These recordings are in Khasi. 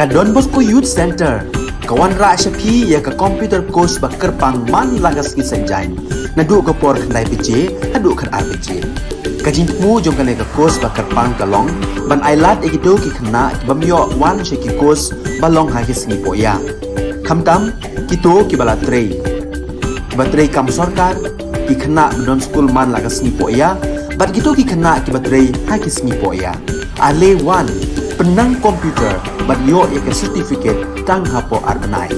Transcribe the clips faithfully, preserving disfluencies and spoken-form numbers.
Ka Don Bosco Youth Centre ka wanrah sha phi ïa ka computer course ba kyrpang man la ka sngi Saitjaiñ, naduh ka por khyndai baje haduh khatar baje. Ka jingthmu jong kane ka course ba kyrpang ka long ban ailad ïa kito ki khynnah ki bym ïoh wan sha ki course ba long ha ki sngi pohïa, khamtam kito kiba la trei, kiba trei kam sorkar, ki khynnah ba don skul man la ka sngi pohïa bad kito ki khynnah kiba trei ha ki sngi pohïa. Ale wan, pynnang computer bad ïoh ïa ka certificate tang hapoh ar bnai.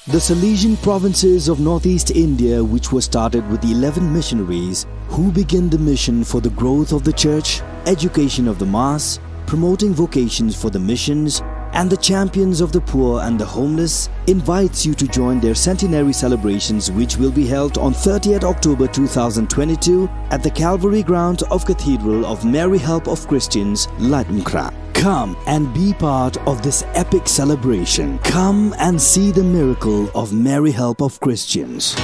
The Salesian provinces of northeast India, which were started with eleven missionaries who began the mission for the growth of the church, education of the mass, promoting vocations for the missions, and the champions of the poor and the homeless, invites you to join their centenary celebrations, which will be held on thirtieth October two thousand twenty-two at the Calvary ground of Cathedral of Mary Help of Christians, Laitumkhrah. Come and be part of this epic celebration. Come and see the miracle of Mary Help of Christians.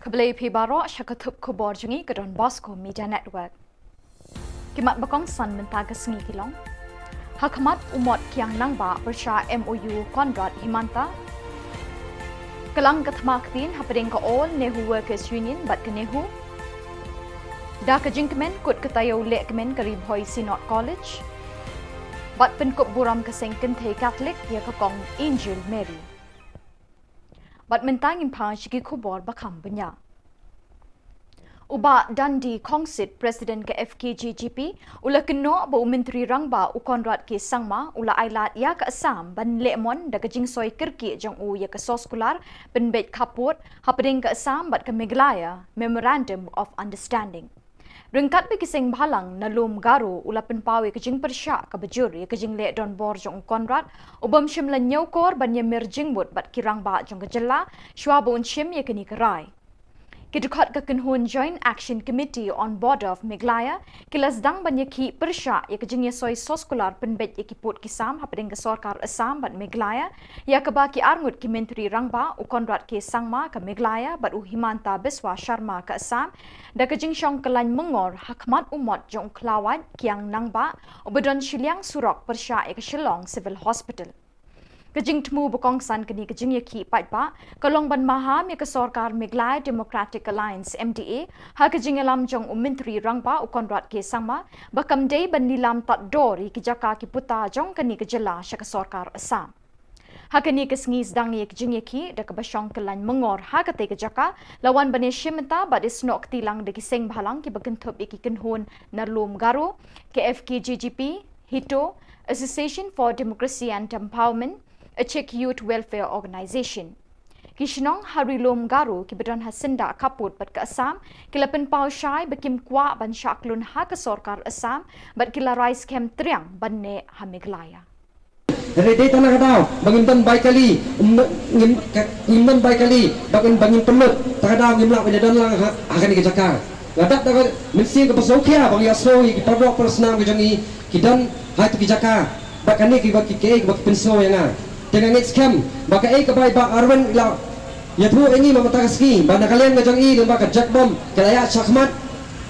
Khublei phi baroh sha ka thup khubor jong ngi ka Don Bosco Media Network. Ki mat ba kongsan mynta ka sngi ki long: Ha khmat u Mot Kiang Nangbah pyrshah M O U Conrad Himanta. Kylang ka thma ktien hapdeng ka All Nehru Workers Union bad ka NEHU. Da ka jingkmen kut ka taïew lehkmen ka Ri Bhoi Synod College. Bad pynkup burom ka seng kynthei Katholik ïa ka Kong Angel Mary. Bad mynta ngin phai sha ki khubor ba kham bniah. U Bah Dandi Khongsit, President ka F K J G P, u la kynnoh ba u Myntri Rangbah u Conrad K Sangma u la ailad ïa ka Assam ban leh mon da ka jingsoi kyrkieh jong u ïa ka soskular pynbeit khappud hapdeng ka Assam bad ka Meghalaya Memorandum of Understanding. Ryngkat bad ki seng bhalang na lum Garo, u la pynpaw ïa ka jingpyrshah kaba jur ïa ka jingleh donbor jong u Conrad, u bym shym la ñiewkor ban ïamir jingmut bad ki rangbah jong ka jylla shwa ba un shim ïa kane ka rai. Ki dkhot ka kynhun Joint Action Committee on Border of Meghalaya ki la sdang ban ïakhih pyrshah ïa ka jingïasoi soskular pynbeit ïa ki pud ki sam hapdeng ka sorkar Assam bad Meghalaya, ïa kaba ki arngut ki Myntri Rangbah, u Conrad K Sangma ka Meghalaya bad u Himanta Biswa Sharma ka Assam, da ka jingshong kyllain myngor ha khmat u mot jong u Khlawait Kiang Nangbah uba don shiliang surok pyrshah ïa ka Shillong Civil Hospital. Ka jingthmu ba kongsan kane ka jingïakhih paidbah ka long ban maham ïa ka sorkar Meghalaya Democratic Alliance, M D A, ha ka jingïalam jong u Myntri Rangbah u Conrad K Sangma ba kam dei ban lilam tad dor ïa ki jaka ki puta jong kane ka jylla sha ka sorkar Assam. Ha kane ka sngi sdang ïa ka jingïakhih da kaba shong kyllain myngor ha katei ka jaka, la wan ban ïashim bynta bad ïasnoh kti lang da ki seng bhalang kiba kynthup ïa ki kynhun na lum Garo, ka F K J G P, HITO, Association for Democracy and Empowerment, Achik Youth Welfare Organization. Ki shnong ha ri lum Garo kiba don ha syndah khappud bad ka Assam ki la pynpaw shai ba kim kwah ban shah kyllun ha ka sorkar Assam bad ki la rai skhem triang ban neh ha Meghalaya. Hynrei dei tang na ka daw ba ngim don bai kali, ngim, ngim, ngim don bai kali ba ngim, ba ngim pynlut, ta ka daw ngim lah ban ïadon lang ha, ha kane ka jaka. Nga dap da ka mynsiem kaba sngewkhia ba ngi ïasngew ïa ki paralok parasnam ka jong ngi ki don ha kito ki jaka, ba kane kiba ki, kiei kiba ki pynsngew ïa nga. Te nga ngeit skhem ba kaei kaba i Bah Arwin i la ïathuh ïa ngi mynta ka sngi ba na ka liang ka jong i lyngba ka Jakhbom ka la ïaid shakhmat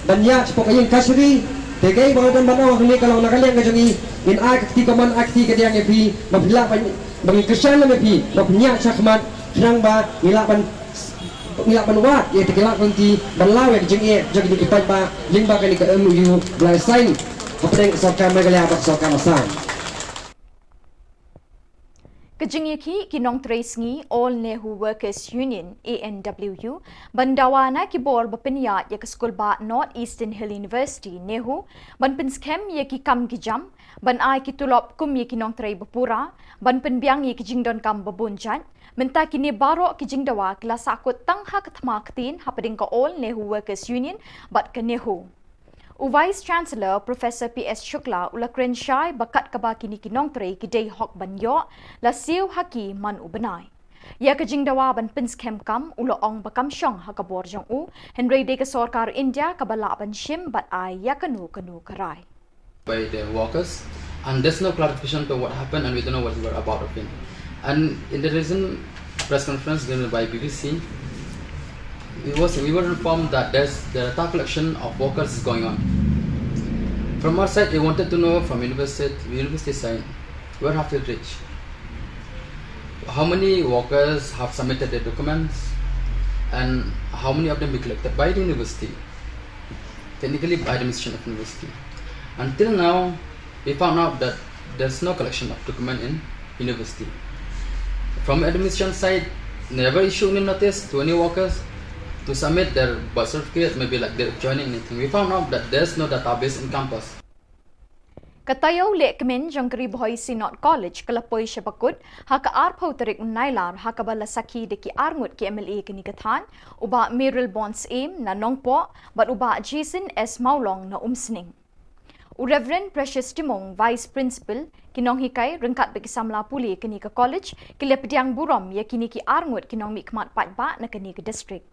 ban ïaid shapoh ka ïing kashari. Te kaei ba nga don ban ong hangne ka long na ka liang ka jong i ngin ai ka kti kamon, ai ka kti kadiang ïa phi ba phi lah ban, ba ngin kyrshan lem ïa phi ba phin ïaid shakhmat khnang ba ngi lah ban, ngi lah ban wad ïa kata ka lad ka lynti ban law ïa ka jingeh jong kine ki paidbah lyngba kane ka M O U ba la sign. Hapdeng ka sorkar Meghalaya bad sorkar Assam. Ka jingïakhih ki nongtrei sngi All Nehu Workers Union, A N W U, ban dawa na ki bor ba pynïaid ïa ka skul bah North Eastern Hill University, NEHU, ban pynskhem ïa ki kam ki jam, ban ai ki tulop kum ïa ki nongtrei ba pura, ban pynbiang ïa ki jingdonkam ba bun jait. Mynta kine baroh ki jingdawa ki la sahkut tang ha ka thma ktien hapdeng ka All Nehu Workers Union bad ka NEHU. U Vice Chancellor Professor P S Shukla u la kren shai ba kat kaba kine ki nongtrei ki dei hok ban ïoh, la siew ha ki man u bnai. Ïa ka jingdawa ban pynskhem kam u la ong ba kam shong ha ka bor jong u, hynrei dei ka sorkar India kaba lah ban shim bad ai ïa kano kano ka rai. By the workers, and there's no clarification to what happened, and we don't know what we were about of it. And in the recent press conference given by B B C, we was we were informed that there's the data collection of workers is going on. From our side, we wanted to know from university university side, where have we reached? How many workers have submitted their documents, and how many of them we collected by the university? Technically by the administration of university. Until now, we found out that there's no collection of document in university. From administration side, never issue any notice to any workers to submit their birth certificate, maybe like their joining anything. We found out that there's no database in campus. Ka taïew lehkmen jong ka Ri Bhoi Synod College ka la poi sha ba kut ha ka arphew tarik u Nailar ha kaba la sakhi da ki arngut ki MLA kane ka thaiñ, u Bah Mayralborn Syiem na Nongpoh bad u Bah Jason S Mawlong na Umsning. U Rev Precious Timung, Vice Principal, ki nonghikai ryngkat bad ki samla pule kane ka college ki la pdiang burom ïa kine ki arngut ki nongmihkhmat paidbah na kane ka district.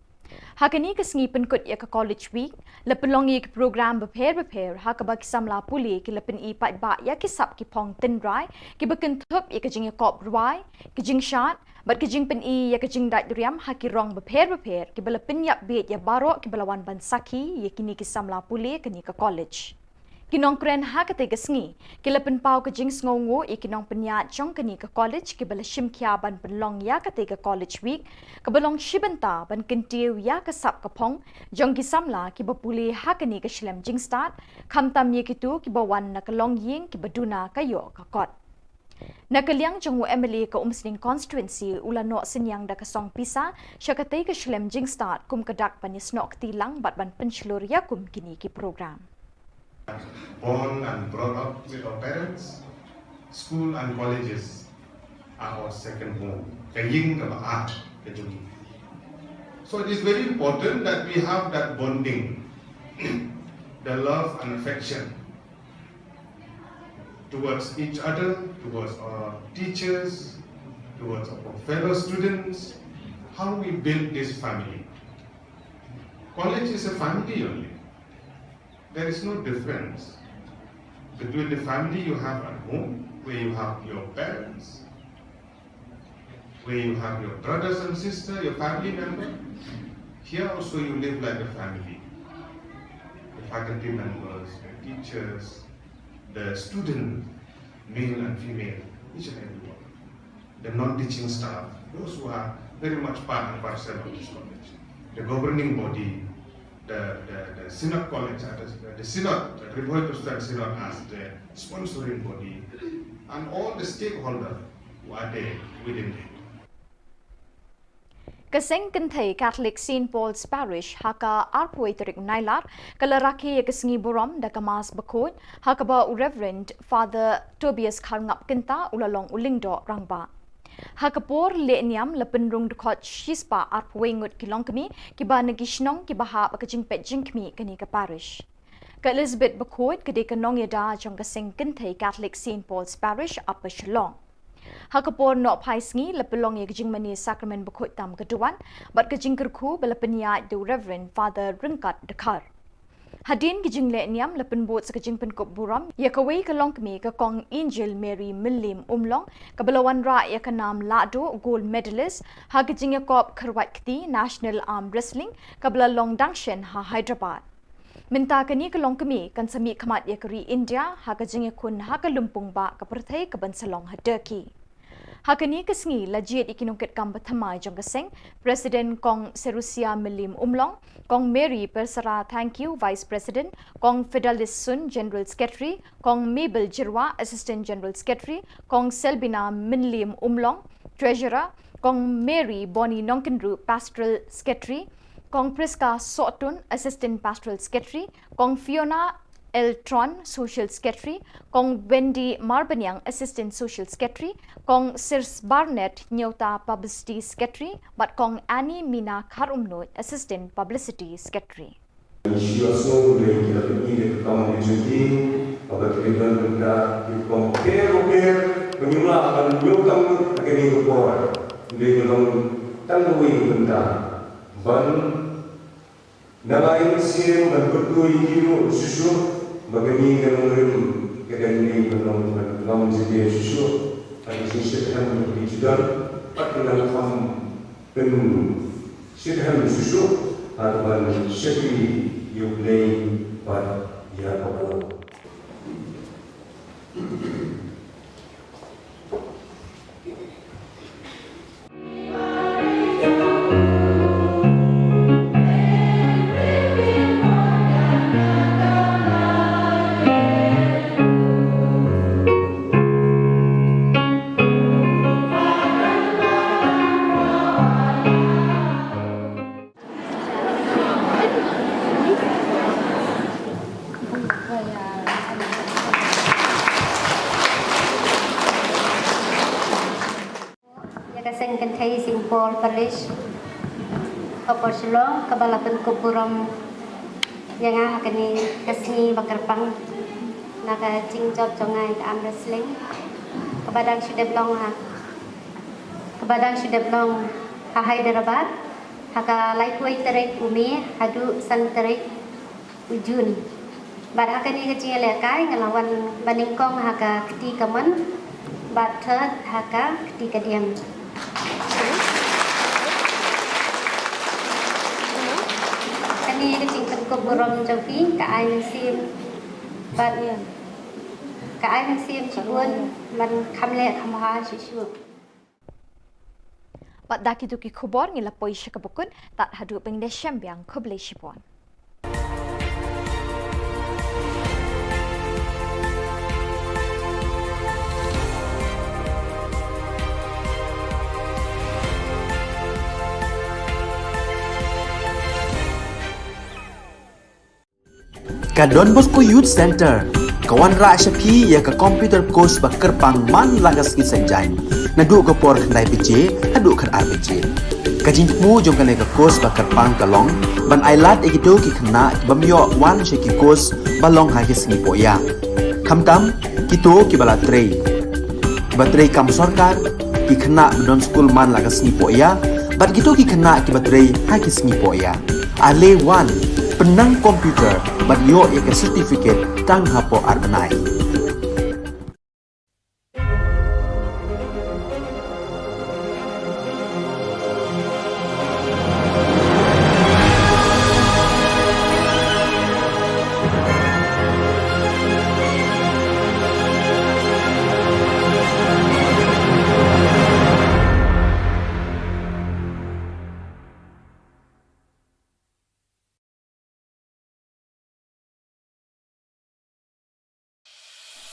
Ha kane ka sngi pynkut ïa ka College Week, la pynlong ïa ki program bapher bapher ha kaba ki samla pule ki la pyni paidbah ïa ki sap ki phong tynrai kiba kynthup ïa ka jingïakop rwai, ka jingshad bad ka jingpyni ïa ka jingdait riam ha ki rong bapher bapher kiba la pynïap bieit ïa baroh kiba la wan ban sakhi ïa kine ki samla pule kane ka college. Ki nongkren ha katei ka sngi ki la pynpaw ka jingsngewnguh ïa ki nongpynïaid jong kane ka college kiba la shim khia ban pynlong ïa katei ka College Week kaba long shi bynta ban kyntiew ïa ka sap ka phong jong ki samla kiba pule ha kane ka shlem jingstad, khamtam ïa kito kiba wan na ka longïing kiba duna ka ïoh ka kot. Na ka liang jong u MLA ka Umsning Constituency u la noh synñiang da ka song pisa sha katei ka shlem jingstad kum ka dak ban ïasnoh kti lang bad ban pynshlur ïa kum kine ki program. Born and brought up with our parents, school and colleges are our second home. Ka ïing kaba ar ka jong ngi. So it is very important that we have that bonding, the love and affection towards each other, towards our teachers, towards our fellow students, how we build this family. College is a family only. There is no difference between the family you have at home, where you have your parents, where you have your brothers and sisters, your family member. Here also you live like a family. The faculty members, the teachers, the student, male and female, each and every one. The non-teaching staff, those who are very much part and parcel of this college. The governing body, the, the, the Synod College, uh, the, the Synod, the Ri Bhoi Presbyterian Synod as the sponsoring body, and all the stakeholders who are there within it. Ka seng kynthei Catholic Saint Paul's Parish ha ka arphew tarik Nailar ka la rakhe ïa ka sngi burom da ka Mass bakhuid ha kaba u Reverend Father Tobias Kharngap Kynta u la long u lyngdoh rangbah. Ha ka por leh niam la pynrung dkhot shispah arphew ngut ki longkmie kiba na ki shnong kiba hap ka jingpeit jingkhmih kane ka parish. Ka Elizabeth bakhuid ka dei ka nongïada jong ka seng kynthei Catholic Saint Paul's Parish Upper Shillong. Ha ka por nohphai sngi la pynlong ïa ka jingmane sakramen bakhuid tam ka duwan bad ka jingkyrkhu ba la pynïaid da u Reverend Father Ryngkat Dkhar. Hadien ka jingleh niam la pynbud sa ka jingpynkup burom ïa kawei ka longkmie ka Kong Angel Mary Mylliem Umlong kaba la wanrah ïa ka nam lahduh Gold Medalist ha ka jingïakop kyrwat kti National Arm Wrestling kaba la long dang shen ha Hyderabad. Mynta kane ka longkmie kan sa mihkhmat ïa ka ri India ha ka jingïakhun ha ka lympung bah ka pyrthei kaban sa long ha Turkey. Ha kane ka sngi la jied ïa ki nongkitkam ba thymmai jong ka seng, President Kong Serusia Mylliem Umlong, Kong Mary Persara Thangkhiew, Vice President, Kong Fidelis Sun, General Secretary, Kong Mabel Jyrwa, Assistant General Secretary, Kong Selbina Mylliem Umlong, Treasurer, Kong Mary Bonnie Nongkynriew, Pastoral Secretary, Kong Prisca Sohtun, Assistant Pastoral Secretary, Kong Fiona L Tron, Social Secretary, Kong Wendy Marbaniang, Assistant Social Secretary, Kong Sirs Barnett Nyota, Publicity Secretary, bad Kong Annie Mina Kharumnuid, Assistant Publicity Secretary. Ngi shu ïohsngew lei ki la pyni da ka kam ka jong ki, haba ki la don bynta ki rukom bapher bapher ba ngim lah ban ñiewkam lut ha kane ka por. Hynrei ka long tang kawei ka bynta ban nang ai mynsiem ban kyrkhu ïa ki ruh shuh shuh ba kane ka nongrim ka dang dei ban long, ban long jingeh shuh shuh. Ha ka jingshitrhem jong ki ju don bad ki nang kham pynshit hem shuh shuh ha kaban shakri ïa U Blei bad ïa ka por. Ïa ka seng kynthei Saint Paul Parish, Upper Shillong, kaba la pynkup burom ïa nga ha kane ka sngi ba kyrpang na ka jingjop jong nga ïa ka arm wrestling, kaba dang shu dep long ha, kaba dang shu dep long ha Hyderabad, ha ka laiphew tarik u May haduh san tarik u June. Bad ha kane ka jingïalehkai nga la wan ba nyngkong ha ka kti kamon bad third ha ka kti kadiang. Kane ka jingpynkup burom jong phi ka ai mynsiem bad ka ai mynsiem shibun ban kham leh kham bha shuh shuh. Bad da kito ki khubor ngi la poi sha kaba kut, tad haduh ban ïashem biang, khublei shibun. Ka Don Bosco Youth Centre ka wanrah sha phi ïa ka computer course ba kyrpang man la ka sngi Saitjaiñ, naduh ka por khyndai baje haduh khatar baje. Ka jingthmu jong kane ka course ba kyrpang ka long ban ailad ïa kito ki khynnah ki bym ïoh wan sha ki course ba long ha ki sngi pohïa. Khamtam kito kiba la trei, kiba trei kam sorkar, ki khynnah ba don skul man la ka sngi pohïa, bad kito ki khynnah kiba trei ha ki sngi pohïa. Ale wan, pynnang computer bad ïoh ïa ka certificate tang hapoh ar bnai.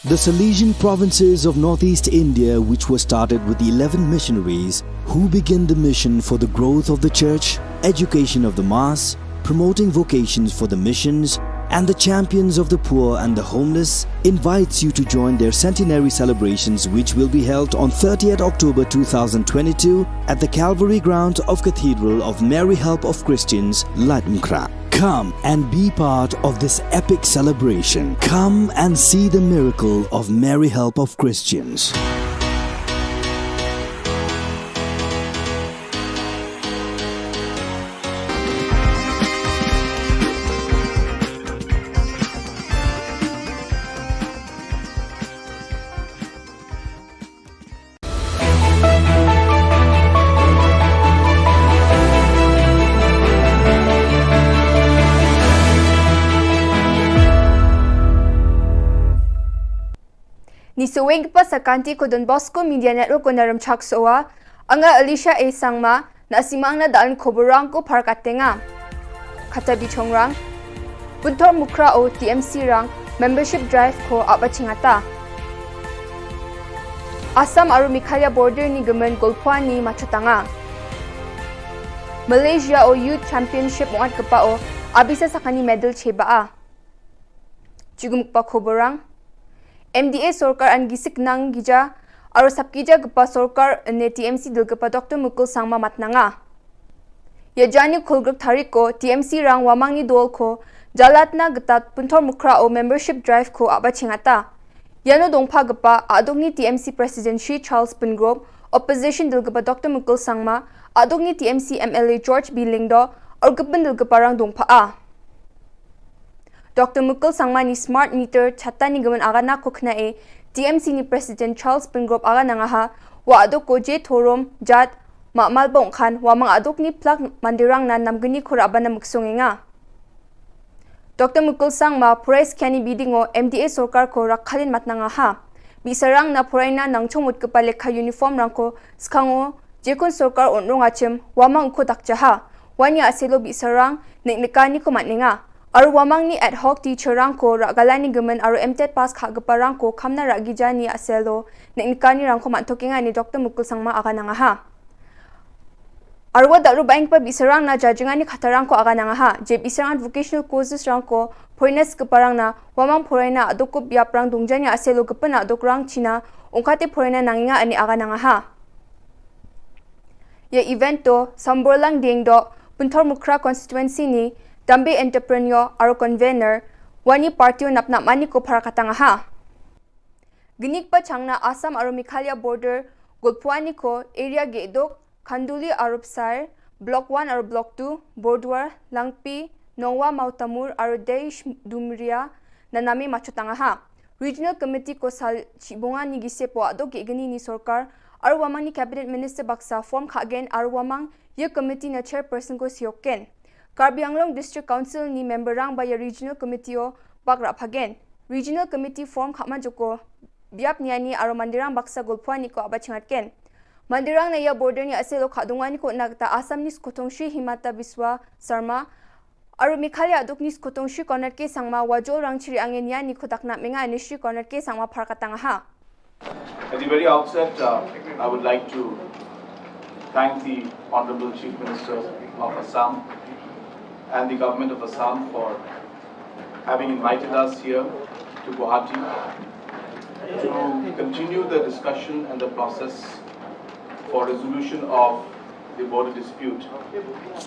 The Salesian provinces of northeast India, which were started with eleven missionaries who began the mission for the growth of the church, education of the mass, promoting vocations for the missions, and the champions of the poor and the homeless, invites you to join their centenary celebrations, which will be held on thirtieth October two thousand twenty-two at the Calvary ground of Cathedral of Mary Help of Christians, Laitumkhrah. Come and be part of this epic celebration. Come and see the miracle of Mary Help of Christians. Ki saweng ki pa sa kanti ko Don Bosco Media Network ko na Rymchak Sowa, anga Alicia A Sangma, na simang na daan ko borang ko par katenga. Kata bi chongrang. Punthor Mukhra o T M C rang membership drive ko aba chingata. Assam aru Meghalaya border ni gemen golpua ni machotanga. Malaysia o Youth Championship ongat kepa o abisa sakani medal cheba a. Chigum kepa ko borang. M D A sorkar an gisik nang gija, aru sap gija kepa sorkar ne T M C dil kepa Doctor Mukul Sangma matnanga. Ya jani khulgruk tarik ko T M C rang wamang ni dol ko jalatna getat Punthor Mukhra o membership drive ko aba chingata. Yano dongpa gepa aduk ni T M C President Shri Charles Pyngrope, opposition dil kepa Doctor Mukul Sangma, aduk ni T M C M L A George B Lyngdoh, aru gepen dil kepa rang dongpa a. Doctor Mukul Sangma ni smart meter chata ni gemen agana ko khna e T M C ni President Charles Pyngrope agana ngaha, wa aduk ko je thorom jat ma malbong khan wamang aduk ni plak mandirang na namgeni khura bana muksung enga. Doctor Mukul Sangma phurai skyani bidingo M D A sorkar ko rakhalin matnanga ha. Bisarang na phuraina nangchong mut kepa lekha uniform rangko skango jekun sorkar onrong achim wamang ko dakjaha. Wani aselo bisarang nek nekani ko matnenga. Aru wamang ni ad hoc teacher rangko ragalani gemen aru M tet pass kha kepa rangko khamna ragijani aselo nek nekani rangko mathokenga ni Doctor Mukul Sangma agananga ha. Arwa daru baing pa bisarang na jajingani khatarang ko agananga ha. Je bisarang vocational courses rangko points keparang na wamang poraina aduk ko biaprang dungjani aselo kepena aduk rang China ungkate poraina nanginga ani agananga ha. Ya event to Samborlang Dengdo Punthor Mukhra constituency ni Dambe entrepreneur aro convener wani party o napnap mani ko pharakatanga ha. Gnik pa changna Assam aro Meghalaya border Golpuani ko area gedok Khanduli aro Psair, Block one aro Block two, Borduar, Langpi, Nongwa Mautamur aro Deish Dumria na name machutanga ha. Regional Committee ko sal chibunga ni gise po adok ge gni ni sorkar aro wamang ni Cabinet Minister baksa form khagen aro wamang ye committee na chairperson ko sioken. Karbi Anglong District Council ni member rang ba ya Regional Committee o bak raphagen. Regional Committee form khama joko biap niani aro mandirang baksa Golpuani ko aba chingatken. Mandirang na ya border ni aselo khadungani ko nagta Assam ni skotong Shri Himanta Biswa Sarma aro Meghalaya aduk ni skotong Shri Conrad K Sangma wajol rang chiri angen niani ko dakna menga ni Shri Conrad K Sangma pharkatanga ha. At the very outset, uh, I would like to thank the Honorable Chief Minister of Assam and the Government of Assam for having invited us here to Guwahati to continue the discussion and the process for resolution of the border dispute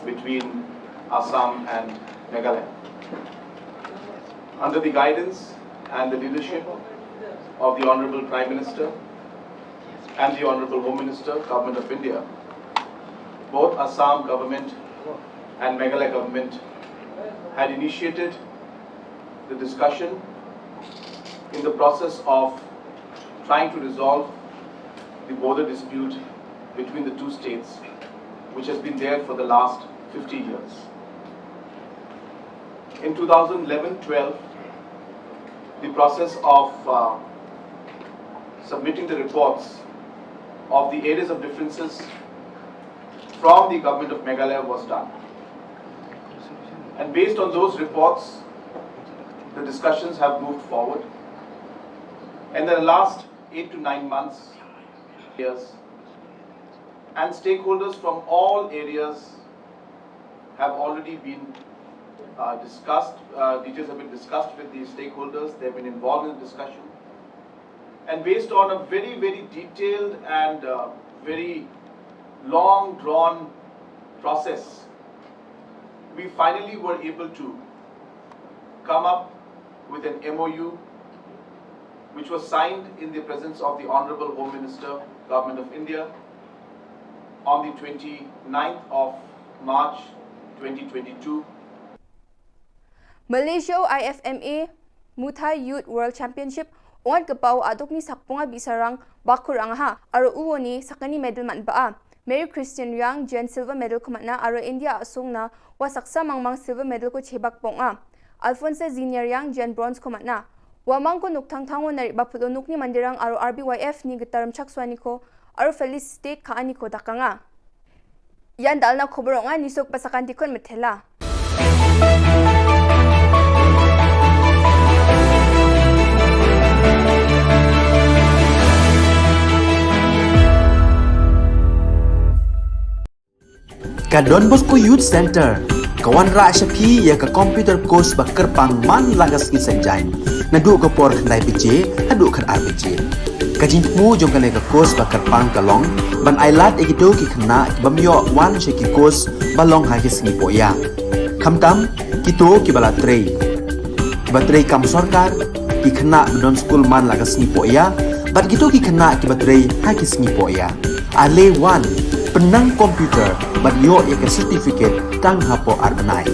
between Assam and Meghalaya. Under the guidance and the leadership of the Honorable Prime Minister and the Honorable Home Minister, Government of India, both Assam government and Meghalaya government had initiated the discussion in the process of trying to resolve the border dispute between the two states, which has been there for the last fifty years. In two thousand eleven twelve, the process of, uh, submitting the reports of the areas of differences from the government of Meghalaya was done. And based on those reports, the discussions have moved forward. And in the last eight to nine months, years, and stakeholders from all areas have already been, uh, discussed, uh, details have been discussed with the stakeholders. They've been involved in the discussion. And based on a very, very detailed and, uh, very long drawn process, we finally were able to come up with an M O U which was signed in the presence of the Honorable Home Minister, Government of India, on the twenty-ninth of March twenty twenty-two. Malaysia o I F M A Muay Thai Youth World Championship, ongat kepau aduk ni sakpunga bisarang bakur angaha, aro uwo ni sakani medal man ba a. Mary Christian Riang jen silver medal ko matna, aro India asung na wa saksa mangmang silver medal ko chebak pong a. Alfonso Ziniar Riang jen bronze ko matna. Wa mang ko nuk thang thang o na ri ba phulo nuk ni mandirang aro R B Y F ni getar mchak swa ni ko aro Feliz State ka ani ko dakanga. Yan dal na khobor ong ani sok pasakan dikon methela. Ka Don Bosco Youth Center ka wanrah sha phi ïa ka computer course ba kyrpang man la ka sngi Saitjaiñ, naduh ka por khyndai baje haduh khatar baje. Ka jingthmu jong kane ka course ba kyrpang ka long ban ailad ïa kito ki khynnah ki bym ïoh wan sha ki course ba long ha ki sngi pohïa, khamtam kito kiba la trei, kiba trei kam sorkar, ki khynnah ba don skul man la ka sngi pohïa bad kito ki khynnah kiba trei ha ki sngi pohïa. Ale wan, pynnang computer bad ïoh ïa ka certificate tang hapoh ar bnai.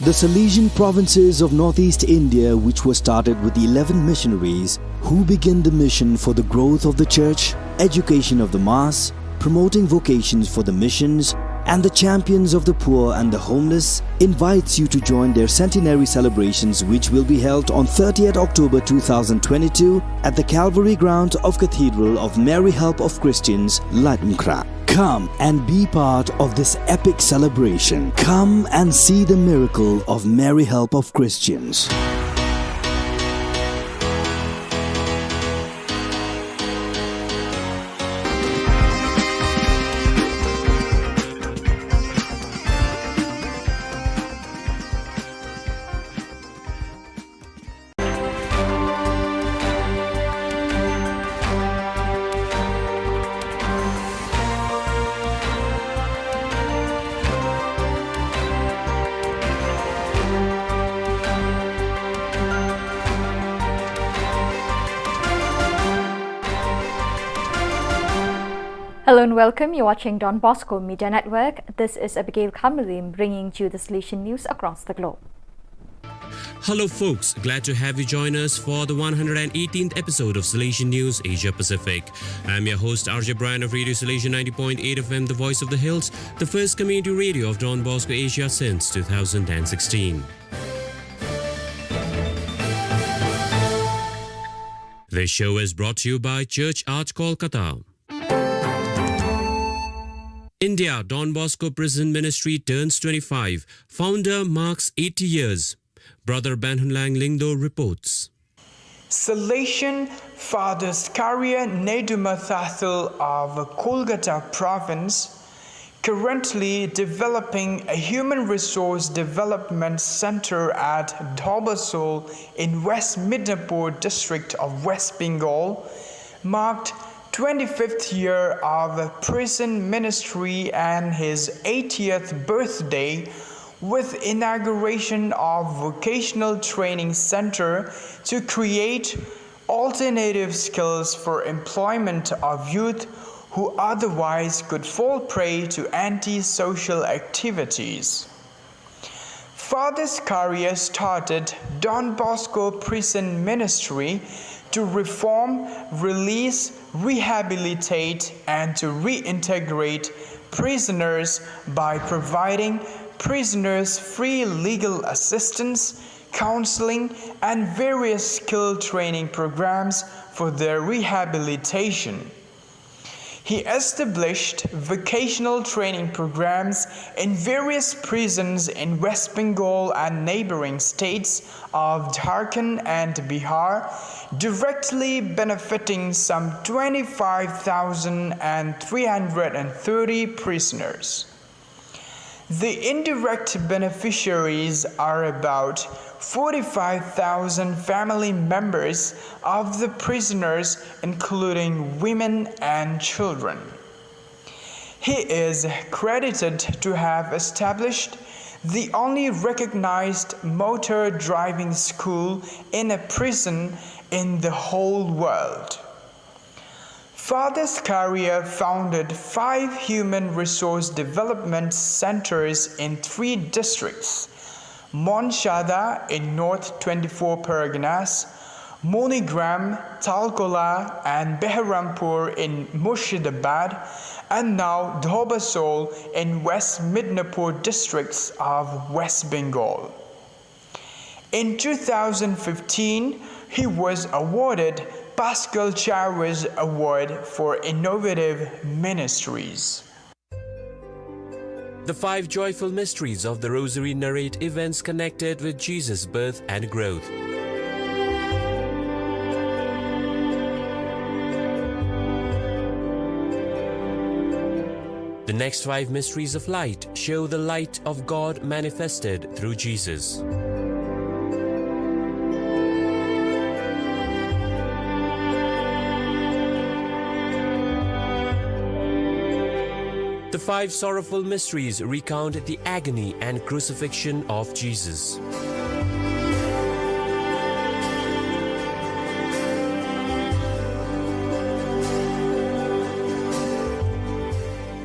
The Salesian provinces of northeast India, which were started with eleven missionaries, who began the mission for the growth of the church, education of the mass, promoting vocations for the missions, and the champions of the poor and the homeless, invites you to join their centenary celebrations, which will be held on thirtieth October two thousand twenty-two at the Calvary grounds of Cathedral of Mary Help of Christians, Laitumkhrah. Come and be part of this epic celebration. Come and see the miracle of Mary Help of Christians. Hello and welcome. You're watching Don Bosco Media Network. This is Abigail Kamalim bringing to you the Salesian news across the globe. Hello, folks. Glad to have you join us for the one hundred eighteenth episode of Salesian News Asia Pacific. I'm your host, R J Brian of Radio Salesian ninety point eight F M, the voice of the hills, the first community radio of Don Bosco Asia since two thousand sixteen. This show is brought to you by Church Art Kolkata. India, Don Bosco Prison Ministry turns twenty-five. Founder marks eighty years. Brother Banhunlang Lyngdoh reports. Salesian Father Zakaria Nedumathathil of Kolkata province, currently developing a human resource development center at Dhobasol in West Midnapore district of West Bengal, marked twenty-fifth year of prison ministry and his eightieth birthday with inauguration of vocational training center to create alternative skills for employment of youth who otherwise could fall prey to antisocial activities. Father Zakaria started Don Bosco Prison Ministry to reform, release, rehabilitate, and to reintegrate prisoners by providing prisoners free legal assistance, counseling, and various skill training programs for their rehabilitation. He established vocational training programs in various prisons in West Bengal and neighboring states of Jharkhand and Bihar, directly benefiting some twenty-five thousand three hundred thirty prisoners. The indirect beneficiaries are about forty-five thousand family members of the prisoners, including women and children. He is credited to have established the only recognized motor driving school in a prison in the whole world. Father Zakaria founded five human resource development centers in three districts: Mount Shada in North twenty-four Parganas, MoneyGram, Talkola, and Beharampur in Murshidabad, and now Dhobasol in West Midnapur districts of West Bengal. In two thousand fifteen, he was awarded Pascal Chawish Award for Innovative Ministries. The five joyful mysteries of the Rosary narrate events connected with Jesus' birth and growth. The next five mysteries of light show the light of God manifested through Jesus. The five sorrowful mysteries recount the agony and crucifixion of Jesus.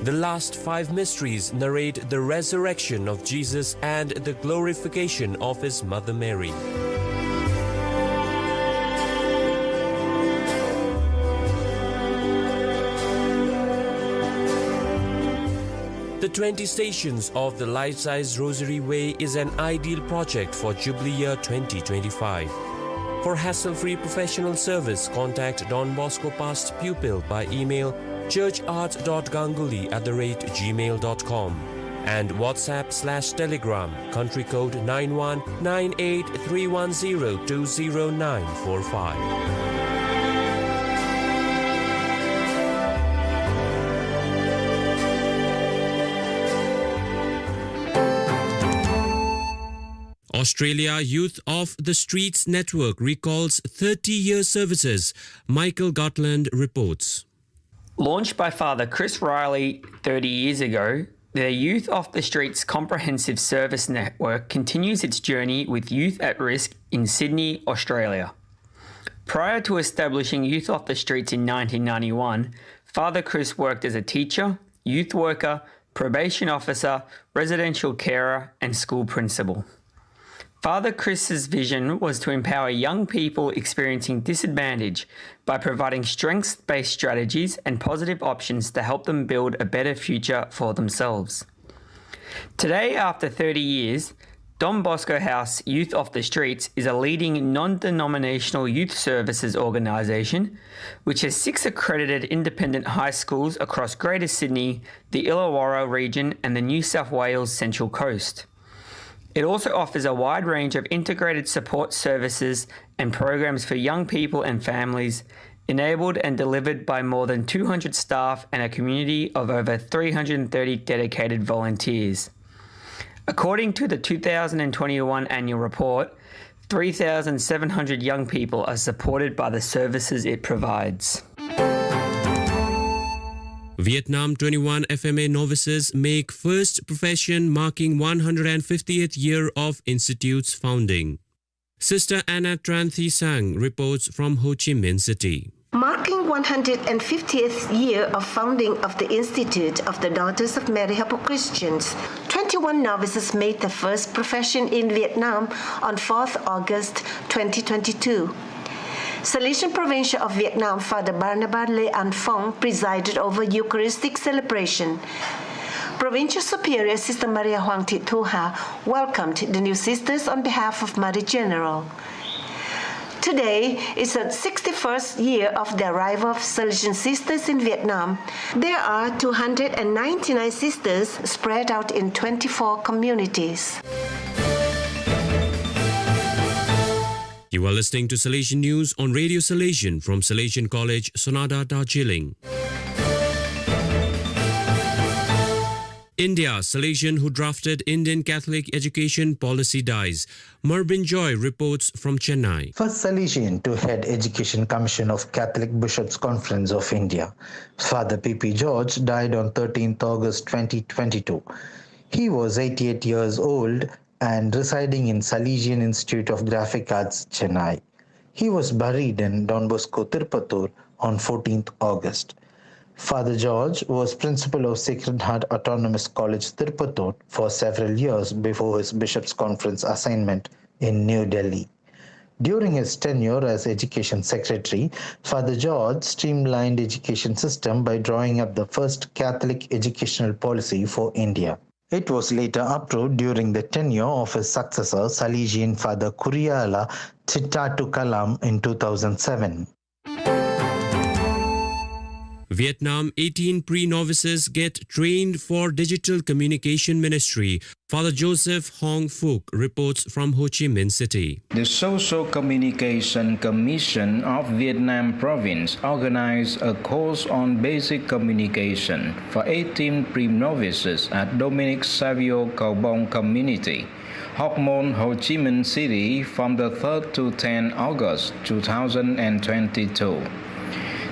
The last five mysteries narrate the resurrection of Jesus and the glorification of his mother Mary. The twenty Stations of the Life-Size Rosary Way is an ideal project for Jubilee Year twenty twenty-five. For hassle-free professional service, contact Don Bosco Past Pupil by email churchart dot ganguly at the rate gmail dot com and WhatsApp slash Telegram, country code nine one nine eight three one zero two zero nine four five. Australia Youth of the Streets Network recalls thirty-year services, Michael Gartland reports. Launched by Father Chris Riley thirty years ago, the Youth of the Streets Comprehensive Service Network continues its journey with youth at risk in Sydney, Australia. Prior to establishing Youth of the Streets in nineteen ninety-one, Father Chris worked as a teacher, youth worker, probation officer, residential carer, and school principal. Father Chris's vision was to empower young people experiencing disadvantage by providing strengths-based strategies and positive options to help them build a better future for themselves. Today, after thirty years, Don Bosco House Youth of the Streets is a leading non-denominational youth services organisation which has six accredited independent high schools across Greater Sydney, the Illawarra region and the New South Wales Central Coast. It also offers a wide range of integrated support services and programs for young people and families, enabled and delivered by more than two hundred staff and a community of over three hundred thirty dedicated volunteers. According to the two thousand twenty-one annual report, three thousand seven hundred young people are supported by the services it provides. Vietnam twenty-one F M A novices make first profession, marking one hundred fiftieth year of institute's founding. Sister Anna Tran Thi Sang reports from Ho Chi Minh City. Marking one hundred fiftieth year of founding of the Institute of the Daughters of Mary Help of Christians, twenty-one novices made their first profession in Vietnam on fourth August twenty twenty-two. Salesian Provincial of Vietnam, Father Barnabas Le An Phong, presided over Eucharistic celebration. Provincial Superior Sister Maria Huang Thit Thu Ha welcomed the new sisters on behalf of Mother General. Today is the sixty-first year of the arrival of Salesian sisters in Vietnam. There are two hundred and ninety-nine sisters spread out in twenty-four communities. You are listening to Salesian News on Radio Salesian from Salesian College, Sonada, Darjeeling. India, Salesian who drafted Indian Catholic education policy dies. Marbin Joy reports from Chennai. First Salesian to head Education Commission of Catholic Bishops' Conference of India, Father P P George died on thirteenth August twenty twenty-two. He was eighty-eight years old and residing in Salesian Institute of Graphic Arts, Chennai. He was buried in Don Bosco Tirupattur on fourteenth August. Father George was principal of Sacred Heart Autonomous College Tirupattur for several years before his bishop's conference assignment in New Delhi. During his tenure as education secretary, Father George streamlined education system by drawing up the first Catholic educational policy for India. It was later approved during the tenure of his successor, Salesian Father Kuriala Thitatukalam, in two thousand seven. Vietnam, eighteen pre-novices get trained for digital communication ministry. Father Joseph Hong Phuc reports from Ho Chi Minh City. The Social Communication Commission of Vietnam Province organized a course on basic communication for eighteen pre-novices at Dominic Savio Kaubong Community, Hoc Mon, Ho Chi Minh City, from the third to tenth August two thousand twenty-two.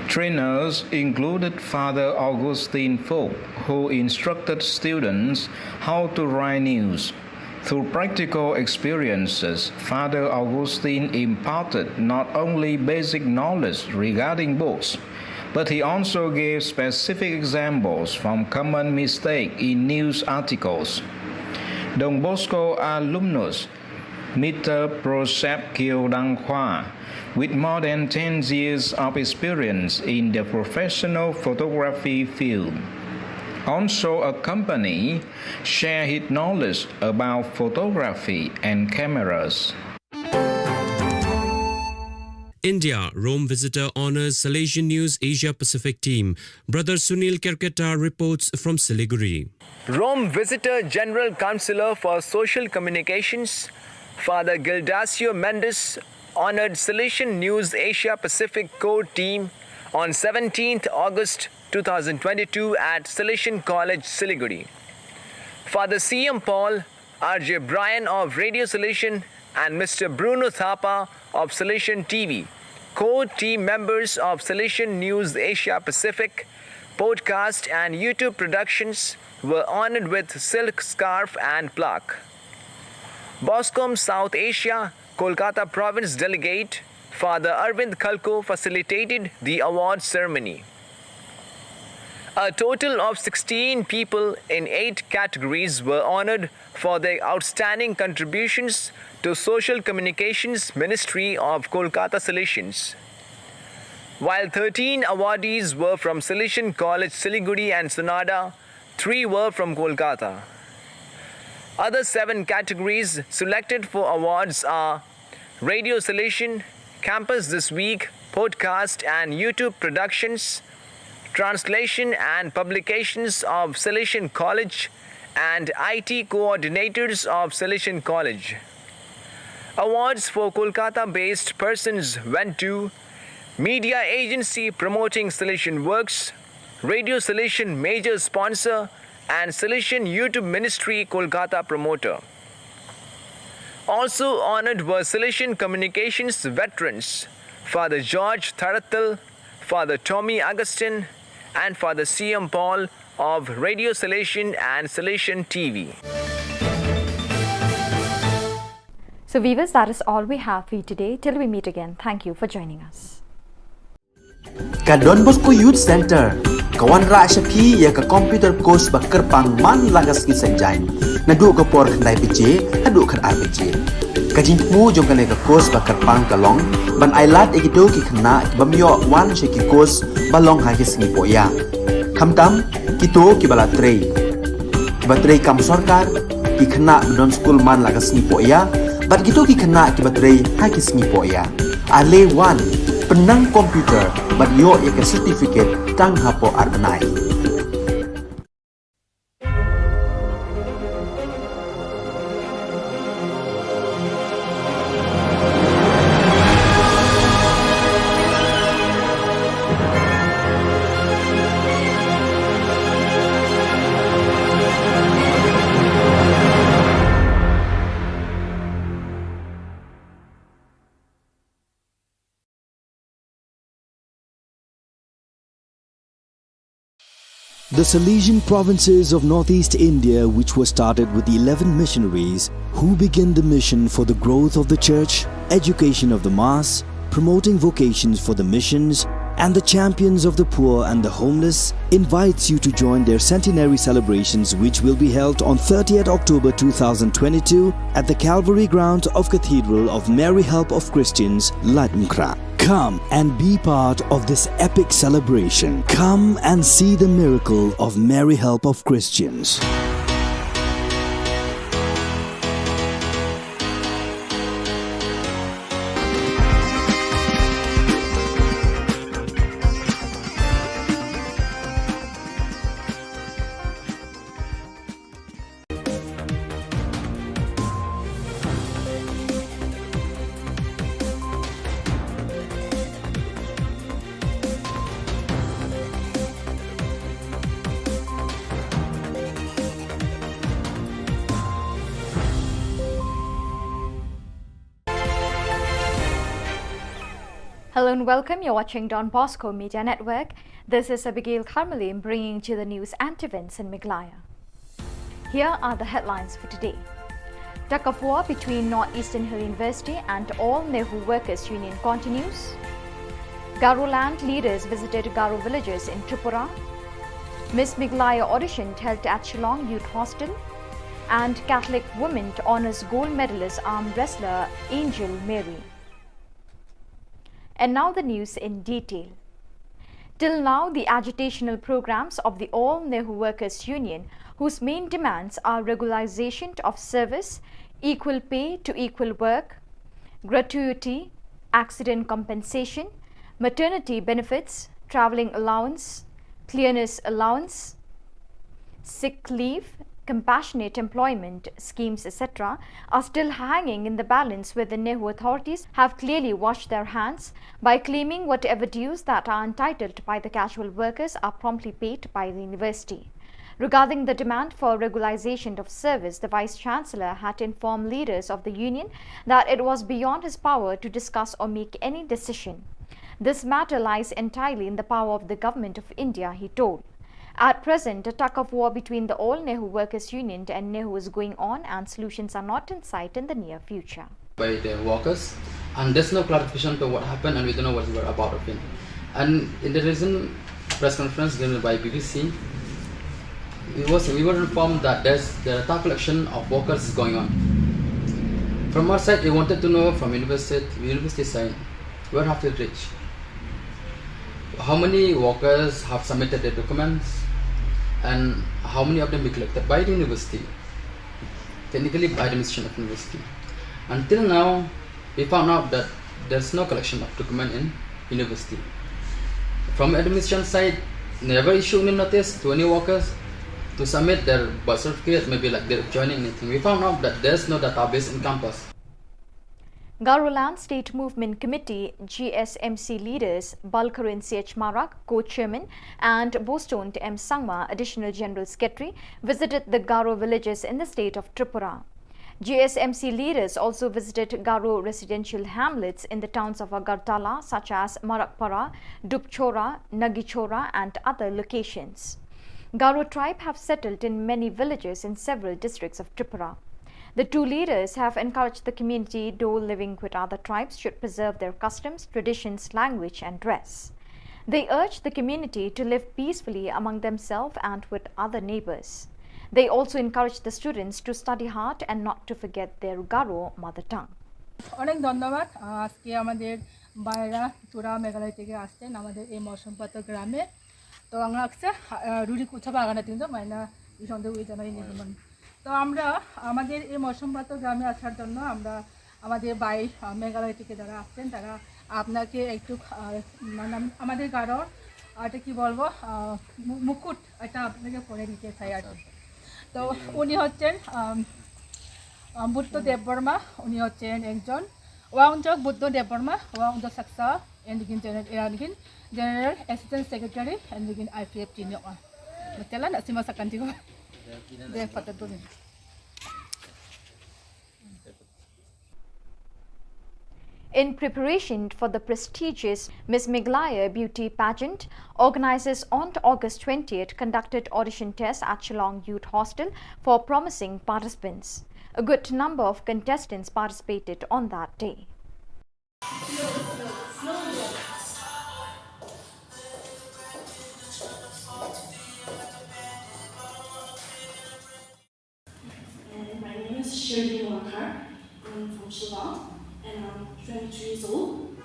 Trainers included Father Augustine Phuc, who instructed students how to write news. Through practical experiences, Father Augustine imparted not only basic knowledge regarding books, but he also gave specific examples from common mistake in news articles. Don Bosco alumnus, Mister Prosep Kiew Dang Hua, with more than ten years of experience in the professional photography field, also accompany, share his knowledge about photography and cameras. India, Rome visitor honors Salesian News Asia Pacific team. Brother Sunil Kerketa reports from Siliguri. Rome visitor General Counselor for Social Communications, Father Gildacio Mendes, honored Salesian News Asia Pacific core team on seventeenth August two thousand twenty-two at Salesian College, Siliguri. Father C M Paul, R J Brian of Radio Salesian, and Mister Bruno Thapa of Salesian T V, core team members of Salesian News Asia Pacific podcast and YouTube productions, were honored with silk scarf and plaque. BOSCOM South Asia, Kolkata Province Delegate, Father Arvind Khalkho, facilitated the award ceremony. A total of sixteen people in eight categories were honored for their outstanding contributions to Social Communications Ministry of Kolkata Salesians. While thirteen awardees were from Salesian College Siliguri and Sonada, three were from Kolkata. Other seven categories selected for awards are Radio Salesian, Campus This Week, podcast and YouTube productions, translation and publications of Salesian College, and I T coordinators of Salesian College. Awards for Kolkata-based persons went to Media Agency Promoting Salesian Works, Radio Salesian major sponsor, and Salesian YouTube Ministry Kolkata promoter. Also honored were Salesian communications veterans, Father George Tharathil, Father Tommy Augustine, and Father C M Paul of Radio Salesian and Salesian T V. So, viewers, that is all we have for you today. Till we meet again, thank you for joining us. Ka Don Bosco Youth Center ka wanrah sha phi ïa ka computer course ba kyrpang man la ka sngi Saitjaiñ, naduh ka por khyndai baje haduh khatar baje. Ka jingthmu jong kane ka course ba kyrpang ka long ban ailad ïa kito ki khynnah ki bym ïoh wan sha ki course ba long ha ki sngi pohïa. Khamtam kito kiba la trei, kiba trei kam sorkar, ki khynnah ba don skul man la ka sngi pohïa, bad kito ki khynnah kiba trei ha ki sngi pohïa. Ale wan, pynnang computer bad ïoh ïa ka certificate tang hapoh ar bnai. The Salesian provinces of northeast India, which were started with eleven missionaries who began the mission for the growth of the church, education of the mass, promoting vocations for the missions, and the Champions of the Poor and the Homeless invites you to join their centenary celebrations, which will be held on thirtieth October two thousand twenty-two at the Calvary Ground of Cathedral of Mary Help of Christians, Laitumkhrah. Come and be part of this epic celebration. Come and see the miracle of Mary Help of Christians. Hello and welcome. You're watching Don Bosco Media Network. This is Abigail Kharmalim bringing to you the news and events in Meghalaya. Here are the headlines for today. Tug of war between North Eastern Hill University and All NEHU Workers Union continues. Garoland leaders visited Garo villages in Tripura. Miss Meghalaya audition held at Shillong Youth Hostel. And Catholic women honours gold medalist arm wrestler Angel Mary. And now the news in detail. Till now, the agitational programs of the All NEHU Workers Union, whose main demands are regularization of service, equal pay to equal work, gratuity, accident compensation, maternity benefits, travelling allowance, cleaners allowance, sick leave, compassionate employment schemes, et cetera, are still hanging in the balance, where the NEHU authorities have clearly washed their hands by claiming whatever dues that are entitled by the casual workers are promptly paid by the university. Regarding the demand for regularization of service, the Vice Chancellor had informed leaders of the union that it was beyond his power to discuss or make any decision. This matter lies entirely in the power of the Government of India, he told. At present, a tug of war between the All NEHU Workers Union and NEHU is going on, and solutions are not in sight in the near future. By the workers, and there's no clarification to what happened, and we don't know what we were about of it. And in the recent press conference given by B B C, we was, we were informed that there's, the data collection of workers is going on. From our side, we wanted to know from university, university side, where have we reached? How many workers have submitted their documents, and how many of them we collected by the university? Technically, by the administration of university. Until now, we found out that there's no collection of document in university. From administration side, never issue any notice to any workers to submit their birth certificate, maybe like their joining, anything. We found out that there's no database in campus. Garoland State Movement Committee, G S M C leaders Balkaran C H Marak, co-chairman, and Boston M Sangma, additional general secretary, visited the Garo villages in the state of Tripura. G S M C leaders also visited Garo residential hamlets in the towns of Agartala, such as Marakpara, Dupchora, Nagichora, and other locations. Garo tribe have settled in many villages in several districts of Tripura. The two leaders have encouraged the community, though living with other tribes, should preserve their customs, traditions, language, and dress. They urge the community to live peacefully among themselves and with other neighbors. They also encourage the students to study hard and not to forget their Garo mother tongue. অনেক ধন্যবাদ। আহ, আজকে আমাদের ভাইরা ত্রিপুরা মেঘালয় থেকে আসছেন আমাদের এই মৌসুমপাতা গ্রামে। তো আমরা আজকে, আহ, রুড়ি কুচা বাগানে তিনজন মাইনা ইসন্দে উই জানাই নির্মাণ। তো আমরা আমাদের এই মৌসুমপাতা গ্রামে আসার জন্য আমরা আমাদের ভাই, আহ, মেঘালয় থেকে যারা আসছেন, তারা আপনাকে একটু, আহ, মানে, আমাদের গারোর, আহ, এটা কি বলবো, আহ, মু-, মুকুট এটা আপনাকে পরে দিতে চাই আর কি। আচ্ছা, আচ্ছা। তো উনি হচ্ছেন, আম, আম, বুদ্ধ দেববর্মা, উনি হচ্ছেন একজন ওয়াংজক বুদ্ধ দেববর্মা, ওয়াংজক সাকসা, এন্ড গিন জেনারেল, এন্ড গিন জেনারেল অ্যাসিস্ট্যান্ট সেক্রেটারি, এন্ড গিন আইপিএফ টিম ইয়ো। Matiala na sima sakan tigo. De patat bo. In preparation for the prestigious Miss Meghalaya Beauty Pageant, organizers on August twentieth conducted audition tests at Shillong Youth Hostel for promising participants. A good number of contestants participated on that day. Shillong, and I'm twenty-two years old,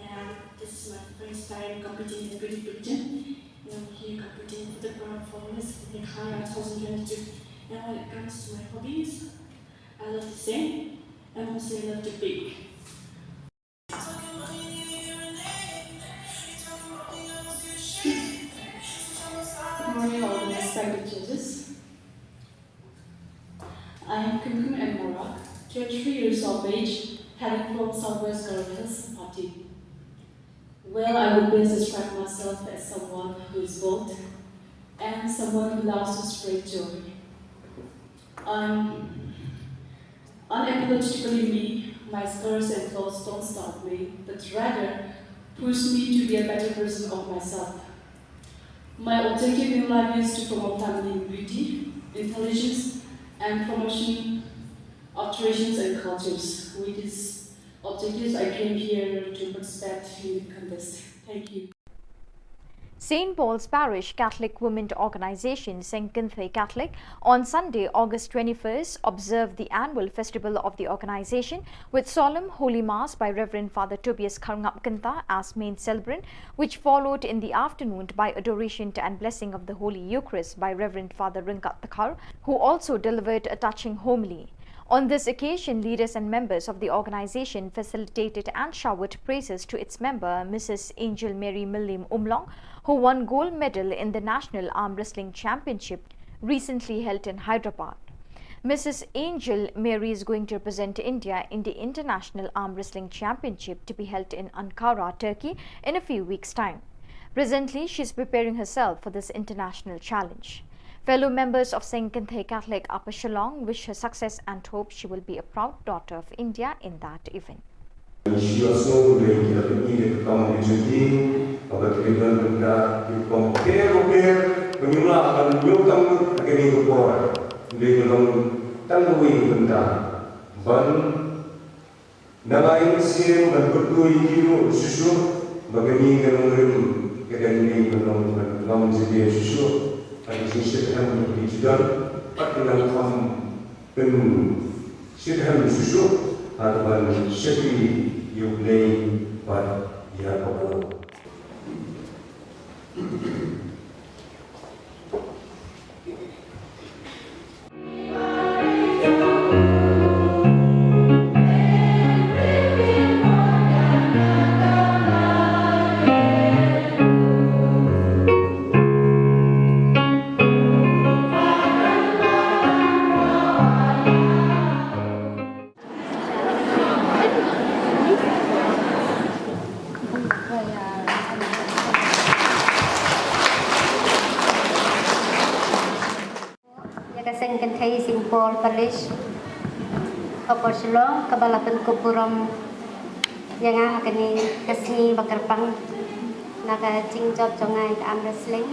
and this is my first time competing in Great Britain, and I'm here competing for the crown for Miss Meghalaya twenty twenty-two. And when it comes to my hobbies, I love to sing, and also I love to bake. Good morning, all the respected judges. I am Kumkum M. Morak, twenty-three years of age, hailing from Southwest Garo Hills, Pati. Well, I would best describe myself as someone who is bold and someone who loves to spread joy. I'm unapologetically me. My scars and flaws don't stop me, but rather push me to be a better version of myself. My objective in life is to promote feminine beauty, intelligence, and promotion of traditions and cultures. With these objectives, I came here to participate in the contest. Thank you. Saint Paul's Parish Catholic Women Organization, Seng Kynthei Catholic, on Sunday, August twenty-first, observed the annual festival of the organization with solemn Holy Mass by Reverend Father Tobias Kharngap Kynta as main celebrant, which followed in the afternoon by adoration and blessing of the Holy Eucharist by Reverend Father Ryngkat Dkhar, who also delivered a touching homily. On this occasion, leaders and members of the organization facilitated and showered praises to its member, Missus Angel Mary Mylliem Umlong, who won gold medal in the National Arm Wrestling Championship recently held in Hyderabad. Missus Angel Mary is going to represent India in the International Arm Wrestling Championship to be held in Ankara, Turkey, in a few weeks' time. Presently, she is preparing herself for this international challenge. Fellow members of Seng Kynthei Catholic Upper Shillong wish her success and hope she will be a proud daughter of India in that event. Ngi shu ïohsngew lei ki la pyni da ka kam ka jong ki, kaba ki la don bynta ki rukom bapher bapher ba ngim lah ban ñiewkam lut ha kane ka por. Lei ka long tang kawei ka bynta ban na ngai mynsiem ban kyrkhu ïa ki ruh shuh shuh ba kane ka nongrim ka dang dei ban long ban long jingïadei shuh shuh. Bad ka jingshitrhem ka dei jingdon bad ka nang kham pynshit hem shuh shuh ha kaban shakri ïa U Blei bad ïa ka por. Ïa ka Seng Kynthei Saint Paul Parish Upper Shillong kaba la pynkup burom ïa nga ha kane ka sngi ba kyrpang na ka jingjop jong nga ïa ka arm wrestling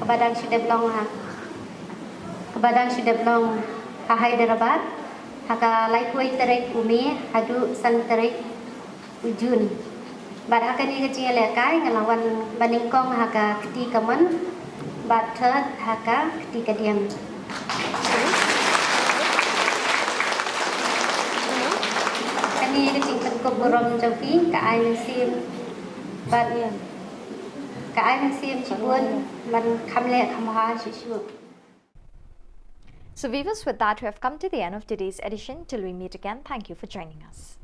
kaba dang shu dep long ha kaba dang shu dep long ha Hyderabad ha ka laiphew wei tarik u May haduh san tarik u June. Bad ha kane ka jingïalehkai nga la wan ba nyngkong ha ka kti kamon bad third ha ka kti kadiang. Kane ka jingpynkup burom jong phi ka ai mynsiem bad ka ai mynsiem shibun ban kham leh kham bha shuh shuh. So viewers, with that, we have come to the end of today's edition. Till we meet again, thank you for joining us.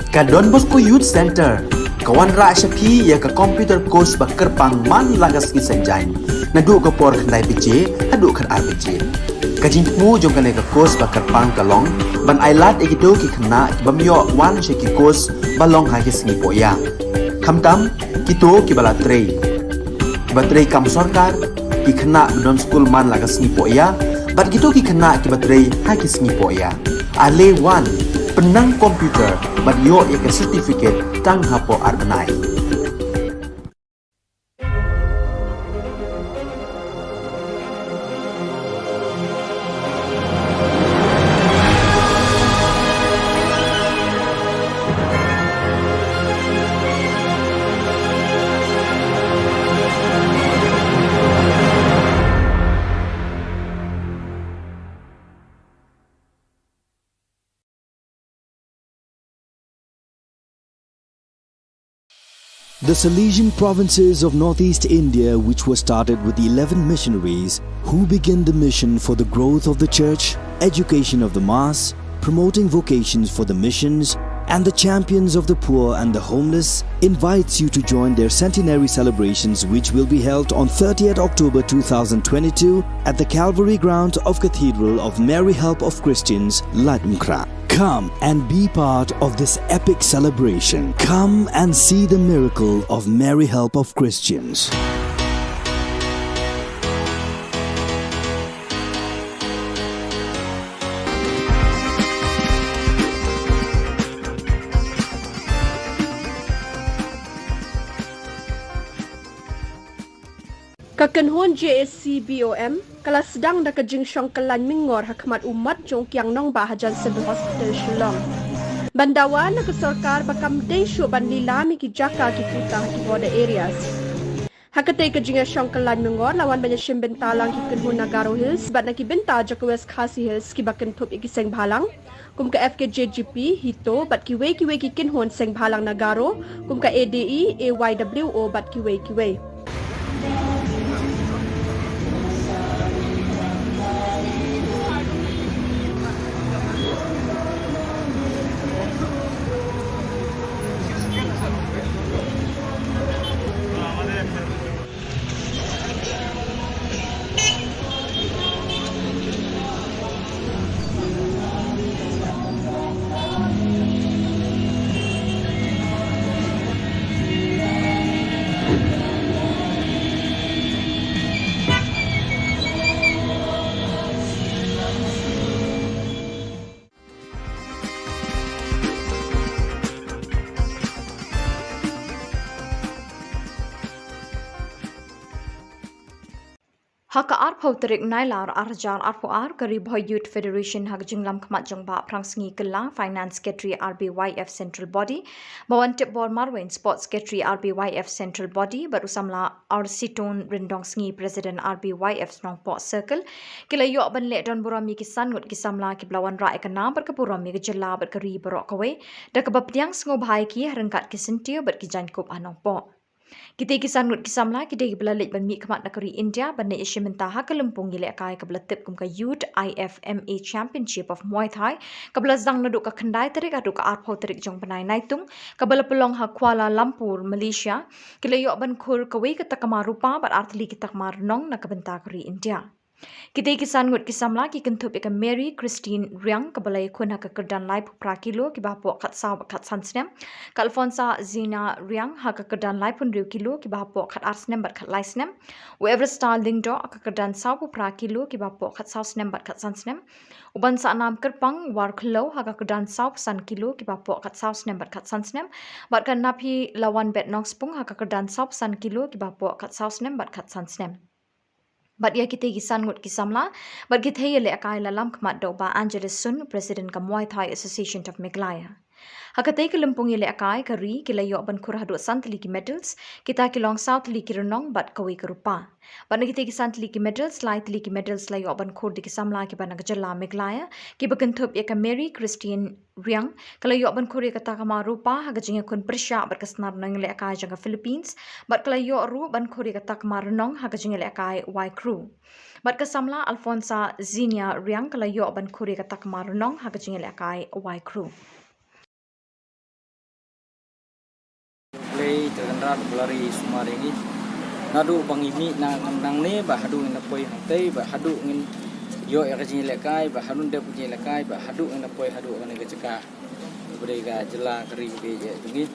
Ka Don Bosco Youth Centre ka wanrah sha phi ïa ka computer course ba kyrpang man la ka sngi Saitjaiñ, naduh ka por khyndai baje haduh khatar baje. Ka jingthmu jong kane ka course ba kyrpang ka long ban ailad ïa kito ki khynnah ki bym ïoh wan sha ki course ba long ha ki sngi pohïa. Khamtam kito kiba la trei, kiba trei kam sorkar, ki khynnah ba don skul man la ka sngi pohïa bad kito ki khynnah kiba trei ha ki sngi pohïa. Ale wan, pynnang computer bad ïoh ïa ka certificate tang hapoh ar bnai. The Salesian provinces of northeast India, which was started with eleven missionaries who began the mission for the growth of the church, education of the mass, promoting vocations for the missions, and the champions of the poor and the homeless, invites you to join their centenary celebrations, which will be held on thirtieth October two thousand twenty-two at the Calvary ground of Cathedral of Mary Help of Christians, Laitumkhrah. Come and be part of this epic celebration. Come and see the miracle of Mary Help of Christians. Ka kynhun J A C B O M ka la sdang da ka jingshong kyllain myngor ha khmat u mat jong u kiang nongbah hajan Civil Hospital Shillong. Ban dawa na ka sorkar ba kam dei shuh ban lilam ïa ki jaka ki kuta ha ki border areas. Ha katei ka jingïashong kyllain myngor la wan ban ïashim bynta lang ki kynhun na Garo Hills bad na ki bynta jong ka West Khasi Hills kiba kynthup ïa ki seng bhalang kum ka F K J G P, HITO bad kiwei kiwei ki kynhun seng bhalang na Garo kum ka A D E, A Y W O bad kiwei kiwei. Ha ka arphew tarik Nailar arhajar arphew ar, ka Ri Bhoi Youth Federation ha ka jinglam khmat jong Bah Phrangsngi Kylla, Finance Secretary R B Y F Central Body, Bah Wantipbor Marwein, Sports Secretary R B Y F Central Body, bad u samla Arsitun Ryndongsngi, President R B Y F Nongpoh Circle, ki la ïoh ban leh don burom ïa ki san ngut ki samla kiba la wanrah ïa ka nam bad ka burom ïa ka jylla bad ka ri baroh kawei, da kaba pdiang sngewbha ïa ki ha ryngkat ki syntiew bad ki jaiñkup ha Nongpoh. Kitei ki san ngut ki samla ki dei kiba la leit ban mihkhmat na ka ri India ban leit ïashim bynta ha ka lympung ïalehkai kaba la tip kum ka Youth I F M A Championship of Muay Thai, kaba la sdang naduh ka khyndai tarik haduh ka arphew tarik jong u bnai Naitung, kaba la pynlong ha Kuala Lumpur, Malaysia. Ki la ïoh ban khur kawei ka takma rupa bad ar tylli ki takma rnong na ka bynta ka ri India. Kitei ki san ngut ki samla ki kynthup ïa ka Mary Christine Riang, kaba la ïakhun ha ka kyrdan laiphew phra kilo kiba hapoh khatsaw bad khatsan snem, ka Alfonsa Zina Riang ha ka kyrdan laiphew hynriew kilo kiba hapoh khatar snem bad khatlai snem, u Everstar Lyngdoh ha ka kyrdan sawphew phra kilo kiba hapoh khatsaw snem bad khatsan snem, u Bansaknam Kyrpang Warkhliew ha ka kyrdan sawphew san kilo kiba hapoh khatsaw snem bad khatsan snem, bad ka Naphilawanbet Nongspung ha ka kyrdan sawphew san kilo kiba hapoh khatsaw snem bad khatsan snem. Bad ïa kitei ki san ngut ki samla bad ki thei ïalehkai la lam khmat da u Bah Angeles Sun, President ka Muay Thai Association of Meghalaya. Ha katei ka lympung ïalehkai ka ri ki la ïoh ban khur haduh san tylli ki medals, kita ki long saw tylli ki rnong bad kawei ka rupa. Bad na kitei ki san tylli ki medals, lai tylli ki medals la ïoh ban khur da ki samla kiba na ka jylla Meghalaya, kiba kynthup ïa ka Mary Christine Riang, ka la ïoh ban khur ïa ka takma rupa ha ka jingïakhun pyrshah bad ka snar nongïalehkai jong ka Philippines, bad ka la ïoh ruh ban khur ïa ka takma rnong ha ka jingïalehkai Y Crew. Bad ka samla Alfonsa Zinia Riang ka la ïoh ban khur ïa ka takma rnong ha ka jingïalehkai Y Crew. Blei te kan rat blari sumar ïa ngi. Naduh ba ngi mih na nangne ba haduh ngin poi hangtei ba haduh ngin ïoh ïa ka jingïalehkai ba haduh dep ka jingïalehkai ba haduh ngin poi haduh kane ka jaka. Ba dei ka jylla ka ri ka ïa jong ngi.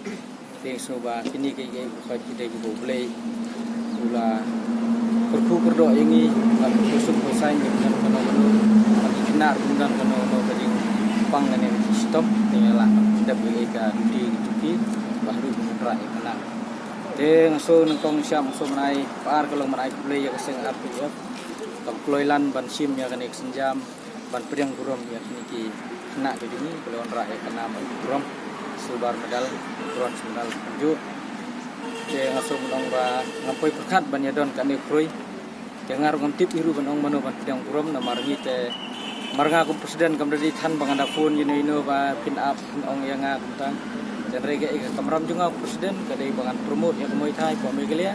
Te sngewbha kine ki ïa ki khot ki dei ki ba U Blei u la kyrkhu kyrdoh ïa ngi ban khuslai khuslai ïa ki don kano kano ban ki khynnah ruh don kano kano ka jingpang kane ka jingstop te ngi la dep ïa ka duty ki tuki ba haduh ki mutrak ïa ka nang. Te nga shu nyngkong sha nga shu mynai ba ar ka long mynai khublei ïa ka seng R P F kaba kloi lan ban shim ïa kane ka sienjam ban pdiang burom ïa kine ki khynnah ki jong ngi ba la wanrah ïa ka nam burom silver medal, bronze medal kumjuh. Te nga shu mynong ba ngam poi pyrkhat ban ïa don kane ka khrui. Te nga ruh ngam tip hi ruh ban ong mano ban pdiang burom namar ngi te mar nga kum president kam da dei than ba ngan da phone ïa no ïa no ba phin ap phin ong ïa nga kumta. Hynrei ka, ka kamram jong nga u president ka dei ba ngan promote ïa ka Muay Thai hapoh Meghalaya,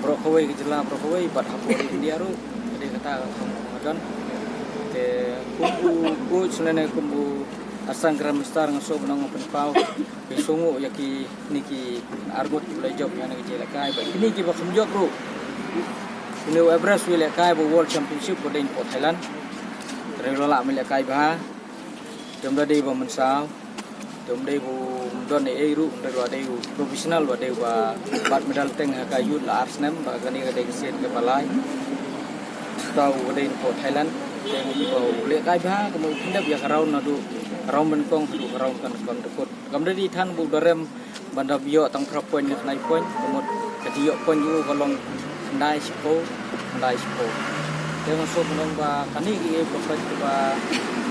baroh kawei ka jylla, baroh kawei bad hapoh ri India ruh. Ka dei kata ka kam ka don. Te kum u coach lane kum u assistant grandmaster nga sngewbha ban ong pynpaw, pynshong ïa kine ki arngut kiba la jop ïa kane ka jingïalehkai bad kine kiba kham jop ruh. Une u Everest u ïalehkai ba World Championship ba dei hapoh Thailand. Hynrei u la lah ban ïalehkai bha. Te um da dei ba mynsaw, te um dei ba um don ei ei ruh, um dei ba dei u professional, ba dei ba bat medal teng ha ka youth la ar snem, ba kane ka dei ka sien kaba lai. Uta u ba dei hapoh Thailand, te um dei ba u lehkai bha, kumno u pyndep ïa ka round naduh ka round ba nyngkong haduh ka round kaba nyngkong. Te kam da dei than ba u da rem ban da ïoh tang phra point ne khyndai point, ka mut ka jingïoh point jong u ka long khyndai shiphew, khyndai shiphew. Te nga sngewbha ban ong ba kane ka ei ei ba peit ba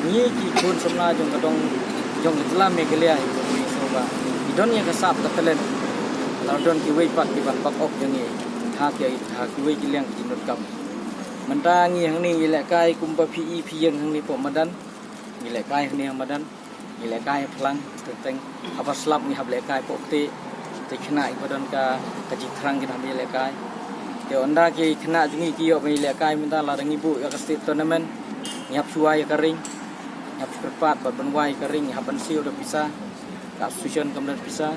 ngi ki khun samla jong ka dong jong ka jylla Meghalaya, ngi sngewbha ngi don ïa ka sap ka talent. La don kiwei pat ki ban back up ïa ngi ha ki, ha kiwei ki liang ki donkam. Mynta ngi hangne ngi lehkai kumba phi i phi ïeng hangne hapoh madan. Ngi lehkai hangne ha madan. Ngi lehkai ha phlang, teng teng haba slap ngi hap lehkai hapoh kti. Te khynnah kiba don ka, ka jingthrang kin hap ïalehkai. Te ynda ki khynnah jong ngi ki ïoh ban ïalehkai mynta lada ngi buh ïa ka state tournament, ngi hap shu wai ïa ka ring, ngi hap shu kyrpad bad ban wai ïa ka ring, ngi hap ban siew da pisa. Ka association kam don pisa.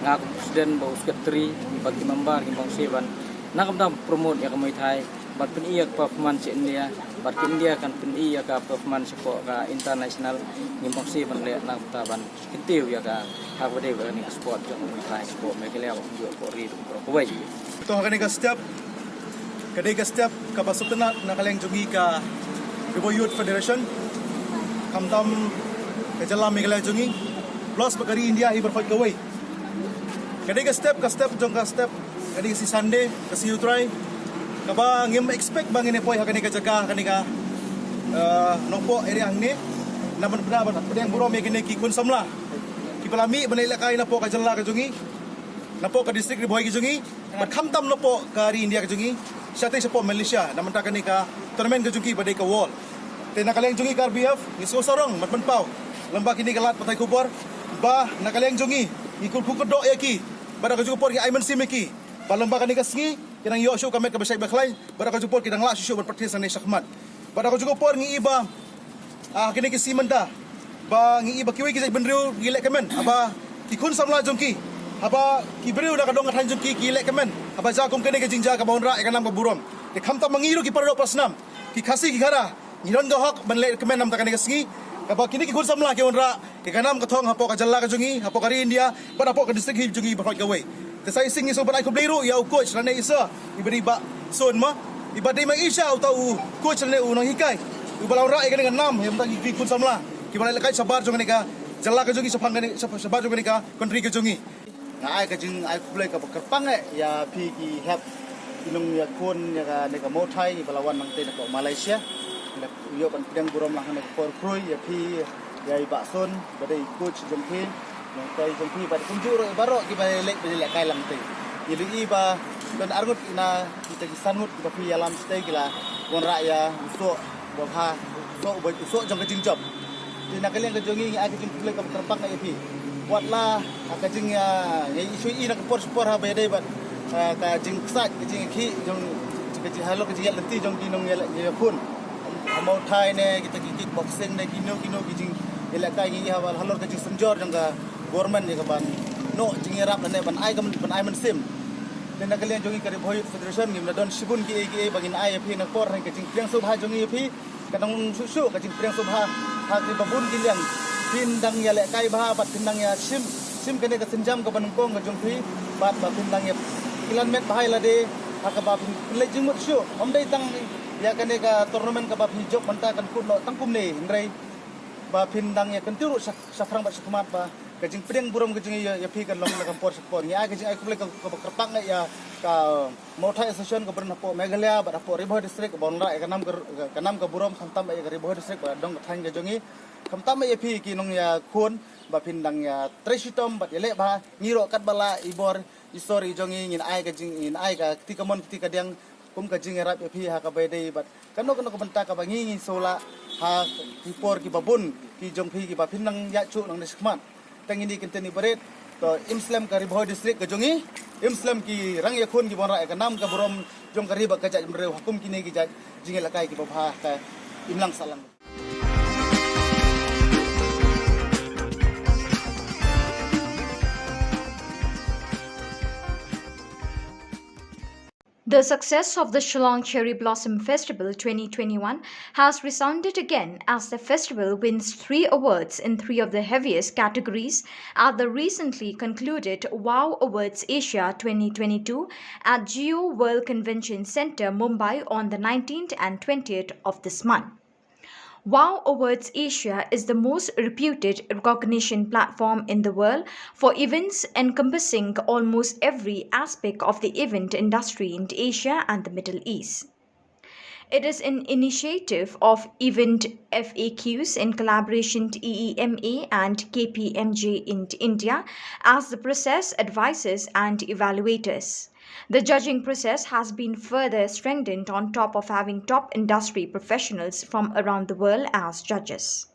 Nga kum president bad u secretary bad ki member ngi bang siew ban na kumta promote ïa ka Muay Thai. Bad pyni ïa ka performance sha India, bad ka India kan pyni ïa ka performance shapoh ka international, ngim bang siew ban leh na kumta ban kyntiew ïa ka ha kaba dei ba kane ka sport jong u Muay Thai shapoh Meghalaya, bad kumjuh hapoh ri baroh kawei. To ha kane ka step, ka dei ka step kaba sngewtynnat na ka liang jong ngi ka Ri Bhoi Youth Federation, khamtam ka jylla Meghalaya jong ngi, plus bad ka ri India hi baroh kawei. Ka dei ka step, ka step jong ka step, ka dei ka sngi Sunday, ka sngi U Trai, kaba ngim expect ba ngin ïa poi ha kane ka jaka, ha kane ka, eh, Nongpoh area hangne. Namar ba ban pdiang burom ïa kine ki khun samla kiba la mih ban lehkai napoh ka jylla ka jong ngi, napoh ka district Ri Bhoi ka jong ngi, bad khamtam napoh ka ri India ka jong ngi, shatei shapoh Malaysia, namar kane ka tournament ka jong ki ba dei ka World. Te na ka liang jong ngi ka R B F ngi sngewsarong ban pynpaw lyngba kine ki lad pathai khubor ba na ka liang jong ngi ngi kyrkhu kyrdoh ïa ki, bad ha kajuh ka por ngi ai mynsiem ïa ki ba lyngba kane ka sngi kin nang ïoh shuh ka met kaba shait ba khlaiñ, bad ha kajuh ka por kin nang lah shuh shuh ban practice hangne shakhmat. Bad ha kajuh ka por ngi i ba, ah, kine ki sngi mynta ba ngi i ba kiwei ki jaitbynriew ki leh kmen haba ki khun samla jong ki, haba ki briew na ka dong ka thaiñ jong ki ki leh kmen, haba jia kum kane ka jingjia kaba wanrah ïa ka nam ka burom. Te khamtam ma ngi ruh ki para doh para snam, ki Khasi ki Khara, ngi don ka hok ban leh kmen namar kane ka sngi kaba kine ki khun samla ki wanrah ïa ka nam ka thong hapoh ka jylla ka jong ngi, hapoh ka ri India, bad hapoh ka district hi jong ngi baroh kawei. Te sa shisien ngi sngewbha ban ai khublei ruh ïa u coach lane i sir, iba dei Bah Sun ma, iba dei ma i sha uta u coach lane u nonghikai uba la wanrah ïa kane ka nam ïa mynta ki khun samla kiba la lehkai shabar jong kane ka jylla ka jong ngi, shaphang kane, shab-, shabar jong kane ka country ka jong ngi. Nga ai ka jingai khublei kaba kyrpang eh ïa phi ki hep ki nongïakhun ïa kane ka Muay Thai iba la wan nangtei napoh Malaysia. Ngi la ïoh ban pdiang burom lang ha kane ka por khrui ïa phi, ïa i Bah Sun ba dei coach jong phi, nongtei jong phi bad kumjuh ruh ïa baroh kiba leh, ba lehkai lang tei. Ngi la ïohi ba don arngut na kita ki san ngut kiba phi ïalam shatei ki la wanrah ïa u soh ba bha, u soh, u soh jong ka jingjop. Te na ka liang ka jong ngi ngi ai ka jingkhublei kaba kyrpang ïa phi. Wat la, ah, ka jing, ah, ngi shu i na ka por sha por haba ïadei bad, ah, ka jingksaid, ka jingkhih jong, ka jing halor ka jingïaid lynti jong ki nongïakhun. Ha Muay Thai ne, kita ki kickboxing ne, kino kino ki jingïalehkai ngi i haba halor ka jingsynjor jong ka government ïa ka ban noh jingïarap ne ban ai ka, ban ai mynsiem. Te na ka liang jong ngi ka Ri Bhoi Youth Federation ngim la don shibun kiei kiei ba ngin ai ïa phi na ka por, hynrei ka jingpdiang sngewbha jong ngi ïa phi ka dang shuh shuh, ka jingpdiang sngewbha ha kiba bun ki liang. Phin dang ïalehkai bha bad phin dang ïashim, shim kane ka sienjam kaba nyngkong ka jong phi, bad ba phin dang ïa kylliang met bha ïa lade ha kaba phin leit jingmut shuh. Ym dei tang ïa kane ka tournament kaba phi jop mynta kan kut noh tang kumne, hynrei ba phin dang ïa kyntiew ruh sha, shaphrang bad shakhmat ba ka jingpdiang burom ka jong ngi ïa, ïa phi kan long na ka por sha ka por. Ngi ai ka jingai khublei ka, kaba kyrpang ïa ka Muay Thai Association kaba don hapoh Meghalaya bad hapoh Ri Bhoi District kaba wanrah ïa ka nam ka, ka nam ka burom khamtam ïa ka Ri Bhoi District ba dong ka thaiñ ka jong ngi. Khamtam ïa phi ki nongïakhun ba phin dang ïatrei shitom bad ïaleh bha, ngi ruh katba lah i bor i sor i jong ngi ngin ai ka jing, ngin ai ka kti kamon kti kadiang kum ka jingïarap ïa phi ha kaba ïadei bad kano kano ka bynta kaba ngi ngi sngewlah ha ki por kiba bun ki jong phi kiba phin nang ïaid shuh nangne shakhmat. Te ngin ïa kyntiew ïa barit, To im slem ka Ri Bhoi District ka jong i, im slem ki rang ïakhun ki ban rah ïa ka nam ka burom jong ka ri bad ka jaitbynriew ha kum kine ki jait jingïalehkai kiba bha ha ka imlang sahlang. The success of the Shillong Cherry Blossom Festival twenty twenty-one has resounded again as the festival wins three awards in three of the heaviest categories at the recently concluded WOW Awards Asia twenty twenty-two at Jio World Convention Centre, Mumbai on the nineteenth and twentieth of this month. WOW Awards Asia is the most reputed recognition platform in the world for events encompassing almost every aspect of the event industry in Asia and the Middle East. It is an initiative of Event F A Qs in collaboration to E E M A and K P M G in India as the process advisors and evaluators. The judging process has been further strengthened on top of having top industry professionals from around the world as judges.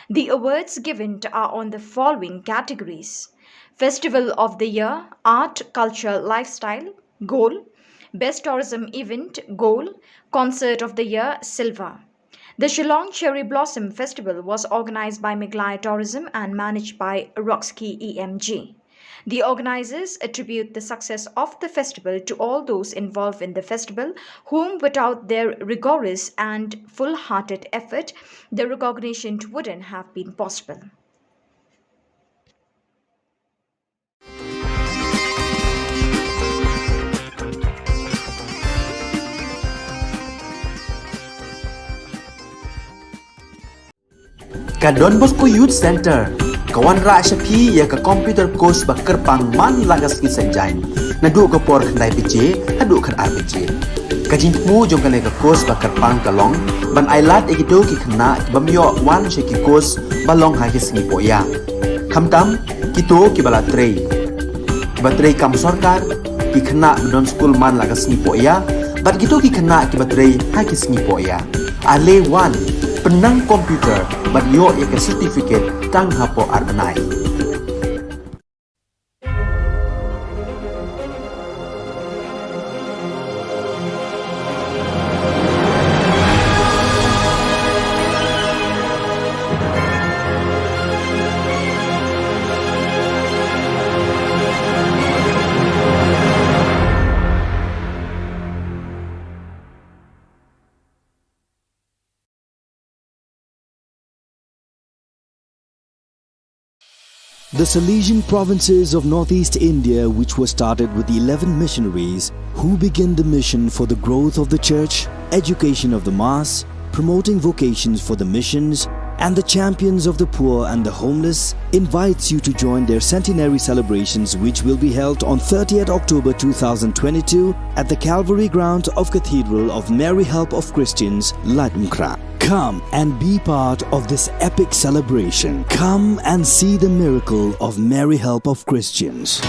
The awards given are on the following categories: Festival of the Year, Art, Culture, Lifestyle, Gold, Best Tourism Event, Gold, Concert of the Year, Silver. The Shillong Cherry Blossom Festival was organized by Meghalaya Tourism and managed by Roxkey E M G. The organizers attribute the success of the festival to all those involved in the festival, whom without their rigorous and full-hearted effort, the recognition wouldn't have been possible. Ka Don Bosco Youth Centre ka wanrah sha phi ïa ka computer course ba kyrpang man la ka sngi Saitjaiñ, naduh ka por khyndai baje haduh khatar baje. Ka jingthmu jong kane ka course ba kyrpang ka long ban ailad ïa kito ki khynnah ki bym ïoh wan sha ki course ba long ha ki sngi poh ïa. Khamtam kito kiba la trei, kiba trei kam sorkar, ki khynnah ba don skul man la ka sngi poh ïa, bad kito ki khynnah kiba trei ha ki sngi poh ïa. Ale wan, pynnang computer bad ïoh ïa ka certificate tang hapoh ar bnai. The Salesian provinces of northeast India, which were started with eleven missionaries who began the mission for the growth of the church, education of the mass, promoting vocations for the missions, and the champions of the poor and the homeless, invites you to join their centenary celebrations, which will be held on thirtieth October two thousand twenty-two at the Calvary Ground of Cathedral of Mary Help of Christians, Laitumkhrah. Come and be part of this epic celebration. Come and see the miracle of Mary Help of Christians.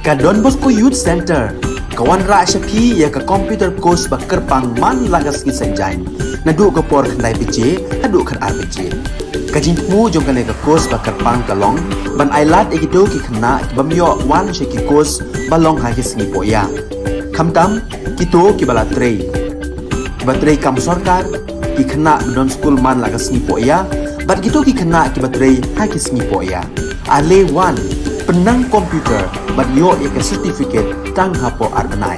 Ka Don Bosco Youth Centre ka wanrah sha phi ïa ka computer course ba kyrpang man la ka sngi Saitjaiñ, naduh ka por khyndai baje haduh khatar baje. Ka jingthmu jong kane ka course ba kyrpang ka long ban ailad ïa kito ki khynnah ki bym ïoh wan sha ki course ba long ha ki sngi pohïa, khamtam kito kiba la trei, kiba trei kam sorkar, ki khynnah ba don skul man la ka sngi pohïa bad kito ki khynnah kiba trei ha ki sngi pohïa. Ale wan, pynnang computer bad ïoh ïa ka certificate tang hapoh ar bnai.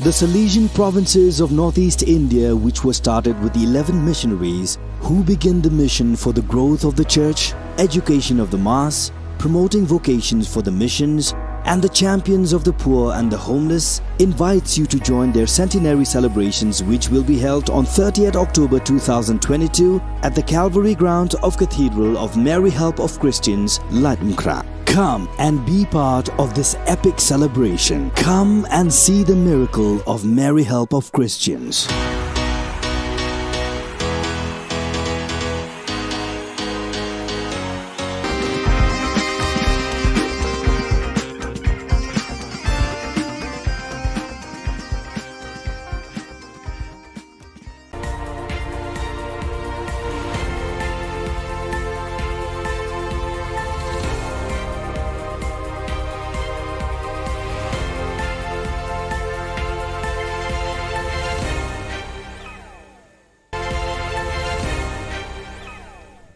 The Salesian provinces of northeast India, which were started with eleven missionaries who began the mission for the growth of the church, education of the mass, promoting vocations for the missions, and the champions of the poor and the homeless, invites you to join their centenary celebrations, which will be held on thirtieth October two thousand twenty-two at the Calvary Ground of Cathedral of Mary Help of Christians, Laitumkhrah. Come and be part of this epic celebration. Come and see the miracle of Mary Help of Christians.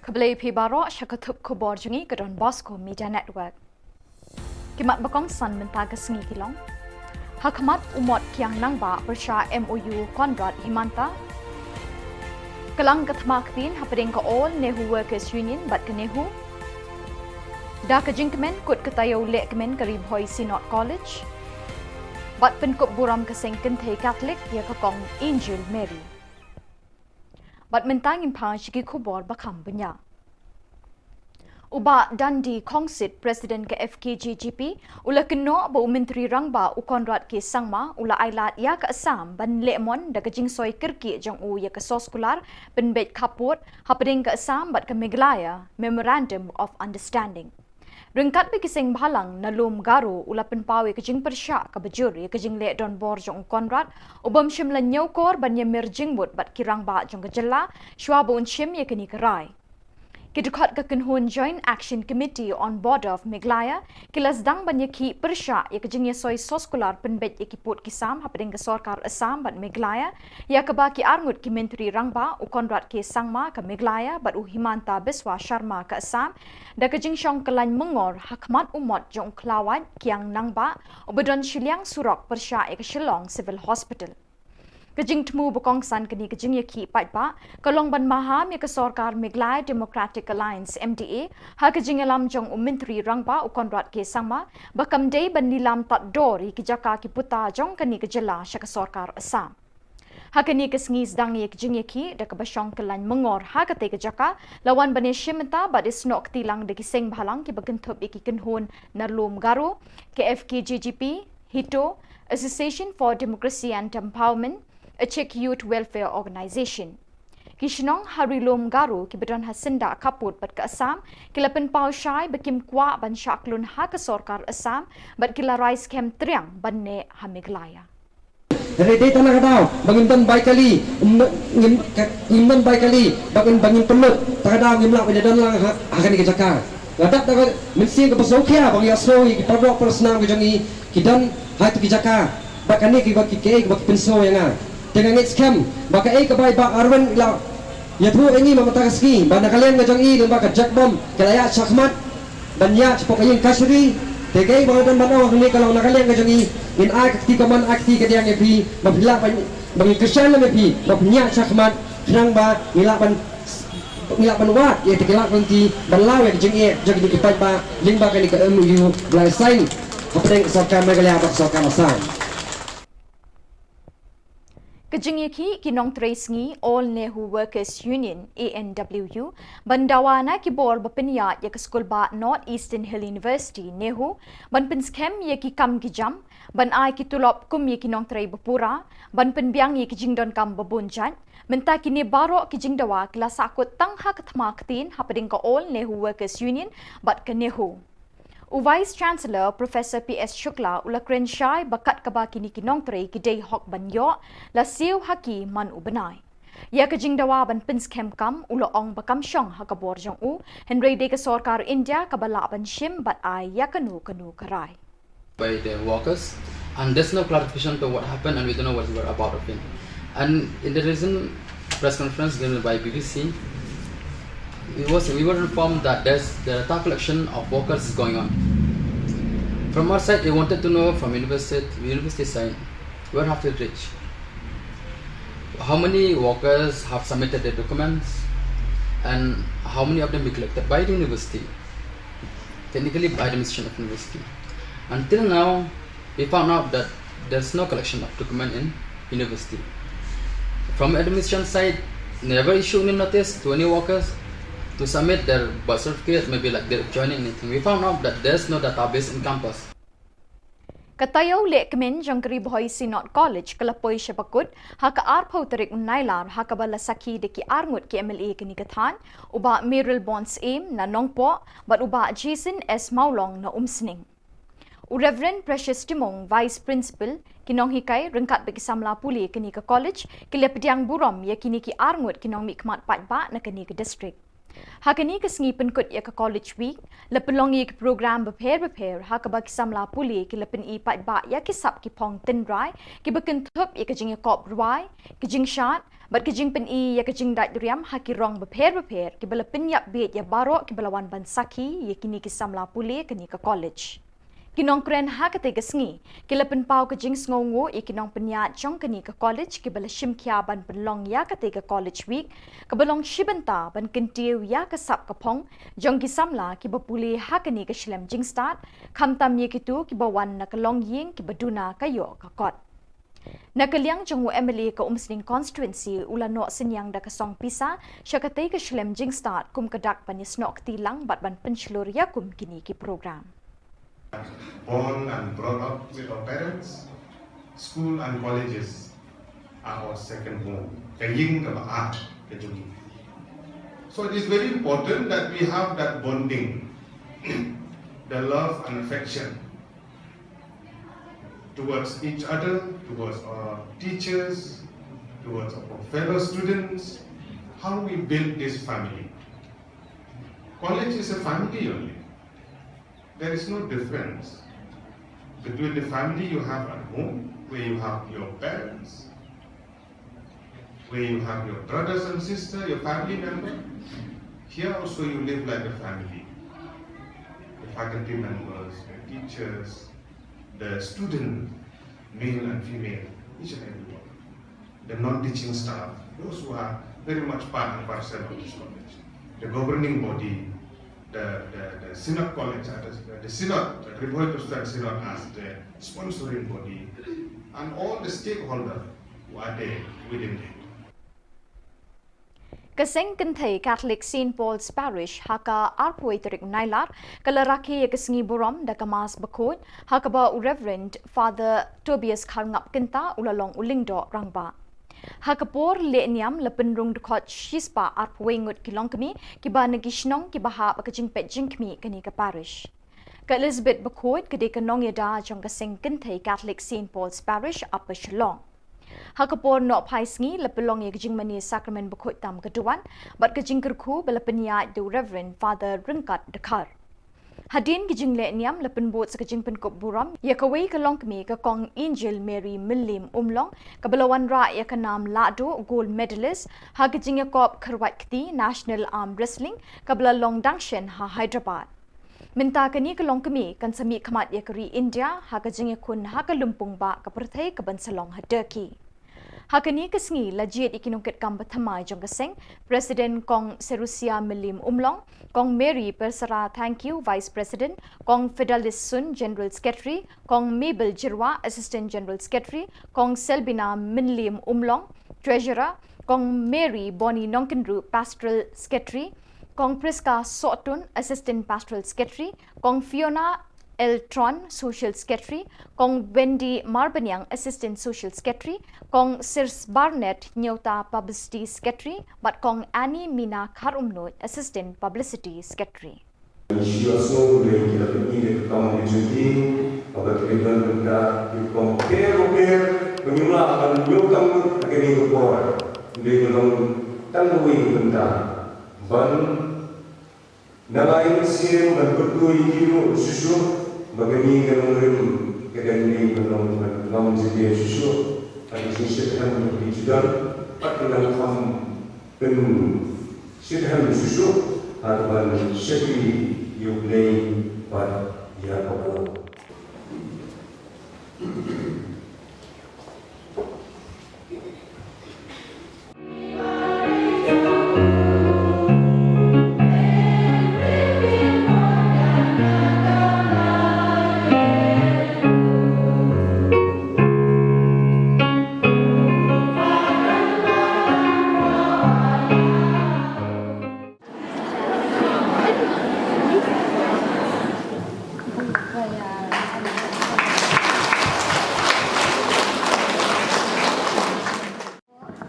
Khublei phi baroh sha ka thup khubor jong ngi ka Don Bosco Media Network. Ki mat ba kongsan mynta ka sngi ki long: Ha khmat u Mot Kiang Nangbah pyrshah M O U Conrad Himanta. Kylang ka thma ktien hapdeng ka All Nehru Workers Union bad ka NEHU. Da ka jingkmen kut ka taïew lehkmen ka Ri Bhoi Synod College. Bad pynkup burom ka seng kynthei Katholik ïa ka Kong Angel Mary. Bad mynta ngin phai sha ki khubor ba kham bniah. U Bah Dandi Khongsit, President ka F K J G P, u la kynnoh ba u Myntri Rangbah u Conrad K Sangma u la ailad ïa ka Assam ban leh mon da ka jingsoi kyrkieh jong u ïa ka soskular pynbeit khappud hapdeng ka Assam bad ka Meghalaya Memorandum of Understanding. Ryngkat bad ki seng bhalang na lum Garo, u la pynpaw ïa ka jingpyrshah kaba jur ïa ka jingleh donbor jong u Conrad, u bym shym la ñiewkor ban ïamir jingmut bad ki rangbah jong ka jylla shuwa ba un shim ïa kane ka rai. Ki dkhot ka kynhun Joint Action Committee on Border of Meghalaya ki la sdang ban ïakhih pyrshah ïa ka jingïasoi soskular pynbeit ïa ki pud ki sam hapdeng ka sorkar Assam bad Meghalaya, ïa kaba ki arngut ki Myntri Rangbah, u Conrad K Sangma ka Meghalaya bad u Himanta Biswa Sharma ka Assam, da ka jingshong kyllain myngor ha khmat u mot jong u Khlawait Kiang Nangbah uba don shiliang surok pyrshah ïa ka Shillong Civil Hospital. Ka jingthmu ba kongsan kane ka jingïakhih paidbah ka long ban maham ïa ka sorkar Meghalaya Democratic Alliance, M D A, ha ka jingïalam jong u Myntri Rangbah u Conrad K Sangma ba kam dei ban lilam tad dor ïa ki jaka ki puta jong kane ka jylla sha ka sorkar Assam. Ha kane ka sngi sdang ïa ka jingïakhih da kaba shong kyllain myngor ha katei ka jaka, la wan ban ïashim bynta bad ïasnoh kti lang da ki seng bhalang kiba kynthup ïa ki kynhun na lum Garo, ka F K J G P, HITO, Association for Democracy and Empowerment, Achik Youth Welfare Organization. Ki shnong ha ri lum Garo kiba don ha syndah khappud bad ka Assam ki la pynpaw shai ba kim kwah ban shah khlun ha ka sorkar Assam bad ki la rai skhem triang ban neh ha Meghalaya. Hynrei dei tang na ka daw ba ngim don bai kali, um, ngim, ka, ngim don bai kali ba ngin, ba ngin pynlut, ta ka daw ngim lah ban ïadon lang ha, ha kane ka jaka. Nga dap da ka mynsiem kaba sngewkhia ba ngi ïasngew ïa ki paralok parasnam ka jong ngi ki don ha kito ki jaka, ba kane kiba ki, kiei kiba ki pynsngew ïa nga. Te nga ngeit skhem ba kaei kaba i Bah Arwin i la ïathuh ïa ngi mynta ka sngi ba na ka liang ka jong i lyngba ka Jakbom ka la ïaid shakhmat ban ïaid shapoh ka ïing kashari. Te kaei ba nga don ban ong hangne ka long na ka liang ka jong i ngin ai ka kti kamon, ai ka kti kadiang ïa phi ba phi lah ban, ba ngin kyrshan lem ïa phi ba phin ïaid shakhmat khnang ba ngi lah ban, ngi lah ban wad ïa kito ki lad ki lynti ban law ïa ka jingeh jong kito ki paidbah lyngba kane ka M O U ba la sign. hapdeng ka sorkar Meghalaya bad ka sorkar Assam. Ka jingïakhih ki nongtrei sngi All Nehu Workers Union, A N W U, ban dawa na ki bor ba pynïaid ïa ka skulbah North Eastern Hill University, NEHU, ban pynskhem ïa ki kam ki jam, ban ai ki tulop kum ïa ki nongtrei ba pura, ban pynbiang ïa ki jingdonkam ba bun jait. Mynta kine baroh ki jingdawa ki la sahkut tang ha ka thma ktien hapdeng ka All Nehu Workers Union bad ka NEHU. U Vice Chancellor Professor P S Shukla u la kren shai ba kat kaba kine ki nongtrei ki dei hok ban ïoh, la siew ha ki man u bnai. Ïa ka jingdawa ban pynskhem kam u la ong ba kam shong ha ka bor jong u, hynrei dei ka sorkar India kaba lah ban shim bad ai ïa kano kano ka rai. By the workers, and there's no clarification to what happened, and we don't know what we were about of it. And in the recent press conference given by B B C, we was, we were informed that there's, the data collection of workers is going on. From our side, we wanted to know from university, university side, where have we reached? How many workers have submitted their documents, and how many of them be collected by the university? Technically, by the administration of university. Until now, we found out that there's no collection of document in university. From administration side, never issue any notice to any workers to submit their birth certificate, maybe like their joining, anything. We found out that there's no database in campus. Ka taïew lehkmen jong ka Ri Bhoi Synod College ka la poi sha ba kut ha ka arphew tarik u Nailar, ha kaba la sakhi da ki arngut ki M L A kane ka thaiñ, u Bah Mayralborn Syiem na Nongpoh bad u Bah Jason S Mawlong na Umsning. U Reverend Precious Timung, Vice Principal, ki nonghikai ryngkat bad ki samla pule kane ka college ki la pdiang burom ïa kine ki arngut ki nongmihkhmat paidbah na kane ka district. Ha kane ka sngi pynkut ïa ka College Week, la pynlong ïa ki program bapher bapher ha kaba ki samla pule ki la pyni paidbah ïa ki sap ki phong tynrai kiba kynthup ïa ka jingïakop rwai, ka jingshad bad ka jingpyni ïa ka jingdait riam ha ki rong bapher bapher, kiba la pynïap bieit ïa baroh kiba la wan ban sakhi ïa kine ki samla pule kane ka college. Ki nongkren ha katei ka sngi ki la pynpaw ka jingsngewnguh ïa ki nongpynïaid jong kane ka college kiba la shim khia ban pynlong ïa katei ka College Week, kaba long shi bynta ban kyntiew ïa ka sap ka phong jong ki samla kiba pule ha kane ka shlem jingstad, khamtam ïa kito kiba wan na ka longïing kiba duna ka ïoh ka kot. Na ka liang jong u M L A ka Umsning Constituency, u la noh synñiang da ka song pisa sha katei ka shlem jingstad kum ka dak ban ïasnoh kti lang bad ban pynshlur ïa kum kine ki program. Born and brought up with our parents, school and colleges are our second home. Ka ïing kaba ar ka jong ngi. So it is very important that we have that bonding, the love and affection towards each other, towards our teachers, towards our fellow students, how we build this family. College is a family only. There is no difference between the family you have at home, where you have your parents, where you have your brothers and sisters, your family member. Here also you live like a family. The faculty members, the teachers, the student, male and female, each and every one. The non-teaching staff, those who are very much part and parcel of this college. The governing body, the, the, the Synod College, uh, the, the Synod, the Ri Bhoi Presbyterian Synod as the sponsoring body, and all the stakeholders who are there within it. Ka Seng Kynthei Catholic Saint Paul's Parish ha ka arphew tarik Nailar ka la rakhe ïa ka sngi burom da ka Mass bakhuid, ha kaba u Reverend Father Tobias Kharngap Kynta u la long u lyngdoh rangbah. Ha ka por leh niam la pynrung dkhot shispah arphew ngut ki longkmie kiba na ki shnong kiba hap ka jingpeit jingkhmih kane ka parish. Ka Elizabeth Bakhuid ka dei ka nongïada jong ka Seng Kynthei Catholic Saint Paul's Parish, Upper Shillong. Ha ka por nohphai sngi la pynlong ïa ka jingmane Sakramen Bakhuid tam ka duwan bad ka jingkyrkhu ba la pynïaid da u Reverend Father Ryngkat Dkhar. Hadien ka jingleh niam la pynbud sa ka jingpynkup burom ïa kawei ka longkmie, ka Kong Angel Mary Mylliem Umlong, kaba la wanrah ïa ka nam lahduh Gold Medalist ha ka jingïakop kyrwat kti National Arm Wrestling kaba la long dang shen ha Hyderabad. Mynta kane ka longkmie kan sa mihkhmat ïa ka ri India ha ka jingïakhun ha ka lympung bah ka pyrthei kaban sa long ha Turkey. Ha kane ka sngi la jied ïa ki nongkitkam ba thymmai jong ka seng, President Kong Serusia Mylliem Umlong, Kong Mary Persara Thangkhiew, Vice President, Kong Fidelis Sun, General Secretary, Kong Mabel Jyrwa, Assistant General Secretary, Kong Selbina Mylliem Umlong, Treasurer, Kong Mary Bonnie Nongkynriew, Pastoral Secretary, Kong Prisca Sohtun, Assistant Pastoral Secretary, Kong Fiona L Tron, Social Secretary, Kong Wendy Marbaniang, Assistant Social Secretary, Kong Sirs Barnett Nyota, Publicity Secretary, bad Kong Annie Mina Kharumnuid, Assistant Publicity Secretary. Shu ïohsngew lei ki la pyni da ka kam ka jingkit, kaba ki la don bynta ki rukom bapher bapher ba ngim lah ban ïoh kam ha kane ka por. Dei ka long tang kawei ka bynta ban nang ai mynsiem ban pynduh ïa ki ruh shuh shuh ba kane ka nongrim ka dang dei ban long ban long jingdei shuh shuh. Ka jingshitrhem ka jingdon bad ka nang kham Pynshit hem shuh shuh, ha kaba shakri ïa U Blei bad ïa ka por.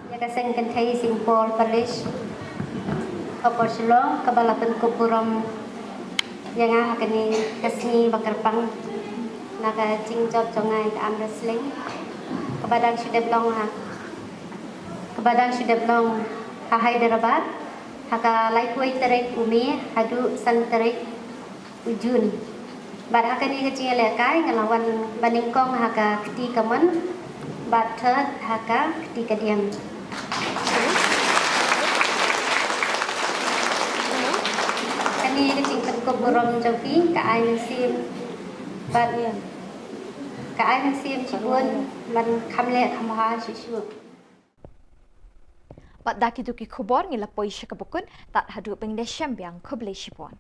Ïa ka seng kynthei Saint Paul Parish, Upper Shillong, kaba la pynkup burom ïa nga ha kane ka sngi ba kyrpang na ka jingjop jong nga ïa ka arm wrestling, kaba dang shu dep long ha, kaba dang shu dep long ha Hyderabad, ha ka laiphew tarik u May haduh san tarik u June. Bad ha kane ka jingïalehkai nga la wan ba nyngkong ha ka kti kamon bad third ha ka kti kadiang. Kane ka jingpynkup burom jong phi ka ai mynsiem bad ka ai mynsiem shibun ban kham leh kham bha shuh shuh. Bad da kito ki khubor ngi la poi sha kaba kut, tad haduh ban ïashem biang, khublei shibun.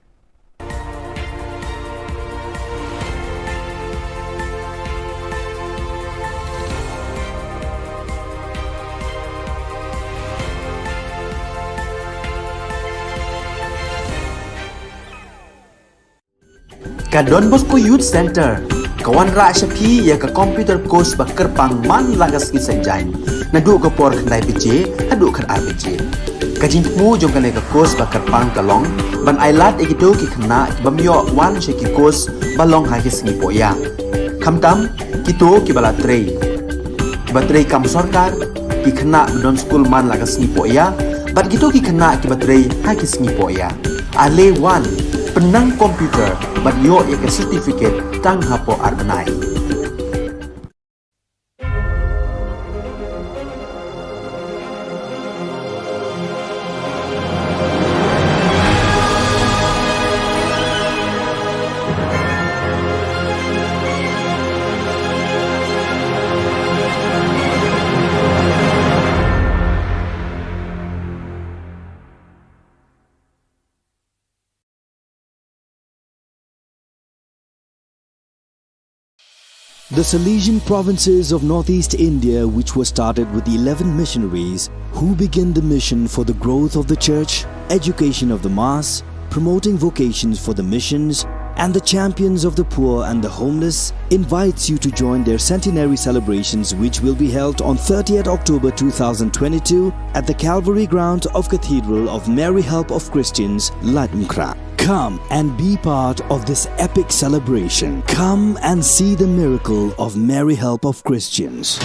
Ka Don Bosco Youth Centre ka wanrah sha phi ïa ka computer course ba kyrpang man la ka sngi Saitjaiñ, naduh ka por khyndai baje haduh khatar baje. Ka jingthmu jong kane ka course ba kyrpang ka long ban ai lad ïa kito ki khynnah ki bym ïoh wan sha ki course ba long ha ki sngi pohïa, khamtam kito kiba la trei, kiba trei kam sorkar, ki khynnah ba don skul man la ka sngi pohïa, bad kito ki khynnah kiba trei ha ki sngi pohïa. Ale wan, pynnang computer bad ïoh ïa ka certificate tang hapoh ar bnai. The Salesian provinces of northeast India, which was started with eleven missionaries who began the mission for the growth of the church, education of the mass, promoting vocations for the missions, and the champions of the poor and the homeless, invites you to join their centenary celebrations, which will be held on thirtieth October two thousand twenty-two at the Calvary ground of Cathedral of Mary Help of Christians, Laitumkhrah. Come and be part of this epic celebration. Come and see the miracle of Mary Help of Christians.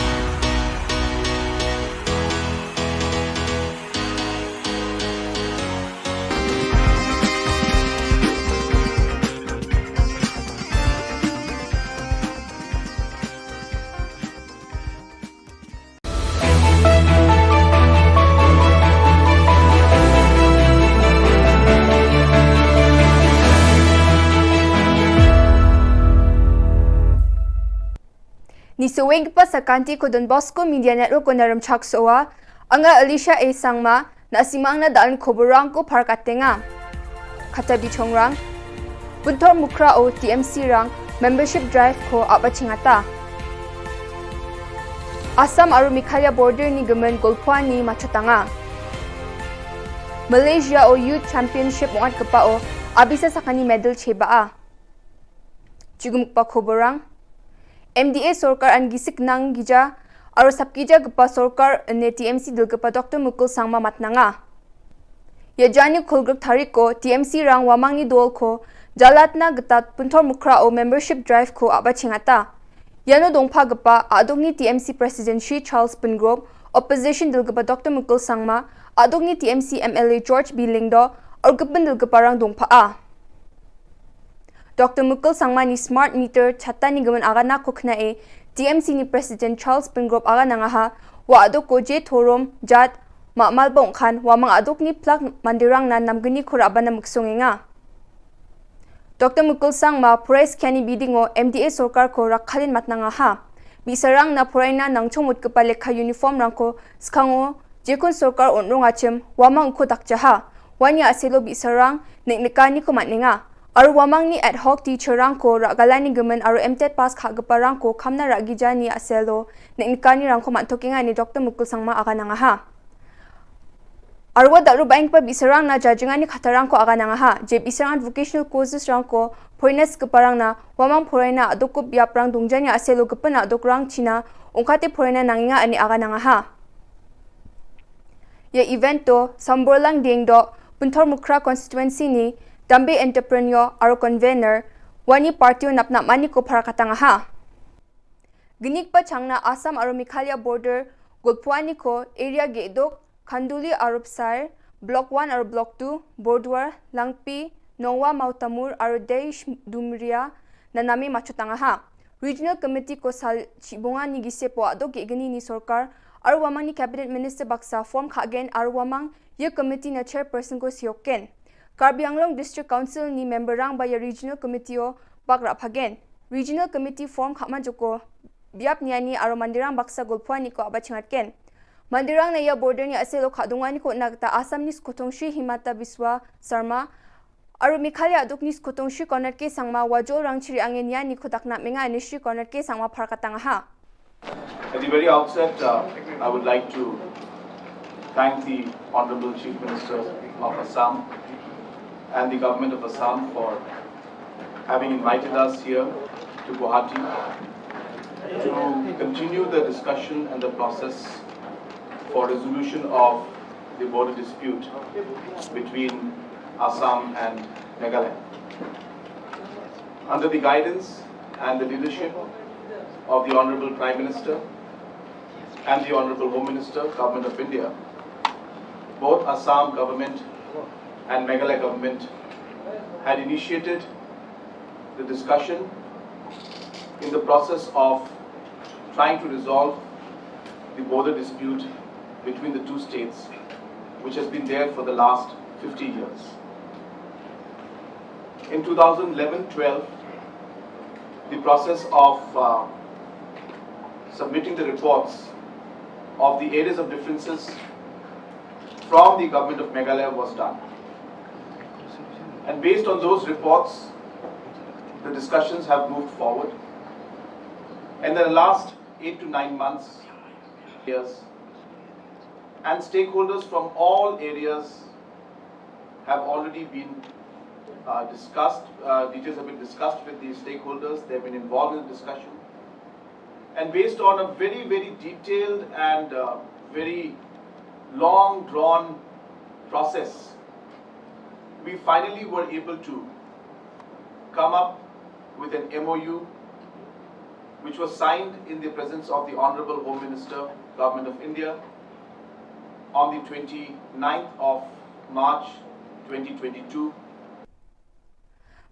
Ni saweng kpa sa kanti ko Don Bosco Media Network ko na Ramchak Soa, anga Alicia A Sangma, na simang na daan ko borang ko par katenga. Kata bichongrang, Punthor Mukhra o T M C rang membership drive ko aba chingata. Assam aru Meghalaya border ni gemen golpua ni machotanga. Malaysia o Youth Championship ongat kpa o abisa sakani medal cheba a. Chigum kpa khoborang. M D A sorkar an gisik nang gija, aru sap gija kpa sorkar ne T M C dil kpa Doctor Mukul Sangma matnanga. Ya jani khulgruk tarik ko T M C rang wamang ni dol ko jalatna getat Punthor Mukhra o membership drive ko aba chingata. Yano dongpa kpa aduk ni T M C President Shri Charles Pyngrope, opposition dil kpa Doctor Mukul Sangma, aduk ni T M C M L A George B Lyngdoh, aru kpen dil kpa rang dongpa a. Doctor Mukul Sangma ni smart meter chata ni gemen agana ko khna e, T M C ni President Charles Pyngrope agana ngaha, wa aduk ko je thorom, jat, ma malbong khan, wamang aduk ni plak mandirang na namgeni khura abana muksung enga. Doctor Mukul Sangma, Prais Kiani Bidingo, M D A sorkar ko rakhalin matnanga ha. Bisarang na Puraina nangchong mut kpa lekha uniform rang ko, skango, jekun sorkar onrung achim, wamang ko dakjaha. Wanya aselo bisarang, nek nekani ko matninga. Aru wamang ni ad hoc teacher rang ko, ragalani gemen aru M tet pass kha kpa rang ko, kamna ragija ni aselo, nek nekani rang ko mathokinga ni Doctor Mukul Sangma agananga ha. Arwa daru baing pa bisarang na jajingan ni khatarang ko agananga ha, je bisarang vocational courses rang ko, poinas keparang na, wamang poraina aduk kup yap rang dungjanya aselo kepena aduk rang China, ungkate poraina nanginga ani agananga ha. Ya event to, Samborlang Dengdo, Punthor Mukhra constituency ni, Dambe entrepreneur, aro convener, wani party o nap nap mani ko parakatanga ha. Genik pa changna Assam aro Meghalaya border, Golpuani ko, area gedok, Khanduli aro Psair, Block one aro Block two, Borduar, Langpi, Nongwa Mautamur aro Deish Dumria, na name machotanga ha. Regional Committee ko sal chibunga ni gise po adok ge geni ni sorkar, aro wamang ni Cabinet Minister baksa form khagen aro wamang ye committee na chairperson ko sioken. Karbi Anglong District Council ni member rang ba ya Regional Committee o bak rap hagen. Regional Committee form khama joko biap niani aro mandirang baksa Golpuani ko aba chingatken. Mandirang na ya border ni aselo khadungani ko nakta Assam ni skotong Shri Himanta Biswa Sarma, aro Meghalaya aduk ni skotong Shri Conrad K Sangma wajol rang chiri angen niani ko dakna menga ni Shri Conrad K Sangma parakatanga ha. At the very outset, uh, I would like to thank the Honorable Chief Minister of Assam and the Government of Assam for having invited us here to Guwahati to continue the discussion and the process for resolution of the border dispute between Assam and Meghalaya. Under the guidance and the leadership of the Honorable Prime Minister and the Honorable Home Minister, Government of India, both Assam government and Meghalaya government had initiated the discussion in the process of trying to resolve the border dispute between the two states, which has been there for the last fifty years. In two thousand eleven twelve, the process of, uh, submitting the reports of the areas of differences from the government of Meghalaya was done. And based on those reports, the discussions have moved forward. And in the last eight to nine months, years, and stakeholders from all areas have already been, uh, discussed, uh, details have been discussed with the stakeholders, they've been involved in the discussion. And based on a very, very detailed and, uh, very long drawn process, we finally were able to come up with an M O U which was signed in the presence of the Honorable Home Minister, Government of India, on the twenty-ninth of March twenty twenty-two.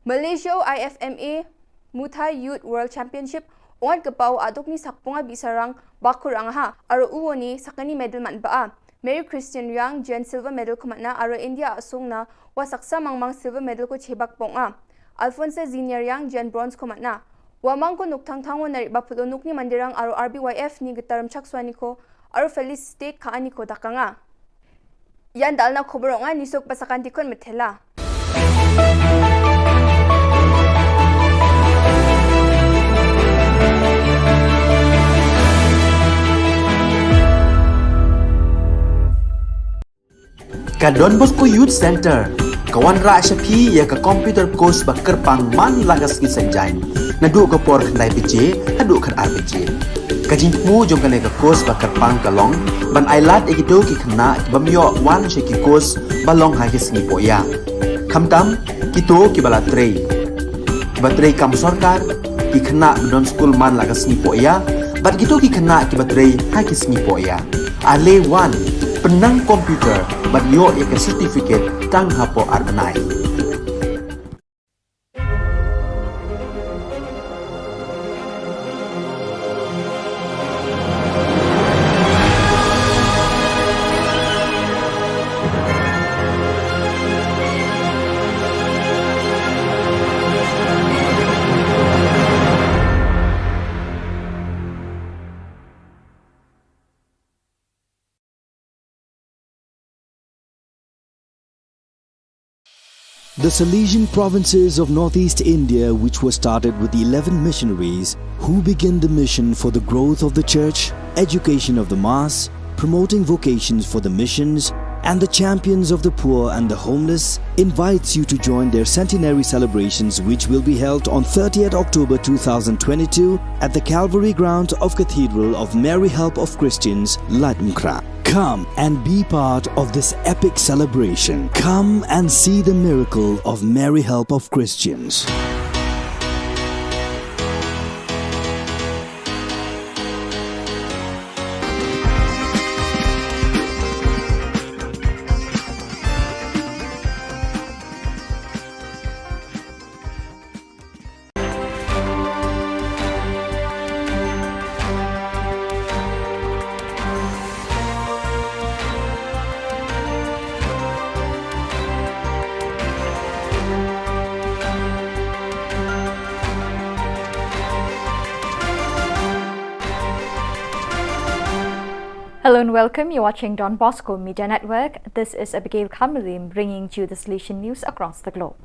Malaysia I F M A Muay Thai Youth World Championship, ongat kpa u aduk ni sakpunga bisarang bakur angaha, aro uoni sakani medal man ba a. Mary Christian Riang jen silver medal ko matna, aro India asung na wa saksa mangmang silver medal ko chebak pong a. Alfonso Ziniar Riang jen bronze ko matna. Wa mang ko nuk thang thang o nari ba phulo nuk ni mandirang aro R B Y F ni getar mchak swa ni ko aro Felis State ka ani ko dakanga. Yan dal na khubur nga ni sok pasakan dikon methela. Ka Don Bosco Youth Center ka wanrah sha phi ïa ka computer course ba kyrpang man la ka sngi Saitjaiñ. Naduh ka por khyndai baje haduh khatar baje. Ka jingthmu jong kane ka course ba kyrpang ka long ban ai lad ïa kito ki khynnah ki bym ïoh wan sha ki course ba long ha ki sngi pohïa. Khamtam kito kiba la trei, kiba trei kam sorkar, ki khynnah ba don skul man la ka sngi pohïa, bad kito ki khynnah kiba trei ha ki sngi pohïa. Ale wan, pynnang computer bad ïoh ïa ka certificate tang hapoh ar bnai. The Salesian provinces of northeast India, which were started with eleven missionaries, who began the mission for the growth of the church, education of the mass, promoting vocations for the missions, and the champions of the poor and the homeless, invites you to join their centenary celebrations, which will be held on thirtieth October two thousand twenty-two at the Calvary ground of Cathedral of Mary Help of Christians, Laitumkhrah. Come and be part of this epic celebration. Come and see the miracle of Mary Help of Christians. Hello and welcome. You're watching Don Bosco Media Network. This is Abigail Kamalim bringing to you the Salesian news across the globe.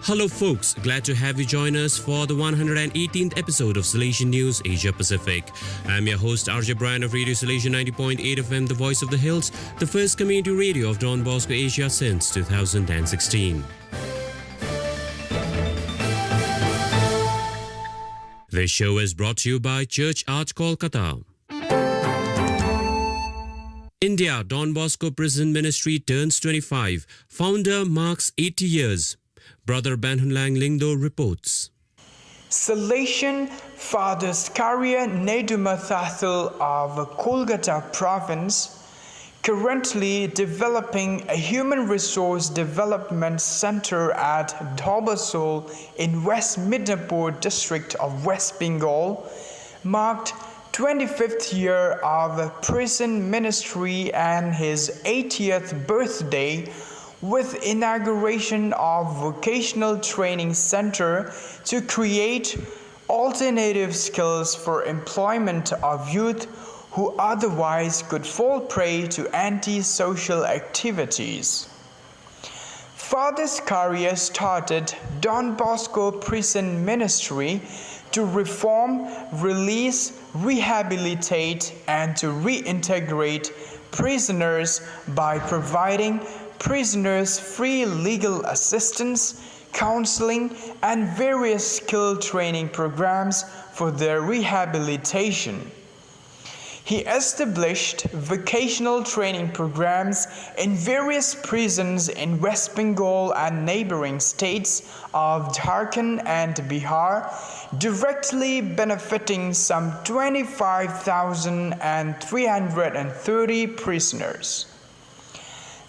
Hello, folks. Glad to have you join us for the one hundred eighteenth episode of Salesian News Asia Pacific. I'm your host, R J Brian of Radio Salesian ninety point eight F M, the voice of the hills, the first community radio of Don Bosco Asia since two thousand sixteen. This show is brought to you by Church Arch Kolkata. India, Don Bosco Prison Ministry turns twenty-five. Founder marks eighty years. Brother Banhunlang Lyngdoh reports. Salesian Father Zakaria Nedumathathil of Kolkata Province, currently developing a human resource development center at Dhobasol in West Midnapore district of West Bengal, marked twenty-fifth year of prison ministry and his eightieth birthday with inauguration of vocational training center to create alternative skills for employment of youth who otherwise could fall prey to antisocial activities. Father Zakaria started Don Bosco Prison Ministry to reform, release, rehabilitate, and to reintegrate prisoners by providing prisoners free legal assistance, counseling, and various skill training programs for their rehabilitation. He established vocational training programs in various prisons in West Bengal and neighboring states of Jharkhand and Bihar, directly benefiting some twenty-five thousand three hundred thirty prisoners.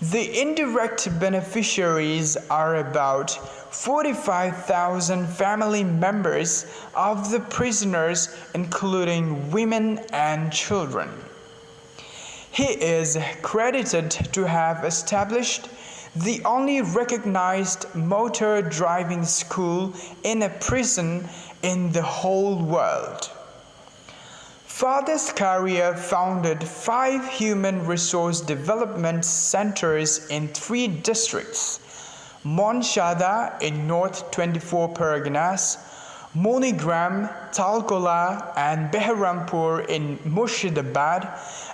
The indirect beneficiaries are about forty-five thousand family members of the prisoners, including women and children. He is credited to have established the only recognized motor driving school in a prison in the whole world. Father Zakaria founded five human resource development centers in three districts: Mount Shada in North twenty-four Parganas, MoneyGram, Talkola, and Beharampur in Murshidabad,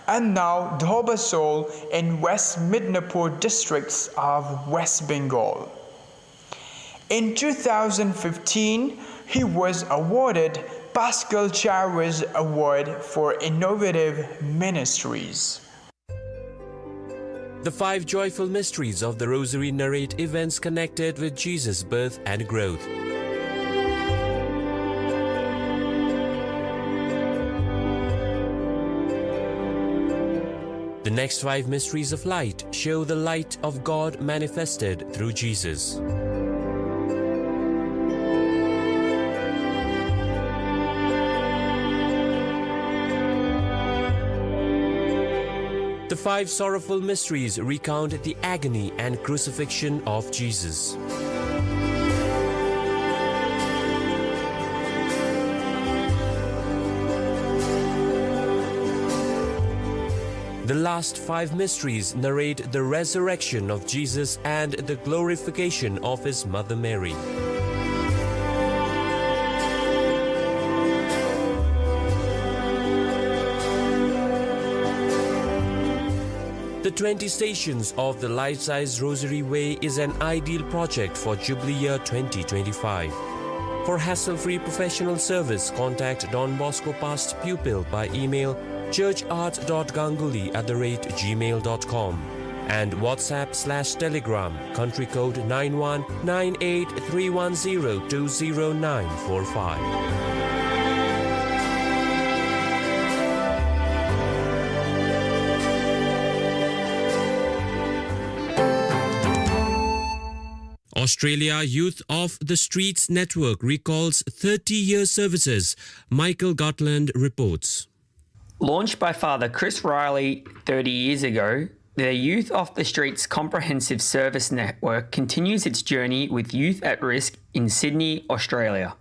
and now Dhobasol in West Midnapur districts of West Bengal. In two thousand fifteen, he was awarded Pascal Chawish Award for Innovative Ministries. The five joyful mysteries of the Rosary narrate events connected with Jesus' birth and growth. The next five mysteries of light show the light of God manifested through Jesus. The five sorrowful mysteries recount the agony and crucifixion of Jesus. The last five mysteries narrate the resurrection of Jesus and the glorification of his mother Mary. The twenty Stations of the Life-Size Rosary Way is an ideal project for Jubilee Year twenty twenty-five. For hassle-free professional service, contact Don Bosco Past Pupil by email churchart dot ganguly at the rate gmail dot com and WhatsApp slash Telegram, country code nine one nine eight three one zero two zero nine four five. Australia Youth of the Streets Network recalls thirty-year services, Michael Gartland reports. Launched by Father Chris Riley thirty years ago, the Youth of the Streets Comprehensive Service Network continues its journey with youth at risk in Sydney, Australia.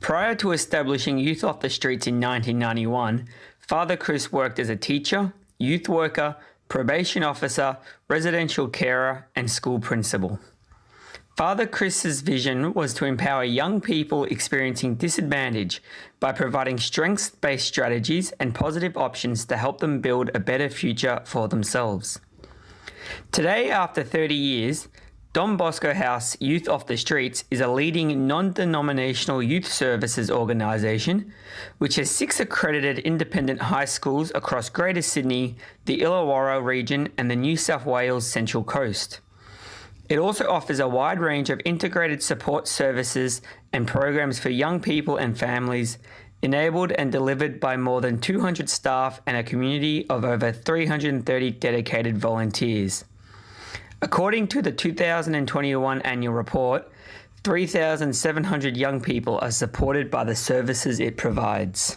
Prior to establishing Youth of the Streets in nineteen ninety-one, Father Chris worked as a teacher, youth worker, probation officer, residential carer, and school principal. Father Chris's vision was to empower young people experiencing disadvantage by providing strengths-based strategies and positive options to help them build a better future for themselves. Today, after thirty years, Don Bosco House Youth of the Streets is a leading non-denominational youth services organisation which has six accredited independent high schools across Greater Sydney, the Illawarra region and the New South Wales Central Coast. It also offers a wide range of integrated support services and programs for young people and families, enabled and delivered by more than two hundred staff and a community of over three hundred thirty dedicated volunteers. According to the two thousand twenty-one annual report, three thousand seven hundred young people are supported by the services it provides.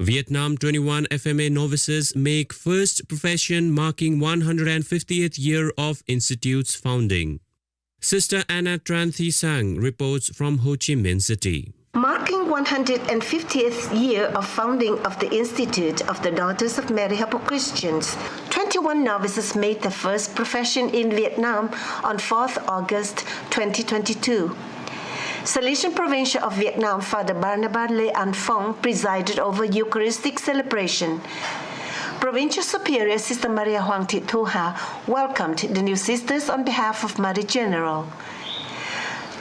Vietnam twenty-one F M A novices make first profession, marking one hundred fiftieth year of institute's founding. Sister Anna Tran Thi Sang reports from Ho Chi Minh City. Marking one hundred fiftieth year of founding of the Institute of the Daughters of Mary Help of Christians, twenty-one novices made their first profession in Vietnam on fourth August twenty twenty-two. Salesian Provincial of Vietnam, Father Barnabas Le An Phong, presided over Eucharistic celebration. Provincial Superior Sister Maria Huang Thit Thu Ha welcomed the new sisters on behalf of Mother General.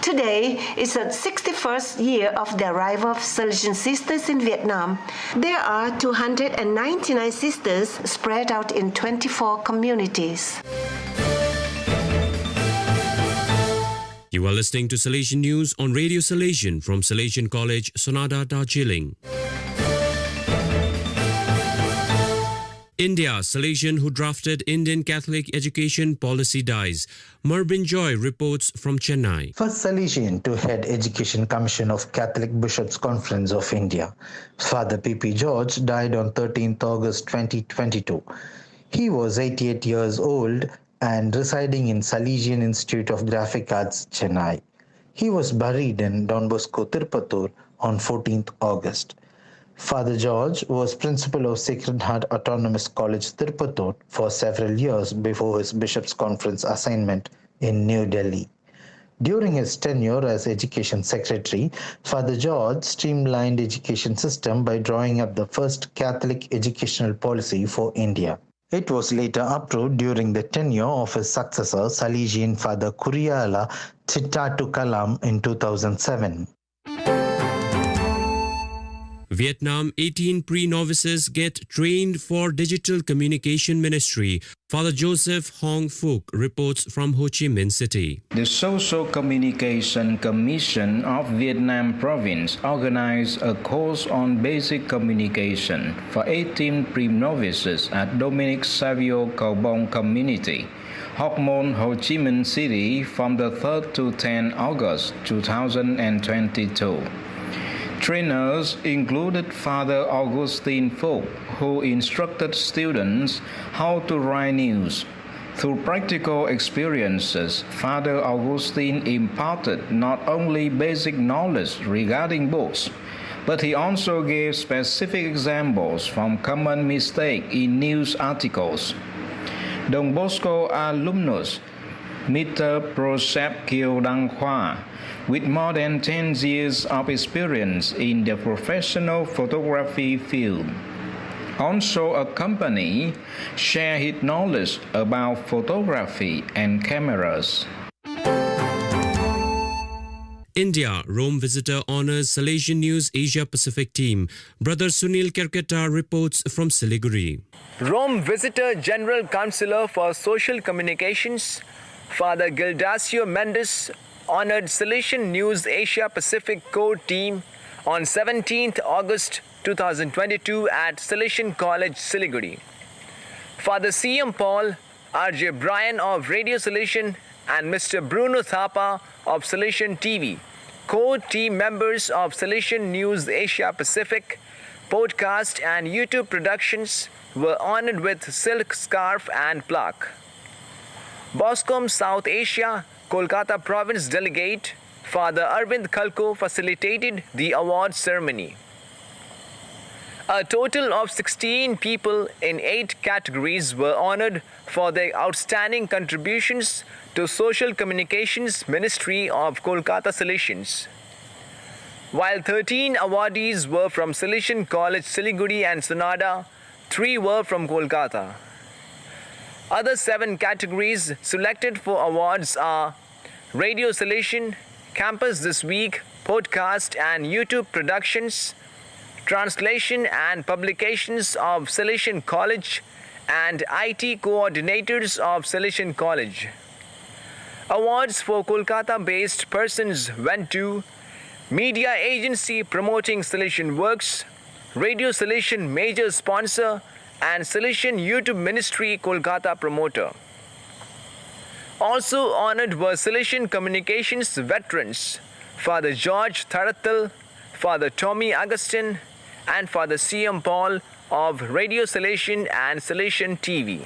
Today is the sixty-first year of the arrival of Salesian sisters in Vietnam. There are two hundred and ninety-nine sisters spread out in twenty-four communities. You are listening to Salesian News on Radio Salesian from Salesian College, Sonada, Darjeeling. India, Salesian who drafted Indian Catholic education policy dies. Marbin Joy reports from Chennai. First Salesian to head Education Commission of Catholic Bishops' Conference of India, Father P P George died on thirteenth August twenty twenty-two. He was eighty-eight years old and residing in Salesian Institute of Graphic Arts, Chennai. He was buried in Don Bosco Tirupathur on fourteenth August. Father George was principal of Sacred Heart Autonomous College Tirupathur for several years before his bishop's conference assignment in New Delhi. During his tenure as education secretary, Father George streamlined education system by drawing up the first Catholic educational policy for India. It was later approved during the tenure of his successor, Salesian Father Kuriala Thitatukalam, in two thousand seven. Vietnam, eighteen pre-novices get trained for digital communication ministry. Father Joseph Hong Phuc reports from Ho Chi Minh City. The Social Communication Commission of Vietnam Province organized a course on basic communication for eighteen pre-novices at Dominic Savio Kaubong Community, Hoc Mon, Ho Chi Minh City, from the third to tenth August two thousand twenty-two. Trainers included Father Augustine Phuc, who instructed students how to write news. Through practical experiences, Father Augustine imparted not only basic knowledge regarding books, but he also gave specific examples from common mistake in news articles. Don Bosco alumnus Mister Prosep Kiew Dang Hua, with more than ten years of experience in the professional photography field, also accompany, share his knowledge about photography and cameras. India, Rome visitor honors Salesian News Asia Pacific team. Brother Sunil Kerketa reports from Siliguri. Rome visitor General Counselor for Social Communications, Father Gildacio Mendes, honored Salesian News Asia Pacific core team on seventeenth August two thousand twenty-two at Salesian College, Siliguri. Father C M Paul, R J Brian of Radio Salesian, and Mister Bruno Thapa of Salesian T V, core team members of Salesian News Asia Pacific, podcast and YouTube productions, were honored with silk scarf and plaque. BOSCOM South Asia, Kolkata Province Delegate, Father Arvind Khalkho, facilitated the award ceremony. A total of sixteen people in eight categories were honored for their outstanding contributions to Social Communications Ministry of Kolkata Salesians. While thirteen awardees were from Salesian College Siliguri and Sonada, three were from Kolkata. Other seven categories selected for awards are Radio Salesian, Campus This Week, podcast and YouTube productions, translation and publications of Salesian College, and I T coordinators of Salesian College. Awards for Kolkata-based persons went to Media Agency Promoting Salesian Works, Radio Salesian major sponsor, and Salesian YouTube Ministry Kolkata promoter. Also honored were Salesian communications veterans, Father George Tharathil, Father Tommy Augustine, and Father C M Paul of Radio Salesian and Salesian T V.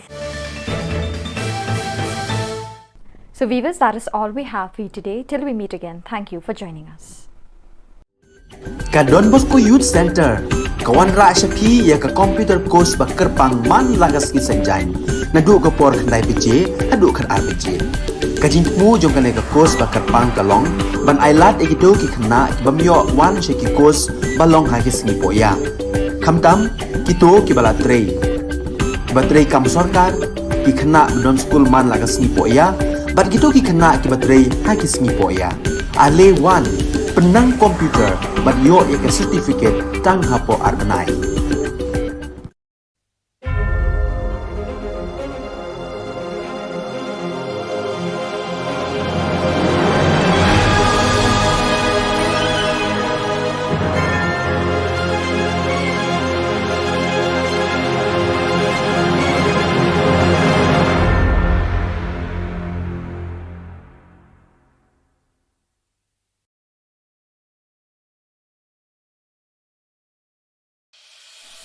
So, viewers, that is all we have for you today. Till we meet again, thank you for joining us. Ka Don Bosco Youth Center ka wanrah sha phi ïa ka computer course ba kyrpang man la ka sngi Saitjaiñ, naduh ka por khyndai baje haduh khatar baje. Ka jingthmu jong kane ka course ba kyrpang ka long ban ailad ïa kito ki khynnah ki bym ïoh wan sha ki course ba long ha ki sngi pohïa, khamtam kito kiba la trei, kiba trei kam sorkar, ki khynnah ba don skul man la ka sngi pohïa, bad kito ki khynnah kiba trei ha ki sngi pohïa. Ale wan, pynnang computer bad ïoh ïa ka certificate tang hapoh ar bnai.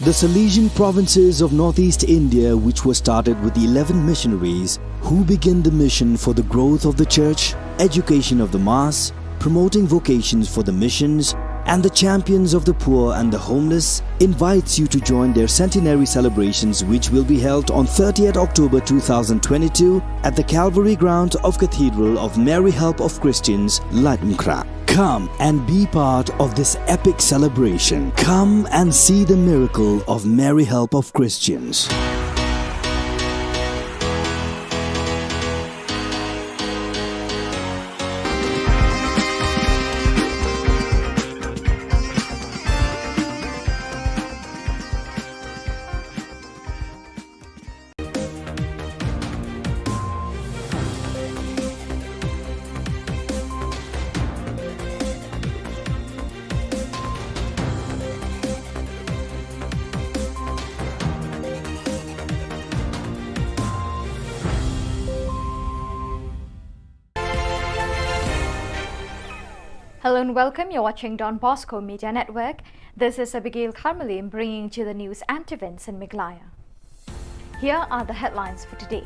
The Salesian provinces of northeast India, which were started with eleven missionaries who began the mission for the growth of the church, education of the mass, promoting vocations for the missions, and the Champions of the Poor and the Homeless, invites you to join their centenary celebrations, which will be held on thirtieth October two thousand twenty-two at the Calvary grounds of Cathedral of Mary Help of Christians, Laitumkhrah. Come and be part of this epic celebration. Come and see the miracle of Mary Help of Christians. Hello and welcome. You're watching Don Bosco Media Network. This is Abigail Kharmalim bringing to you the news and events in Meghalaya. Here are the headlines for today.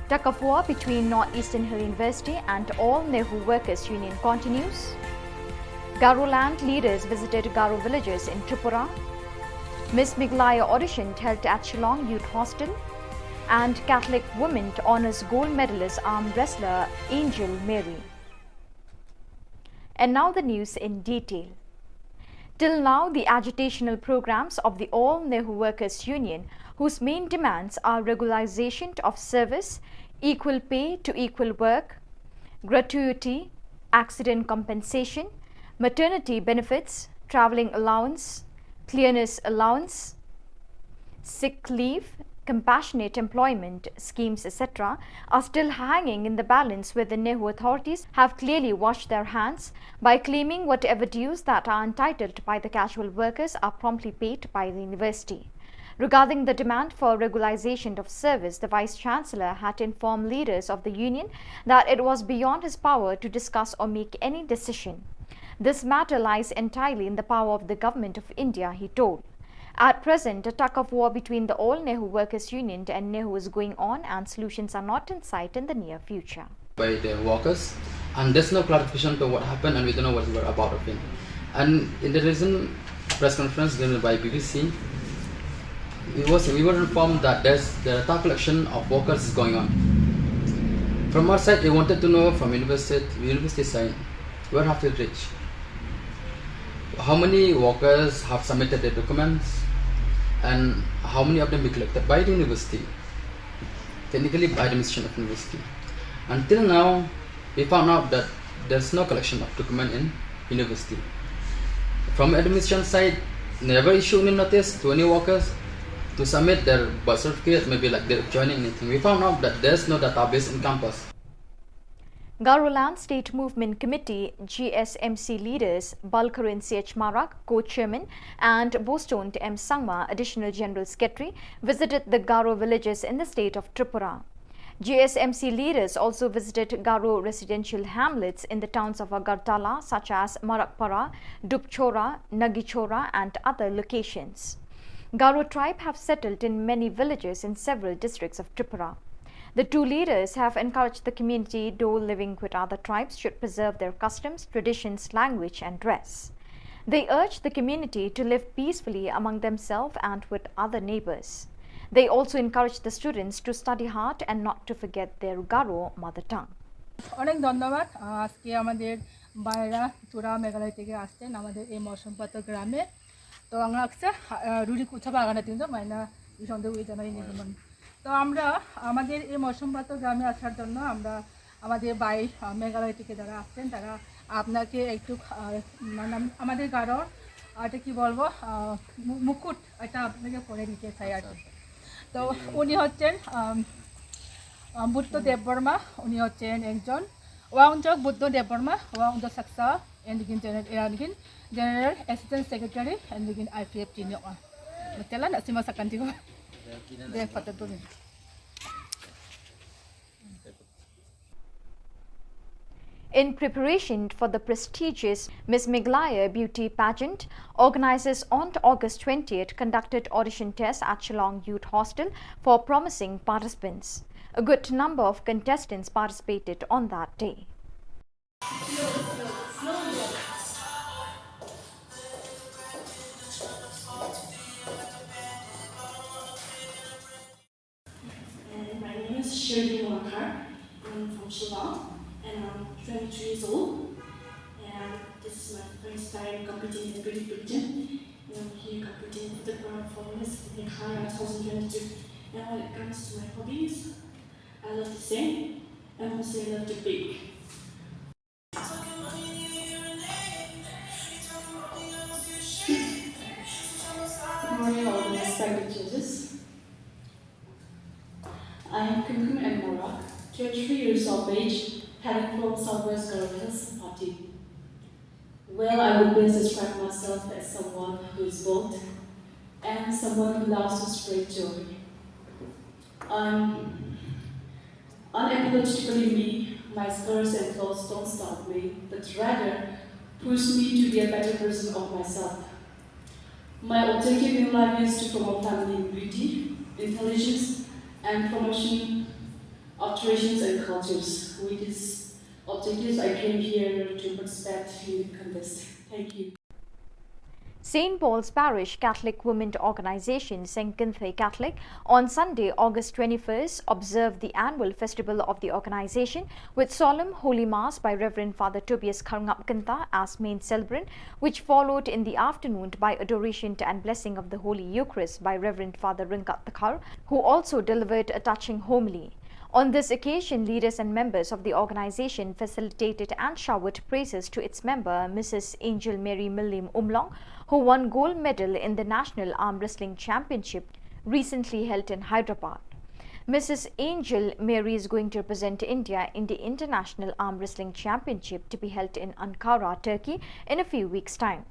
Tug of war between North Eastern Hill University and All NEHU Workers Union continues. Garoland leaders visited Garo villages in Tripura. Miss Meghalaya audition held at Shillong Youth Hostel. And Catholic women honours gold medalist arm wrestler Angel Mary. And now the news in detail. Till now, the agitational programs of the All NEHU Workers Union, whose main demands are regularisation of service, equal pay to equal work, gratuity, accident compensation, maternity benefits, travelling allowance, clearance allowance, sick leave, compassionate employment schemes, et cetera, are still hanging in the balance, where the NEHU authorities have clearly washed their hands by claiming whatever dues that are entitled by the casual workers are promptly paid by the university. Regarding the demand for regularisation of service, the Vice Chancellor had informed leaders of the union that it was beyond his power to discuss or make any decision. This matter lies entirely in the power of the Government of India, he told. At present, a tug of war between the All NEHU Workers Union and NEHU is going on, and solutions are not in sight in the near future. By the workers, and there's no clarification to what happened, and we don't know what the whereabouts of it. And in the recent press conference given by B B C, we was, we were informed that there's, the data collection of workers is going on. From our side, we wanted to know from university, university side, where have we reached? How many workers have submitted their documents, and how many of them we collected by the university? Technically, by the administration of university. Until now, we found out that there's no collection of document in university. From administration side, never issue any notice to any workers to submit their birth certificate, maybe like their joining, anything. We found out that there's no database in campus. Garoland State Movement Committee, G S M C, leaders Balkarin C H Marak, co-chairman, and Boston M Sangma, additional general secretary, visited the Garo villages in the state of Tripura. G S M C leaders also visited Garo residential hamlets in the towns of Agartala, such as Marakpara, Dupchora, Nagichora, and other locations. Garo tribe have settled in many villages in several districts of Tripura. The two leaders have encouraged the community, though living with other tribes, should preserve their customs, traditions, language, and dress. They urged the community to live peacefully among themselves and with other neighbors. They also encouraged the students to study hard and not to forget their Garo mother tongue. অনেক ধন্যবাদ। আহ, আজকে আমাদের ভাইরা চূড়া মেঘালয় থেকে আসছেন আমাদের এই মৌসুমপাতা গ্রামে। তো আমরা আসছে, আহ, রুড়ি কুচা বাগানে তিনজন মাইনা এই সন্দেহ ওই জানাই নিগমন। তো আমরা আমাদের এই মৌসুমপাতা গ্রামে আসার জন্য আমরা আমাদের ভাই, আহ, মেঘালয় থেকে যারা আসছেন, তারা আপনাকে একটু, আহ, মানে, আম-, আমাদের গারো, আহ, এটা কি বলবো, আহ, মু-, মুকুট এটা আপনাকে পরে দিতে চাই আর কি। আচ্ছা, আচ্ছা। তো এই যে উনি হচ্ছেন, আম, আম, বুদ্ধ দেববর্মা, উনি হচ্ছেন একজন ওয়াংজক বুদ্ধ দেববর্মা, ওয়াংজক সাকসা, এন্ড গিন জেনারেল, এন্ড গিন জেনারেল অ্যাসিস্ট্যান্ট সেক্রেটারি, এন্ড গিন আইপিএফ টিনিয়ক। Matalan, na sima sakan tigo. De, patut tu ni. In preparation for the prestigious Miss Meghalaya Beauty Pageant, organizers on August twentieth conducted audition tests at Shillong Youth Hostel for promising participants. A good number of contestants participated on that day. Shirley Morakar. I'm from Shillong and I'm twenty-two years old. And this is my first time competing in British Britain. And I'm here competing for the crown for Miss Meghalaya twenty twenty-two. And when it comes to my hobbies, I love to sing and also I love to bake. Good morning, all the respected judges. I am Kumkum M Morak, twenty-three years of age, hailing from Southwest Garo Hills, Pati. Well, I would best describe myself as someone who is bold and someone who loves to spread joy. I'm unapologetically me. My scars and flaws don't stop me, but rather push me to be a better version of myself. My objective in life is to promote feminine beauty, intelligence, and promotion of traditions and cultures. With these objectives, I came here to participate in the contest. Thank you. Saint Paul's Parish Catholic Women Organization, Seng Kynthei Catholic, on Sunday, August twenty-first, observed the annual festival of the organization with solemn Holy Mass by Reverend Father Tobias Kharngap Kynta as main celebrant, which followed in the afternoon by adoration and blessing of the Holy Eucharist by Reverend Father Ryngkat Dkhar, who also delivered a touching homily. On this occasion, leaders and members of the organization facilitated and showered praises to its member, Missus Angel Mary Mylliem Umlong, who won gold medal in the National Arm Wrestling Championship recently held in Hyderabad. Missus Angel Mary is going to represent India in the International Arm Wrestling Championship to be held in Ankara, Turkey, in a few weeks' time.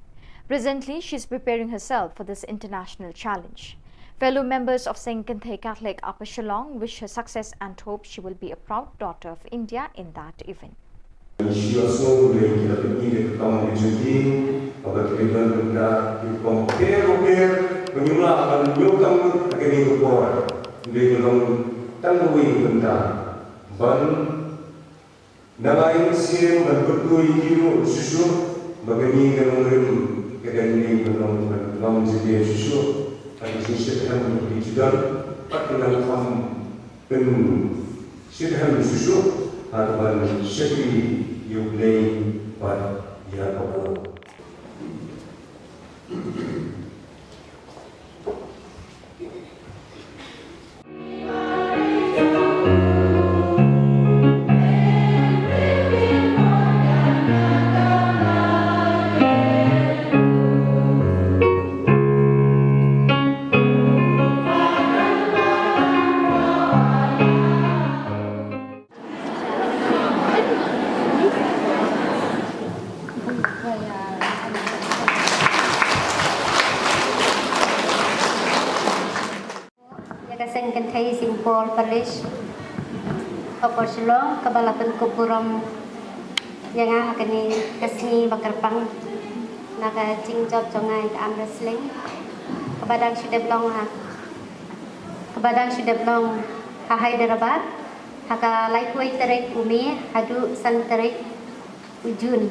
Presently, she is preparing herself for this international challenge. Fellow members of Seng Kynthei Catholic Upper Shillong wish her success and hope she will be a proud daughter of India in that event. Shu ïohsngew lei ki la pyni ïa ka kam ka jong ki, kaba ki la don bynta ki rukom bapher bapher, ba ngim lah ban ïoh kam lut ha kane ka por. Hynrei ka long tang kawei ka bynta ban nang ai mynsiem ban kyrkhu ïa ki ruh shuh shuh, ba kane ka nongrim ka dang dei ban long ban ym jylliew shuh shuh. Bad ka jingshitrhem ka dei jubab, bad ka nang kham pynshitrhem shuh shuh ha kaban shakri ïa U Blei bad ïa ka por. Ïa ka Seng Kynthei Saint Paul Parish, Upper Shillong, kaba la pynkup burom ïa nga ha kane ka sngi ba kyrpang na ka jingjop jong nga ïa ka arm wrestling, kaba dang shu dep long ha, kaba dang shu dep long ha Hyderabad, ha ka laiphew tarik u May haduh san tarik u June.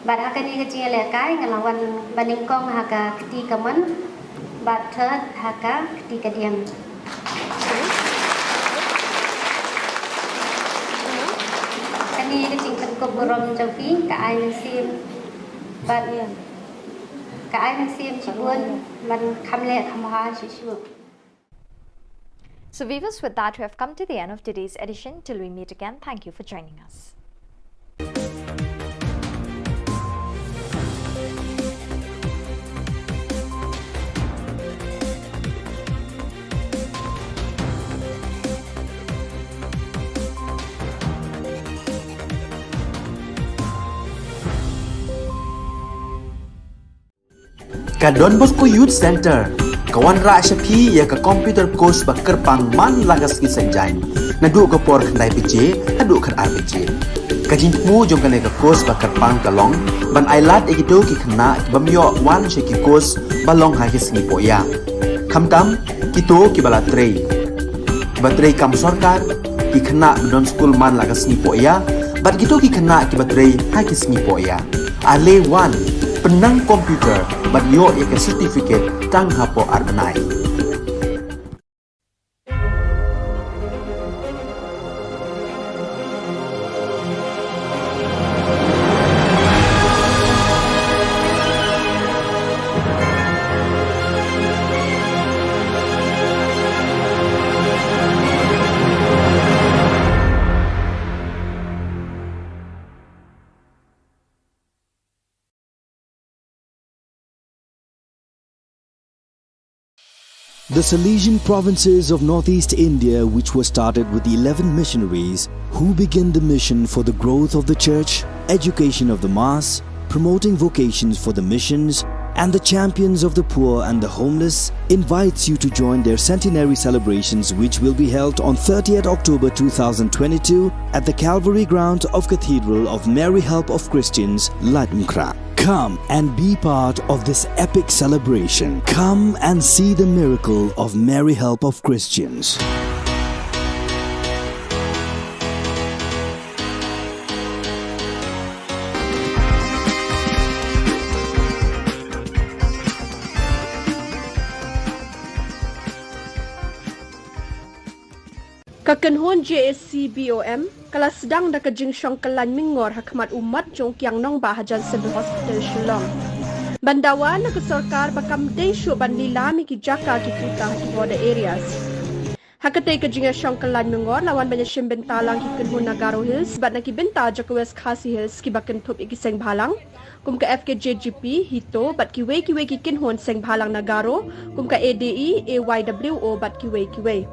Bad ha kane ka jingïalehkai nga la wan ba nyngkong ha ka kti kamon bad third ha ka kti kadiang. Kane ka jingpynkup burom jong phi ka ai mynsiem bad ka ai mynsiem shibun ban kham leh kham bha shuh shuh. So viewers, with that, we have come to the end of today's edition. Till we meet again, thank you for joining us. Ka Don Bosco Youth Centre ka wanrah sha phi ïa ka computer course ba kyrpang man la ka sngi Saitjaiñ, naduh ka por khyndai baje haduh khatar baje. Ka jingthmu jong kane ka course ba kyrpang ka long ban ailad ïa kito ki khynnah ki bym ïoh wan sha ki course ba long ha ki sngi pohïa. Khamtam kito kiba la trei, kiba trei kam sorkar, ki khynnah ba don skul man la ka sngi pohïa, bad kito ki khynnah kiba trei ha ki sngi pohïa. Ale wan, pynnang computer bad ïoh ïa ka certificate tang hapoh ar bnai. The Salesian provinces of northeast India, which were started with eleven missionaries who began the mission for the growth of the church, education of the mass, promoting vocations for the missions, and the champions of the poor and the homeless, invites you to join their centenary celebrations, which will be held on thirtieth October two thousand twenty-two at the Calvary Ground of Cathedral of Mary Help of Christians, Laitumkhrah. Come and be part of this epic celebration. Come and see the miracle of Mary Help of Christians. Ka kynhun J A C B O M ka la sdang da ka jingshong kyllain mingor ha khmat u mat jong u Kiang Nangbah hajan Civil Hospital Shillong. Ban dawa na ka sorkar ba kam dei shuh ban lilam ïa ki jaka ki kuta ha ki border areas. Ha katei ka jingïashong kyllain mingor la wan ban ïashim bynta lang ki kynhun na Garo Hills bad na ki bynta jong ka West Khasi Hills kiba kynthup ïa ki seng bhalang kum ka F K J G P, HITO bad kiwei kiwei ki kynhun seng bhalang na Garo kum ka A D E, A Y W O bad kiwei kiwei.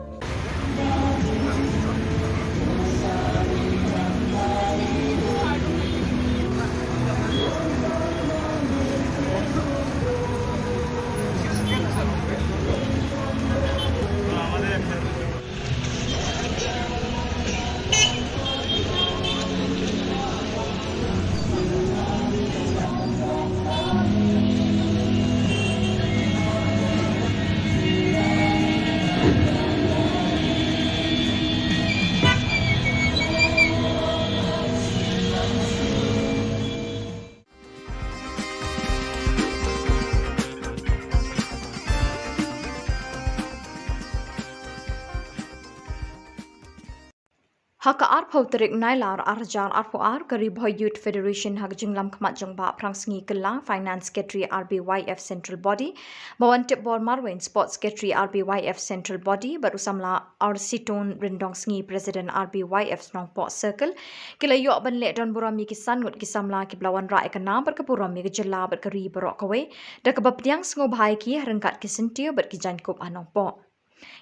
Ha ka arphew tarik Nailar arhajar arphew ar, ka Ri Bhoi Youth Federation ha ka jinglam khmat jong Bah Phrangsngi Kylla, Finance Secretary R B Y F Central Body, Bah Wantipbor Marwein, Sports Secretary R B Y F Central Body, bad u samla R Siton Ryndongsngi, President R B Y F Nongpoh Circle, ki la ïoh ban leh don burom ïa ki san ngut ki samla kiba la wanrah ïa ka nam bad ka burom ïa ka jylla bad ka ri baroh kawei da kaba pdiang sngewbha ïa ki ha ryngkat ki syntiew bad ki jaiñkup ha Nongpoh.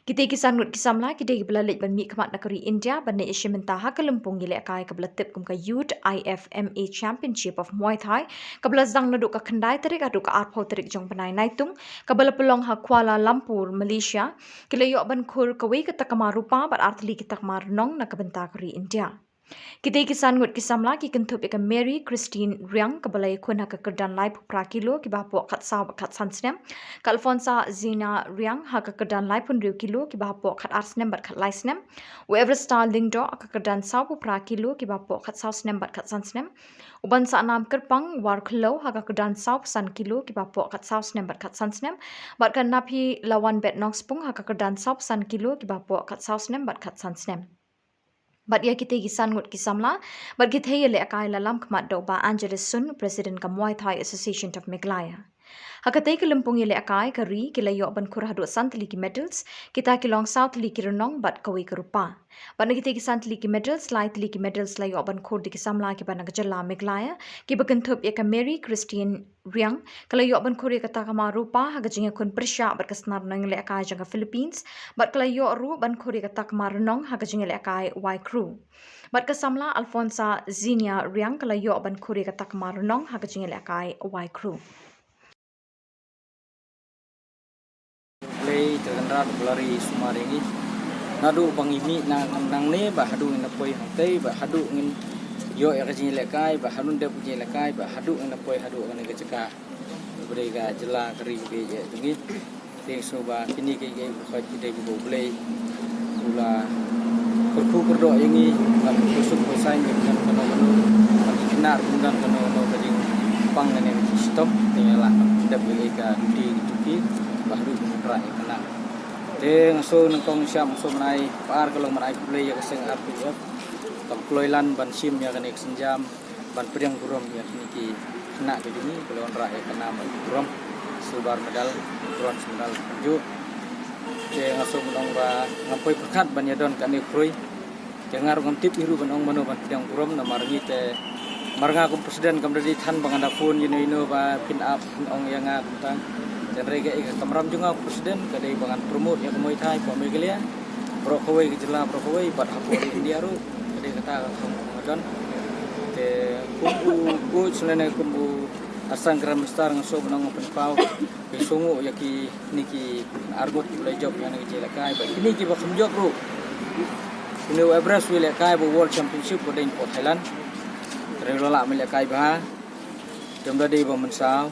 Kitei ki san ngut ki samla ki dei kiba la leit ban mihkhmat na ka ri India ban leit ïashim bynta ha ka lympung ïalehkai kaba la tip kum ka Youth I F M A Championship of Muay Thai, kaba la sdang naduh ka khyndai tarik haduh ka arphew tarik jong u bnai Naitung, kaba la pynlong ha Kuala Lumpur, Malaysia. Ki la ïoh ban khur kawei ka takma rupa bad ar tylli ki takma rnong na ka bynta ka ri India. Kitei ki san ngut ki samla ki kynthup ïa ka Mary Christine Riang, kaba la ïakhun ha ka kyrdan laiphew phra kilo kiba hapoh khatsaw bad khatsan snem, ka Alfonsa Zina Riang ha ka kyrdan laiphew hynriew kilo kiba hapoh khatar snem bad khatlai snem, u Everstar Lyngdoh ha ka kyrdan sawphew phra kilo kiba hapoh khatsaw snem bad khatsan snem, u Bansaknam Kyrpang Warkhliew ha ka kyrdan sawphew san kilo kiba hapoh khatsaw snem bad khatsan snem, bad ka Naphilawanbet Nongspung ha ka kyrdan sawphew san kilo kiba hapoh khatsaw snem bad khatsan snem. Bad ïa kitei ki san ngut ki samla bad ki thei ïalehkai la lam khmat da u Bah Angeles Sun, President ka Muay Thai Association of Meghalaya. Ha katei ka lympung ïalehkai ka ri ki la ïoh ban khur haduh san tylli ki medals, kita ki long saw tylli ki rnong bad kawei ka rupa. Bad na kitei ki san tylli ki medals, lai tylli ki medals la ïoh ban khur da ki samla kiba na ka jylla Meghalaya, kiba kynthup ïa ka Mary Christine Riang, ka la ïoh ban khur ïa ka takma rupa ha ka jingïakhun pyrshah bad ka snar nongïalehkai jong ka Philippines, bad ka la ïoh ruh ban khur ïa ka takma rnong ha ka jingïalehkai Y Crew. Bad ka samla Alfonsa Zinia Riang ka la ïoh ban khur ïa ka takma rnong ha ka jingïalehkai Y Crew. Blei te kan rat blari sumar ïa ngi. Naduh ba ngi mih na nangne ba haduh ngin poi hangtei ba haduh ngin ïoh ïa ka jingïalehkai ba haduh dep jingïalehkai ba haduh ngin poi haduh kane ka jaka. Ba dei ka jylla ka ri ba ïeit jong ngi. Te sngewbha kine kiei kiei ba khot ki dei kiba U Blei u la kyrkhu kyrdoh ïa ngi ban kyrsuk kyrsaiñ ïa ki don kano kano, ban ki khynnah ruh ki don kano kano ka jingpang kane ka jingshitom. Te ngi la dep ïa ka duty ki tuki ba haduh ki mutrak ïa ka nam. Te nga sngewsih nyngkong sha nga sngewbha ban ai ba ar ka long ban ai khublei ïa ka seng R P F kaba kloi lan ban shim ïa kane ka sienjam ban pdiang burom ïa kine ki khynnah ki jong ngi ki la wanrah ïa ka nam ban burom, silver medal, bronze medal kumjuh. Te nga sngewbha ban ong ba ngam poi pyrkhat ban ïadon kane ka khrui. Te nga ruh ngam tip ïa ruh ban ong mano ban pdiang burom namar ngi te mar nga kum president kam da dei than ba ngan da phone ïa no ïa no ba phin ap phin ong ïa nga kumta. Te Hynrei ka, ka kamram jong nga, President, ka dei ba ngan promote ïa ka Muay Thai hapoh Meghalaya, baroh kawei ka jylla, baroh kawei, bad hapoh India ruh, ka dei kata ka kam nga don. Te kum u coach lane kum u assistant Grandmaster nga sngewbha ban ong pynpaw, ki sngew ïa kine ki arngut kiba la jop ïa kane ka jingïalehkai, bad kine kiba kham jop ruh. Kine u Everest u ïalehkai bad World Championship ba dei hapoh Thailand. Hynrei u la lah ban ïalehkai bha. Te um da dei ba mynsaw.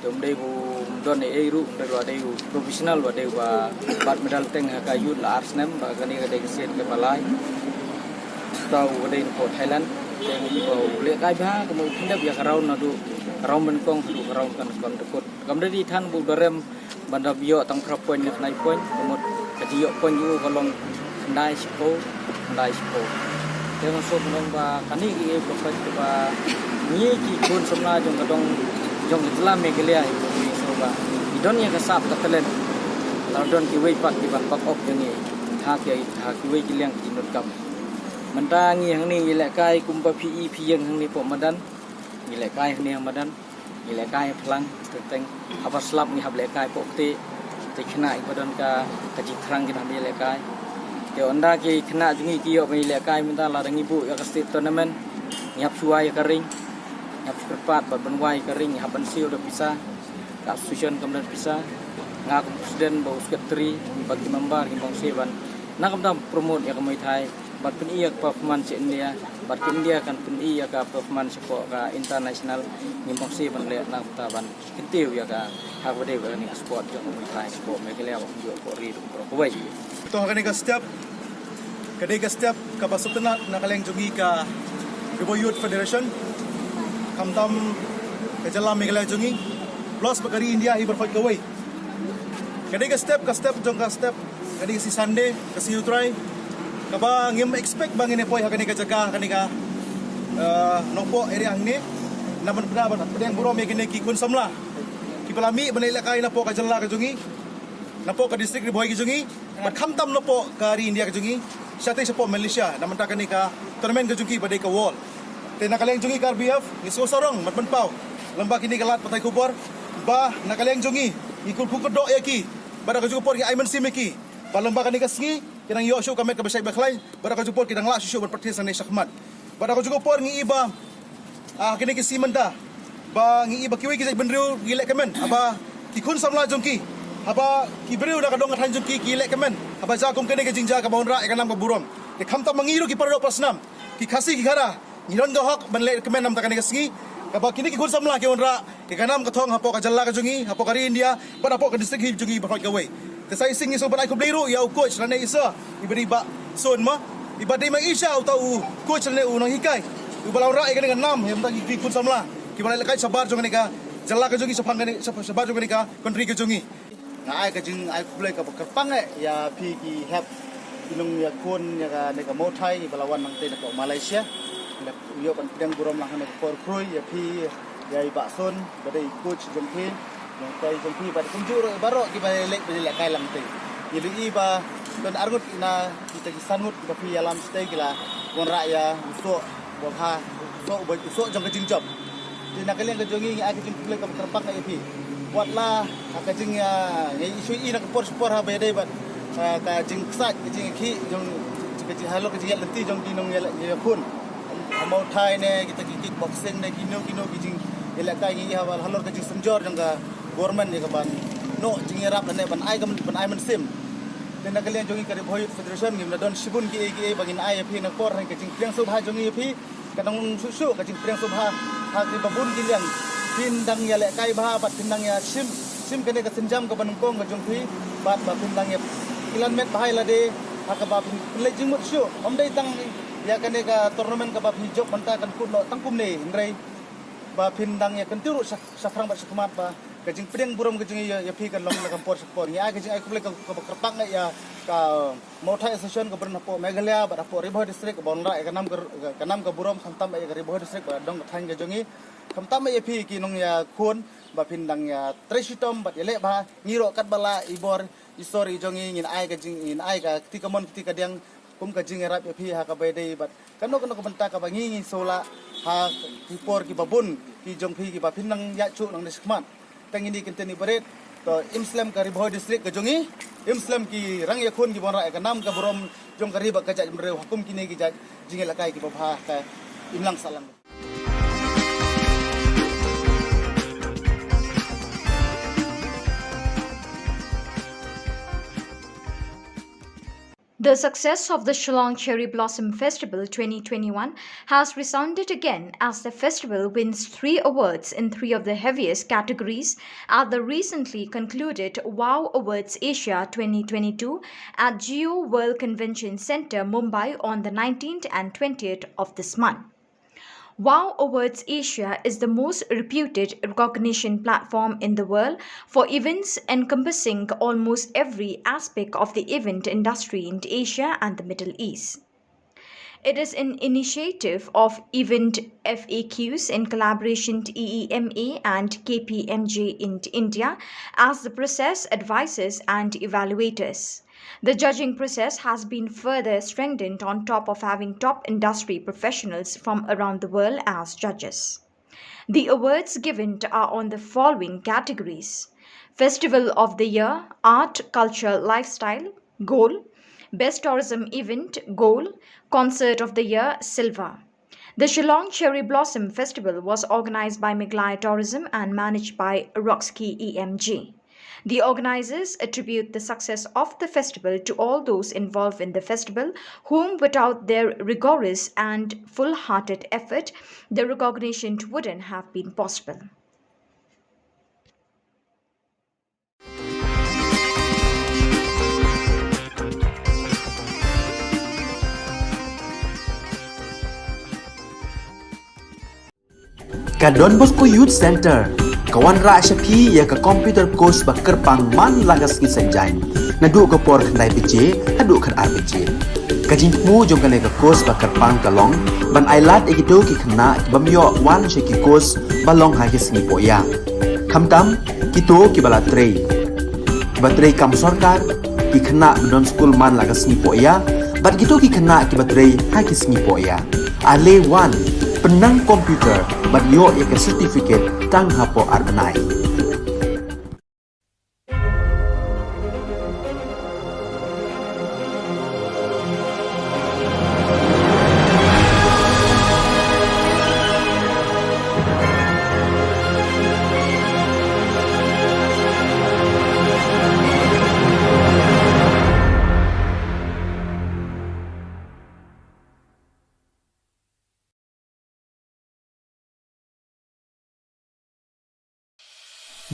Te um dei ba um don ei ei ruh, um dei ba dei u professional, ba dei ba bat medal teng ha ka youth la ar snem, ba kane ka dei ka sien kaba lai. Uta u ba dei napoh Thailand. Te um dei ba u lehkai bha, kumno u pyndep ïa ka round naduh ka round ba nyngkong haduh ka round ba nyngkong. Te kam da dei than ba u da rem ban da ïoh tang phra point ne khyndai point, ka mut ka jingïoh point jong u ka long khyndai shiphew, khyndai shiphew. Te nga sngewbha ban ong ba kane ka ïa ka fight kaba ngi ki khun samla jong ka dong jong ka jylla Meghalaya, ngi sngewbha ngi don ïa ka sap ka talent. Tang don kiwei pat kiban back up ïa ngi ha ki, ha kiwei ki liang ki jingdonkam. Mynta ngi hangne ngi lehkai kumba phi i phi ïeng hangne hapoh madan. Ngi lehkai hangne ha madan. Ngi lehkai ha phlang, te teng haba slap ngi hap lehkai hapoh ktieh. Te khynnah kiba don ka, ka jingthrang kin hap ïalehkai. Te ynda ki khynnah jong ngi ki ïoh ban ïalehkai mynta, lada ngi buh ïa ka state tournament, ngi hap shu wai ïa ka ring, ngi hap shu kyrpad bad ban wai ïa ka ring, ngi hap ban siew da pisa. Ka association kam don pisa. Nga kum president bad u secretary bad ki member ngi bang siew ban na kam dang promote ïa ka Muay Thai. Bad pyni ïa ka performance India, bad ka India kan pyni ïa ka performance hapoh ka international, ngim bang siew ban leh na ka bynta ban kyntiew ïa ka ha kaba dei ba kane ka sport jong ka Muay Thai hapoh Meghalaya, hapoh ri, hapoh kawei. To ha kane ka step, ka dei ka step kaba sngewtynnat na ka liang jong ngi ka Ri Bhoi Youth Federation, khamtam ka jylla Meghalaya jong ngi, plus bad ka ri India hi baroh kawei. Ka dei ka step, ka step jong ka step, ka dei ka sngi Sunday, ka sngi U Trai, kaba ngim expect ba ngin ïa poi ha kane ka jaka, ha kane ka, eh, Nongpoh area hangne. Namar ba pdiang burom ïa kine ki khun samla kiba la mih ban ïalehkai napoh ka jylla ka jong ngi, napoh ka district Ri Bhoi ka jong ngi, bad khamtam napoh ka ri India ka jong ngi, shatei shapoh Malaysia, na ka bynta kane ka tournament ka jong ki ba dei ka World. Te na ka liang jong ngi ka R B F ngi sngewsarong ban pynpaw lyngba kine ki lad pathai khubor ba na ka liang jong ngi ngi kyrkhu kyrdoh ïa ki, bad ha kajuh ka por ngi ai mynsiem ïa ki ba lyngba kane ka sngi kin nang ïoh shuh ka met kaba shait ba khlaiñ, bad ha kajuh ka por kin nang lah shuh shuh ban practice nangne shakhmat. Bad ha kajuh ka por ngi i ba, ah, kine ki sngi mynta ba ngi i ba kiwei ki jaitbynriew ki leh kmen haba ki khun samla jong ki, haba ki briew na ka dong ka thaiñ jong ki ki leh kmen, haba jia kum kane ka jingjia kaba wanrah ïa ka nam ka burom. Te khamtam ma ngi ruh ki para doh para snam, ki Khasi ki Khara, ngi don ka hok ban leh kmen na ka bynta kane ka sngi, kaba kine ki khun samla ki wanrah ïa ka nam ka thong hapoh ka jylla ka jong ngi, hapoh ka ri India, bad hapoh ka district hi jong ngi baroh kawei. Te sa shisien ngi sngewbha ban ai khublei ruh ïa u coach lane i sir, i ba dei Bah Sun mo, i ba dei ma i sha uta u coach lane u nonghikai uba la wanrah ïa kane ka nam ha bynta ki khun samla kiba la ïalehkai shabar jong kane ka jylla ka jong ngi, shaphang kane, shab-, shabar jong kane ka country ka jong ngi. Nga ai ka jingai khublei kaba kyrpang eh ïa phi ki hep ki nongïakhun ïa kane ka Muay Thai ba la wan nangtei napoh Malaysia. Nga ïoh ban pdiang burom lang ha kane ka por khrui ïa phi, ïa i Bah Sun ba dei coach jong phi, nonghikai jong phi, bad kumjuh ruh baroh kiba leh, ba lehkai lang tei. Ngi la i ba don arngut na kita ki san ngut kiba phi ïalam shatei ki la wanrah ïa u soh ba bha, u soh ba, u soh jong ka jingjop. Te na ka liang ka jong ngi ngi ai ka jingkhublei kaba kyrpang ïa phi. Wat la ha ka jing, ah, ngi shu i na ka por sha por haba ïadei bad, ah, ka jingksaid, ka jingkhih jong, ka jing halor ka jingïaid lynti jong ki nongïakhun. Ha Muay Thai ne, kita ki kickboxing ne, kino kino ki jingïalehkai ngi i haba halor ka jingsynjor jong ka government ïa ka ban noh jingïarap lane ban ai ka, ban ai mynsiem. Te na ka liang jong ngi ka Ri Bhoi Youth Federation ngim la don shibun kiei kiei ba ngin ai ïa phi na ka por, hynrei ka jingpdiang sngewbha jong ngi ïa phi ka nang long shuh shuh ka jingpdiang sngewbha ha kiba bun ki liang. Phin dang ïalehkai bha bad phin dang ïashim, shim kane ka sienjam kaba nyngkong ka jong phi, bad ba phin dang ïa ïalam met bha ïa lade ha kaba phin leit jingmut shuh. Ym dei tang ïa kane ka tournament kaba phi jop mynta kan kut noh tang kumne, hynrei ba phin dang ïa kyntiew ruh sha, shaphrang bad shakhmat ba ka jingpdiang burom ka jong ngi ïa, ïa phi kan long na ka por sha ka por. Ngi ai ka jingai khublei ka, kaba kyrpang ïa ka Muay Thai Association kaba don hapoh Meghalaya bad hapoh Ri Bhoi District kaba wanrah ïa ka nam ka, ka nam ka burom khamtam ïa ka Ri Bhoi District bad dong ka thaiñ ka jong ngi. Khamtam ïa phi ki nongïakhun ba phin dang ïatrei shitom bad ïaleh bha, ngi ruh katba lah i bor i sor i jong ngi ngin ai ka jing, ngin ai ka kti kamon kti kadiang kum ka jingïarap ïa phi ha kaba ïadei bad kano kano ka bynta kaba ngi ngi sngewlah ha ki por kiba bun ki jong phi kiba phin nang ïaid shuh nangne shakhmat. Tang ine i kyntien iba rit, To im slem ka Ri Bhoi District ka jong i, im slem ki rang ïakhun ki ban rah ïa ka nam ka burom jong ka ri bad ka jaitbynriew ha kum kine ki jait jingïalehkai kiba bha ha ka imlang sahlang. The success of the Shillong Cherry Blossom Festival twenty twenty-one has resounded again as the festival wins three awards in three of the heaviest categories at the recently concluded WOW Awards Asia twenty twenty-two at Jio World Convention Centre, Mumbai on the nineteenth and twentieth of this month. WOW Awards Asia is the most reputed recognition platform in the world for events encompassing almost every aspect of the event industry in Asia and the Middle East. It is an initiative of Event F A Qs in collaboration to E E M A and K P M G in India as the process advisors and evaluators. The judging process has been further strengthened on top of having top industry professionals from around the world as judges. The awards given are on the following categories: Festival of the Year, Art, Culture, Lifestyle, Gold, Best Tourism Event, Gold, Concert of the Year, Silver. The Shillong Cherry Blossom Festival was organized by Meghalaya Tourism and managed by Roxkey E M G. The organizers attribute the success of the festival to all those involved in the festival, whom without their rigorous and full-hearted effort, the recognition wouldn't have been possible. Ka Don Bosco Youth Centre ka wanrah sha phi ïa ka computer course ba kyrpang man la ka sngi Saitjaiñ, naduh ka por khyndai baje haduh khatar baje. Ka jingthmu jong kane ka course ba kyrpang ka long ban ailad ïa kito ki khynnah kibym ïoh wan sha ki course ba long ha ki sngi pohïa. Khamtam kito kiba la trei, kiba trei kam sorkar, ki khynnah ba don skul man la ka sngi pohïa, bad kito ki khynnah kiba trei ha ki sngi pohïa. Ale wan, pynnang computer bad ïoh ïa ka certificate tang hapoh ar bnai.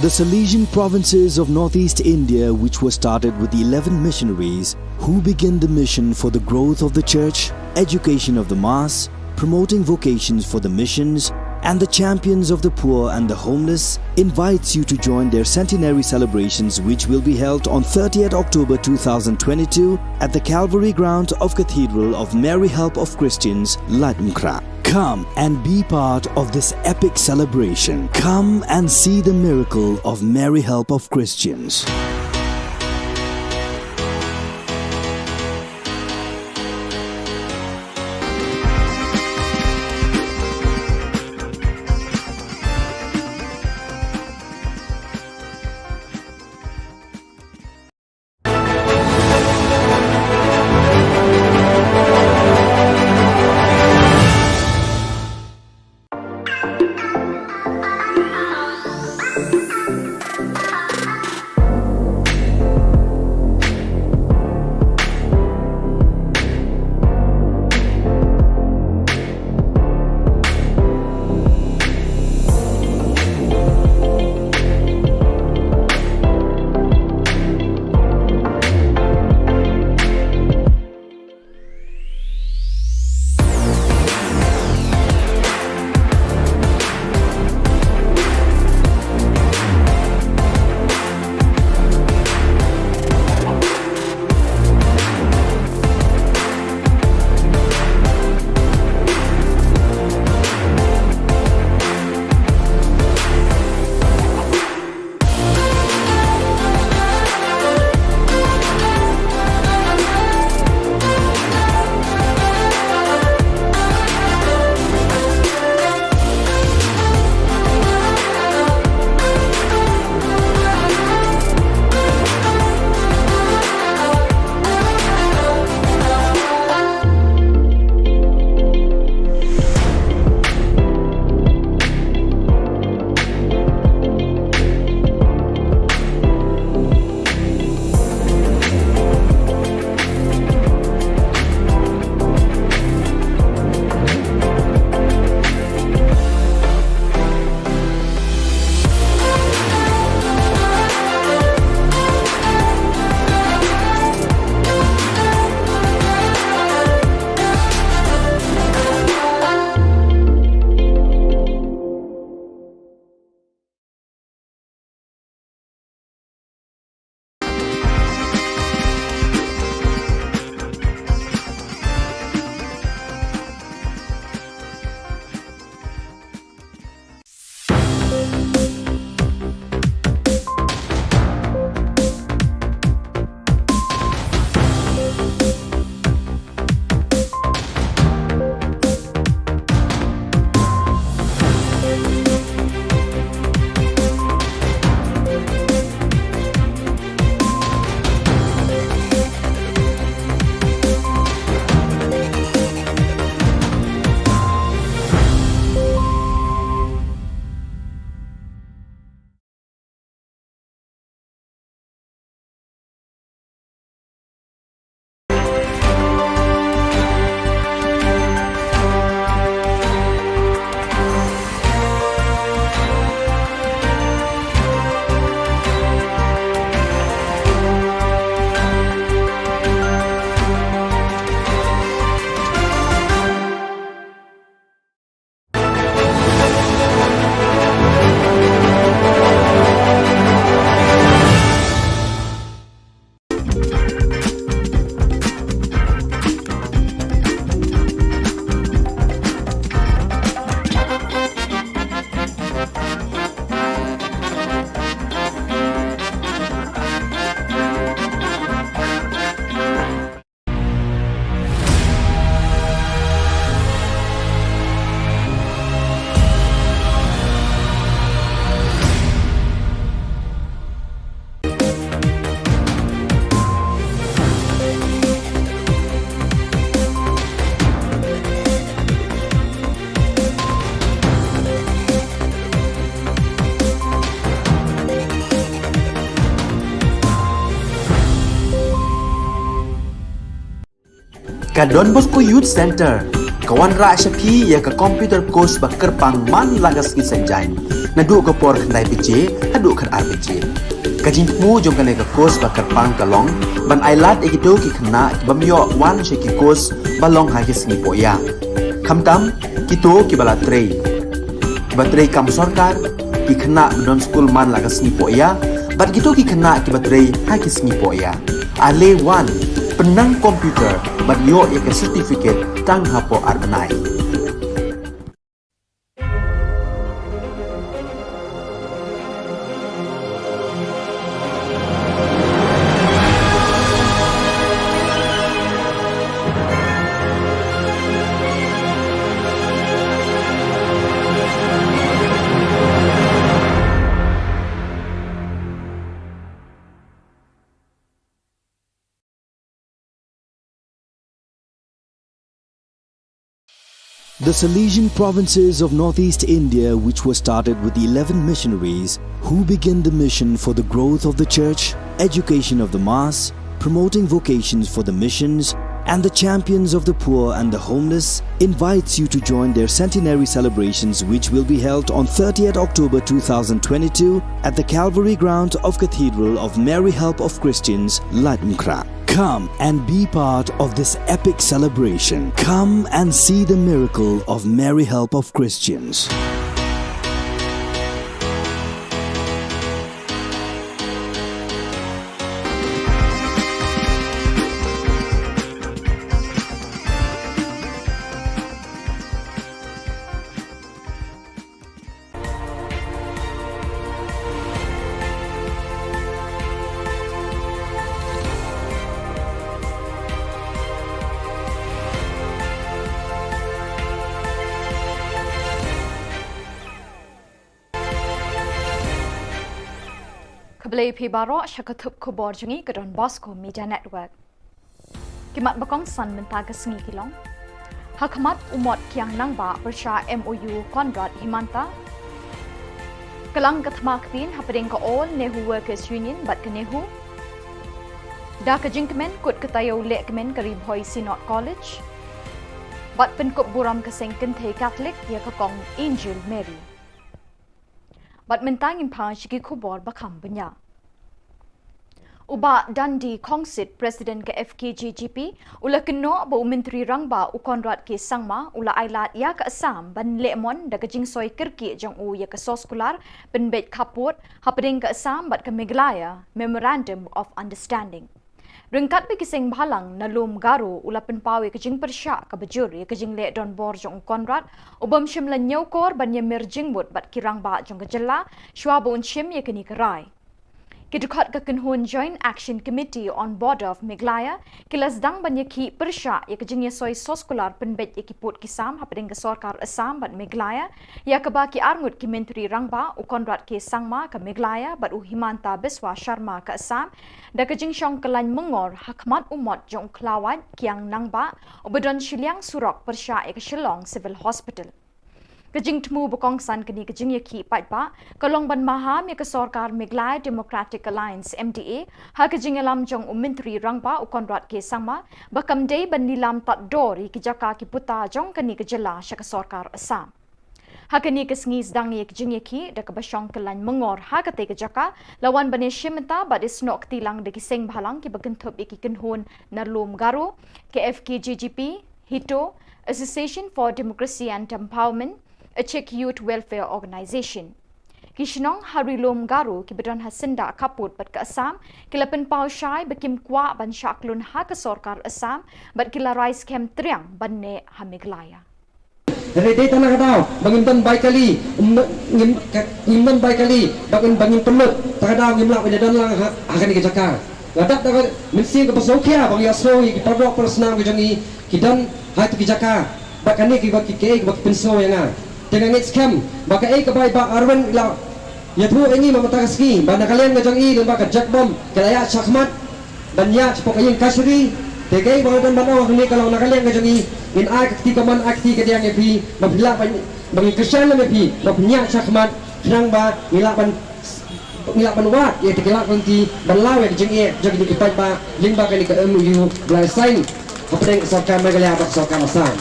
The Salesian provinces of northeast India, which were started with eleven missionaries who began the mission for the growth of the church, education of the mass, promoting vocations for the missions, and the champions of the poor and the homeless, invites you to join their centenary celebrations, which will be held on thirtieth October two thousand twenty-two at the Calvary ground of Cathedral of Mary Help of Christians, Laitumkhrah. Come and be part of this epic celebration. Come and see the miracle of Mary Help of Christians. Ka Don Bosco Youth Centre ka wanrah sha phi ïa ka computer course ba kyrpang man la ka sngi Saitjaiñ, naduh ka por khyndai baje haduh khatar baje. Ka jingthmu jong kane ka course ba kyrpang ka long ban ailad ïa kito ki khynnah ki bym ïoh wan sha ki course ba long ha ki sngi pohïa, khamtam kito kiba la trei, kiba trei kam sorkar, ki khynnah ba don skul man la ka sngi pohïa bad kito ki khynnah kiba trei ha ki sngi pohïa. Ale wan, pynnang computer bad ïoh ïa ka certificate tang hapoh ar bnai. The Salesian provinces of northeast India, which were started with eleven missionaries who began the mission for the growth of the church, education of the mass, promoting vocations for the missions, and the champions of the poor and the homeless, invites you to join their centenary celebrations, which will be held on thirtieth October two thousand twenty-two at the Calvary ground of Cathedral of Mary Help of Christians, Laitumkhrah. Come and be part of this epic celebration. Come and see the miracle of Mary Help of Christians. Khublei phi baroh sha ka thup khubor jong ngi ka Don Bosco Media Network. Ki mat ba kongsan mynta ka sngi ki long: Ha khmat u Mot Kiang Nangbah pyrshah M O U Conrad Himanta. Kylang ka thma ktien hapdeng ka All Nehru Workers Union bad ka NEHU. Da ka jingkmen kut ka taïew lehkmen ka Ri Bhoi Synod College. Bad pynkup burom ka seng kynthei Katholik ïa ka Kong Angel Mary. Bad mynta ngin phai sha ki khubor ba kham bniah. U Bah Dandi Khongsit, President ka F K J G P, u la kynnoh ba u Myntri Rangbah u Conrad K Sangma u la ailad ïa ka Assam ban leh mon da ka jingsoi kyrkieh jong u ïa ka soskular pynbeit khappud hapdeng ka Assam bad ka Meghalaya Memorandum of Understanding. Ryngkat bad ki seng bhalang na lum Garo, u la pynpaw ïa ka jingpyrshah kaba jur ïa ka jingleh donbor jong u Conrad, u bym shym la ñiewkor ban ïamir jingmut bad ki rangbah jong ka jylla shwa ba un shim ïa kane ka rai. Ki dkhot ka kynhun Joint Action Committee on Border of Meghalaya ki la sdang ban ïakhih pyrshah ïa ka jingïasoi soskular pynbeit ïa ki pud ki sam hapdeng ka sorkar Assam bad Meghalaya, ïa kaba ki arngut ki Myntri Rangbah, u Conrad K Sangma ka Meghalaya bad u Himanta Biswa Sharma ka Assam, da ka jingshong kyllain myngor ha khmat u mot jong u Khlawait Kiang Nangbah uba don shiliang surok pyrshah ïa ka Shillong Civil Hospital. Ka jingthmu ba kongsan kane ka jingïakhih paidbah ka long ban maham ïa ka sorkar Meghalaya Democratic Alliance, M D A, ha ka jingïalam jong u Myntri Rangbah u Conrad K Sangma ba kam dei ban lilam tad dor ïa ki jaka ki puta jong kane ka jylla sha ka sorkar Assam. Ha kane ka sngi sdang ïa ka jingïakhih da kaba shong kyllain myngor ha katei ka jaka, la wan ban ïashim bynta bad ïasnoh kti lang da ki seng bhalang kiba kynthup ïa ki kynhun na lum Garo, ka F K J G P, HITO, Association for Democracy and Empowerment, Achik Youth Welfare Organization. Ki shnong ha ri lum Garo kiba don ha syndah khappud bad ka Assam ki la pynpaw shai ba kim kwah ban shah kyllon ha ka sorkar Assam bad ki la rai skhem triang ban neh ha Meghalaya. Hynrei dei tang na ka daw ba ngim don bai kali, ngim, ngim, ngim don bai kali ba ngim, ba ngim pynlut, ta ka daw ngim lah ban ïadon lang ha, ha kane ka jaka. Nga dap da ka mynsiem kaba sngewkhia ba ngi ïasngew ïa ki paralok parasnam ka jong ngi ki don ha kito ki jaka, ba kane kiba ki, kiei kiba ki pynsngew ïa nga. Te nga ngeit skhem ba kaei kaba i Bah Arwin i la ïathuh ïa ngi mynta ka sngi, ba na ka liang ka jong i lyngba ka Jaqbom ka la ïaid shakhmat ban ïaid shapoh ka ïing kashari. Te kaei ba nga don ban ong hangne ka long, na ka liang ka jong i ngin ai ka kti kamon, ai ka kti kadiang ïa phi, ba phi lah ban, ba ngin kyrshan lem ïa phi ba phin ïaid shakhmat, khnang ba ngi lah ban, ngi lah ban wad ïa kito ki lad lynti ban law ïa ka jingeh jong kine ki paidbah lyngba kane ka M O U ba la sign. Hapdeng ka sorkar Meghalaya bad sorkar Assam.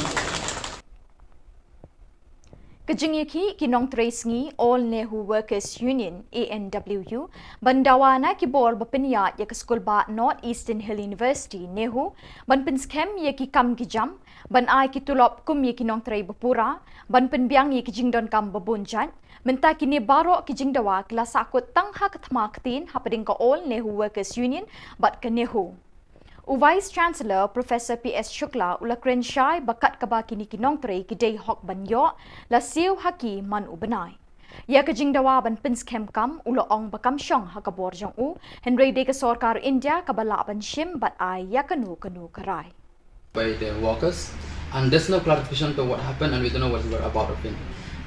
Ka jingïakhih ki nongtrei sngi All Nehu Workers Union, A N W U, ban dawa na ki bor ba pynïaid ïa ka skul ba North Eastern Hill University, NEHU, ban pynskhem ïa ki kam ki jam, ban ai ki tulop kum ïa ki nongtrei ba pura, ban pynbiang ïa ki jingdonkam ba bun jait. Mynta kine baroh ki jingdawa ki la sahkut tang ha ka thma ktien hapdeng ka All Nehu Workers Union bad ka NEHU. U Vice Chancellor Professor P S Shukla u la kren shai ba kat kaba kine ki nongtrei ki dei hok ban ïoh, la siew ha ki man u bnai. Ïa ka jingdawa ban pynskhem kam u la ong ba kam shong ha ka bor jong u, hynrei dei ka sorkar India kaba lah ban shim bad ai ïa kano kano ka rai. By the workers, and there's no clarification to what happened, and we don't know what we were about of it.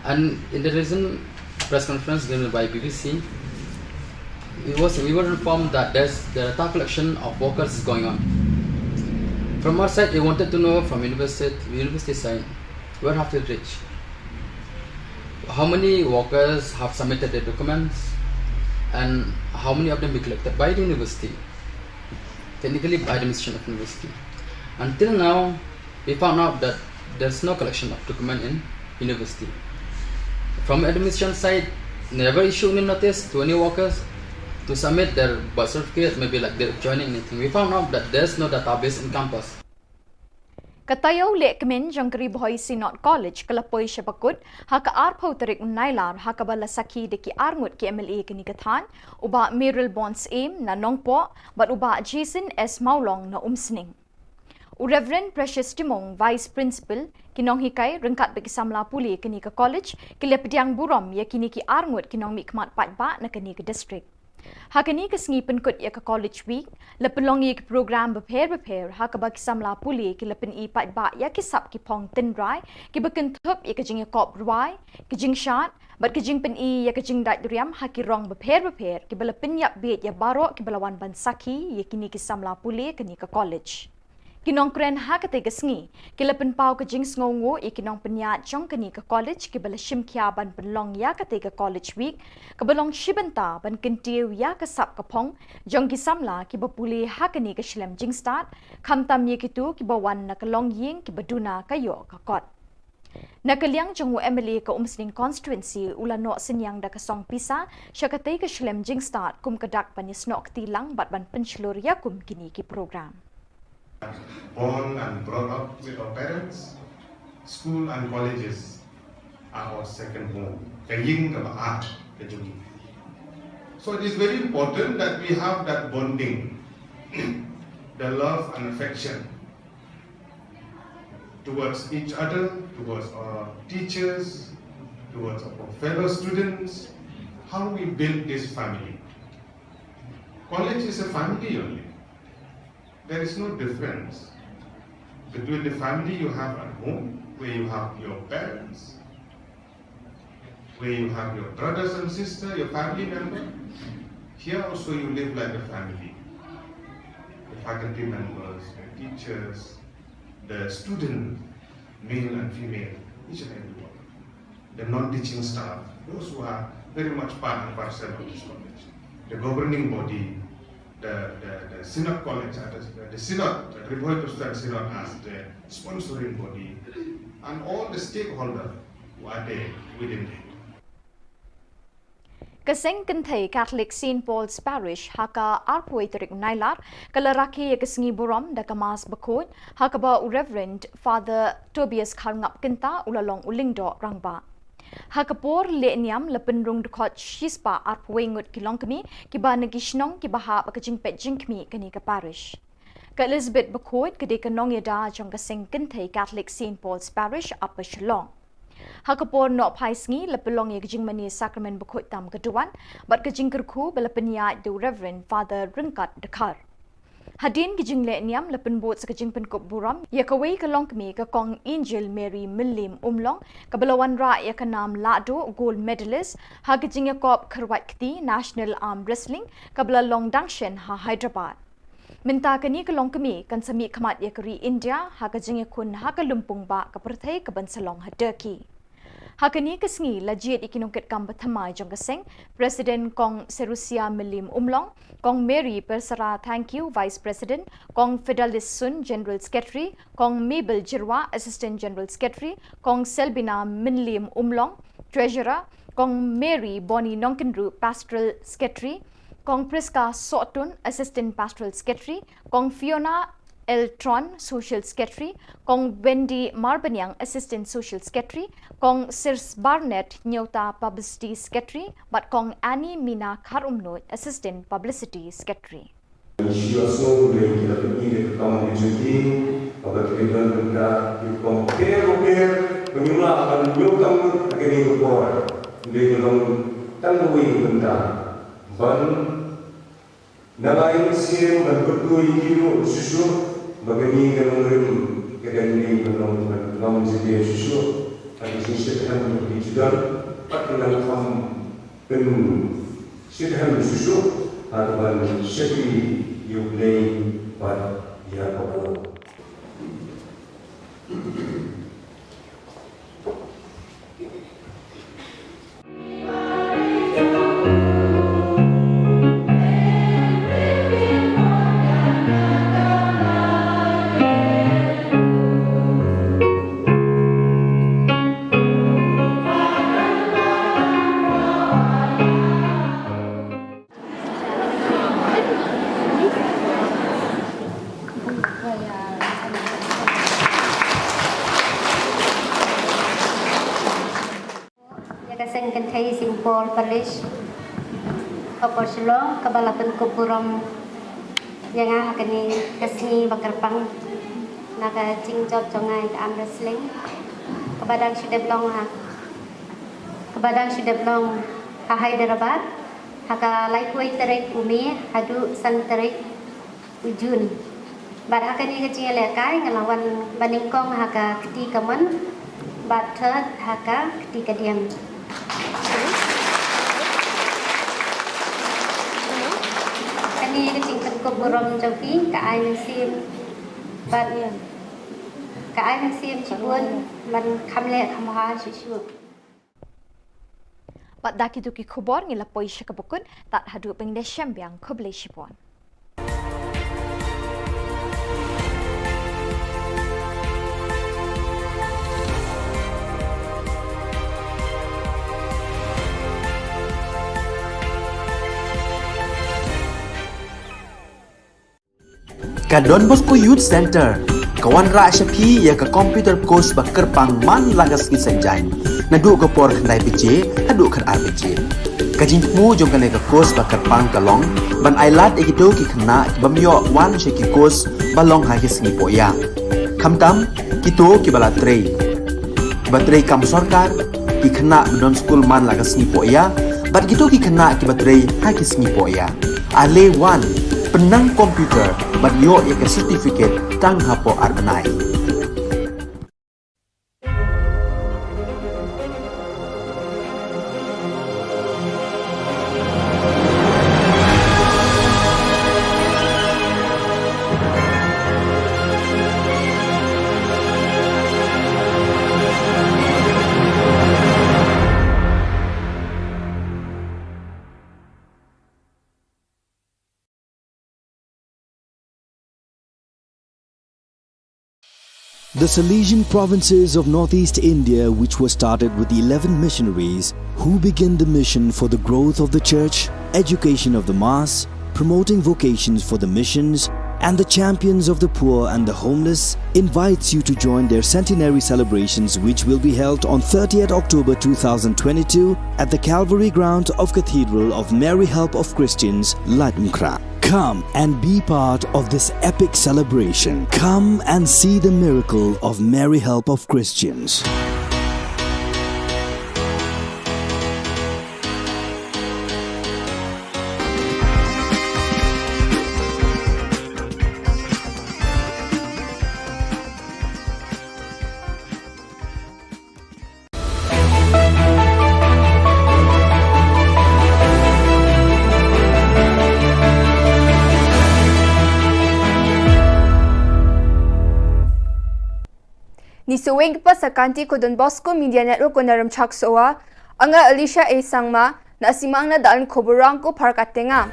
And in the recent press conference given by B B C, we was we were informed that there's the data collection of workers is going on. From our side, we wanted to know from university university side where have they reached, how many workers have submitted their documents, and how many of them be collected by the university, technically by the administration of university. Until now, we found out that there's no collection of document in university. From administration side, never issue any notice to any workers to submit their birth certificate, maybe like their joining anything. We found out that there's no database in campus. Ka taïew lehkmen jong ka Ri Bhoi Synod College ka la poi sha ba kut ha ka arphew tarik Nailar ha kaba la sakhi da ki arngut ki MLA kane ka thaiñ, u Bah Mayralborn Syiem na Nongpoh bad u Bah Jason S Mawlong na Umsning. U Reverend Precious Timung, Vice Principal, ki nonghikai ryngkat bad ki samla pule kane ka college ki la pdiang burom ïa kine ki arngut ki nongmihkhmat paidbah na kane ka district. Ha kane ka sngi pynkut ïa ka College Week, la pynlong ïa ki program bapher bapher ha kaba ki samla pule ki la pyni paidbah ïa ki sap ki phong tynrai kiba kynthup ïa ka jingïakop rwai, ka jingshad bad ka jingpyni ïa ka jingdait riam ha ki rong bapher bapher kiba la pynïap bieit ïa baroh kiba la wan ban sakhi ïa kine ki samla pule kane ka college. Ki nongkren ha katei ka sngi ki la pynpaw ka jingsngewnguh ïa ki nongpynïaid jong kane ka college kiba la shim khia ban pynlong ïa katei ka College Week kaba long shi bynta ban kyntiew ïa ka sap ka phong jong ki samla kiba pule ha kane ka shlem jingstad, khamtam ïa kito kiba wan na ka longïing kiba duna ka ïoh ka kot. Na ka liang jong u MLA ka Umsning Constituency u la noh synñiang da ka song pisa sha katei ka shlem jingstad kum ka dak ban ïasnoh kti lang bad ban pynshlur ïa kum kine ki program. Born and brought up with our parents, school and colleges are our second home. Ka ïing kaba ar ka jong ngi. So it is very important that we have that bonding, the love and affection towards each other, towards our teachers, towards our fellow students, how we build this family. College is a family only. There is no difference between the family you have at home, where you have your parents, where you have your brothers and sisters, your family member. Here also you live like a family. The faculty members, the teachers, the student, male and female, each and every one. The non-teaching staff, those who are very much part and parcel of this college. The governing body, the, the, the Synod College, uh, the, the Synod, the Ri Bhoi Presbyterian Synod as the sponsoring body, and all the stakeholders who are there within it. Ka seng kynthei Catholic Saint Paul's Parish ha ka arphew tarik Nailar ka la rakhe ïa ka sngi burom da ka Mass bakhuid ha kaba u Reverend Father Tobias Kharngap Kynta u la long u lyngdoh rangbah. Ha ka por leh niam la pynrung dkhot shispah arphew ngut ki longkmie kiba na ki shnong kiba hap ka jingpeit jingkhmih kane ka parish. Ka Elizabeth bakhuid ka dei ka nongïada jong ka seng kynthei Catholic Saint Paul's Parish Upper Shillong. Ha ka por noh phai sngi la pynlong ïa ka jingmane sakramen bakhuid tam ka duwan bad ka jingkyrkhu ba la pynïaid da u Reverend Father Ryngkat Dkhar. Hadien ka jingleh niam la pynbud sa ka jingpynkup burom ïa kawei ka longkmie ka Kong Angel Mary Mylliem Umlong kaba la wanrah ïa ka nam lahduh Gold Medalist ha ka jingïakop kyrwat kti National Arm Wrestling kaba la long dang shen ha Hyderabad. Mynta kane ka longkmie kan sa mihkhmat ïa ka ri India ha ka jingïakhun ha ka lympung bah ka pyrthei kaban sa long ha Turkey. Ha kane ka sngi la jied ïa ki nongkitkam ba thymmai jong ka seng, President Kong Serusia Mylliem Umlong, Kong Mary Persara Thangkhiew, Vice President, Kong Fidelis Sun, General Secretary, Kong Mabel Jyrwa, Assistant General Secretary, Kong Selbina Mylliem Umlong, Treasurer, Kong Mary Bonnie Nongkynriew, Pastoral Secretary, Kong Prisca Sohtun, Assistant Pastoral Secretary, Kong Fiona L Tron, Social Secretary, Kong Wendy Marbaniang, Assistant Social Secretary, Kong Sirs Barnett Nyota, Publicity Secretary, bad Kong Annie Mina Kharumnuid, Assistant Publicity Secretary. Ngi shu ïohsngew lei ki la pyni da ka kam ka jingim, haba ki la don bynta ki rukom bapher bapher ba ngim lah ban ñiewkam lut ha kane ka por. Lei ka long tang kawei ka bynta ban nang ai mynsiem ban kyrkhu ïa ki ruh shuh shuh ba kane ka nongrim ka dang dei ban long, ban long jingdei shuh shuh ha ka jingshitrhem jong ki jingdon bad ki nang kham pynshit hem shuh shuh ha kaban shakri ïa U Blei bad ïa ka por. Ïa ka seng kynthei Saint Paul Parish, Upper Shillong, kaba la pynkup burom ïa nga ha kane ka sngi ba kyrpang na ka jingjop jong nga ïa ka arm wrestling, kaba dang shu dep long ha, kaba dang shu dep long ha Hyderabad, ha ka laiphew tarik u May haduh san tarik u June. Bad ha kane ka jingïalehkai nga la wan ba nyngkong ha ka kti kamon bad third ha ka kti kadiang. Kane ka jingpynkup burom jong phi ka ai mynsiem bad ka ai mynsiem shibun ban kham leh kham bha shuh shuh. Bad da kito ki khubor ngi la poi sha kaba kut, tad haduh ban ïashem biang, khublei shibun. Ka Don Bosco Youth Centre ka wanrah sha phi ïa ka computer course ba kyrpang man la ka sngi Saitjaiñ, naduh ka por khyndai baje haduh khatar baje. Ka jingthmu jong kane ka course ba kyrpang ka long ban ailad ïa kito ki khynnah ki bym ïoh wan sha ki course ba long ha ki sngi pohïa. Khamtam kito kiba la trei, kiba trei kam sorkar, ki khynnah ba don skul man la ka sngi pohïa, bad kito ki khynnah kiba trei ha ki sngi pohïa. Ale wan, pynnang computer bad ïoh ïa ka certificate tang hapoh ar bnai. The Salesian provinces of northeast India, which was started with eleven missionaries who began the mission for the growth of the church, education of the mass, promoting vocations for the missions, and the champions of the poor and the homeless, invites you to join their centenary celebrations, which will be held on thirtieth October two thousand twenty-two at the Calvary ground of Cathedral of Mary Help of Christians, Laitumkhrah. Come and be part of this epic celebration. Come and see the miracle of Mary Help of Christians. Ni saweng kpa sa kanti ko Don Bosco Media Network ko na Rymchak Sowa, anga Alicia A Sangma, na simang na daan ko borang ko par katenga.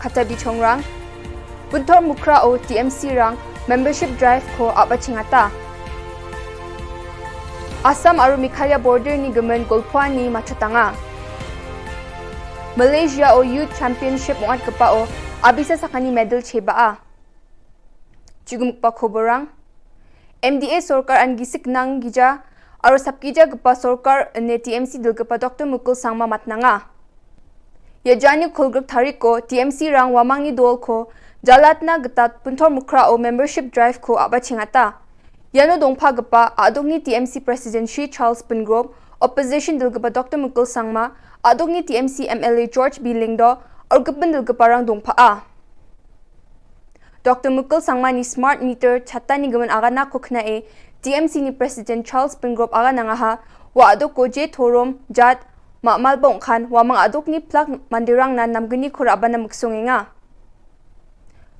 Kata bichongrang, Punthor Mukhra o T M C rang membership drive ko aba chingata. Assam aru Meghalaya border ni gemen golphuani machotanga. Malaysia o Youth Championship mongat kepa o abisa sakani medal cheba a. Chigum kpa khoborang. M D A sorkar an gisik nang gija, aru sapkija kpa sorkar ne T M C dil kpa Doctor Mukul Sangma matnanga. Ya jani khulgruk tarik ko T M C rang wamang ni dol ko jalatna getat Punthor Mukhra o membership drive ko aba chingata. Yano dongpha kpa aduk ni T M C President Shri Charles Pyngrope, opposition dil kpa Doctor Mukul Sangma, aduk ni T M C M L A George B Lyngdoh, aru kpen dil kpa rang dongpha a. Doctor Mukul Sangma ni smart meter chata ni gemen agana ko khna e, T M C ni President Charles Pyngrope agana ngaha, wa aduk ko je thorom, jat, ma malbong khan, wamang aduk ni plak mandirang na namgini khura abana muksungenga.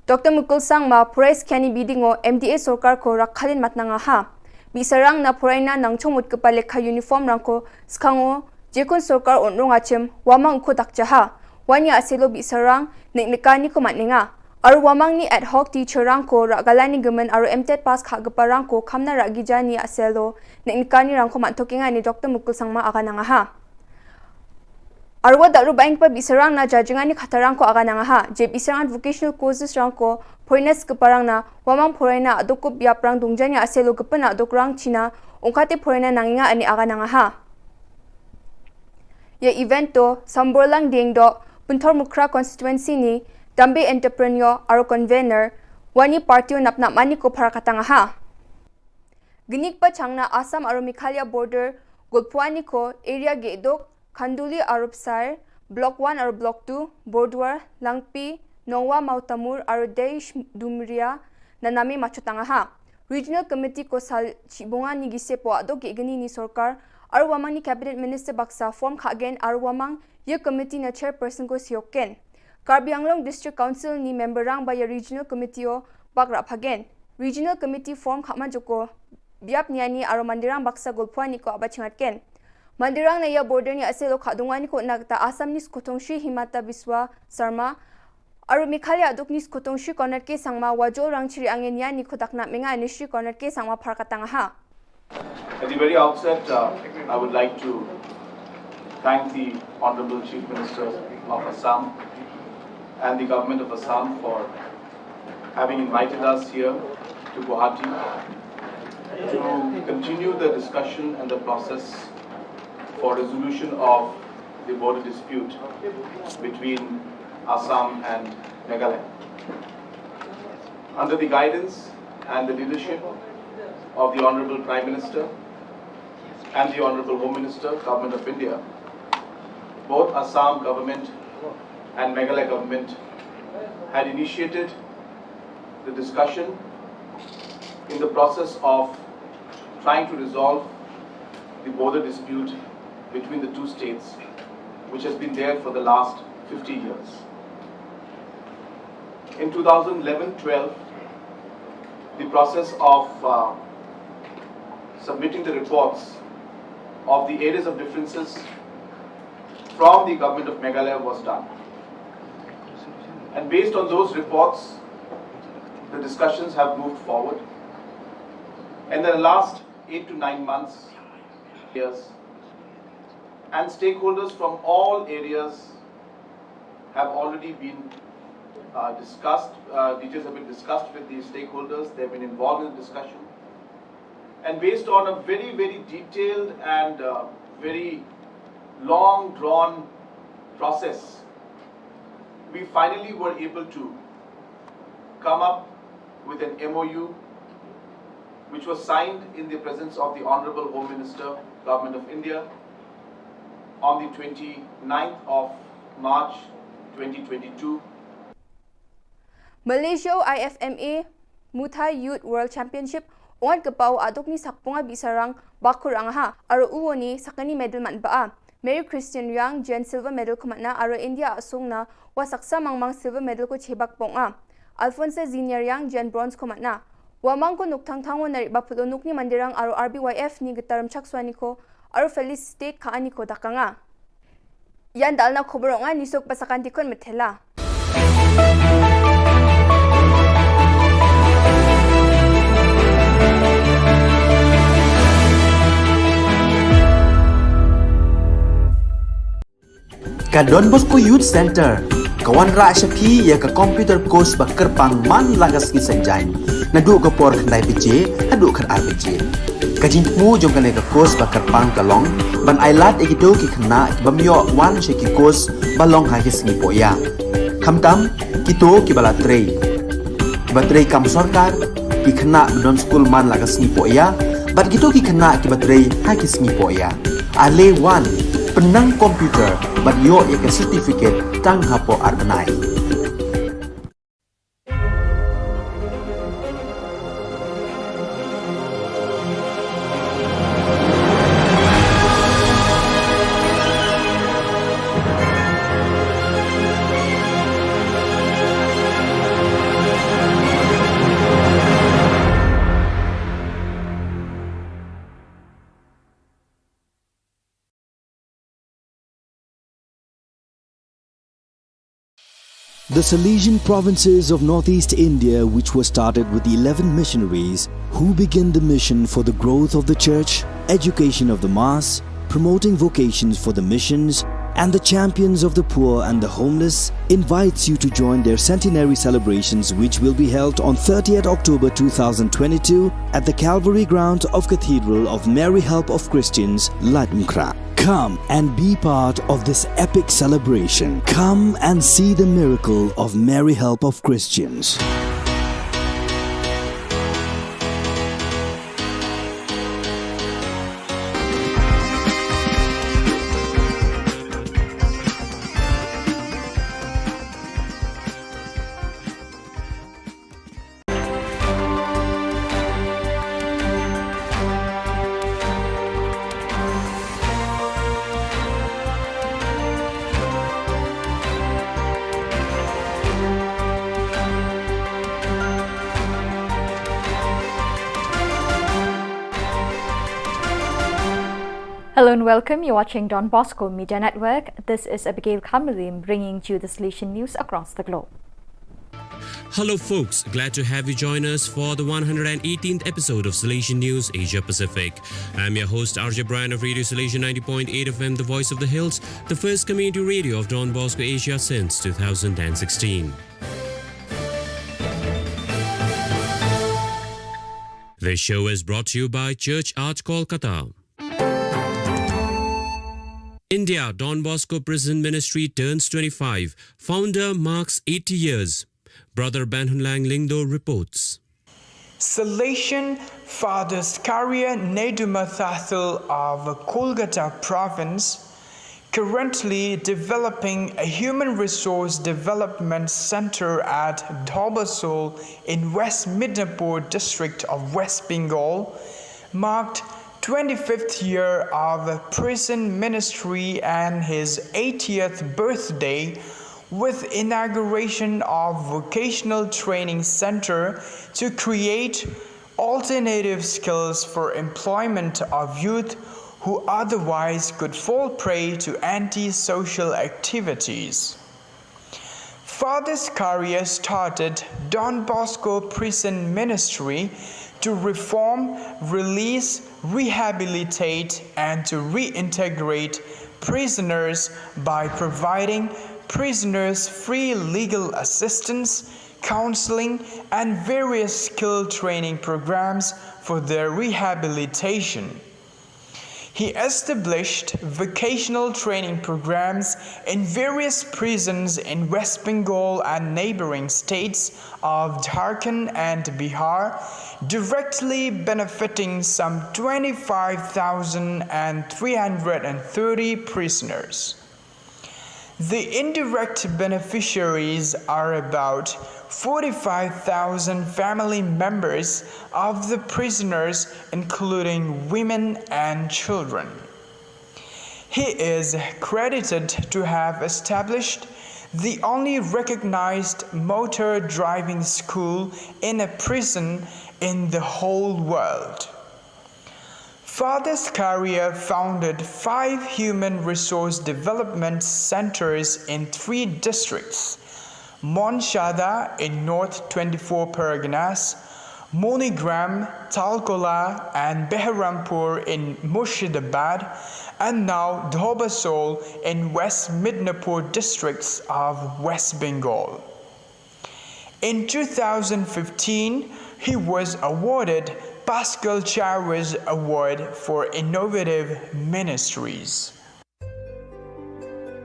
Doctor Mukul Sangma, phurai skani bidingo M D A sorkar ko rakhalin matnanga ha. Bisarang na phuraina nangchong mut kpa lekha uniform rangko skango, jekun sorkar onrong achim, wamang ko dakjaha. Wani aselo bisarang, nek nekani ko matninga. Aru wamang ni ad hoc teacher rangko, ragalani gemen aru M tet pass kha kpa rangko, kamna ragijani aselo, nek nekani rangko mathokinga ni Doctor Mukul Sangma agananga ha. Arwa daru baing pa bisarang na jajingani khatarang ko agananga ha, je bisarang vocational courses rangko, points keparang na, wamang poraina aduk ko biaprang dungjani aselo kepena aduk rang China, ungkate poraina nanginga ani agananga ha. Ya event to, Samborlang Dengdo, Punthor Mukhra constituency ni, Dambe entrepreneur, aru convener, wani party o nap nap mani ko para katanga ha. Gini kpa changna Assam aru Meghalaya border, Golphuani ko area gedok, Khanduli aru Psair, Block one aru Block two, Borduar, Langpi, Nongwa Mautamur aru Deish Dumria, na name machotanga ha. Regional Committee ko sal chibunga ni gise po adok ge gini ni sorkar, aru wamang ni Cabinet Minister baksa form khagen aru wamang ye committee na chairperson ko sioken. Karbi Anglong District Council ni member rang ba ya Regional Committee o bak rap hagen. Regional Committee form khama joko biap niani aru mandirang baksa Golphuani ko aba chingatken. Mandirang na ya border ni aselo khadungwani ko nakta Assam ni skotong Shri Himanta Biswa Sarma, aru Meghalaya aduk ni skotong Shri Conrad K Sangma wajol rang chiri angen niani ko dakna menga ni Shri Conrad K Sangma phar katanga ha. At the very outset, uh, I would like to thank the Honorable Chief Minister of Assam and the Government of Assam for having invited us here to Guwahati to continue the discussion and the process for resolution of the border dispute between Assam and Meghalaya. Under the guidance and the leadership of the Honorable Prime Minister and the Honorable Home Minister, Government of India, both Assam government and Meghalaya government had initiated the discussion in the process of trying to resolve the border dispute between the two states, which has been there for the last fifty years. In two thousand eleven twelve, the process of, uh, submitting the reports of the areas of differences from the government of Meghalaya was done. And based on those reports, the discussions have moved forward. And in the last eight to nine months, years, and stakeholders from all areas have already been, uh, discussed, uh, details have been discussed with the stakeholders, they've been involved in the discussion. And based on a very, very detailed and, uh, very long drawn process, we finally were able to come up with an M O U which was signed in the presence of the Honorable Home Minister, Government of India, on the twenty-ninth of March twenty twenty-two. Malaysia I F M A Muay Thai Youth World Championship, ongat kpa u aduk ni sakpunga bisarang bakur angaha, aru uoni sakani medal man ba a. Mary Christian Riang jan silver medal ko matna, aru India asung na wa saksa mangmang silver medal ko chebak pong a. Alfonso Ziniar Riang jan bronze ko matna. Wa mang ko nuk thangthang o na ri ba phulo nuk ni mandirang aro R B Y F ni getar mchak swa ni ko aro Feliz State ka ani ko dakanga. Yan dal na khubur ong ani sok pasakan dikon methela. Ka Don Bosco Youth Center ka wanrah sha phi ïa ka computer course ba kyrpang man la ka sngi Saitjaiñ, naduh ka por khyndai baje haduh khatar baje. Ka jingthmu jong kane ka course ba kyrpang ka long ban ailad ïa kito ki khynnah ki bym ïoh wan sha ki course ba long ha ki sngi pohïa, khamtam kito kiba la trei, kiba trei kam sorkar, ki khynnah ba don skul man la ka sngi pohïa bad kito ki khynnah kiba trei ha ki sngi pohïa. Ale wan, pynnang computer bad ïoh ïa ka certificate tang hapoh ar bnai. The Salesian provinces of northeast India, which were started with eleven missionaries, who began the mission for the growth of the church, education of the mass, promoting vocations for the missions, and the champions of the poor and the homeless, invites you to join their centenary celebrations, which will be held on thirtieth October two thousand twenty-two at the Calvary ground of Cathedral of Mary Help of Christians, Laitumkhrah. Come and be part of this epic celebration. Come and see the miracle of Mary Help of Christians. Hello and welcome. You're watching Don Bosco Media Network. This is Abigail Kamalim bringing to you the Salesian news across the globe. Hello, folks. Glad to have you join us for the one hundred eighteenth episode of Salesian News Asia Pacific. I'm your host, R J Brian of Radio Salesian ninety point eight F M, the voice of the hills, the first community radio of Don Bosco Asia since two thousand sixteen. This show is brought to you by Church Art Kolkata. India, Don Bosco Prison Ministry turns twenty-five. Founder marks eighty years. Brother Banhunlang Lyngdoh reports. Salesian Father Zakaria Nedumathathil of Kolkata province, currently developing a human resource development center at Dhobasol in West Midnapore district of West Bengal, marked twenty-fifth year of prison ministry and his eightieth birthday with inauguration of vocational training center to create alternative skills for employment of youth who otherwise could fall prey to antisocial activities. Father Zakaria started Don Bosco Prison Ministry to reform, release, rehabilitate, and to reintegrate prisoners by providing prisoners free legal assistance, counseling, and various skill training programs for their rehabilitation. He established vocational training programs in various prisons in West Bengal and neighboring states of Jharkhand and Bihar, directly benefiting some twenty-five thousand three hundred thirty prisoners. The indirect beneficiaries are about forty-five thousand family members of the prisoners, including women and children. He is credited to have established the only recognized motor driving school in a prison in the whole world. Father Zakaria founded five human resource development centers in three districts: Mount Shahda in North twenty-four Parganas, MoneyGram, Talkola, and Beharampur in Murshidabad, and now Dhobasol in West Midnapur districts of West Bengal. In two thousand fifteen, he was awarded Pascal Chawar's Award for Innovative Ministries.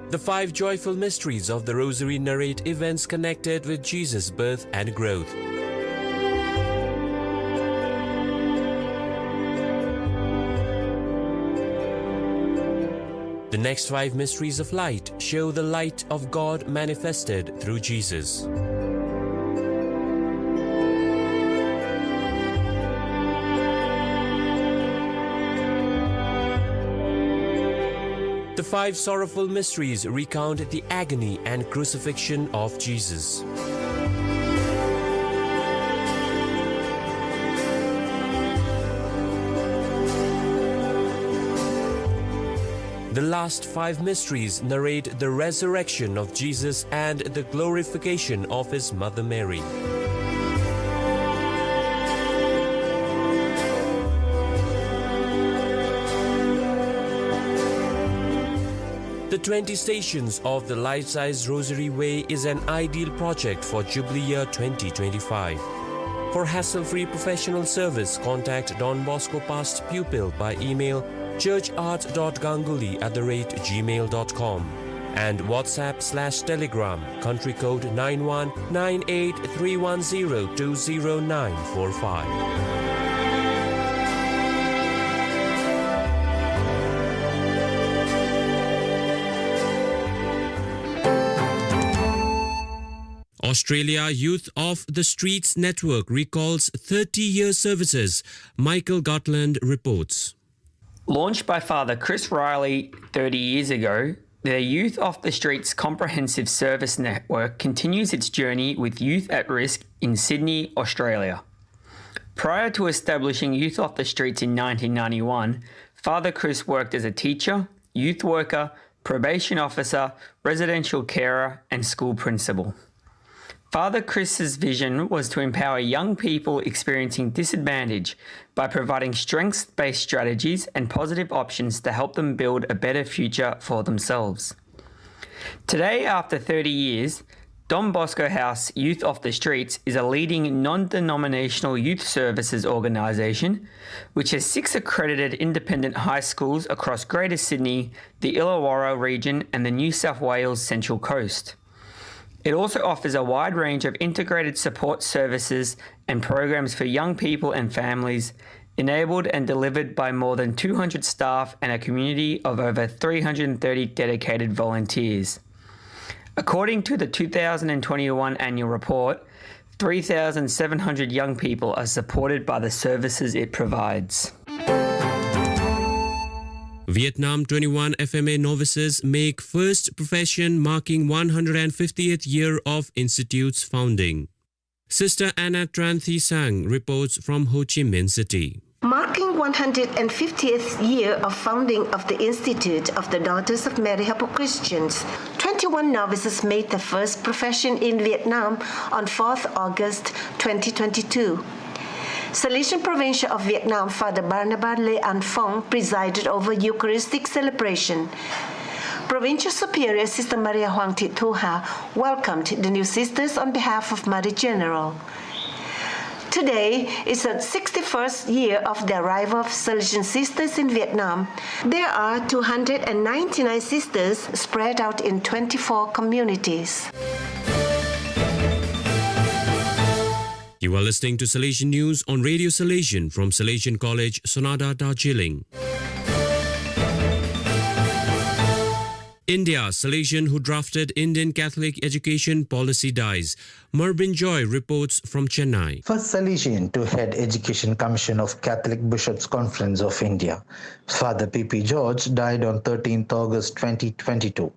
The five joyful mysteries of the Rosary narrate events connected with Jesus' birth and growth. The next five mysteries of light show the light of God manifested through Jesus. The five sorrowful mysteries recount the agony and crucifixion of Jesus. The last five mysteries narrate the resurrection of Jesus and the glorification of his mother Mary. The twenty stations of the life-size Rosary Way is an ideal project for Jubilee Year twenty twenty-five. For hassle-free professional service, contact Don Bosco past pupil by email churchart.ganguly at the rate gmail.com and WhatsApp slash Telegram, country code nine one nine eight three one zero two zero nine four five. Australia Youth of the Streets Network recalls thirty-year services, Michael Gutland reports. Launched by Father Chris Riley thirty years ago, the Youth of the Streets Comprehensive Service Network continues its journey with youth at risk in Sydney, Australia. Prior to establishing Youth of the Streets in nineteen ninety-one, Father Chris worked as a teacher, youth worker, probation officer, residential carer, and school principal. Father Chris's vision was to empower young people experiencing disadvantage by providing strengths-based strategies and positive options to help them build a better future for themselves. Today, after thirty years, Don Bosco House Youth of the Streets is a leading non-denominational youth services organisation which has six accredited independent high schools across Greater Sydney, the Illawarra region and the New South Wales Central Coast. It also offers a wide range of integrated support services and programs for young people and families, enabled and delivered by more than two hundred staff and a community of over three hundred thirty dedicated volunteers. According to the two thousand twenty-one annual report, three thousand seven hundred young people are supported by the services it provides. Vietnam twenty-one F M A novices make first profession, marking one hundred fiftieth year of institute's founding. Sister Anna Tran Thi Sang reports from Ho Chi Minh City. Marking one hundred fiftieth year of founding of the Institute of the Daughters of Mary Hapu Christians, twenty-one novices made the first profession in Vietnam on fourth August twenty twenty-two. Salesian Provincial of Vietnam, Father Barnabas Le An Phong, presided over Eucharistic celebration. Provincial Superior Sister Maria Huang Thit Thu Ha welcomed the new sisters on behalf of Mother General. Today is the sixty-first year of the arrival of Salesian sisters in Vietnam. There are two hundred ninety-nine sisters spread out in twenty-four communities. You are listening to Salesian News on Radio Salesian from Salesian College, Sonada, Darjeeling. India, Salesian who drafted Indian Catholic education policy dies. Marbin Joy reports from Chennai. First Salesian to head Education Commission of Catholic Bishops' Conference of India, Father P P George died on thirteenth August twenty twenty-two.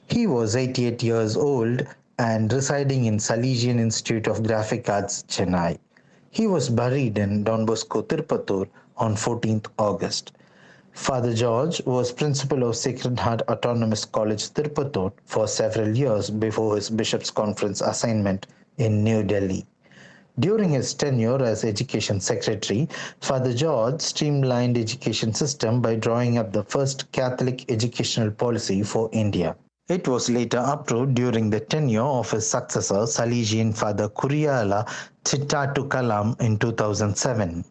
He was eighty-eight years old and residing in Salesian Institute of Graphic Arts, Chennai. He was buried in Don Bosco Tirupatur on fourteenth August. Father George was principal of Sacred Heart Autonomous College Tirupatur for several years before his bishop's conference assignment in New Delhi. During his tenure as education secretary, Father George streamlined education system by drawing up the first Catholic educational policy for India. It was later approved during the tenure of his successor, Salesian Father Kuriala Thitatukalam, in two thousand seven.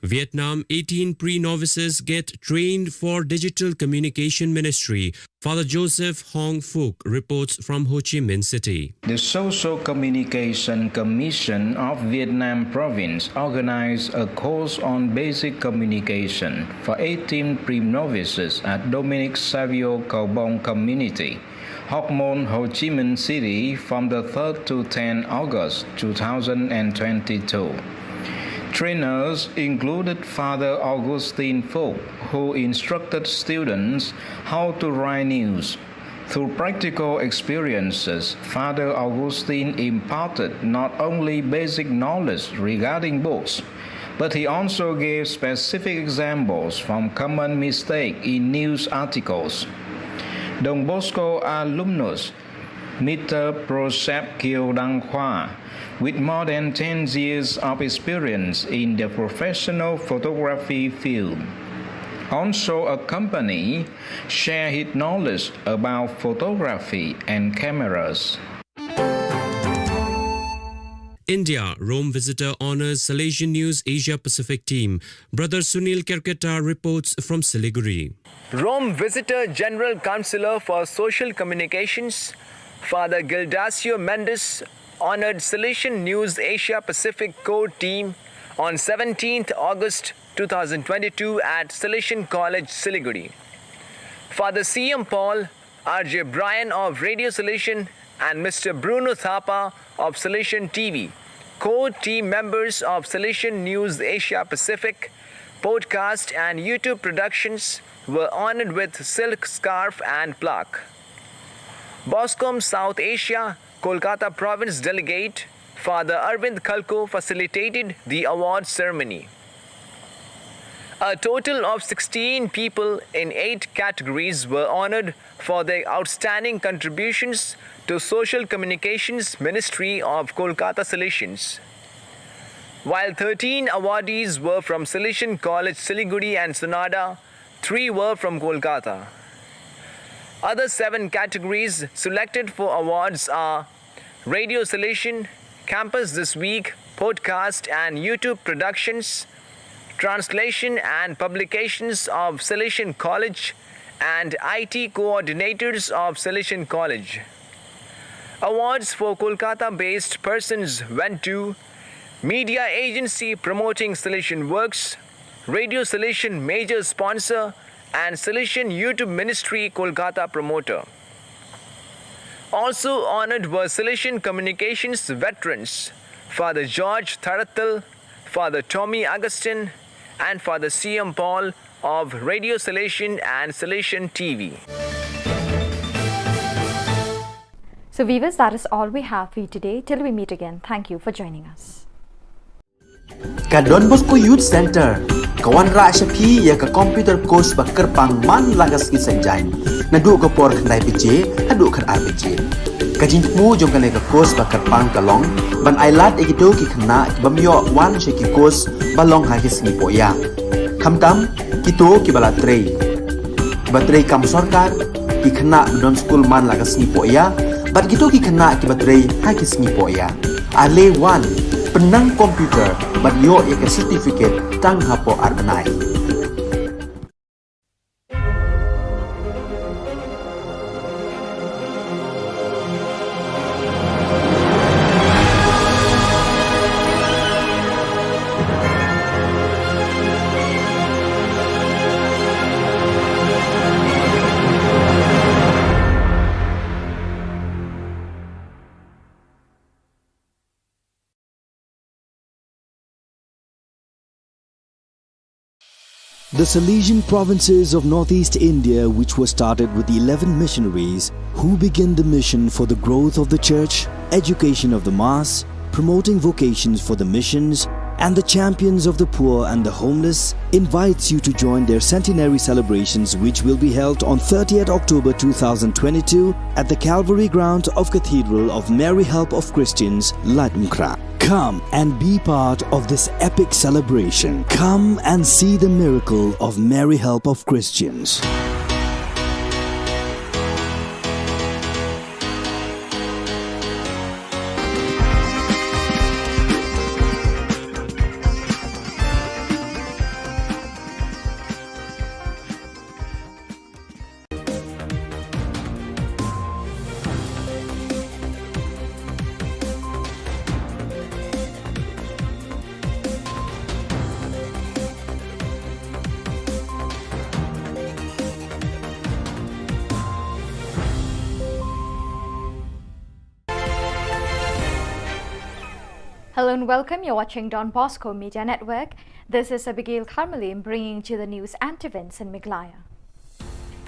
Vietnam, eighteen pre-novices get trained for digital communication ministry. Father Joseph Hong Phuc reports from Ho Chi Minh City. The Social Communication Commission of Vietnam Province organized a course on basic communication for eighteen pre-novices at Dominic Savio Kaubong Community, Hoc Mon, Ho Chi Minh City, from the third to tenth August two thousand twenty-two. Trainers included Father Augustine Phuc, who instructed students how to write news. Through practical experiences, Father Augustine imparted not only basic knowledge regarding books, but he also gave specific examples from common mistake in news articles. Don Bosco alumnus Mister Prosep Kiew Dang Hua, with more than ten years of experience in the professional photography field, also accompany, share his knowledge about photography and cameras. India, Rome visitor honors Salesian News Asia Pacific team. Brother Sunil Kerketa reports from Siliguri. Rome visitor General Counselor for Social Communications, Father Gildacio Mendes, honored Salesian News Asia Pacific core team on seventeenth August two thousand twenty-two at Salesian College, Siliguri. Father C M Paul, R J Brian of Radio Salesian, and Mister Bruno Thapa of Salesian T V, core team members of Salesian News Asia Pacific, podcast and YouTube productions, were honored with silk scarf and plaque. BOSCOM South Asia, Kolkata Province Delegate, Father Arvind Khalkho, facilitated the award ceremony. A total of sixteen people in eight categories were honored for their outstanding contributions to social communications ministry of Kolkata Salesians. While thirteen awardees were from Salesian College Siliguri and Sonada, three were from Kolkata. Other seven categories selected for awards are Radio Salesian, Campus This Week, podcast and YouTube productions, translation and publications of Salesian College, and I T coordinators of Salesian College. Awards for Kolkata-based persons went to Media Agency Promoting Salesian Works, Radio Salesian major sponsor, and Salesian YouTube Ministry Kolkata promoter. Also honored were Salesian communications veterans, Father George Tharathil, Father Tommy Augustine, and Father C M Paul of Radio Salesian and Salesian T V. So, viewers, that is all we have for you today. Till we meet again, thank you for joining us. Ka Don Bosco Youth Center ka wanrah sha phi ïa ka computer course ba kyrpang man la ka sngi Saitjaiñ, naduh ka por khyndai baje haduh khatar baje. Ka jingthmu jong kane ka course ba kyrpang ka long ban ailad ïa kito ki khynnah ki bym ïoh wan sha ki course ba long ha ki sngi pohïa, khamtam kito kiba la trei, kiba trei kam sorkar, ki khynnah ba don skul man la ka sngi pohïa, bad kito ki khynnah kiba trei ha ki sngi pohïa. Ale wan, pynnang computer bad ïoh ïa ka certificate tang hapoh ar bnai. The Salesian provinces of northeast India, which were started with eleven missionaries who began the mission for the growth of the church, education of the mass, promoting vocations for the missions, and the Champions of the Poor and the Homeless invites you to join their centenary celebrations, which will be held on thirtieth October two thousand twenty-two at the Calvary Ground of Cathedral of Mary Help of Christians, Laitumkhrah. Come and be part of this epic celebration. Come and see the miracle of Mary Help of Christians. Hello and welcome. You're watching Don Bosco Media Network. This is Abigail Kharmalim bringing to you the news and events in Meghalaya.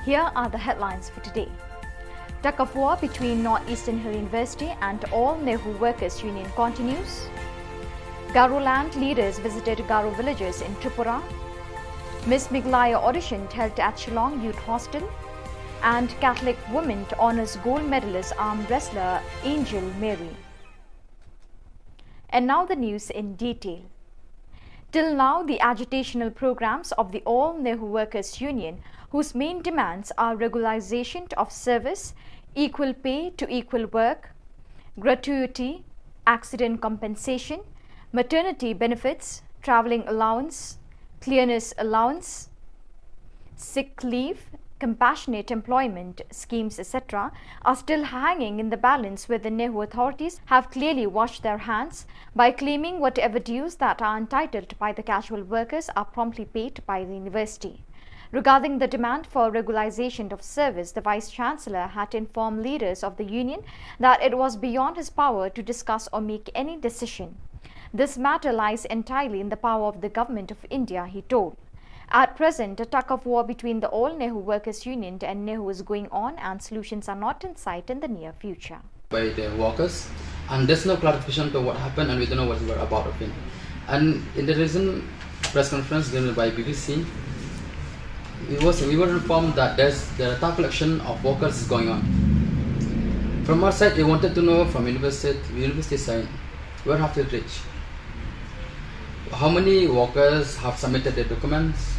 Here are the headlines for today. Tug of war between North Eastern Hill University and All NEHU Workers Union continues. Garoland leaders visited Garo villages in Tripura. Miss Meghalaya audition held at Shillong Youth Hostel. And Catholic women honours gold medalist arm wrestler Angel Mary. And now the news in detail. Till now, the agitational programs of the All NEHU Workers Union, whose main demands are regularization of service, equal pay to equal work, gratuity, accident compensation, maternity benefits, travelling allowance, clearance allowance, sick leave, compassionate employment schemes, et cetera, are still hanging in the balance, where the NEHU authorities have clearly washed their hands by claiming whatever dues that are entitled by the casual workers are promptly paid by the university. Regarding the demand for regularization of service, the Vice Chancellor had informed leaders of the union that it was beyond his power to discuss or make any decision. This matter lies entirely in the power of the Government of India, he told. At present, a tug of war between the All NEHU Workers Union and NEHU is going on, and solutions are not in sight in the near future. By the workers, and there's no clarification to what happened, and we don't know what we were about of it. And in the recent press conference given by B B C, we was, we were informed that there's, the data collection of workers is going on. From our side, we wanted to know from university, university side, where have we reached? How many workers have submitted their documents,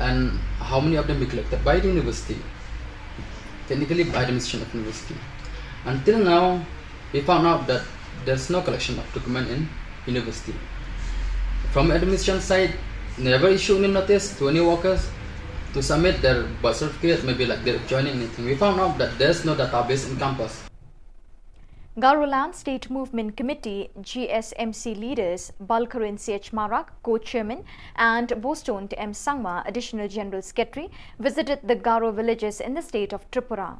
and how many of them be collected by the university? Technically, by the administration of university. Until now, we found out that there's no collection of document in university. From administration side, never issue any notice to any workers to submit their birth certificate, maybe like their joining, anything. We found out that there's no database in campus. Garoland State Movement Committee, G S M C leaders Balkaran C H Marak, co-chairman, and Boston M Sangma, additional general secretary, visited the Garo villages in the state of Tripura.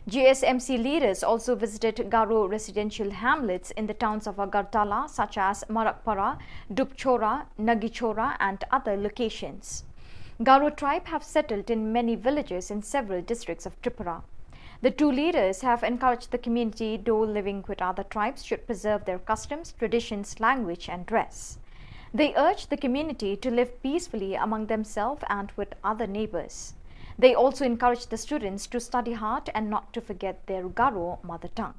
G S M C leaders also visited Garo residential hamlets in the towns of Agartala, such as Marakpara, Dupchora, Nagichora, and other locations. Garo tribe have settled in many villages in several districts of Tripura. The two leaders have encouraged the community, though living with other tribes, should preserve their customs, traditions, language, and dress. They urge the community to live peacefully among themselves and with other neighbors. They also encourage the students to study hard and not to forget their Garo mother tongue.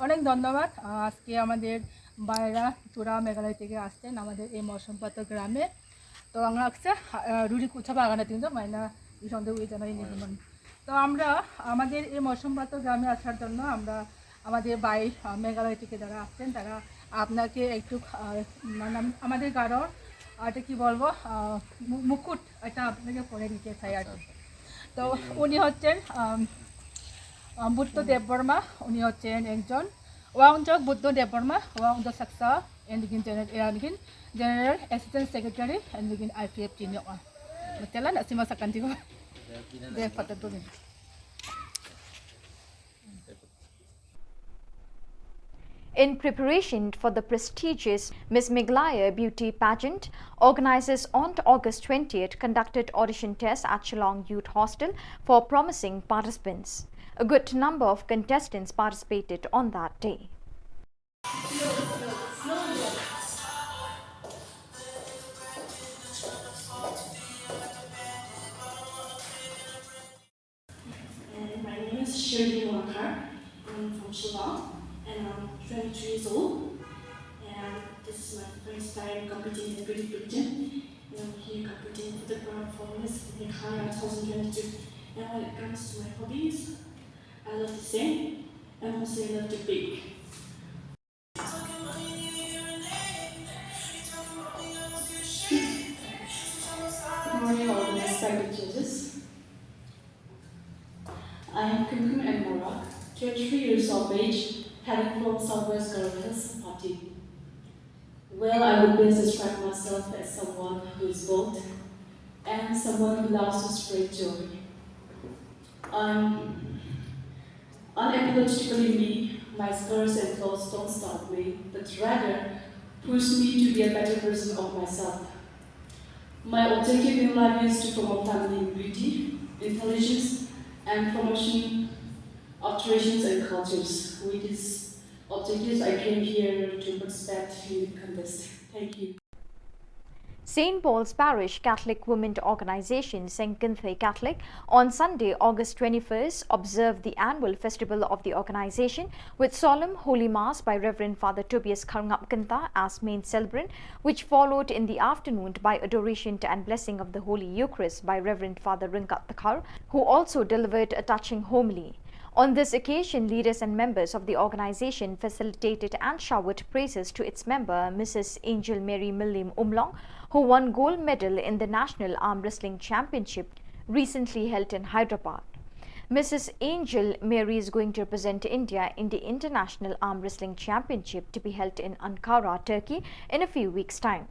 অনেক ধন্যবাদ। আহ, আজকে আমাদের ভাইরা ত্রিপুরা মেঘালয় থেকে আসছেন আমাদের এই মৌসুমপাতা গ্রামে। তো আমরা আসছে, আহ, রুড়ি কুচা বাগানে তিনজন মাইনা ইসন্দে উই জানাই নির্মাণ। তো আমরা আমাদের এই মৌসুমপাতা গ্রামে আসার জন্য আমরা আমাদের ভাই, আহ, মেঘালয় থেকে যারা আসছেন, তারা আপনাকে একটু, আহ, মানে, আমাদের গারোর, আহ, এটা কি বলবো, আহ, মু-, মুকুট, এটা আপনাকে পরে দিতে চাই আর কি। আচ্ছা, আচ্ছা। তো উনি হচ্ছেন, আম, আম, বুদ্ধ দেববর্মা, উনি হচ্ছেন একজন ওয়াংজক বুদ্ধ দেববর্মা, ওয়াংজক সাকসা, এন্ড গিন জেনারেল, এন্ড গিন জেনারেল অ্যাসিস্ট্যান্ট সেক্রেটারি, এন্ড গিন আইপিএফ টিম ইয়ো। Matalan, asima sakan tigo. Deh, patut tu ni. In preparation for the prestigious Miss Meghalaya Beauty Pageant, organizers on August twentieth conducted audition tests at Shillong Youth Hostel for promising participants. A good number of contestants participated on that day. Shirley Morakhar. I'm from Shillong and I'm twenty-two years old. And this is my first time competing in Great Britain. And I'm here competing for the crown for Miss Meghalaya twenty twenty-two. And when it comes to my hobbies, I love to sing and also I love to bake. Good morning, all the respected judges. I am Kumkum M Morak, twenty-three years of age, hailing from Southwest Garo Hills, Pati. Well, I would best describe myself as someone who is bold and someone who loves to spread joy. I'm unapologetically me. My scars and flaws don't stop me, but rather push me to be a better version of myself. My objective in life is to promote feminine beauty, intelligence, and promotion of traditions and cultures. With these objectives, I came here to participate in the contest. Thank you. Saint Paul's Parish Catholic Women Organization, Seng Kynthei Catholic, on Sunday, August twenty-first, observed the annual festival of the organization with solemn Holy Mass by Reverend Father Tobias Kharngap Kynta as main celebrant, which followed in the afternoon by adoration and blessing of the Holy Eucharist by Reverend Father Ryngkat Dkhar, who also delivered a touching homily. On this occasion, leaders and members of the organization facilitated and showered praises to its member, Missus Angel Mary Mylliem Umlong, who won gold medal in the National Arm Wrestling Championship recently held in Hyderabad. Missus Angel Mary is going to represent India in the International Arm Wrestling Championship to be held in Ankara, Turkey, in a few weeks' time.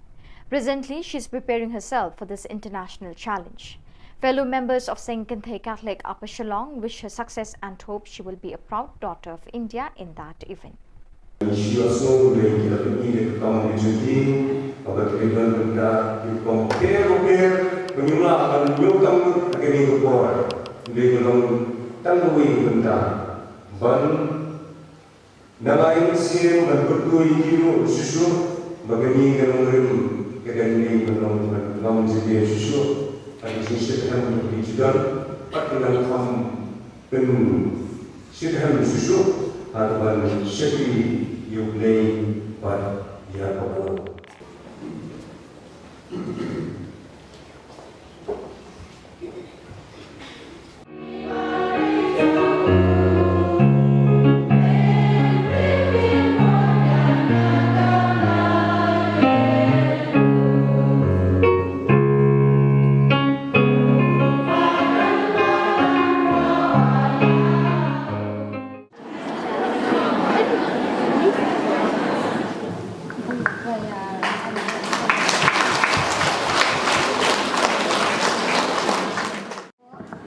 Presently, she is preparing herself for this international challenge. Fellow members of Seng Kynthei Catholic Upper Shillong wish her success and hope she will be a proud daughter of India in that event. Ngi shu ïohsngew lei ki la pyni da ka kam ka jong ki, kaba ki la don bynta ki rukom bapher bapher ba ngim lah ban ïoh kam lut ha kane ka por. Dei ka long tang kawei ka bynta ban nang ai mynsiem ban kyrkhu ïa ki ruh shuh shuh ba kane ka nongrim ka dang dei ban long ban long jingeh shuh shuh. Ka jingshitrhem ka dei jingdon bad ka nang kham pynshitrhem shuh shuh ha kaban shakri ïa U Blei bad ïa ka por.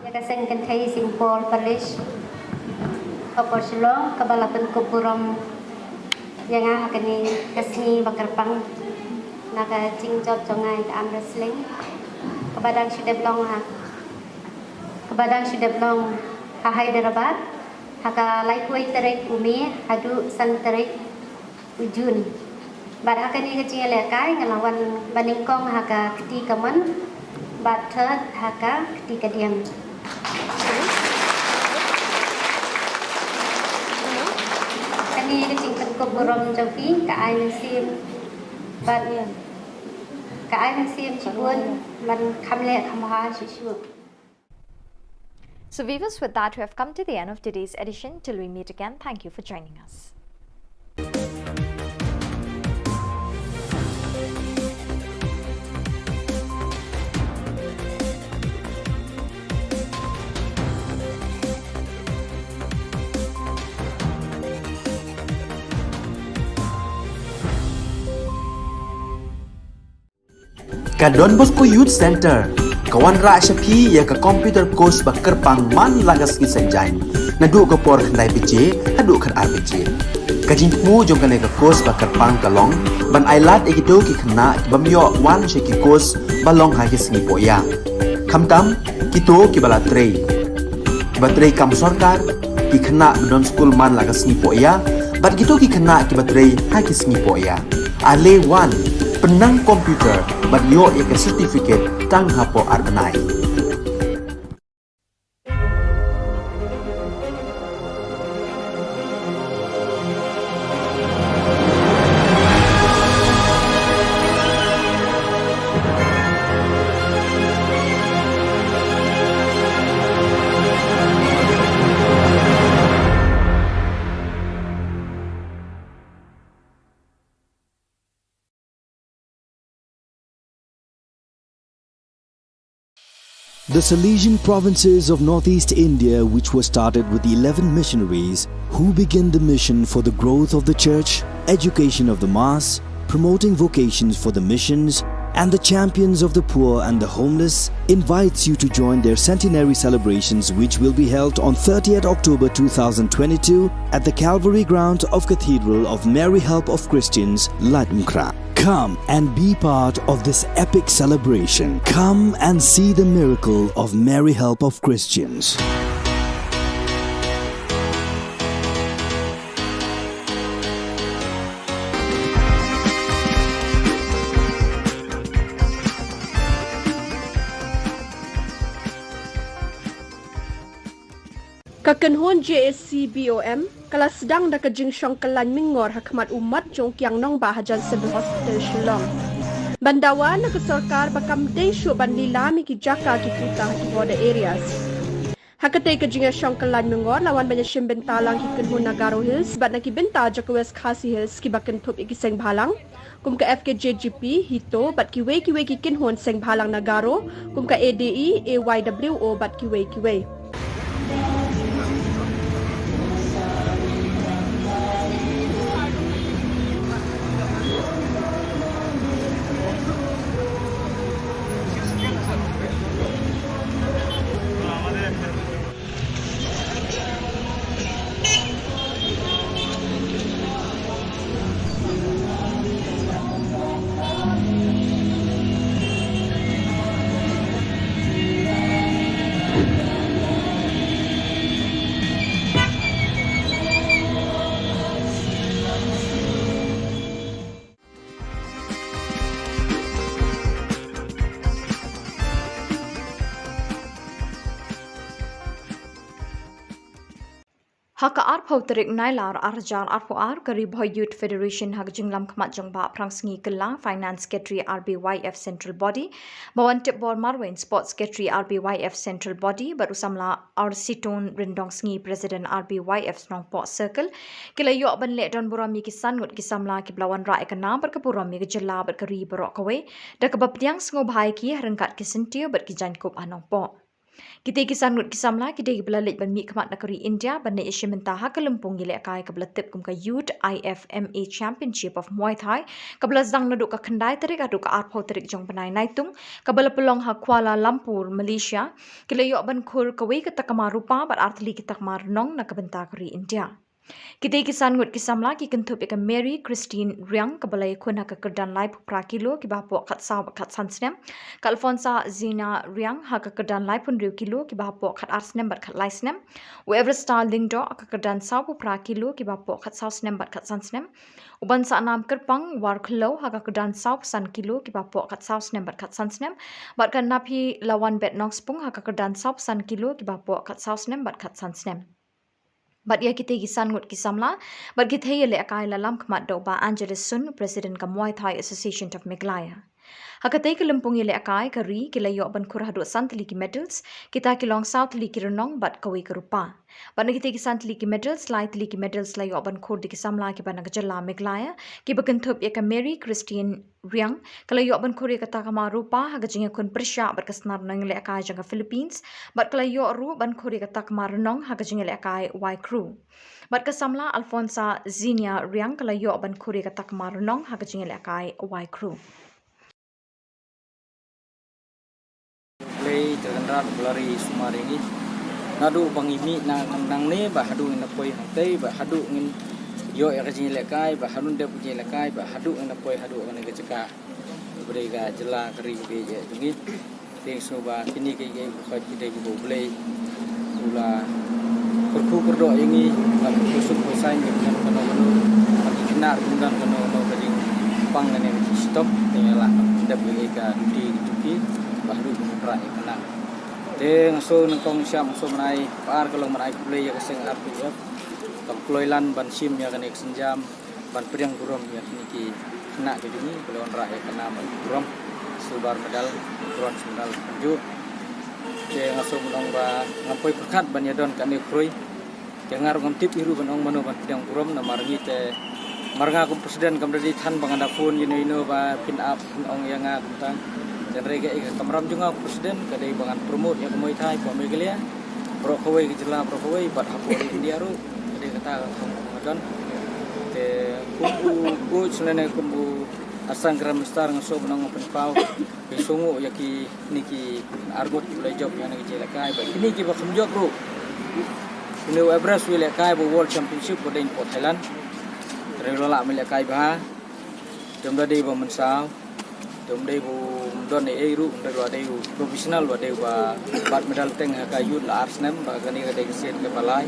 Ïa ka Seng Kynthei Saint Paul Parish, Upper Shillong, kaba la pynkup burom ïa nga ha kane ka sngi ba kyrpang na ka jingjop jong nga ïa ka arm wrestling, kaba dang shu dep long ha, kaba dang shu dep long ha Hyderabad ha ka laiphew tarik u May haduh san tarik u June. Bad ha kane ka jingïalehkai nga la wan banyngkong ha ka kti kamon bad third ha ka kti kadiang. Kane ka jingpynkup burom jong phi ka ai mynsiem bad ka ai mynsiem shibun ban kham leh kham bha shuh shuh. So viewers, with that, we have come to the end of today's edition. Till we meet again, thank you for joining us. Ka Don Bosco Youth Centre ka wanrah sha phi ïa ka computer course ba kyrpang man la ka sngi Saitjaiñ, naduh ka por khyndai baje haduh khatar baje. Ka jingthmu jong kane ka course ba kyrpang ka long ban ailad ïa kito ki khynnah ki bym ïoh wan sha ki course ba long ha ki sngi pohïa. Khamtam kito kiba la trei, kiba trei kam sorkar, ki khynnah ba don skul man la ka sngi pohïa bad kito ki khynnah kiba trei ha ki sngi pohïa. Ale wan, pynnang computer bad ïoh ïa ka certificate tang hapoh ar bnai. The Salesian provinces of northeast India, which were started with eleven missionaries who began the mission for the growth of the church, education of the mass, promoting vocations for the missions, and the champions of the poor and the homeless, invites you to join their centenary celebrations, which will be held on thirtieth October two thousand twenty-two at the Calvary ground of Cathedral of Mary Help of Christians, Laitumkhrah. Come and be part of this epic celebration. Come and see the miracle of Mary Help of Christians. Ka kynhun J A C B O M ka la sdang da ka jingshong kyllain myngor ha khmat u mat jong u kiang nongbah hajan Civil Hospital Shillong. Ban dawa na ka sorkar ba kam dei shuh ban lilam ïa ki jaka ki puta ha ki border areas. Ha katei ka jingïashong kyllain myngor la wan ban ïashim bynta lang ki kynhun na Garo Hills bad na ki bynta jong ka West Khasi Hills kiba kynthup ïa ki seng bhalang kum ka F K J G P, HITO bad kiwei kiwei ki kynhun seng bhalang na Garo kum ka A D E, A Y W O bad kiwei kiwei. Ha ka arphew tarik Nailar arhajar arphew ar, ka Ri Bhoi Youth Federation ha ka jinglam khmat jong Bah Phrang Sngi Kylla, Finance Secretary R B Y F Central Body, ba wan tip bor marwei, Sports Secretary R B Y F Central Body, bad u samla Arsitun Ryndongsngi, President R B Y F Nongpoh Circle, ki la ïoh ban leh don burom ïa ki san ngut ki samla kiba la wanrah ïa ka nam bad ka burom ïa ka jylla bad ka ri baroh kawei, da kaba pdiang sngewbha ïa ki ha ryngkat ki syntiew bad ki jaiñkup ha Nongpoh. Kitei ki san ngut ki samla ki dei kiba la leit ban mihkhmat na ka ri India ban leit ïashim bynta ha ka lympung ïalehkai kaba la tip kum ka Youth I F M A Championship of Muay Thai, kaba la sdang naduh ka khyndai tarik haduh ka arphew tarik jong u bnai Naitung, kaba la pynlong ha Kuala Lumpur, Malaysia. Ki la ïoh ban khur kawei ka takma rupa bad artylli ki takma rnong na ka bynta ka ri India. Kitei ki san ngut ki samla ki kynthup ïa ka Mary Christine Riang, kaba la ïakhun ha ka kyrdan laiphew phra kilo kiba hapoh khatsaw bad khatsan snem, ka Alfonsa Zina Riang ha ka kyrdan laiphew hynriew kilo kiba hapoh khatar snem bad khatlai snem, u Everstar Lyngdoh ha ka kyrdan sawphew phra kilo kiba hapoh khatsaw snem bad khatsan snem, u Bansaknam Kyrpang Warkhliew ha ka kyrdan sawphew san kilo kiba hapoh khatsaw snem bad khatsan snem, bad ka Naphilawanbet Nongspung ha ka kyrdan sawphew san kilo kiba hapoh khatsaw snem bad khatsan snem. Bad ïa kitei ki san ngut ki samla bad ki thei ïalehkai la lam khmat da u Bah Angelus Sun, President ka Muay Thai Association of Meghalaya. Ha katei ka lympung ïalehkai ka ri ki la ïoh ban khur haduh san tylli ki medals, kita ki long saw tylli ki rnong bad kawei ka rupa. Bad na kitei ki san tylli ki medals, lai tylli ki medals la ïoh ban khur da ki samla kiba na ka jylla Meghalaya, kiba kynthup ïa ka Mary Christine Riang, ka la ïoh ban khur ïa ka takma rupa ha ka jingïakhun pyrshah bad ka snar nongïalehkai jong ka Philippines, bad ka la ïoh ruh ban khur ïa ka takma rnong ha ka jingïalehkai Y Crew. Bad ka samla Alfonsa Zinia Riang ka la ïoh ban khur ïa ka takma rnong ha ka jingïalehkai Y Crew. Blei te Kynrad ba la ri sumar ïa ngi. Naduh ba ngi mih na nangne ba haduh ngin poi hangtei, ba haduh ngin ïoh ïa ka jingïalehkai, ba haduh dep ka jingïalehkai, ba haduh ngin poi haduh kane ka jaka ba dei ka jylla ka ri ka ri jong ngi. Te sngewbha kine kiei kiei baroh ki dei kiba U Blei u la kyrkhu kyrdoh ïa ngi, la kyrkhu suk kyrkhu saiñ ïa kano kano, la ki khynnah ruh ym don kano kano ka jingpang kane ka jingshitom, te ngi la dep ïa ka duty ka duty ba haduh ba ngi wanrah ïa ka nam. Te nga sngew nyngkong sha nga sngew ban ai, ba ar ka long ban ai khublei ïa ka seng R P F kaba kloi lan ban shim ïa kane ka sienjam ban pdiang burom ïa kine ki khynnah ki jong ngi ba la wanrah ïa ka nam ban burom, silver medal, bronze medal kumjuh. Te nga sngew ban ong ba ngam poi pyrkhat ban ïadon kane u khrui. Te nga ruh ngam tip hi ruh ban ong mano ban pdiang burom namar ngi te, mar nga kum president kam da dei than ba ngan da phone ïano ïano ba phin ap phin ong ïa nga kumta. Hynrei ka, ka kamram jong nga u president ka dei ba ngan promote ïa ka Muay Thai hapoh Meghalaya, baroh kawei ka jylla, baroh kawei bad hapoh ri India ruh. Ka dei kata ka kam ka don. Te kum u coach lane kum u assistant grandmaster nga sngewbha ban ong pynpaw, pynshong ïa kine ki arngut kiba la jop ïa kane ka jingïalehkai bad kine kiba kham jop ruh. Une u Everest u ïalehkai ba World Championship ba dei hapoh Thailand. Hynrei u la lah ban ïalehkai bha. Te um da dei ba mynsaw, te um dei ba um don ei ei ruh, hynrei u la dei u professional, u la dei uba bat medal teng ha ka youth la ar snem, ba kane ka dei ka sien kaba lai.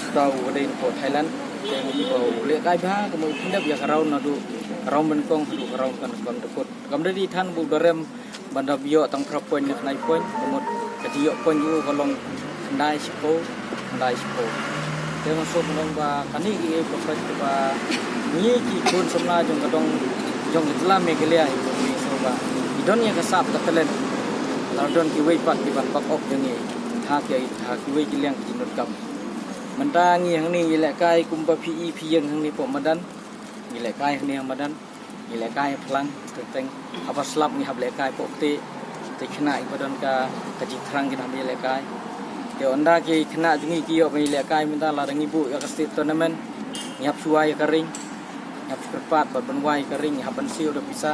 Uta u dei napoh Thailand. Te ngi ba u lehkai bha, kumba u pyndep ïa ka round naduh ka round nyngkong haduh ka round kaba nyngkong. Te kam da dei than ba u da rem ban da ïoh tang phra point ne khyndai point, ka mut ka jingïoh point jong u ka long khyndai shiphew, khyndai shiphew. Te nga sngewbha ban ong ba kane ka dei ka perfect ba ngi ki khun samla jong ka dong jong ka jylla Meghalaya hi, ngi sngewbha ngi don ïa ka sap ka talent. Lada don kiwei pat ki ban back up ïa ngi ha ki, ha kiwei ki liang ki jingdonkam. Mynta ngi hangne ngi lehkai kumba phi i phi ïeng hangne hapoh madan. Ngi lehkai hangne ha madan. Ngi lehkai phlang teng teng. Haba slap ngi hap lehkai hapoh ktieh. Te khynnah kiba don ka, ka jingthrang kin hap ïalehkai. Te ynda ki khynnah jong ngi ki ïoh ban ïalehkai mynta lada ngi buh ïa ka state tournament, ngi hap shu wai ïa ka ring. Ngi hap shu kyrpad bad ban wai ïa ka ring, ngi hap ban siew da pisa.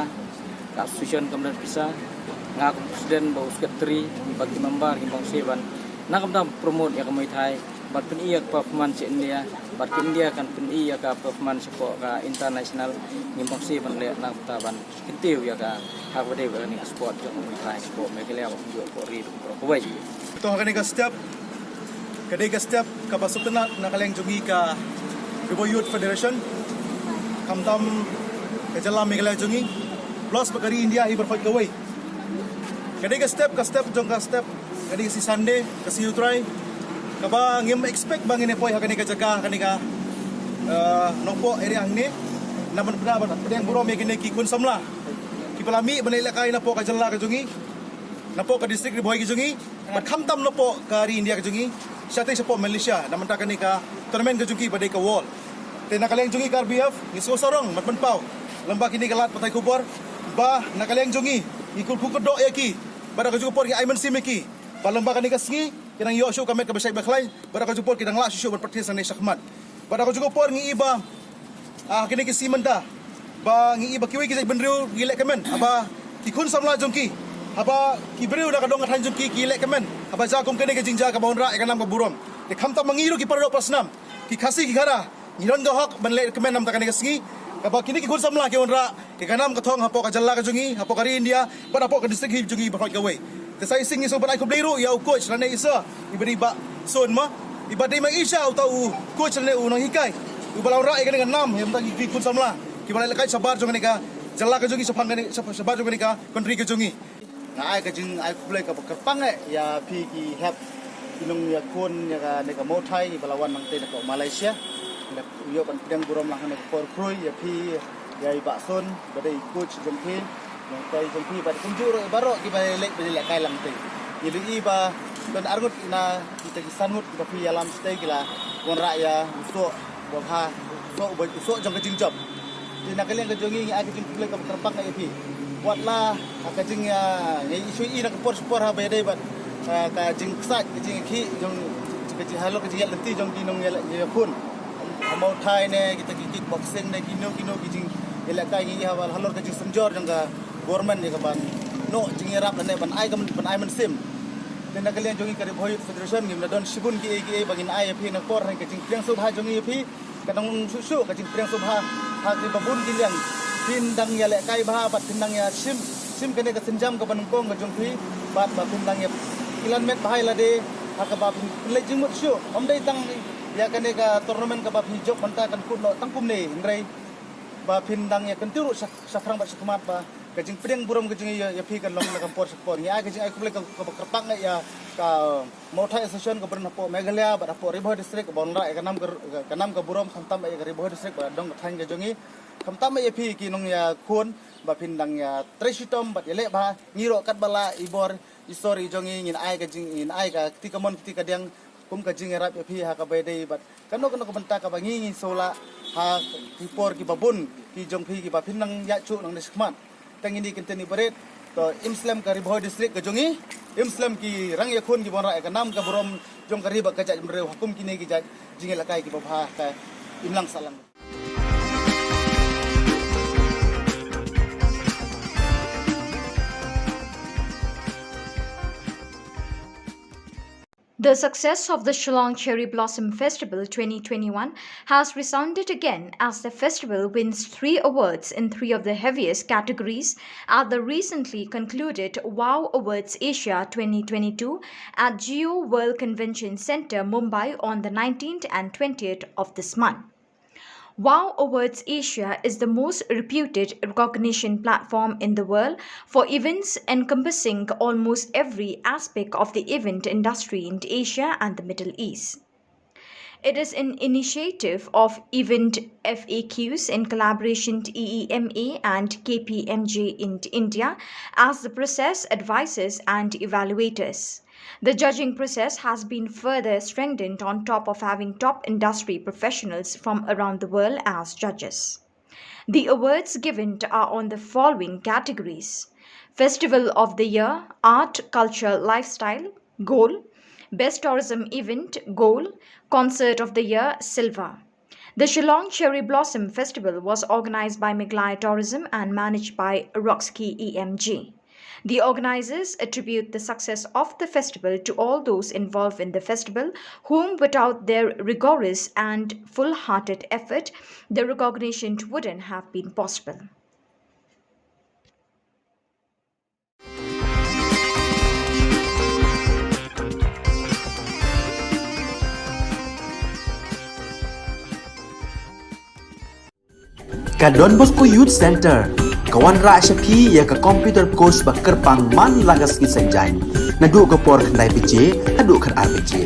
Ka association kam don pisa. Nga kum president bad u secretary bad ki member ngi bang siew ban na kumta promote ïa ka Muay Thai. Bad pyni ïa ka performance sha India, bad ka India kan pyni ïa ka performance shapoh ka international. Ngim bang siew ban leh na kumta ban kyntiew ïa ka, ha kaba dei ba kane ka sport jong u Muay Thai shapoh Meghalaya bad kumjuh hapoh ri baroh kawei. To ha kane ka step, ka dei ka step kaba sngewtynnat na ka liang jong ngi ka Ri Bhoi Youth Federation, khamtam ka jylla Meghalaya jong ngi, plus bad ka ri India hi baroh kawei. Ka dei ka step, ka step jong ka step, ka dei ka sngi Sunday, ka sngi U Trai, kaba ngim expect ba ngin ïa poi ha kane ka jaka, kane ka, eh, Nongpoh area hangne. Namar ba pdiang burom ïa kine ki khun samla kiba la mih ban ïalehkai napoh ka jylla ka jong ngi, napoh ka district Ri Bhoi ka jong ngi, bad khamtam napoh ka ri India ka jong ngi, shatei shapoh Malaysia, na bynta kane ka tournament ka jong ki ba dei ka World. Te na ka liang jong ngi ka R B F ngi sngewsarong ban pynpaw lyngba kine ki lad pathai khubor ba na ka liang jong ngi ngi kyrkhu kyrdoh ïa ki, bad ha kajuh ka por ngi ai mynsiem ïa ki ba lyngba kane ka sngi kin nang ïoh shuh ka met kaba shait ba khlaiñ, bad ha kajuh ka por kin nang lah shuh shuh ban practice nangne shakhmat. Bad ha kajuh ka por ngi i ba, ah, kine ki sngi mynta ba ngi i ba kiwei ki jaitbynriew ki leh kmen haba ki khun samla jong ki, haba ki briew na ka dong ka thaiñ jong ki ki leh kmen, haba jia kum kane ka jingjia kaba wanrah ïa ka nam ka burom. Te khamtam ma ngi ruh ki para doh para snam, ki Khasi ki Khara, ngi don ka hok ban leh kmen na bynta kane ka sngi, kaba kine ki khun samla ki wanrah ïa ka nam ka thong hapoh ka jylla ka jong ngi, hapoh ka ri India, bad hapoh ka district hi jong ngi baroh kawei. Te sa shisien ngi sngewbha ban ai khublei ruh ïa u coach lane i sir, i ba dei Bah Sun ma, i ba dei ma i sha uta u coach lane u nonghikai uba la wanrah ïa kane ka nam ïa bynta ki khun samla kiba la lehkai shabar jong kane ka jylla ka jong ngi, shaphang kane, shab-, shabar jong kane ka country ka jong ngi. Nga ai ka jingai khublei kaba kyrpang eh ïa phi ki hep ki nongïakhun ïa kane ka Muay Thai kiba la wan nangtei na ka Malaysia. Nga ïoh ban pdiang burom lang ha kane ka por khrui ïa phi, ïa i Bah Sun ba dei coach jong phi, nonghikai jong phi bad kumjuh ruh baroh kiba leh, ba lehkai lang tei. Ngi la i ba don arngut na kita ki san ngut kiba phi ïalam shatei ki la wanrah ïa u soh uba bha, u soh uba, u soh jong ka jingjop. Te na ka liang ka jong ngi ngi ai ka jingkhublei kaba kyrpang ïa phi. Wat la ha ka jing, ah, ngi shu i na ka por sha por haba ïadei bad, ah, ka jingksaid, ka jingkhih jong, ka jing halor ka jingïaid lynti jong ki nongïakhun. Ha Muay Thai ne, kita ki kickboxing ne, kino kino ki jingïalehkai ngi i haba halor ka jingsynjor jong ka government ïa ka ban noh jingïarap lane ban ai ka myn-, ban ai mynsiem. Te na ka liang jong ngi ka Ri Bhoi Youth Federation ngim la don shibun kiei kiei ba ngin ai ïa phi na ka por, hynrei ka jingpdiang sngewbha jong ngi ïa phi ka nang long shuh shuh, ka jingpdiang sngewbha ha kiba bun ki liang. Phin dang ïalehkai bha bad phin dang ïashim, shim kane ka sienjam kaba nyngkong ka jong phi, bad ba phin dang ïa, i lan met bha ïa lade ha kaba phin leit jingmut shuh. Ym dei tang ïa kane ka tournament kaba phi jop mynta kan kut noh tang kumne, hynrei ba phin dang ïa kyntiew ruh sha, shaphrang bad shakhmat ba ka jingpdiang burom ka jong ngi ïa, ïa phi kan long na ka por sha ka por. Ngi ai ka jingai khublei ka, kaba kyrpang ïa ka Muay Thai Association kaba don hapoh Meghalaya bad hapoh Ri Bhoi District kaba wanrah ïa ka nam ka, ka nam ka burom khamtam ïa ka Ri Bhoi District bad dong ka thaiñ ka jong ngi. Khamtam ïa phi ki nongïakhun ba phin dang ïatrei shitom bad ïaleh bha, ngi ruh katba lah i bor i sor i jong ngi ngin ai ka jing, ngin ai ka kti kamon kti kadiang kum ka jingïarap ïa phi ha kaba ïadei bad kano kano ka bynta kaba ngi ngi sngewlah ha ki por kiba bun ki jong phi kiba phin nang ïaid shuh nangne shakhmat. Tang ine i kyntien iba rit, To im slem ka Ri Bhoi District ka jong i, im slem ki rang ïakhun ki ban rah ïa ka nam ka burom jong ka ri bad ka jaitbynriew ha kum kine ki jait jingïalehkai kiba bha ha ka imlang sahlang. The success of the Shillong Cherry Blossom Festival twenty twenty-one has resounded again as the festival wins three awards in three of the heaviest categories at the recently concluded WOW Awards Asia twenty twenty-two at Jio World Convention Centre, Mumbai on the nineteenth and twentieth of this month. WOW Awards Asia is the most reputed recognition platform in the world for events encompassing almost every aspect of the event industry in Asia and the Middle East. It is an initiative of Event F A Qs in collaboration with E E M A and K P M G in India as the process advisors and evaluators. The judging process has been further strengthened on top of having top industry professionals from around the world as judges. The awards given are on the following categories: Festival of the Year, Art, Culture, Lifestyle, Gold, Best Tourism Event, Gold, Concert of the Year, Silver. The Shillong Cherry Blossom Festival was organized by Meghalaya Tourism and managed by Roxkey E M G. The organizers attribute the success of the festival to all those involved in the festival, whom without their rigorous and full-hearted effort, the recognition wouldn't have been possible. Ka Don Bosco Youth Centre ka wanrah sha phi ïa ka computer course ba kyrpang man la ka sngi Saitjaiñ naduh ka por khyndai baje haduh khatar baje.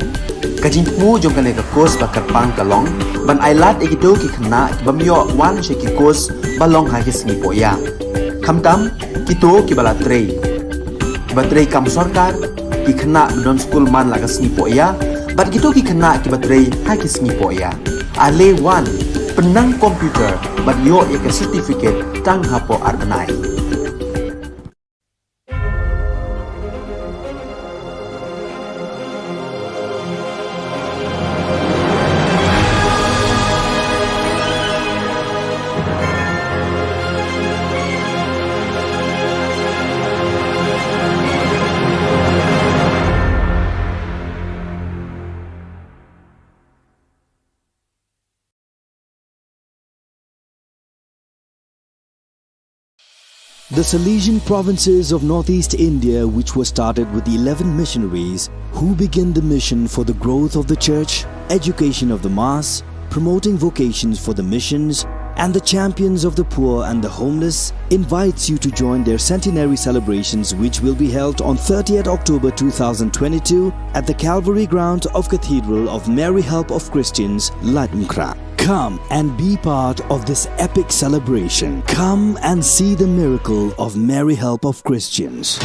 Ka jingthmu jong kane ka course ba kyrpang ka long ban ai lad ïa kito ki khynnah ki bym ïoh wan sha ki course ba long ha ki sngi pohïa, khamtam kito kiba la trei, kiba trei kam sorkar, ki khynnah ba don skul man la ka sngi pohïa bad kito ki khynnah kiba trei ha ki sngi pohïa. Ale wan, pynnang computer bad ïoh ïa ka certificate tang hapoh ar bnai. The Salesian provinces of northeast India, which were started with eleven missionaries who began the mission for the growth of the church, education of the mass, promoting vocations for the missions, and the champions of the poor and the homeless, invites you to join their centenary celebrations, which will be held on thirtieth October two thousand twenty-two at the Calvary ground of Cathedral of Mary Help of Christians, Laitumkhrah. Come and be part of this epic celebration. Come and see the miracle of Mary Help of Christians.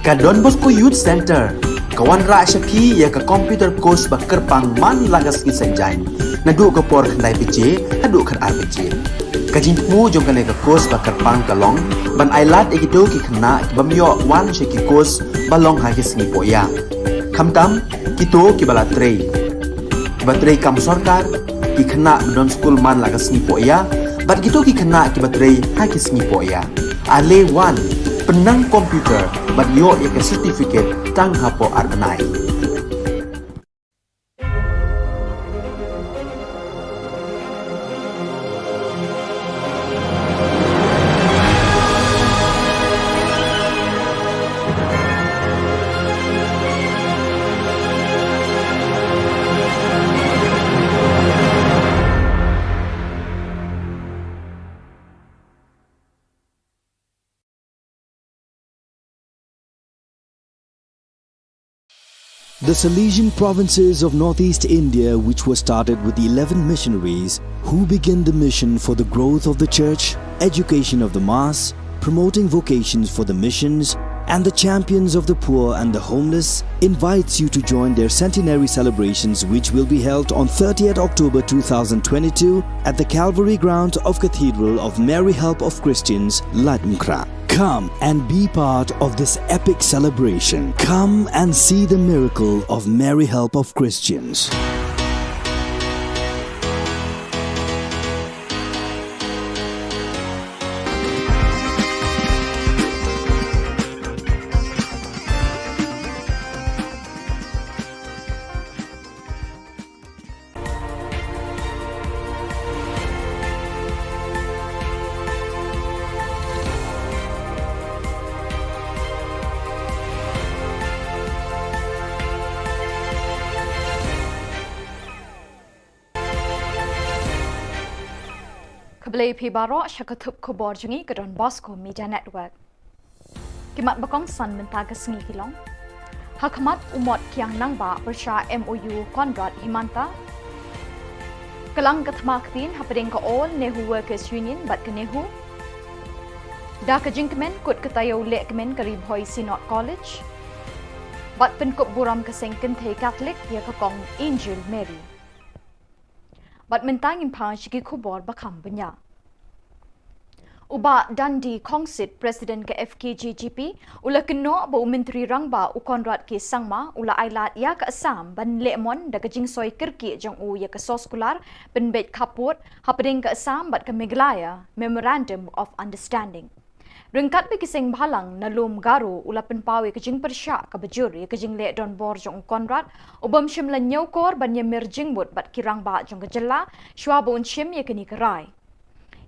Ka Don Bosco Youth Centre ka wanrah sha phi ïa ka computer course ba kyrpang man la ka sngi Saitjaiñ, naduh ka por khyndai baje haduh khatar baje. Ka jingthmu jong kane ka course ba kyrpang ka long ban ailad ïa kito ki khynnah ki bym ïoh wan sha ki course ba long ha ki sngi pohïa, khamtam kito kiba la trei, kiba trei kam sorkar, ki khynnah ba don skul man la ka sngi pohïa, bad kito ki khynnah kiba trei ha ki sngi pohïa. Ale wan, pynnang computer bad ïoh ïa ka certificate tang hapoh ar bnai. The Salesian provinces of northeast India, which were started with the eleven missionaries who began the mission for the growth of the church, education of the mass, promoting vocations for the missions, and the champions of the poor and the homeless, invites you to join their centenary celebrations, which will be held on thirtieth October two thousand twenty-two at the Calvary Ground of Cathedral of Mary Help of Christians, Laitumkhrah. Come and be part of this epic celebration. Come and see the miracle of Mary Help of Christians. Khublei phi baroh sha ka thup khubor jong ngi ka Don Bosco Media Network. Ki mat ba kongsan mynta ka sngi ki long: Ha khmat u Mot Kiang Nangbah pyrshah M O U Conrad Himanta. Kylang ka thma ktien hapdeng ka All Nehru Workers Union bad ka NEHU. Da ka jingkmen kut ka taïew lehkmen ka Ri Bhoi Synod College. Bad pynkup burom ka seng kynthei Katholik ïa ka kong Angel Mary. Bad mynta ngin phai sha ki khubor ba kham bniah. U Bah Dandi Khongsit, President ka F K J G P, u la kynnoh ba u Myntri Rangbah u Conrad K Sangma u la ailad ïa ka Assam ban leh mon da ka jingsoi kyrkieh jong u ïa ka soskular pynbeit khappud hapdeng ka Assam bad ka Meghalaya Memorandum of Understanding. Ryngkat bad ki seng bhalang na lum Garo, u la pynpaw ïa ka jingpyrshah kaba jur ïa ka jingleh donbor jong u Conrad, u bym shym la ñiewkor ban ïamir jingmut bad ki rangbah jong ka jylla shuwa ba un shim ïa kane ka rai.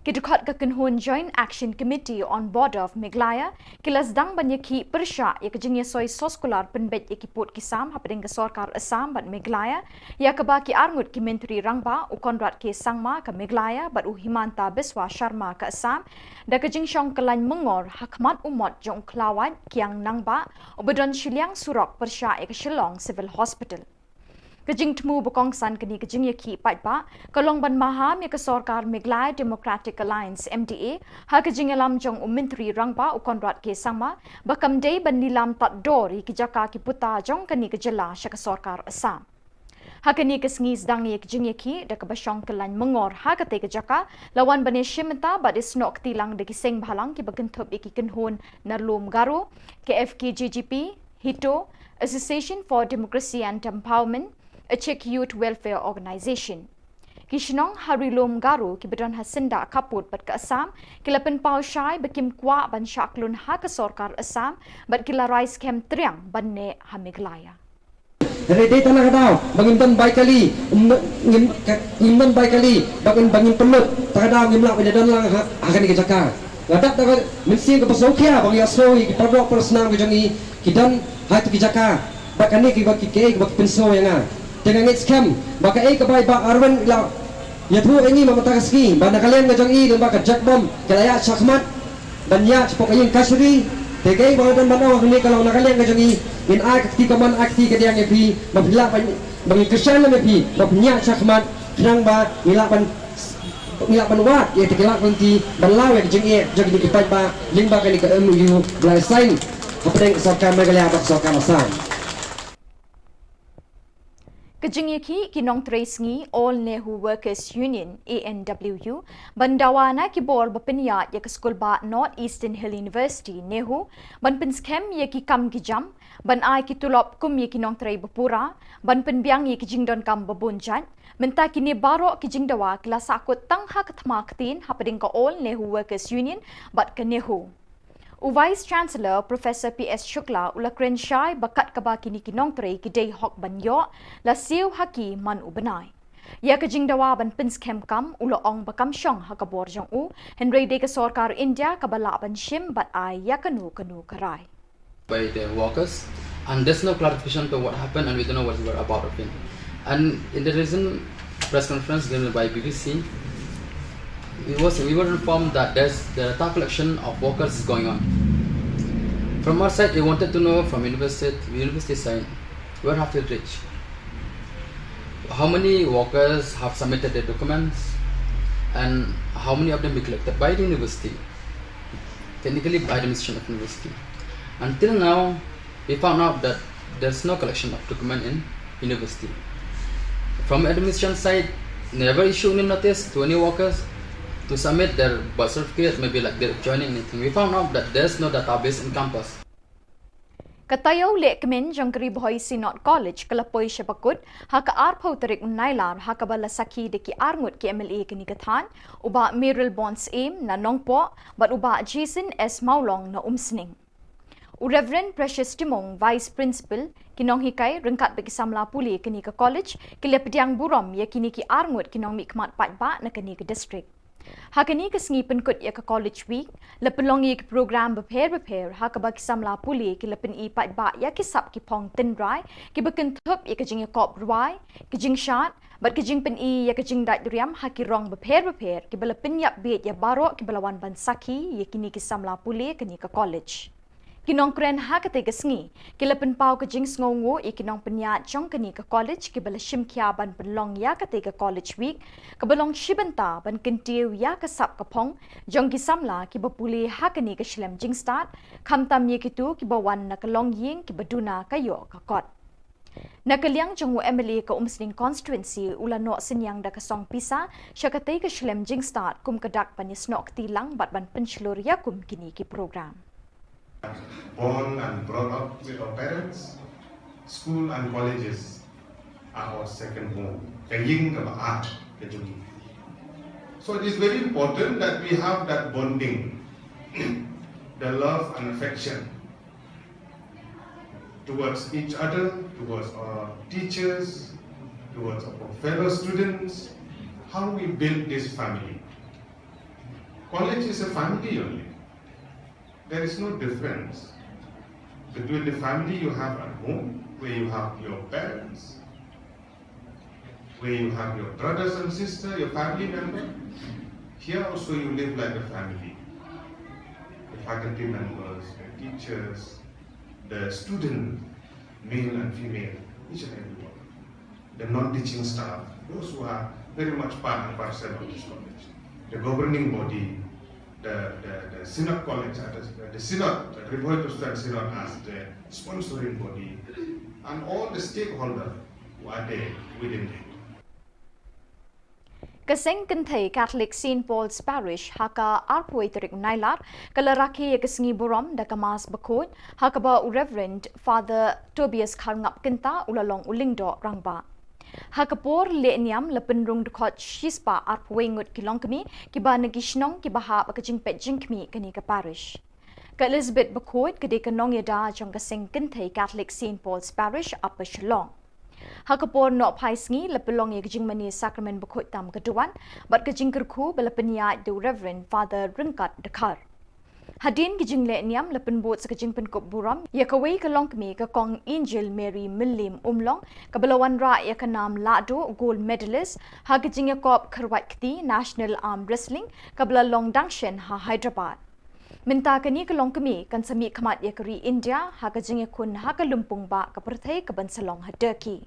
Ki dkhot ka kynhun Joint Action Committee on Border of Meghalaya ki la sdang ban ïakhih pyrshah ïa ka jingïasoi soskular pynbeit ïa ki pud ki sam hapdeng ka sorkar Assam bad Meghalaya, ïa kaba ki arngut ki Myntri Rangbah, u Conrad K Sangma ka Meghalaya bad u Himanta Biswa Sharma ka Assam, da ka jingshong kyllain myngor ha khmat u mot jong u khlawait Kiang Nangbah uba don shiliang surok pyrshah ïa ka Shillong Civil Hospital. Ka jingthmu ba kongsan kane ka jingïakhih paidbah ka long ban maham ïa ka sorkar Meghalaya Democratic Alliance, M D A, ha ka jingïalam jong u Myntri Rangbah u Conrad K Sangma ba kam dei ban lilam tad dor ïa ki jaka ki puta jong kane ka jylla sha ka sorkar Assam. Ha kane ka sngi sdang ïa ka jingïakhih da kaba shong kyllain myngor ha katei ka jaka, la wan ban ïashim bynta bad ïasnoh kti lang da ki seng bhalang kiba kynthup ïa ki kynhun na lum Garo, ka F K J G P, HITO, Association for Democracy and Empowerment, Achik Youth Welfare Organization. Ki shnong ha ri lum Garo kiba don ha syndah khappud bad ka Assam ki la pynpaw shai ba kim kwah ban shah kyllun ha ka sorkar Assam bad ki la rai skhem triang ban neh ha Meghalaya. Hynrei dei tang na ka daw ba ngim don bai kali, um, ngim, ka, ngim don bai kali ba ngim, ba ngim pynlut, ta ka daw ngim lah ban ïadon lang ha, ha kane ka jaka. Nga dap da ka mynsiem kaba sngewkhia ba ngi ïa sngew ïa ki paralok parasnam ka jong ngi ki don ha kito ki jaka, ba kane kiba ki, kiei kiba ki pynsngew ïa nga. Te nga ngeit skhem ba kaei kaba i Bah Arwin i la ïathuh ïa ngi mynta ka sngi, ba na ka liang ka jong i lyngba ka jakbom ka la ïaid shakhmat ban ïaid shapoh ka ïing kashari. Te kaei ba nga don ban ong hangne ka long, na ka liang ka jong i ngin ai ka kti kamon, ai ka kti kadiang ïa phi, ba phi lah ban, ba ngin kyrshan lem ïa phi ba phin ïaid shakhmat, khnang ba ngi lah ban, ngi lah ban wad ïa kito ki lad lynti ban law ïa ka jingeh jong kine ki paidbah lyngba kane ka M O U ba la sign. Hapdeng ka sorkar Meghalaya bad ka sorkar Assam. Ka jingïakhih ki nongtrei sngi All Nehu Workers Union, A N W U, ban dawa na ki bor ba pynïaid ïa ka skulbah North Eastern Hill University, NEHU, ban pynskhem ïa ki kam ki jam, ban ai ki tulop kum ïa ki nongtrei ba pura, ban pynbiang ïa ki jingdonkam ba bun jait. Mynta kine baroh ki jingdawa ki la sahkut tang ha ka thma ktien hapdeng ka All Nehu Workers Union bad ka NEHU. U Vice Chancellor Professor P S Shukla u la kren shai ba kat kaba kine ki nongtrei ki dei hok ban ïoh, la siew ha ki man u bnai. Ïa ka jingdawa ban pynskhem kam u la ong ba kam shong ha ka bor jong u, hynrei dei ka sorkar India kaba lah ban shim bad ai ïa kano kano ka rai. By the workers, and there's no clarification to what happened, and we don't know what we were about of it. And in the recent press conference given by B B C, we was, we were informed that there's, the data collection of workers is going on. From our side, we wanted to know from university, university side, where have we reached? How many workers have submitted their documents, and how many of them be collected by the university? Technically, by the administration of university. Until now, we found out that there's no collection of document in university. From administration side, never issue any notice to any workers to submit their birth certificate, maybe like their joining, anything. We found out that there's no database in campus. Ka taïew lehkmen jong ka Ri Bhoi Synod College ka la poi sha ba kut ha ka arphew tarik Nailar, ha kaba la sakhi da ki arngut ki M L A kane ka thaiñ, u Bah Mayralborn Syiem na Nongpoh bad u Bah Jason S Mawlong na Umsning. U Reverend Precious Timung, Vice Principal, ki nonghikai ryngkat bad ki samla pule kane ka college ki la pdiang burom ïa kine ki arngut ki nongmihkhmat paidbah na kane ka district. Ha kane ka sngi pynkut ïa ka College Week, la pynlong ïa ki program bapher bapher ha kaba ki samla pule ki la pyni paidbah ïa ki sap ki phong tynrai kiba kynthup ïa ka jingïakop rwai, ka jingshad bad ka jingpyni ïa ka jingdait riam ha ki rong bapher bapher, kiba la pynïap bieit ïa baroh kiba la wan ban sakhi ïa kine ki samla pule kane ka college. Ki nongkren ha katei ka sngi ki la pynpaw ka jingsngewnguh ïa ki nongpynïaid jong kane ka college kiba la shim khia ban pynlong ïa katei ka College Week, kaba long shi bynta ban kyntiew ïa ka sap ka phong jong ki samla kiba pule ha kane ka shlem jingstad, khamtam ïa kito kiba wan na ka longïing kiba duna ka ïoh ka kot. Na ka liang jong u M L A ka Umsning Constituency, u la noh synñiang da ka song pisa sha katei ka shlem jingstad kum ka dak ban ïasnoh kti lang bad ban pynshlur ïa kum kine ki program. Born and brought up with our parents, school and colleges are our second home. Ka ïing kaba ar ka jong ngi. So it is very important that we have that bonding, the love and affection towards each other, towards our teachers, towards our fellow students, how we build this family. College is a family only. There is no difference between the family you have at home, where you have your parents, where you have your brothers and sisters, your family member. Here also you live like a family. The faculty members, the teachers, the student, male and female, each and every one. The non-teaching staff, those who are very much part and parcel of this college. The governing body, the, the, the Synod College, uh, the, the Synod, the Ri Bhoi Presbyterian Synod as the sponsoring body, and all the stakeholders who are there within it. Ka Seng Kynthei Catholic Saint Paul's Parish ha ka arphew tarik Nailar ka la rakhe ïa ka sngi burom da ka Mass bakhuid, ha kaba u Reverend Father Tobias Kharngap Kynta u la long u lyngdoh rangbah. Ha ka por leh niam la pynrung dkhot shispah arphew ngut ki longkmie kiba na ki shnong kiba hap ka jingpeit jingkhmih kane ka parish. Ka Elizabeth bakhuid ka dei ka nongïada jong ka Seng Kynthei Catholic Saint Paul's Parish, Upper Shillong. Ha ka por noh phai sngi la pynlong ïa ka jingmane sakramen bakhuid tam ka duwan bad ka jingkyrkhu ba la pynïaid da u Reverend Father Ryngkat Dkhar. Hadien ka jingleh niam la pynbud sa ka jingpynkup burom ïa kawei ka longkmie, ka Kong Angel Mary Mylliem Umlong, kaba la wanrah ïa ka nam lahduh gold medalist ha ka jingïakop kyrwat kti National Arm Wrestling kaba la long dang shen ha Hyderabad. Mynta kane ka longkmie kan sa mihkhmat ïa ka ri India ha ka jingïakhun ha ka lympung bah ka pyrthei kaban sa long ha Turkey.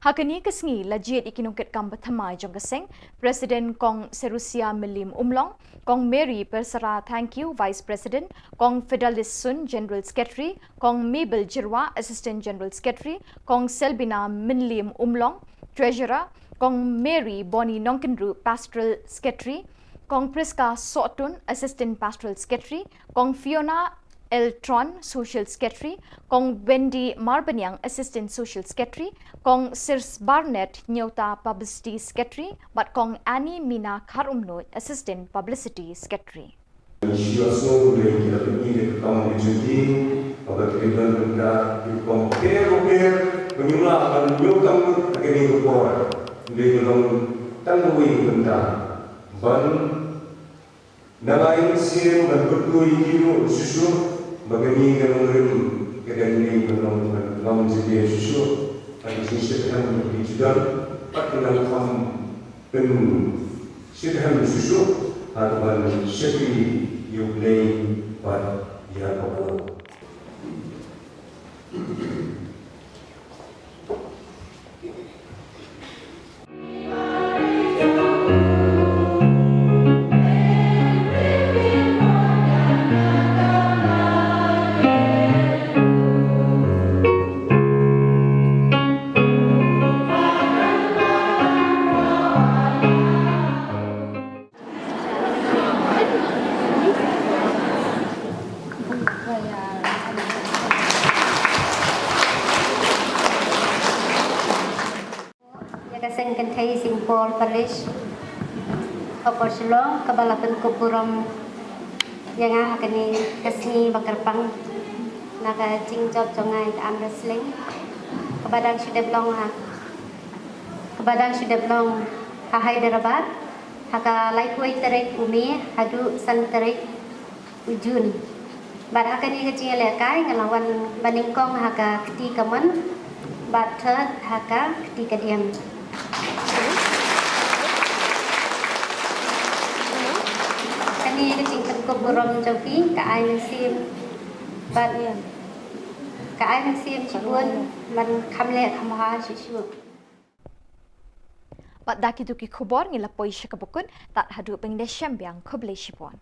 Ha kane ka sngi la jied ïa ki nongkitkam bathymmai jong ka seng, President Kong Serusia Mylliem Umlong, Kong Mary Persara Thangkhiew, Vice President, Kong Fidelis Sun, General Secretary, Kong Mabel Jyrwa, Assistant General Secretary, Kong Selbina Mylliem Umlong, Treasurer, Kong Mary Bonnie Nongkynriew, Pastoral Secretary, Kong Prisca Sohtun, Assistant Pastoral Secretary, Kong Fiona L Tron, Social Secretary, Kong Wendy Marbaniang, Assistant Social Secretary, Kong Sirs Barnett Nyota, Publicity Secretary, bad Kong Annie Mina Kharumnuid, Assistant Publicity Secretary. Shuwa sngewbha ïa ki la pyni ka kam ka jong ki, kaba ki la don bynta ki rukom bapher bapher ba ngim lah ban ñiewkam lut ha kane ka por. Hynrei ka long tang kawei ka bynta ban nang ai mynsiem ban kyrkhu ïa ki ruh shuh shuh ba kane ka nongrim ka dang dei ban long, ban long jingeh shuh shuh. Bad ka jingshitrhem ka dei jingdon bad ka nang kham pynshit hem shuh shuh ha kaban shakri ïa U Blei bad ïa ka por. Ïa ka seng kynthei Saint Paul Parish, hapoh Shillong, kaba la pynkup burom ïa nga ha kane ka sngi ba kyrpang na ka jingjop jong nga ïa ka arm wrestling, kaba dang shu dep long ha, kaba dang shu dep long ha Hyderabad, ha ka laiphew tarik u May haduh san tarik u June. Bad ha kane ka jingïalehkai nga la wan ba nyngkong ha ka kti kamon bad third ha ka kti kadiang. Kane ka jingpynkup burom jong phi ka ai mynsiem bad ka ai mynsiem shibun ban kham leh kham bha shuh shuh. Bad da kito ki khubor ngi la poi sha kaba kut, tad haduh ban ïashem biang, khublei shibun.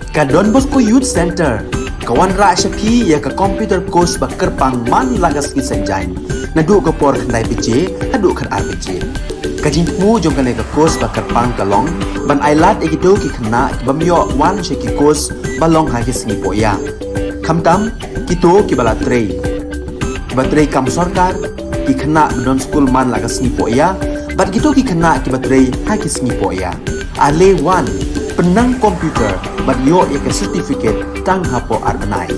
Ka Don Bosco Youth Centre ka wanrah sha phi ïa ka computer course ba kyrpang man la ka sngi Saitjaiñ, naduh ka por khyndai baje haduh khatar baje. Ka jingthmu jong kane ka course ba kyrpang ka long ban ai lad ïa kito ki khynnah ki bym ïoh wan sha ki course ba long ha ki sngi pohïa, khamtam kito kiba la trei, kiba trei kam sorkar, ki khynnah ba don skul man la ka sngi pohïa, bad kito ki khynnah kiba trei ha ki sngi pohïa. Ale wan, pynnang computer bad ïoh ïa ka certificate tang hapoh ar bnai.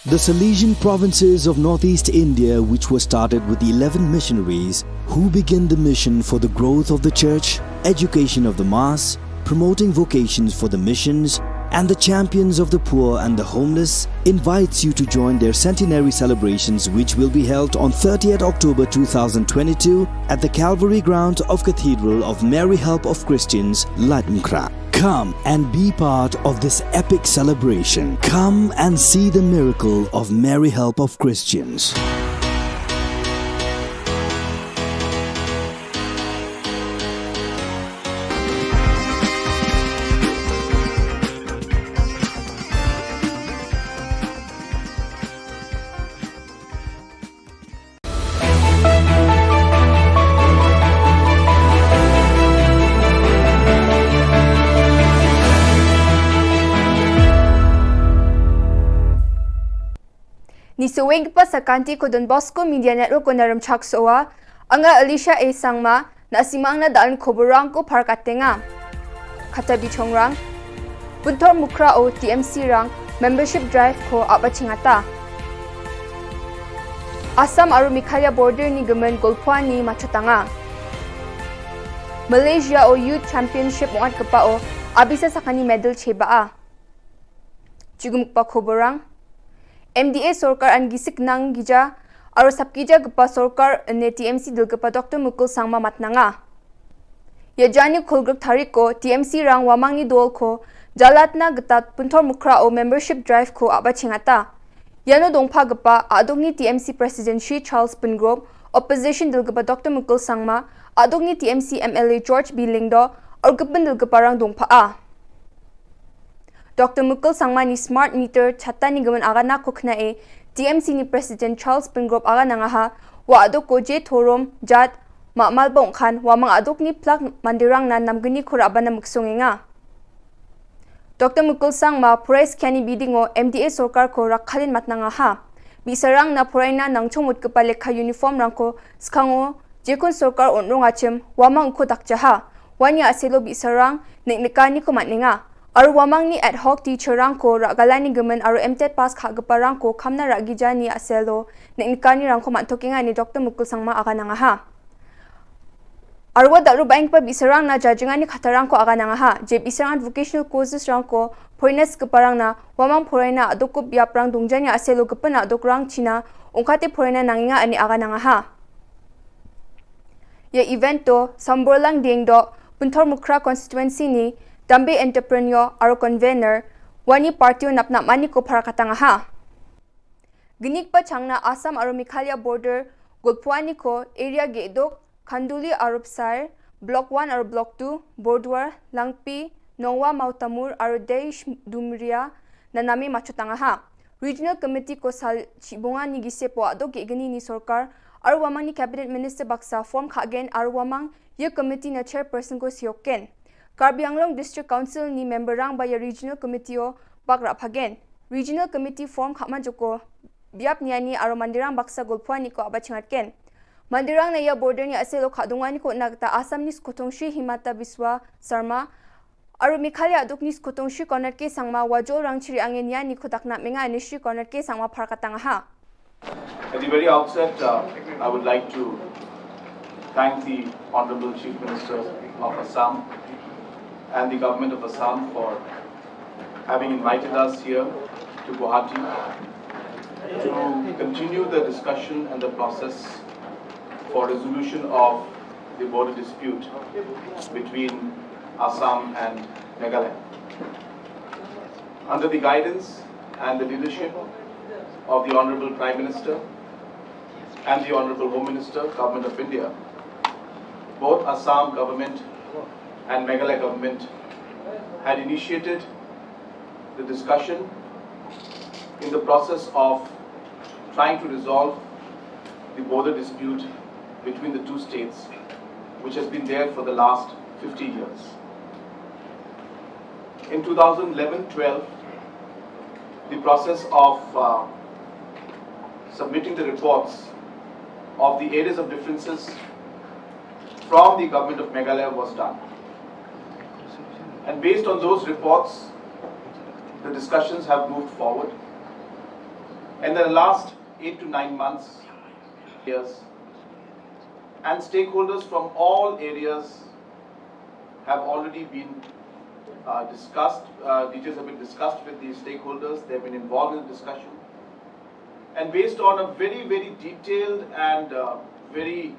The Salesian provinces of northeast India, which were started with the eleven missionaries who began the mission for the growth of the church, education of the mass, promoting vocations for the missions, and the champions of the poor and the homeless, invites you to join their centenary celebrations, which will be held on thirtieth October two thousand twenty-two at the Calvary grounds of Cathedral of Mary Help of Christians, Laitumkhrah. Come and be part of this epic celebration. Come and see the miracle of Mary Help of Christians. Ki saweng ki pa sa kanti ko Don Bosco Media Network ko na Rymchak Sowa, anga Alicia A Sangma, na simang na dalan khubor rang ko Pharkatenga. Kata bichongrang, Punthor Mukhra o T M C rang membership drive ko aba chingata. Assam aru Meghalaya border ni gemen Golphuani machotanga. Malaysia o Youth Championship mongat kepa o abisa sakani medal cheba a. Chugum kepa khubor rang. M D A sorkar an gisik nang gija, aru sapkija kepa sorkar ne T M C dil kepa Doctor Mukul Sangma matnanga. Ya jani khulgruk tarik ko T M C rang wamang ni dol ko jalatna geta Punthor Mukhra o membership drive ko aba chingata. Yano dongpa kepa aduk ni T M C President Shri Charles Pyngrope, opposition dil kepa Doctor Mukul Sangma, aduk ni T M C M L A George B Lyngdoh, aru kepen dil kepa rang dongpa a. Doctor Mukul Sangma ni smart meter chata ni gemen agana ko khna e, T M C ni President Charles Pyngrope agana ngaha, wa aduk ko je thorom, jat, ma mal bong khan, wamang aduk ni plak mandirang na namgeni khura abana muksung enga. Doctor Mukul Sangma, phurai skhiani bidingo M D A sorkar ko rakhalin matnanga ha. Bisarang na phuraina nangchong mut kepa lekha uniform rang ko skango, jekun sorkar onrong achim, wamang ko dakjaha. Wani aselo bisarang, nek nekani ko matninga. Aru wamang ni ad hoc teacher rang ko ragalani gemen aru M tet pass kha kepa rang ko khamna ragija ni aselo, nek nekani rang ko mathokinga ni Doctor Mukul Sangma agananga ha. Arwa daru baing pa bisarang na jajingan ni khatarang ko agananga ha, je bisarang vocational courses rang ko, points keparang na, wamang poraina aduk ko biaprang dungjani aselo kepena aduk rang china, ungkate poraina nanginga ani agananga ha. Ya event to, Samborlang Dengdo, Punthor Mukhra constituency ni, Dambe entrepreneur, aro convener, wani party o napnap mani ko pharakatanga ha. Gnik pa changna Assam aro Meghalaya border, Golphuani ko area gedok, Khanduli aro Psair, Block one aro Block two, Borduar, Langpi, Nongwa Mautamur aro Deish Dumria, na name machotanga ha. Regional Committee ko sal chibunga ni gise po adok ge gini ni sorkar, aro wamang ni Cabinet Minister baksa form khagen aro wamang ye committee na chairperson ko sioken. Karbi Anglong District Council ni member rang ba ya Regional Committee o bak raphagen. Regional Committee form khama joko biap niani aro mandirang baksa Golphuani ko aba chingatken. Mandirang na ya border ni aselo khadungani ko nagta Assam ni skotong Shri Himanta Biswa Sarma, aro Meghalaya aduk ni skotong Shri Conrad K Sangma wajol rang chiri angen niani ko dakna menga ni Shri Conrad K Sangma pharkatanga ha. At the very outset, uh, I would like to thank the Honorable Chief Minister of Assam and the Government of Assam for having invited us here to Guwahati to continue the discussion and the process for resolution of the border dispute between Assam and Meghalaya. Under the guidance and the leadership of the Honorable Prime Minister and the Honorable Home Minister, Government of India, both Assam government and Meghalaya government had initiated the discussion in the process of trying to resolve the border dispute between the two states, which has been there for the last fifty years. In two thousand eleven twelve, the process of, uh, submitting the reports of the areas of differences from the government of Meghalaya was done. And based on those reports, the discussions have moved forward. And in the last eight to nine months, years, and stakeholders from all areas have already been, uh, discussed, uh, details have been discussed with the stakeholders. They've been involved in the discussion. And based on a very, very detailed and, uh, very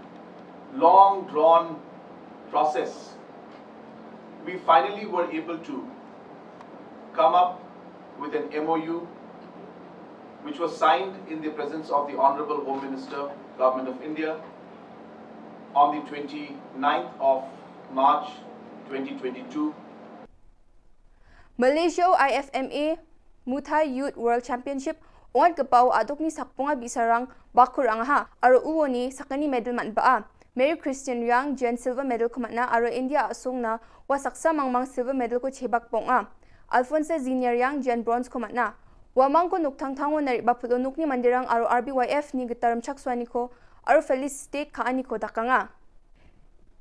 long drawn process, we finally were able to come up with an M O U which was signed in the presence of the Honorable Home Minister, Government of India, on the twenty-ninth of March twenty twenty-two. Malaysia o I F M A Muay Thai Youth World Championship, ongat kepau aduk ni sakpunga bisarang bakur angaha, aro uoni sakani medal man ba a. Mary Christian Riang jan silver medal ko matna, aro India asung na wa saksa mangmang silver medal ko chebak pong a. Alfonso Ziniar Riang jan bronze ko matna. Wa mangko nuk thangthang o na ri baplo nuk ni mandirang aro R B Y F ni gitar mchak swaniko aro Feliz State ka aniko dakanga.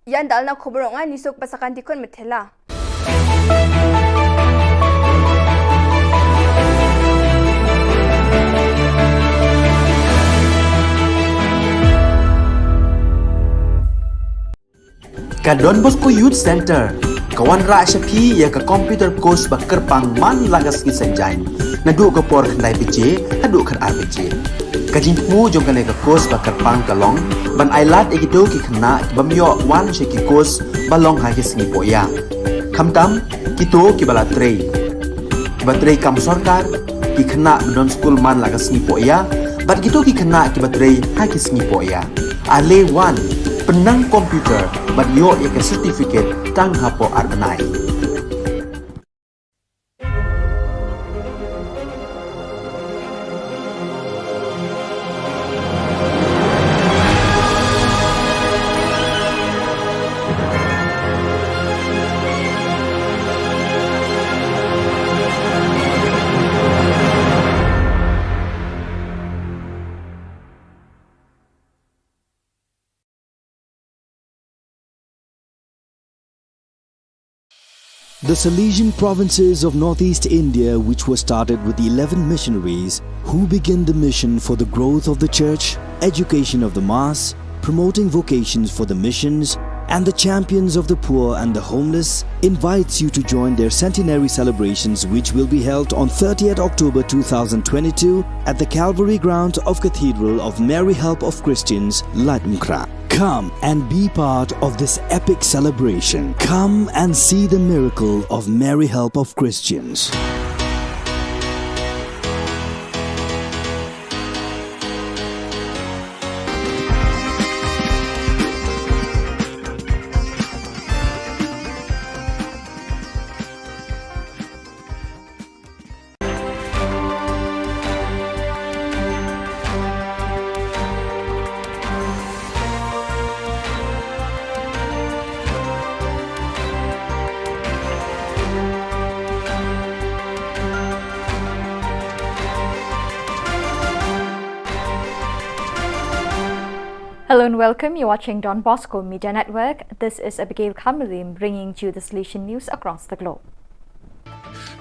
Yan dalna khobor nga nisok pasakan tikon methela. Ka Don Bosco Youth Center ka wanrah sha phi ïa ka computer course ba kyrpang man la ka sngi Saitjaiñ, naduh ka por khyndai baje haduh khatar baje. Ka jingthmu jong kane ka course ba kyrpang ka long ban ailad ïa kito ki khynnah ki bym ïoh wan sha ki course ba long ha ki sngi pohïa. Khamtam kito kiba la trei, kiba trei kam sorkar, ki khynnah ba don skul man la ka sngi pohïa, bad kito ki khynnah kiba trei ha ki sngi pohïa. Ale wan, pynnang computer bad ïoh ïa ka certificate tang hapoh ar bnai. The Salesian provinces of northeast India, which were started with eleven missionaries, who began the mission for the growth of the church, education of the mass, promoting vocations for the missions, and the champions of the poor and the homeless, invites you to join their centenary celebrations, which will be held on thirtieth October two thousand twenty-two at the Calvary Ground of Cathedral of Mary Help of Christians, Laitumkhrah. Come and be part of this epic celebration. Come and see the miracle of Mary Help of Christians. Hello and welcome. You're watching Don Bosco Media Network. This is Abigail Kamalim bringing to you the Salesian news across the globe.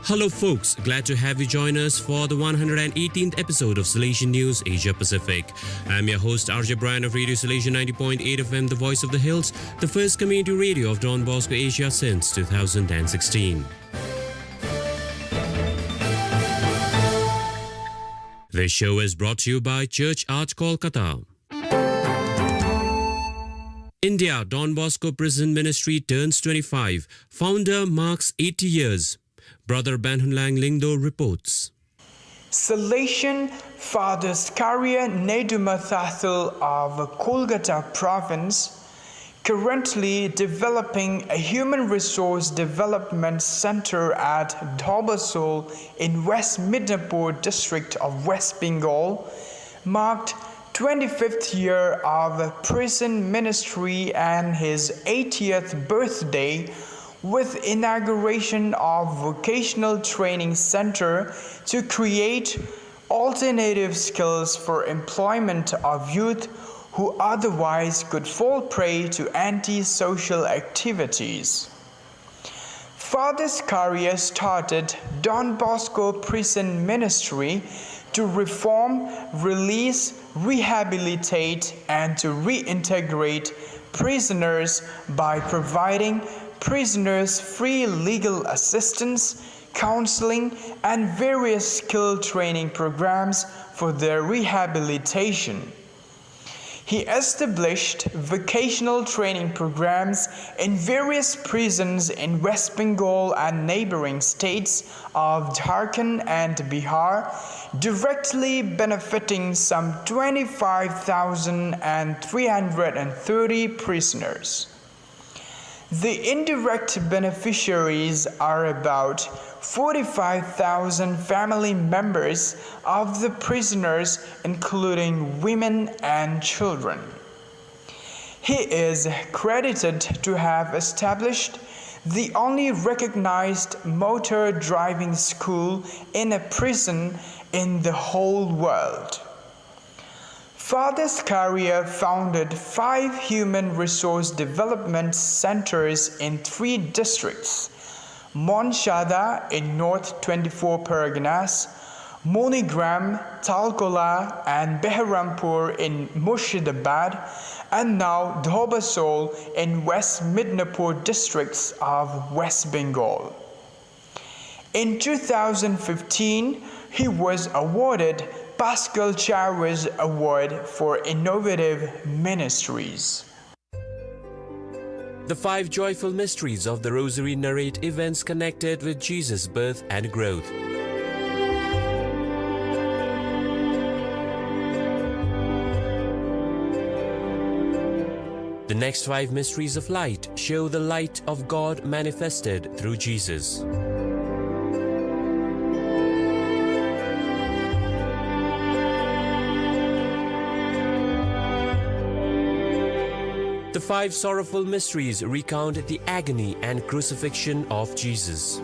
Hello, folks. Glad to have you join us for the one hundred eighteenth episode of Salesian News Asia Pacific. I'm your host, R J Brian of Radio Salesian ninety point eight F M, the voice of the hills, the first community radio of Don Bosco Asia since two thousand sixteen. This show is brought to you by Church Art Kolkata. India, Don Bosco Prison Ministry turns twenty-five. Founder marks eighty years. Brother Banhunlang Lyngdoh reports. Salesian Father Zakaria Nedumathathil of Kolkata Province, currently developing a human resource development center at Dhobasol in West Midnapur district of West Bengal, marked twenty-fifth year of prison ministry and his eightieth birthday with inauguration of vocational training center to create alternative skills for employment of youth who otherwise could fall prey to antisocial activities. Father Zakaria started Don Bosco Prison Ministry to reform, release, rehabilitate, and to reintegrate prisoners by providing prisoners free legal assistance, counseling, and various skill training programs for their rehabilitation. He established vocational training programs in various prisons in West Bengal and neighboring states of Jharkhand and Bihar, directly benefiting some twenty-five thousand three hundred thirty prisoners. The indirect beneficiaries are about forty-five thousand family members of the prisoners, including women and children. He is credited to have established the only recognized motor driving school in a prison in the whole world. Father Zakaria founded five human resource development centers in three districts: Mon Shada in North twenty-four Parganas, MoneyGram, Talkola, and Beharampur in Murshidabad, and now Dhobasol in West Midnapur districts of West Bengal. In two thousand fifteen, he was awarded Pascal Chawish Award for Innovative Ministries. The five joyful mysteries of the Rosary narrate events connected with Jesus' birth and growth. The next five mysteries of light show the light of God manifested through Jesus. The five sorrowful mysteries recount the agony and crucifixion of Jesus.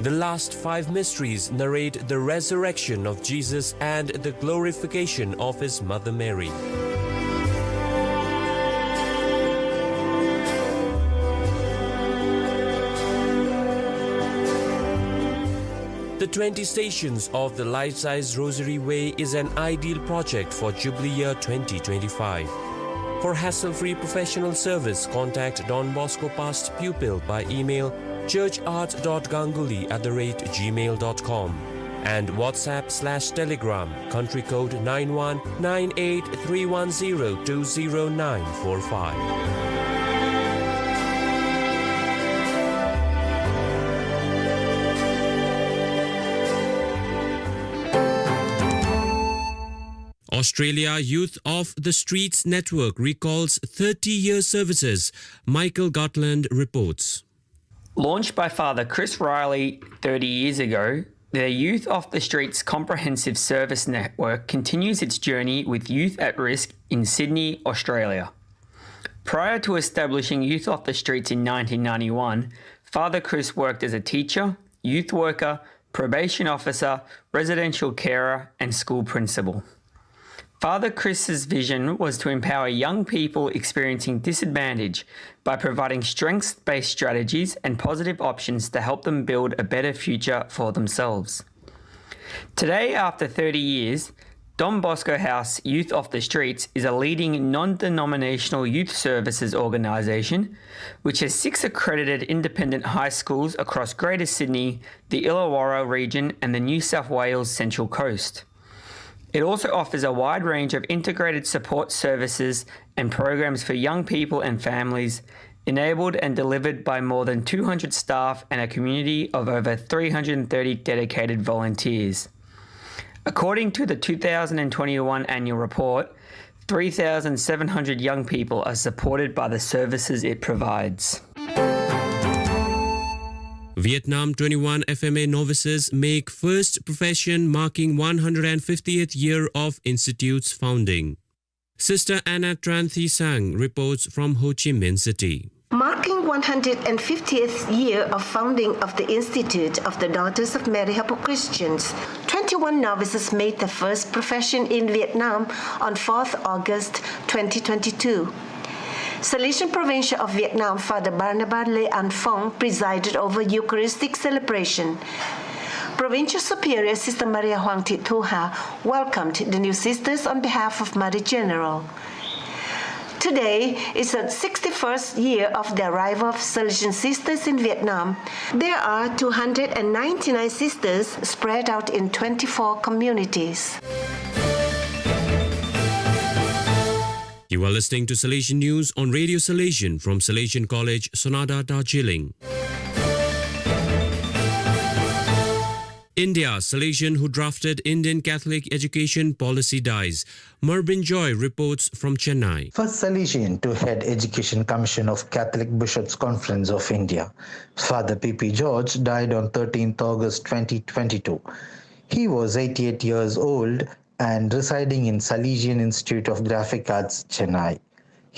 The last five mysteries narrate the resurrection of Jesus and the glorification of his mother Mary. The twenty stations of the Life Size Rosary Way is an ideal project for Jubilee Year twenty twenty-five. For hassle-free professional service, contact Don Bosco Past Pupil by email churchart.ganguly at the rate gmail.com and WhatsApp slash Telegram, country code nine one nine eight three one zero two zero nine four five. Australia Youth of the Streets Network recalls thirty-year services, Michael Gartland reports. Launched by Father Chris Riley thirty years ago, the Youth of the Streets Comprehensive Service Network continues its journey with youth at risk in Sydney, Australia. Prior to establishing Youth of the Streets in nineteen ninety-one, Father Chris worked as a teacher, youth worker, probation officer, residential carer, and school principal. Father Chris's vision was to empower young people experiencing disadvantage by providing strengths-based strategies and positive options to help them build a better future for themselves. Today, after thirty years, Don Bosco House Youth of the Streets is a leading non-denominational youth services organisation which has six accredited independent high schools across Greater Sydney, the Illawarra region and the New South Wales Central Coast. It also offers a wide range of integrated support services and programs for young people and families, enabled and delivered by more than two hundred staff and a community of over three hundred thirty dedicated volunteers. According to the two thousand twenty-one annual report, three thousand seven hundred young people are supported by the services it provides. Vietnam twenty-one F M A novices make first profession, marking one hundred fiftieth year of institute's founding. Sister Anna Tran Thi Sang reports from Ho Chi Minh City. Marking one hundred fiftieth year of founding of the Institute of the Daughters of Mary Hapu Christians, twenty-one novices made their first profession in Vietnam on fourth August twenty twenty-two. Salesian Provincial of Vietnam, Father Barnabas Le An Phong, presided over Eucharistic celebration. Provincial Superior Sister Maria Huang Thit Thu Ha welcomed the new sisters on behalf of Mother General. Today is the sixty-first year of the arrival of Salesian sisters in Vietnam. There are two hundred and ninety-nine sisters spread out in twenty-four communities. You are listening to Salesian News on Radio Salesian from Salesian College, Sonada, Darjeeling. India, Salesian who drafted Indian Catholic education policy dies. Marbin Joy reports from Chennai. First Salesian to head Education Commission of Catholic Bishops' Conference of India, Father P P George died on thirteenth August twenty twenty-two. He was eighty-eight years old and residing in Salesian Institute of Graphic Arts, Chennai.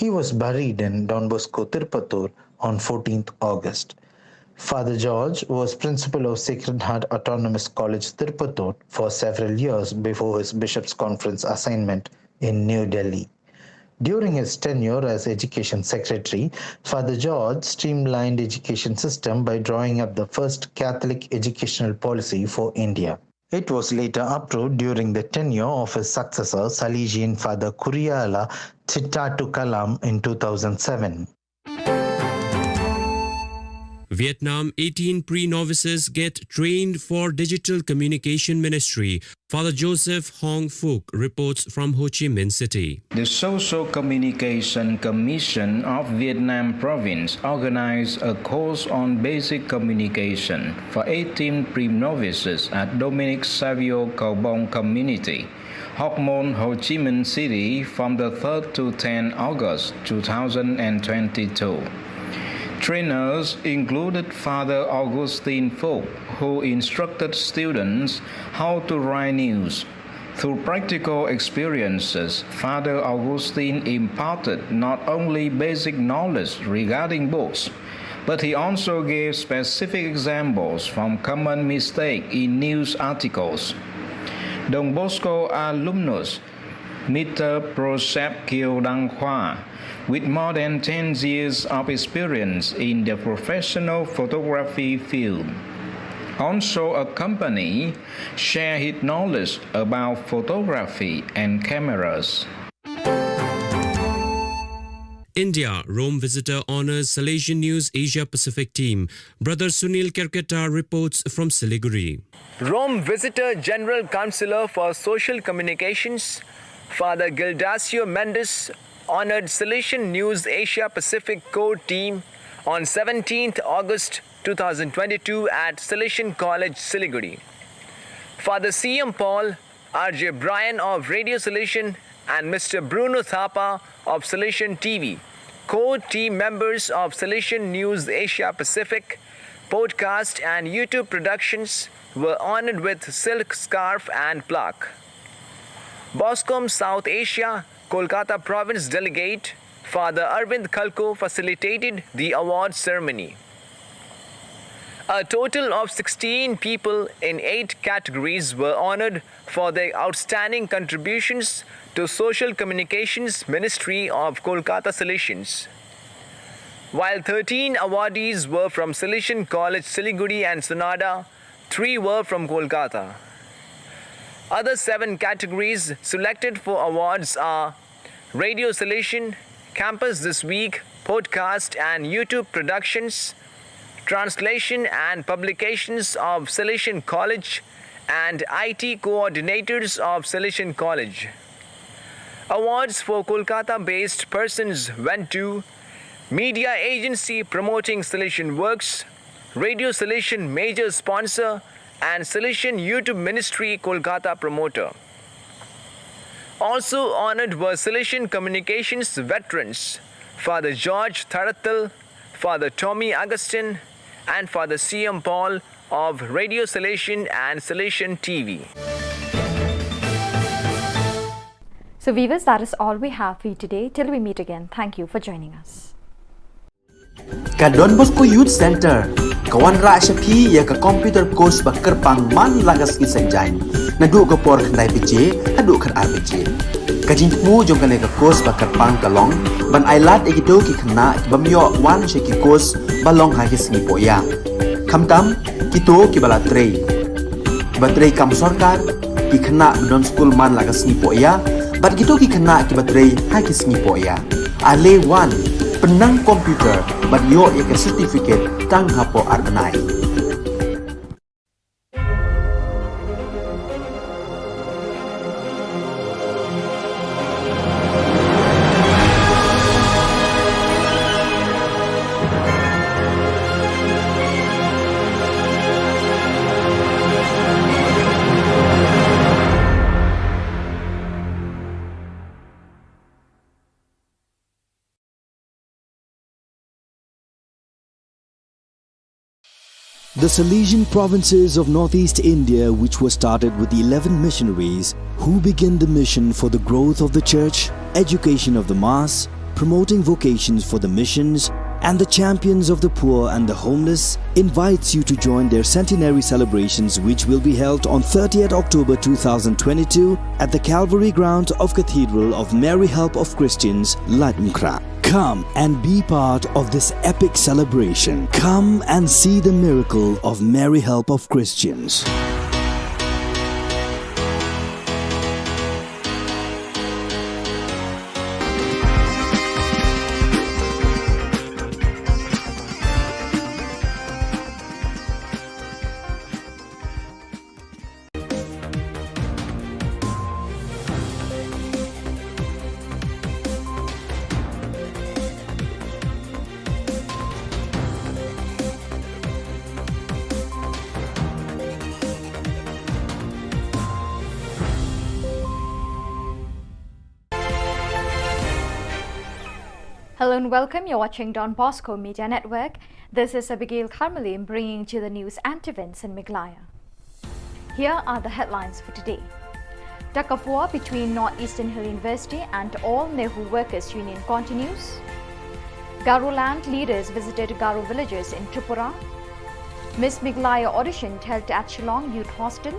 He was buried in Don Bosco Tirupathur on fourteenth August. Father George was principal of Sacred Heart Autonomous College Tirupathur for several years before his bishop's conference assignment in New Delhi. During his tenure as education secretary, Father George streamlined education system by drawing up the first Catholic educational policy for India. It was later approved during the tenure of his successor, Salesian Father Kuriala Chittatukalam, in two thousand seven. Vietnam, eighteen pre-novices get trained for digital communication ministry. Father Joseph Hong Phuc reports from Ho Chi Minh City. The Social Communication Commission of Vietnam Province organized a course on basic communication for eighteen pre-novices at Dominic Savio Kaubong Community, Hoc Mon, Ho Chi Minh City from the third to tenth August two thousand twenty-two. Trainers included Father Augustine Phuc, who instructed students how to write news. Through practical experiences, Father Augustine imparted not only basic knowledge regarding books, but he also gave specific examples from common mistakes in news articles. Don Bosco alumnus Mister Prosep Kiew Dang Hua, with more than ten years of experience in the professional photography field, also accompany share his knowledge about photography and cameras. India, Rome visitor honors Salesian News Asia Pacific team. Brother Sunil Kerketa reports from Siliguri. Rome visitor General Counselor for Social Communications, Father Gildacio Mendes, honored Salesian News Asia Pacific core team on seventeenth August two thousand twenty-two at Salesian College, Siliguri. Father C M Paul, R J Brian of Radio Salesian, and Mister Bruno Thapa of Salesian T V, core team members of Salesian News Asia Pacific, podcast, and YouTube productions, were honored with silk scarf and plaque. BOSCOM South Asia, Kolkata Province Delegate, Father Arvind Khalkho facilitated the award ceremony. A total of sixteen people in eight categories were honored for their outstanding contributions to Social Communications Ministry of Kolkata Salesians. While thirteen awardees were from Salesian College Siliguri and Sonada, three were from Kolkata. Other seven categories selected for awards are Radio Salesian, Campus This Week, podcast and YouTube productions, translation and publications of Salesian College, and I T coordinators of Salesian College. Awards for Kolkata based persons went to Media Agency Promoting Salesian Works, Radio Salesian major sponsor, and Salesian YouTube Ministry Kolkata promoter. Also honored were Salesian communications veterans Father George Tharathal, Father Tommy Augustine, and Father C M Paul of Radio Salesian and Salesian T V. So, viewers, that is all we have for you today. Till we meet again, thank you for joining us. Ka Don Bosco Youth Center ka wanrah sha phi ïa ka computer course ba kyrpang man la ka sngi Saitjaiñ, naduh ka por khyndai baje haduh khatar baje. Ka jingthmu jong kane ka course ba kyrpang ka long ban ailad ïa kito ki khynnah ki bym ïoh wan sha ki course ba long ha ki sngi pohïa, khamtam kito kiba la trei, kiba trei kam sorkar, ki khynnah ba don skul man la ka sngi pohïa bad kito ki khynnah kiba trei ha ki sngi pohïa. Ale wan, pynnang computer bad ïoh ïa ka certificate tang hapoh ar bnai. The Salesian provinces of northeast India, which were started with eleven missionaries who began the mission for the growth of the church, education of the mass, promoting vocations for the missions, and the Champions of the Poor and the Homeless invites you to join their centenary celebrations, which will be held on thirtieth October two thousand twenty-two at the Calvary Ground of Cathedral of Mary Help of Christians, Laitumkhrah. Come and be part of this epic celebration. Come and see the miracle of Mary Help of Christians. Hello and welcome. You're watching Don Bosco Media Network. This is Abigail Kharmalim bringing to you the news and events in Meghalaya. Here are the headlines for today. Tug of war between North Eastern Hill University and All NEHU Workers Union continues. Garoland leaders visited Garo villages in Tripura. Miss Meghalaya audition held at Shillong Youth Hostel.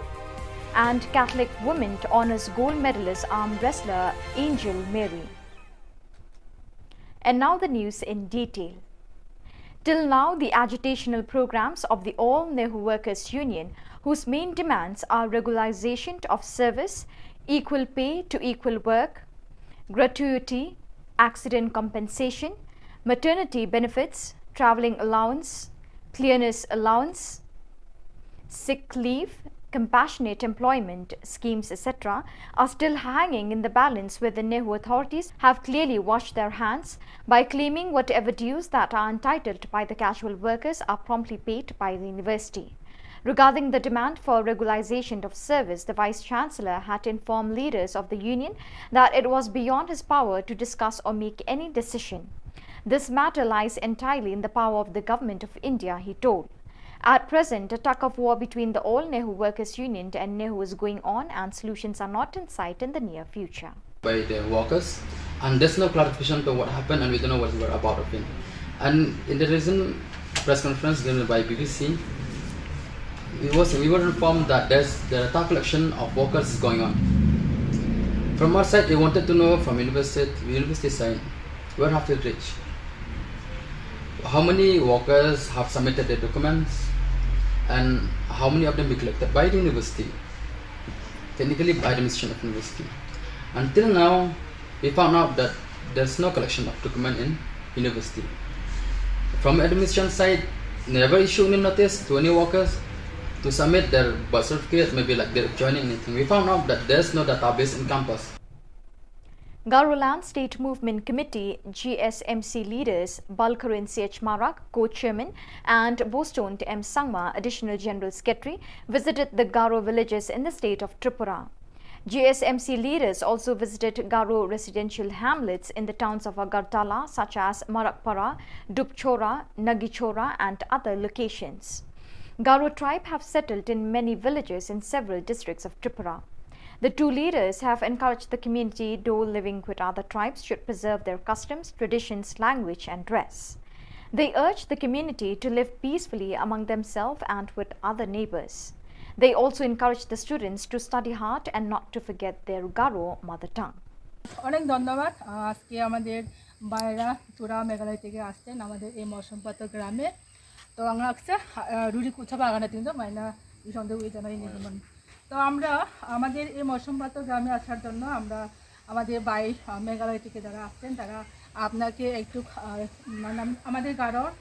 And Catholic women honours gold medalist arm wrestler Angel Mary. And now the news in detail. Till now, the agitational programs of the All NEHU Workers Union, whose main demands are regularization of service, equal pay to equal work, gratuity, accident compensation, maternity benefits, travelling allowance, clearance allowance, sick leave, compassionate employment schemes, et cetera, are still hanging in the balance, where the NEHU authorities have clearly washed their hands by claiming whatever dues that are entitled by the casual workers are promptly paid by the university. Regarding the demand for regularization of service, the Vice Chancellor had informed leaders of the union that it was beyond his power to discuss or make any decision. This matter lies entirely in the power of the Government of India, he told. At present, a tug of war between the All NEHU Workers Union and NEHU is going on, and solutions are not in sight in the near future. By the workers, and there's no clarification to what happened, and we don't know what we were about of it. And in the recent press conference given by B B C, we was, we were informed that there's, the data collection of workers is going on. From our side, we wanted to know from university, university side, where have we reached? How many workers have submitted their documents, and how many of them be collected by the university? Technically, by the administration of university. Until now, we found out that there's no collection of document in university. From administration side, never issue any notice to any workers to submit their birth certificate, maybe like their joining, anything. We found out that there's no database in campus. Garoland State Movement Committee, G S M C leaders Balkaran C H Marak, co-chairman, and Boston M Sangma, additional general secretary, visited the Garo villages in the state of Tripura. G S M C leaders also visited Garo residential hamlets in the towns of Agartala, such as Marakpara, Dupchora, Nagichora, and other locations. Garo tribe have settled in many villages in several districts of Tripura. The two leaders have encouraged the community, though living with other tribes, should preserve their customs, traditions, language, and dress. They urge the community to live peacefully among themselves and with other neighbors. They also encourage the students to study hard and not to forget their Garo mother tongue. অনেক ধন্যবাদ। আহ, আজকে আমাদের ভাইরা তোরা মেঘালয় থেকে আসছেন আমাদের এই মৌসুমপাতা গ্রামে। তো আমরা আসছে, আহ, রুড়ি কুচা বাগানে তিনজন মাইনা সন্দেহ হয়ে জানাই নির্মাণ। তো আমরা আমাদের এই মৌসুমপাতা গ্রামে আসার জন্য আমরা আমাদের ভাই, আহ, মেঘালয় থেকে যারা আসছেন, তারা আপনাকে একটু, আহ, মানে, আম-, আমাদের গারোর,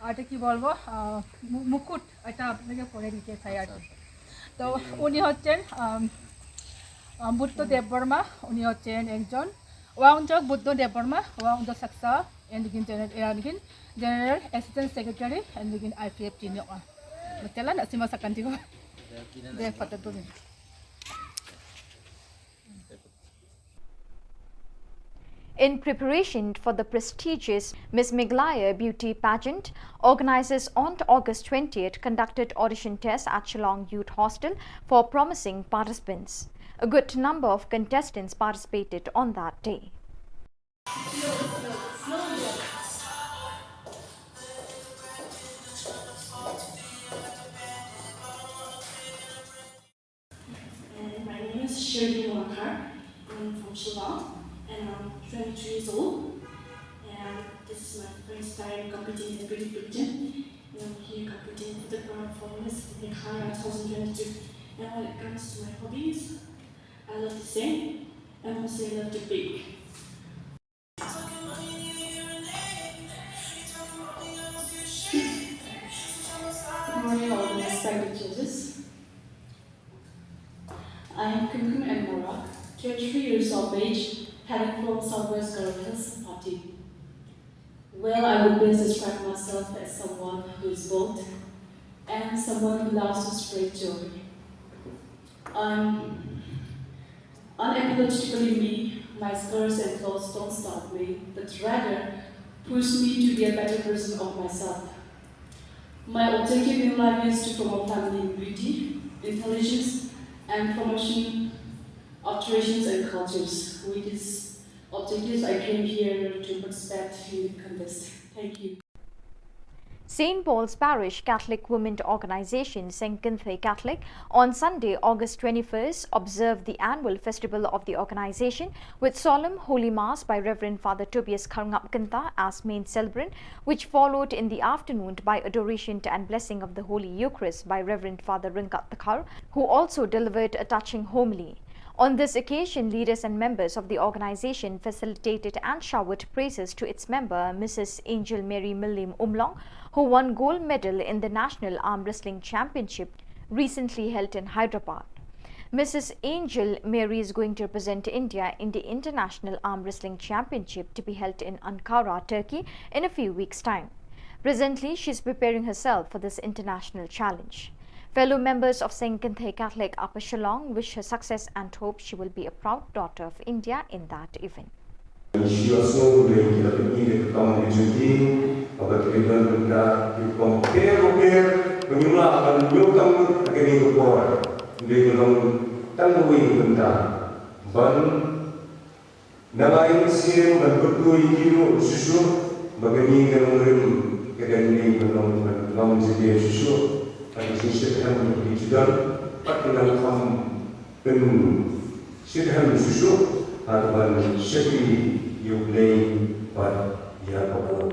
আহ, এটা কি বলবো, আহ, মু-, মুকুট এটা আপনাকে পরে দিতে চাই আর কি। আচ্ছা, আচ্ছা। তো উনি হচ্ছেন, আম, আম, বুদ্ধ দেববর্মা, উনি হচ্ছেন একজন ওয়াংজক বুদ্ধ দেববর্মা, ওয়াংজক সাকসা, এন্ড গিন জেনারেল, এন্ড গিন জেনারেল অ্যাসিস্ট্যান্ট সেক্রেটারি, এন্ড গিন আইপিএফ টিম। Magtela na sima sakan tigo. De patat bo. In preparation for the prestigious Miss Meghalaya Beauty Pageant, organizers on August twentieth conducted audition tests at Shillong Youth Hostel for promising participants. A good number of contestants participated on that day. Shirley Morakhar. I'm from Shillong, and I'm twenty-three years old. And this is my first time competing in Great Britain. And I'm here competing for the crown for Miss Meghalaya twenty twenty-two. And when it comes to my hobbies, I love to sing, and also I love to bake. Good morning, all the respected judges. I am Kumkum M Morak, twenty-three years of age, hailing from Southwest Garo Hills, Pati. Well, I would best describe myself as someone who is bold and someone who loves to spread joy. I'm unapologetically me. My scars and flaws don't stop me, but rather push me to be a better version of myself. My objective in life is to promote feminine beauty, intelligence, and promotion of traditions and cultures. With these objectives, I came here to participate in the contest. Thank you. Saint Paul's Parish Catholic Women Organization, Seng Kynthei Catholic, on Sunday, August twenty-first, observed the annual festival of the organization with solemn Holy Mass by Reverend Father Tobias Kharngap Kynta as main celebrant, which followed in the afternoon by adoration and blessing of the Holy Eucharist by Reverend Father Ryngkat Dkhar, who also delivered a touching homily. On this occasion, leaders and members of the organization facilitated and showered praises to its member, Missus Angel Mary Mylliem Umlong, who won gold medal in the National Arm Wrestling Championship recently held in Hyderabad. Missus Angel Mary is going to represent India in the International Arm Wrestling Championship to be held in Ankara, Turkey, in a few weeks' time. Presently, she is preparing herself for this international challenge. Fellow members of Seng Kynthei Catholic Upper Shillong wish her success and hope she will be a proud daughter of India in that event. Shu ïohsngew lei ki la pyni da ka kam ka jong ki, haba ki la don bynta ki rukom bapher bapher, ba ngim lah ban ïoh kam ha kane ka por. Dei ka long tang kawei ka bynta ban nang ai mynsiem ban kyrkhu ïa ki ruh shuh shuh, ba kane ka nongrim ka dang dei ban long ban long jingeh shuh shuh. Bad ka jingshitrhem ka dei jingdon, bad ka nang kham pynshitrhem shuh shuh ha kaban shakri ïa U Blei bad ïa ka por.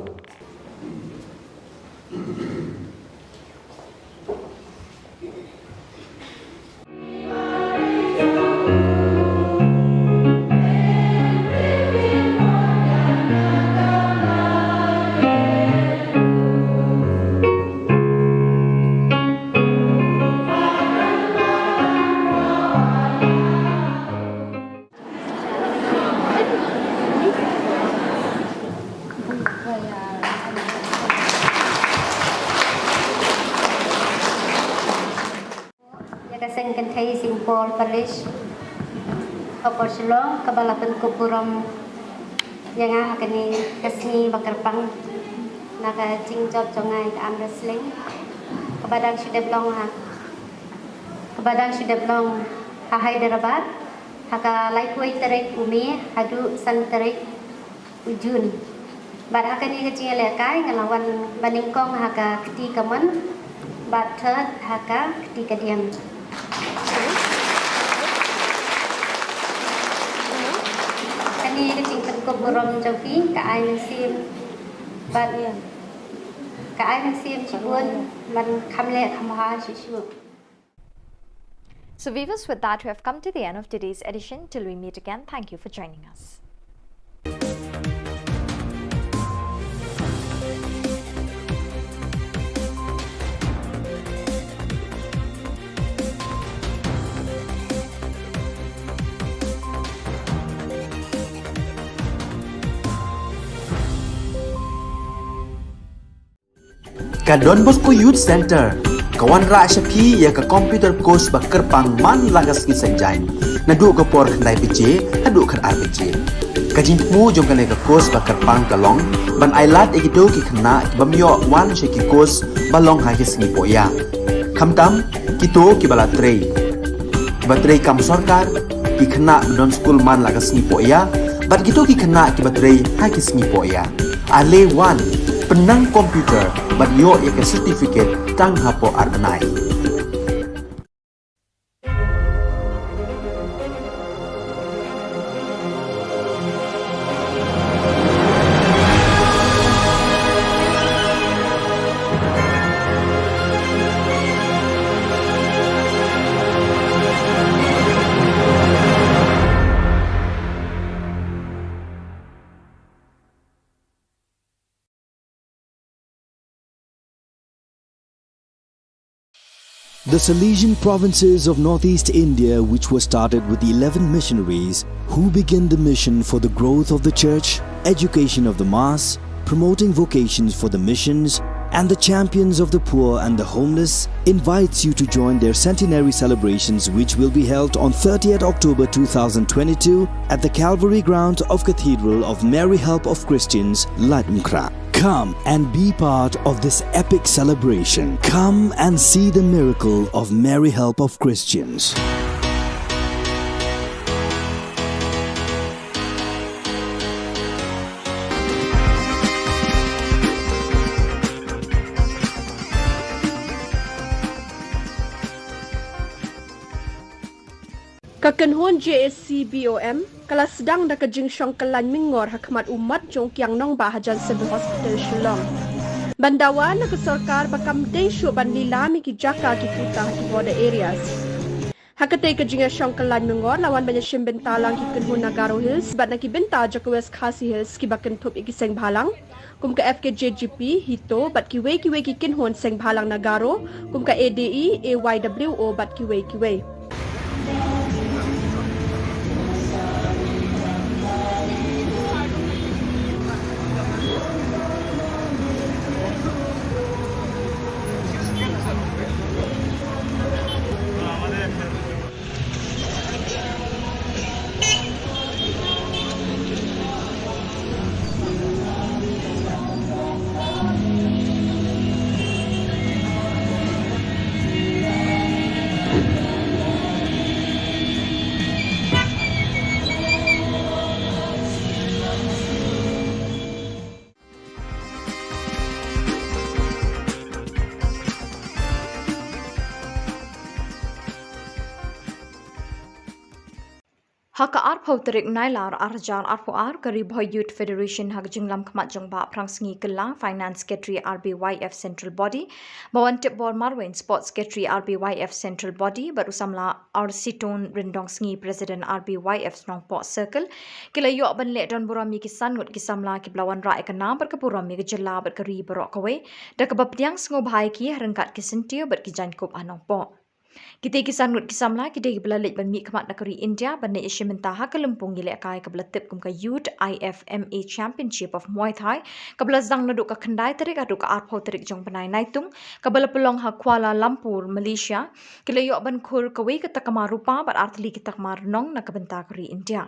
Ïa ka Seng Kynthei Saint Paul Parish, Upper Shillong, kaba la pynkup burom ïa nga ha kane ka sngi ba kyrpang na ka jingjop jong nga ïa ka arm wrestling, kaba dang shu dep long ha, kaba dang shu dep long ha Hyderabad, ha ka laiphew tarik u May haduh san tarik u June. Bad ha kane ka jingïalehkai nga la wan banyngkong ha ka kti kamon bad third ha ka kti kadiang. Kane ka jingpynkup burom jong phi ka ai mynsiem bad ka ai mynsiem shibun ban kham leh kham bha shuh shuh. So viewers, with that, we have come to the end of today's edition. Till we meet again, thank you for joining us. Ka Don Bosco Youth Centre ka wanrah sha phi ïa ka computer course ba kyrpang man la ka sngi Saitjaiñ, naduh ka por khyndai baje haduh khatar baje. Ka jingthmu jong kane ka course ba kyrpang ka long ban ailad ïa kito ki khynnah ki bym ïoh wan sha ki course ba long ha ki sngi pohïa. Khamtam kito kiba la trei, kiba trei kam sorkar, ki khynnah ba don skul man la ka sngi pohïa, bad kito ki khynnah kiba trei ha ki sngi pohïa. Ale wan, pynnang computer bad ïoh ïa ka certificate tang hapoh ar bnai. The Salesian provinces of northeast India, which were started with eleven missionaries who began the mission for the growth of the church, education of the mass, promoting vocations for the missions, and the champions of the poor and the homeless, invites you to join their centenary celebrations, which will be held on thirtieth October two thousand twenty-two at the Calvary ground of Cathedral of Mary Help of Christians, Laitumkhrah. Come and be part of this epic celebration. Come and see the miracle of Mary Help of Christians. Ka kynhun J A C B O M ka la sdang da ka jingshong kyllain myngor ha khmat u mat jong u kiang nongbah hajan Civil Hospital Shillong. Ban dawa na ka sorkar ba kam dei shuh ban lilam ïa ki jaka ki puta ha ki border areas. Ha katei ka jingïashong kyllain myngor la wan ban ïashim bynta lang ki kynhun na Garo Hills bad na ki bynta jong ka West Khasi Hills kiba kynthup ïa ki seng bhalang kum ka F K J G P, HITO bad kiwei kiwei ki kynhun seng bhalang na Garo kum ka A D E, A Y W O bad kiwei kiwei. Ha ka arphew tarik Nailar arhajar arphew ar, ka Ri Bhoi Youth Federation ha ka jinglam khmat jong Bah Phrang Sngi Kylla, Finance Secretary R B Y F Central Body, ba wan tip bor marwei, Sports Secretary R B Y F Central Body, bad u samla Arsitun Ryndong Sngi, President R B Y F Nongpoh Circle, ki la ïoh ban leh don burom ïa ki san ngut ki samla kiba la wanrah ïa ka nam bad ka burom ïa ka jylla bad ka ri baroh kawei, da kaba pdiang sngewbha ïa ki ha ryngkat ki syntiew bad ki jaiñkup ha Nongpoh. Kitei ki san ngut ki samla ki dei kiba la leit ban mihkhmat na ka ri India ban leit ïashim bynta ha ka lympung ïalehkai kaba la tip kum ka Youth I F M A Championship of Muay Thai, kaba la sdang naduh ka khyndai tarik haduh ka arphew tarik jong u bnai Naitung, kaba la pynlong ha Kuala Lumpur, Malaysia. Ki la ïoh ban khur kawei ka takma rupa bad ar tylli ki takma rnong na ka bynta ka ri India.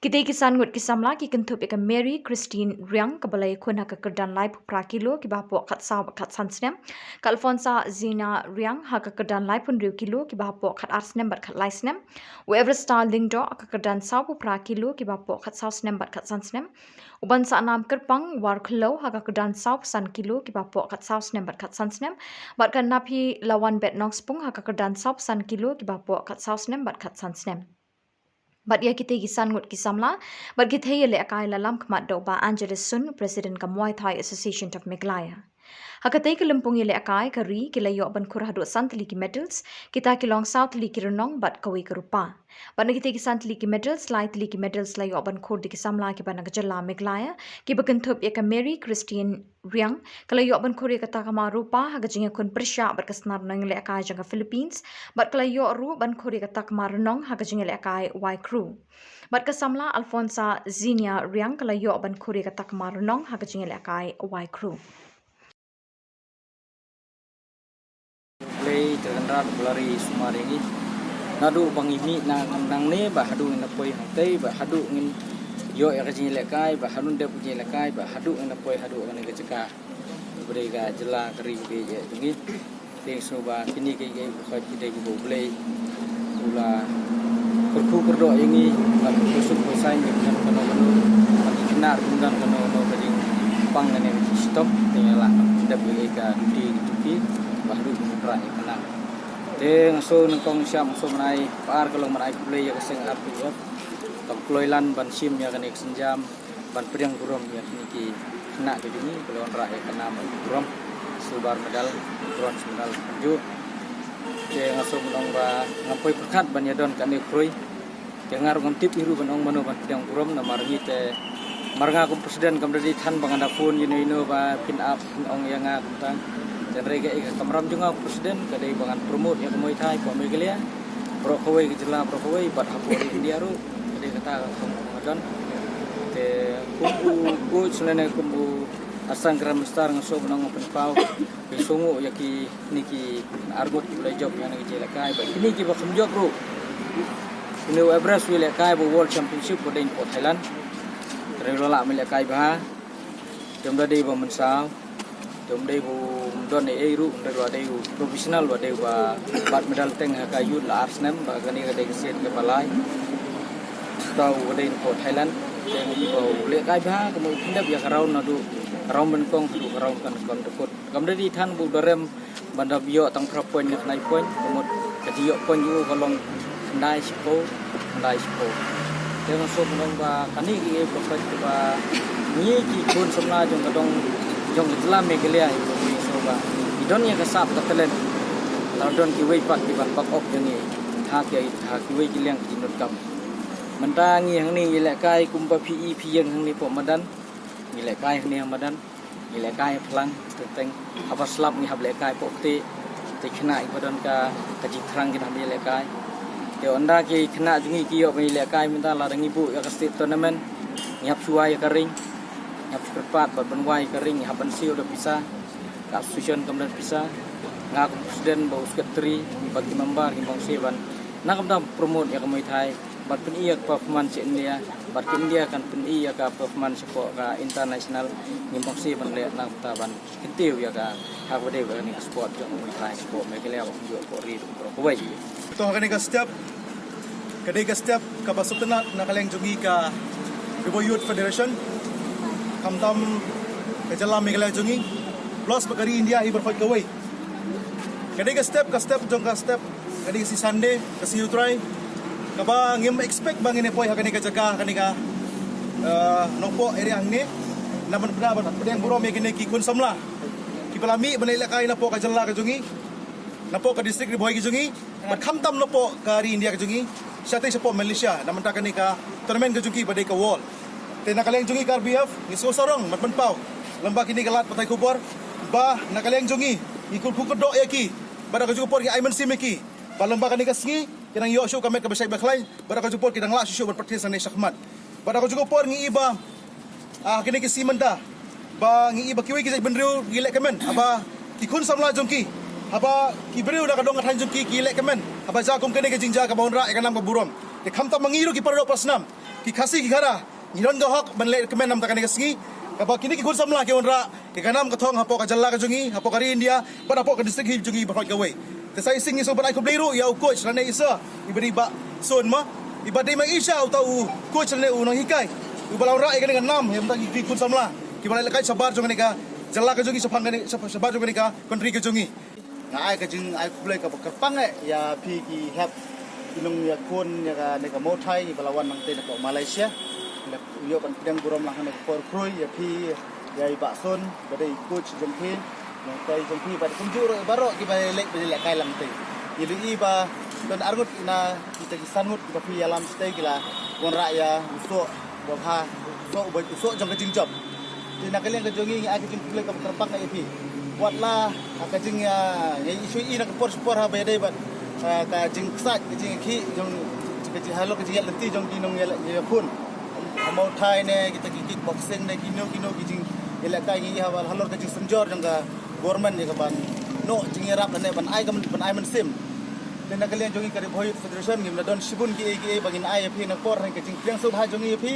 Kitei ki san ngut ki samla ki kynthup ïa ka Mary Christine Riang, kaba la ïakhun ha ka kyrdan laiphew phra kilo kiba hapoh khatsaw bad khatsan snem, ka Alfonsa Zina Riang ha ka kyrdan laiphew hynriew kilo kiba hapoh khatar snem bad khatlai snem, u Everstar Lyngdoh ha ka kyrdan sawphew phra kilo kiba hapoh khatsaw snem bad khatsan snem, u Bansaknam Kyrpang Warkhliew ha ka kyrdan sawphew san kilo kiba hapoh khatsaw snem bad khatsan snem, bad ka Naphilawanbet Nongspung ha ka kyrdan sawphew san kilo kiba hapoh khatsaw snem bad khatsan snem. Bad ïa kitei ki san ngut ki samla bad ki thei ïalehkai la lam khmat da u Bah Angelus Sun, President ka Muay Thai Association of Meghalaya. Ha katei ka lympung ïalehkai ka ri ki la ïoh ban khur haduh san tylli ki medals, kita ki long saw tylli ki rnong bad kawei ka rupa. Bad na kitei ki san tylli ki medals, lai tylli ki medals la ïoh ban khur da ki samla kiba na ka jylla Meghalaya, kiba kynthup ïa ka Mary Christine Riang, ka la ïoh ban khur ïa ka takma rupa ha ka jingïakhun pyrshah bad ka snar nongïalehkai jong ka Philippines, bad ka la ïoh ruh ban khur ïa ka takma rnong ha ka jingïalehkai Y Crew. Bad ka samla Alfonsa Zinia Riang ka la ïoh ban khur ïa ka takma rnong ha ka jingïalehkai Y Crew. Blei te Kynrad ba la ri sumar ïa ngi. Naduh ba ngi mih na nangne ba haduh ngin poi hangtei, ba haduh ngin ïoh ïa ka jingïalehkai, ba haduh dep ka jingïalehkai, ba haduh ngin poi haduh kane ka jaka ba dei ka jylla ka ri ba ïeit jong ngi. Te nga sngew ba kine kiei kiei baroh ki dei kiba U Blei u la kyrkhu kyrdoh ïa ngi, ba kyrkhu suk kyrkhu saiñ ïa ki don kano kano, ba ki khynnah ruh ym don kano kano ka jingpang lane ka jingshitom. Te ngi la dep ïa ka duty ka duty ba haduh ban wanrah ïa ka nam. Te nga sngew nyngkong sha nga sngew ban ai, ba ar ka long ban ai khublei ïa ka seng R P F kaba kloi lan ban shim ïa kane ka sienjam ban pdiang burom ïa kine ki khynnah ki jong ngi, ba la wanrah ïa ka nam ban burom, silver medal, bronze medal kumjuh. Te nga sngew ban ong ba ngam poi pyrkhat ban ïadon kane u khrui. Te nga ruh ngam tip hi ruh ban ong mano ban pdiang burom, namar ngi te, mar nga kum president kam da dei than ba ngan da phone ïano ïano ba phin ap phin ong ïa nga kumta. Te hynrei ka, ka kamram jong nga u president ka dei ba ngan promote ïa ka Muay Thai hapoh Meghalaya, baroh kawei ka jylla baroh kawei bad hapoh ri India ruh. Ka dei kata ka kham nga don. Te kum u coach lane kum u assistant grandmaster nga sngewbha ban ong pynpaw, pynshong ïa kine ki arngut kiba la jop ïa kane ka jingïalehkai bad kine kiba kham jop ruh. Une u Everest u ïalehkai ba u World Championship ba u dei hapoh Thailand. Hynrei u la lah ban ïalehkai bha. Te um da dei ba mynsaw, te um dei ba um don ei ei ruh, hynrei u la dei u professional, u la dei uba bat medal teng ha ka youth la ar snem, ba kane ka dei ka sien kaba lai. Uta u dei napoh Thailand. Te ngi ba u lehkai bha, kumno u pyndep ïa ka round naduh ka round ba nyngkong haduh ka round ba nyngkong. Te kut kam da dei than ba u da rem ban da ïoh tang phra point ne khyndai point, ka mut ka jingïoh point jong u ka long khyndai shiphew, khyndai shiphew. Te nga sngewbha ban ong ba kane ka ïa ka peit ba ngi ki khun samla jong ka dong jong ka jylla Meghalaya, ngi sngewbha ngi don ïa ka sap ka talent. Tang don kiwei pat kiban back up ïa ngi ha ki, ha kiwei ki liang ki jingdonkam. Mynta ngi hangne ngi lehkai kumba phi i phi ïeng hangne hapoh madan. Ngi lehkai hangne ha madan. Ngi lehkai phlang, te teng haba slap ngi hap lehkai hapoh kti. Te khynnah kiba don ka, ka jingthrang kin hap ïalehkai. Te ynda ki khynnah jong ngi ki ïoh ban ïalehkai mynta lada ngi buh ïa ka state tournament, ngi hap shu wai ïa ka ring, ngi hap shu kyrpad bad ban wai ïa ka ring, ngi hap ban siew da pisa. Ka association kam don pisa. Nga kum president bad u secretary bad ki member ngi bang siew ban na kam dang promote ïa ka Muay Thai. Bad pyni ïa ka performance sha India, bad ka India kan pyni ïa ka performance shapoh ka international. Ngim bang siew ban leh na ka bynta ban kyntiew ïa ka ha kaba dei ba kane ka sport jong u Muay Thai shapoh Meghalaya, ba kumjuh hapoh ri baroh kawei. To ha kane ka step, ka dei ka step kaba sngewtynnat na ka liang jong ngi ka Ri Bhoi Youth Federation, khamtam ka jylla Meghalaya jong ngi, plus bad ka ri India hi baroh kawei. Ka dei ka step, ka step jong ka step, ka dei ka sngi Sunday, ka sngi U Trai, kaba ngim expect ba ngin ïa poi ha kane ka jaka, kane ka, eh, Nongpoh area hangne. Namar ba ban pdiang burom ïa kine ki khun samla kiba la mih ban ïalehkai napoh ka jylla ka jong ngi, napoh ka district Ri Bhoi ka jong ngi, bad khamtam napoh ka ri India ka jong ngi, shatei shapoh Malaysia, na ka bynta kane ka tournament ka jong ki ba dei ka World. Te na ka liang jong ngi ka R B F ngi sngewsarong ban pynpaw lem bad kine ki lad pathai khubor ba na ka liang jong ngi ngi kyrkhu kyrdoh ïa ki, bad ha kajuh ka por ngi ai mynsiem ïa ki ba lem bad kane ka sngi kin nang ïoh shuh ka met kaba shait ba khlaiñ, bad ha kajuh ka por kin nang lah shuh shuh ban practice nangne shakhmat. Bad ha kajuh ka por ngi i ba, ah, kine ki sngi mynta ba ngi i ba kiwei ki jaitbynriew ki leh kmen haba ki khun samla jong ki, haba ki briew na ka dong ka thaiñ jong ki ki leh kmen, haba jia kum kane ka jingjia kaba wanrah ïa ka nam ka burom. Te khamtam ma ngi ruh ki para doh para snam, ki Khasi ki Khara, ngi don ka hok ban leh kmen na ka bynta kane ka sngi, kaba kine ki khun samla ki wanrah ïa ka nam ka thong hapoh ka jylla ka jong ngi, hapoh ka ri India, bad hapoh ka district hi jong ngi baroh kawei. Te sa shisien ngi sngewbha ban ai khublei ruh ïa u coach lane i sir, i ba dei Bah Sun ma, i ba dei ma i sha uta u coach lane u nonghikai uba la wanrah ïa kane ka nam ïa mynta ki khun samla kiba la ïalehkai shabar jong kane ka jylla ka jong ngi, shaphang kane, shab-, shabar jong kane ka country ka jong ngi. Nga ai ka jingai khublei kaba kyrpang eh ïa phi ki hep ki nongïakhun ïa kane ka Muay Thai kiba la wan nangtei napoh Malaysia. Ïoh ban pdiang burom lang ha kane ka por khrui ïa phi, ïa i Bah Sun ba dei coach jong phi, nongtei jong phi bad kumjuh ruh baroh kiba leh, ba lehkai lang tei. Ngi la i ba don arngut na kita ki san ngut kiba phi ïalam shatei ki la wanrah ïa u soh ba bha, u soh, u soh jong ka jingjop. Te na ka liang ka jong ngi ngi ai ka jingkhublei kaba kyrpang ïa phi. Wat la ha ka jing, ah, ngi shu i na ka por sha por haba ïadei bad, ah, ka jingksaid, ka jingkhih jong, ka jing halor ka jingïaid lynti jong ki nongïakhun. Ha Muay Thai ne, kita ki kickboxing ne, kino kino ki jingïalehkai ngi i haba halor ka jingsynjor jong ka government ïa ka ban noh jingïarap ne ban ai ka myn-, ban ai mynsiem. Te na ka liang jong ngi ka Ri Bhoi Youth Federation ngim la don shibun kiei kiei ba ngin ai ïa phi na ka por, hynrei ka jingpdiang sngewbha jong ngi ïa phi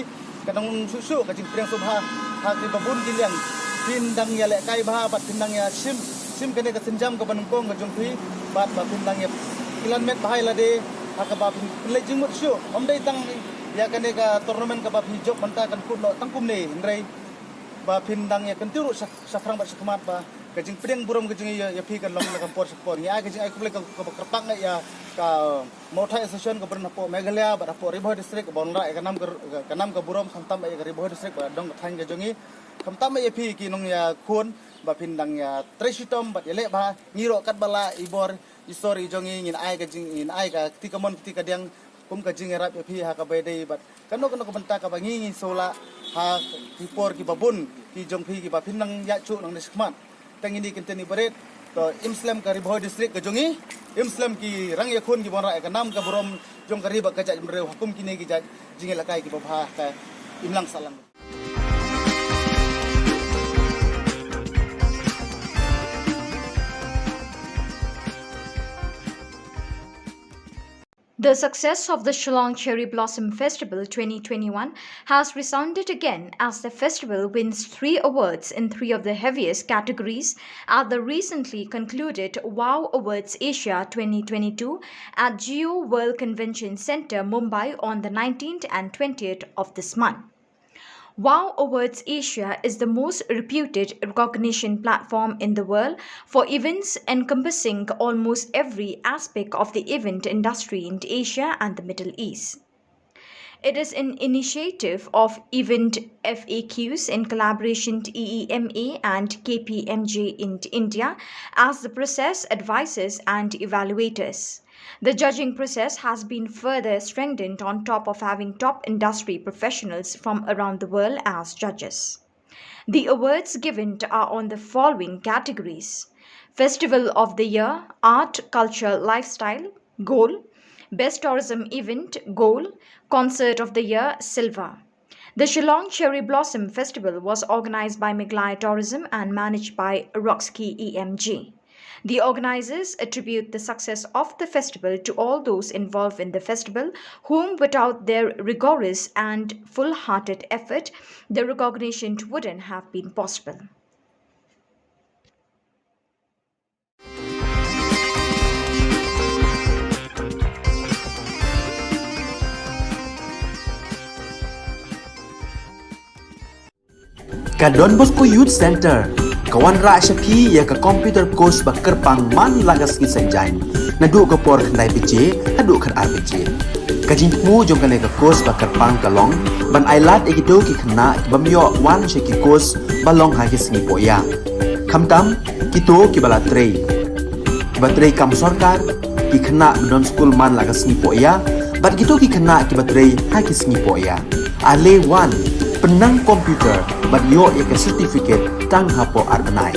ka nang long shuh shuh ka jingpdiang sngewbha ha kiba bun ki liang. Phin dang ïalehkai bha bad phin dang ïashim, shim kane ka sienjam kaba nyngkong ka jong phi bad ba phin dang ïa kylliang met bha ïa lade ha kaba phin, phin leit jingmut shuh. Ym dei tang ïa kane ka tournament kaba phi jop mynta kan kut noh tang kumne, hynrei ba phin dang ïa kyntiew ruh sha, shaphrang bad shakhmat ba ka jingpdiang burom ka jong ngi ïa, ïa phi kan long na ka por sha ka por. Ngi ai ka jingai khublei ka, kaba kyrpang ïa ka Muay Thai Association kaba don hapoh Meghalaya bad hapoh Ri Bhoi District kaba wanrah ïa ka nam ka, ka nam ka burom khamtam ïa ka Ri Bhoi District bad dong ka thaiñ ka jong ngi. Khamtam ïa phi ki nongïakhun ba phin dang ïatrei shitom bad ïaleh bha, ngi ruh katba lah i bor i sor i jong ngi ngin ai ka jing, ngin ai ka kti kamon kti kadiang kum ka jingïarap ïa phi ha kaba ïadei bad kano kano ka bynta kaba ngi ngi sngewlah ha ki por kiba bun ki jong phi kiba phin nang ïaid shuh nangne shakhmat. Tang ine i kyntien iba rit, To im slem ka Ri Bhoi District ka jong ngi, im slem ki rang ïakhun ki ban rah ïa ka nam ka burom jong ka ri bad ka jaitbynriew ha kum kine ki jait jingïalehkai kiba bha ha ka imlang sahlang. The success of the Shillong Cherry Blossom Festival twenty twenty-one has resounded again as the festival wins three awards in three of the heaviest categories at the recently concluded WOW Awards Asia twenty twenty-two at Jio World Convention Centre, Mumbai on the nineteenth and twentieth of this month. WOW Awards Asia is the most reputed recognition platform in the world for events encompassing almost every aspect of the event industry in Asia and the Middle East. It is an initiative of Event F A Qs in collaboration to E E M A and K P M G in India as the process advisors and evaluators. The judging process has been further strengthened on top of having top industry professionals from around the world as judges. The awards given are on the following categories: Festival of the Year, Art, Culture, Lifestyle, Gold, Best Tourism Event, Gold, Concert of the Year, Silver. The Shillong Cherry Blossom Festival was organized by Meghalaya Tourism and managed by Roxkey E M G. The organizers attribute the success of the festival to all those involved in the festival, whom, without their rigorous and full hearted effort, the recognition wouldn't have been possible. Ka Don Bosco Youth Centre ka wanrah sha phi ïa ka computer course ba kyrpang man la ka sngi Saitjaiñ naduh ka por khyndai baje haduh khatar baje. Ka jingthmu jong kane ka course ba kyrpang ka long ban ailad ïa kito ki khynnah ki bym ïoh wan sha ki course ba long ha ki sngi pohïa. Khamtam kito kiba la trei, kiba trei kam sorkar, ki khynnah ba don skul man la ka sngi pohïa bad kito ki khynnah kiba trei ha ki sngi pohïa. Ale wan, pynnang computer bad ïoh ïa ka certificate tang hapoh ar bnai.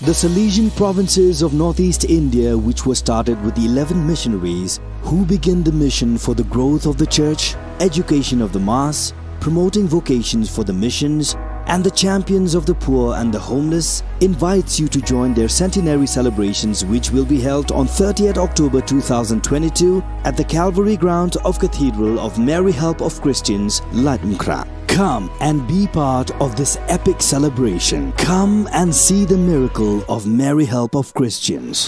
The Salesian provinces of northeast India, which were started with eleven missionaries who began the mission for the growth of the church, education of the mass, promoting vocations for the missions, and the champions of the poor and the homeless, invites you to join their centenary celebrations, which will be held on thirtieth October two thousand twenty-two at the Calvary ground of Cathedral of Mary Help of Christians, Laitumkhrah. Come and be part of this epic celebration. Come and see the miracle of Mary Help of Christians.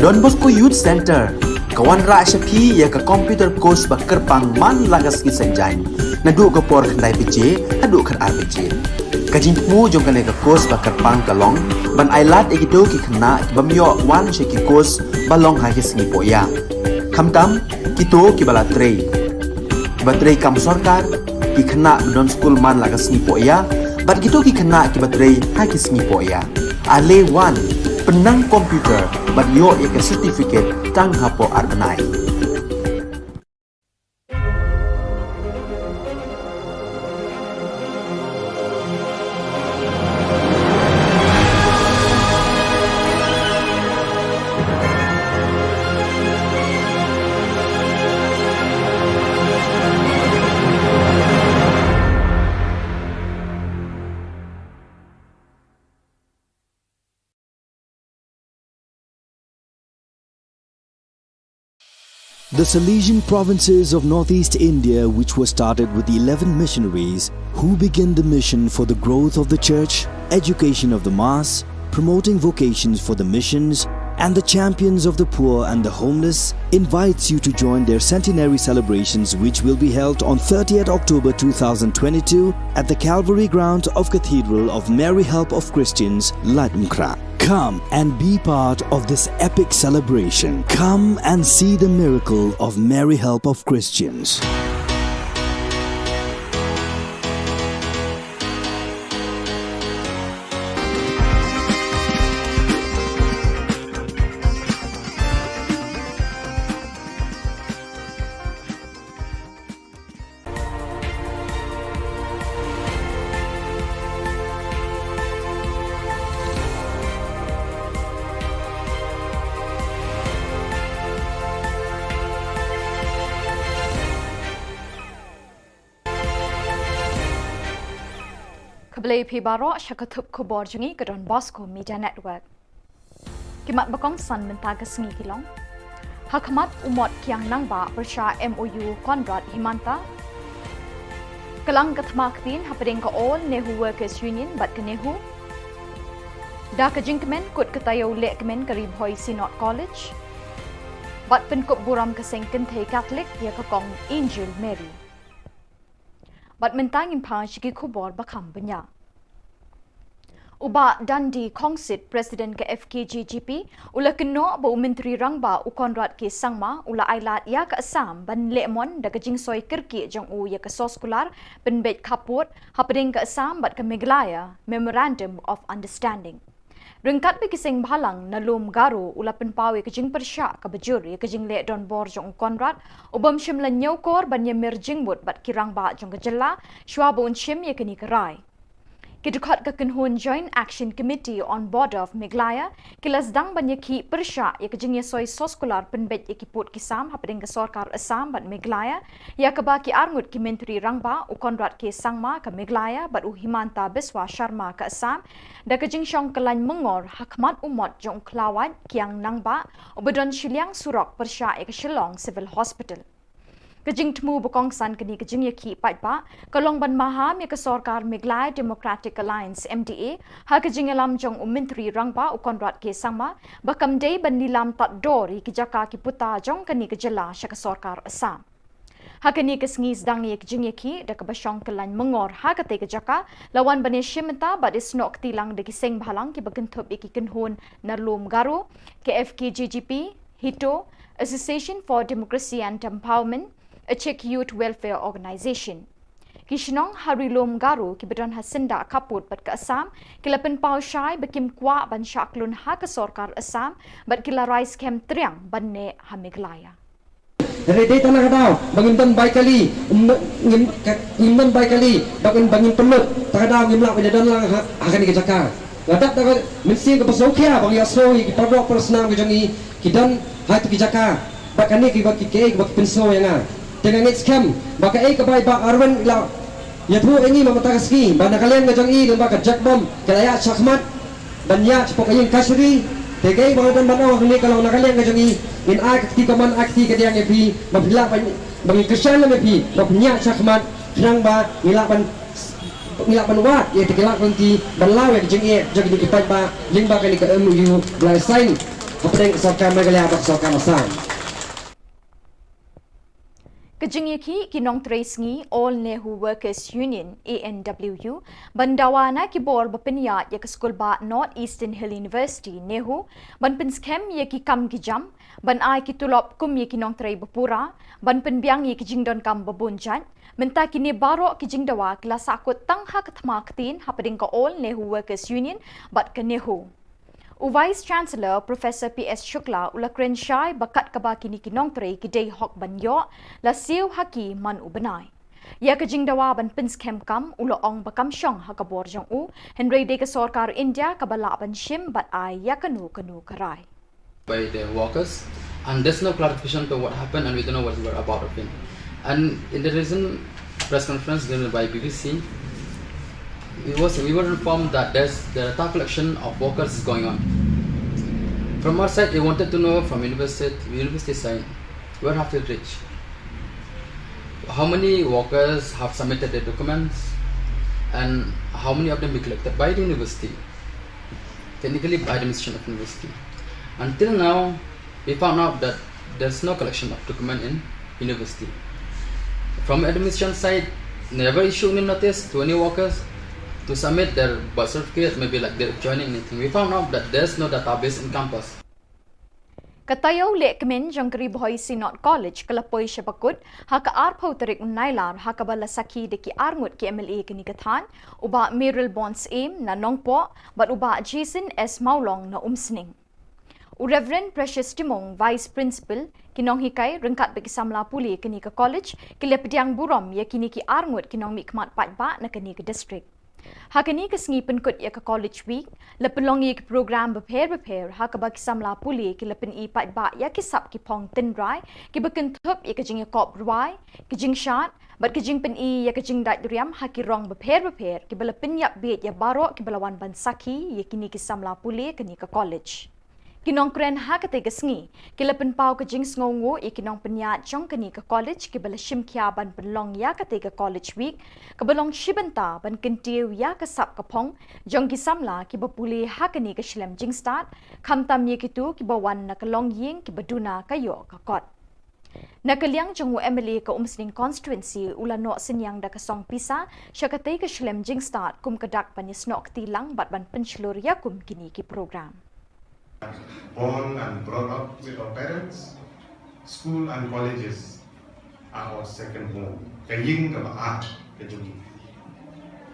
Don Bosco Youth Centre ka wanrah sha phi ïa ka computer course ba kyrpang man la ka sngi Saitjaiñ, naduh ka por khyndai baje haduh khatar baje. Ka jingthmu jong kane ka course ba kyrpang ka long ban ailad ïa kito ki khynnah ki bym ïoh wan sha ki course ba long ha ki sngi pohïa, khamtam kito kiba la trei, kiba trei kam sorkar, ki khynnah ba don skul man la ka sngi pohïa bad kito ki khynnah kiba trei ha ki sngi pohïa. Ale wan, pynnang computer bad ïoh ïa ka certificate tang hapoh ar bnai. The Salesian provinces of northeast India, which were started with eleven missionaries who began the mission for the growth of the church, education of the mass, promoting vocations for the missions, and the champions of the poor and the homeless, invites you to join their centenary celebrations, which will be held on thirtieth October two thousand twenty-two at the Calvary ground of Cathedral of Mary Help of Christians, Laitumkhrah. Come and be part of this epic celebration. Come and see the miracle of Mary Help of Christians. Khublei phi baroh sha ka thup khubor jong ngi ka Don Bosco Media Network. Ki mat ba kongsan mynta ka sngi ki long: Ha khmat u Mot Kiang Nangbah pyrshah M O U Conrad Himanta. Kylang ka thma ktien hapdeng ka All Nehru Workers Union bad ka NEHU. Da ka jingkmen kut ka taïew lehkmen ka Ri Bhoi Synod College. Bad pynkup burom ka seng kynthei Katholik ïa ka kong Angel Mary. Bad mynta ngin phai sha ki khubor ba kham bniah. U Bah Dandi Khongsit, President ka F K J G P, u la kynnoh ba u Myntri Rangbah u Conrad K Sangma u la ailad ïa ka Assam ban leh mon da ka jingsoi kyrkieh jong u ïa ka soskular pynbeit khappud hapdeng ka Assam bad ka Meghalaya Memorandum of Understanding. Ryngkat bad ki seng bhalang na lum Garo, u la pynpaw ïa ka jingpyrshah kaba jur ïa ka jingleh donbor jong u Conrad, u bym shym la ñiewkor ban ïamir jingmut bad ki rangbah jong ka jylla shuwa ba un shim ïa kane ka rai. Ki dkhot ka kynhun Joint Action Committee on Border of Meghalaya ki la sdang ban ïakhih pyrshah ïa ka jingïasoi soskular pynbeit ïa ki pud ki sam hapdeng ka sorkar Assam bad Meghalaya, ïa kaba ki arngut ki Myntri Rangbah, u Conrad K Sangma ka Meghalaya bad u Himanta Biswa Sharma ka Assam, da ka jingshong kyllain myngor ha khmat u mot jong u khlawait Kiang Nangbah uba don shiliang surok pyrshah ïa ka Shillong Civil Hospital. Ka jingthmu ba kongsan kane ka jingïakhih paidbah ka long ban maham ïa ka sorkar Meghalaya Democratic Alliance, M D A, ha ka jingïalam jong u Myntri Rangbah u Conrad K Sangma ba kam dei ban lilam tad dor ïa ki jaka ki puta jong kane ka jylla sha ka sorkar Assam. Ha kane ka sngi sdang ïa ka jingïakhih da kaba shong kyllain myngor ha katei ka jaka, la wan ban ïashim bynta bad ïasnoh kti lang da ki seng bhalang kiba kynthup ïa ki kynhun na lum Garo, ka F K J G P, HITO, Association for Democracy and Empowerment, Achik Youth Welfare Organization. Ki shnong ha ri lum Garo kiba don ha syndah khappud bad ka Assam ki la pynpaw shai ba kim kwah ban shah khlun ha ka sorkar Assam bad ki la rai skhem triang ban neh ha Meghalaya. Hynrei dei tang na ka daw ba ngim don bai kali, um, ngim, ka, ngim don bai kali ba ngim, ba ngim pynlut, tang ka daw ngim lah ban ïadon lang ha, ha kane ka jaka. Nga dap da ka mynsiem kaba sngewkhia ba ngi ïasngew ïa ki paralok parasnam ka jong ngi ki don ha kito ki jaka. Bad kane kiba ki, kaei kaba ki pynsngew ïa nga. Te nga ngeit skhem ba kaei kaba i Bah Arwin i la ïathuh ïa ngi mynta ka sngi ba na ka liang ka jong i lyngba ka jakbom ka la ïaid shakhmat ban ïaid shapoh ka ïing kashari. Te kaei ba nga don ban ong hangne ka long na ka liang ka jong i ngin ai ka kti kamon, ai ka kti kadiang ïa phi ba phi lah ban, ba ngin kyrshan lem ïa phi ba phin ïaid shakhmat khnang ba ngi lah ban, ngi lah ban wad ïa kito ki lad lynti ban law ïa ka jingeh jong kito ki paidbah lyngba kane ka M O U ba la sign. Hapdeng ka sorkar Meghalaya bad ka sorkar Assam. Ka jingïakhih ki nongtrei sngi All Nehu Workers Union, A N W U, ban dawa na ki bor ba pynïaid ïa ka skulbah North Eastern Hill University, NEHU, ban pynskhem ïa ki kam ki jam, ban ai ki tulop kum ïa ki nongtrei ba pura, ban pynbiang ïa ki jingdonkam ba bun jait. Mynta kine baroh ki jingdawa ki la sahkut tang ha ka thma ktien hapdeng ka All Nehu Workers Union bad ka NEHU. U Vice Chancellor Professor P S Shukla u la kren shai ba kat kaba kine ki nongtrei ki dei hok ban ïoh, la siew ha ki man u bnai. Ïa ka jingdawa ban pynskhem kam u la ong ba kam shong ha ka bor jong u, hynrei dei ka sorkar India kaba lah ban shim bad ai ïa kano kano ka rai. By the workers, and there's no clarification to what happened, and we don't know what we're about of it. And in the recent press conference given by B B C, it was, we were informed that there's the data collection of workers is going on. From our side, we wanted to know from university, university side, where have they reached? How many workers have submitted their documents, and how many of them be collected by the university? Technically, by the administration of university. Until now, we found out that there's no collection of document in university. From administration side, never issue any notice to any workers to submit their birth certificate, maybe like their joining anything. We found out that there's no database in campus. Ka taïew lehkmen jong ka Ri Bhoi Synod College ka la poi sha bakut ha ka arphew tarik Nailar, ha kaba la sakhi da ki arngut ki M L A kane ka thaiñ, u Bah Mayralborn Syiem na Nongpoh bad u Bah Jason S Mawlong na Umsning. U Reverend Precious Timung, Vice Principal, ki nonghikai ryngkat bad ki samla pule kane ka college ki la pdiang burom ïa kine ki arngut ki nongmihkhmat paidbah na kane ka district. Ha kane ka sngi pynkut ïa ka College Week, la pynlong ïa ki program bapher bapher ha kaba ki samla pule ki la pyni paidbah ïa ki sap ki phong tynrai kiba kynthup ïa ka jingïakop rwai, ka jingshad bad ka jingpyni ïa ka jingdait riam ha ki rong bapher bapher, kiba la pynïap bieit ïa baroh kiba la wan ban sakhi ïa kine ki samla pule kane ka college. Ki nongkren ha katei ka sngi ki la pynpaw ka jingsngewnguh ïa ki nongpynïaid jong kane ka college kiba la shim khia ban pynlong ïa katei ka College Week, kaba long shi bynta ban kyntiew ïa ka sap ka phong jong ki samla kiba pule ha kane ka shlem jingstad, khamtam ïa kito kiba wan na ka longïing kiba duna ka ïoh ka kot. Na ka liang jong u M L A ka Umsning Constituency, u la noh synñiang da ka song pisa sha katei ka shlem jingstad kum ka dak ban ïasnoh kti lang bad ban pynshlur ïa kum kine ki program. Born and brought up with our parents, school and colleges are our second home. Ka ïing kaba ar ka jong ngi.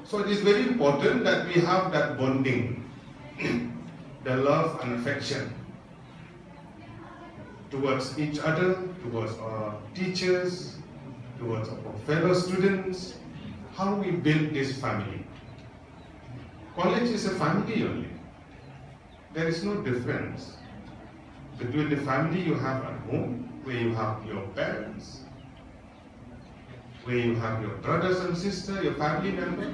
So it is very important that we have that bonding, the love and affection towards each other, towards our teachers, towards our fellow students, how we build this family. College is a family only. There is no difference between the family you have at home, where you have your parents, where you have your brothers and sisters, your family member.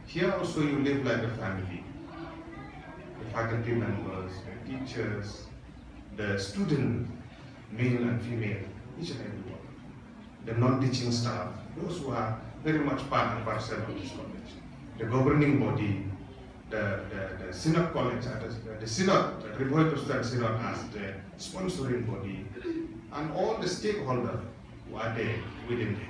Here also you live like a family. The faculty members, the teachers, the student, male and female, each and every one. The non-teaching staff, those who are very much part and parcel of this college. The governing body, the, the, the synod college, uh, the, the synod, the Ri Bhoi Protestant Synod as the sponsoring body, and all the stakeholders who are there within it.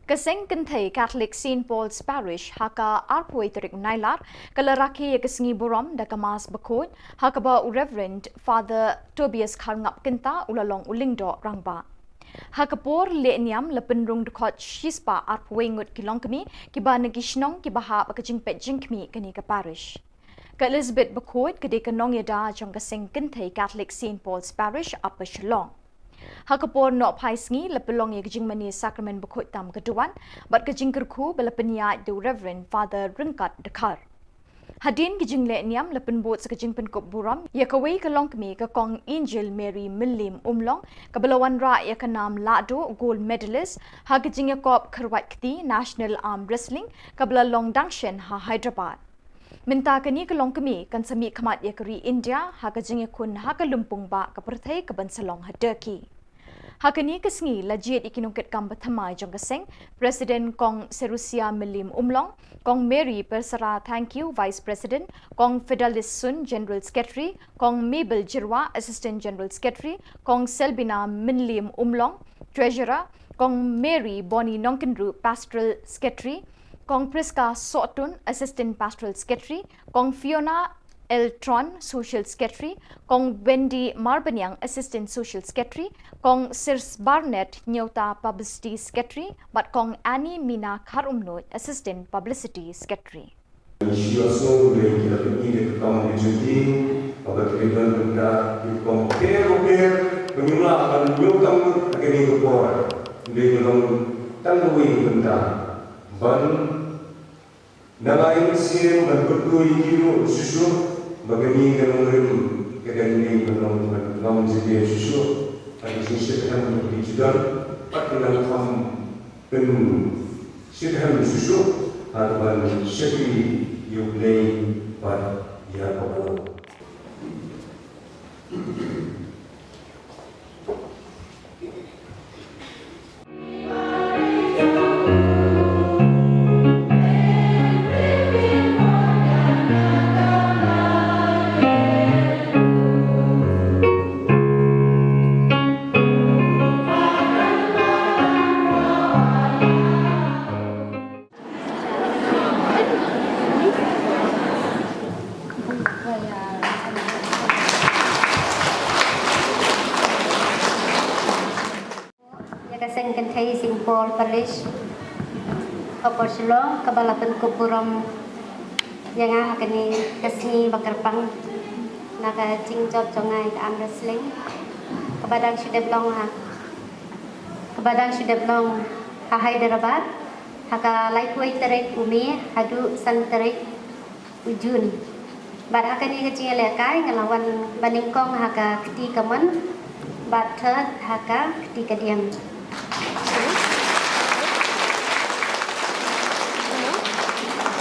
Ka seng kynthei Catholic Saint Paul's Parish ha ka arphew tarik Nailar ka la rakhe ïa ka sngi burom da ka Mass bakhuid, ha kaba u Reverend Father Tobias Kharngap Kynta u la long u lyngdoh rangbah. Ha ka por leh niam la pynrung dkhot shispah arphew ngut ki longkmie kiba na ki shnong kiba hap ka jingpeit jingkhmih kane ka parish. Ka Elizabeth bakhuid ka dei ka nongïada jong ka seng kynthei Catholic Saint Paul's Parish Upper Shillong. Ha ka por noh phai sngi la pynlong ïa ka jingmane sakramen bakhuid tam ka duwan bad ka jingkyrkhu ba la pynïaid da u Reverend Father Ryngkat Dkhar. Hadien ka jingleh niam la pynbud sa ka jingpynkup burom ïa kawei ka longkmie, ka Kong Angel Mary Mylliem Umlong, kaba la wanrah ïa ka nam lahduh gold medalist ha ka jingïakop kyrwat kti National Arm Wrestling kaba la long dang shen ha Hyderabad. Mynta kane ka longkmie kan sa mihkhmat ïa ka ri India ha ka jingïakhun ha ka lympung bah ka pyrthei kaban sa long ha Turkey. Ha kane ka sngi la jied ïa ki nongkitkam ba thymmai jong ka seng, President Kong Serusia Mylliem Umlong, Kong Mary Persara Thangkhiew, Vice President, Kong Fidelis Sun, General Secretary, Kong Mabel Jyrwa, Assistant General Secretary, Kong Selbina Mylliem Umlong, Treasurer, Kong Mary Bonnie Nongkynriew, Pastoral Secretary, Kong Prisca Sohtun, Assistant Pastoral Secretary, Kong Fiona L Tron, Social Secretary, Kong Wendy Marbaniang, Assistant Social Secretary, Kong Sirs Barnett Nyota, Publicity Secretary, bad Kong Annie Mina Kharumnuid, Assistant Publicity Secretary. Ngi shu ïohsngew ba ki la pyni da ka kam ka jingim, haba ki la don bynta ki rukom bapher bapher ba ngim lah ban ïoh kam ha kane ka por. Hynrei ka long tang kawei ka bynta ban nang ai mynsiem ban kyrkhu ïa ki ruh shuh shuh ba kane ka nongrim ka dang dei ban long ban long jingpynlong shuh shuh. Ha ka jingshitrhem ka jingdon bad ka nang kham pynshit hem shuh shuh ha kaba shakri ïa U Blei bad ïa ka por. Ïa ka seng kynthei Saint Paul Parish, Upper Shillong, kaba la pynkup burom ïa nga ha kane ka sngi ba kyrpang na ka jingjop jong nga ïa ka arm wrestling, kaba dang shu dep long ha, kaba dang shu dep long ha Hyderabad, ha ka laiphew tarik u May haduh san tarik u June. Bad ha kane ka jingïalehkai nga la wan ba nyngkong ha ka kti kamon bad third ha ka kti kadiang.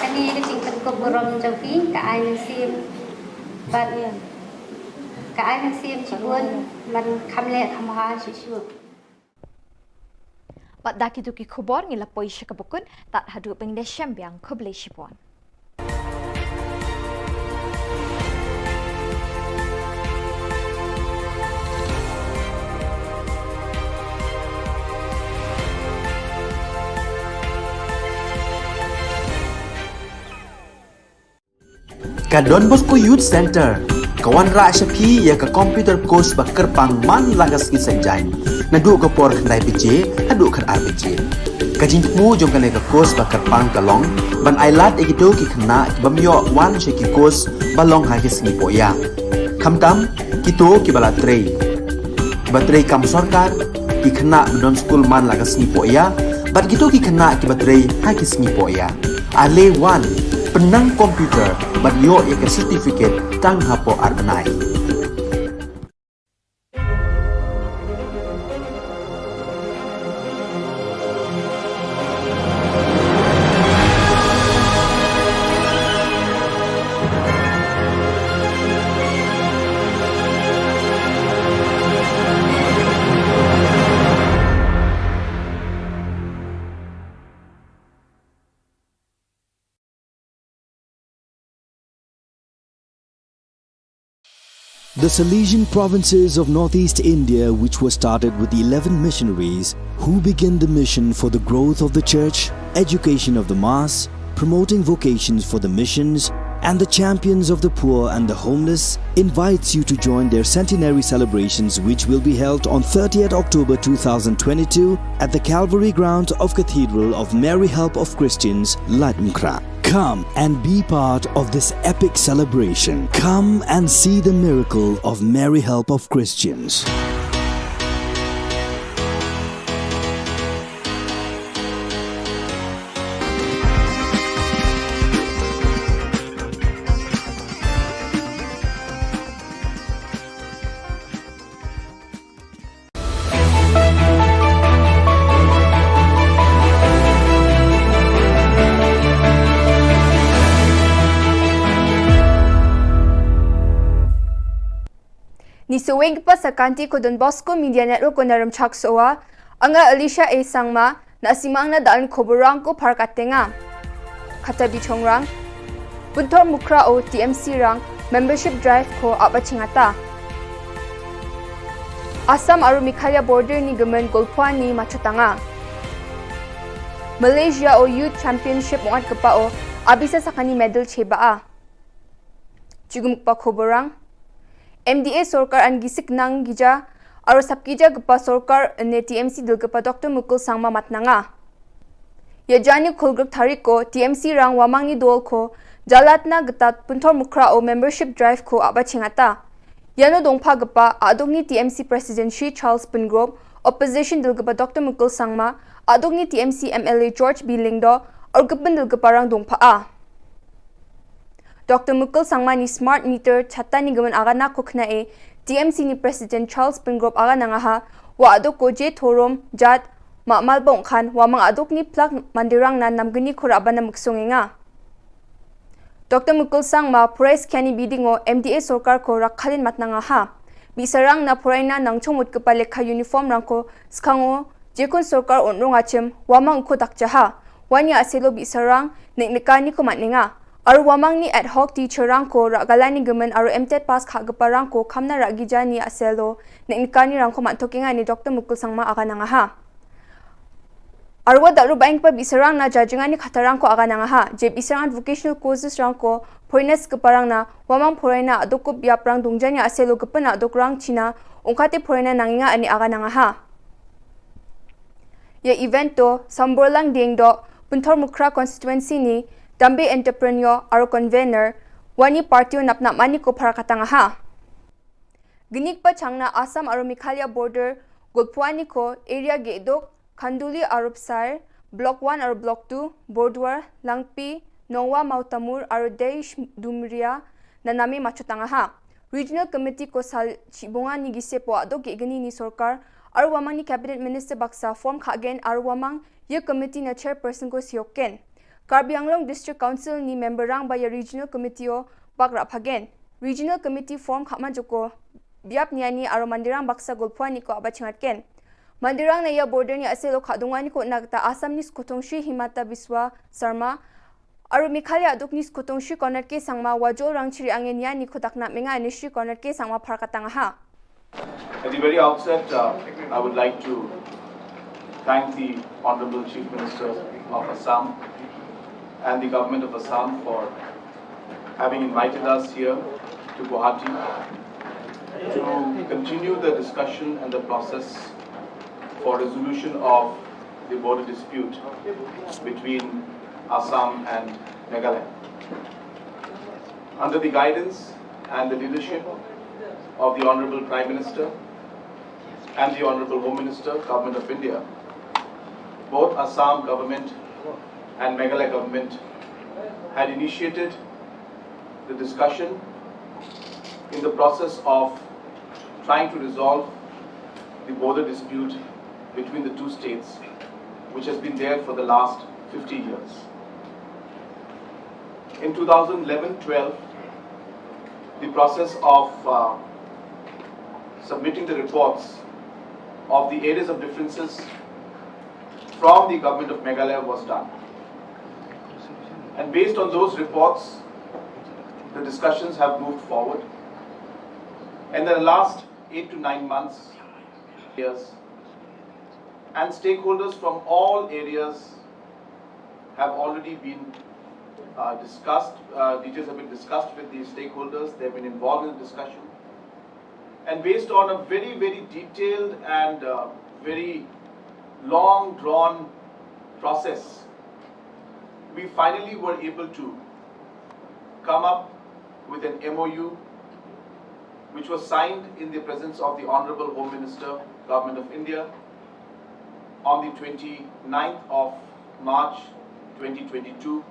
Kane ka jingpynkup burom jong phi ka ai mynsiem bad ka ai mynsiem shibun ban kham leh kham bha shuh shuh. Bad da kito ki khubor ngi la poi sha kaba kut, tad haduh ban ïashem biang, khublei shibun. Ka Don Bosco Youth Centre ka wanrah sha phi ïa ka computer course ba kyrpang man la ka sngi Saitjaiñ, naduh ka por khyndai baje haduh khatar baje. Ka jingthmu jong kane ka course ba kyrpang ka long ban ai lad ïa kito ki khynnah ki bym ïoh wan sha ki course ba long ha ki sngi pohïa, khamtam kito kiba la trei, kiba trei kam sorkar, ki khynnah ba don skul man la ka sngi pohïa, bad kito ki khynnah kiba trei ha ki sngi pohïa. Ale wan, pynnang computer bad ïoh ïa ka certificate tang hapoh ar bnai. The Salesian provinces of northeast India, which was started with eleven missionaries, who began the mission for the growth of the church, education of the mass, promoting vocations for the missions, and the champions of the poor and the homeless, invites you to join their centenary celebrations, which will be held on thirtieth October two thousand twenty-two at the Calvary ground of Cathedral of Mary Help of Christians, Laitumkhrah. Come and be part of this epic celebration. Come and see the miracle of Mary Help of Christians. Ngi Saweng kpa sakanti ko Don Bosco Media Network ko Naram Chak Soa, anga Alicia A Sangma, na simang na daan ko borang ko par katenga. Kata bichongrang, Punthor Mukhra o T M C rang membership drive ko aba chingata. Assam aru Meghalaya border ni gemen golpua ni machutanga. Malaysia o Youth Championship ongat kpa o abisa sakani medal cheba a. Chugum kpa ko borang. M D A sorkar an gisik nang gija, aru sap gija kpa sorkar ne T M C dil kpa Doctor Mukul Sangma matnanga. Ya jani khulgruk tari ko T M C rang wamang ni dol ko jalatna gita Punthor Mukhra o membership drive ko aba chingata. Yano dongpa kpa aduk ni T M C President Shri Charles Pyngrope, Opposition dil kpa Doctor Mukul Sangma, aduk ni T M C M L A George B Lyngdoh, aru kpen dil kpa rang dongpa a. Doctor Mukul Sangma ni smart meter chata ni gemen agana ko khna e, T M C ni President Charles Pyngrope agana ngaha, wa aduk ko je thorom, jat, ma malbong khan, wamang aduk ni plak mandirang na namgeni khur abana muksung nga. Doctor Mukul Sangma, Prais Kyani Bidingo, M D A sorkar ko rakhalin matnanga ha. Bisarang na Puraina nang chomut kpa lekha uniform rang ko, skango, jekun sorkar onrong achim, wamang ko dakjaha. Wani aselo bisarang, nek nekani ko matninga. Aru wamang ni ad hoc teacher rang ko, ragalani gemen aru M tet pass kha kpa rang ko, kamna ragija ni aselo, nek nekani rang ko mathokinga ni Doctor Mukul Sangma agananga ha. Arwa daru baing pa bisarang na jajingan ni khatarang ko agananga ha. Je bisarang vocational courses rang ko, foreigners keparang na, wamang foreigner aduk ko biaprang dungjani aselo kepena aduk rang China, ungkate foreigner nanginga ani agananga ha. Ya event to, Samborlang Dengdo, Punthor Mukhra constituency ni, Dambe entrepreneur, aru convener, wani party o napnap mani ko parakatanga ha. Genik pa changna Assam aru Meghalaya border, Golpuani ko, area gedok, Khanduli aru Psair, Block one aru Block two, Borduar, Langpi, Nongwa Mautamur, aru Deish Dumria, na name machutanga ha. Regional Committee ko sal chibunga ni gise po adok ge geni ni sorkar, aru wamang ni Cabinet Minister baksa form khagen, aru wamang ye committee na chairperson ko sioken. Karbi Anglong District Council ni member rang ba ya Regional Committee o bak raphagen. Regional Committee form khama joko biap niani aru mandirang baksa Golpuani ko aba chingatken. Mandirang na ya border ni aselo khadungani ko nagta Assam ni skotong Shri Himanta Biswa Sarma, aru Meghalaya aduk ni skotong Shri Conrad K Sangma wajol rang chiri angen niani ko dakna menga ni Shri Conrad K Sangma parakatanga ha. At the very outset, uh, I would like to thank the Honorable Chief Minister of Assam and the Government of Assam for having invited us here to Guwahati to continue the discussion and the process for resolution of the border dispute between Assam and Meghalaya. Under the guidance and the leadership of the Honorable Prime Minister and the Honorable Home Minister, Government of India, both Assam government and Meghalaya government had initiated the discussion in the process of trying to resolve the border dispute between the two states, which has been there for the last fifty years. In two thousand eleven twelve, the process of, uh, submitting the reports of the areas of differences from the government of Meghalaya was done. And based on those reports, the discussions have moved forward. And in the last eight to nine months, years, and stakeholders from all areas have already been, uh, discussed, uh, details have been discussed with the stakeholders, they've been involved in the discussion. And based on a very, very detailed and, uh, very long drawn process, we finally were able to come up with an M O U which was signed in the presence of the Honorable Home Minister, Government of India, on the twenty-ninth of March twenty twenty-two.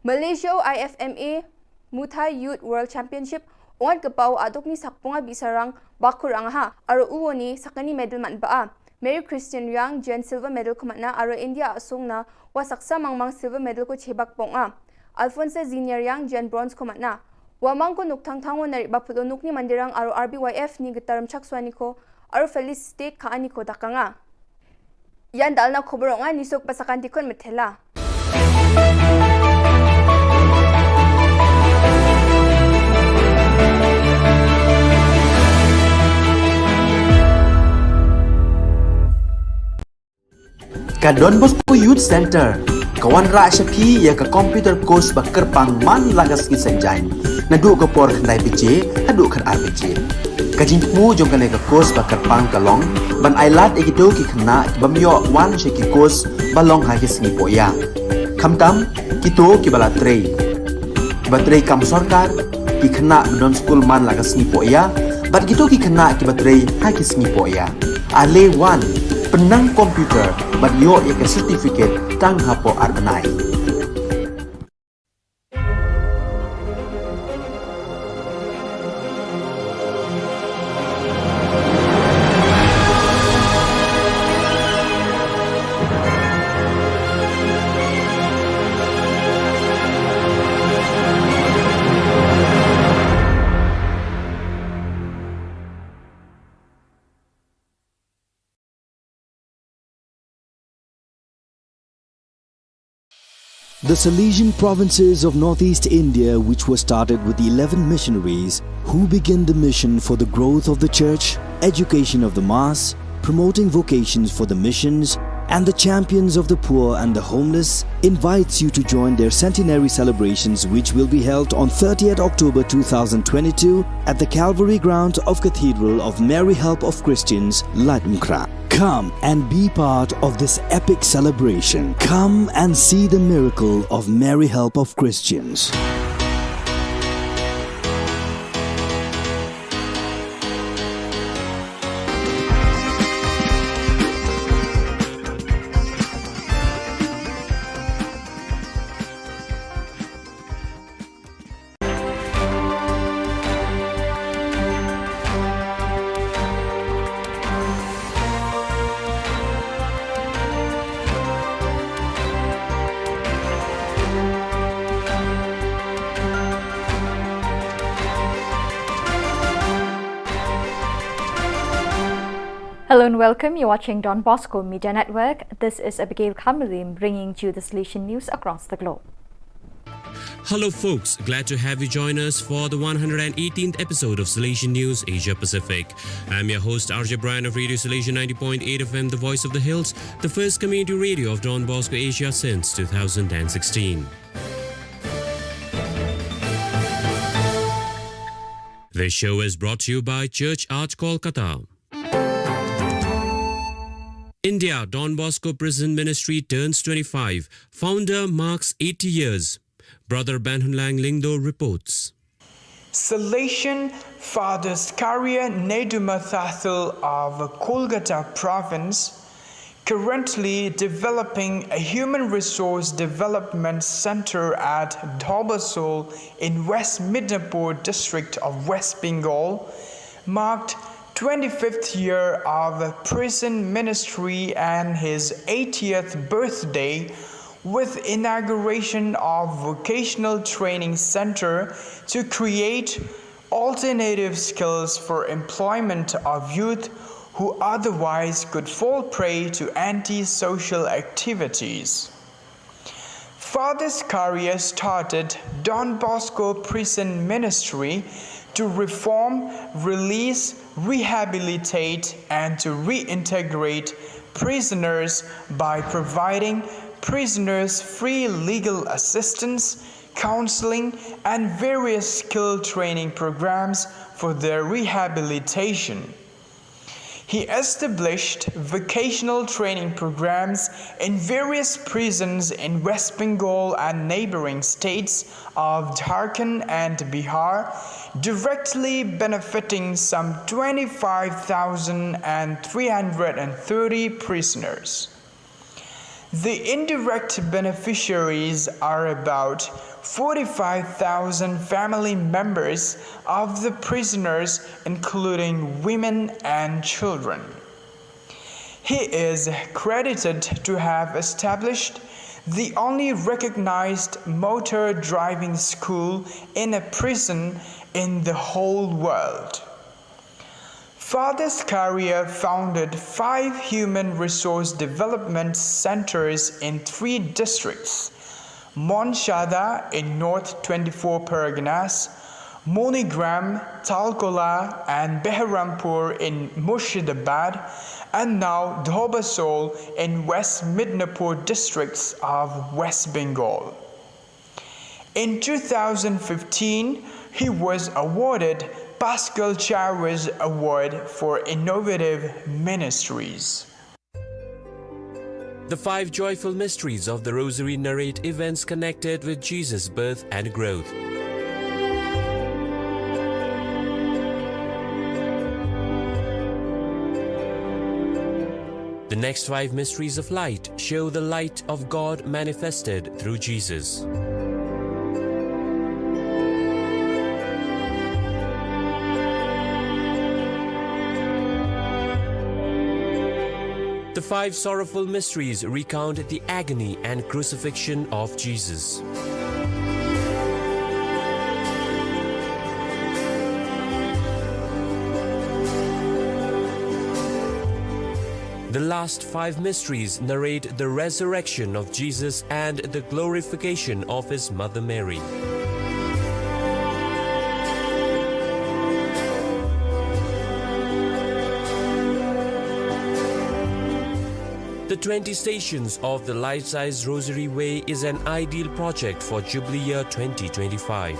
Malaysia I F M A Muay Thai Youth World Championship, ongat kpa u aduk ni sakpunga bisarang bakur angaha, aru uoni sakani medal man ba a. Mary Christian Riang jen silver medal ko matna, aru India asung na wa saksa mangmang silver medal ko chebak pong a. Alfonso Ziniar Riang jen bronze ko matna. Wa mang ko nuk thang thang o na ri ba phulo nuk ni mandirang aro R B Y F ni getar mchak swa ni ko aro Felis State ka ani ko dakanga. Yan dal na khubur nga ni sok pasakan dikon methela. Ka Don Bosco Youth Center ka wanrah sha phi ïa ka computer course ba kyrpang man la ka sngi Saitjaiñ, naduh ka por khyndai baje haduh khatar baje. Ka jingthmu jong kane ka course ba kyrpang ka long ban ailad ïa kito ki khynnah ki bym ïoh wan sha ki course ba long ha ki sngi pohïa. Khamtam kito kiba la trei, kiba trei kam sorkar, ki khynnah ba don skul man la ka sngi pohïa, bad kito ki khynnah kiba trei ha ki sngi pohïa. Ale wan, pynnang computer bad ïoh ïa ka certificate tang hapoh ar bnai. The Salesian provinces of northeast India, which were started with eleven missionaries who began the mission for the growth of the church, education of the mass, promoting vocations for the missions, and the champions of the poor and the homeless, invites you to join their centenary celebrations, which will be held on thirtieth October two thousand twenty-two at the Calvary grounds of Cathedral of Mary Help of Christians, Laitumkhrah. Come and be part of this epic celebration. Come and see the miracle of Mary Help of Christians. Hello and welcome. You're watching Don Bosco Media Network. This is Abigail Kamalim bringing to you the Salesian news across the globe. Hello, folks. Glad to have you join us for the one hundred eighteenth episode of Salesian News Asia Pacific. I'm your host, R J Brian of Radio Salesian ninety point eight F M, the voice of the hills, the first community radio of Don Bosco Asia since two thousand sixteen. This show is brought to you by Church Art Kolkata. India, Don Bosco Prison Ministry turns twenty-five. Founder marks eighty years. Brother Banhunlang Lyngdoh reports. Salesian Father Zakaria Neduh Mathathil of Kolkata province, currently developing a human resource development center at Dhobasol in West Midnapur district of West Bengal, marked twenty-fifth year of prison ministry and his eightieth birthday with inauguration of vocational training center to create alternative skills for employment of youth who otherwise could fall prey to antisocial activities. Father Zakaria started Don Bosco Prison Ministry to reform, release, rehabilitate, and to reintegrate prisoners by providing prisoners free legal assistance, counseling, and various skill training programs for their rehabilitation. He established vocational training programs in various prisons in West Bengal and neighboring states of Jharkhand and Bihar, directly benefiting some twenty-five thousand three hundred thirty prisoners. The indirect beneficiaries are about forty-five thousand family members of the prisoners, including women and children. He is credited to have established the only recognized motor driving school in a prison in the whole world. Father Zakaria founded five human resource development centers in three districts: Mon Shada in North twenty-four Parganas, Monigram, Talkola, and Beharampur in Murshidabad, and now Dhobasol in West Midnapur districts of West Bengal. In two thousand fifteen, he was awarded Pascal Charis Award for Innovative Ministries. The five joyful mysteries of the Rosary narrate events connected with Jesus' birth and growth. The next five mysteries of light show the light of God manifested through Jesus. The five sorrowful mysteries recount the agony and crucifixion of Jesus. The last five mysteries narrate the resurrection of Jesus and the glorification of his mother Mary. The twenty Stations of the Life-Size Rosary Way is an ideal project for Jubilee Year twenty twenty-five.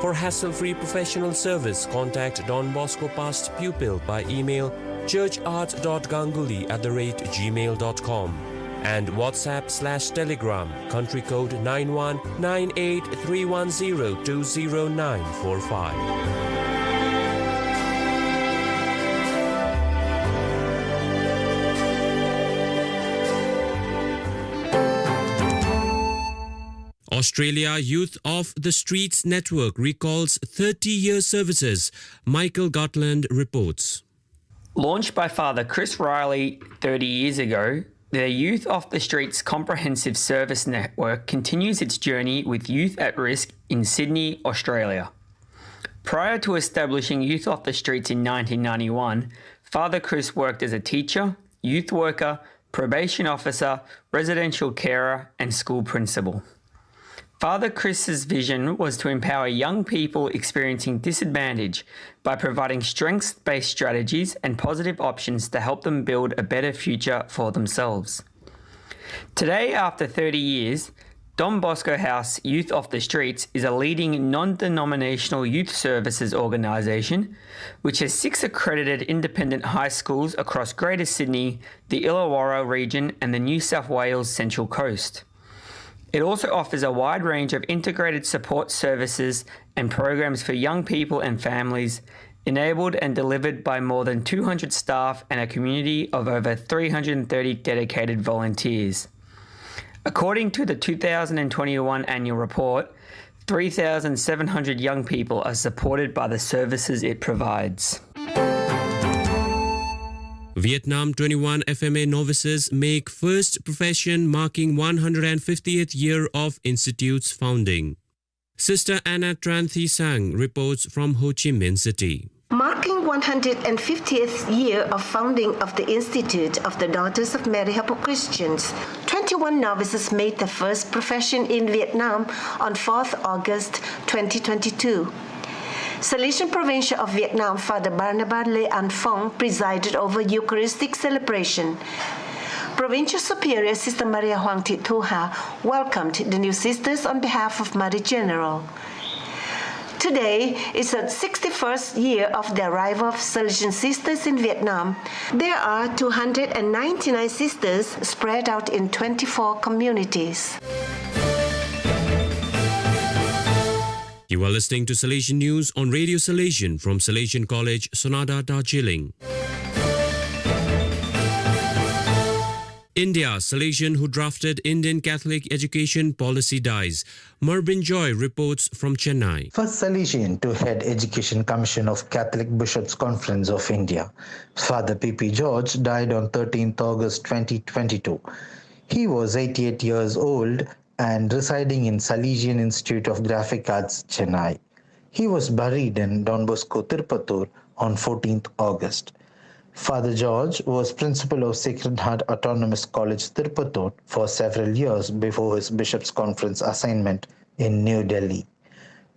For hassle-free professional service, contact Don Bosco past pupil by email churchart.ganguly at the rate gmail dot com and WhatsApp slash Telegram, country code nine one nine eight three one zero two zero nine four five. Australia Youth of the Streets Network recalls thirty-year services, Michael Gartland reports. Launched by Father Chris Riley thirty years ago, the Youth Off the Streets Comprehensive Service Network continues its journey with youth at risk in Sydney, Australia. Prior to establishing Youth Off the Streets in nineteen ninety-one, Father Chris worked as a teacher, youth worker, probation officer, residential carer, and school principal. Father Chris's vision was to empower young people experiencing disadvantage by providing strengths-based strategies and positive options to help them build a better future for themselves. Today, after thirty years, Don Bosco House Youth Off the Streets is a leading non-denominational youth services organisation which has six accredited independent high schools across Greater Sydney, the Illawarra region and the New South Wales Central Coast. It also offers a wide range of integrated support services and programs for young people and families, enabled and delivered by more than two hundred staff and a community of over three hundred thirty dedicated volunteers. According to the two thousand twenty-one annual report, three thousand seven hundred young people are supported by the services it provides. Vietnam twenty-one F M A novices make first profession, marking one hundred fiftieth year of institute's founding. Sister Anna Tran Thi Sang reports from Ho Chi Minh City. Marking one hundred fiftieth year of founding of the Institute of the Daughters of Mary Hapu Christians, twenty-one novices made the first profession in Vietnam on fourth August twenty twenty-two. Salesian Provincial of Vietnam, Father Barnabas Le An Phong, presided over Eucharistic celebration. Provincial Superior Sister Maria Huang Thit Thu Ha welcomed the new sisters on behalf of Mother General. Today is the sixty-first year of the arrival of Salesian sisters in Vietnam. There are two hundred ninety-nine sisters spread out in twenty-four communities. You are listening to Salesian News on Radio Salesian from Salesian College, Sonada, Darjeeling. India, Salesian who drafted Indian Catholic education policy dies. Marbin Joy reports from Chennai. First Salesian to head Education Commission of Catholic Bishops' Conference of India, Father P P George, died on thirteenth August twenty twenty-two. He was eighty-eight years old and residing in Salesian Institute of Graphic Arts, Chennai. He was buried in Don Bosco Tirupathur on fourteenth August. Father George was principal of Sacred Heart Autonomous College, Tirupathur for several years before his bishop's conference assignment in New Delhi.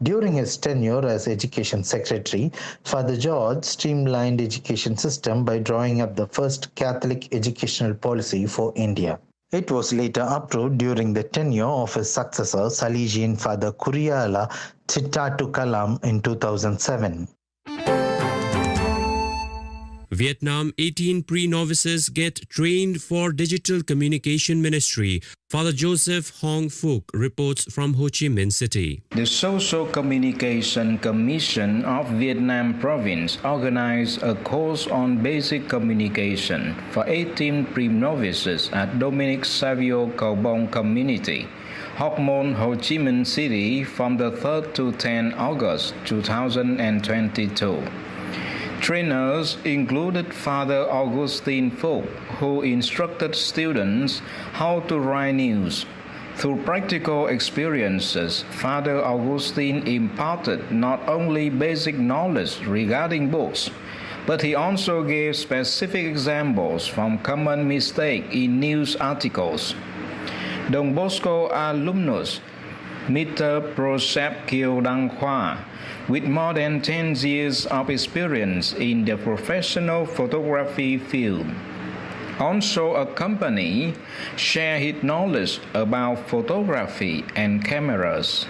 During his tenure as education secretary, Father George streamlined education system by drawing up the first Catholic educational policy for India. It was later approved during the tenure of his successor, Salesian Father Kuriala Chittatukalam, in two thousand seven. Vietnam, eighteen pre-novices get trained for digital communication ministry. Father Joseph Hong Phuc reports from Ho Chi Minh City. The Social Communication Commission of Vietnam Province organized a course on basic communication for eighteen pre-novices at Dominic Savio Kaubong Community, Hóc Môn, Ho Chi Minh City, from the third to tenth August two thousand twenty-two. Trainers included Father Augustine Phuc, who instructed students how to write news. Through practical experiences, Father Augustine imparted not only basic knowledge regarding books, but he also gave specific examples from common mistake in news articles. Don Bosco alumnus, Mister Prosep Kieu Dang Khua, with more than ten years of experience in the professional photography field, also accompany, share his knowledge about photography and cameras.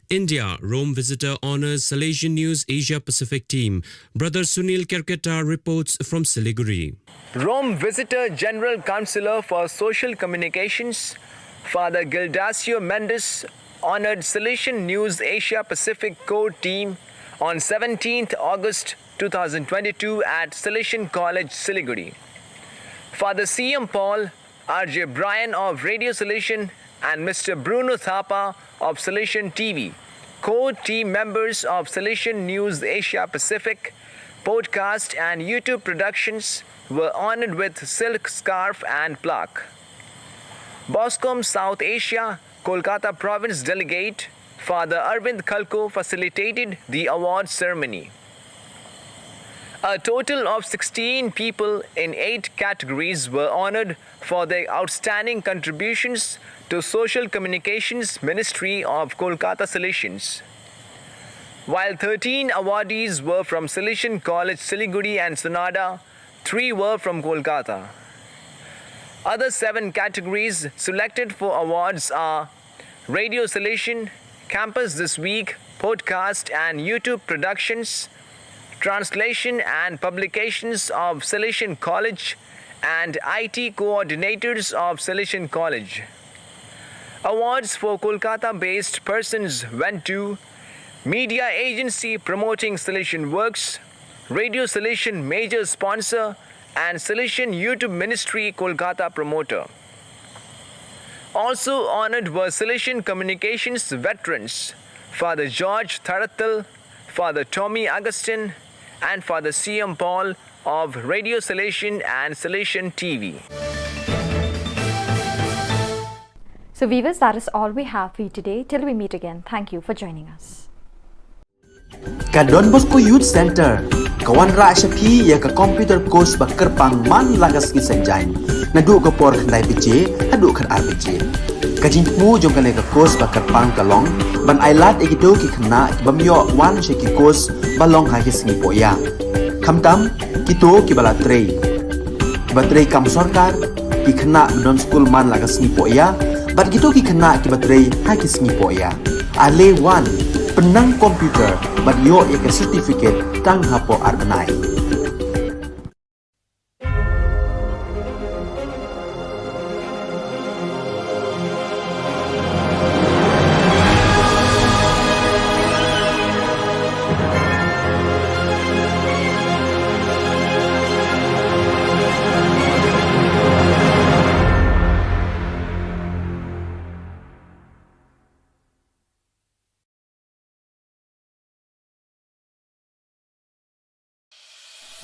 India, Rome visitor honors Salesian News Asia Pacific team. Brother Sunil Kerketa reports from Siliguri. Rome visitor General Counsellor for Social Communications, Father Gildacio Mendes, honored Salesian News Asia Pacific core team on seventeenth August two thousand twenty-two at Salesian College, Siliguri. Father C M Paul, R J Brian of Radio Salesian, and Mister Bruno Thapa of Salesian T V, core team members of Salesian News Asia Pacific podcast and YouTube productions, were honored with silk scarf and plaque. BOSCOM South Asia, Kolkata Province Delegate, Father Arvind Khalkho, facilitated the award ceremony. A total of sixteen people in eight categories were honored for their outstanding contributions to social communications ministry of Kolkata Salesians. While thirteen awardees were from Salesian College Siliguri and Sonada, three were from Kolkata. Other seven categories selected for awards are Radio Salesian, Campus This Week, podcast and YouTube productions, translation and publications of Salesian College, and I T coordinators of Salesian College. Awards for Kolkata-based persons went to Media Agency Promoting Salesian Works, Radio Salesian major sponsor, and Salesian YouTube Ministry Kolkata promoter. Also honored were Salesian communications veterans, Father George Tharathil, Father Tommy Augustine, and Father C M Paul of Radio Salesian and Salesian T V. So viewers, that is all we have for you today. Till we meet again, thank you for joining us. Ka Don Bosco Youth Center ka wanrah sha phi ïa ka computer course ba kyrpang man la ka sngi Saitjaiñ, naduh ka por khyndai baje haduh khatar baje. Ka jingthmu jong kane ka course ba kyrpang ka long ban ailad ïa kito ki khynnah ki bym ïoh wan sha ki course ba long ha ki sngi pohïa. Khamtam kito kiba la trei, kiba trei kam sorkar, ki khynnah ba don skul man la ka sngi pohïa, bad kito ki khynnah kiba trei ha ki sngi pohïa. Ale wan, pynnang computer bad ïoh ïa ka certificate tang hapoh ar bnai.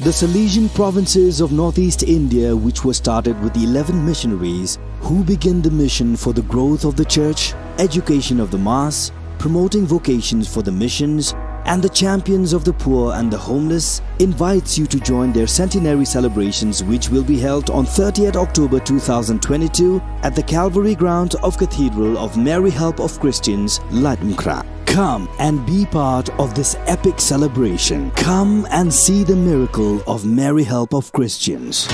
The Salesian provinces of northeast India, which were started with eleven missionaries who began the mission for the growth of the church, education of the mass, promoting vocations for the missions, and the champions of the poor and the homeless, invites you to join their centenary celebrations, which will be held on thirtieth October two thousand twenty-two at the Calvary Ground of Cathedral of Mary Help of Christians, Laitumkhrah. Come and be part of this epic celebration. Come and see the miracle of Mary Help of Christians.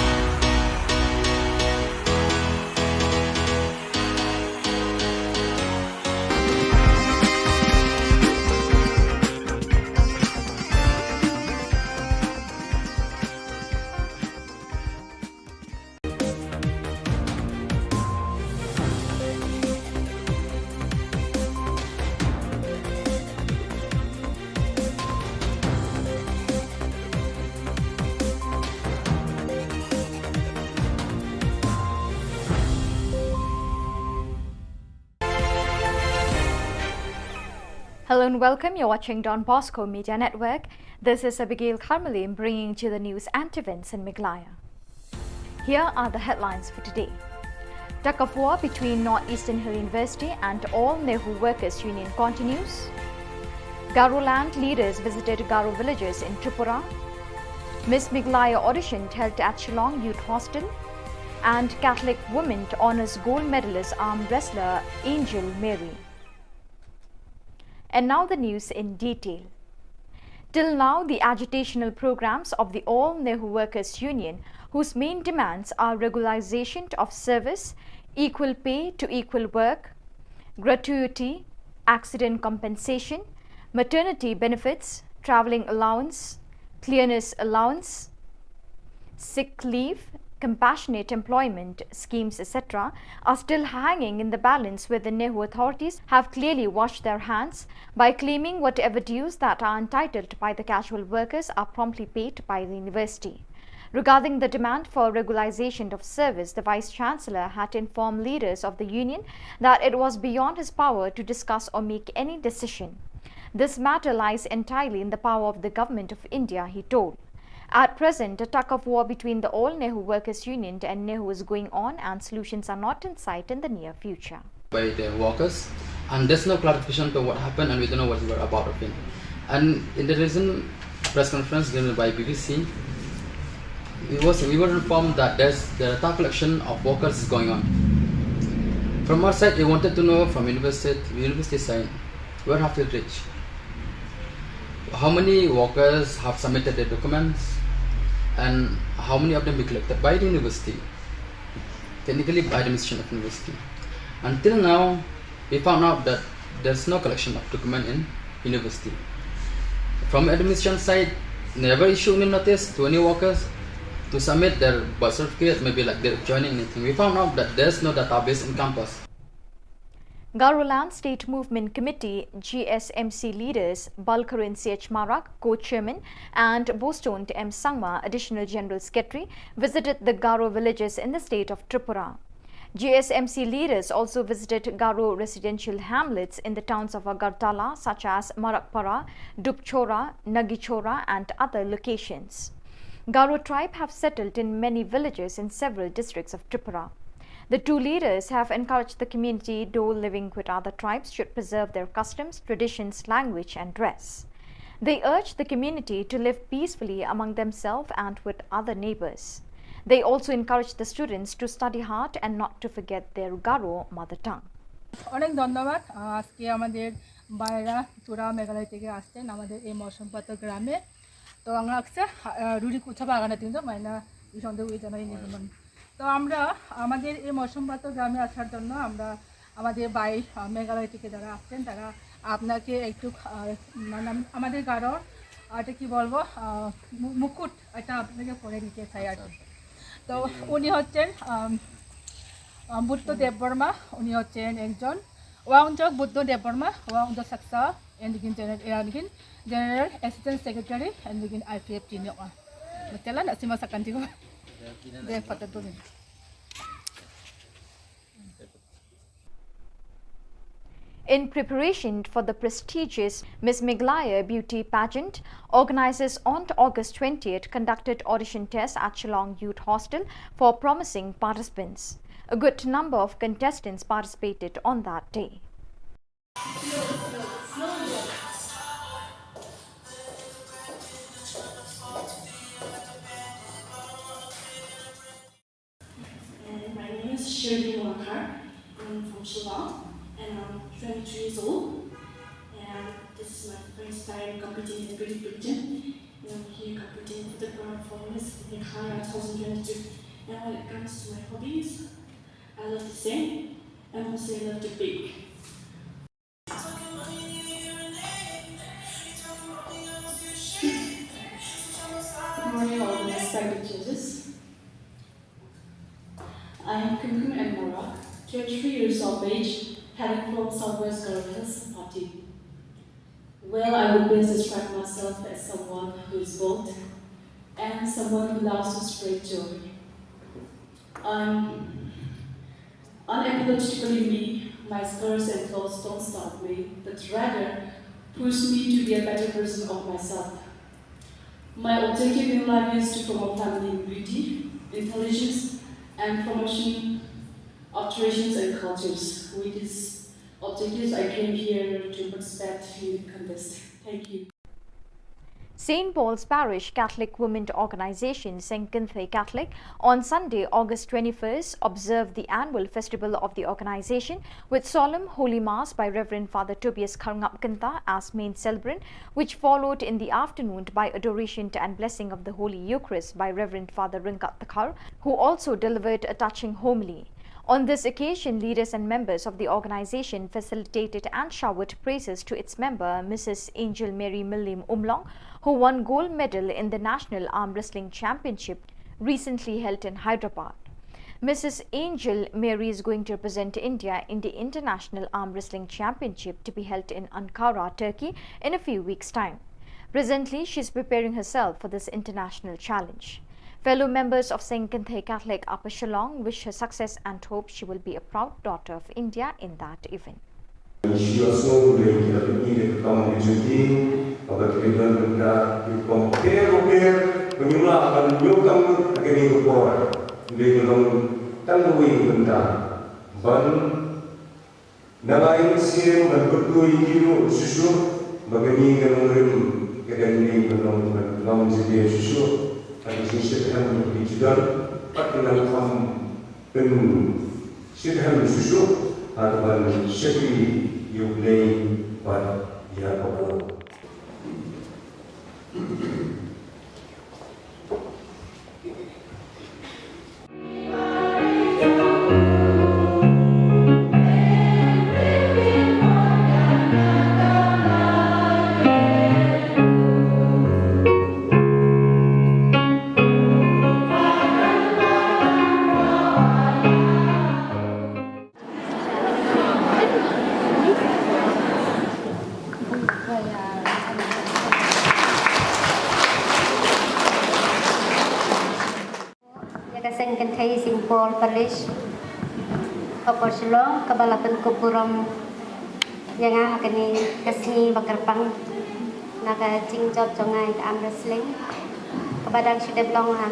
Hello and welcome. You're watching Don Bosco Media Network. This is Abigail Kharmalim bringing to you the news and events in Meghalaya. Here are the headlines for today. Tug of war between North Eastern Hill University and All NEHU Workers Union continues. Garoland leaders visited Garo villages in Tripura. Miss Meghalaya audition held at Shillong Youth Hostel. And Catholic women honours gold medalist arm wrestler Angel Mary. And now the news in detail. Till now, the agitational programs of the All NEHU Workers Union, whose main demands are regularization of service, equal pay to equal work, gratuity, accident compensation, maternity benefits, travelling allowance, cleanliness allowance, sick leave, compassionate employment schemes, et cetera, are still hanging in the balance, where the NEHU authorities have clearly washed their hands by claiming whatever dues that are entitled by the casual workers are promptly paid by the university. Regarding the demand for regularization of service, the Vice Chancellor had informed leaders of the union that it was beyond his power to discuss or make any decision. This matter lies entirely in the power of the Government of India, he told. At present, a tug of war between the All NEHU Workers Union and NEHU is going on, and solutions are not in sight in the near future. By the workers, and there's no clarification to what happened, and we don't know what we were about of it. And in the recent press conference given by B B C, we was, we were informed that there's, the data collection of workers is going on. From our side, we wanted to know from university, university side, where have we reached? How many workers have submitted their documents, and how many of them we collected by the university, technically by the administration of university? Until now, we found out that there's no collection of document in university. From administration side, never issue any notice to any workers to submit their birth certificate, maybe like their joining, anything. We found out that there's no database in campus. Garoland State Movement Committee, G S M C leaders Balkarin C H Marak, co-chairman, and Boston M Sangma, additional general secretary, visited the Garo villages in the state of Tripura. G S M C leaders also visited Garo residential hamlets in the towns of Agartala, such as Marakpara, Dupchora, Nagichora, and other locations. Garo tribe have settled in many villages in several districts of Tripura. The two leaders have encouraged the community, though living with other tribes, should preserve their customs, traditions, language, and dress. They urge the community to live peacefully among themselves and with other neighbors. They also encourage the students to study hard and not to forget their Garo mother tongue. অনেক ধন্যবাদ। আহ, আজকে আমাদের ভাইরা তোরা মেঘালয় থেকে আসছেন আমাদের এই মশমপাতা গ্রামে। তো আমরা আজকে, আহ, রুড়ি কুচা বাগানে তিনজন মাইনা ইসন্দে উই জানাই নির্মাণ। তো আমরা আমাদের এই মশমপাতা গ্রামে আসার জন্য আমরা আমাদের ভাই, আহ, মেঘালয় থেকে যারা আসছেন, তারা আপনাকে একটু, আহ, মানে, আম-, আমাদের গারোর, আহ, এটা কি বলবো, আহ, মু-, মুকুট, এটা আপনাকে পরে দিতে চাই আর কি। আচ্ছা, আচ্ছা। তো উনি হচ্ছেন, আম, আম, বুদ্ধ দেববর্মা, উনি হচ্ছেন একজন ওয়াংজক বুদ্ধ দেববর্মা, ওয়াংজক সাকসা, এন্ড গিন জেনারেল, এন্ড গিন জেনারেল অ্যাসিস্ট্যান্ট সেক্রেটারি, এন্ড গিন আইপিএফ টিম ওয়া। Matiala na sima sakan tigo. De patat bo. In preparation for the prestigious Miss Meghalaya Beauty Pageant, organizers on August twentieth conducted audition tests at Shillong Youth Hostel for promising participants. A good number of contestants participated on that day. And my name is Shirley Muakhar. I'm from Shillong, and I'm twenty-two years old. And this is my first time competing in beauty pageant. And I'm here competing for the crown for Miss Meghalaya two thousand twenty-two. And when it comes to my hobbies, I love to sing, and also I love to bake. Good morning, all the respected judges. I am Kumkum M Morak, twenty-three years of age, hailing from Southwest Garo Hills, Sempati. Well, I would best describe myself as someone who is bold and someone who loves to spread joy. I'm unapologetically me. My scars and flaws don't stop me, but rather push me to be a better version of myself. My objective in life is to promote feminine beauty, intelligence, and promotion of traditions and cultures. With these objectives, I came here to participate in the contest. Thank you. Saint Paul's Parish Catholic Women Organization, Seng Kynthei Catholic, on Sunday, August twenty-first, observed the annual festival of the organization with solemn Holy Mass by Reverend Father Tobias Kharngap Kynta as main celebrant, which followed in the afternoon by adoration and blessing of the Holy Eucharist by Reverend Father Ryngkat Dkhar, who also delivered a touching homily. On this occasion, leaders and members of the organization facilitated and showered praises to its member, Missus Angel Mary Mylliem Umlong, who won gold medal in the National Arm Wrestling Championship recently held in Hyderabad. Missus Angel Mary is going to represent India in the International Arm Wrestling Championship to be held in Ankara, Turkey, in a few weeks' time. Presently, she is preparing herself for this international challenge. Fellow members of Seng Kynthei Catholic Upper Shillong wish her success and hope she will be a proud daughter of India in that event. Shu ïohsngew lei ki la pyni da ka kam ka jong ki, kaba ki la don bynta ki rukom bapher bapher ba ngim lah ban ïoh kam ha kane ka por. Lei ka long tang kawei ka bynta ban nang ai mynsiem ban kyrkhu ïa ki ruh shuh shuh ba kane ka nongrim ka dang dei ban long ban long jingpynïaid shuh shuh. Ka jingshitrhem ka dei jingdon bad ka nang kham pynshit hem shuh shuh ha kaba shakri ïa U Blei bad ïa ka por. Ïa ka Seng Kynthei Saint Paul Parish, Upper Shillong, kaba la pynkup burom ïa nga ha kane ka sngi ba kyrpang na ka jingjop jong nga ïa ka arm wrestling, kaba dang shu dep long ha,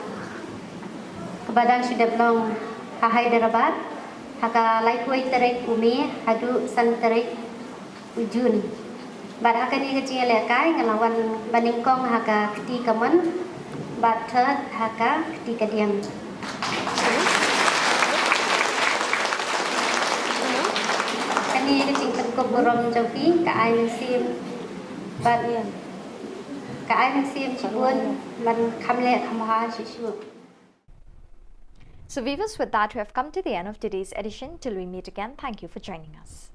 kaba dang shu dep long ha Hyderabad ha ka laiphew tarik u May haduh san tarik u June. Bad ha kane ka jingïalehkai nga la wan ba nyngkong ha ka kti kamon bad third ha ka kti kadiang. Kane ka jingpynkup burom jong phi ka ai mynsiem bad ka ai mynsiem shibun ban kham leh kham bha shuh shuh. So viewers, with that, we have come to the end of today's edition. Till we meet again, thank you for joining us.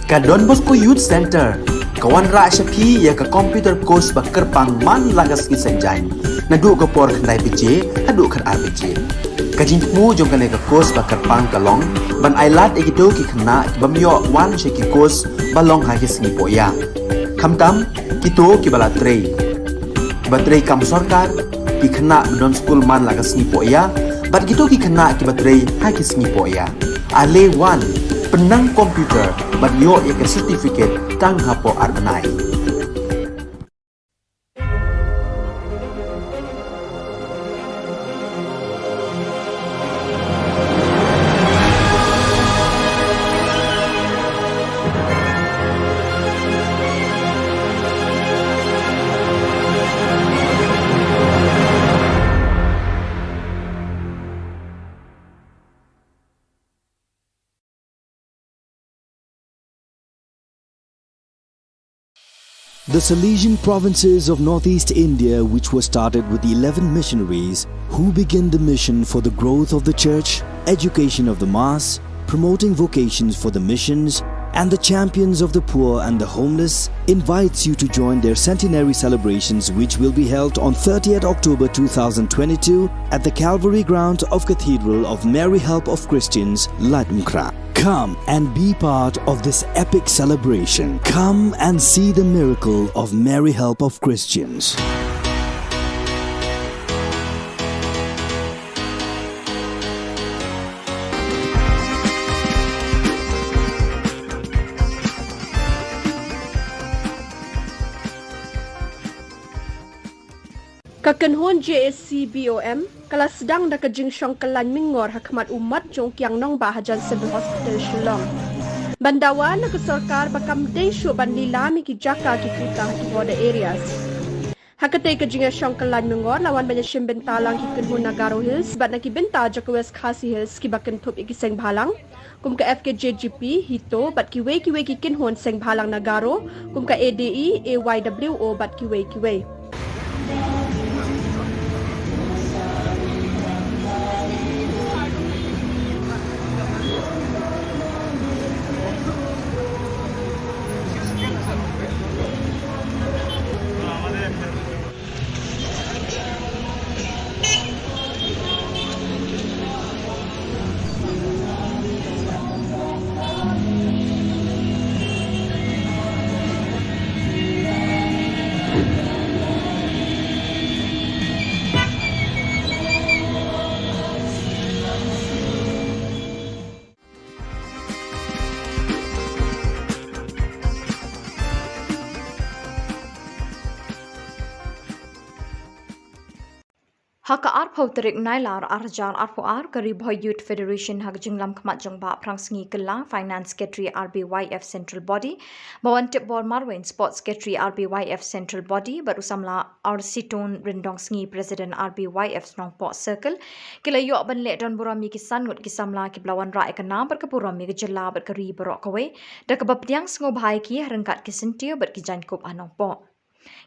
Ka Don Bosco Youth Centre ka wanrah sha phi ïa ka computer course ba kyrpang man la ka sngi Saitjaiñ, naduh ka por khyndai baje haduh khatar baje. Ka jingthmu jong kane ka course ba kyrpang ka long ban ai lad ïa kito ki khynnah ki bym ïoh wan sha ki course ba long ha ki sngi poh ïa. Khamtam kito ki ba la trei, ki ba trei kam sorkar, ki khynnah ba don skul man la ka sngi poh ïa, bad kito ki khynnah ki ba trei ha ki sngi poh ïa. Ale wan, pynnang computer bad ïoh ïa ka certificate tang hapoh ar bnai. The Salesian provinces of northeast India, which were started with eleven missionaries who began the mission for the growth of the church, education of the mass, promoting vocations for the missions, and the champions of the poor and the homeless, invites you to join their centenary celebrations, which will be held on thirtieth October two thousand twenty-two at the Calvary ground of Cathedral of Mary Help of Christians, Laitumkhrah. Come and be part of this epic celebration. Come and see the miracle of Mary Help of Christians. Ka kynhun J A C B O M ka la sdang da ka jingshong kyllain mingor ha khmat u mat jong u kiang nongbah hajan Civil Hospital Shillong. Ban dawa na ka sorkar ba kam dei shuh ban lilam ïa ki jaka ki puta ha ki border areas. Ha katei ka jingïashong kyllain mingor la wan ban ïashim bynta lang ki kynhun na Garo Hills bad na ki bynta jong ka West Khasi Hills ki ba kynthup ïa ki seng bhalang kum ka F K J G P, HITO bad kiwei kiwei ki kynhun seng bhalang na Garo kum ka A D E, A Y W O bad kiwei kiwei. Ha ka arphew tarik Nailar arhajar arphew ar, ka Ri Bhoi Youth Federation ha ka jinglam khmat jong Bah Phrangsngi Kylla, Finance Secretary R B Y F Central Body, Bah Wantipbor Marwein, Sports Secretary R B Y F Central Body, bad u samla Arsitun Ryndongsngi, President R B Y F Nongpoh Circle, ki la ïoh ban leh don burom ïa ki san ngut ki samla ki ba la wanrah ïa ka nam bad ka burom ïa ka jylla bad ka ri baroh kawei da kaba pdiang sngewbha ïa ki ha ryngkat ki syntiew bad ki jaiñkup ha Nongpoh.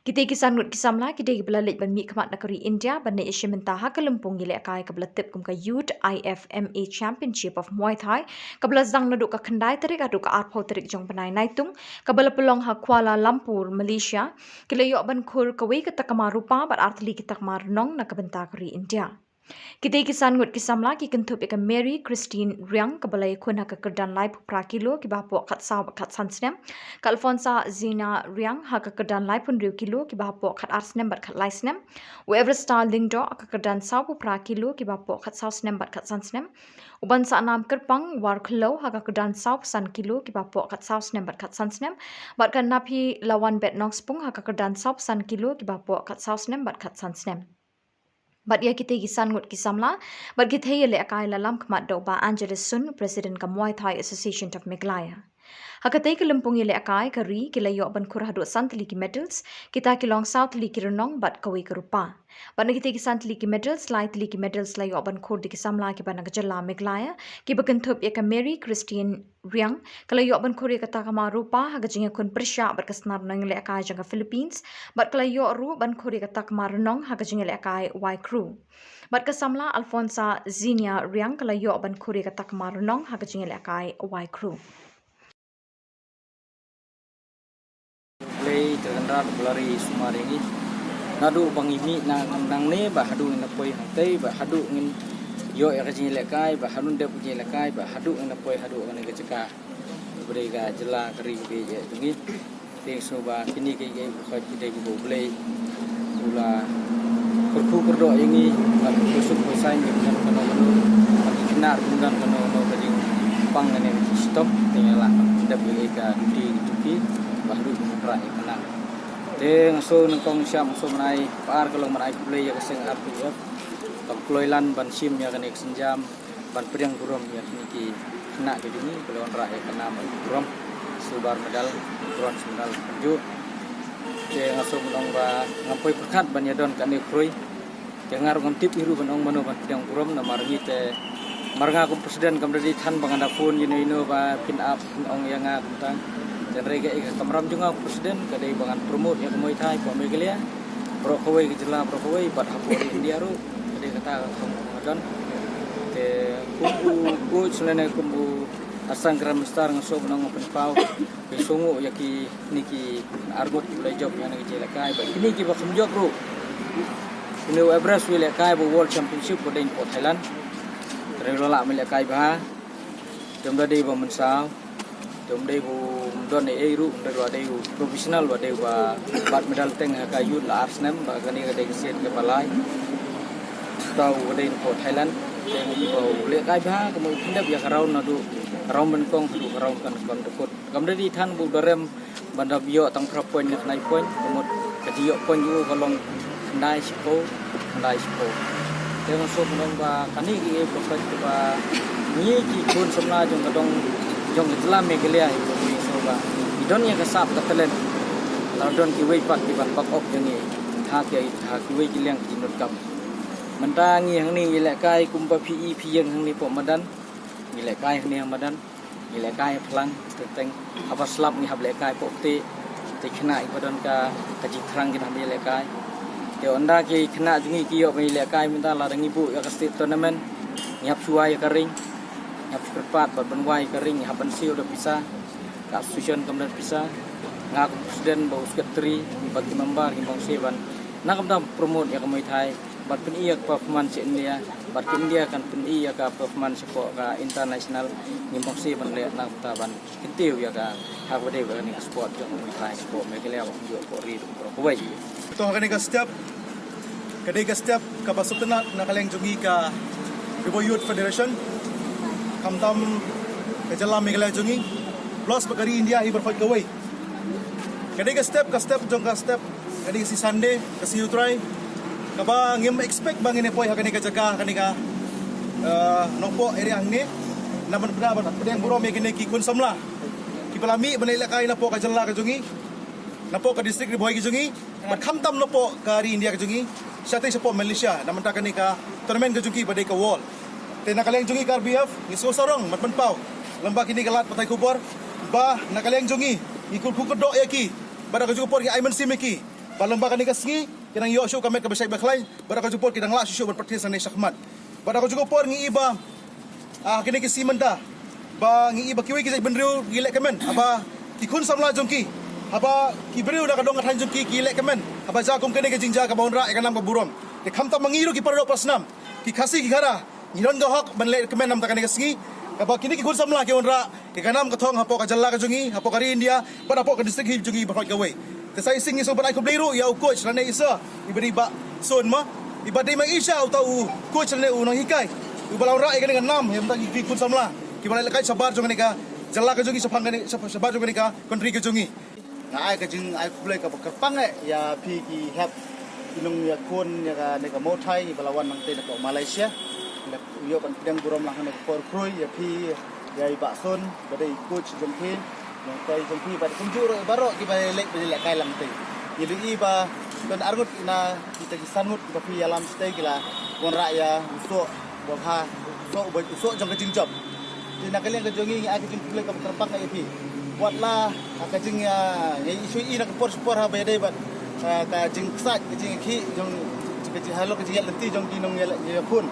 Kitei ki san ngut ki samla ki dei ki ba la leit ban mihkhmat na ka ri India ban leit ïashim bynta ha ka lympung ïalehkai ka ba la tip kum ka Youth I F M A Championship of Muay Thai, ka ba la sdang naduh ka khyndai tarik haduh ka arphew tarik jong u bnai Naitung, ka ba la pynlong ha Kuala Lumpur, Malaysia. Ki la ïoh ban khur kawei ka takma rupa bad ar tylli ki takma rnong na ka bynta ka ri India. Kitei ki san ngut ki samla ki kynthup ïa ka Mary Christine Riang, ka ba la ïakhun ha ka kyrdan laiphew phra kilo ki ba hapoh khatsaw bad khatsan snem, ka Alfonsa Zina Riang ha ka kyrdan laiphew hynriew kilo ki ba hapoh khatar snem bad khatlai snem, u Everstar Lyngdoh ha ka kyrdan sawphew phra kilo ki ba hapoh khatsaw snem bad khatsan snem, u Bansahkam Kyrpang Warkhliew ha ka kyrdan sawphew san kilo ki ba hapoh khatsaw snem bad khatsan snem, bad ka Naphilawanbet Nongspung ha ka kyrdan sawphew san kilo ki ba hapoh khatsaw snem bad khatsan snem. Bad ïa kitei ki san ngut ki samla bad ki thei ïalehkai la lam khmat da u Bah Angelus Sun, President ka Muay Thai Association of Meghalaya. Ha katei ka lympung ïalehkai ka ri ki la ïoh ban khur haduh san tylli ki medals, kita ki long saw tylli ki rnong bad kawei ka rupa. Bad na kitei ki san tylli ki medals, lai tylli ki medals la ïoh ban khur da ki samla ki ba na ka jylla Meghalaya, ki ba kynthup ïa ka Mary Christine Riang, ka la ïoh ban khur ïa ka takma rupa ha ka jingïakhun pyrshah bad ka snar nongïalehkai jong ka Philippines, bad ka la ïoh ruh ban khur ïa ka takma rnong ha ka jingïalehkai Y Crew. Bad ka samla Alfonsa Zinia Riang ka la ïoh ban khur ïa ka takma rnong ha ka jingïalehkai Y Crew. Blei te kynrad ba la ri sumar ïa ngi. Naduh ba ngi mih na nangne ba haduh ngin ïa poi hangtei ba haduh ngin ïoh ïa ka jingïalehkai, ba hadien dep ka jingïalehkai, ba haduh ïa na poi haduh kane ka jaka. Ba dei ka jylla ka ri ba ïeit jong ngi. Te nga sngew ba kine ki, ki, ki, ki dei kiba U Blei u la kyrkhu kyrdoh ïa ngi, ban khuslai khuslai ïa ngi, ban kano kano, ban kynnoh ruh ban kano kano ka jingpang kane ka jingshitom. Te ngi la dep ïa ka duty, duty ba haduh ban wanrah ïa ka nam. Te nga sngew nyngkong sha nga sngew ban ai, ba ar ka long ban ai khublei ïa ka seng R P F kaba kloi lan ban shim ïa kane ka sienjam, ban pdiang burom ïa kine ki khynnah ki jong ngi, ba la wanrah ïa ka nam burom, silver medal, bronze medal kumjuh. Te nga sngew ban ong ba ngam poi pyrkhat ban ïadon kane khrui. Te nga ruh ngam tip hi ruh ban ong mano ban pdiang burom, namar ngi te, mar nga kum president kam da dei than ba ngan da phone ïano ïano ba phin ap phin ong ïa nga kumta. Te hynrei ka, ka kamram jong nga kum president ka dei ba ngan promote ïa ka Muay Thai hapoh Meghalaya, baroh kawei ka jylla, baroh kawei, bad hapoh India ruh. Ka dei kata ka kam ka don. Te kum u coach lane kum u assistant Grandmaster nga sngew ban ong pynpaw, pynshong ïa kine ki arngut kiba la jop ïa kane ka jingïalehkai, bad kine kiba kham jop ruh. Kine u Everest u ïalehkai ba World Championship ba dei hapoh Thailand. Te u la lah ban ïalehkai bha. Te um da dei ba mynsaw. Te um dei ba um don ei ei ruh, um dei ba dei u professional, ba dei ba bat medal teng ha ka youth la ar snem, ba kane ka dei ka sien kaba lai. Te u ba dei hapoh Thailand. Te um ba u lehkai bha, kumba u pyndep ïa ka round naduh ka round ba nyngkong haduh ka round kaba nyngkong. Te kam da dei than ba u da rem ban da ïoh tang phra point ne khyndai point, ka mut ka jingïoh point jong u ka long khyndai shiphew, khyndai shiphew. Te nga sngew ban ong ba kane ka ïa ka ba ngi ki khun samla jong ka dong, jong ka jylla Meghalaya, ngi sngew ba ngi don ïa ka sap ka talent. La don kiwei pat kiban back up ïa ngi ha ki, ha kiwei ki liang ki jingdonkam. Mynta ngi hangne ngi lehkai kumba phi i phi ïeng hangne hapoh madan. Ngi lehkai hangne ha madan. Ngi lehkai ha phlang, teng teng haba slap ngi hap lehkai hapoh ktieh. Te khynnah kiba don ka, ka jingthrang kin hap ïalehkai. Te ynda ki khynnah jong ngi ki ïoh ban ïalehkai mynta, lada ngi buh ïa ka state tournament, ngi hap shu wai ïa ka ring, ngi hap shu kyrpad bad ban wai ïa ka ring, ngi hap ban siew da pisa. Ka association kam don pisa. Nga kum president bad u secretary bad ki member ngim pang siew ban, na ka bynta promote ïa ka Muay Thai, bad pyni ïa ka performance sha India, bad ka India kan pyni ïa ka performance shapoh ka international. Ngim pang siew ban leh na ka bynta ban kyntiew ïa ka, ha kaba dei ba kane ka sport jong ka Muay Thai shapoh Meghalaya, bad kumjuh hapoh ri baroh kawei. To ha kane ka step, ka dei ka step kaba sngewtynnat na ka liang jong ngi ka Ri Bhoi Youth Federation, khamtam ka jylla Meghalaya jong ngi, plus bad ka ri India hi baroh kawei. Ka dei ka step, ka step jong ka step, ka dei ka sngi Sunday, ka sngi U Trai, kaba ngim expect ba ngin ïa poi ha kane ka jaka, kane ka, eh, Nongpoh area hangne. Namar ba ngi pdiang burom ïa kine ki khun samla kiba la mih ban ïalehkai napoh ka jylla ka jong ngi, napoh ka district Ri Bhoi ka jong ngi, bad khamtam napoh ka ri India ka jong ngi, shatei shapoh Malaysia, na ka bynta kane ka tournament ka jong ki ba dei ka World. Te na ka liang jong ngi ka R B F ngi sngewsarong ban pynpaw lyngba kine ki lad pathai khubor ba na ka liang jong ngi ngi kyrkhu kyrdoh ïa ki, bad ha kajuh ka por ngi ai mynsiem ïa ki ba lyngba kane ka sngi kin nang ïoh shuh ka met kaba shait ba khlaiñ, bad ha kajuh ka por kin nang lah shuh shuh ban practice nangne shakhmat. Bad ha kajuh ka por ngi i ba, ah, kine ki sngi mynta ba ngi i ba kiwei ki jaitbynriew ki lehkmen haba ki khun samla jong ki, haba ki briew na ka dong ka thaiñ jong ki ki lehkmen haba jia kum kane ka jingjia kaba wanrah ïa ka nam ka burom. Te khamtam ma ngi ruh ki para doh para snam, ki Khasi ki Khara, ngi don ka hok ban lehkmen na ka bynta kane ka sngi, kaba kine ki khun samla ki wanrah ïa ka nam ka thong hapoh ka jylla ka jong ngi, hapoh ka ri India, bad hapoh ka district hi jong ngi baroh kawei. Te sa shisien ngi sngewbha ban ai khublei ruh ïa u coach lane i sir, i ba dei Bah Sun mo, i ba dei ma i sha uta u coach lane u nonghikai, u ba la wanrah ïa kane ka nam ïa mynta ki, ki khun samla kiba la lehkai shabar jong kane ka jylla ka jong ngi, shaphang kane, shab-, shabar jong kane ka country ka jong ngi. Nga ai ka jingai khublei kaba kyrpang eh ïa phi ki hep, ki nongïakhun ïa kane ka Muay Thai ba la wan nangtei napoh Malaysia. Ïoh ban pdiang burom lang ha kane ka por khrui ïa phi, ïa i Bah Sun ba dei coach jong phi, nongtei jong phi bad kumjuh ruh baroh kiba leit ban lehkai lang tei. Ngi la i ba don arngut na kita ki san ngut kiba phi ïalam shatei ki la wanrah ïa u soh ba bha, u soh ba, u soh jong ka jingjop. Te na ka liang ka jong ngi ngi ai ka jingkhublei kaba kyrpang ïa phi. Wat la ka jing, ah, ngi i shu i na ka por sha por haba ïadei bad, ah, ka jingksait, ka jingkhih jong, ka jing halor ka jingïaid lynti jong ki nongïakhun.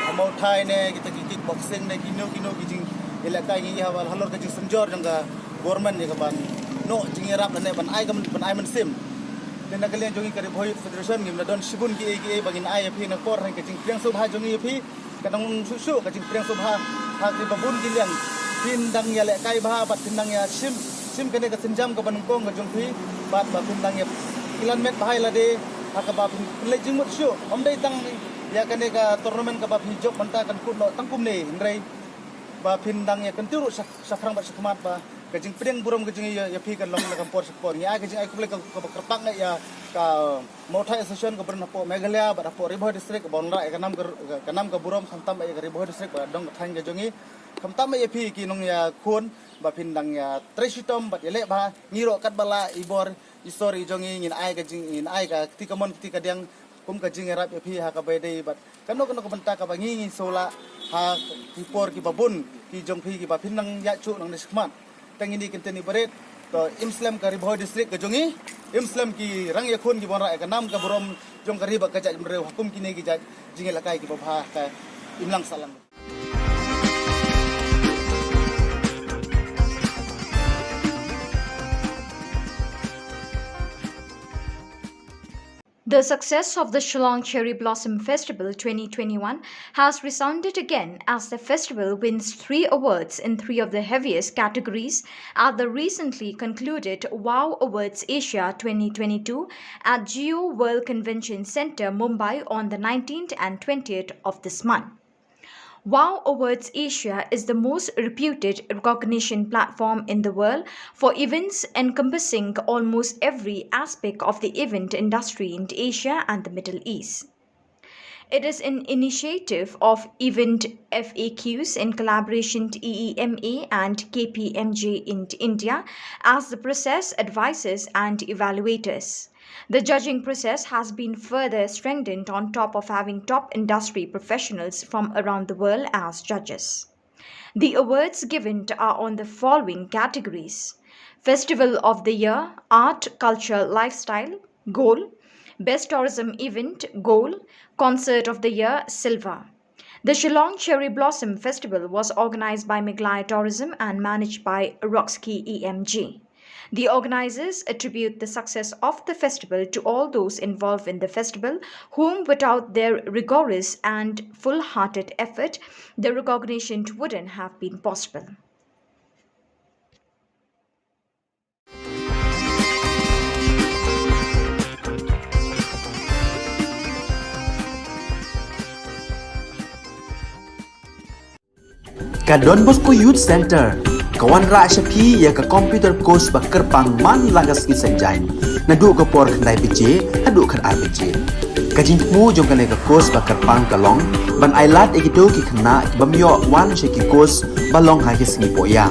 Ha Muay Thai ne, kita ki kickboxing ne, kino kino ki jingïalehkai ngi i haba halor ka jingsynjor jong ka government ïa ka ban noh jingïarap lane ban ai ka, ban ai mynsiem. Te na ka liang jong ngi ka Ri Bhoi Youth Federation ngim la don shibun kiei kiei ba ngin ai ïa phi na ka por, hynrei ka jingpdiang sngewbha jong ngi ïa phi. Ka nang shuh shuh ka jingpdiang sngewbha ha ki babun ki liang. Phin dang ïalehkai bha bad phin dang ïa shim, shim kane ka sienjam kaba nyngkong ka jong phi bad ba phin dang ïa ïalam met bha ïa lade ha kaba phin leit jingmut shuh. Ym dei tang ïa kane ka tournament kaba phi jop mynta kan kut noh tang kumne, hynrei ba phin dang ïa kyntiew ruh sha, shaphrang bad shakhmat ba ka jingpdiang burom ka jong ngi ïa, ïa phi kan long na ka por sha ka por. Ngi ai ka jingai khublei ka, kaba kyrpang ïa ka Mawthai Association kaba don hapoh Meghalaya bad hapoh Ri Bhoi District kaba wanrah ïa ka nam ka, ka nam ka burom khamtam ïa ka Ri Bhoi District ba don ka thaiñ ka jong ngi. Khamtam ïa phi ki nongïakhun ba phin dang ïa trei shitom bad ïaleh bha, ngi ruh katba lah i bor i sor i jong ngi ngin ai ka jing, ngin ai ka kti kamon kti kadiang kum ka jingïarap ïa phi ha kaba ïadei bad kano kano ka bynta kaba ngi ngi sngewlah ha ki por kiba bun ki jong phi kiba phin nang ïaid shuh nangne shakhmat. Tang ine i kyntien iba rit, to im slem ka Ri Bhoi District ka jong ngi, im slem ki rangïakhun kiba wanrah ïa ka nam ka burom jong ka ri bad ka jaitbynriew ha kum kine ki jait jingïalehkai kiba bha ha ka imlang sahlang. The success of the Shillong Cherry Blossom Festival twenty twenty-one has resounded again as the festival wins three awards in three of the heaviest categories at the recently concluded WOW Awards Asia twenty twenty-two at Jio World Convention Centre, Mumbai on the nineteenth and twentieth of this month. WOW Awards Asia is the most reputed recognition platform in the world for events encompassing almost every aspect of the event industry in Asia and the Middle East. It is an initiative of Event F A Qs in collaboration to E E M A and K P M G in India as the process advisors and evaluators. The judging process has been further strengthened on top of having top industry professionals from around the world as judges. The awards given are on the following categories: Festival of the Year, Art, Culture, Lifestyle, Gold, Best Tourism Event, Gold, Concert of the Year, Silver. The Shillong Cherry Blossom Festival was organized by Meghalaya Tourism and managed by Roxkey E M G. The organizers attribute the success of the festival to all those involved in the festival, whom without their rigorous and full-hearted effort, the recognition wouldn't have been possible. Ka Don Bosco Youth Centre ka wanrah sha phi ïa ka computer course ba kyrpang man la ka sngi Saitjaiñ, naduh ka por khyndai baje haduh khatar baje. Ka jingthmu jong kane ka course ba kyrpang ka long ban ai lad ïa kito ki khynnah ki bym ïoh wan sha ki course ba long ha ki sngi poh ïa.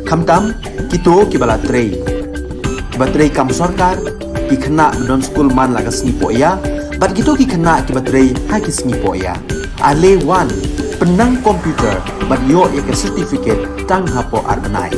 Khamtam kito kiba la trei, kiba trei kam sorkar, ki khynnah ba don skul man la ka sngi poh ïa, bad kito ki khynnah kiba trei ha ki sngi poh ïa. Ale wan, pynnang computer bad ïoh ïa ka certificate tang hapoh ar bnai.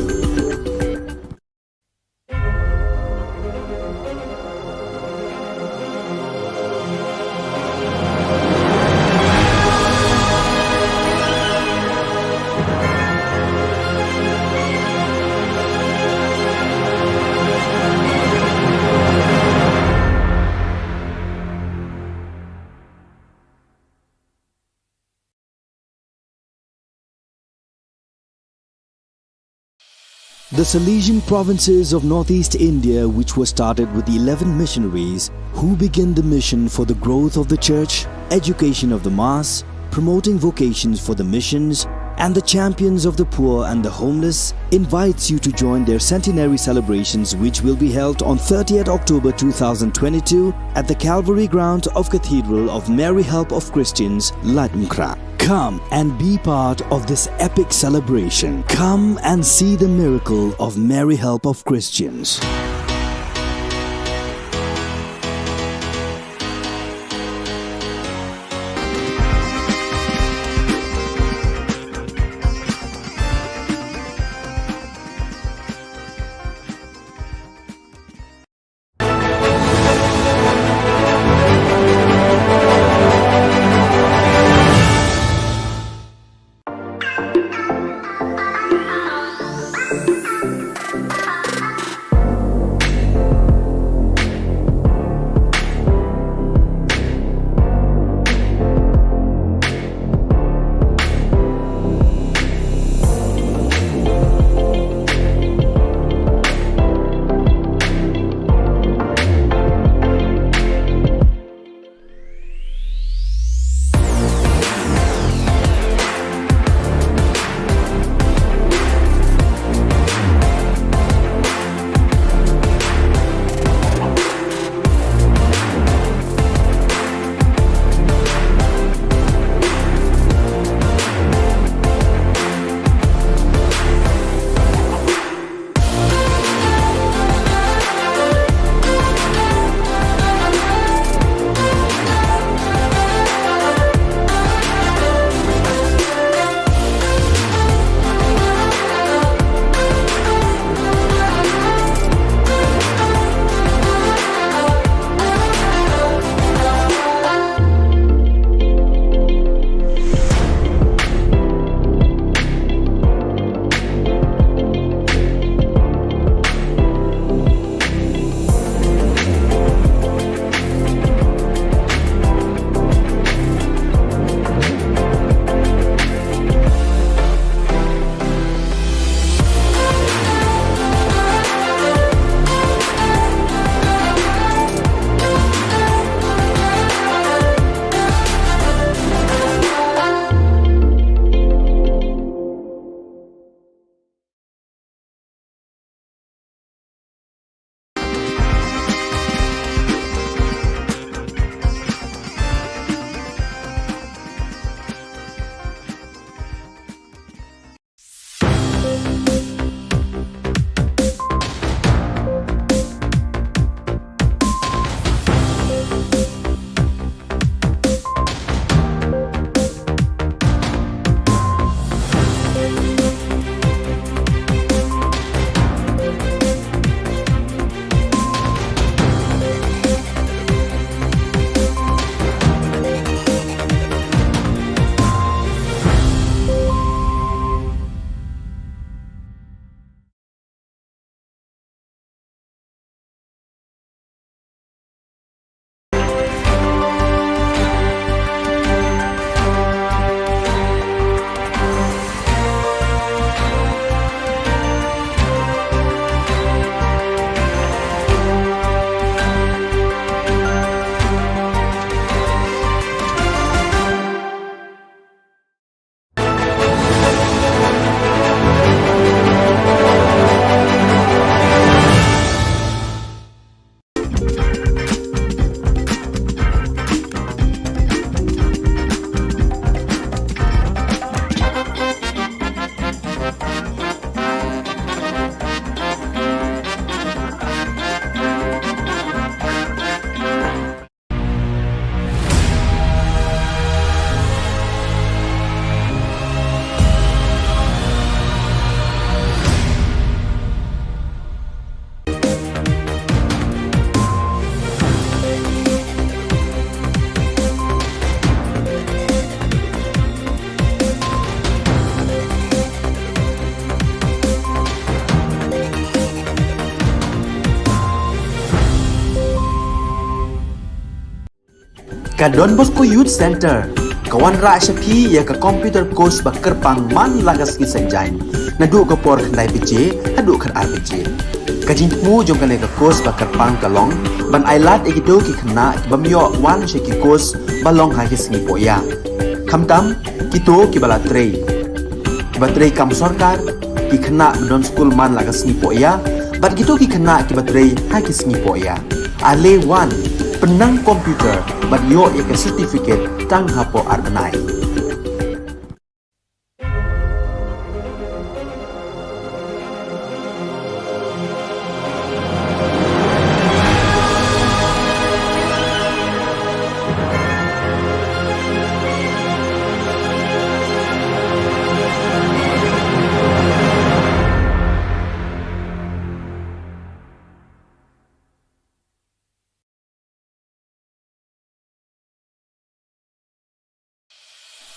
The Salesian provinces of northeast India, which were started with eleven missionaries who began the mission for the growth of the church, education of the mass, promoting vocations for the missions, and the champions of the poor and the homeless, invites you to join their centenary celebrations, which will be held on thirtieth October two thousand twenty-two at the Calvary Ground of Cathedral of Mary Help of Christians, Laitumkhrah. Come and be part of this epic celebration. Come and see the miracle of Mary Help of Christians. Ka Don Bosco Youth Centre ka wanrah sha phi ïa ka computer course ba kyrpang man la ka sngi Saitjaiñ, naduh ka por khyndai baje haduh khatar baje. Ka jingthmu jong kane ka course ba kyrpang ka long ban ailad ïa kito ki khynnah ki bym ïoh wan sha ki course ba long ha ki sngi pohïa, khamtam kito kiba la trei, kiba trei kam sorkar, ki khynnah ba don skul man la ka sngi pohïa bad kito ki khynnah kiba trei ha ki sngi pohïa. Ale wan, pynnang computer bad ïoh ïa ka certificate tang hapoh ar bnai.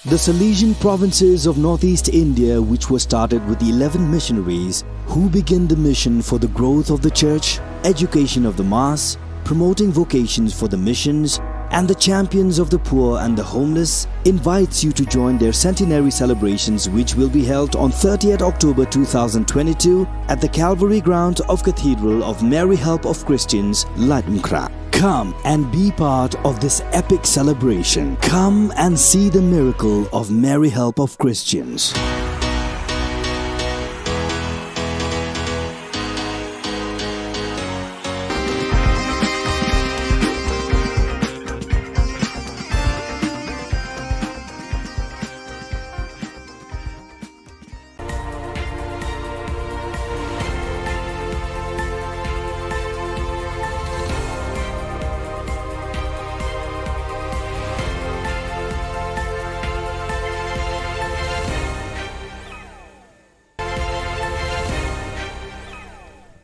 The Salesian provinces of northeast India, which were started with eleven missionaries who began the mission for the growth of the church, education of the mass, promoting vocations for the missions, and the champions of the poor and the homeless, invites you to join their centenary celebrations, which will be held on thirtieth October two thousand twenty-two at the Calvary Ground of Cathedral of Mary Help of Christians, Laitumkhrah. Come and be part of this epic celebration. Come and see the miracle of Mary Help of Christians.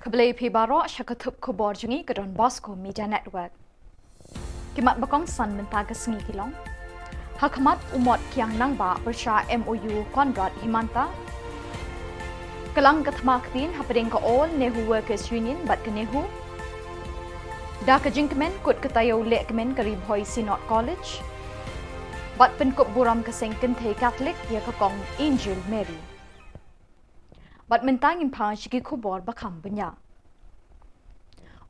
Khublei phi baroh sha ka thup khubor jong ngi ka Don Bosco Media Network. Ki mat ba kongsan mynta ka sngi ki long: Ha khmat u Mot Kiang Nangbah pyrshah M O U Conrad Himanta. Kylang ka thma ktien hapdeng ka All Nehru Workers Union bad ka NEHU. Da ka jingkmen kut ka taïew lehkmen ka Ri Bhoi Synod College. Bad pynkup burom ka seng kynthei Katholik ïa ka Kong Angel Mary. Bad mynta ngin phai sha ki khubor ba kham bniah.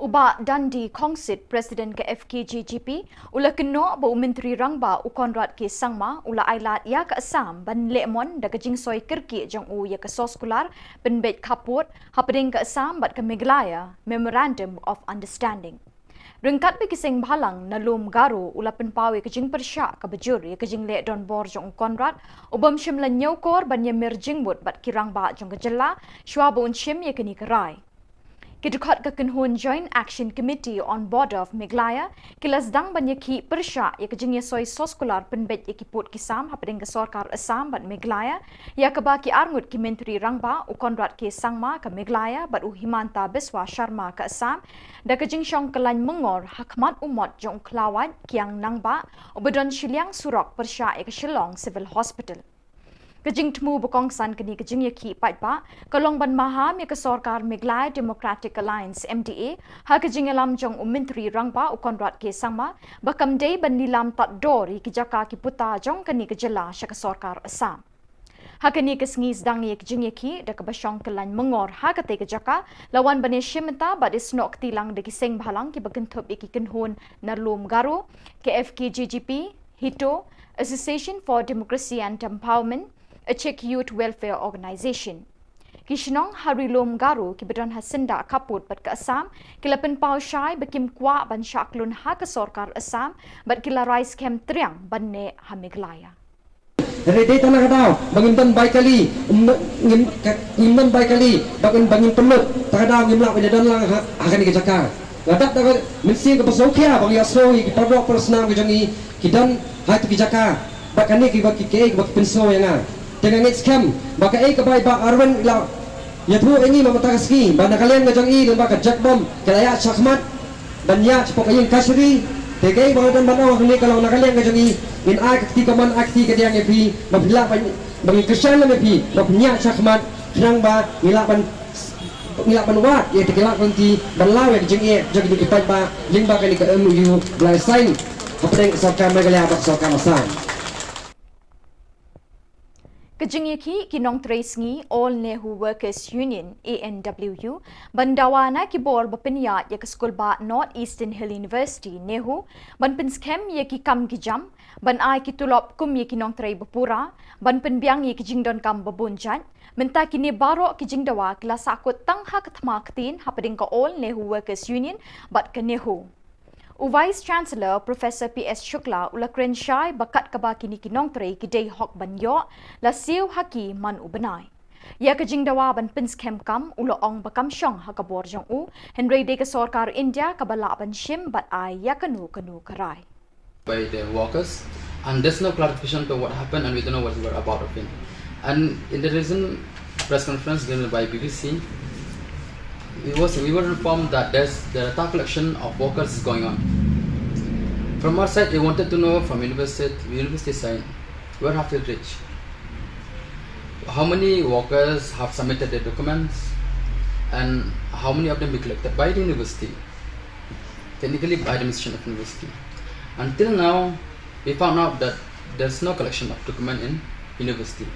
U Bah Dandi Khongsit, President ka F K J G P, u la kynnoh ba u Myntri Rangbah u Conrad K Sangma u la ailad ïa ka Assam ban leh mon da ka jingsoi kyrkieh jong u ïa ka soskular pynbeit khappud hapdeng ka Assam bad ka Meghalaya Memorandum of Understanding. Ryngkat bad ki seng bhalang na lum Garo, u la pynpaw ïa ka jingpyrshah kaba jur ïa ka jingleh donbor jong u Conrad, u bym shym la ñiewkor ban ïamir jingmut bad ki rangbah jong ka jylla shuwa ba un shim ïa kane ka rai. Ki dkhot ka kynhun Joint Action Committee on Border of Meghalaya ki la sdang ban ïakhih pyrshah ïa ka jingïasoi soskular pynbeit ïa ki pud ki sam hapdeng ka sorkar Assam bad Meghalaya, ïa kaba ki arngut ki Myntri Rangbah, u Conrad K Sangma ka Meghalaya bad u Himanta Biswa Sharma ka Assam, da ka jingshong kyllain myngor ha khmat u mot jong u Khlawait Kiang Nangbah uba don shiliang surok pyrshah ïa ka Shillong Civil Hospital. Ka jingthmu ba kongsan kane ka jingïakhih paidbah ka long ban maham ïa ka sorkar Meghalaya Democratic Alliance, M D A, ha ka jingïalam jong u Myntri Rangbah u Conrad K Sangma ba kam dei ban lilam tad dor ïa ki jaka ki puta jong kane ka jylla sha ka sorkar Assam. Ha kane ka sngi sdang ïa ka jingïakhih da kaba shong kyllain myngor ha katei ka jaka, la wan ban ïashim bynta bad ïasnoh kti lang da ki seng bhalang kiba kynthup ïa ki kynhun na lum Garo, ka F K J G P, HITO, Association for Democracy and Empowerment, Achik Youth Welfare Organization. Ki shnong ha ri lum Garo kiba don ha syndah khappud bad ka Assam ki la pynpaw shai ba kim kwah ban shah khlun ha ka sorkar Assam bad ki la rai skhem triang ban neh ha Meghalaya. Hynrei dei tang na ka daw ba ngim don bai kali, um, ngim, ka, ngim don bai kali ba ngin, ba ngin pynlut, ta ka daw ngim lah ban ïadon lang ha, ha kane ka jaka. Nga dap da ka mynsiem kaba sngewkhia ba ngi ïa sngew ïa ki paralok parasnam ka jong ngi ki don ha kito ki jaka, ba kane kiba ki, kiei kiba ki pynsngew ïa nga. Te nga ngeit skhem ba kaei kaba i Bah Arwin i la ïathuh ïa ngi mynta ka sngi ba na ka liang ka jong i lyngba ka jakbom ka la ïaid shakhmat ban ïaid shapoh ka ïing kashari. Te kaei ba nga don ban ong hangne ka long na ka liang ka jong i ngin ai ka kti kamon, ai ka kti kadiang ïa phi ba phi lah ban, ba ngin kyrshan lem ïa phi ba phin ïaid shakhmat khnang ba ngi lah ban, ngi lah ban wad ïa ka, ngi lah ban ti ban law ïa ka jingeh jong kine ki paidbah lyngba kane ka M O U ba la sign. Teng sorkar Meghalaya bad sorkar Assam. Ka jingïakhih ki nongtrei sngi All Nehu Workers Union, A N W U, ban dawa na ki bor ba pynïaid ïa ka skulbah North Eastern Hill University, NEHU, ban pynskhem ïa ki kam ki jam, ban ai ki tulop kum ïa ki nongtrei ba pura, ban pynbiang ïa ki jingdonkam ba bun jait. Mynta kine baroh ki jingdawa ki la sahkut tang ha ka thma ktien hapdeng ka All Nehu Workers Union bad ka NEHU. U Vice Chancellor Professor P S Shukla u la kren shai ba kat kaba kine ki nongtrei ki dei hok ban ïoh, la siew ha ki man u bnai. Ïa ka jingdawa ban pynskhem kam u la ong ba kam shong ha ka bor jong u, hynrei dei ka sorkar India kaba lah ban shim bad ai ïa kano kano ka rai. By the workers, and there's no clarification to what happened, and we don't know what we were about of it. And in the recent press conference given by B B C, we was, we were informed that there's, the data collection of workers is going on. From our side, we wanted to know from university, university side, where have we reached? How many workers have submitted their documents, and how many of them be collected by the university? Technically, by the administration of university. Until now, we found out that there's no collection of document in university.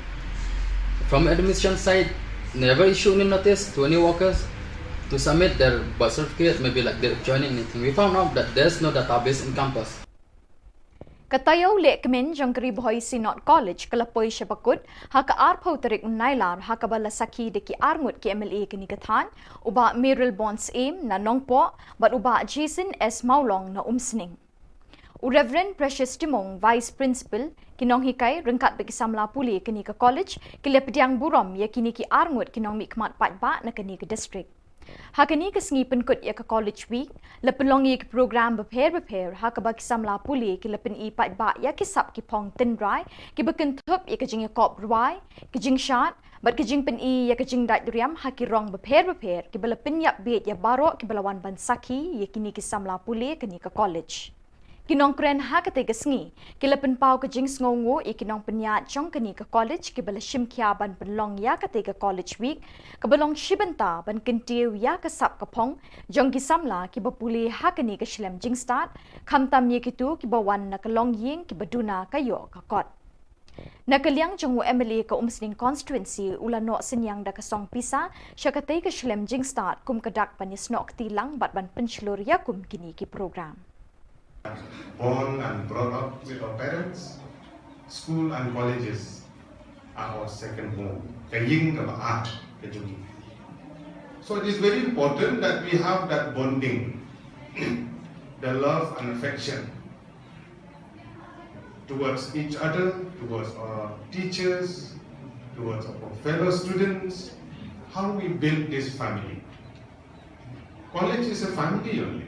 From administration side, never issue any notice to any workers to submit their birth certificate, maybe like their joining, anything. We found out that there's no database in campus. Ka taïew lehkmen jong ka Ri Bhoi Synod College ka la poi sha bakut ha ka arphew tarik Nailar, ha kaba la sakhi da ki arngut ki M L A kane ka thaiñ, u Bah Mayralborn Syiem na Nongpoh bad u Bah Jason S Mawlong na Umsning. U Reverend Precious Timung, Vice Principal, ki nonghikai ryngkat bad ki samla pule kane ka college ki la pdiang burom ïa kine ki arngut ki nongmihkhmat paidbah na kane ka district. Ha kane ka sngi pynkut ïa ka College Week, la pynlong ïa ki program bapher bapher ha kaba ki samla pule ki la pyni paidbah ïa ki sap ki phong tynrai kiba kynthup ïa ka jingïakop rwai, ka jingshad bad ka jingpyni ïa ka jingdait riam ha ki rong bapher bapher, kiba la pynïap bieit ïa baroh kiba la wan ban sakhi ïa kine ki samla pule kane ka college. Ki nongkren ha katei ka sngi ki la pynpaw ka jingsngewnguh ïa ki nongpynïaid jong kane ka college kiba la shim khia ban pynlong ïa katei ka College Week, kaba long shi bynta ban kyntiew ïa ka sap ka phong jong ki samla kiba pule ha kane ka shlem jingstad, khamtam ïa kito kiba wan na ka longïing kiba duna ka ïoh ka kot. Na ka liang jong u M L A ka Umsning Constituency, u la noh synñiang da ka song pisa sha katei ka shlem jingstad kum ka dak ban ïasnoh kti lang bad ban pynshlur ïa kum kine ki program. Born and brought up with our parents, school and colleges are our second home. Ka ïing kaba ar ka jong ngi. So it is very important that we have that bonding, the love and affection towards each other, towards our teachers, towards our fellow students, how we build this family. College is a family only.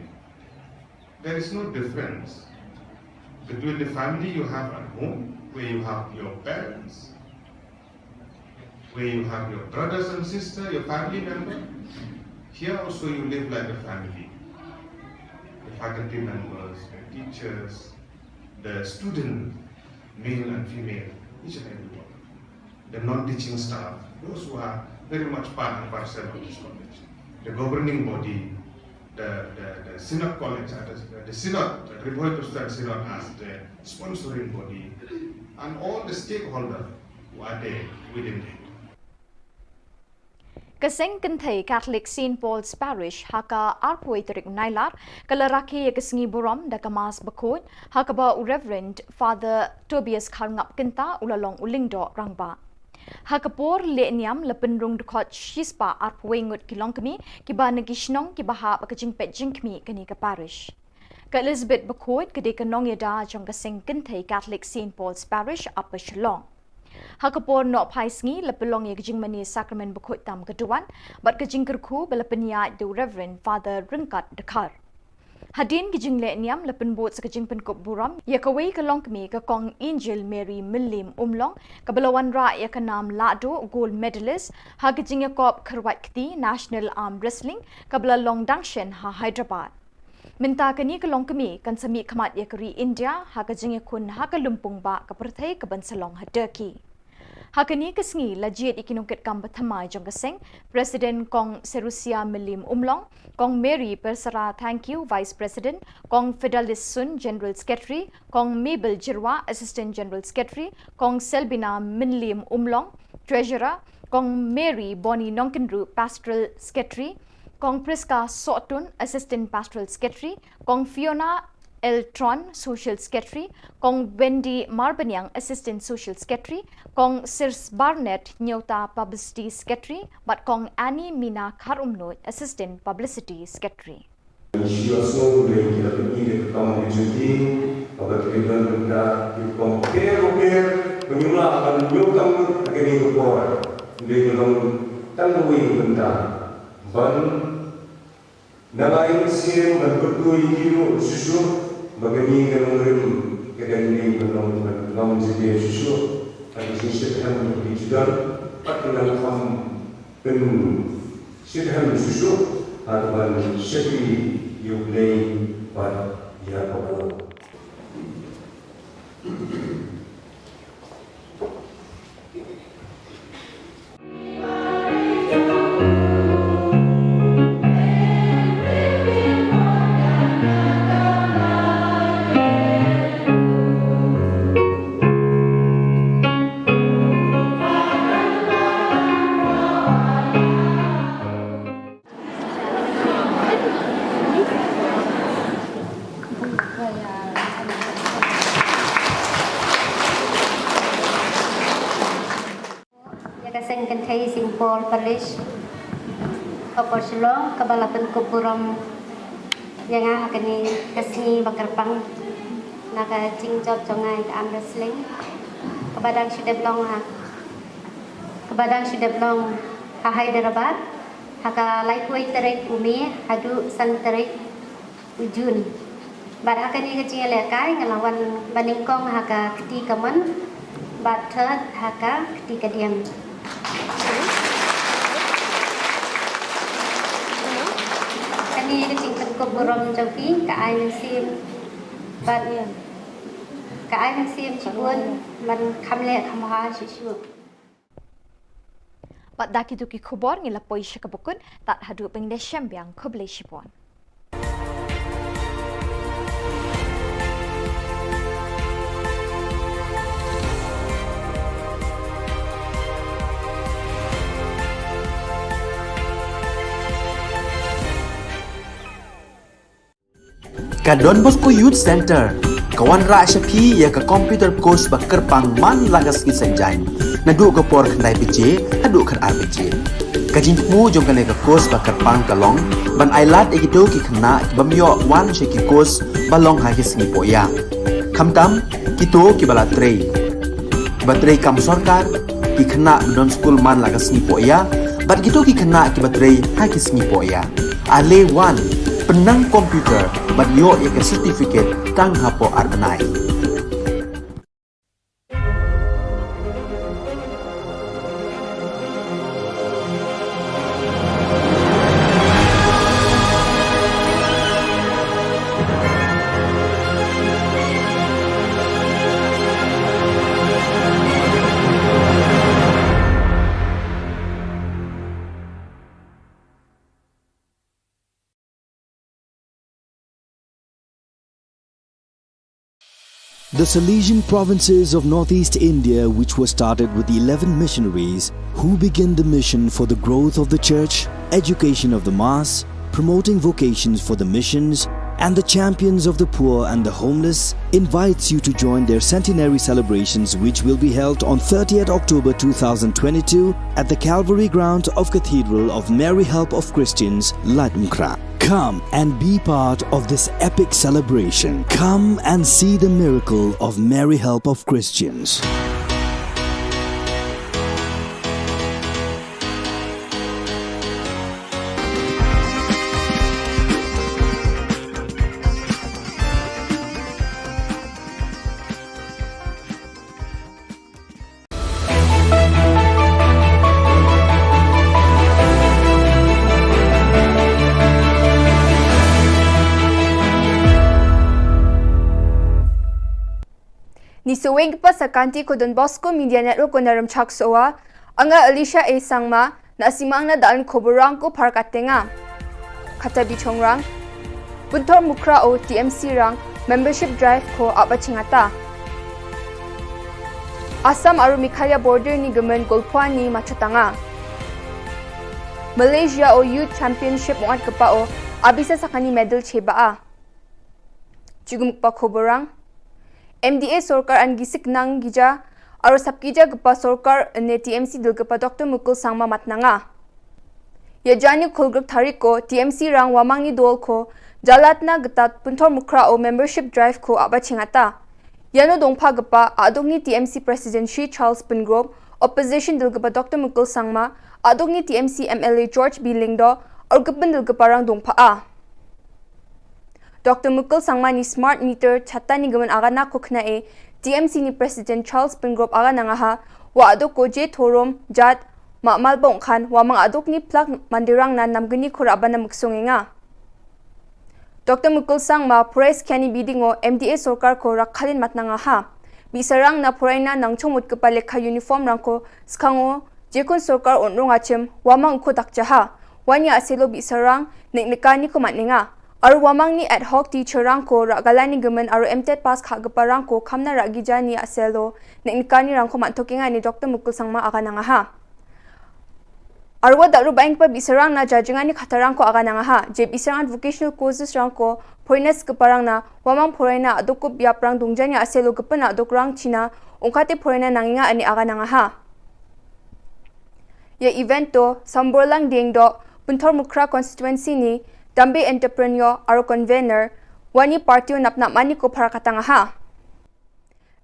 There is no difference between the family you have at home, where you have your parents, where you have your brothers and sisters, your family member. Here also you live like a family. The faculty members, the teachers, the student, male and female, each and every one. The non-teaching staff, those who are very much part and parcel of this college. The governing body, the, the, the Synod College, uh, the, the Synod, the Ri Bhoi Presbyterian Synod as the sponsoring body, and all the stakeholders who are there within it. Ka Seng Kynthei Catholic Saint Paul's Parish ha ka arphew tarik Nailar ka la rakhe ïa ka sngi burom da ka Mass bakhuid, ha kaba u Reverend Father Tobias Kharngap Kynta u la long u lyngdoh rangbah. Ha ka por leh niam la pynrung dkhot shispah arphew ngut ki longkmie kiba na ki shnong kiba hap ka jingpeit jingkhmih kane ka parish. Ka Elizabeth Bakhuid ka dei ka nongïada jong ka Seng Kynthei Catholic Saint Paul's Parish, Upper Shillong. Ha ka por noh phai sngi la pynlong ïa ka jingmane Sakramen Bakhuid tam ka duwan bad ka jingkyrkhu ba la pynïaid da u Reverend Father Ryngkat Dkhar. Hadien ka jingleh niam la pynbud sa ka jingpynkup burom ïa kawei ka longkmie, ka Kong Angel Mary Mylliem Umlong, kaba la wanrah ïa ka nam lahduh Gold Medalist ha ka jingïakop kyrwat kti National Arm Wrestling kaba la long dang shen ha Hyderabad. Mynta kane ka longkmie kan sa mihkhmat ïa ka ri India ha ka jingïakhun ha ka lympung bah ka pyrthei kaban sa long ha Turkey. Ha kane ka sngi la jied ïa ki nongkitkam ba thymmai jong ka seng, President Kong Serusia Mylliemumlong, Kong Mary Persara Thangkhiew, Vice President, Kong Fidelis Sun, General Secretary, Kong Mabel Jyrwa, Assistant General Secretary, Kong Selbina Mylliemumlong, Treasurer, Kong Mary Bonnie Nongkynriew, Pastoral Secretary, Kong Prisca Sohtun, Assistant Pastoral Secretary, Kong Fiona L Tron, Social Secretary, Kong Wendy Marbaniang, Assistant Social Secretary, Kong Sirs Barnett Nyota, Publicity Secretary, bad Kong Annie Mina Kharumnuid, Assistant Publicity Secretary. Shu ïohsngew lei ki la pyni da ka kam ka jingtieng, kaba ki la don bynta ki rukom bapher bapher ba ngim lah ban ïoh kam ha kane ka por. Lei ka long tang kawei ka bynta ban na lai mynsiem ban pyrthuh ïa ki ruh shuh shuh ba kane ka nongrim ka dang dei ban long, ban long jingdei shuh shuh. Ka jingshitrhem ka dei jingdon bad ka nang kham pynshit hem shuh shuh ha kaba shakri ïa U Blei bad ïa ka baroh. Ïa ka seng kynthei Saint Paul Parish, Upper Shillong, kaba la pynkup burom ïa nga ha kane ka sngi ba kyrpang na ka jingjop jong nga ïa ka arm wrestling, kaba dang shu dep long ha, kaba dang shu dep long ha Hyderabad, ha ka laiphew tarik u May haduh san tarik u June. Bad ha kane ka jingïalehkai nga la wan ba nyngkong ha ka kti kamon bad third ha ka kti kadiang. Kane ka jingpynkup burom jong phi ka ai mynsiem bad ka ai mynsiem shibun ban kham leh kham bha shuh shuh. Bad da kito ki khubor ngi la poi sha kaba kut, tad haduh ban ïashem biang, khublei shibun. Ka Don Bosco Youth Centre ka wanrah sha phi ïa ka computer course ba kyrpang man la ka sngi Saitjaiñ, naduh ka por khyndai baje haduh khatar baje. Ka jingthmu jong kane ka course ba kyrpang ka long ban ailad ïa kito ki khynnah ki bym ïoh wan sha ki course ba long ha ki sngi pohïa, khamtam kito kiba la trei, kiba trei kam sorkar, ki khynnah ba don skul man la ka sngi pohïa, bad kito ki khynnah kiba trei ha ki sngi pohïa. Ale wan, pynnang computer bad ïoh ïa ka certificate tang hapoh ar bnai. The Salesian provinces of northeast India, which were started with eleven missionaries, who began the mission for the growth of the church, education of the mass, promoting vocations for the missions, and the champions of the poor and the homeless, invites you to join their centenary celebrations, which will be held on thirtieth October two thousand twenty-two at the Calvary ground of Cathedral of Mary Help of Christians, Laitumkhrah. Come and be part of this epic celebration. Come and see the miracle of Mary Help of Christians. Ni saweng kpa sa kanti ko Don Bosco Media Network ko na Rymchak Sowa, anga Alicia A Sangma, na simang na daan ko borang ko par katenga. Kata bichongrang, Punthor Mukhra o T M C rang membership drive ko aba chingata. Assam aru Meghalaya border ni gemen golphuani machotanga. Malaysia o Youth Championship ongat kpa o abisa sakani medal cheba a. Chigum kpa ko borang. M D A sorkar an gisik nang gija, aru sap gija kpa sorkar ne T M C dil kpa Doctor Mukul Sangma matnanga. Ya jani khulgruk tarik ko T M C rang wamang ni dol ko jalatna getat Punthor Mukhra o membership drive ko aba chingata. Yano dongpha kpa aduk ni T M C President Shri Charles Pyngrope, Opposition dil kpa Doctor Mukul Sangma, aduk ni T M C M L A George B Lyngdoh, aru kpen dil kpa rang dongpha a. Doctor Mukul Sangma ni smart meter chata ni gemen agana ko khna e, T M C ni President Charles Pyngrope agana ngaha, wa aduk ko je thorom, jat, ma malbong khan, wamang aduk ni plak mandirang na namgeni ko rabana muksung enga. Doctor Mukul Sangma phurai skyani bidingo M D A sorkar ko rakhalin matnanga ha. Bisarang na phuraina nangchong mut kpa lekha uniform rang ko skango jekun sorkar onrong achim wamang ko dakjaha. Wanya aselo bisarang neknekani ko matnenga. Aru wamang ni ad hoc teacher rang ko ragalani gemen aru M tet pass kha kpa rang ko khamna ragijani aselo neknekani rang ko mathokenga ni Doctor Mukul Sangma agananga ha. Arwa dakru baing pa bisarang na jajingani khatarang ko agananga ha. Je bisarang vocational courses rang ko foreigners keparang na wamang foreigner adukup yaprang dungjanya aselo kepena adukrang China ungkate foreigner nanginga ani agananga ha. Ya event to Samborlang Dengdo Punthor Mukhra constituency ni Dambe entrepreneur aro convener wani party o napnap mani ko pharakatanga ha.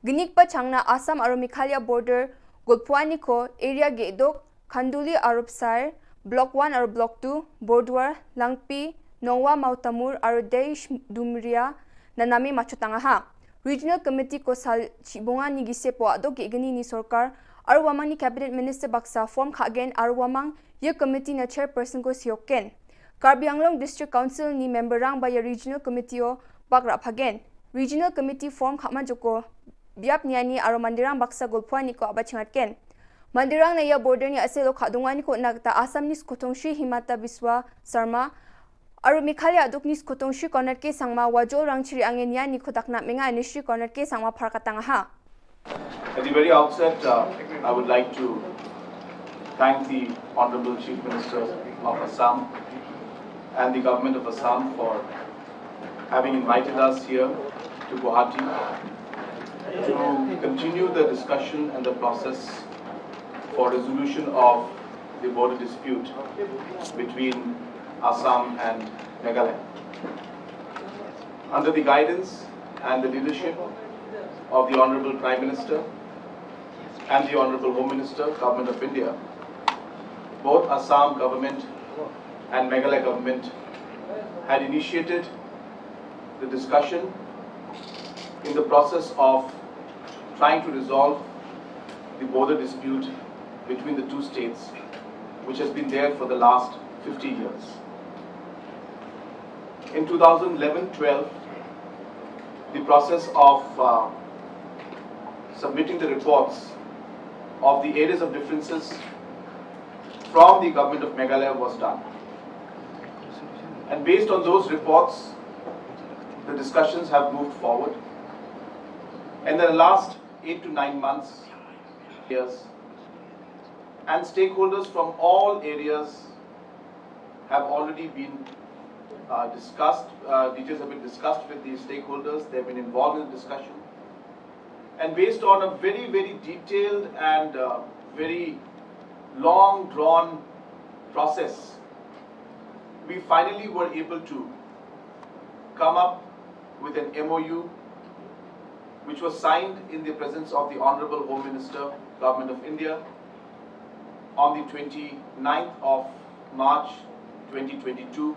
Genik pa changna Assam aro Meghalaya border golphuani ko area gedok Khanduli aro Psair, Block one aro Block two, Borduar, Langpi, Nongwa Mautamur aro Deish Dumria na name machutanga ha. Regional Committee ko sal chibunga ni gise po adok ge geni ni sorkar aro wamang ni Cabinet Minister baksa form khagen aro wamang ye committee na chairperson ko sioken. Karbi Anglong District Council ni member rang ba ye Regional Committee o bak raphagen. Regional Committee form khama joko biap niani aro mandirang baksa golphuani ko abachingatken. Mandirang na ya border ni aselo khadungwani ko nagta Assam ni skotong Shri Himanta Biswa Sarma aro Meghalaya aduk ni skotong Shri Conrad K Sangma wajol rang chiri angen niani ko dakna menga ni Shri Conrad K Sangma pharkatanga ha. At the very outset, uh, I would like to thank the Honorable Chief Minister of Assam and the Government of Assam for having invited us here to Guwahati to continue the discussion and the process for resolution of the border dispute between Assam and Meghalaya. Under the guidance and the leadership of the Honorable Prime Minister and the Honorable Home Minister, Government of India, both Assam government and Meghalaya government had initiated the discussion in the process of trying to resolve the border dispute between the two states, which has been there for the last fifty years. In two thousand eleven twelve, the process of, uh, submitting the reports of the areas of differences from the government of Meghalaya was done. And based on those reports, the discussions have moved forward. And in the last eight to nine months, years, and stakeholders from all areas have already been, uh, discussed, uh, details have been discussed with the stakeholders. They've been involved in the discussion. And based on a very, very detailed and, uh, very long drawn process, we finally were able to come up with an M O U which was signed in the presence of the Honorable Home Minister, Government of India, on the twenty-ninth of March twenty twenty-two.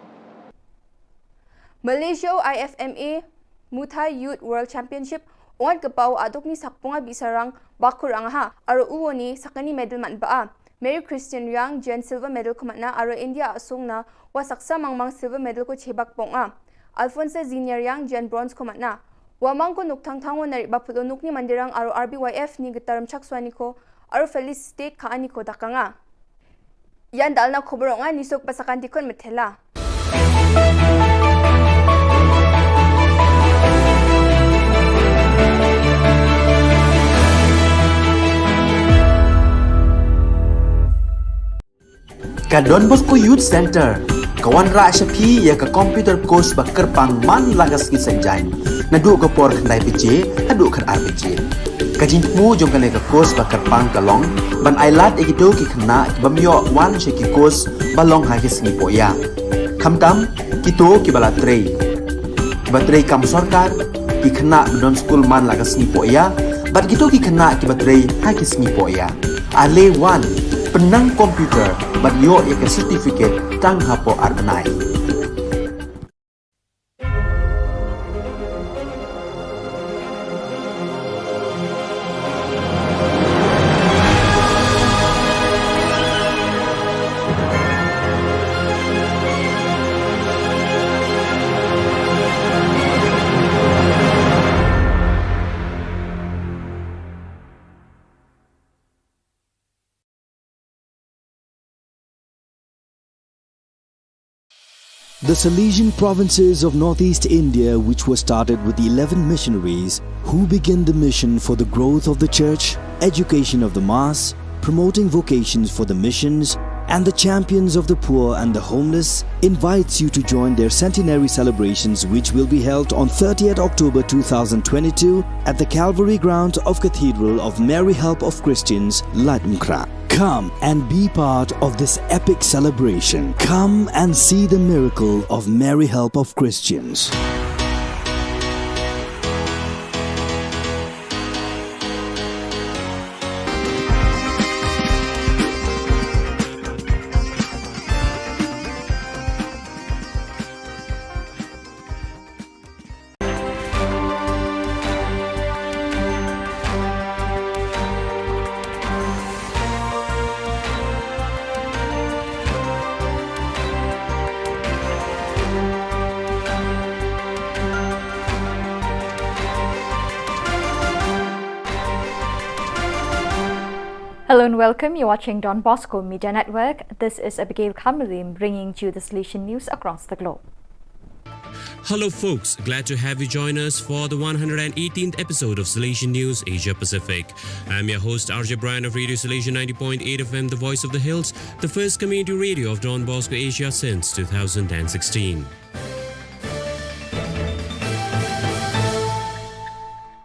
Malaysia I F M A Muay Thai Youth World Championship ongat kpa u aduk ni sakpunga bisarang bakur angaha aro uoni sakani medal man ba a. Mary Christian Riang jen silver medal ko matna aro India asung na wa saksa mangmang silver medal ko chebak pong a. Alfonso Ziniar Riang jen bronze ko matna. Wa mang ko Nokthang Thango na Ri Baphulo Nokni Mandirang aro R B Y F ni Gitaram Chakswani ko aro Felicitate Khaani ko da ka nga. Ïan dal na khubor nga ni sok ba sa kan dikon methela. Ka Don Bosco Youth Center ka wanrah sha phi ïa ka computer course ba kyrpang man la ka sngi Saitjaiñ, naduh ka por khyndai baje haduh khatar baje. Ka jingthmu jong kane ka course ba kyrpang ka long ban ailad ïa kito ki khynnah ki bym ïoh wan sha ki course ba long ha ki sngi pohïa. Khamtam kito kiba la trei, kiba trei kam sorkar, ki khynnah ba don skul man la ka sngi pohïa, bad kito ki khynnah kiba trei ha ki sngi pohïa. Ale wan, pynnang computer bad ïoh ïa ka certificate tang hapoh ar bnai. The Salesian provinces of northeast India, which were started with eleven missionaries, who began the mission for the growth of the church, education of the mass, promoting vocations for the missions, and the champions of the poor and the homeless, invites you to join their centenary celebrations, which will be held on thirtieth October two thousand twenty-two at the Calvary grounds of Cathedral of Mary Help of Christians, Laitumkhrah. Come and be part of this epic celebration. Come and see the miracle of Mary Help of Christians. Hello and welcome. You're watching Don Bosco Media Network. This is Abigail Kamalim bringing to you the Salesian news across the globe. Hello, folks. Glad to have you join us for the one hundred eighteenth episode of Salesian News Asia Pacific. I'm your host, R J Brian of Radio Salesian ninety point eight F M, the voice of the hills, the first community radio of Don Bosco Asia since two thousand sixteen.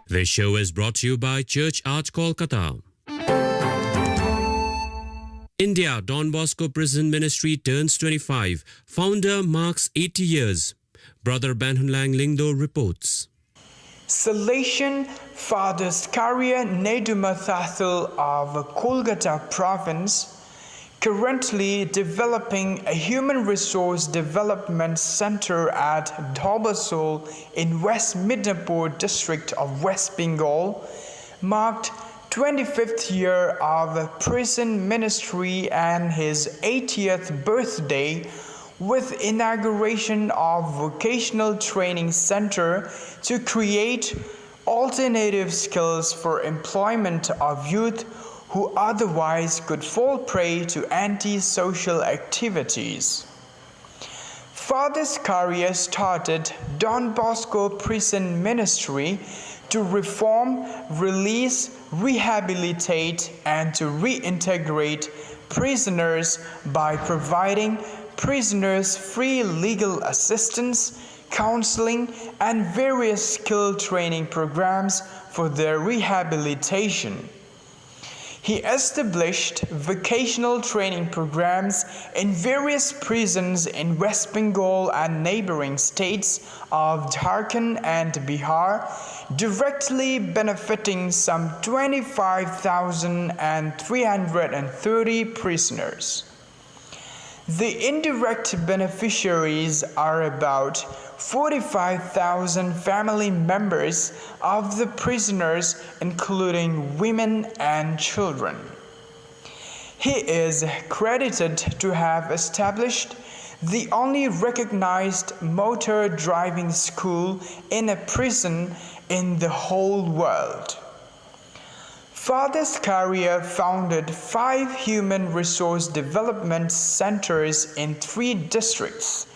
This show is brought to you by Church Art Kolkata. India, Don Bosco Prison Ministry turns twenty-five. Founder marks eighty years. Brother Banhunlang Lyngdoh reports. Salesian Father Zakaria Neduh Mathathil of Kolkata Province, currently developing a human resource development center at Dhobasol in West Midnapore district of West Bengal, marked twenty-fifth year of prison ministry and his eightieth birthday with inauguration of vocational training center to create alternative skills for employment of youth who otherwise could fall prey to antisocial activities. Father Zakaria started Don Bosco Prison Ministry to reform, release, rehabilitate, and to reintegrate prisoners by providing prisoners free legal assistance, counseling, and various skill training programs for their rehabilitation. He established vocational training programs in various prisons in West Bengal and neighboring states of Jharkhand and Bihar, directly benefiting some twenty-five thousand three hundred thirty prisoners. The indirect beneficiaries are about forty-five thousand family members of the prisoners, including women and children. He is credited to have established the only recognized motor driving school in a prison in the whole world. Father Zakaria founded five human resource development centers in three districts: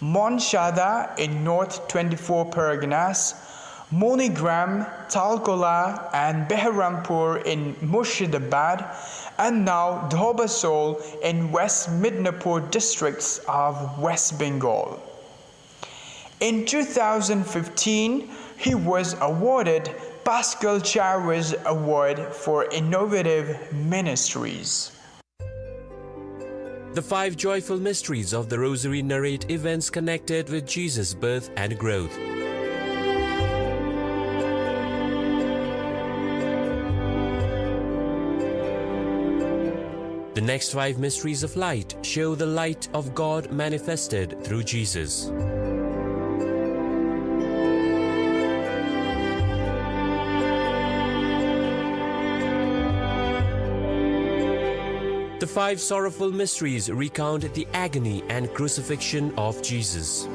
Mount Shada in North twenty-four Parganas, MoneyGram, Talkola, and Beharampur in Murshidabad, and now Dhobasol in West Midnapur districts of West Bengal. In two thousand fifteen, he was awarded Pascal Charis Award for Innovative Ministries. The five joyful mysteries of the Rosary narrate events connected with Jesus' birth and growth. The next five mysteries of light show the light of God manifested through Jesus. The five sorrowful mysteries recount the agony and crucifixion of Jesus.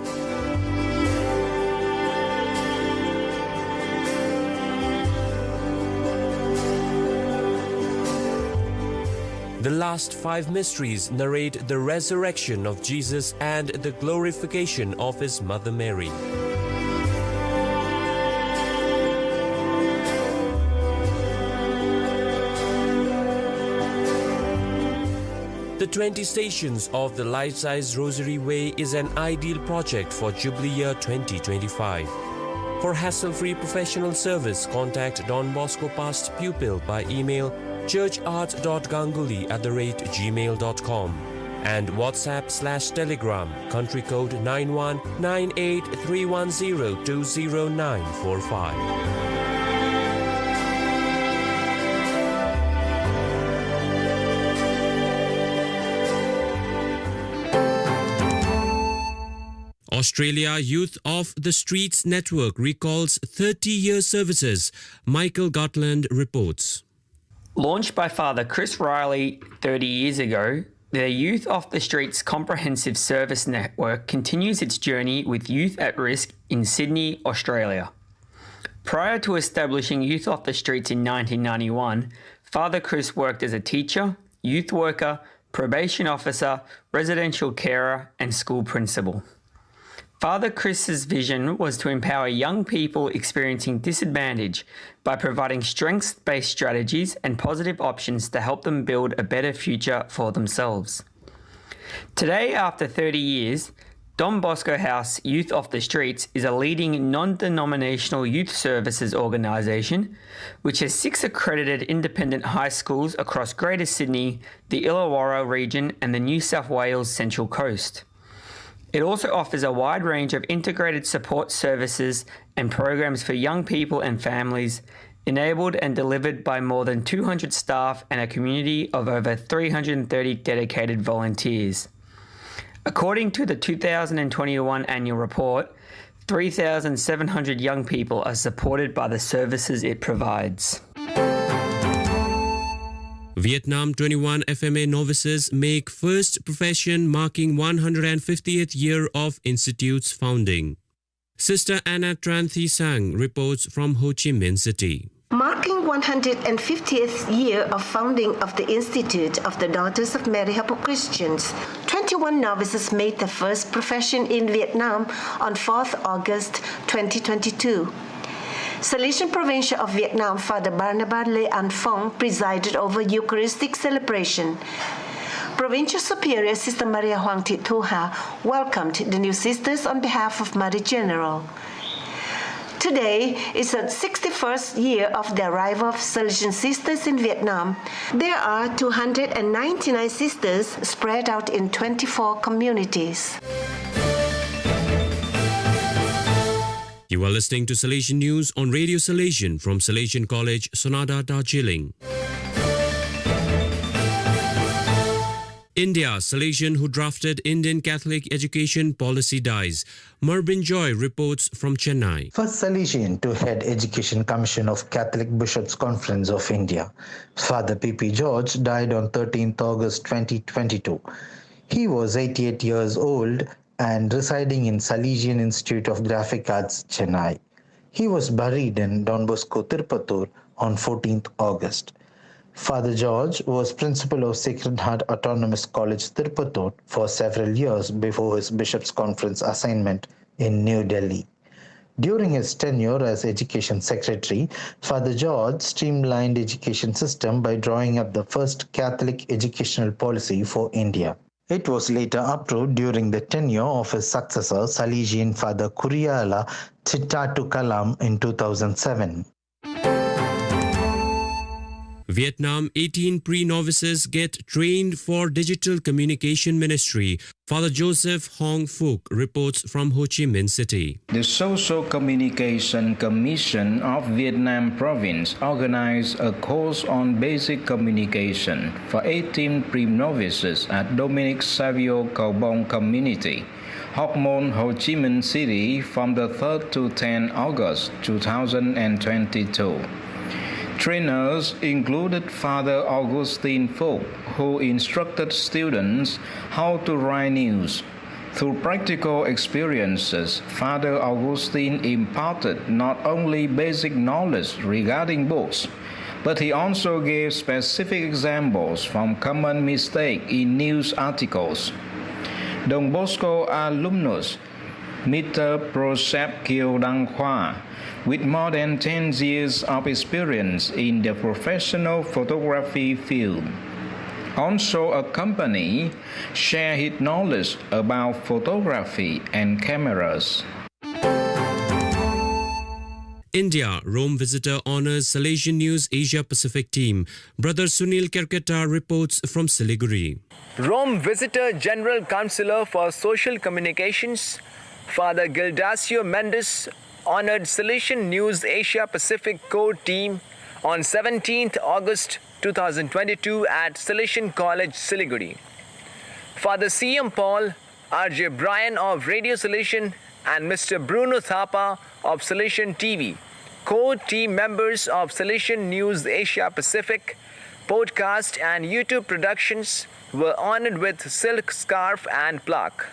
The last five mysteries narrate the resurrection of Jesus and the glorification of his mother Mary. The twenty stations of the Life Size Rosary Way is an ideal project for Jubilee Year twenty twenty-five. For hassle-free professional service, contact Don Bosco Past Pupil by email churchart.ganguly at the rate gmail dot com and WhatsApp slash Telegram, country code nine one nine eight three one zero two zero nine four five. Australia Youth of the Streets Network recalls thirty-year services, Michael Gutland reports. Launched by Father Chris Riley thirty years ago, the Youth of the Streets Comprehensive Service Network continues its journey with youth at risk in Sydney, Australia. Prior to establishing Youth of the Streets in nineteen ninety-one, Father Chris worked as a teacher, youth worker, probation officer, residential carer, and school principal. Father Chris's vision was to empower young people experiencing disadvantage by providing strengths-based strategies and positive options to help them build a better future for themselves. Today, after thirty years, Don Bosco House Youth of the Streets is a leading non-denominational youth services organisation which has six accredited independent high schools across Greater Sydney, the Illawarra region and the New South Wales Central Coast. It also offers a wide range of integrated support services and programs for young people and families, enabled and delivered by more than two hundred staff and a community of over three hundred thirty dedicated volunteers. According to the two thousand twenty-one annual report, three thousand seven hundred young people are supported by the services it provides. Vietnam twenty-one F M A novices make first profession, marking one hundred fiftieth year of institute's founding. Sister Anna Tran Thi Sang reports from Ho Chi Minh City. Marking one hundred fiftieth year of founding of the Institute of the Daughters of Mary Help of Christians, twenty-one novices made their first profession in Vietnam on fourth August twenty twenty-two. Salesian Provincial of Vietnam, Father Barnabas Le An Phong, presided over Eucharistic celebration. Provincial Superior Sister Maria Huang Thit Thu Ha welcomed the new sisters on behalf of Mother General. Today is the sixty-first year of the arrival of Salesian sisters in Vietnam. There are two hundred and ninety-nine sisters spread out in twenty-four communities. You are listening to Salesian News on Radio Salesian from Salesian College, Sonada, Darjeeling. India, Salesian who drafted Indian Catholic education policy dies. Marbin Joy reports from Chennai. First Salesian to head Education Commission of Catholic Bishops' Conference of India, Father P P George died on thirteenth August twenty twenty-two. He was eighty-eight years old and residing in Salesian Institute of Graphic Arts, Chennai. He was buried in Don Bosco Tirupattur on fourteenth August. Father George was principal of Sacred Heart Autonomous College Tirupattur for several years before his bishop's conference assignment in New Delhi. During his tenure as education secretary, Father George streamlined education system by drawing up the first Catholic educational policy for India. It was later approved during the tenure of his successor, Salesian Father Kuriala Chittatukalam, in two thousand seven. Vietnam, eighteen pre-novices get trained for digital communication ministry. Father Joseph Hong Phuc reports from Ho Chi Minh City. The Social Communication Commission of Vietnam Province organized a course on basic communication for eighteen pre-novices at Dominic Savio Kaubong Community, Hoc Mon, Ho Chi Minh City, from the third to tenth August two thousand twenty-two. Trainers included Father Augustine Phuc, who instructed students how to write news. Through practical experiences, Father Augustine imparted not only basic knowledge regarding books, but he also gave specific examples from common mistake in news articles. Don Bosco alumnus, Mister Prosep Kiew Dang Khua, with more than ten years of experience in the professional photography field, also accompany, share his knowledge about photography and cameras. India, Rome visitor honors Salesian News Asia Pacific team. Brother Sunil Kerketa reports from Siliguri. Rome visitor General Counselor for Social Communications, Father Gildacio Mendes, honored Salesian News Asia Pacific core team on seventeenth August two thousand twenty-two at Salesian College, Siliguri. Father C M Paul, R J Brian of Radio Salesian, and Mister Bruno Thapa of Salesian T V, core team members of Salesian News Asia Pacific, podcast and YouTube productions, were honored with silk scarf and plaque.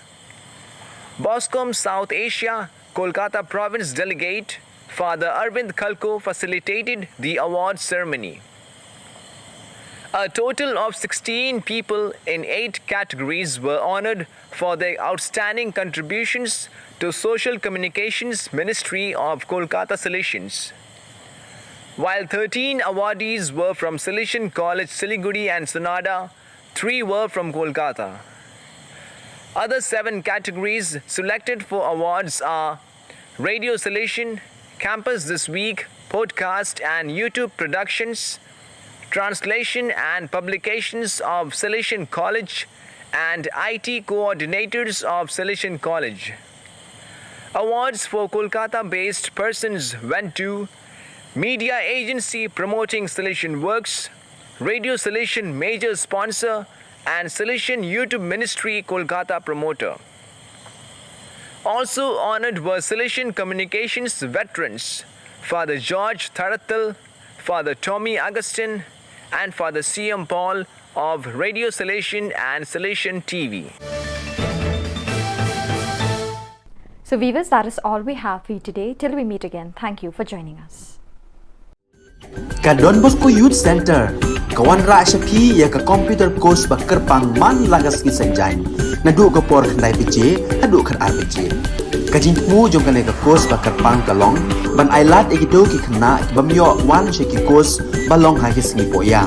BOSCOM South Asia, Kolkata Province Delegate, Father Arvind Khalkho, facilitated the award ceremony. A total of sixteen people in eight categories were honored for their outstanding contributions to Social Communications Ministry of Kolkata Salesians. While thirteen awardees were from Salesian College Siliguri and Sonada, three were from Kolkata. Other seven categories selected for awards are Radio Salesian, Campus This Week, podcast and YouTube productions, translation and publications of Salesian College, and I T coordinators of Salesian College. Awards for Kolkata-based persons went to Media Agency Promoting Salesian Works, Radio Salesian major sponsor, and Salesian YouTube Ministry Kolkata promoter. Also honored were Salesian communications veterans, Father George Tharathil, Father Tommy Augustine, and Father C M Paul of Radio Salesian and Salesian T V. So, viewers, that is all we have for you today. Till we meet again, thank you for joining us. Ka Don Bosco Youth Center ka wanrah sha phi ïa ka computer course ba kyrpang man la ka sngi Saitjaiñ, naduh ka por khyndai baje haduh khatar baje. Ka jingthmu jong kane ka course ba kyrpang ka long ban ailad ïa kito ki khynnah ki bym ïoh wan sha ki course ba long ha ki sngi pohïa.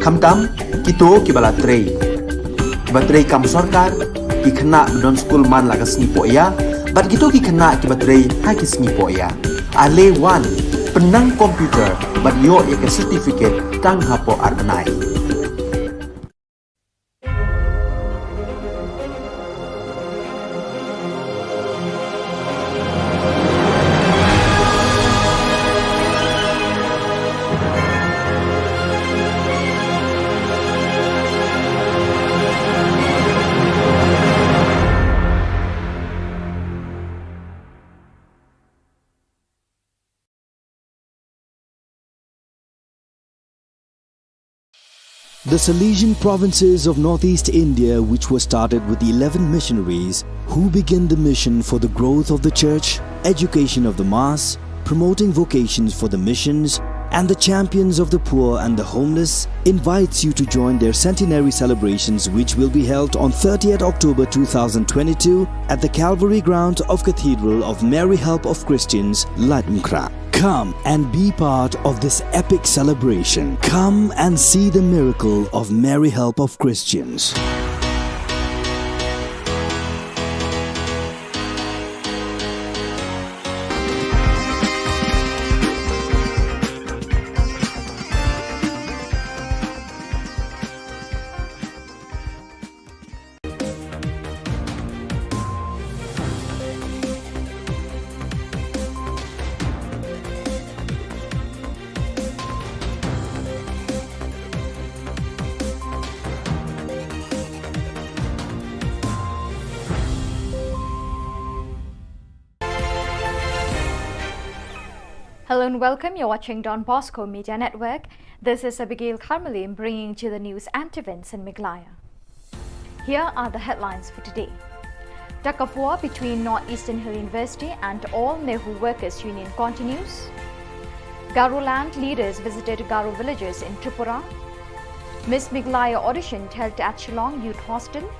Khamtam kito kiba la trei, kiba trei kam sorkar, ki khynnah ba don skul man la ka sngi pohïa, bad kito ki khynnah kiba trei ha ki sngi pohïa. Ale wan, pynnang computer bad ïoh ïa ka certificate tang hapoh ar bnai. The Salesian provinces of northeast India, which were started with eleven missionaries who began the mission for the growth of the church, education of the mass, promoting vocations for the missions, and the Champions of the Poor and the Homeless invites you to join their centenary celebrations, which will be held on thirtieth October two thousand twenty-two at the Calvary Ground of Cathedral of Mary Help of Christians, Laitumkhrah. Come and be part of this epic celebration. Come and see the miracle of Mary Help of Christians. Hello and welcome. You're watching Don Bosco Media Network. This is Abigail Kharmalim bringing to you the news and events in Meghalaya. Here are the headlines for today. Tug of war between North Eastern Hill University and All Nehu Workers Union continues. Garoland leaders visited Garo villages in Tripura. Miss Meghalaya audition held at Shillong Youth Hostel.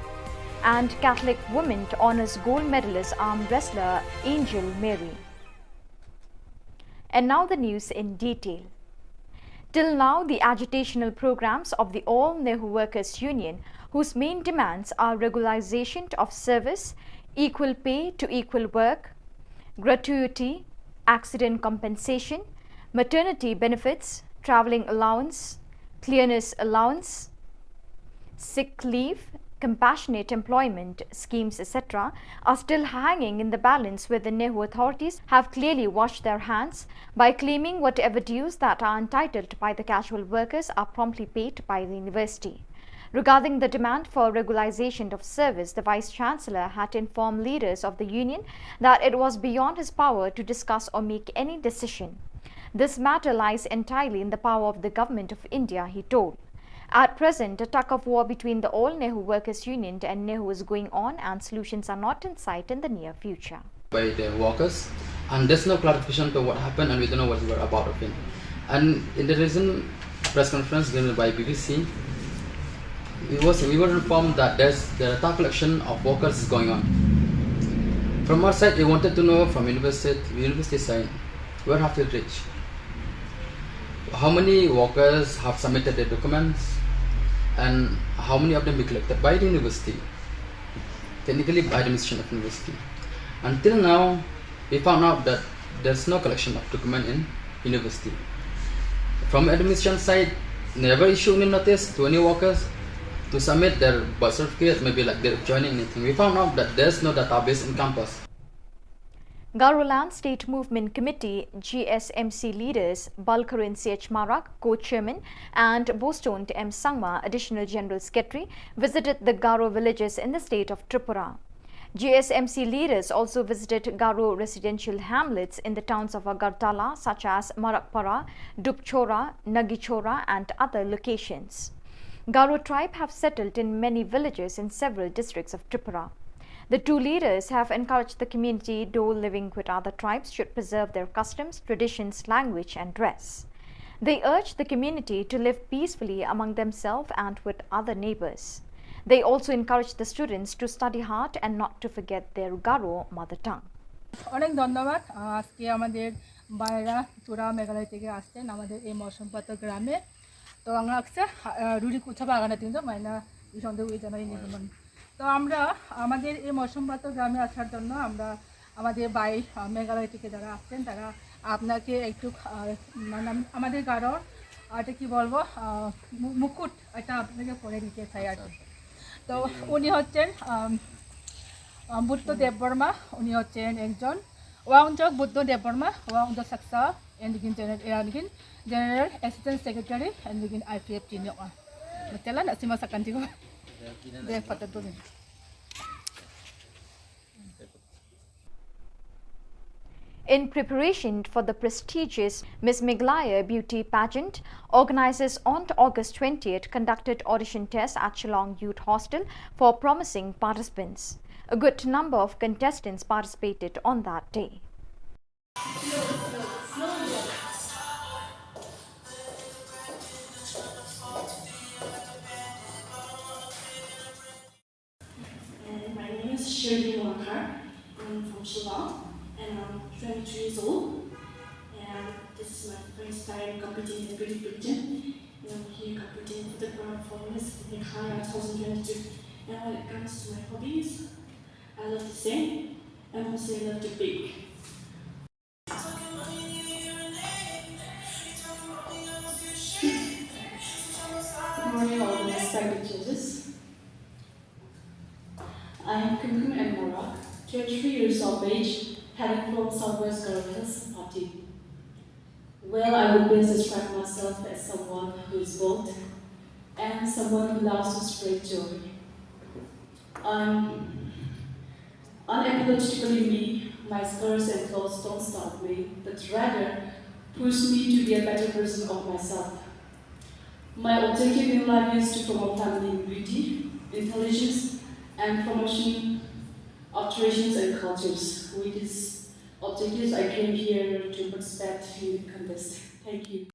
And Catholic women honours gold medalist arm wrestler Angel Mary. And now the news in detail. Till now, the agitational programs of the All Nehu Workers Union, whose main demands are regularization of service, equal pay to equal work, gratuity, accident compensation, maternity benefits, travelling allowance, cleaners allowance, sick leave, compassionate employment schemes, et cetera, are still hanging in the balance, where the Nehu authorities have clearly washed their hands by claiming whatever dues that are entitled by the casual workers are promptly paid by the university. Regarding the demand for regularization of service, the Vice Chancellor had informed leaders of the union that it was beyond his power to discuss or make any decision. This matter lies entirely in the power of the Government of India, he told. At present, a tug of war between the All Nehu Workers Union and Nehu is going on, and solutions are not in sight in the near future. By the workers, and there's no clarification to what happened, and we don't know what we were about of it. And in the recent press conference given by B B C, we was, we were informed that there's, the data collection of workers is going on. From our side, we wanted to know from university, university side, where have we reached? How many workers have submitted their documents, and how many of them we collected by the university? Technically, by the administration of university. Until now, we found out that there's no collection of document in university. From administration side, never issue any notice to any workers to submit their birth certificate, maybe like their joining, anything. We found out that there's no database in campus. Garoland State Movement Committee, G S M C leaders Balkarin C H Marak, co-chairman, and Boston M Sangma, additional general secretary, visited the Garo villages in the state of Tripura. G S M C leaders also visited Garo residential hamlets in the towns of Agartala, such as Marakpara, Dupchora, Nagichora, and other locations. Garo tribe have settled in many villages in several districts of Tripura. The two leaders have encouraged the community, though living with other tribes should preserve their customs, traditions, language, and dress. They urge the community to live peacefully among themselves and with other neighbors. They also encourage the students to study hard and not to forget their Garo mother tongue. অনেক ধন্যবাদ। আহ, আজকে আমাদের ভাইরা তোরা মেঘালয় থেকে আসছেন আমাদের এই মশমপাতা গ্রামে। তো আমরা আসছে, আহ, রুড়ি কুচা বাগানে তিনজন মাইনা এই সন্দেহ ওই জানাই নির্মাণ। তো আমরা আমাদের এই মশমপাতা গ্রামে আসার জন্য আমরা আমাদের ভাই, আহ, মেঘালয় থেকে যারা আসছেন তারা আপনাকে একটু, আহ, মানে আমাদের গারোর, আহ, এটা কি বলবো, আহ, মু-, মুকুট এটা আপনাকে পরে দিতে চাই আর কি। তো উনি হচ্ছেন, আম, আম, বুদ্ধ দেববর্মা, উনি হচ্ছেন একজন ওয়াংজক বুদ্ধ দেববর্মা, ওয়াংজক সাকসা, and again General, and again General Assistant Secretary, and again I P F T no. Matela na sima sakanti ko. De pata dulin. In preparation for the prestigious Miss Meghalaya Beauty Pageant, organizers on August twentieth conducted audition tests at Shillong Youth Hostel for promising participants. A good number of contestants participated on that day. Years old, and this is my first time competing in beauty pageant. And I'm here competing for the crown for Miss Meghalaya two thousand twenty-two. And when it comes to my hobbies, I love to sing, and also I love to bake. Good morning, all the respected judges. I am Kumkum M Morak, twenty-three years of age, hailing from Southwest Garo Hills, Pati. Well, I would best describe myself as someone who is bold and someone who loves to spread joy. Um, unapologetically me, my scars and flaws don't stop me, but rather push me to be a better version of myself. My objective in life is to promote feminine beauty, intelligence, and promotion of traditions and cultures. With these objectives, I came here to participate in the contest. Thank you.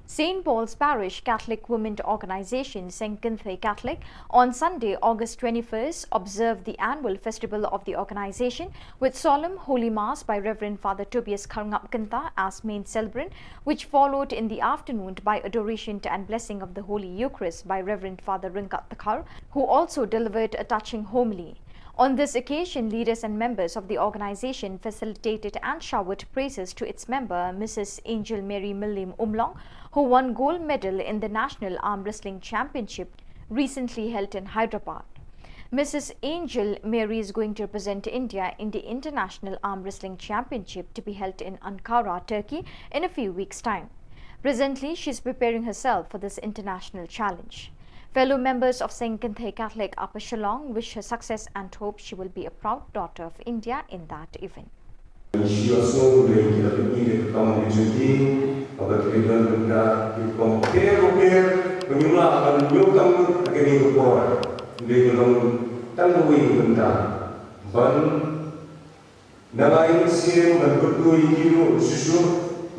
Saint Paul's Parish Catholic Women Organization, Seng Kynthei Catholic, on Sunday, August twenty-first, observed the annual festival of the organization with solemn Holy Mass by Reverend Father Tobias Kharngap Kynta as main celebrant, which followed in the afternoon by adoration and blessing of the Holy Eucharist by Reverend Father Ryngkat Dkhar, who also delivered a touching homily. On this occasion, leaders and members of the organization facilitated and showered praises to its member, Missus Angel Mary Mylliem Umlong, who won gold medal in the National Arm Wrestling Championship recently held in Hyderabad. Missus Angel Mary is going to represent India in the International Arm Wrestling Championship to be held in Ankara, Turkey, in a few weeks' time. Presently, she is preparing herself for this international challenge. Fellow members of Seng Kynthei Catholic Upper Shillong wish her success and hope she will be a proud daughter of India in that event. Shu ïohsngew lei ki la pyni da ka kam ka jingim, haba ki la don bynta ki rukom pher bapher ba ngim lah ban ñiewkam lut ha kane ka por. Dei ka long tang kawei ka bynta ban nang ai mynsiem ban kyrkhu ïa ki ruh shuh shuh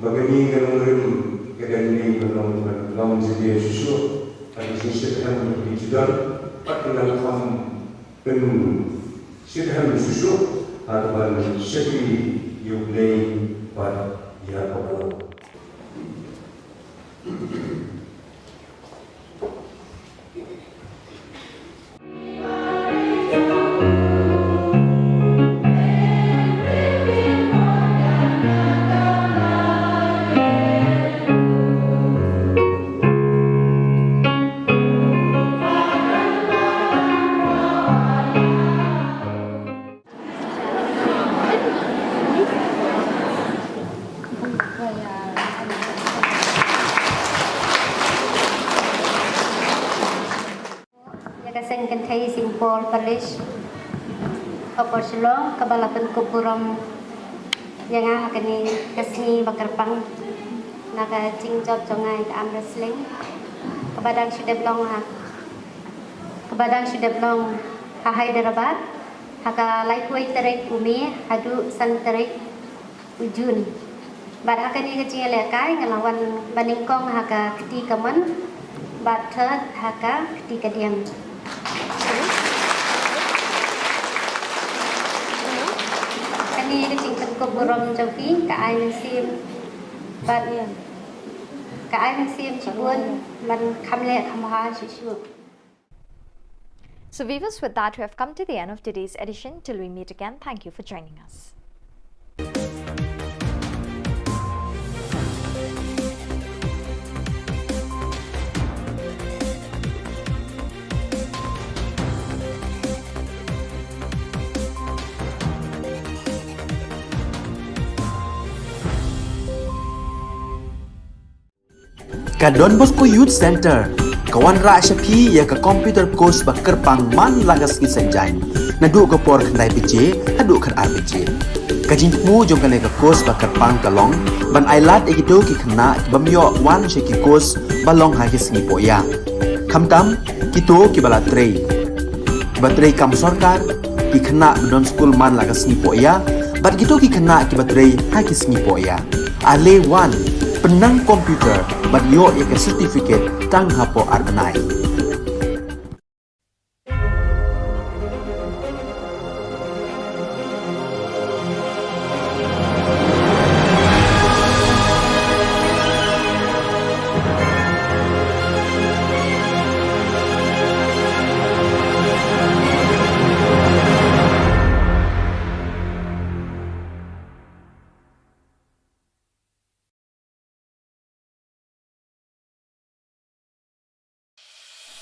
ba kane ka nongrim ka dang dei ban long ban long jingeh shuh shuh. Ha ka jingshitrhem ki ju don bad ki nang kham pynshit hem shuh shuh ha kaban shakri ïa U Blei bad ïa ka por. Ïa ka Seng Kynthei Saint Paul Parish, Upper Shillong, kaba la pynkup burom ïa nga ha kane ka sngi ba kyrpang na ka jingjop jong nga ïa ka arm wrestling, kaba dang shu dep long ha, kaba dang shu dep long ha Hyderabad, ha ka laiphew wei tarik u May haduh san tarik u June. Bad ha kane ka jingïalehkai nga la wan ba nyngkong ha ka kti kamon bad third ha ka kti kadiang. Kane ka jingpynkup burom jong phi ka ai mynsiem bad ka ai mynsiem shibun ban kham leh kham bha shuh shuh. So viewers, with that, we have come to the end of today's edition. Till we meet again, thank you for joining us. Ka Don Bosco Youth Centre ka wanrah sha phi ïa ka computer course ba kyrpang man la ka sngi Saitjaiñ, naduh ka por khyndai baje haduh khatar baje. Ka jingthmu jong kane ka course ba kyrpang ka long ban ailad ïa kito ki khynnah ki bym ïoh wan sha ki course ba long ha ki sngi pohïa, khamtam kito kiba la trei, kiba trei kam sorkar, ki khynnah ba don skul man la ka sngi pohïa bad kito ki khynnah kiba trei ha ki sngi pohïa. Ale wan, pynnang computer bad ïoh ïa ka certificate tang hapoh ar bnai.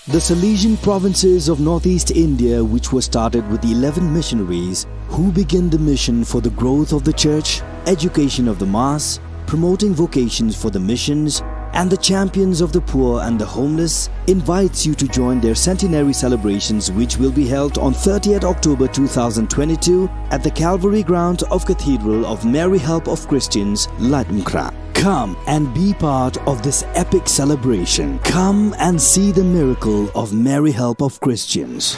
The Salesian provinces of northeast India, which was started with eleven missionaries who began the mission for the growth of the church, education of the mass, promoting vocations for the missions, and the champions of the poor and the homeless, invites you to join their centenary celebrations, which will be held on thirtieth October two thousand twenty-two at the Calvary ground of Cathedral of Mary Help of Christians, Laitumkhrah. Come and be part of this epic celebration. Come and see the miracle of Mary Help of Christians.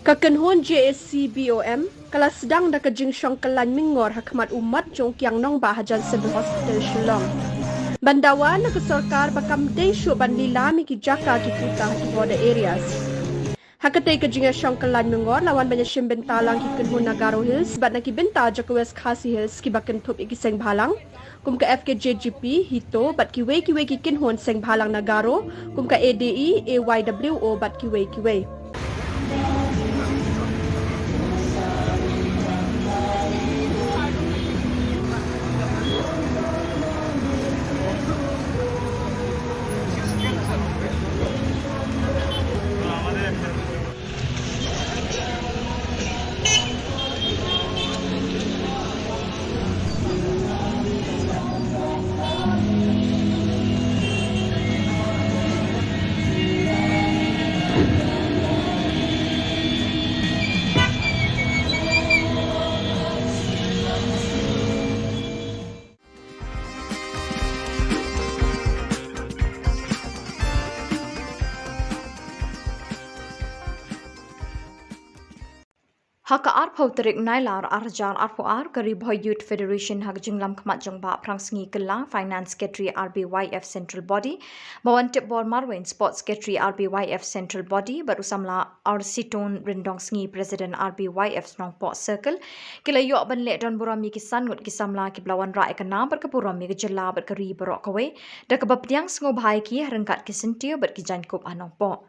Ka kynhun J A C B O M ka la sdang da ka jingshong kyllain myngor ha khmat u mat jong u kiang nongbah hajan Civil Hospital Shillong. Ban dawa na ka sorkar ba kam dei shuh ban lilam ïa ki jaka ki kuta ha ki border areas. Ha katei ka jingïashong kyllain myngor la wan ban ïashim bynta lang ki kynhun na Garo Hills bad na ki bynta jong ka West Khasi Hills kiba kynthup ïa ki seng bhalang kum ka F K J G P, HITO bad kiwei kiwei ki kynhun seng bhalang na Garo kum ka A D E, A Y W O bad kiwei kiwei. Ha ka arphew tarik Nailar arhajar arphew ar, ka Ri Bhoi Youth Federation ha ka jinglam khmat jong Bah Phrangsngi Kylla, Finance Secretary R B Y F Central Body, ba wan tip bor Marwein, Sports Secretary R B Y F Central Body, bad u samla Arsiton Ryndongsngi, President R B Y F Nongpoh Circle, ki la ïoh ban leh don burom ïa ki san ngut ki samla kiba la wanrah ïa ka nam bad ka burom ïa ka jylla bad ka ri baroh kawei, da kaba pdiang sngewbha ïa ki ha ryngkat ki syntiew bad ki jaiñkup ha Nongpoh.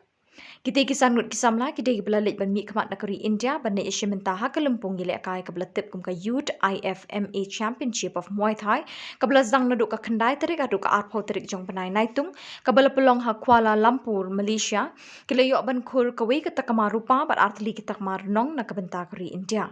Kitei ki san ngut ki samla ki dei kiba la leit ban mihkhmat na ka ri India ban leit ïashim bynta ha ka lympung ïalehkai kaba la tip kum ka Youth I F M A Championship of Muay Thai, kaba la sdang naduh ka khyndai tarik haduh ka arphew tarik jong u bnai Naitung, kaba la pynlong ha Kuala Lumpur, Malaysia. Ki la ïoh ban khur kawei ka takma rupa bad ar tylli ki takma rnong na ka bynta ka ri India.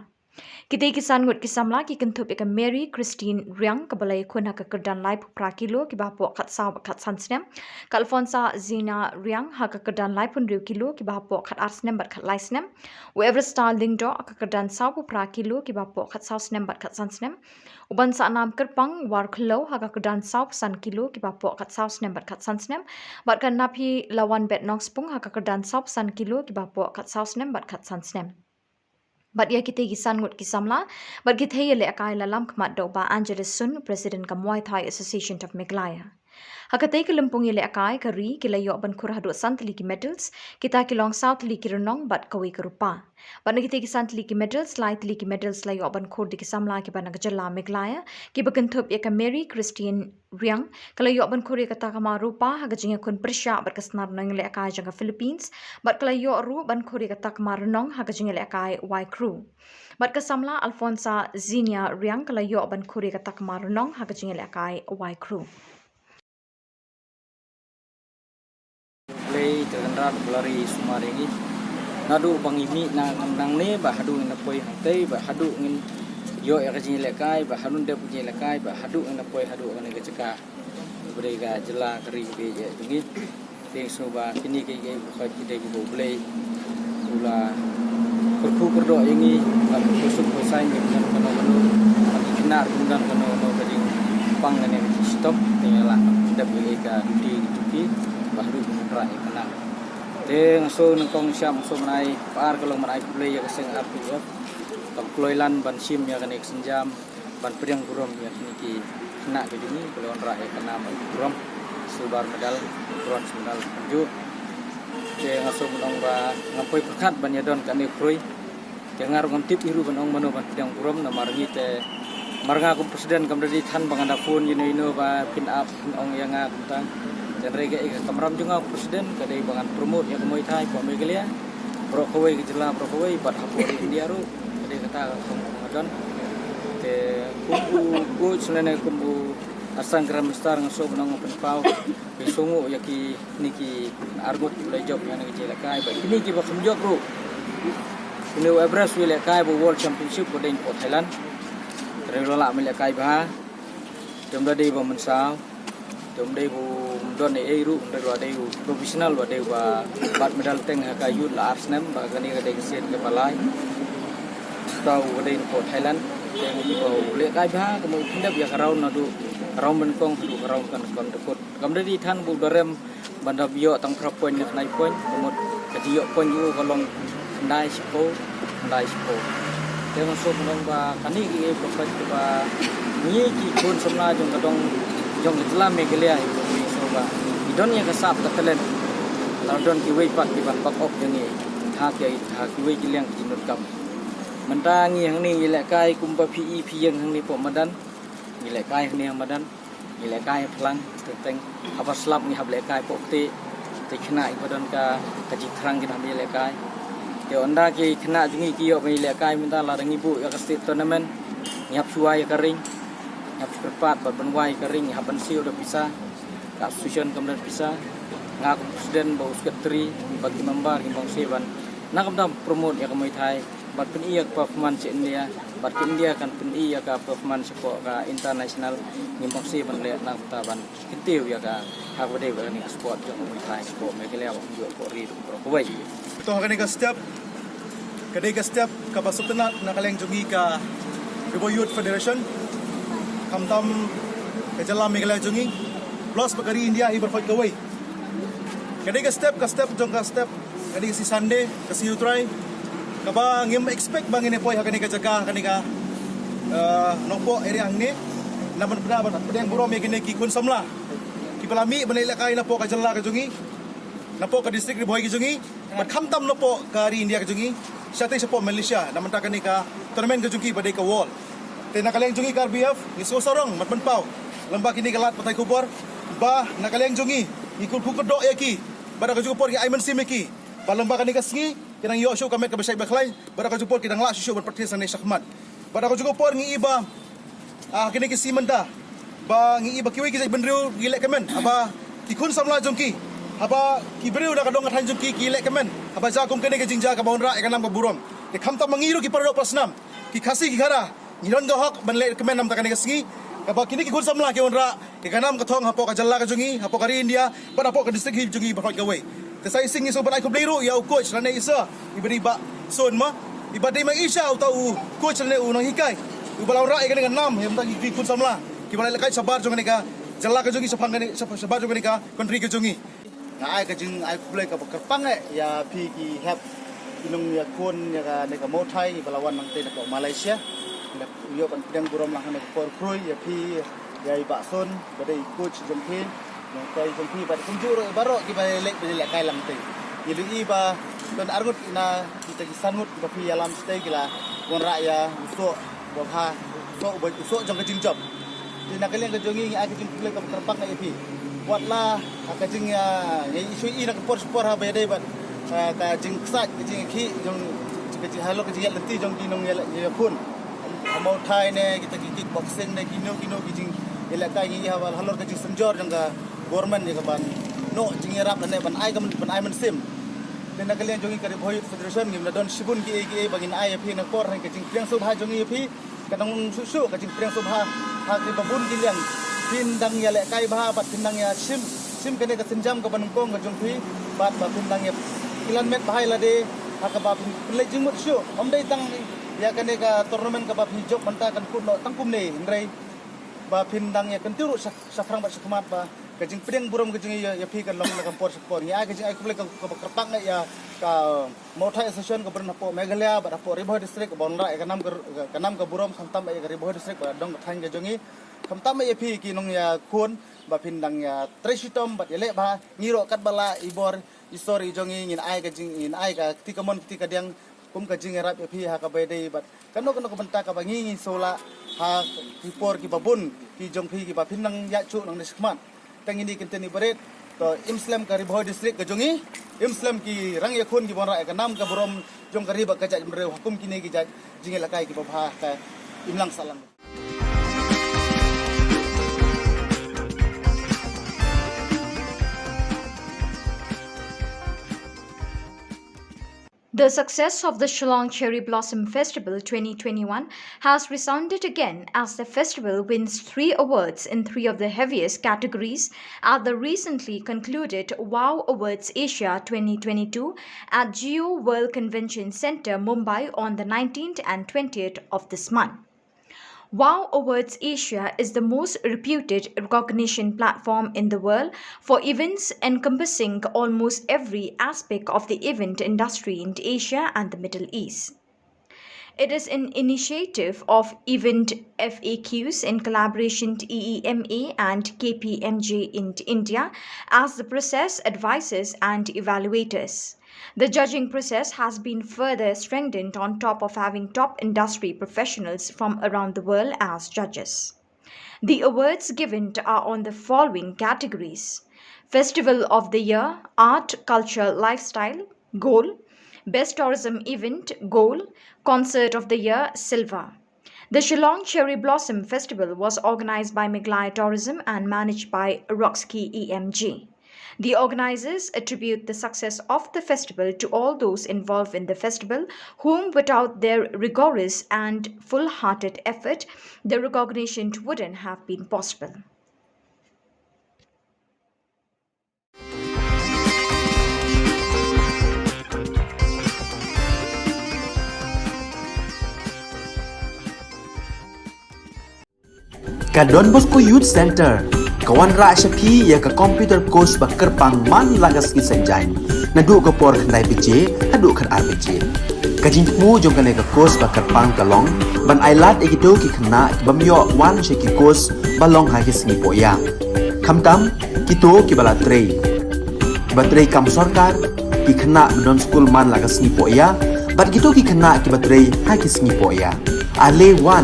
Kitei ki san ngut ki samla ki kynthup ïa ka Mary Christine Riang, kaba la ïakhun ha ka kyrdan laiphew phra kilo kiba hapoh khatsaw bad khatsan snem, ka Alfonsa Zina Riang ha ka kyrdan laiphew hynriew kilo kiba hapoh khatar snem bad khatlai snem, u Everstar Lyngdoh ha ka kyrdan sawphew phra kilo kiba hapoh khatsaw snem bad khatsan snem, u Bansaknam Kyrpang Warkhliew ha ka kyrdan sawphew san kilo kiba hapoh khatsaw snem bad khatsan snem, bad ka Naphilawanbet Nongspung ha ka kyrdan sawphew san kilo kiba hapoh khatsaw snem bad khatsan snem. Bad ïa kitei ki san ngut ki samla bad ki thei ïalehkai la lam khmat da u Bah Angelus Sun, President ka Muay Thai Association of Meghalaya. Ha katei ka lympung ïalehkai ka ri ki la ïoh ban khur haduh san tylli ki medals, kita ki long saw tylli ki rnong bad kawei ka rupa. Bad na kitei ki san tylli ki medals, lai tylli ki medals la ïoh ban khur da ki samla kiba na ka jylla Meghalaya, kiba kynthup ïa ka Mary Christine Riang, ka la ïoh ban khur ïa ka takma rupa ha ka jingïakhun pyrshah bad ka snar nongïalehkai jong ka Philippines, bad ka la ïoh ruh ban khur ïa ka takma rnong ha ka jingïalehkai Y Crew. Bad ka samla Alfonsa Zinia Riang ka la ïoh ban khur ïa ka takma rnong ha ka jingïalehkai Y Crew. Blei te kan rat blari sumar ïa ngi. Naduh ba ngi mih na nangne ba haduh ngin poi hangtei ba haduh ngin ïoh ïa ka jingïalehkai ba haduh dep ka jingïalehkai ba haduh ngin poi haduh kane ka jaka. Ba dei ka jylla ka ri ka dei ïa ngi. Te sngewbha kine ki, ki, ki, ki dei kiba U Blei u la kyrkhu kyrdoh ïa ngi ban pynshong pynshaiñ ïa ki don kano kano, ban kynnar ki don kano kano ka jingpang kane ka jingshitom. Te ngi la dep ïa ka duty ki duty ba haduh ki mutrak ïa ka nam. Te nga sngewsih nyngkong sha nga sngewsih ban ai, ba ar ka long ban ai khublei ïa ka seng R P F kaba kloi lan ban shim ïa kane ka sienjam ban pdiang burom ïa kine ki khynnah ki jong ngi ba la wanrah ïa ka nam burom, silver medal, bronze medal kumjuh. Te nga sngewsih ban ong ba ngam poi pyrkhat ban ïadon kane u khrui. Te nga ruh ngam tip ïa u ruh ban ong mano ban pdiang burom namar ngi te mar nga kum president kam da dei than ba ngan da phone ïano ïano ba phin ap phin ong ïa nga kumta. Te Hynrei ka, ka kamram jong nga, President, ka dei ba ngan promote ïa ka Muay Thai hapoh Meghalaya, baroh kawei ka jylla, baroh kawei, bad hapoh India ruh, ka dei kata ka khong nga don. Te kum u coach lane kum u assistant Grandmaster nga sngewbha ban ong pynpaw, ki sngew ïa kine ki arngut ki la jop ïa kane ka jingïalehkai, bad kine kiba kham jop ruh. Kine u Everest u ïalehkai bad World Championship ba dei hapoh Thailand. Hynrei u la lah ban ïalehkai bha. Te ym da dei ba mynsaw. Te ym dei ba ym don ei ei ruh, ym dei ba dei u professional, ba dei ba bat medal teng ha ka youth la ar snem, ba kane ka dei ka sien kaba lai. Uta u ba dei napoh Thailand. Te ngi ba u lehkai bha, ka mut u pyndep ïa ka round naduh ka round ba nyngkong haduh ka round ba nyngkong. Te kut kam da dei than ba u da rem ban da ïoh tang phra point ne khyndai point, ka mut ka jingïoh point jong u ka long khyndai shiphew, khyndai shiphew. Te nga sngewbha ban ong ba kane ka ïa ka pyrthei kaba ngi ki khun samla jong ka dong jong ka jylla Meghalaya, ngi sngewbha ba ngi don ïa ka sap ka talent. Tang don kiwei pat kiban back up ïa ngi ha ki, ha kiwei ki liang ki jingdonkam. Mynta ngi hangne ngi lehkai kumba phi i phi ïeng hangne hapoh madan. Ngi lehkai hangne ha madan. Ngi lehkai ha phlang, te teng haba slap ngi hap lehkai hapoh kti. Te khynnah kiba don ka, ka jingthrang kin hap ïalehkai. Te ynda ki khynnah jong ngi ki ïoh ban ïalehkai mynta, lada ngi buh ïa ka state tournament, ngi hap shu wai ïa ka ring, ngi hap shu kyrpad bad ban wai ïa ka ring, ngi hap ban siew da pisa. Ka association kam don pisa. Nga kum president bad u secretary bad ki member ngi bang siew ban na kam dang promote ïa ka Muay Thai. Bad pyni ïa ka performance India, bad ka India kan pyni ïa ka performance hapoh ka international. Ngim bang siew ban leh na ka bynta ban kyntiew ïa ka, ha kaba dei ba kane ka sport jong ka Muay Thai hapoh Meghalaya, hapoh ri, hapoh kawei. To ha kane ka step, ka dei ka step kaba sngewtynnat na ka liang jong ngi ka Ri Bhoi Youth Federation, khamtam ka jylla Meghalaya jong ngi, plus bad ka ri India hi baroh kawei. Ka dei ka step, ka step jong ka step, ka dei ka sngi Sunday, ka sngi U Trai, kaba ngim expect ba ngin ïa poi ha kane ka jaka, ha kane ka, eh, Nongpoh area hangne. Namar ba pdiang burom ïa kine ki khun samla kiba la mih ban ïalehkai napoh ka jylla ka jong ngi, napoh ka district Ri Bhoi ka jong ngi, bad khamtam napoh ka ri India ka jong ngi, shatei shapoh Malaysia, na ka bynta kane ka tournament ka jong ki ba dei ka World. Te na ka liang jong ngi ka R B F ngi sngewsarong ban pynpaw lyngba kine ki lad pathai khubor ba na ka liang jong ngi ngi kyrkhu kyrdoh ïa ki, bad ha kajuh ka por ngi ai mynsiem ïa ki ba lyngba kane ka sngi kin nang ïoh shuh ka met kaba shait ba khlaiñ, bad ha kajuh ka por kin nang lah shuh shuh ban practice hangne shakhmat. Bad ha kajuh ka por ngi i ba, ah, kine ki sngi mynta ba ngi i ba kiwei ki jaitbynriew ki leh kmen haba ki khun samla jong ki, haba ki briew na ka dong ka thaiñ jong ki ki leh kmen, haba jia kum kane ka jingjia kaba wanrah ïa ka nam ka burom. Te khamtam ma ngi ruh ki para doh para snam, ki Khasi ki Khara, ngi don ka hok ban leh kmen na ka bynta kane ka sngi, kaba kine ki khun samla ki wanrah ïa ka nam ka thong hapoh ka jylla ka jong ngi, hapoh ka ri India, bad hapoh ka district hi jong ngi baroh kawei. Te sa shisien ngi sngewbha ban ai khublei ruh ïa u coach lane i sir, i ba dei Bah Sun ma, i ba dei ma i sha uta u coach lane u nonghikai, u ba la wanrah ïa kane ka nam ha bynta ki khun samla kiba la ïalehkai shabar jong kane ka jylla ka jong ngi, shaphang kane, shab-, shabar jong kane ka country ka jong ngi. Nga ai ka jingai khublei kaba kyrpang eh ïa phi ki hep ki nongïakhun ïa kane ka Muay Thai ba la wan nangtei napoh Malaysia. Nga ïoh ban pdiang burom lang ha kane ka por khrui ïa phi, ïa i Bah Sun ba dei coach jong phi, nonghikai jong phi, bad kumjuh ruh baroh kiba leh, ba lehkai lang tei. Ngi la i ba don arngut na kita ki san ngut kiba phi ïalam shatei ki la wanrah ïa u soh ba bha, u soh ba, u soh jong ka jingjop. Te na ka liang ka jong ngi ngi ai ka jingkhublei kaba kyrpang ïa phi. Wat la ha ka jing, ah, ngi shu i na ka por sha por haba ïadei bad, ah, ka jingksaid, ka jingkhih jong, ka jing halor ka jingïaid lynti jong ki nongïakhun. Ha Muay Thai ne, kita ki kickboxing ne, kino kino ki jingïalehkai ngi i haba halor ka jingsynjor jong ka government ïa ka ban noh jingïarap lane ban ai ka myn-, ban ai mynsiem. Te na ka liang jong ngi ka Ri Bhoi Youth Federation ngim la don shibun kiei kiei ba ngin ai ïa phi na ka por, hynrei ka jingpdiang sngewbha jong ngi ïa phi ka nang long shuh shuh, ka jingpdiang sngewbha ha kiba bun ki liang. Phin dang ïalehkai bha bad phin dang ïashim, shim kane ka sienjam kaba nyngkong ka jong phi, bad ba phin dang ïa pyllait met bha ïa lade ha kaba phin pyllait jingmut shuh. Ym dei tang ïa kane ka tournament kaba phi jop mynta kan kut noh tang kumne, hynrei ba phin dang ïa kyntiew ruh sha, shaphrang bad shakhmat ba ka jingpdiang burom ka jong ngi ïa, ïa phi kan long na ka por sha por. Ngi ai ka jingai khublei ka, kaba kyrpang ïa ka Muay Thai Association kaba don hapoh Meghalaya bad hapoh Ri Bhoi District kaba wanrah ïa ka nam ka, ka nam ka burom khamtam ïa ka Ri Bhoi District bad dong ka thaiñ ka jong ngi. Khamtam ïa phi ki nongïakhun ba phin dang ïatrei shitom bad ïaleh bha, ngi ruh katba lah i bor i sor i jong ngi ngin ai ka jing, ngin ai ka kti kamon kti kadiang kum ka jingïarap ïa phi ha kaba ïadei bad kano kano ka bynta kaba ngi ngi sngewlah ha ki por kiba bun ki jong phi kiba phin nang ïaid shuh nangne shakhmat. Tang ine i kyntien iba rit, To im slem ka Ri Bhoi District ka jong i, im slem ki rang ïakhun ki ban rah ïa ka nam ka burom jong ka ri bad ka jaitbynriew ha kum kine ki jait jingïalehkai kiba bha ha ka imlang sahlang. The success of the Shillong Cherry Blossom Festival twenty twenty-one has resounded again as the festival wins three awards in three of the heaviest categories at the recently concluded WOW Awards Asia twenty twenty-two at Jio World Convention Centre, Mumbai on the nineteenth and twentieth of this month. WOW Awards Asia is the most reputed recognition platform in the world for events encompassing almost every aspect of the event industry in Asia and the Middle East. It is an initiative of Event F A Qs in collaboration to E E M A and K P M G in India as the process advisors and evaluators. The judging process has been further strengthened on top of having top industry professionals from around the world as judges. The awards given are on the following categories: Festival of the Year, Art, Culture, Lifestyle, Gold, Best Tourism Event, Gold, Concert of the Year, Silver. The Shillong Cherry Blossom Festival was organized by Meghalaya Tourism and managed by Roxkey E M G. The organizers attribute the success of the festival to all those involved in the festival, whom without their rigorous and full-hearted effort, the recognition wouldn't have been possible. Ka Don Bosco Youth Centre ka wanrah sha phi ïa ka computer course ba kyrpang man la ka sngi Saitjaiñ, naduh ka por khyndai baje haduh khatar baje. Ka jingthmu jong kane ka course ba kyrpang ka long ban ailad ïa kito ki khynnah kibym ïoh wan sha ki course ba long ha ki sngi pohïa, khamtam kito kiba la trei, kiba trei kam sorkar, ki khynnah ba don skul man la ka sngi pohïa bad kito ki khynnah kiba trei ha ki sngi pohïa. Ale wan,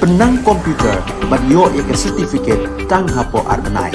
pynnang computer bad ïoh ïa ka certificate tang hapoh ar bnai.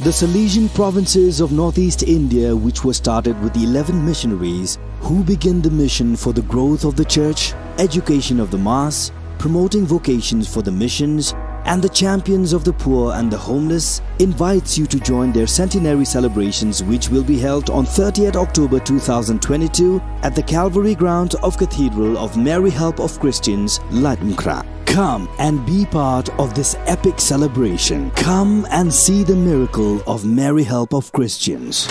The Salesian provinces of northeast India, which were started with eleven missionaries who began the mission for the growth of the church, education of the mass, promoting vocations for the missions, and the champions of the poor and the homeless, invites you to join their centenary celebrations, which will be held on thirtieth October two thousand twenty-two at the Calvary ground of Cathedral of Mary Help of Christians, Laitumkhrah. Come and be part of this epic celebration. Come and see the miracle of Mary Help of Christians.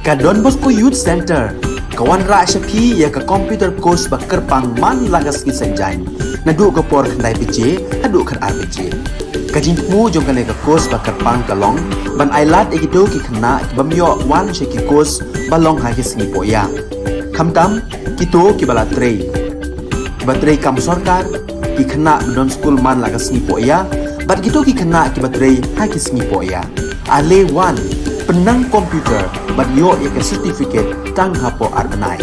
Ka Don Bosco Youth Centre ka wanrah sha phi ïa ka computer course ba kyrpang man la ka sngi Saitjaiñ, naduh ka por khyndai baje haduh khatar baje. Ka jingthmu jong kane ka course ba kyrpang ka long ban ailad ïa kito ki khynnah ki bym ïoh wan sha ki course ba long ha ki sngi pohïa, khamtam kito kiba la trei, kiba trei kam sorkar, ki khynnah ba don skul man la ka sngi pohïa bad kito ki khynnah kiba trei ha ki sngi pohïa. Ale wan, pynnang computer bad ïoh ïa ka certificate tang hapoh ar bnai.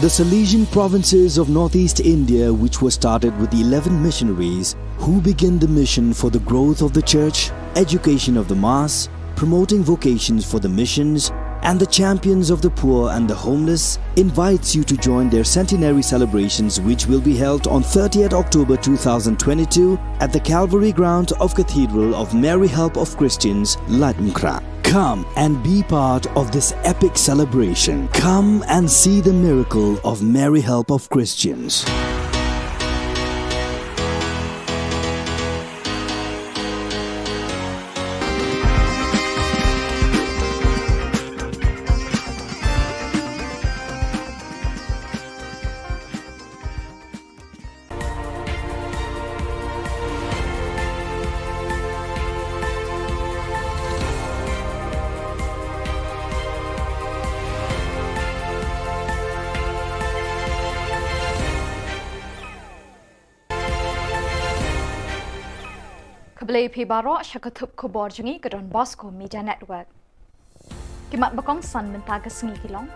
The Salesian provinces of northeast India, which were started with eleven missionaries who began the mission for the growth of the church, education of the mass, promoting vocations for the missions, and the champions of the poor and the homeless, invites you to join their centenary celebrations, which will be held on thirtieth October two thousand twenty-two at the Calvary ground of Cathedral of Mary Help of Christians, Laitumkhrah. Come and be part of this epic celebration. Come and see the miracle of Mary Help of Christians. Khublei phi baroh sha ka thup khubor jong ngi ka Don Bosco Media Network. Ki mat ba kongsan mynta ka sngi ki long: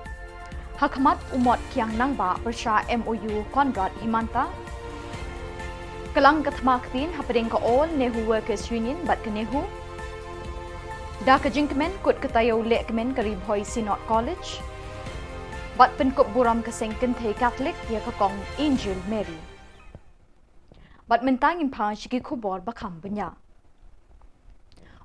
Ha khmat u Mot Kiang Nangbah pyrshah M O U Conrad Himanta. Ka lang ka thma ktien hapdeng ka All Nehru Workers Union bad ka NEHU. Da ka jingkmen kut ka taïew lehkmen ka Ri Bhoi Synod College. Bad pynkup burom ka seng kynthei Katholik ïa ka Kong Angel Mary. Bad mynta ngin phai sha ki khubor ba kham bniah.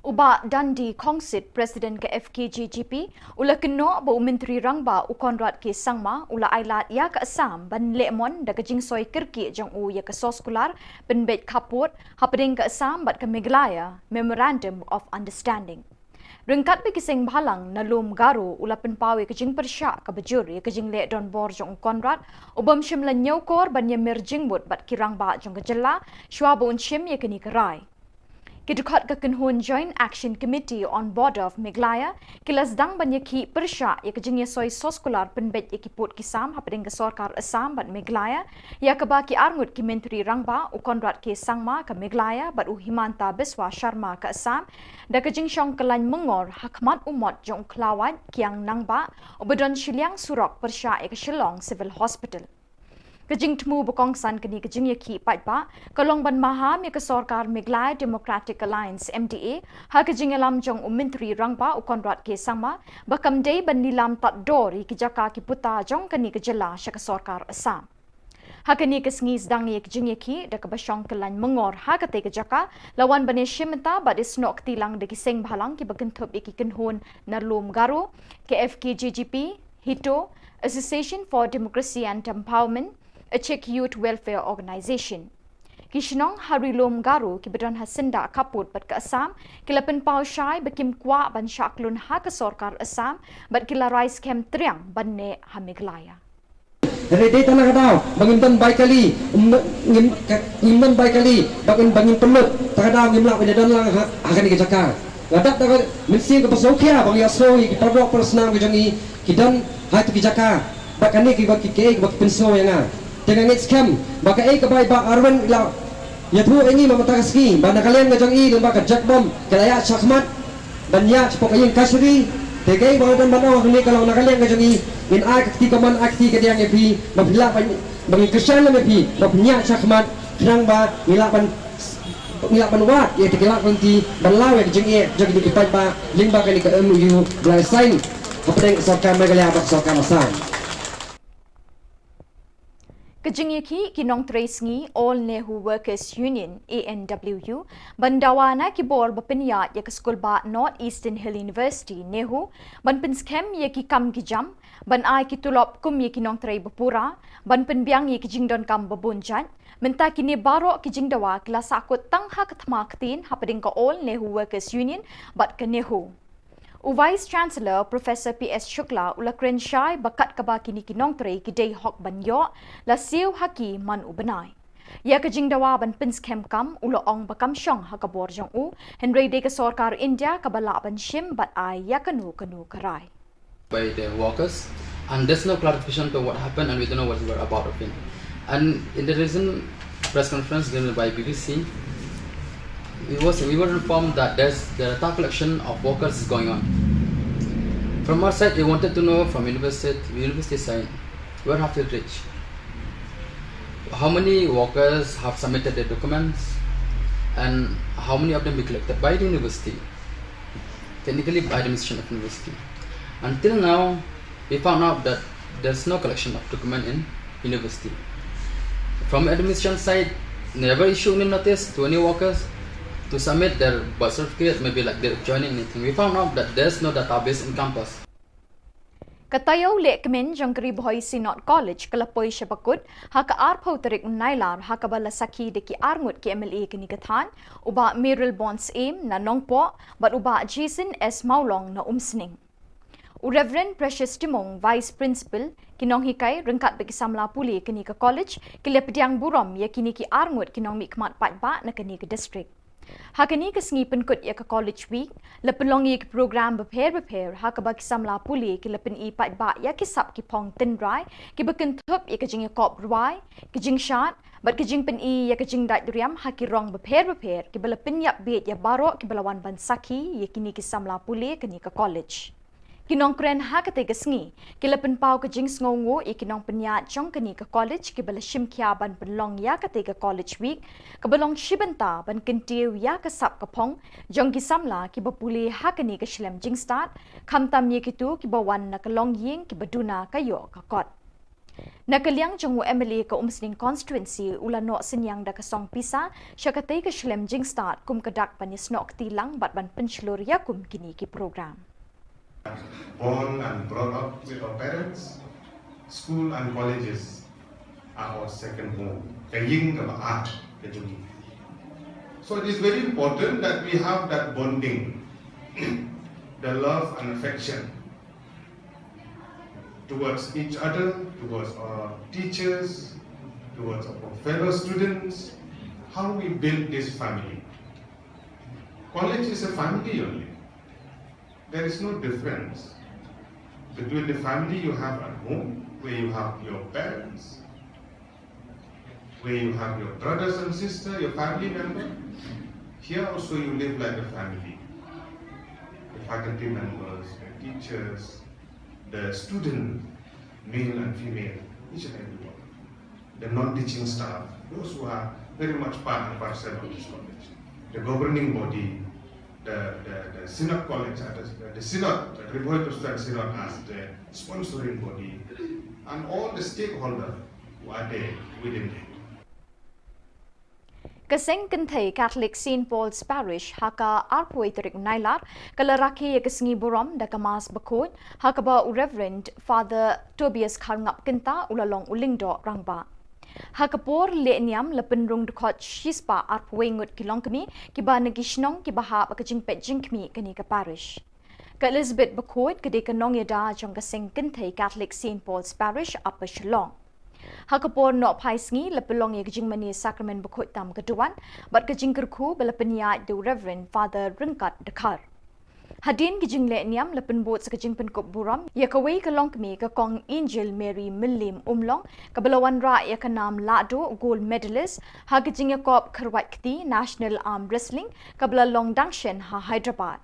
U Bah Dandi Khongsit, President ka F K J G P, u la kynnoh ba u Myntri Rangbah u Conrad K Sangma u la ailad ïa ka Assam ban leh mon da ka jingsoi kyrkieh jong u ïa ka soskular pynbeit khappud hapdeng ka Assam bad ka Meghalaya Memorandum of Understanding. Ryngkat bad ki seng bhalang na lum Garo, u la pynpaw ïa ka jingpyrshah kaba jur ïa ka jingleh donbor jong u Conrad, u bym shym la ñiewkor ban ïamir jingmut bad ki rangbah jong ka jylla shwa ba un shim ïa kane ka rai. Ki dkhot ka kynhun Joint Action Committee on Border of Meghalaya ki la sdang ban ïakhih pyrshah ïa ka jingïasoi soskular pynbeit ïa ki pud ki sam hapdeng ka sorkar Assam bad Meghalaya, ïa kaba ki arngut ki Myntri Rangbah, u Conrad K Sangma ka Meghalaya bad u Himanta Biswa Sharma ka Assam, da ka jingshong kyllain myngor ha khmat u mot jong u khlawait Kiang Nangbah uba don shiliang surok pyrshah ïa ka Shillong Civil Hospital. Ka jingthmu ba kongsan kane ka jingïakhih paidbah ka long ban maham ïa ka sorkar Meghalaya Democratic Alliance, M D A, ha ka jingïalam jong u Myntri Rangbah u Conrad K Sangma ba kam dei ban lilam tad dor ïa ki jaka ki puta jong kane ka jylla sha ka sorkar Assam. Ha kane ka sngi sdang ïa ka jingïakhih da kaba shong kyllain myngor ha katei ka jaka, la wan ban ïashim bynta bad ïasnoh kti lang da ki seng bhalang kiba kynthup ïa ki kynhun na lum Garo, ka F K J G P, HITO, Association for Democracy and Empowerment, Achik Youth Welfare Organization. Ki shnong ha ri lum Garo kiba don ha syndah khappud bad ka Assam ki la pynpaw shai ba kim kwah ban shah khlun ha ka sorkar Assam bad ki la rai skhem triang ban neh ha Meghalaya. Hynrei dei tang na ka daw ba ngim don bai kali, ngim, ngim, ngim don bai kali ba ngim, ba ngim pynlut, ta ka daw ngim lah ban ïadon lang ha, ha kane ka jaka. Nga dap da ka mynsiem kaba sngewkhia ba ngi ïa sngew ïa ki paralok parasnam ka jong ngi ki don ha kito ki jaka. Ba kane kiba ki, kiei kiba ki pynsngew ïa nga. Te nga ngeit skhem ba kaei kaba i Bah Arwin i la ïathuh ïa ngi mynta ka sngi ba na ka liang ka jong i lyngba ka Jagmom ka la ïaid shakhmat ban ïaid shapoh ka ïing kashari. Te kaei ba nga don ban ong hangne ka long na ka liang ka jong i ngin ai ka kti kamon, ai ka kti kadiang ïa phi ba phi lah ban, ba ngin kyrshan lem ïa phi ba phin ïaid shakhmat khnang ba ngin lah ban, ngin lah ban wad ïa ka lad ka lynti ban law ïa ka jingeh jong kine ki paidbah lyngba kane ka M O U ba la sign. Hapdeng sorkar Meghalaya bad sorkar Assam. Ka jingïakhih ki nongtrei sngi All Nehu Workers Union, A N W U, ban dawa na ki bor ba pynïaid ïa ka skulbah North Eastern Hill University, NEHU, ban pynskhem ïa ki kam ki jam, ban ai ki tulop kum ïa ki nongtrei ba pura, ban pynbiang ïa ki jingdonkam ba bun jait. Mynta kine baroh ki jingdawa ki la sahkut tang ha ka thma ktien hapdeng ka All Nehu Workers Union bad ka NEHU. U Vice Chancellor Professor P S Shukla u la kren shai ba kat kaba kine ki nongtrei ki dei hok ban ïoh, la siew ha ki man u bnai. Ïa ka jingdawa ban pynskhem kam u la ong ba kam shong ha ka bor jong u, hynrei dei ka sorkar India kaba lah ban shim bad ai ïa kano kano ka rai. By the workers, and there's no clarification to what happened, and we don't know what we were about of it. And in the recent press conference given by B B C, we was we were informed that there's the data collection of workers is going on. From our side, we wanted to know from university university side, where have they reached? How many workers have submitted their documents, and how many of them we collected by the university? Technically by the administration of university. Until now, we found out that there's no collection of document in university. From administration side, never issue any notice to any workers to submit their birth certificate, maybe like their joining anything. We found out that there's no database in campus. Ka taïew lehkmen jong ka Ri Bhoi Synod College ka la poi sha bakut ha ka arphew tarik Nailar ha kaba la sakhi da ki arngut ki MLA kane ka thaiñ, u Bah Mayralborn Syiem na Nongpoh bad u Bah Jason S Mawlong na Umsning. U Reverend Precious Timung, Vice Principal, ki nonghikai ryngkat bad ki samla pule kane ka college ki la pdiang burom ïa kine ki arngut ki nongmihkhmat paidbah na kane ka district. Ha kane ka sngi pynkut ïa ka College Week, la pynlong ïa ki program bapher bapher ha kaba ki samla pule ki la pyni paidbah ïa ki sap ki phong tynrai kiba kynthup ïa ka jingïakop rwai, ka jingshad bad ka jingpyni ïa ka jingdait riam ha ki rong bapher bapher kiba la pynïap bieit ïa baroh kiba la wan ban sakhi ïa kine ki samla pule kane ka college. Ki nongkren ha katei ka sngi ki la pynpaw ka jingsngewnguh ïa ki nongpynïaid jong kane ka college kiba la shim khia ban pynlong ïa katei ka College Week kaba long shi bynta ban kyntiew ïa ka sap ka phong jong ki samla kiba pule ha kane ka shlem jingstad, khamtam ïa kito kiba wan na ka longïing kiba duna ka ïoh ka kot. Na ka liang jong u MLA ka Umsning Constituency u la noh synñiang da ka song pisa sha katei ka shlem jingstad kum ka dak ban ïasnoh kti lang bad ban pynshlur ïa kum kine ki program. Born and brought up with our parents, school and colleges are our second home. Ka ïing kaba ar ka jong ngi. So it is very important that we have that bonding, the love and affection towards each other, towards our teachers, towards our fellow students, how we build this family. College is a family only. There is no difference between the family you have at home, where you have your parents, where you have your brothers and sisters, your family member. Here also you live like a family. The faculty members, the teachers, the student, male and female, each and every one. The non-teaching staff, those who are very much part and parcel of this college. The governing body, the, the, the synod college, uh, the, the synod, the Ri Bhoi Presbyterian Synod as the sponsoring body, and all the stakeholders who are there within it. Ka seng kynthei Catholic Saint Paul's Parish ha ka arphew tarik Nailar ka la rakhe ïa ka sngi burom da ka Mass bakhuid ha kaba u Reverend Father Tobias Kharngap Kynta u la long u lyngdoh rangbah. Ha ka por leh niam la pynrung dkhot shispah arphew ngut ki longkmie kiba na ki shnong kiba hap ka jingpeit jingkhmih kane ka parish. Ka Elizabeth bakhuid ka dei ka nongïada jong ka seng kynthei Catholic Saint Paul's Parish Upper Shillong. Ha ka por nohphai sngi la pynlong ïa ka jingmane sakramen bakhuid tam ka duwan bad ka jingkyrkhu ba la pynïaid da u Reverend Father Ryngkat Dkhar. Hadien ka jingleh niam la pynbud sa ka jingpynkup burom ïa kawei ka longkmie ka Kong Angel Mary Mylliem Umlong kaba la wanrah ïa ka nam lahduh gold medalist ha ka jingïakop kyrwat kti National Arm Wrestling kaba la long dang shen ha Hyderabad.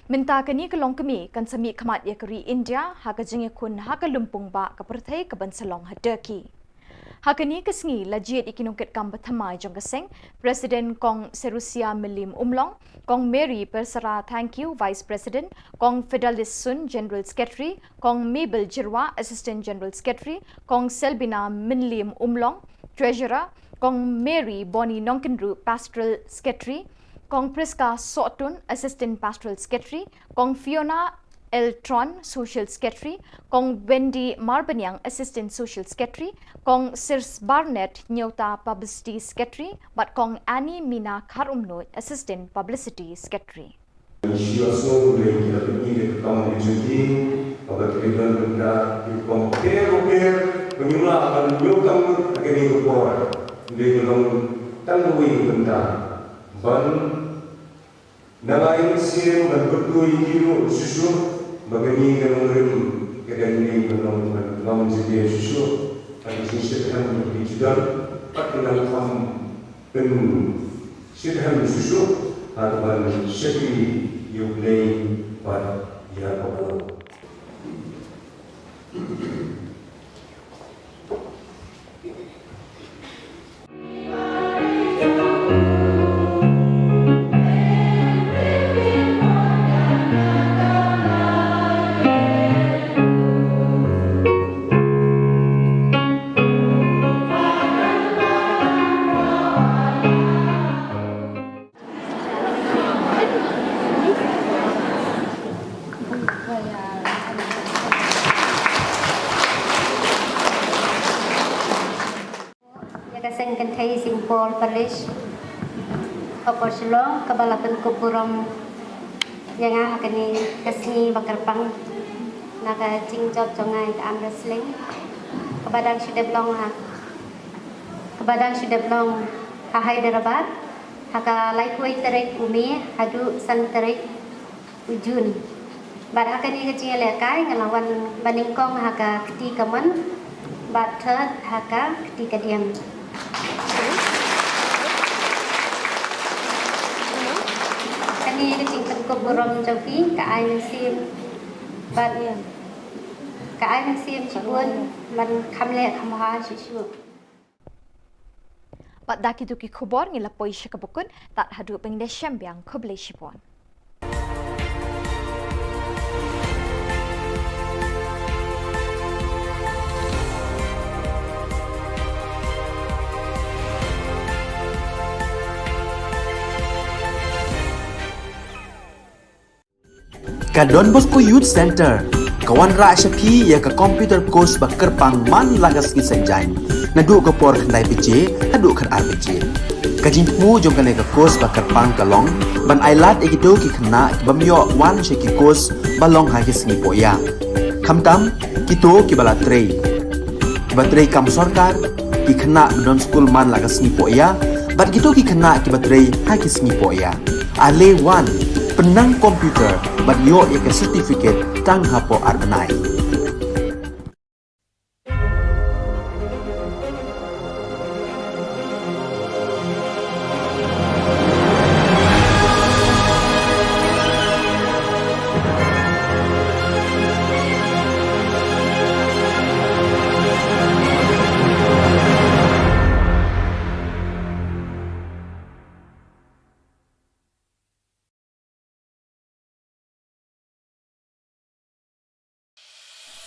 Mynta kane ka longkmie kan sa mihkhmat ïa ka ri India ha ka jingïakhun ha ka lympung bah ka pyrthei kaban sa long ha Turkey. Ha kane ka sngi la jied ïa ki nongkitkam ba thymmai jong ka seng, President Kong Serusia Mylliem Umlong, Kong Mary Persara Thangkhiew, Vice President, Kong Fidelis Sun, General Secretary, Kong Mabel Jyrwa, Assistant General Secretary, Kong Selbina Mylliem Umlong, Treasurer, Kong Mary Bonnie Nongkynriew, Pastoral Secretary, Kong Prisca Sohtun, Assistant Pastoral Secretary, Kong Fiona L Tron, Social Secretary, Kong Wendy Marbaniang, Assistant Social Secretary, Kong Sirs Barnett Nyota, Publicity Secretary, bad Kong Annie Mina Kharumnuid, Assistant Publicity Secretary. Shu ïohsngew lei ïa kane ka kam ka jingim, kaba ki don bynta ki kam pher pher, ba ngim lah ban ïoh kam ha kane ka por. Dei ka long tang kawei ka bynta ban nang ai mynsiem ban pynduh ïa ki ruh shuh shuh, ba kane ka nongrim ka dang dei ban long, ban long jingdei shuh shuh. Ka jingshitrhem ki ju don, bad ki nang kham pynshit hem shuh shuh ha kaban shakri ïa U Blei bad ïa ka bor. Ïa ka seng kynthei Saint Paul Parish, hapoh Shillong, kaba la pynkup burom ïa nga ha kane ka sngi ba kyrpang na ka jingjop jong nga ïa ka arm wrestling, kaba dang shu dep long ha, kaba dang shu dep long ha Hyderabad, ha ka laiphew tarik u May haduh san tarik u June. Bad ha kane ka jingïalehkai nga la wan ba nyngkong ha ka kti kamon, bad third ha ka kti kadiang. Kane ka jingpynkup burom jong phi ka ai mynsiem, bad ka ai mynsiem shibun ban kham leh kham bha shuh shuh. Bad da kito ki khubor ngi la poi sha kaba kut, tad haduh ban ïashem biang, khublei shibun. Ka Don Bosco Youth Centre ka wanrah sha phi ïa ka computer course ba kyrpang man la ka sngi Saitjaiñ, naduh ka por khyndai baje haduh khatar baje. Ka jingthmu jong kane ka course ba kyrpang ka long ban ailad ïa kito ki khynnah ki bym ïoh wan sha ki course ba long ha ki sngi pohïa. Khamtam kito kiba la trei, kiba trei kam sorkar, ki khynnah ba don skul man la ka sngi pohïa, bad kito ki khynnah kiba trei ha ki sngi pohïa. Ale wan, pynnang computer bad ïoh ïa ka certificate tang hapoh ar bnai.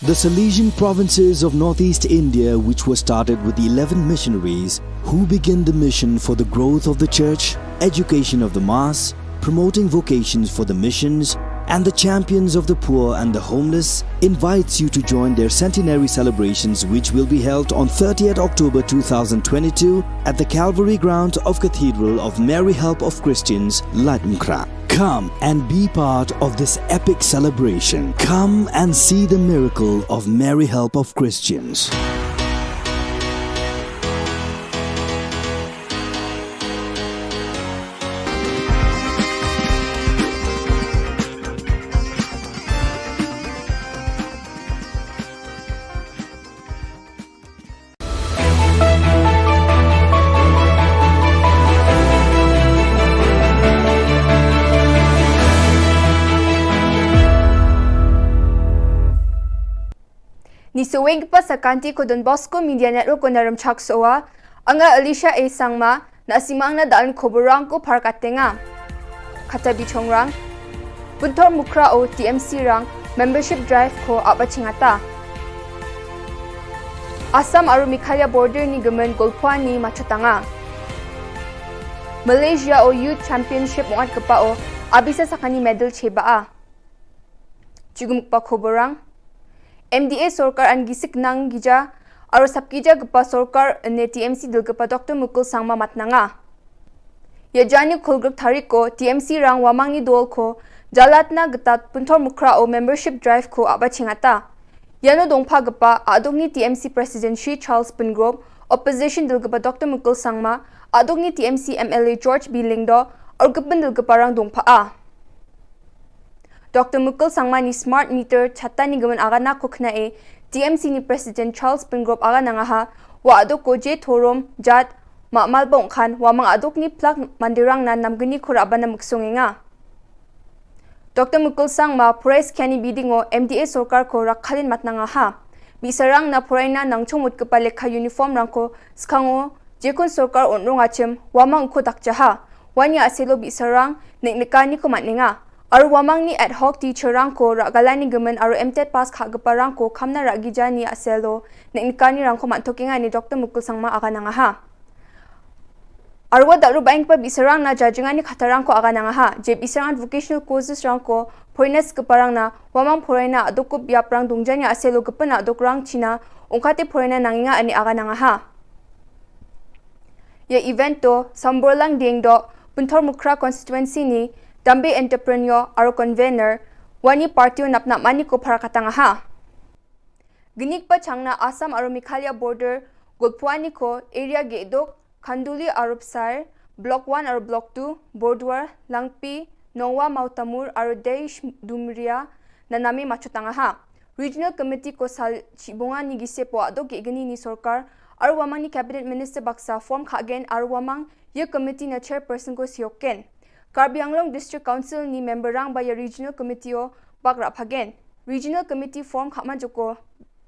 The Salesian provinces of northeast India, which were started with eleven missionaries, who began the mission for the growth of the church, education of the mass, promoting vocations for the missions, and the champions of the poor and the homeless, invites you to join their centenary celebrations, which will be held on thirtieth October two thousand twenty-two at the Calvary Ground of Cathedral of Mary Help of Christians, Laitumkhrah. Come and be part of this epic celebration. Come and see the miracle of Mary Help of Christians. Ni saweng kpa sa kanti ko Don Bosco Media Network ko na Ramchak Sowa, anga Alicia A Sangma, na simang na dalan koborang ko Parkatenga. Kata bichongrang, Punthor Mukhra o T M C rang membership drive ko aba chingata. Assam aru Meghalaya border ni gemen Golpua ni machutanga. Malaysia o Youth Championship mongat kepa o abisa sakani medal cheba a. Chugum kepa koborang. M D A sorkar an gisik nang gija, aru sapkija kepa sorkar ne T M C dil kepa Doctor Mukul Sangma matnanga. Ya jani khulgruk tarik ko T M C rang wamang ni dol ko jalatna getat Punthor Mukhra o membership drive ko aba chingata. Yano dongpa kepa aduk ni T M C President Shri Charles Pyngrope, opposition dil kepa Doctor Mukul Sangma, aduk ni T M C M L A George B Lyngdoh, aru kepen dil kepa rang dongpa a. Doctor Mukul Sangma ni smart meter chata ni gemen agana ko khna e, T M C ni President Charles Pyngrope agana ngaha, wa aduk ko je thorom, jat, ma malbong khan, wamang aduk ni plak mandirang na namgeni ko raba na muksungenga. Doctor Mukul Sangma, phurai skani bidingo M D A sorkar ko rakhalin matnanga ha. Bisarang na phuraina nangchong mut kepa lekha uniform rang ko skango, jekun sorkar onrong achim, wamang ko dakjaha. Wani aselo bisarang, nek nekani ko matninga. Aru wamang ni ad hoc teacher rang ko ragalani gemen aru M tet pass kha kepa rang ko kamna ragija ni aselo, nek nekani rang ko mathokinga ni Doctor Mukul Sangma agananga ha. Arwa daru baing pa bisarang na jajingan ni khatarang ko agananga ha, je bisarang vocational courses rang ko, foreigners keparang na, wamang foreigner aduk ko biaprang dungjan ya aselo kepen aduk rang China, ungkate foreigner nanginga ani agananga ha. Ya event to, Samborlang Dengdo, Punthor Mukhra constituency ni, Dambe entrepreneur, aro convener, wani party o nap nap mani ko pharakatanga ha. Gini kpa changna Assam aro Meghalaya border, Golpua ni ko area gedok, Khanduli aro Psair, Block one aro Block two, Borduar, Langpi, Nongwa Mautamur aro Deish Dumria, na name machutanga ha. Regional Committee ko sal chibunga ni gise po adok ge gini ni sorkar, aro wamang ni Cabinet Minister baksa form khagen aro wamang ye committee na chairperson ko sioken. Karbi Anglong District Council ni member rang ba ya Regional Committee o bak rap hagen. Regional Committee form khama joko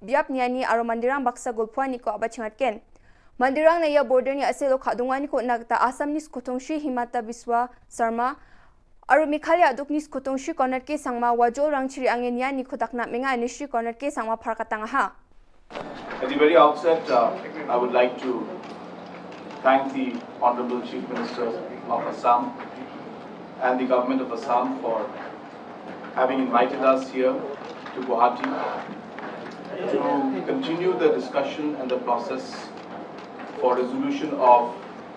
biap niani aro mandirang baksa Golpua ni ko aba chingat ken. Mandirang na ya border ni aselo khadungwa ni ko nagta Assam ni skotong Shri Himanta Biswa Sarma, aro Meghalaya aduk ni skotong Shri Conrad K Sangma wajol rang chiri angen niani ko dakna menga ni Shri Conrad K Sangma pharkatang ha. At the very outset, uh, I would like to thank the Honorable Chief Minister of Assam and the Government of Assam for having invited us here to Guwahati to continue the discussion and the process for resolution of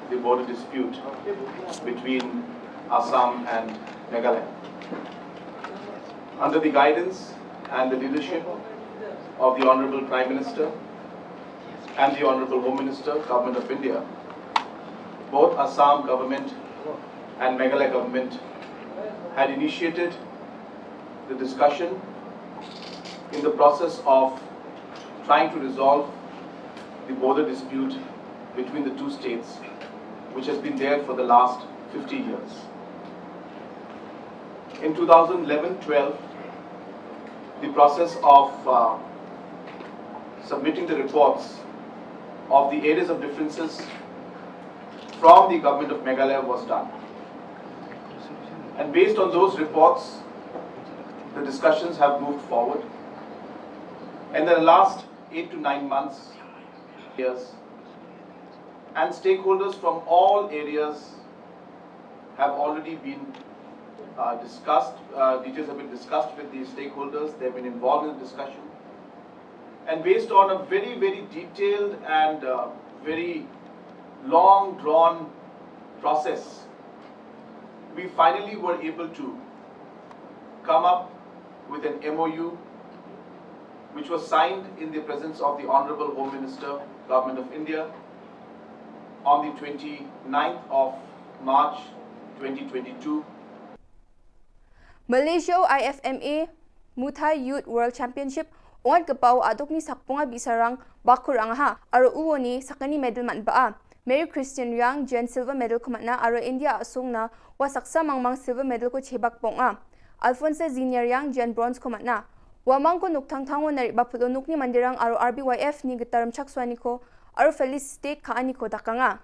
the border dispute between Assam and Meghalaya. Under the guidance and the leadership of the Honorable Prime Minister and the Honorable Home Minister, Government of India, both Assam government and Meghalaya government had initiated the discussion in the process of trying to resolve the border dispute between the two states, which has been there for the last fifty years. In two thousand eleven twelve, the process of, uh, submitting the reports of the areas of differences from the government of Meghalaya was done. And based on those reports, the discussions have moved forward. And in the last eight to nine months, years, and stakeholders from all areas have already been, uh, discussed, uh, details have been discussed with the stakeholders, they've been involved in the discussion. And based on a very, very detailed and, uh, very long drawn process, we finally were able to come up with an M O U which was signed in the presence of the Honorable Home Minister, Government of India, on the twenty-ninth of March twenty twenty-two. Malaysia I F M A Muay Thai Youth World Championship, ongat kepau aduk ni sakpunga bisarang bakur angaha, aro uwo ni sakani medal man ba a. Mary Christian Riang jan silver medal ko matna, aro India asung na wa saksa mangmang silver medal ko chebak pong a. Alfonso Ziniar Riang jan bronze ko matna. Wa mang ko nuk thangthang o na ri ba phulo nuk ni mandirang aro R B Y F ni gitar mchak swa ni ko aro Feliz State ka ani ko dakanga.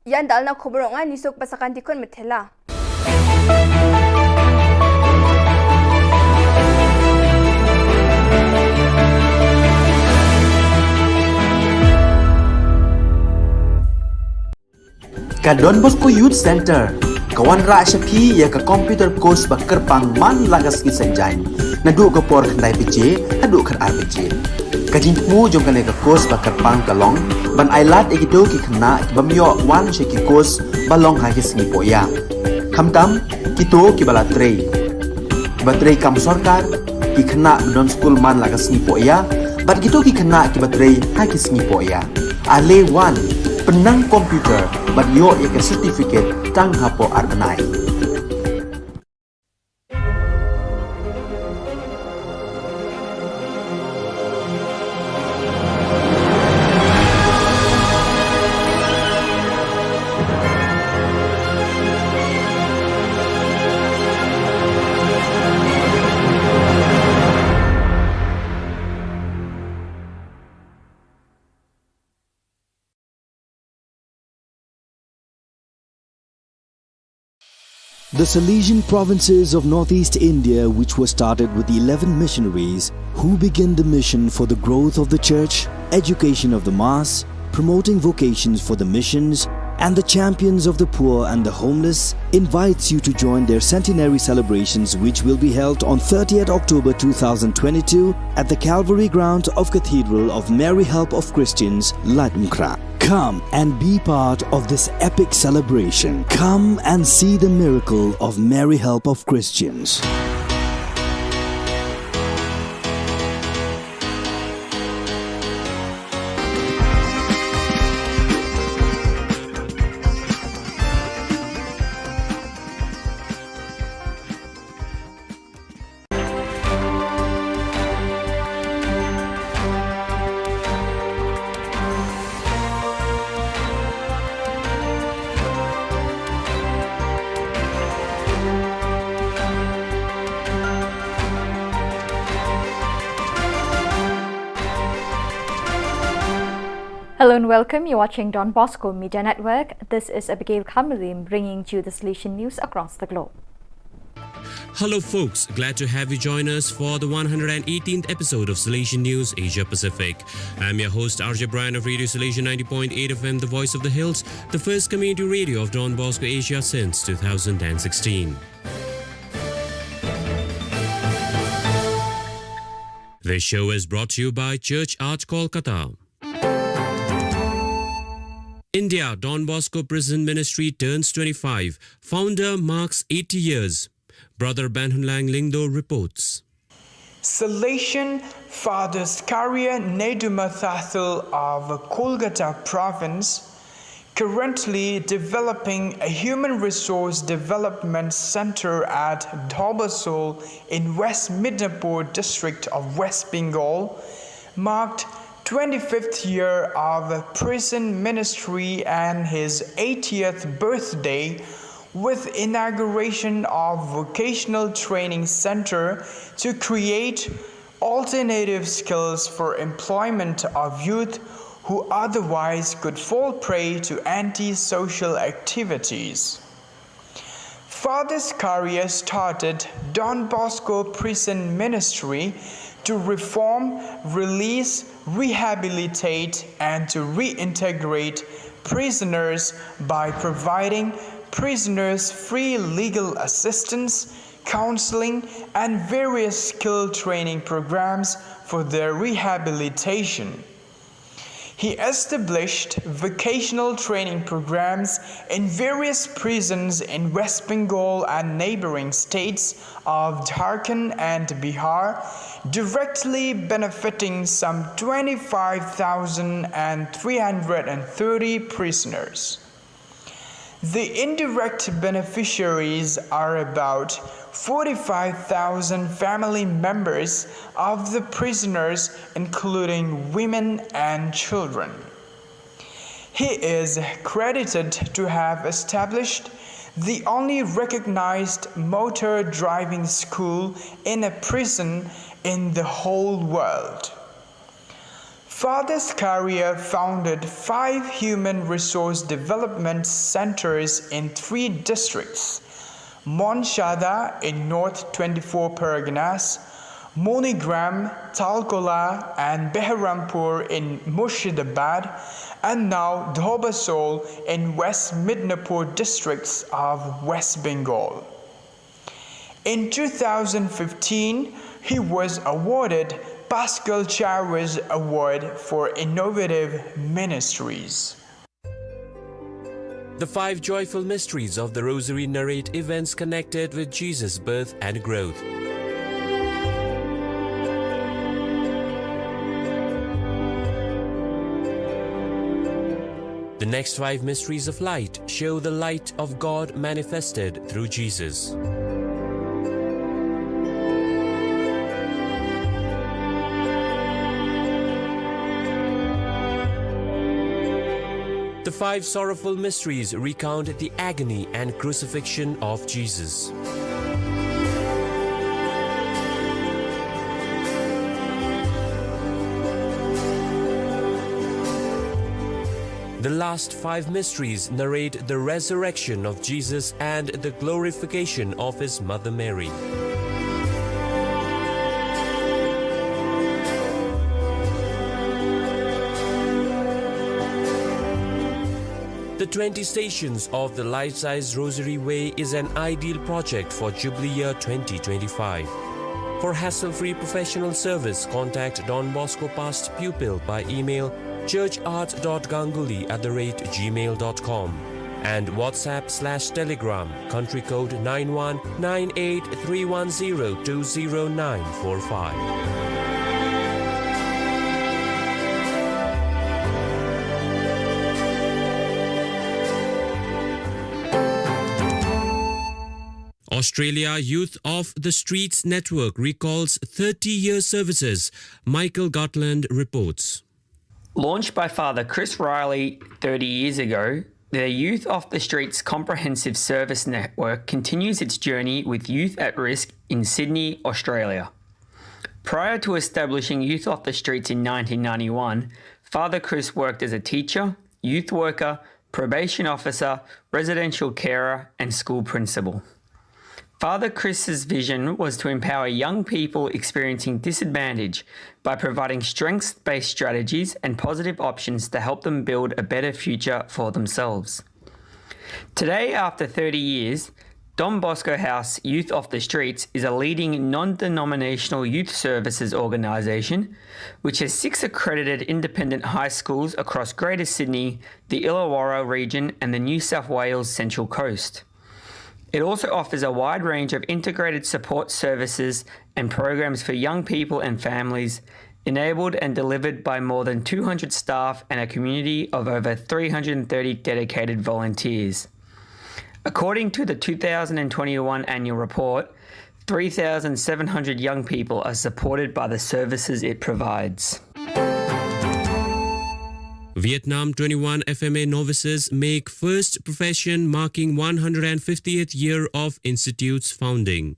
Yan dal na khubur nga ni sok pasakan dikon methela. Ka Don Bosco Youth Center ka wanrah sha phi ïa ka computer course ba kyrpang man la ka sngi Saitjaiñ, naduh ka por khyndai baje haduh khatar baje. Ka jingthmu jong kane ka course ba kyrpang ka long ban ailad ïa kito ki khynnah ki bym ïoh wan sha ki course ba long ha ki sngi pohïa. Khamtam kito kiba la trei, kiba trei kam sorkar, ki khynnah ba don skul man la ka sngi pohïa, bad kito ki khynnah kiba trei ha ki sngi pohïa. Ale wan, pynnang computer bad ïoh ïa ka certificate tang hapoh ar bnai. The Salesian provinces of northeast India, which were started with eleven missionaries, who began the mission for the growth of the church, education of the mass, promoting vocations for the missions, and the champions of the poor and the homeless, invites you to join their centenary celebrations, which will be held on thirtieth October two thousand twenty-two at the Calvary ground of Cathedral of Mary Help of Christians, Laitumkhrah. Come and be part of this epic celebration. Come and see the miracle of Mary Help of Christians. Hello and welcome. You're watching Don Bosco Media Network. This is Abigail Kamalim bringing to you the Salesian news across the globe. Hello, folks. Glad to have you join us for the one hundred eighteenth episode of Salesian News Asia Pacific. I'm your host, R J Brian of Radio Salesian ninety point eight F M, the voice of the hills, the first community radio of Don Bosco Asia since two thousand sixteen. This show is brought to you by Church Art Kolkata. India, Don Bosco Prison Ministry turns twenty-five. Founder marks eighty years. Brother Banhunlang Lyngdoh reports. Salesian Father Zakaria Neduh Mathathil of Kolkata Province, currently developing a human resource development center at Dhobasol in West Midnapore district of West Bengal, marked twenty-fifth year of prison ministry and his eightieth birthday with inauguration of vocational training center to create alternative skills for employment of youth who otherwise could fall prey to antisocial activities. Father Zakaria started Don Bosco Prison Ministry to reform, release, rehabilitate, and to reintegrate prisoners by providing prisoners free legal assistance, counseling, and various skill training programs for their rehabilitation. He established vocational training programs in various prisons in West Bengal and neighboring states of Jharkhand and Bihar, directly benefiting some twenty-five thousand and three hundred and thirty prisoners. The indirect beneficiaries are about forty-five thousand family members of the prisoners, including women and children. He is credited to have established the only recognized motor driving school in a prison in the whole world. Father Zakaria founded five human resource development centers in three districts: Mount Shada in North twenty-four Parganas, MoneyGram, Talkola, and Beharampur in Murshidabad, and now Dhobasol in West Midnapur districts of West Bengal. In two thousand fifteen, he was awarded Pascal Charis Award for Innovative Ministries. The five joyful mysteries of the Rosary narrate events connected with Jesus' birth and growth. The next five mysteries of light show the light of God manifested through Jesus. The five sorrowful mysteries recount the agony and crucifixion of Jesus. The last five mysteries narrate the resurrection of Jesus and the glorification of his mother Mary. The twenty stations of the Life Size Rosary Way is an ideal project for Jubilee Year twenty twenty-five. For hassle-free professional service, contact Don Bosco Past Pupil by email churchart.ganguly at the rate gmail dot com and WhatsApp slash Telegram, country code nine one nine eight three one zero two zero nine four five. Australia Youth of the Streets Network recalls thirty-year services, Michael Gutland reports. Launched by Father Chris Riley thirty years ago, the Youth Off the Streets Comprehensive Service Network continues its journey with youth at risk in Sydney, Australia. Prior to establishing Youth Off the Streets in nineteen ninety-one, Father Chris worked as a teacher, youth worker, probation officer, residential carer, and school principal. Father Chris's vision was to empower young people experiencing disadvantage by providing strengths-based strategies and positive options to help them build a better future for themselves. Today, after thirty years, Don Bosco House Youth Off the Streets is a leading non-denominational youth services organisation which has six accredited independent high schools across Greater Sydney, the Illawarra region and the New South Wales Central Coast. It also offers a wide range of integrated support services and programs for young people and families, enabled and delivered by more than two hundred staff and a community of over three hundred thirty dedicated volunteers. According to the two thousand twenty-one annual report, three thousand seven hundred young people are supported by the services it provides. Vietnam twenty-one F M A novices make first profession, marking one hundred fiftieth year of institute's founding.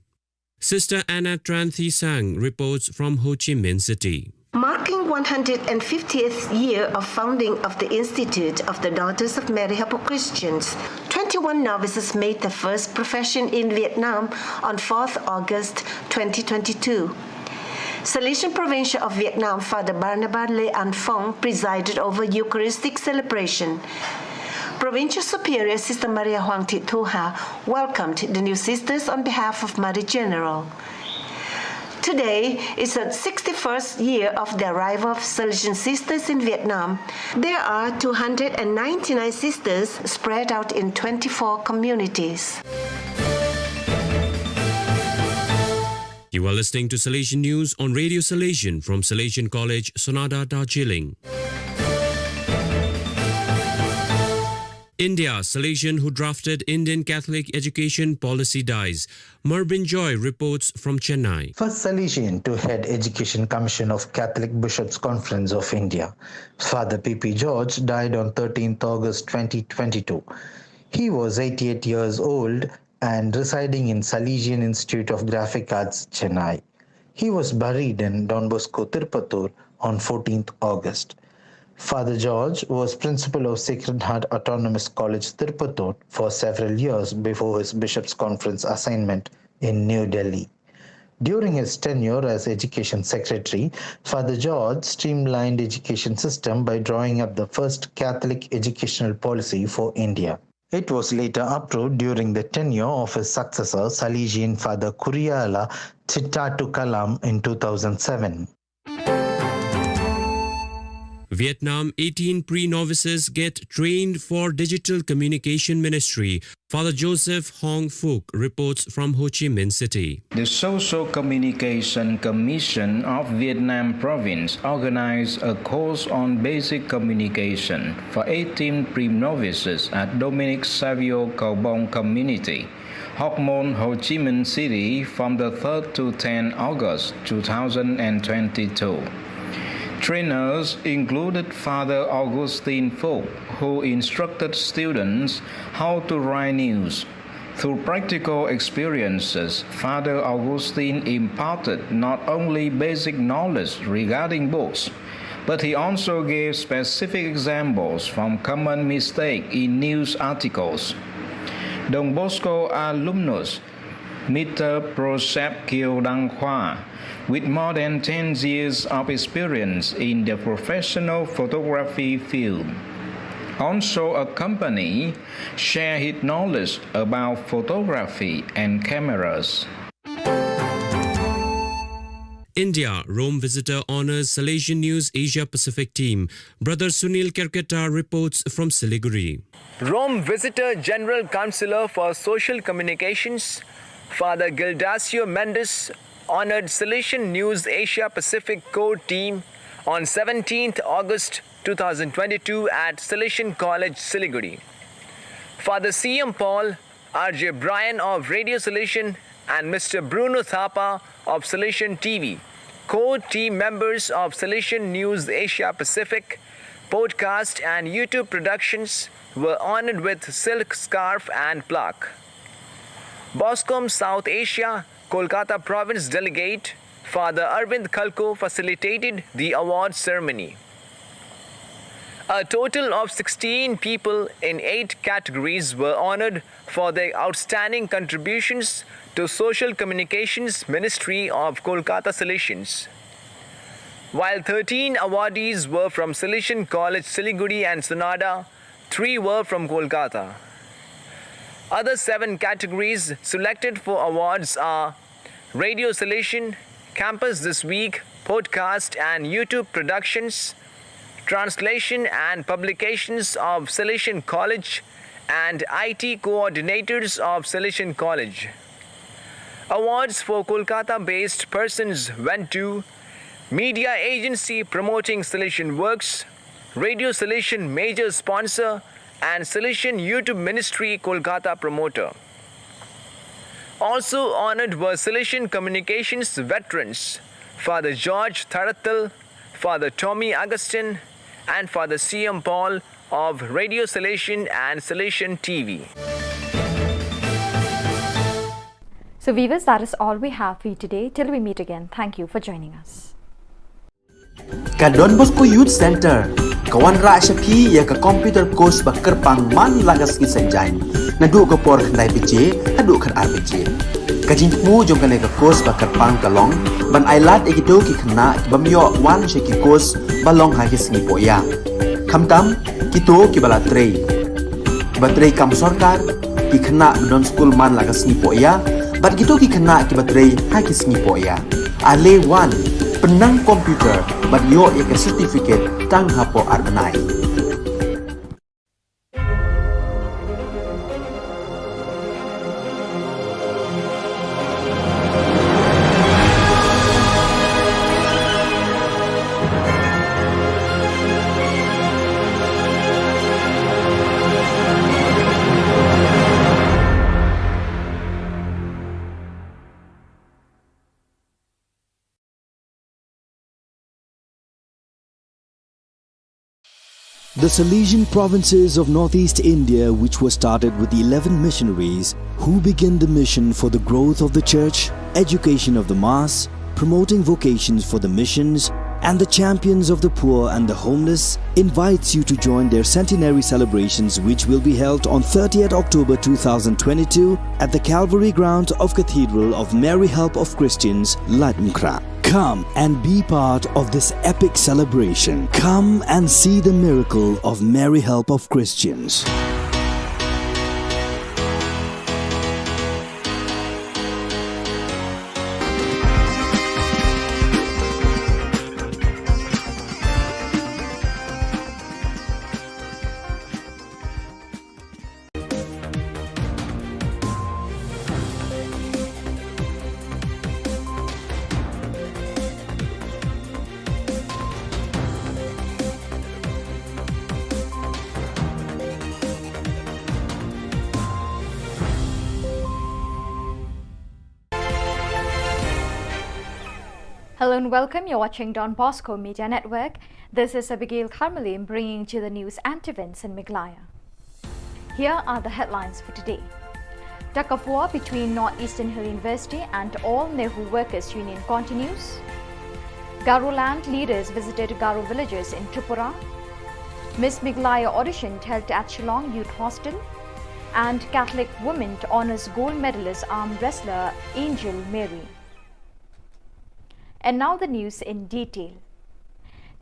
Sister Anna Tran Thi Sang reports from Ho Chi Minh City. Marking one hundred fiftieth year of founding of the Institute of the Daughters of Mary Help of Christians, twenty-one novices made their first profession in Vietnam on fourth August twenty twenty-two. Salesian Provincial of Vietnam, Father Barnabas Le An Phong, presided over Eucharistic celebration. Provincial Superior Sister Maria Huang Thit Thu Ha welcomed the new sisters on behalf of Mother General. Today is the sixty-first year of the arrival of Salesian sisters in Vietnam. There are two hundred and ninety-nine sisters spread out in twenty-four communities. You are listening to Salesian News on Radio Salesian from Salesian College, Sonada, Darjeeling. India, Salesian who drafted Indian Catholic education policy dies. Marbin Joy reports from Chennai. First Salesian to head Education Commission of Catholic Bishops' Conference of India, Father P P George died on thirteenth August twenty twenty-two. He was eighty-eight years old and residing in Salesian Institute of Graphic Arts, Chennai. He was buried in Don Bosco Tirupattur on fourteenth August. Father George was principal of Sacred Heart Autonomous College Tirupattur for several years before his bishop's conference assignment in New Delhi. During his tenure as education secretary, Father George streamlined education system by drawing up the first Catholic educational policy for India. It was later approved during the tenure of his successor, Salesian Father Kuriala Chittatukalam, in two thousand seven. Vietnam, eighteen pre-novices get trained for digital communication ministry. Father Joseph Hong Phuc reports from Ho Chi Minh City. The Social Communication Commission of Vietnam Province organized a course on basic communication for eighteen pre-novices at Dominic Savio Kaubong Community, Hoc Mon, Ho Chi Minh City, from the third to tenth August two thousand twenty-two. Trainers included Father Augustine Phuc, who instructed students how to write news. Through practical experiences, Father Augustine imparted not only basic knowledge regarding books, but he also gave specific examples from common mistake in news articles. Don Bosco alumnus Mister Prosep Kiew Dang Hua, with more than ten years of experience in the professional photography field, also accompany, share his knowledge about photography and cameras. India, Rome visitor honors Salesian News Asia Pacific team. Brother Sunil Kerketa reports from Siliguri. Rome visitor General Counselor for Social Communications, Father Gildacio Mendes, honored Salesian News Asia Pacific core team on seventeenth August two thousand twenty-two at Salesian College, Siliguri. Father C M Paul, R J Brian of Radio Salesian, and Mister Bruno Thapa of Salesian T V, core team members of Salesian News Asia Pacific, podcast and YouTube productions, were honored with silk scarf and plaque. BOSCOM South Asia, Kolkata Province Delegate, Father Arvind Khalkho, facilitated the award ceremony. A total of sixteen people in eight categories were honored for their outstanding contributions to Social Communications Ministry of Kolkata Salesians. While thirteen awardees were from Salesian College Siliguri and Sonada, three were from Kolkata. Other seven categories selected for awards are Radio Salesian, Campus This Week, podcast and YouTube productions, translation and publications of Salesian College, and I T coordinators of Salesian College. Awards for Kolkata-based persons went to Media Agency Promoting Salesian Works, Radio Salesian major sponsor, and Salesian YouTube Ministry Kolkata promoter. Also honored were Salesian communications veterans, Father George Tharathil, Father Tommy Augustine, and Father C M Paul of Radio Salesian and Salesian T V. So, viewers, that is all we have for you today. Till we meet again, thank you for joining us. Ka Don Bosco Youth Center ka wanrah sha phi ïa ka computer course ba kyrpang man la ka sngi Saitjaiñ, naduh ka por khyndai baje haduh khatar baje. Ka jingthmu jong kane ka course ba kyrpang ka long ban ailad ïa kito ki khynnah ki bym ïoh wan sha ki course ba long ha ki sngi pohïa, khamtam kito kiba la trei, kiba trei kam sorkar, ki khynnah ba don skul man la ka sngi pohïa, bad kito ki khynnah kiba trei ha ki sngi pohïa. Ale wan, pynnang computer bad ïoh ïa ka certificate tang hapoh ar bnai. The Salesian provinces of northeast India, which were started with eleven missionaries who began the mission for the growth of the church, education of the mass, promoting vocations for the missions, and the Champions of the Poor and the Homeless invites you to join their centenary celebrations, which will be held on thirtieth October two thousand twenty-two at the Calvary Ground of Cathedral of Mary Help of Christians, Laitumkhrah. Come and be part of this epic celebration. Come and see the miracle of Mary Help of Christians. Hello and welcome. You're watching Don Bosco Media Network. This is Abigail Kharmalim bringing to you the news and events in Meghalaya. Here are the headlines for today. Tug of war between North Eastern Hill University and All NEHU Workers Union continues. Garoland leaders visited Garo villages in Tripura. Miss Meghalaya audition held at Shillong Youth Hostel. And Catholic women honours gold medalist arm wrestler Angel Mary. And now the news in detail.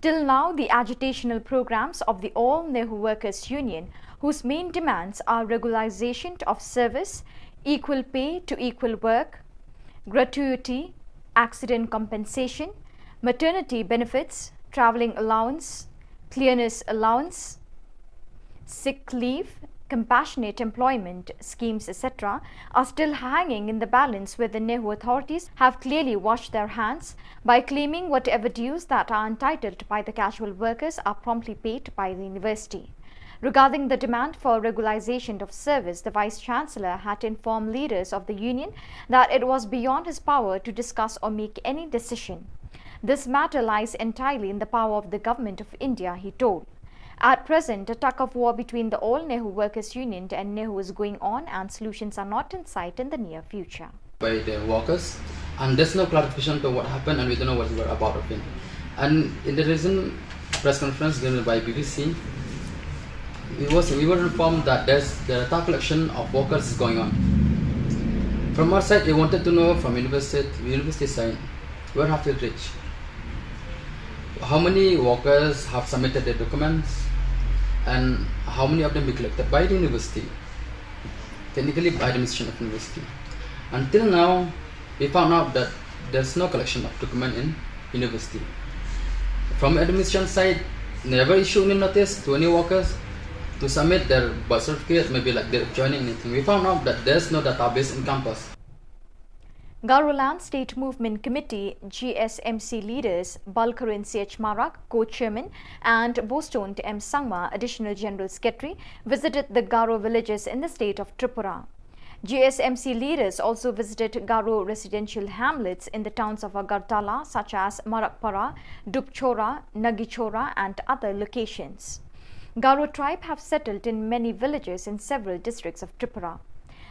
Till now, the agitational programs of the All NEHU Workers Union, whose main demands are regularisation of service, equal pay to equal work, gratuity, accident compensation, maternity benefits, travelling allowance, clearance allowance, sick leave, compassionate employment schemes, et cetera, are still hanging in the balance, where the NEHU authorities have clearly washed their hands by claiming whatever dues that are entitled by the casual workers are promptly paid by the university. Regarding the demand for regularisation of service, the Vice Chancellor had informed leaders of the union that it was beyond his power to discuss or make any decision. This matter lies entirely in the power of the Government of India, he told. At present, a tug of war between the All NEHU Workers Union and NEHU is going on, and solutions are not in sight in the near future. By the workers, and there's no clarification to what happened, and we don't know what the whereabouts of it. And in the recent press conference given by B B C, we was, we were informed that there's, the data collection of workers is going on. From our side, we wanted to know from university, university side, where have we reached? How many workers have submitted their documents, and how many of them be collected by the university? Technically, by the administration of university. Until now, we found out that there's no collection of document in university. From administration side, never issue any notice to any workers to submit their birth certificate, maybe like their joining, anything. We found out that there's no database in campus. Garoland State Movement Committee, G S M C, leaders Balkaran C H Marak, co-chairman, and Boston M Sangma, additional general secretary, visited the Garo villages in the state of Tripura. G S M C leaders also visited Garo residential hamlets in the towns of Agartala, such as Marakpara, Dupchora, Nagichora, and other locations. Garo tribe have settled in many villages in several districts of Tripura.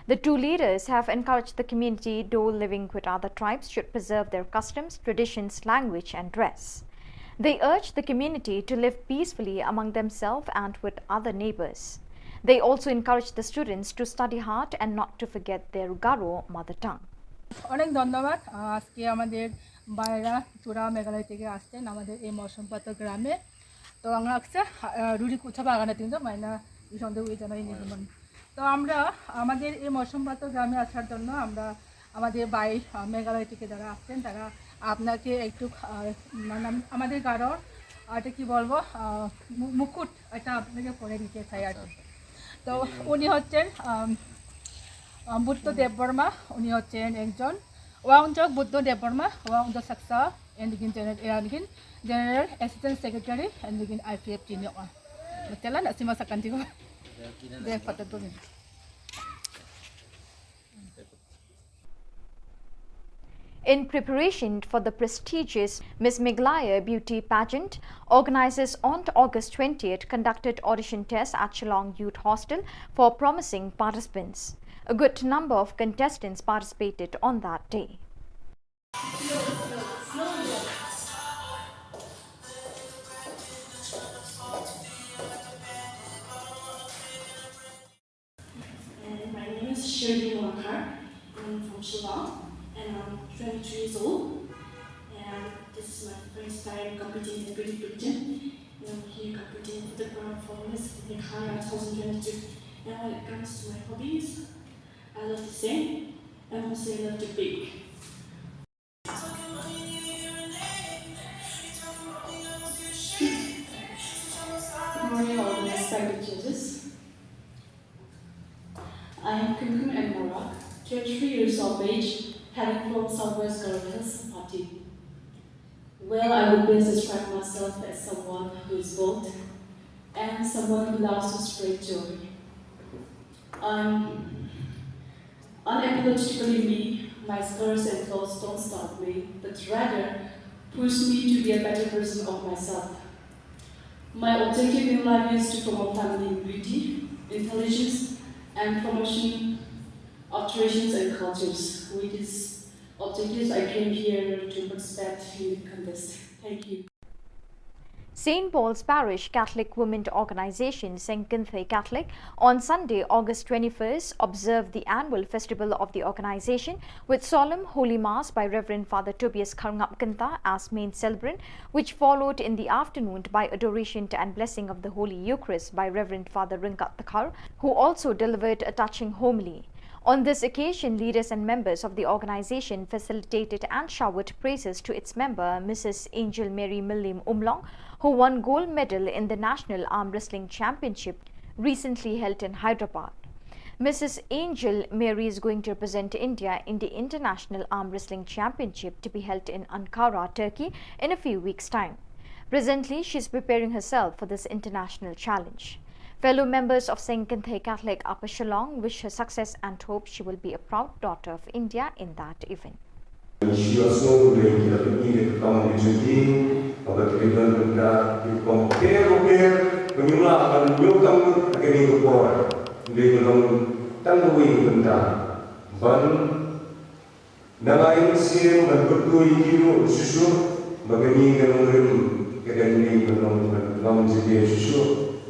The two leaders have encouraged the community, though living with other tribes, should preserve their customs, traditions, language, and dress. They urged the community to live peacefully among themselves and with other neighbors. They also encouraged the students to study hard and not to forget their Garo mother tongue. অনেক ধন্যবাদ। আহ, আজকে আমাদের ভাইরা চূড়া মেঘালয় থেকে আসছেন আমাদের এই মৌসুমপাতা গ্রামে। তো আমরা আসছে, আহ, রুড়ি কুচা বাগানে তিনজন মাইনা এই সন্দেহ ওই জানাই নির্মল। তো আমরা আমাদের এই মৌসুমপাতা গ্রামে আসার জন্য আমরা আমাদের ভাই, আহ, মেঘালয় থেকে যারা আসছেন, তারা আপনাকে একটু, আহ, মানে, আম-, আমাদের গারোর, আহ, এটা কি বলবো, আহ, মু-, মুকুট একটা আপনাকে পরে দিতে চাই আর কি। আচ্ছা, আচ্ছা। তো উনি হচ্ছেন, আম, আম, বুদ্ধ দেববর্মা, উনি হচ্ছেন একজন ওয়াংজক বুদ্ধ দেববর্মা, ওয়াংজক সাকসা, এন্ড গিন জেনারেল, এন্ড গিন জেনারেল অ্যাসিস্ট্যান্ট সেক্রেটারি, এন্ড গিন আইপিএফ টিম ইয়ং। Matalan, asima sakan tigo. Deh, patut tu ni. In preparation for the prestigious Miss Meghalaya Beauty Pageant, organizers on August twentieth conducted audition tests at Shillong Youth Hostel for promising participants. A good number of contestants participated on that day. And my name is Shirley Moakar. I'm from Shillong, and I'm twenty-two years old. And this is my first time competing in British Pageant. And I'm here competing for the crown for Miss Meghalaya twenty twenty-two. And when it comes to my hobbies, I love to sing, and also I love to bake. Good morning, all the respected judges. I am Kumkum M. Morak, twenty-three years of age, hailing from Southwest Garo Hills, Pati. Well, I would best describe myself as someone who is bold and someone who loves to spread joy. I'm unapologetically me. My scars and flaws don't stop me, but rather push me to be a better version of myself. My objective in life is to promote family unity, intelligence, and promotion of traditions and cultures, which is objectives I came here to participate in the contest. Thank you. Saint Paul's Parish Catholic Women Organization, Seng Kynthei Catholic, on Sunday, August twenty-first, observed the annual festival of the organization with solemn Holy Mass by Reverend Father Tobias Kharngap Kynta as main celebrant, which followed in the afternoon by adoration and blessing of the Holy Eucharist by Reverend Father Ryngkat Dkhar, who also delivered a touching homily. On this occasion, leaders and members of the organization facilitated and showered praises to its member, Missus Angel Mary Mylliem Umlong, who won gold medal in the National Arm Wrestling Championship recently held in Hyderabad. Missus Angel Mary is going to represent India in the International Arm Wrestling Championship to be held in Ankara, Turkey, in a few weeks' time. Presently, she is preparing herself for this international challenge. Fellow members of Seng Kynthei Catholic Upper Shillong wish her success and hope she will be a proud daughter of India in that event. Shi ïohsngew lei ki la pyni ïa ka kam ka jong ki, kaba ki la don bynta ki rukom bapher bapher, ban ïoh lah ban ïoh kam ha kane ka por. Dei ka long tang kawei ka bynta ban nang ai mynsiem ban kyrkhu ïa ki ruh shuh shuh, ba kane ka nongrim ka dang dei ban long ban long jingïadei shuh shuh.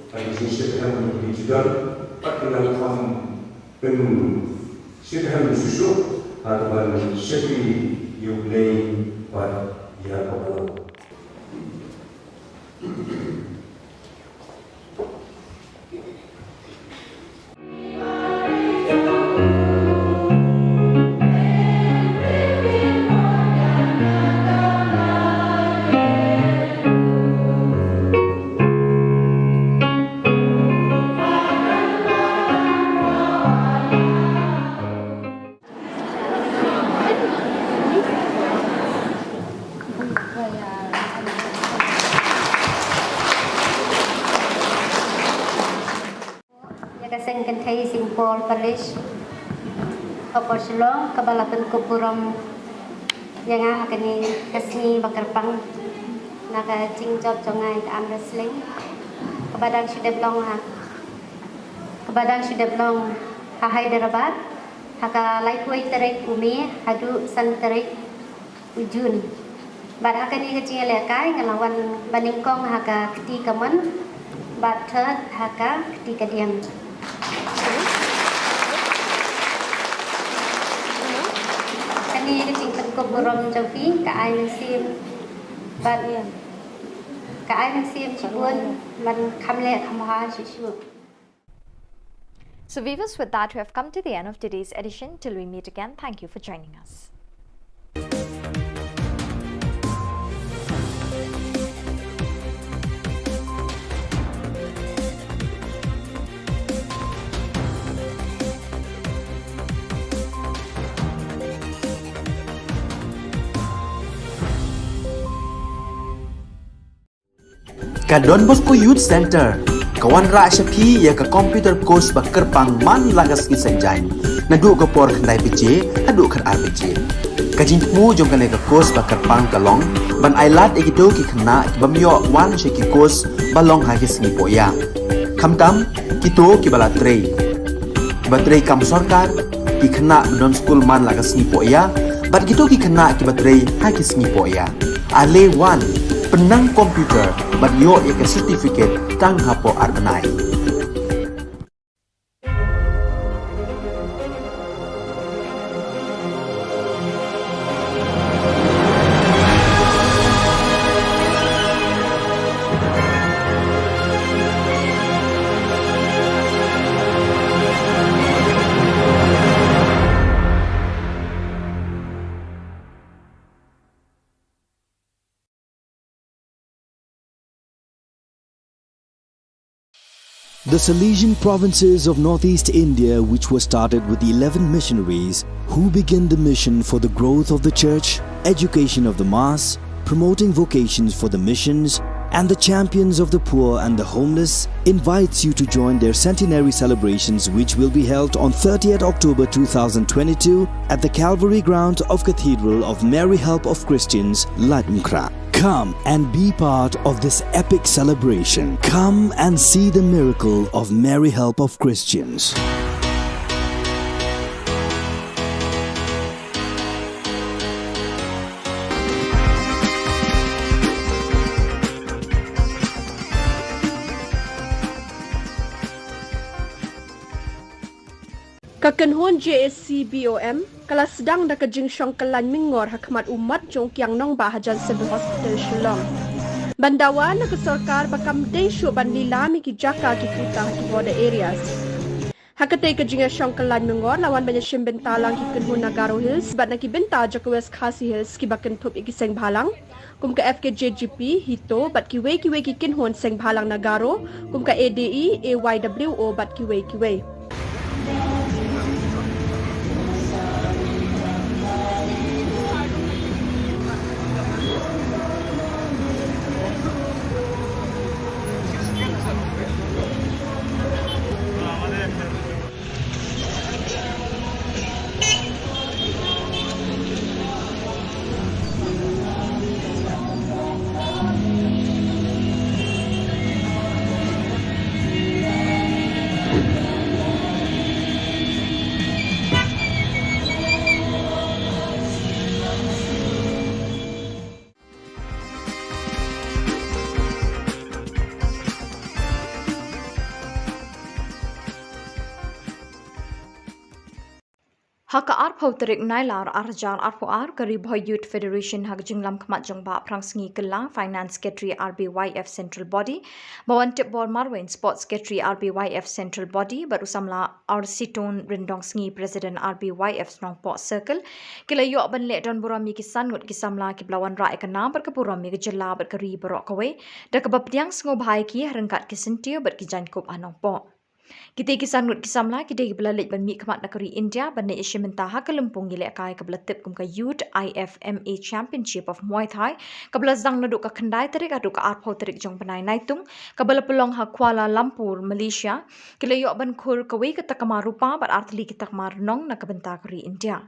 Bad ka jingshitrhem ka dei jingdon, bad ka nang kham pynshitrhem shuh shuh ha kaban shakri ïa U Blei bad ïa ka por. Ïa ka Seng Kynthei Saint Paul Parish, Upper Shillong, kaba la pynkup burom ïa nga ha kane ka sngi ba kyrpang na ka jingjop jong nga ïa ka arm wrestling, kaba dang shu dep long ha, kaba dang shu dep long ha Hyderabad, ha ka laiphew tarik u May haduh san tarik u June. Bad ha kane ka jingïalehkai nga la wan ba nyngkong ha ka kti kamon bad third ha ka kti kadiang. Kane ka jingpynkup burom jong phi ka ai mynsiem bad ka ai mynsiem shibun ban kham leh kham bha shuh shuh. So viewers, with that, we have come to the end of today's edition. Till we meet again, thank you for joining us. Ka Don Bosco Youth Centre ka wanrah sha phi ïa ka computer course ba kyrpang man la ka sngi Saitjaiñ, naduh ka por khyndai baje haduh khatar baje. Ka jingthmu jong kane ka course ba kyrpang ka long ban ailad ïa kito ki khynnah ki bym ïoh wan sha ki course ba long ha ki sngi pohïa. Khamtam kito kiba la trei, kiba trei kam sorkar, ki khynnah ba don skul man la ka sngi pohïa, Bad kito ki khynnah kiba trei ha ki sngi pohïa. Ale wan, pynnang computer bad ïoh ïa ka certificate tang hapoh ar bnai. The Salesian provinces of northeast India, which were started with eleven missionaries who began the mission for the growth of the church, education of the mass, promoting vocations for the missions, and the champions of the poor and the homeless, invites you to join their centenary celebrations, which will be held on thirtieth October two thousand twenty-two at the Calvary grounds of Cathedral of Mary Help of Christians, Laitumkhrah. Come and be part of this epic celebration. Come and see the miracle of Mary Help of Christians. Ka kynhun J A C B O M ka la sdang da ka jingshong kyllain myngor ha khmat u mat jong u kiang nongbah hajan Civil Hospital Shillong. Ban dawa na ka sorkar ba kam dei shuh ban lilam ïa ki jaka ki kuta ha ki border areas. Ha katei ka jingïashong kyllain myngor la wan ban ïashim bynta lang ki kynhun na Garo Hills bad na ki bynta jong ka West Khasi Hills kiba kynthup ïa ki seng bhalang kum ka F K J G P, HITO bad kiwei kiwei ki kynhun seng bhalang na Garo kum ka A D E, A Y W O bad kiwei kiwei. Ha ka arphew tarik Nailar arhajar arphew ar, ka Ri Bhoi Youth Federation ha ka jinglam khmat jong Bah Phrangsngi Kylla, Finance Secretary R B Y F Central Body, ba wan tip bor marwei Sports Secretary R B Y F Central Body bad u samla Arsitun Ryndongsngi, President R B Y F Nongpoh Circle, ki la ïoh ban leh don burom ïa ki san ngut ki samla kiba la wanrah ïa ka nam bad ka burom ïa ka jylla bad ka ri baroh kawei da kaba pdiang sngewbha ïa ki ha ryngkat ki syntiew bad ki jaiñkup ha Nongpoh. Kitei ki san ngut ki samla ki dei kiba la leit ban mihkhmat na ka ri India ban leit ïashim bynta ha ka lympung ïalehkai kaba la tip kum ka Youth I F M A Championship of Muay Thai, kaba la sdang naduh ka khyndai tarik haduh ka arphew tarik jong u bnai Naitung, kaba la pynlong ha Kuala Lumpur, Malaysia. Ki la ïoh ban khur kawei ka takma rupa bad ar tylli ki takma rnong na ka bynta ka ri India.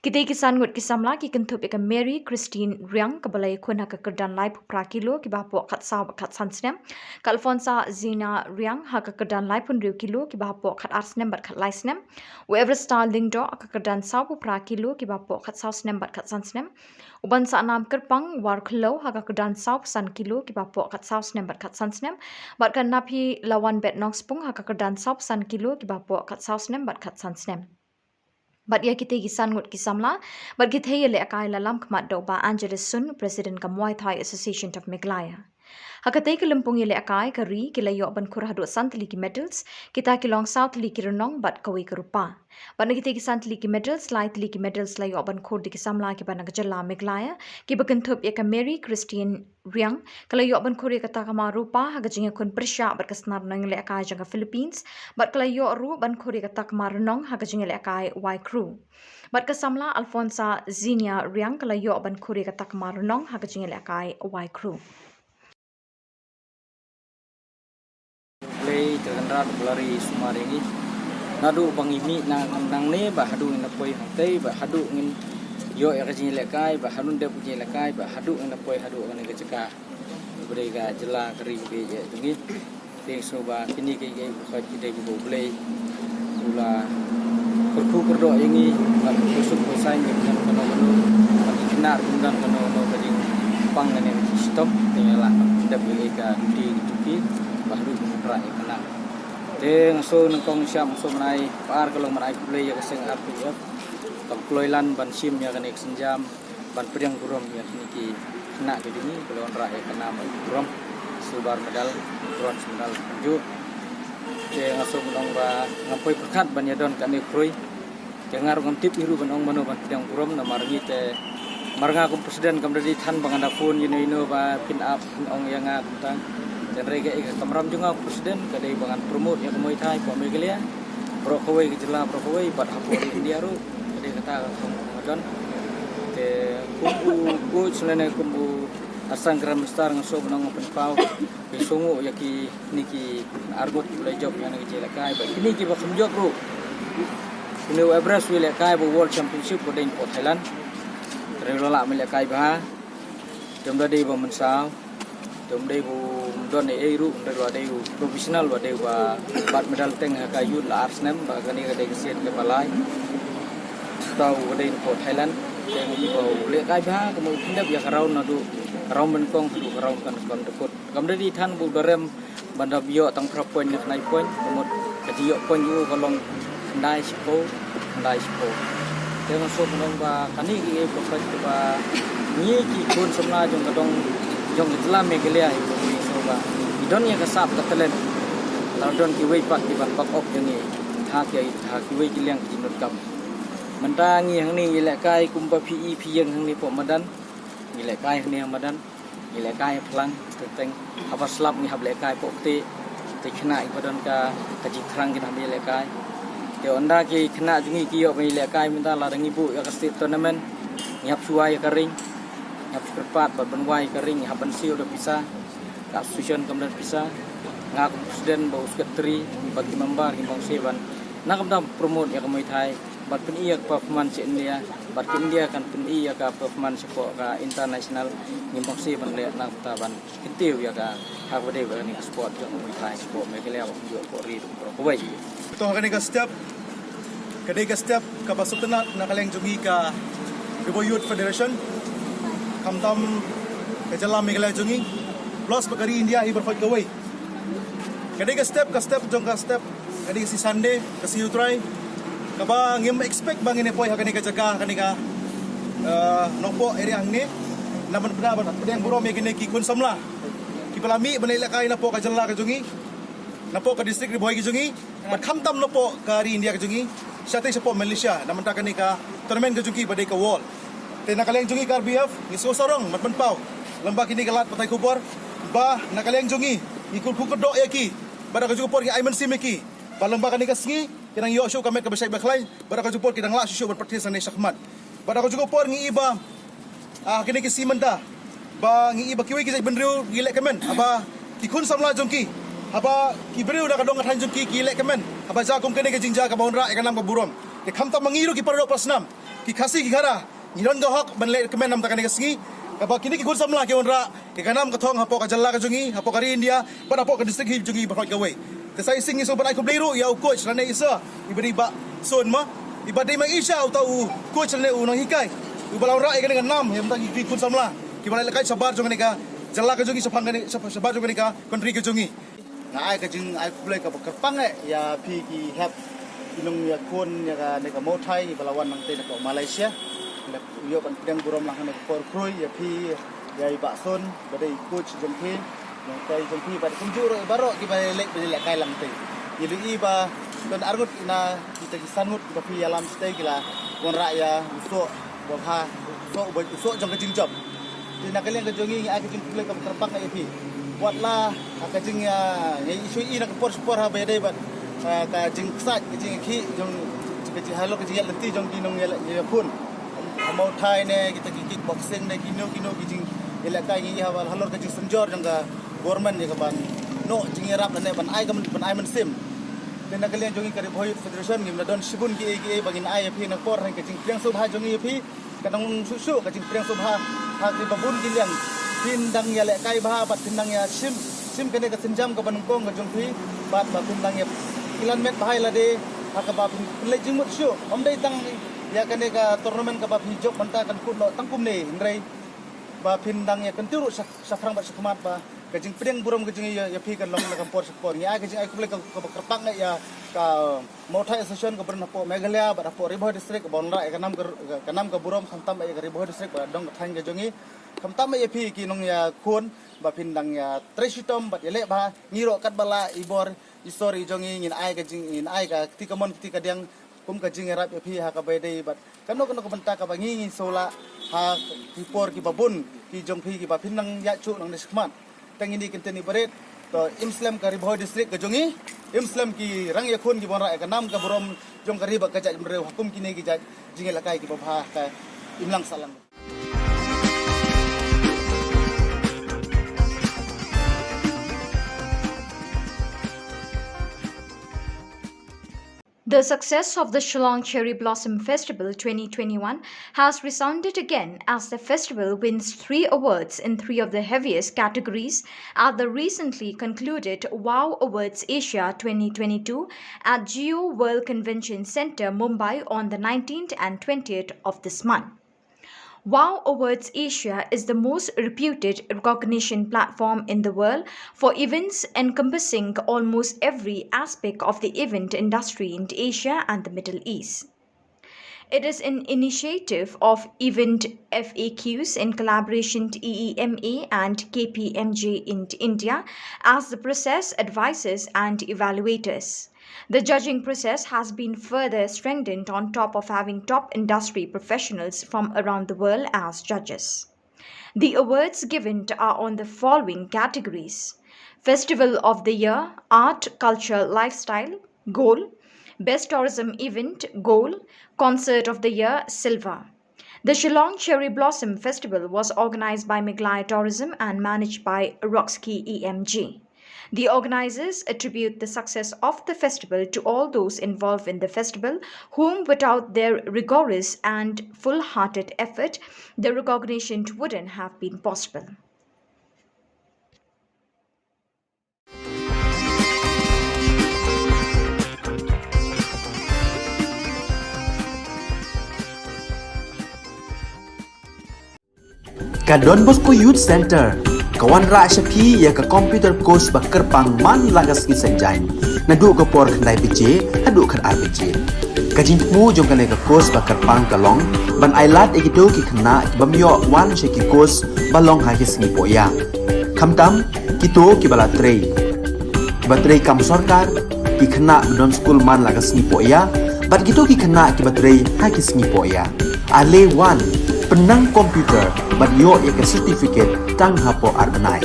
Kitei ki san ngut ki samla ki kynthup ïa ka Mary Christine Riang, kaba la ïakhun ha ka kyrdan laiphew phra kilo kiba hapoh khatsaw bad khatsan snem, ka Alfonsa Zina Riang ha ka kyrdan laiphew hynriew kilo kiba hapoh khatar snem bad khatlai snem, u Everstar Lyngdoh ha ka kyrdan sawphew phra kilo kiba hapoh khatsaw snem bad khatsan snem, u Bansahkam Kyrpang Warkhliew ha ka kyrdan sawphew san kilo kiba hapoh khatsaw snem bad khatsan snem, bad ka Naphilawanbet Nongspung ha ka kyrdan sawphew san kilo kiba hapoh khatsaw snem bad khatsan snem. Bad ïa kitei ki san ngut ki samla bad ki thei ïalehkai la lam khmat da u Bah Angeles Sun, President ka Muay Thai Association of Meghalaya. Ha katei ka lympung ïalehkai ka ri ki la ïoh ban khur haduh san tylli ki medals, kita ki long saw tylli ki rnong bad kawei ka rupa. Bad na kitei ki san tylli ki medals, lai tylli ki medals la ïoh ban khur da ki samla kiba na ka jylla Meghalaya, kiba kynthup ïa ka Mary Christine Riang, ka la ïoh ban khur ïa ka takma rupa ha ka jingïakhun pyrshah bad ka snar nongïalehkai jong ka Philippines, bad ka la ïoh ruh ban khur ïa ka takma rnong ha ka jingïalehkai Y Crew. Bad ka samla Alfonsa Zinia Riang ka la ïoh ban khur ïa ka takma rnong ha ka jingïalehkai Y Crew. Blei te Kynrad ba la ri sumar ïa ngi. Naduh ba ngi mih na, nangne ba haduh ngin ïa poi hangtei, ba haduh ngin ïoh ïa ka jingïalehkai, ba haduh ngin dep ka jingïalehkai, ba haduh ngin ïa poi haduh kane ka jaka. Ba dei ka jylla ka ri ba ïeit jong ngi. Te sngewbha kine kiei kiei baroh ki dei kiba U Blei u la Kyrkhu kyrdoh ïa ngi ban khuslai khuslai ïa ngi, kano kano, ban kynmaw ruh ban kano kano ka jingpang kane ka jingshitom. Te ngi la dep ïa ka duty ka juki ba haduh ban wanrah ïa ka nam. Te nga shu nyngkong sha nga shu ban ai, ba ar ka long ban ai khublei ïa ka seng R P F kaba kloi lan ban shim ïa kane ka sienjam ban pdiang burom ïa kine ki khynnah ki jong ngi ba la wanrah ïa ka nam burom, silver medal, bronze medal kumjuh. Te nga shu ban ong ba ngam poi pyrkhat ban ïadon kane ka khrui. Te nga ruh ngam tip hi ruh ban ong mano ban pdiang burom, namar ngi te, mar nga kum president kam da dei than ba ngan da phone ïano ïano ba phin ap phin ong ïa nga kumta. Te hynrei kaei ka kamram jong nga kum president ka dei ba ngan promote ïa ka Muay Thai hapoh Meghalaya, baroh kawei ka jylla, baroh kawei, bad hapoh India ruh. Ka dei kata ka kam ka don. Te kum u coach lane kum u assistant Grandmaster nga shu ban ong pynpaw, ki sngewnguh ïa kine ki arngut kiba la jop ïa kane ka jingïalehkai, bad kine kiba kham jop ruh. Kine u Everest u ïalehkai bad u World Championship ba dei hapoh Thailand. Te u la lah ban ïalehkai bha. Te um da dei ba mynsaw, te um dei ba um don ei ei ruh, um dei ba dei u professional, ba dei ba bat medal teng ha ka youth la ar snem, ba kane ka dei ka sien kaba lai. Te u ba dei hapoh Thailand, te ngi ba u lehkai bha, kumno u pyndep ïa ka round naduh ka round ba nyngkong haduh ka round kaba nyngkong. Te kut kam da dei than ba u da rem ban da ïoh tang phra point ne khyndai point, ka mut ka jingïoh point jong u ka long khyndai shiphew, khyndai shiphew. Te nga shu ban ong ba kane ka dei ka pyrthei kaba ngi ki khun samla jong ka dong, jong ka jylla Meghalaya, ngi shu ba ngi don ïa ka sap ka talent. Tang don kiwei pat kiban back up ïa ngi ha ki, ha kiwei ki liang ki jingdonkam. Mynta ngi hangne ngi lehkai kumba phi i phi ïeng hangne hapoh madan, ngi lehkai hangne ha madan. Ngi lehkai ha phlang, te teng haba slap ngi hap lehkai hapoh kti. Te khynnah kiba don ka, ka jingthrang kin hap ïalehkai. Te ynda ki khynnah jong ngi ki ïoh ban ïalehkai mynta, lada ngi buh ïa ka state tournament, ngi hap shu wai ïa ka ring, ngi hap shu kyrpad bad ban wai ïa ka ring, ngi hap ban siew da pisa. Ka association kam don pisa. Nga kum president bad u secretary bad ki member ngi mong siew ban, na ka bynta promote ïa ka Muay Thai, bad pyni ïa ka performance sha India, bad ka India kan pyni ïa ka performance shapoh ka international. Ngi mong siew ban leh na ka bynta ban kyntiew ïa ka, ha kaba dei ba kane ka sport jong ka Muay Thai shapoh Meghalaya bad kumjuh hapoh ri baroh kawei. To ha kane ka step, ka dei ka step kaba sngewtynnat na ka liang jong ngi ka Ri Bhoi Youth Federation, khamtam ka jylla Meghalaya jong ngi, plus bad ka ri India hi baroh kawei. Ka dei ka step, ka step jong ka step, ka dei ka sngi Sunday, ka sngi U Trai, kaba ngim expect ba ngin ïa poi ha kane ka jaka, kane ka, eh, Nongpoh area hangne. Namar ba ngi pdiang burom ïa kine ki khun samla kiba la mih ban ïalehkai napoh ka jylla ka jong ngi, napoh ka district Ri Bhoi ka jong ngi, bad khamtam napoh ka ri India ka jong ngi, shatei shapoh Malaysia, na ka bynta kane ka tournament ka jong ki ba dei ka World. Te na ka liang jong ngi ka R B F ngi sngewsarong ban pynpaw lyngba kine ki lad pathai khubor ba na ka liang jong ngi, ngi kyrkhu kyrdoh ïa ki, bad ha kajuh ka por ngi ai mynsiem ïa ki ba lyngba kane ka sngi ki nang ïoh shuh ka met kaba shait ba khlaiñ, bad ha kajuh ka por ki nang lah shuh shuh ban practice hangne shakhmat. Bad ha kajuh ka por ngi i ba, ah, kine ki sngi mynta, ba ngi i ba kiwei ki jaitbynriew ki leh kmen haba ki khun samla jong ki, haba ki briew na ka dong ka thaiñ jong ki ki leh kmen, haba jia kum kane ka jingjia kaba wanrah ïa ka nam ka burom. Te khamtam ma ngi ruh ki para doh para snam, ki Khasi ki Khara, ngi don ka hok ban leh kmen na ka bynta kane ka sngi, kaba kine ki khun samla ki wanrah ïa ka nam ka thong hapoh ka jylla ka jong ngi, hapoh ka ri India, bad hapoh ka district hi jong ngi baroh kawei. Te sa shisien ngi sngewbha ban ai khublei ruh ïa u coach lane i sir, i ba dei Bah Sun ma, i ba dei ma i sha uta u coach lane u nonghikai, u ba la wanrah ïa kane ka nam ïa mynta ki khun samla kiba la lehkai shabar jong kane ka jylla ka jong ngi, shaphang kane, shab-, shabar jong kane ka country ka jong ngi. Nga ai ka jingai khublei kaba kyrpang eh ïa phi ki hep, ki nongïakhun ïa kane ka Muay Thai kiba la wan nangtei napoh Malaysia. Nga ïoh ban pdiang burom lang ha kane ka por khrui ïa phi, ïa i Bah Sun ba dei coach jong phi, nonghikai jong phi, bad kumjuh ruh baroh kiba leh, ba lehkai lang tei. Ngi la i ba don arngut na kita ki san ngut kiba phi ïalam shatei ki la wanrah ïa u soh ba bha, u soh ba, u soh jong ka jingjop. Te na ka liang ka jong ngi ngi ai ka jingkhublei kaba kyrpang ïa phi. Wat la ha ka jing, ah, ngi shu i na ka por sha por haba ïadei bad, ah, ka jingksaid, ka jingkhih jong, ka jing halor ka jingïaid lynti jong ki nongïakhun. Ha Muay Thai ne, kita ki kickboxing ne, kino kino ki jingïalehkai ngi i haba halor ka jingsynjor jong ka government ïa ka ban noh jingïarap lane ban ai ka myn-, ban ai mynsiem. Te na ka liang jong ngi ka Ri Bhoi Youth Federation ngim la don shibun kiei kiei ba ngin ai ïa phi na ka por, hynrei ka jingpdiang sngewbha jong ngi ïa phi ka nang long shuh shuh, ka jingpdiang sngewbha ha kiba bun ki liang. Phin dang ïalehkai bha bad phin dang ïashim, shim kane ka sienjam kaba nyngkong ka jong phi, bad ba phin dang ïa, i lan met bha ïa lade Kaba phin pynleit jingmut shuh, ym dei tang ïa kane ka tournament kaba phi jop mynta kan kut noh tang kumne, hynrei ba phin dang ïa kyntiew ruh sha, shaphrang bad shakhmat ba ka jingpdiang burom ka jong ngi ïa, ïa phi kan long na ka por sha ka por. Ngi ai ka jingai khublei ka, kaba kyrpang ïa ka Mawthai Association kaba don hapoh Meghalaya bad hapoh Ri Bhoi District kaba wanrah ïa ka nam ka, ka nam ka burom khamtam ïa ka Ri Bhoi District bad dong ka thaiñ ka jong ngi. Khamtam ïa phi ki nongïakhun ba phin dang ïa trei shitom bad ïa leh bha, ngi ruh katba lah i bor i sor i jong ngi ngin ai ka jing, ngin ai ka kti kamon kti kadiang kum ka jingïarap ïa phi ha kaba ïadei bad kano kano ka bynta kaba ngi ngin sngewlah ha ki por kiba bun ki jong phi kiba phin nang ïaid shuh nangne shakhmat. Tang ine i kyntien iba rit, to im slem ka Ri Bhoi District ka jong ngi, im slem ki rangïakhun kiba wanrah ïa ka nam ka burom jong ka ri bad ka jaitbynriew ha kum kine ki jait jingïalehkai kiba bha ha ka imlang sahlang. The success of the Shillong Cherry Blossom Festival twenty twenty-one has resounded again as the festival wins three awards in three of the heaviest categories at the recently concluded WOW Awards Asia twenty twenty-two at Jio World Convention Centre, Mumbai on the nineteenth and twentieth of this month. WOW Awards Asia is the most reputed recognition platform in the world for events encompassing almost every aspect of the event industry in Asia and the Middle East. It is an initiative of Event F A Qs in collaboration to E E M A and K P M G in India as the process advisors and evaluators. The judging process has been further strengthened on top of having top industry professionals from around the world as judges. The awards given are on the following categories: Festival of the Year, Art, Culture, Lifestyle, Gold, Best Tourism Event, Gold, Concert of the Year, Silver. The Shillong Cherry Blossom Festival was organized by Meghalaya Tourism and managed by Roxkey E M G. The organizers attribute the success of the festival to all those involved in the festival, whom without their rigorous and full-hearted effort, the recognition wouldn't have been possible. Ka Don Bosco Youth Centre ka wanrah sha phi ïa ka computer course ba kyrpang man la ka sngi Saitjaiñ, naduh ka por khyndai baje haduh khatar baje. Ka jingthmu jong kane ka course ba kyrpang ka long ban ailad ïa kito ki khynnah ki bym ïoh wan sha ki course ba long ha ki sngi pohïa. Khamtam kito kiba la trei, kiba trei kam sorkar, ki khynnah ba don skul man la ka sngi pohïa, bad kito ki khynnah kiba trei ha ki sngi pohïa. Ale wan, pynnang computer bad ïoh ïa ka certificate tang hapoh ar bnai.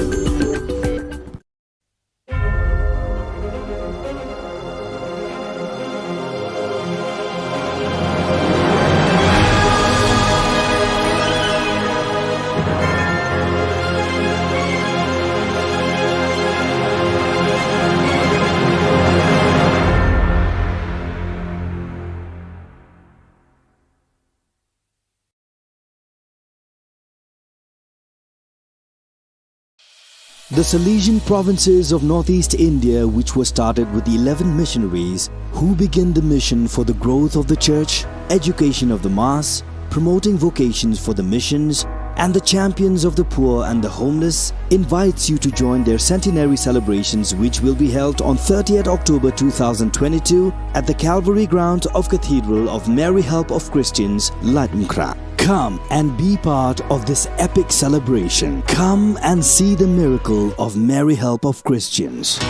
The Salesian provinces of northeast India, which were started with eleven missionaries who began the mission for the growth of the church, education of the mass, promoting vocations for the missions, and the champions of the poor and the homeless, invites you to join their centenary celebrations, which will be held on thirtieth October two thousand twenty-two at the Calvary Ground of Cathedral of Mary Help of Christians, Laitumkhrah. Come and be part of this epic celebration. Come and see the miracle of Mary Help of Christians.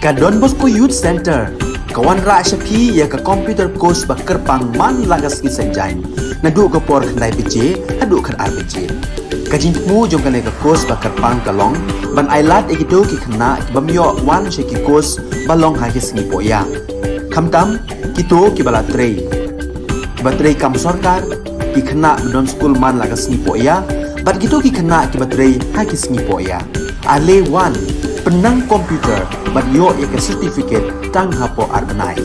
Ka Don Bosco Youth Centre ka wanrah sha phi ïa ka computer course ba kyrpang man la ka sngi Saitjaiñ, naduh ka por khyndai baje haduh khatar baje. Ka jingthmu jong kane ka course ba kyrpang ka long ban ailad ïa kito ki khynnah ki bym ïoh wan sha ki course ba long ha ki sngi pohïa, khamtam kito kiba la trei, kiba trei kam sorkar, ki khynnah ba don skul man la ka sngi pohïa bad kito ki khynnah kiba trei ha ki sngi pohïa. Ale wan, pynnang computer bad ïoh ïa ka certificate tang hapoh ar bnai.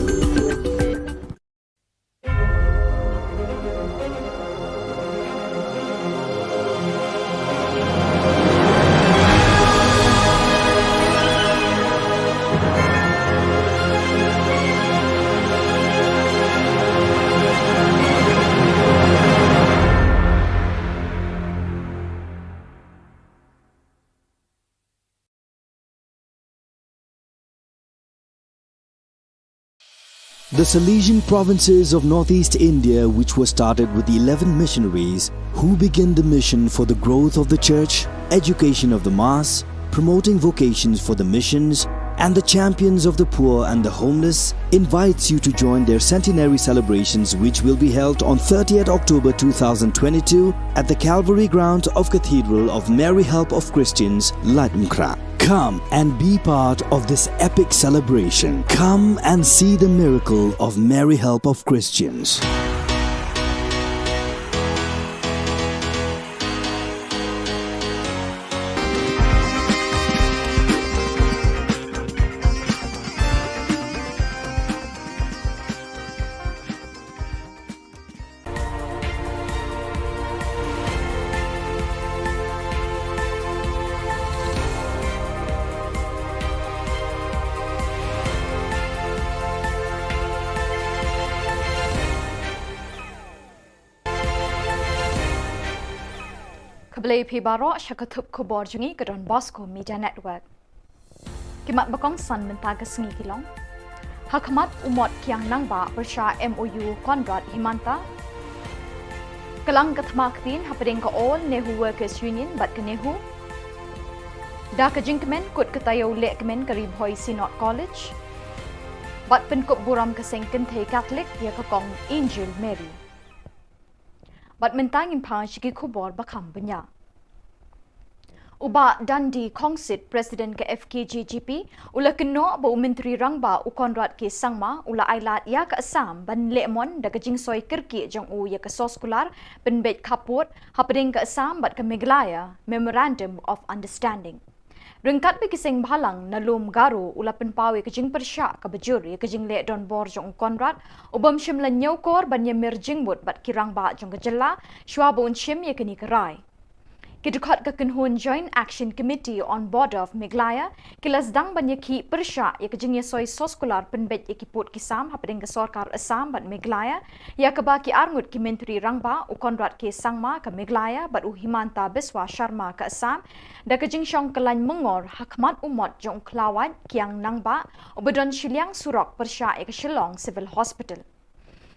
The Salesian provinces of northeast India, which were started with eleven missionaries who began the mission for the growth of the church, education of the mass, promoting vocations for the missions, and the champions of the poor and the homeless, invites you to join their centenary celebrations, which will be held on thirtieth October two thousand twenty-two at the Calvary grounds of Cathedral of Mary Help of Christians, Laitumkhrah. Come and be part of this epic celebration. Come and see the miracle of Mary Help of Christians. Khublei phi baroh sha ka thup khubor jong ngi ka Don Bosco Media Network. Ki mat ba kongsan mynta ka sngi ki long: Ha khmat u Mot Kiang Nangbah pyrshah M O U Conrad Himanta. Klang ka thma ktien hapdeng ka All Nehu Workers Union bad ka NEHU. Da ka jingkmen kut ka taïew lehkmen ka Ri Bhoi Synod College. Bad pynkup burom ka seng kynthei Katholik ïa ka Kong Angel Mary. Bad mynta ngin phai sha ki khubor ba kham bniah. U Bah Dandi Khongsit, President ka F K J G P, u la kynnoh ba u Myntri Rangbah u Conrad K Sangma u la ailad ïa ka Assam ban leh mon da ka jingsoi kyrkieh jong u ïa ka soskular pynbeit khappud hapdeng ka Assam bad ka Meghalaya Memorandum of Understanding. Ryngkat bad ki seng bhalang na lum Garo, u la pynpaw ïa ka jingpyrshah kaba jur ïa ka jingleh donbor jong u Conrad, u bym shym la ñiewkor ban ïamir jingmut bad ki rangbah jong ka jylla shwa ba un shim ïa kane ka rai. Ki dkhot ka kynhun Joint Action Committee on Border of Meghalaya ki la sdang ban ïakhih pyrshah ïa ka jingïasoi soskular pynbeit ïa ki pud ki sam hapdeng ka sorkar Assam bad Meghalaya, ïa kaba ki arngut ki Myntri Rangbah, u Conrad K Sangma ka Meghalaya bad u Himanta Biswa Sharma ka Assam, da ka jingshong kyllain myngor ha khmat u mot jong u Khlawait Kiang Nangbah uba don shiliang surok pyrshah ïa ka Shillong Civil Hospital.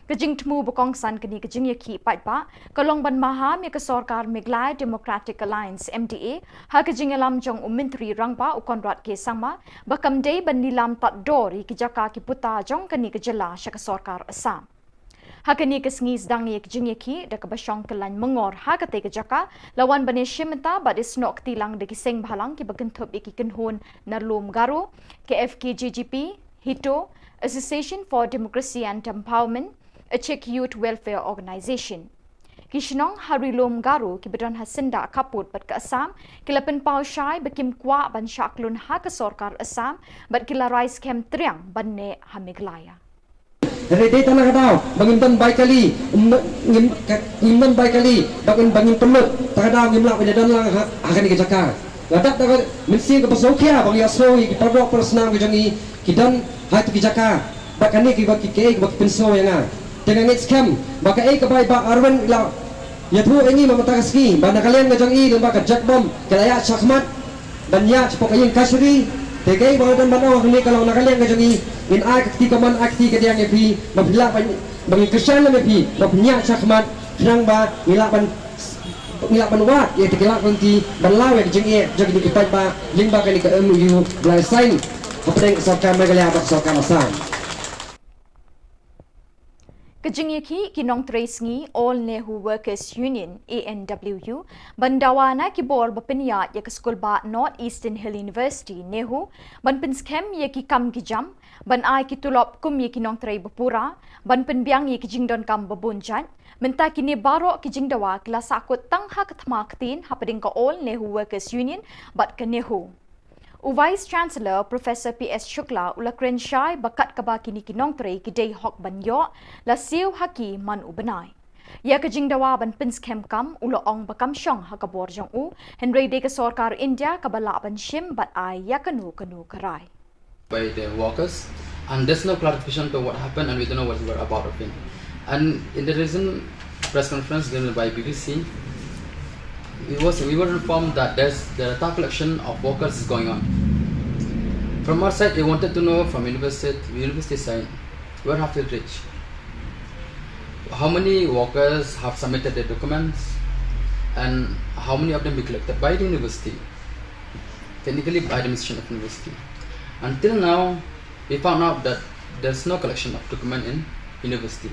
Ka jingthmu ba kongsan kane ka jingïakhih paidbah ka long ban maham ïa ka sorkar Meghalaya Democratic Alliance, M D A, ha ka jingïalam jong u Myntri Rangbah u Conrad K Sangma ba kam dei ban lilam tad dor ïa ki jaka ki puta jong kane ka jylla sha ka sorkar Assam. Ha kane ka sngi sdang ïa ka jingïakhih da kaba shong kyllain myngor ha katei ka jaka, la wan ban ïashim bynta bad ïasnoh kti lang da ki seng bhalang kiba kynthup ïa ki kynhun na lum Garo, ka F K J G P, HITO, Association for Democracy and Empowerment, Achik Youth Welfare Organization. Ki shnong ha ri lum Garo kiba don ha syndah khappud bad ka Assam ki la pynpaw shai ba kim kwah ban shah khlun ha ka sorkar Assam bad ki la rai skhem triang ban neh ha Meghalaya. Hynrei dei tang na ka daw ba ngim don bai kali, ngim, ngim, ka, ngim don bai kali ba ngim, ba ngim pynlut, ta ka daw ngim lah ban ïadon lang ha, ha kane ka jaka. Nga dap da ka mynsiem kaba sngewkhia ba ngi ïohsngew ïa ki paralok parasnam ka jong ngi ki don ha kito ki jaka. Bad kane kiba ki, kaei kaba ki pynsngew ïa nga. Te nga ngeit skhem ba kaei kaba i Bah Arwin i la ïathuh ïa ngi mynta ka sngi ba na ka liang ka jong i lyngba ka Jakbom ka la ïaid shakhmat ban ïaid shapoh ka ïing kashari. Te kaei ba nga don ban ong hangne ka long na ka liang ka jong i ngin ai ka kti kamon, ai ka kti kadiang ïa phi ba phi lah ban, ba ngin kyrshan lem ïa phi ba phin ïaid shakhmat khnang ba ngin lah ban, ngin lah ban wad ïa kata ka lad ka lynti ban law ïa ka jingeh jong kine ki paidbah lyngba kane ka M O U ba la sign. Hapdeng sorkar Meghalaya bad sorkar Assam. Ka jingïakhih ki nongtrei sngi All Nehu Workers Union, A N W U, ban dawa na ki bor ba pynïaid ïa ka skulbah North Eastern Hill University, NEHU, ban pynskhem ïa ki kam ki jam, ban ai ki tulop kum ïa ki nongtrei ba pura, ban pynbiang ïa ki jingdonkam ba bun jait. Mynta kine baroh ki jingdawa ki la sahkut tang ha ka thma ktien hapdeng ka All Nehu Workers Union bad ka NEHU. U Vice Chancellor Professor P S Shukla u la kren shai ba kat kaba kine ki nongtrei ki dei hok ban ïoh, la siew ha ki man u bnai. Ïa ka jingdawa ban pynskhem kam u la ong ba kam shong ha ka bor jong u, hynrei dei ka sorkar India kaba lah ban shim bad ai ïa kano kano ka rai. By the workers, and there's no clarification to what happened, and we don't know what we were about of it. And in the recent press conference given by B B C, we was we were informed that there's the data collection of workers is going on. From our side, we wanted to know from university university side, where have we reached? How many workers have submitted their documents, and how many of them be collected by the university? Technically by the administration of university. Until now, we found out that there's no collection of document in university.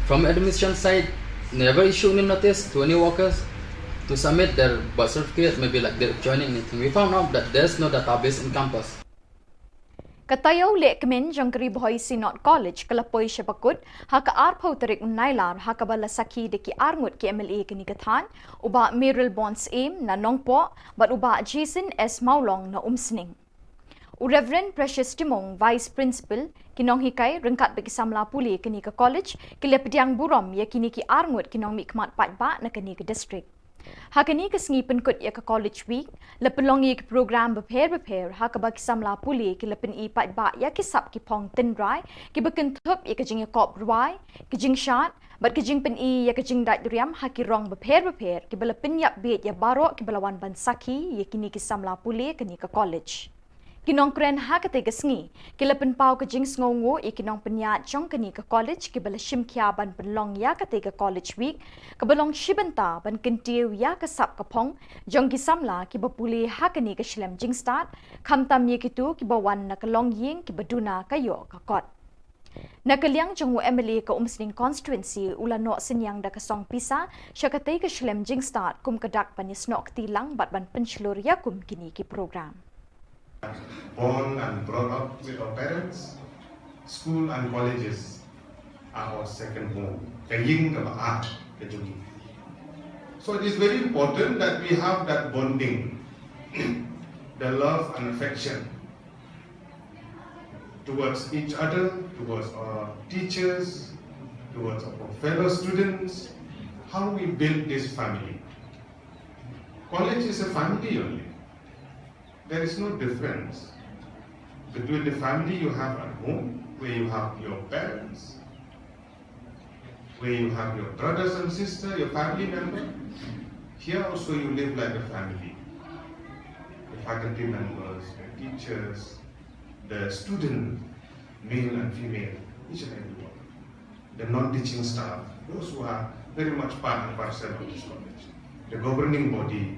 From administration side, never issue any notice to any workers to submit their birth certificate, maybe like their joining anything. We found out that there's no database in campus. Ka taïew lehkmen jong ka Ri Bhoi Synod College ka la poi sha bakut ha ka arphew tarik Nailar ha kaba la sakhi da ki arngut ki MLA kane ka thaiñ, u Bah Mayralborn Syiem na Nongpoh bad u Bah Jason S Mawlong na Umsning. U Reverend Precious Timung, Vice Principal, ki nonghikai ryngkat bad ki samla pule kane ka college ki la pdiang burom ïa kine ki arngut ki nongmihkhmat paidbah na kane ka district. Ha kane ka sngi pynkut ïa ka College Week, la pynlong ïa ki program bapher bapher ha kaba ki samla pule ki la pyni paidbah ïa ki sap ki phong tynrai kiba kynthup ïa ka jingïakop rwai, ka jingshad bad ka jingpyni ïa ka jingdait riam ha ki rong bapher bapher kiba la pynïap bieit ïa baroh kiba la wan ban sakhi ïa kine ki samla pule kane ka college. Ki nongkren ha katei ka sngi ki la pynpaw ka jingsngewnguh ïa ki nongpynïaid jong kane ka college kiba la shim khia ban pynlong ïa katei ka College Week kaba long shi bynta ban kyntiew ïa ka sap ka phong jong ki samla kiba pule ha kane ka shlem jingstad, khamtam ïa kito kiba wan na ka longïing kiba duna ka ïoh ka kot. Na ka liang jong u MLA ka Umsning Constituency u la noh synñiang da ka song pisa sha katei ka shlem jingstad kum ka dak ban ïasnoh kti lang bad ban pynshlur ïa kum kine ki program. Born and brought up with our parents, school and colleges are our second home. Ka ïing kaba ar ka jong ngi. So it is very important that we have that bonding, the love and affection towards each other, towards our teachers, towards our fellow students, how we build this family. College is a family only. There is no difference between the family you have at home, where you have your parents, where you have your brothers and sisters, your family member. Here also you live like a family. The faculty members, the teachers, the student, male and female, each and every one. The non-teaching staff, those who are very much part and parcel of this college. The governing body,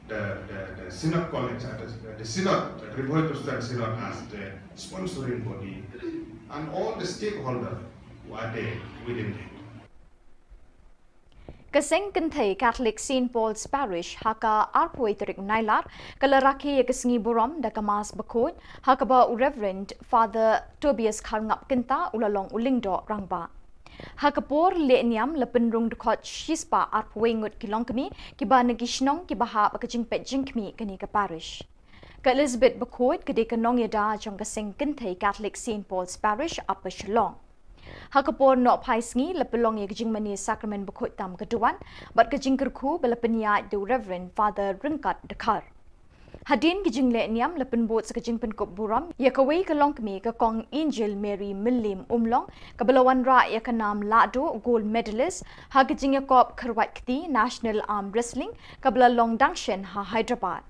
the, the, the synod college, uh, the, the synod, the Ri Bhoi Presbyterian Synod as the sponsoring body, and all the stakeholders who are there within it. Ka seng kynthei Catholic Saint Paul's Parish ha ka arphew tarik Nailar ka la rakhe ïa ka sngi burom da ka Mass bakhuid ha kaba u Reverend Father Tobias Kharngap Kynta u la long u lyngdoh rangbah. Ha ka por leh niam la pynrung dkhot shispah arphew ngut ki longkmie kiba na ki shnong kiba hap ka jingpeit jingkhmih kane ka parish. Ka Elizabeth bakhuid ka dei ka nongïada jong ka seng kynthei Catholic Saint Paul's Parish Upper Shillong. Ha ka por nohphai sngi la pynlong ïa ka jingmane sakramen bakhuid tam ka duwan bad ka jingkyrkhu ba la pynïaid da u Reverend Father Ryngkat Dkhar. Hadien ka jingleh niam la pynbud sa ka jingpynkup burom ïa kawei ka longkmie ka Kong Angel Mary Mylliem Umlong kaba la wanrah ïa ka nam lahduh gold medalist ha ka jingïakop kyrwat kti National Arm Wrestling kaba la long dang shen ha Hyderabad.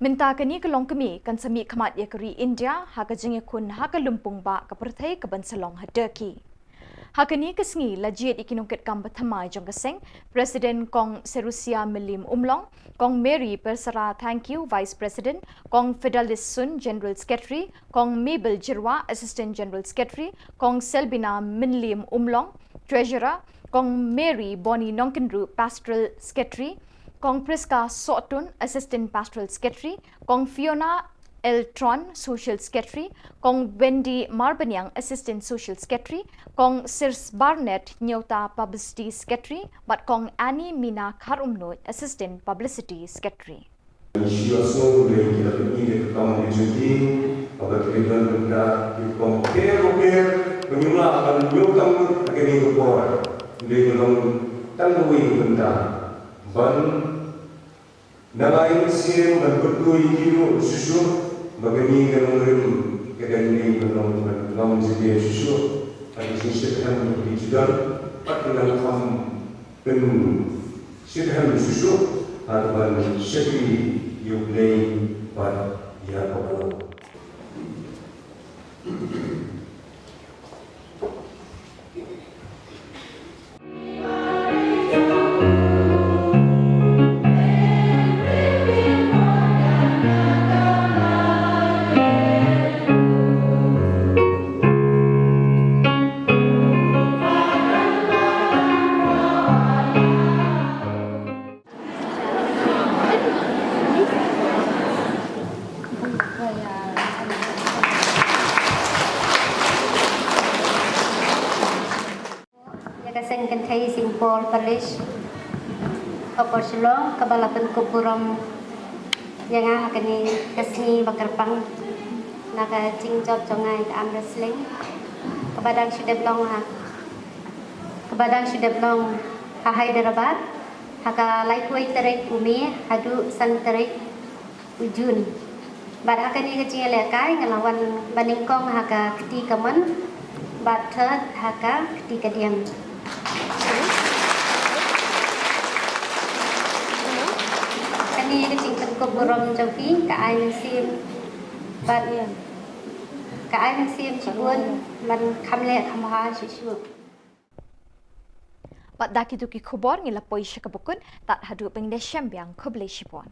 Mynta kane ka longkmie kan sa mihkhmat ïa ka ri India ha ka jingïakhun ha ka lympung bah ka pyrthei kaban sa long ha Turkey. Ha kane ka sngi la jied ïa ki nongkitkam ba thymmai jong ka seng, President Kong Serusia Mylliem Umlong, Kong Mary Persara Thangkhiew, Vice President, Kong Fidelis Sun, General Secretary, Kong Mabel Jyrwa, Assistant General Secretary, Kong Selbina Mylliem Umlong, Treasurer, Kong Mary Bonnie Nongkynriew, Pastoral Secretary, Kong Prisca Sohtun, Assistant Pastoral Secretary, Kong Fiona L Tron, Social Secretary, Kong Wendy Marbaniang, Assistant Social Secretary, Kong Sirs Barnett Nyota, Publicity Secretary, bad Kong Annie Mina Kharumnuid, Assistant Publicity Secretary. Ngi shu ïohsngew ba ki la pyni ïa ka kam ka jingthied, haba ki la don bynta ki rukom bapher bapher ba ngim lah ban ñiewkam lut ha kane ka por. Hynrei ka long tang kawei ka bynta ban nang ai mynsiem ban pynduh ïa ki ruh shuh shuh ba kane ka nongrim ka dang dei ban long, ban long jingthied shuh shuh ha ka jingshitrhem jong ki jingdon bad ki nang kham pynshit hem shuh shuh ha kaban shakri ïa U Blei bad ïa ka por. Ïa ka seng kynthei Saint Paul Parish, Upper Shillong, kaba la pynkup burom ïa nga ha kane ka sngi ba kyrpang na ka jingjop jong nga ïa ka arm wrestling, kaba dang shu dep long ha, kaba dang shu dep long ha Hyderabad, ha ka laiphew tarik u May haduh san tarik u June. Bad ha kane ka jingïalehkai nga la wan ba nyngkong ha ka kti kamon bad third ha ka kti kadiang. Kane ka jingpynkup burom jong phi ka ai mynsiem bad ka ai mynsiem shibun ban kham leh kham bha shuh shuh. Bad da kito ki khubor ngi la poi sha kaba kut, tad haduh ban ïashem biang, khublei shibun.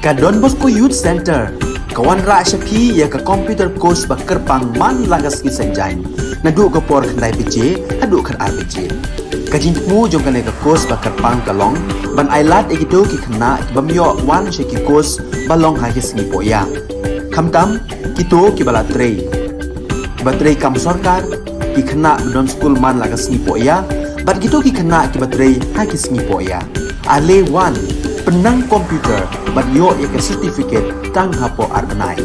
Ka Don Bosco Youth Centre ka wanrah sha phi ïa ka computer course ba kyrpang man la ka sngi Saitjaiñ, naduh ka por khyndai baje haduh khatar baje. Ka jingthmu jong kane ka course ba kyrpang ka long ban ailad ïa kito ki khynnah ki bym ïoh wan sha ki course ba long ha ki sngi pohïa. Khamtam kito kiba la trei, kiba trei kam sorkar, ki khynnah ba don skul man la ka sngi pohïa, bad kito ki khynnah kiba trei ha ki sngi pohïa. Ale wan, pynnang computer bad ïoh ïa ka certificate tang hapoh ar bnai.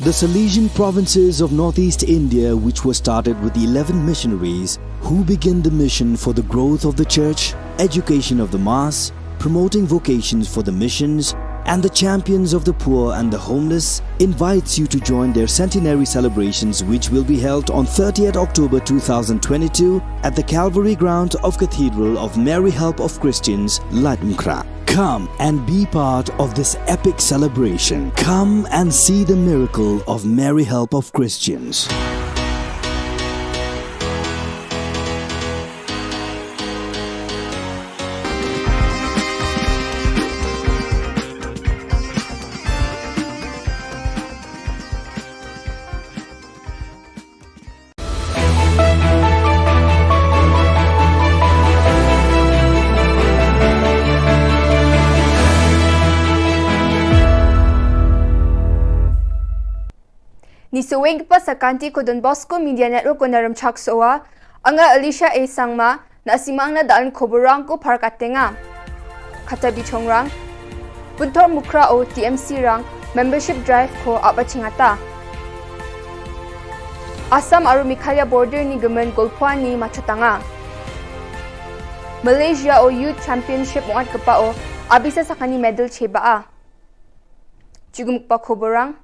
The Salesian provinces of northeast India, which were started with eleven missionaries, who began the mission for the growth of the church, education of the mass, promoting vocations for the missions, and the champions of the poor and the homeless, invites you to join their centenary celebrations, which will be held on thirtieth October two thousand twenty-two at the Calvary ground of Cathedral of Mary Help of Christians, Laitumkhrah. Come and be part of this epic celebration. Come and see the miracle of Mary Help of Christians. Isoweng pa sakanti ko Don Bosco Media Network ko naram chak soa. Anga Alicia A Sangma, na simang na daan ko borang ko par katenga. Kata bichongrang. Punthor Mukhra o T M C rang membership drive ko aba chingata. Assam aru Meghalaya border ni gemen golpua ni machotanga. Malaysia o Youth Championship ongat kepa o abisa sakani medal cheba a. Chugum kepa ko borang.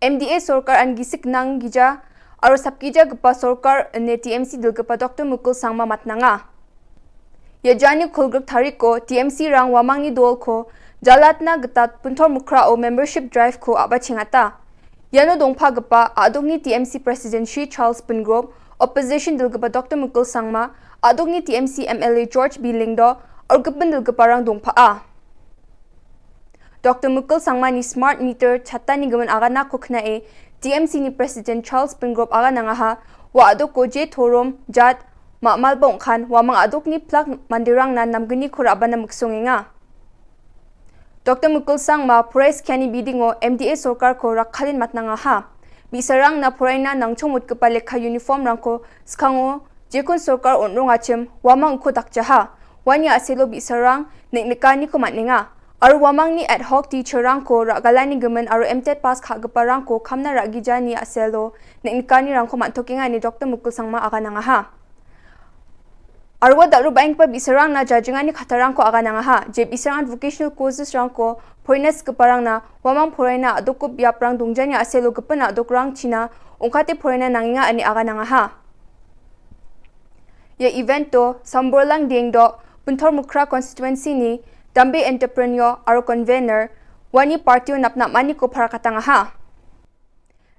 M D A sorkar an gisik nang gija, aru sapkija kepa sorkar ne T M C dil kepa Doctor Mukul Sangma matnanga. Ya jani khulgruk thariko T M C rang wamang ni dol ko jalatna getat Punthor Mukhra o membership drive ko aba chingata. Yano dongpa gepa aduk ni T M C President Shri Charles Pyngrope, opposition dil kepa Doctor Mukul Sangma, aduk ni T M C M L A George B Lyngdoh, aru gepen dil kepa rang dongpa a. Doctor Mukul Sangma ni smart meter chata ni gemen agana ko khna e, T M C ni President Charles Pyngrope agana ngaha, wa aduk ko je thorom jat ma malbong khan wamang aduk ni plak mandirang na namgeni khura bana muksung enga. Doctor Mukul Sangma phurai skyani bidingo M D A sorkar ko rakhalin matnanga ha. Bisarang na phuraina nangchong mut kepa lekha uniform rangko skango jekun sorkar onrong achim wamang ko dakjaha. Wani aselo bisarang nek nekani ko matnenga. Aru wamang ni ad hoc teacher rangko ragalani gemen aru M tet pass kha gepa rangko khamna ragijani aselo nek nekani rangko mathokenga ni Doctor Mukul Sangma agananga ha. Arwa daru baing pa bisarang na jajingani khatarang ko agananga ha. Je bisarang vocational courses rangko phoines keparang na wamang phoraina aduk ko biaprang dungjani aselo kepen aduk rang china ungkate phoraina nanginga ani agananga ha. Ya event to Samborlang Dengdo Punthor Mukhra constituency ni Dambe entrepreneur aro convener wani party o napnap mani ko pharakatanga ha.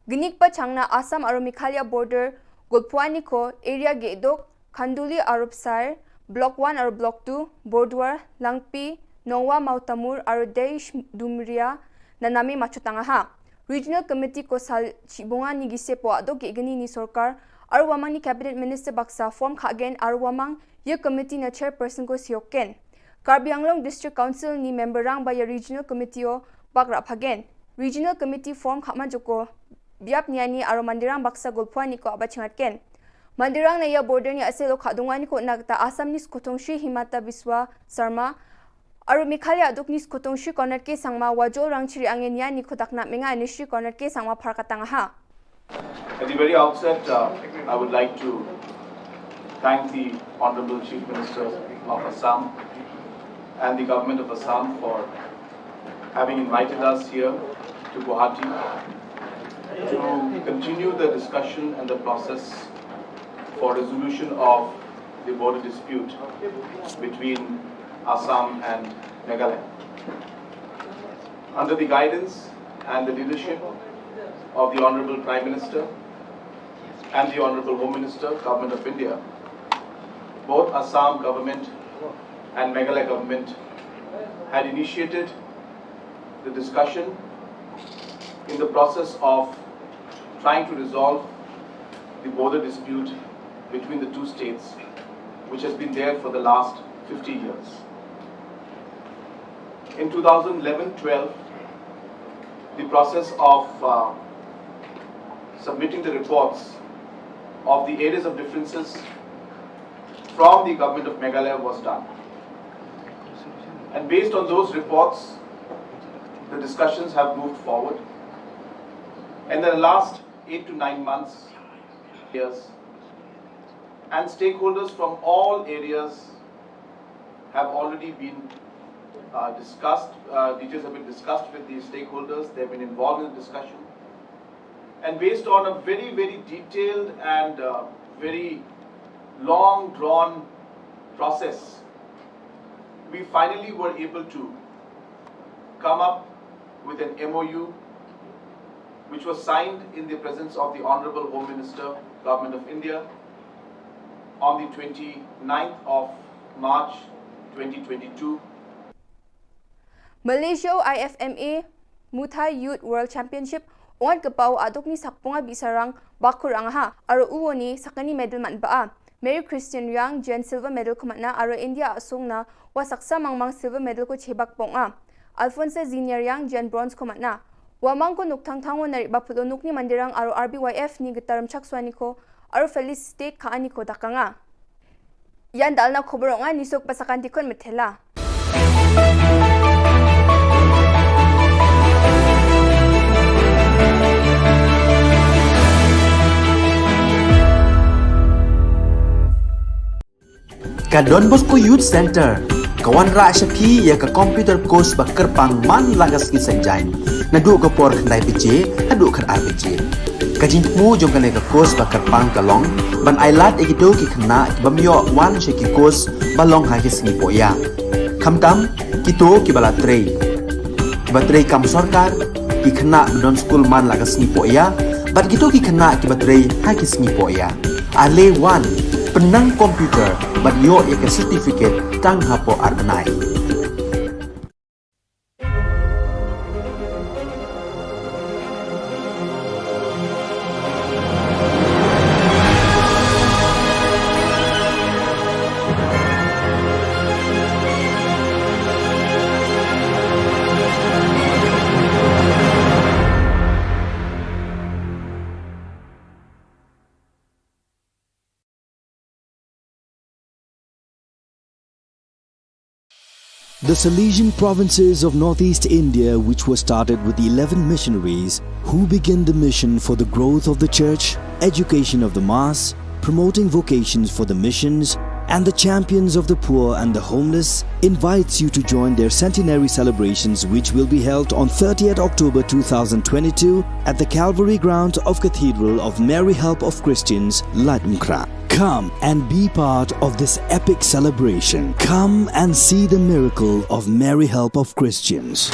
Gnik pa changna Assam aro Meghalaya border Golpuani ko area gedok Khanduli aro Psair, Block one aro Block two, Borduar, Langpi, Nongwa Mautamur aro Deish Dumria na name machutanga ha. Regional Committee ko sal chibunga ni gise po adok ge gni ni sorkar aro wamang ni Cabinet Minister baksa form khagen aro wamang ye committee na chairperson ko sioken. Karbi Anglong District Council ni member rang ba ya Regional Committee o bak raphagen. Regional Committee form khama joko biap niani aro mandirang baksa Golpuani ko aba chingatken. Mandirang na ya border ni aselo khadungani ko nagta Assam ni skotong Shri Himanta Biswa Sarma aro Meghalaya aduk ni skotong Shri Conrad K Sangma wajol rang chiri angen niani ko dakna menga ni Shri Conrad K Sangma pharkatanga ha. At the very outset, uh, I would like to thank the Honorable Chief Minister of Assam and the Government of Assam for having invited us here to Guwahati to continue the discussion and the process for resolution of the border dispute between Assam and Meghalaya. Under the guidance and the leadership of the Honorable Prime Minister and the Honorable Home Minister, Government of India, both Assam government and Meghalaya government had initiated the discussion in the process of trying to resolve the border dispute between the two states, which has been there for the last fifty years. In two thousand eleven twelve, the process of, uh, submitting the reports of the areas of differences from the government of Meghalaya was done. And based on those reports, the discussions have moved forward. And in the last eight to nine months, years, and stakeholders from all areas have already been, uh, discussed, uh, details have been discussed with the stakeholders, they've been involved in the discussion. And based on a very, very detailed and, uh, very long drawn process, we finally were able to come up with an M O U which was signed in the presence of the Honorable Home Minister, Government of India, on the twenty-ninth of March twenty twenty-two. Malaysia o I F M A Muay Thai Youth World Championship, ongat kepau aduk ni sakpunga bisarang bakur angaha, aro uoni sakani medal man ba a. Mary Christian Riang jen silver medal ko matna, aro India asung na wa saksa mangmang silver medal ko chebak pong a. Alfonso Ziniar Riang jen bronze ko matna. Wa mangko nuk thangthang o nari baphulo nuk ni mandirang aro R B Y F ni getar mchak swaniko aro Feliz State ka aniko dakanga. Yan dalna khobor nga nisok pasakan dikon methela. Ka Don Bosco Youth Center ka wanrah sha phi ïa ka computer course ba kyrpang man la ka sngi Saitjaiñ, naduh ka por khyndai baje haduh khatar baje. Ka jingthmu jong kane ka course ba kyrpang ka long ban ailad ïa kito ki khynnah ki bym ïoh wan sha ki course ba long ha ki sngi pohïa. Khamtam kito kiba la trei, kiba trei kam sorkar, ki khynnah ba don skul man la ka sngi pohïa, bad kito ki khynnah kiba trei ha ki sngi pohïa. Ale wan, pynnang computer bad ïoh ïa ka certificate tang hapoh ar bnai. The Salesian provinces of northeast India, which were started with eleven missionaries, who began the mission for the growth of the church, education of the mass, promoting vocations for the missions, and the champions of the poor and the homeless, invites you to join their centenary celebrations, which will be held on thirtieth October two thousand twenty-two at the Calvary ground of Cathedral of Mary Help of Christians, Laitumkhrah. Come and be part of this epic celebration. Come and see the miracle of Mary Help of Christians.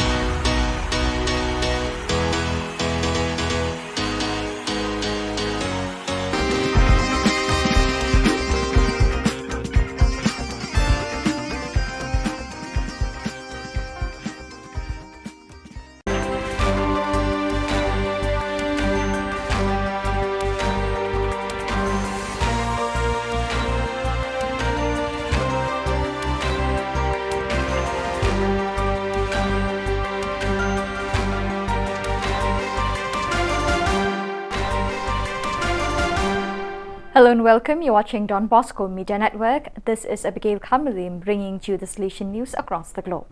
Hello and welcome. You're watching Don Bosco Media Network. This is Abigail Kamalim bringing to you the Salesian news across the globe.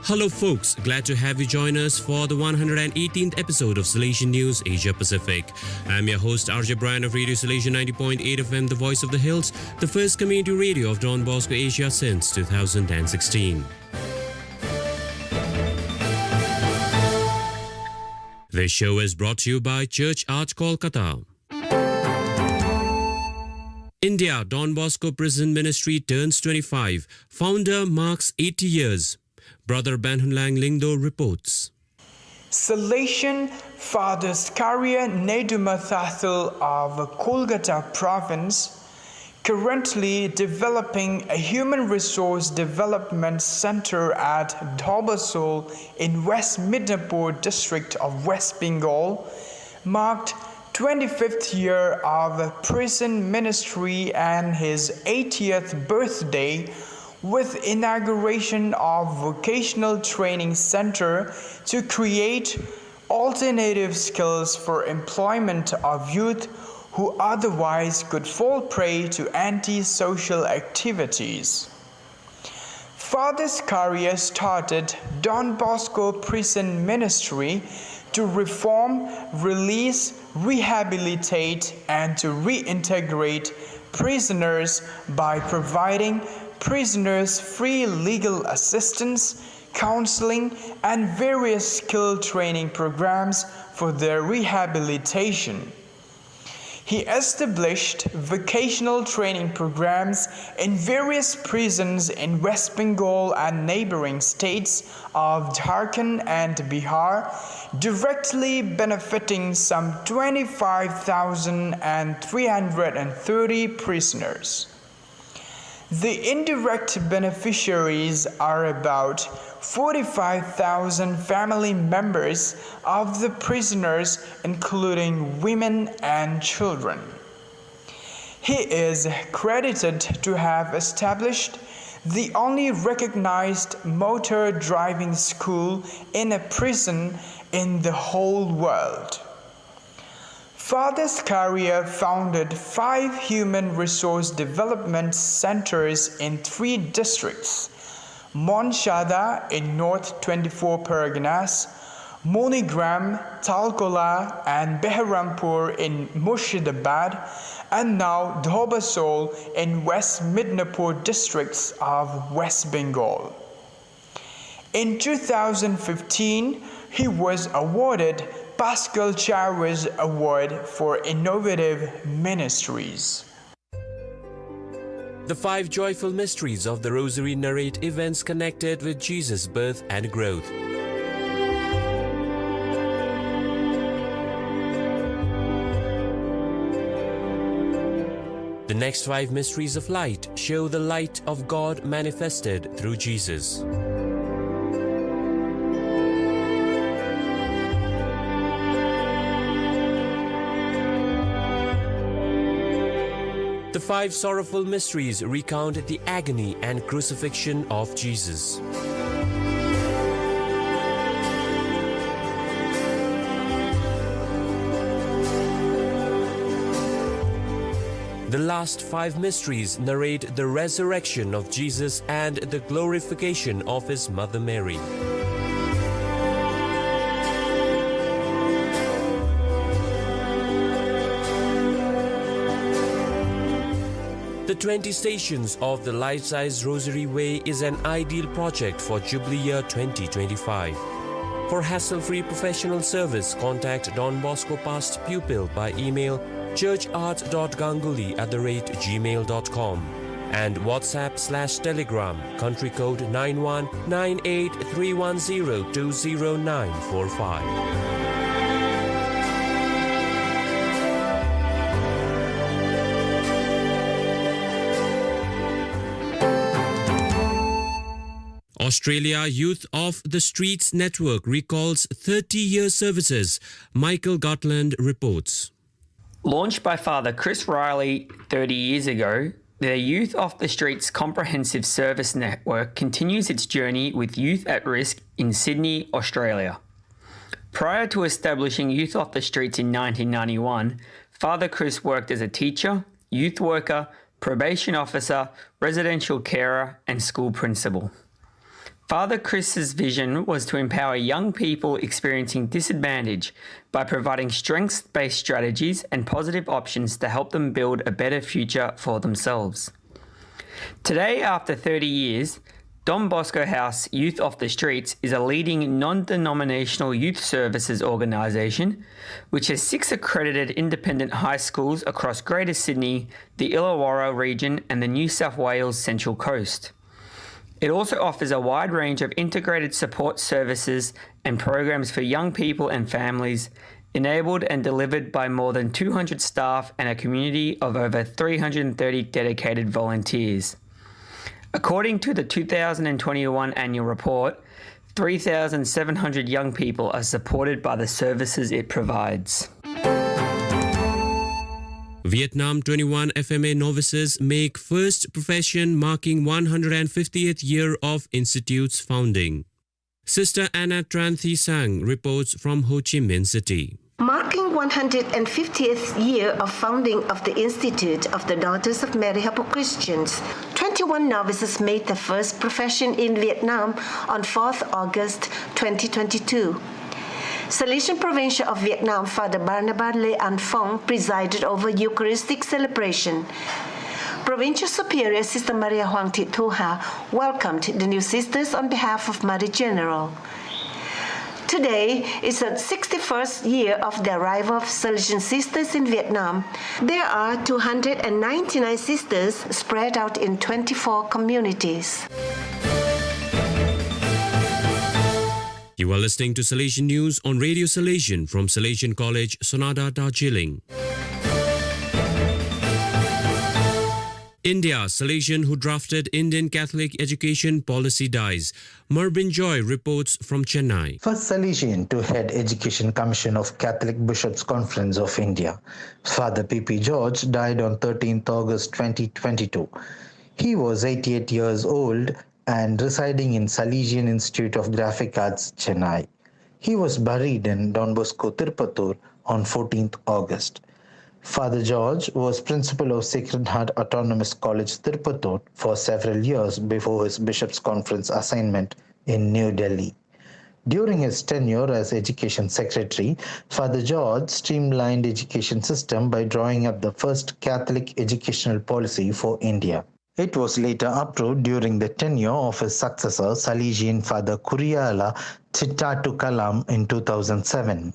Hello, folks. Glad to have you join us for the one hundred eighteenth episode of Salesian News Asia Pacific. I'm your host, R J Brian of Radio Salesian ninety point eight F M, the voice of the hills, the first community radio of Don Bosco Asia since two thousand sixteen. This show is brought to you by Church Arch Kolkata. India, Don Bosco Prison Ministry turns twenty-five. Founder marks eighty years. Brother Banhunlang Lyngdoh reports. Salesian Father Zakaria Naiduma Thathil of Kolkata Province, currently developing a human resource development center at Dhobasol in West Midnapore district of West Bengal, marked twenty-fifth year of prison ministry and his eightieth birthday with inauguration of vocational training center to create alternative skills for employment of youth who otherwise could fall prey to antisocial activities. Father Zakaria started Don Bosco Prison Ministry to reform, release, rehabilitate, and to reintegrate prisoners by providing prisoners free legal assistance, counseling, and various skill training programs for their rehabilitation. He established vocational training programs in various prisons in West Bengal and neighboring states of Jharkhand and Bihar, directly benefiting some twenty-five thousand three hundred thirty prisoners. The indirect beneficiaries are about forty-five thousand family members of the prisoners, including women and children. He is credited to have established the only recognized motor driving school in a prison in the whole world. Father Zakaria founded five human resource development centers in three districts: Monchada in North twenty-four Parganas, MoneyGram, Talkola, and Beharampur in Murshidabad, and now Dhobasol in West Midnapur districts of West Bengal. In two thousand fifteen, he was awarded Pascal Chawar's Award for Innovative Ministries. The five joyful mysteries of the Rosary narrate events connected with Jesus' birth and growth. The next five mysteries of light show the light of God manifested through Jesus. The five sorrowful mysteries recount the agony and crucifixion of Jesus. The last five mysteries narrate the resurrection of Jesus and the glorification of his mother Mary. The twenty Stations of the Life Size Rosary Way is an ideal project for Jubilee Year twenty twenty-five. For hassle-free professional service, contact Don Bosco past pupil by email churchart.ganguly at the rate gmail.com and WhatsApp slash Telegram, country code nine one nine eight three one zero two zero nine four five. Australia Youth of the Streets Network recalls thirty-year services, Michael Gartland reports. Launched by Father Chris Riley thirty years ago, the Youth of the Streets Comprehensive Service Network continues its journey with youth at risk in Sydney, Australia. Prior to establishing Youth of the Streets in nineteen ninety-one, Father Chris worked as a teacher, youth worker, probation officer, residential carer, and school principal. Father Chris's vision was to empower young people experiencing disadvantage by providing strengths-based strategies and positive options to help them build a better future for themselves. Today, after thirty years, Don Bosco House Youth of the Streets is a leading non-denominational youth services organisation which has six accredited independent high schools across Greater Sydney, the Illawarra region and the New South Wales Central Coast. It also offers a wide range of integrated support services and programs for young people and families, enabled and delivered by more than two hundred staff and a community of over three hundred thirty dedicated volunteers. According to the two thousand twenty-one annual report, three thousand seven hundred young people are supported by the services it provides. Vietnam twenty-one F M A novices make first profession, marking one hundred fiftieth year of institute's founding. Sister Anna Tran Thi Sang reports from Ho Chi Minh City. Marking one hundred fiftieth year of founding of the Institute of the Daughters of Mary Hapu Christians, twenty-one novices made their first profession in Vietnam on fourth August twenty twenty-two. Salesian Provincial of Vietnam, Father Barnabas Le An Phong, presided over Eucharistic celebration. Provincial Superior Sister Maria Huang Thit Thu Ha welcomed the new sisters on behalf of Mother General. Today is the sixty-first year of the arrival of Salesian sisters in Vietnam. There are two hundred ninety-nine sisters spread out in twenty-four communities. You are listening to Salesian News on Radio Salesian from Salesian College, Sonada, Darjeeling. India, Salesian who drafted Indian Catholic education policy dies. Marbin Joy reports from Chennai. First Salesian to head Education Commission of Catholic Bishops' Conference of India, Father P P George died on thirteenth August twenty twenty-two. He was eighty-eight years old and residing in Salesian Institute of Graphic Arts, Chennai. He was buried in Don Bosco Tirupattur on fourteenth August. Father George was principal of Sacred Heart Autonomous College Tirupattur for several years before his bishop's conference assignment in New Delhi. During his tenure as education secretary, Father George streamlined education system by drawing up the first Catholic educational policy for India. It was later approved during the tenure of his successor, Salesian Father Kuriala Thitatukalam, in two thousand seven.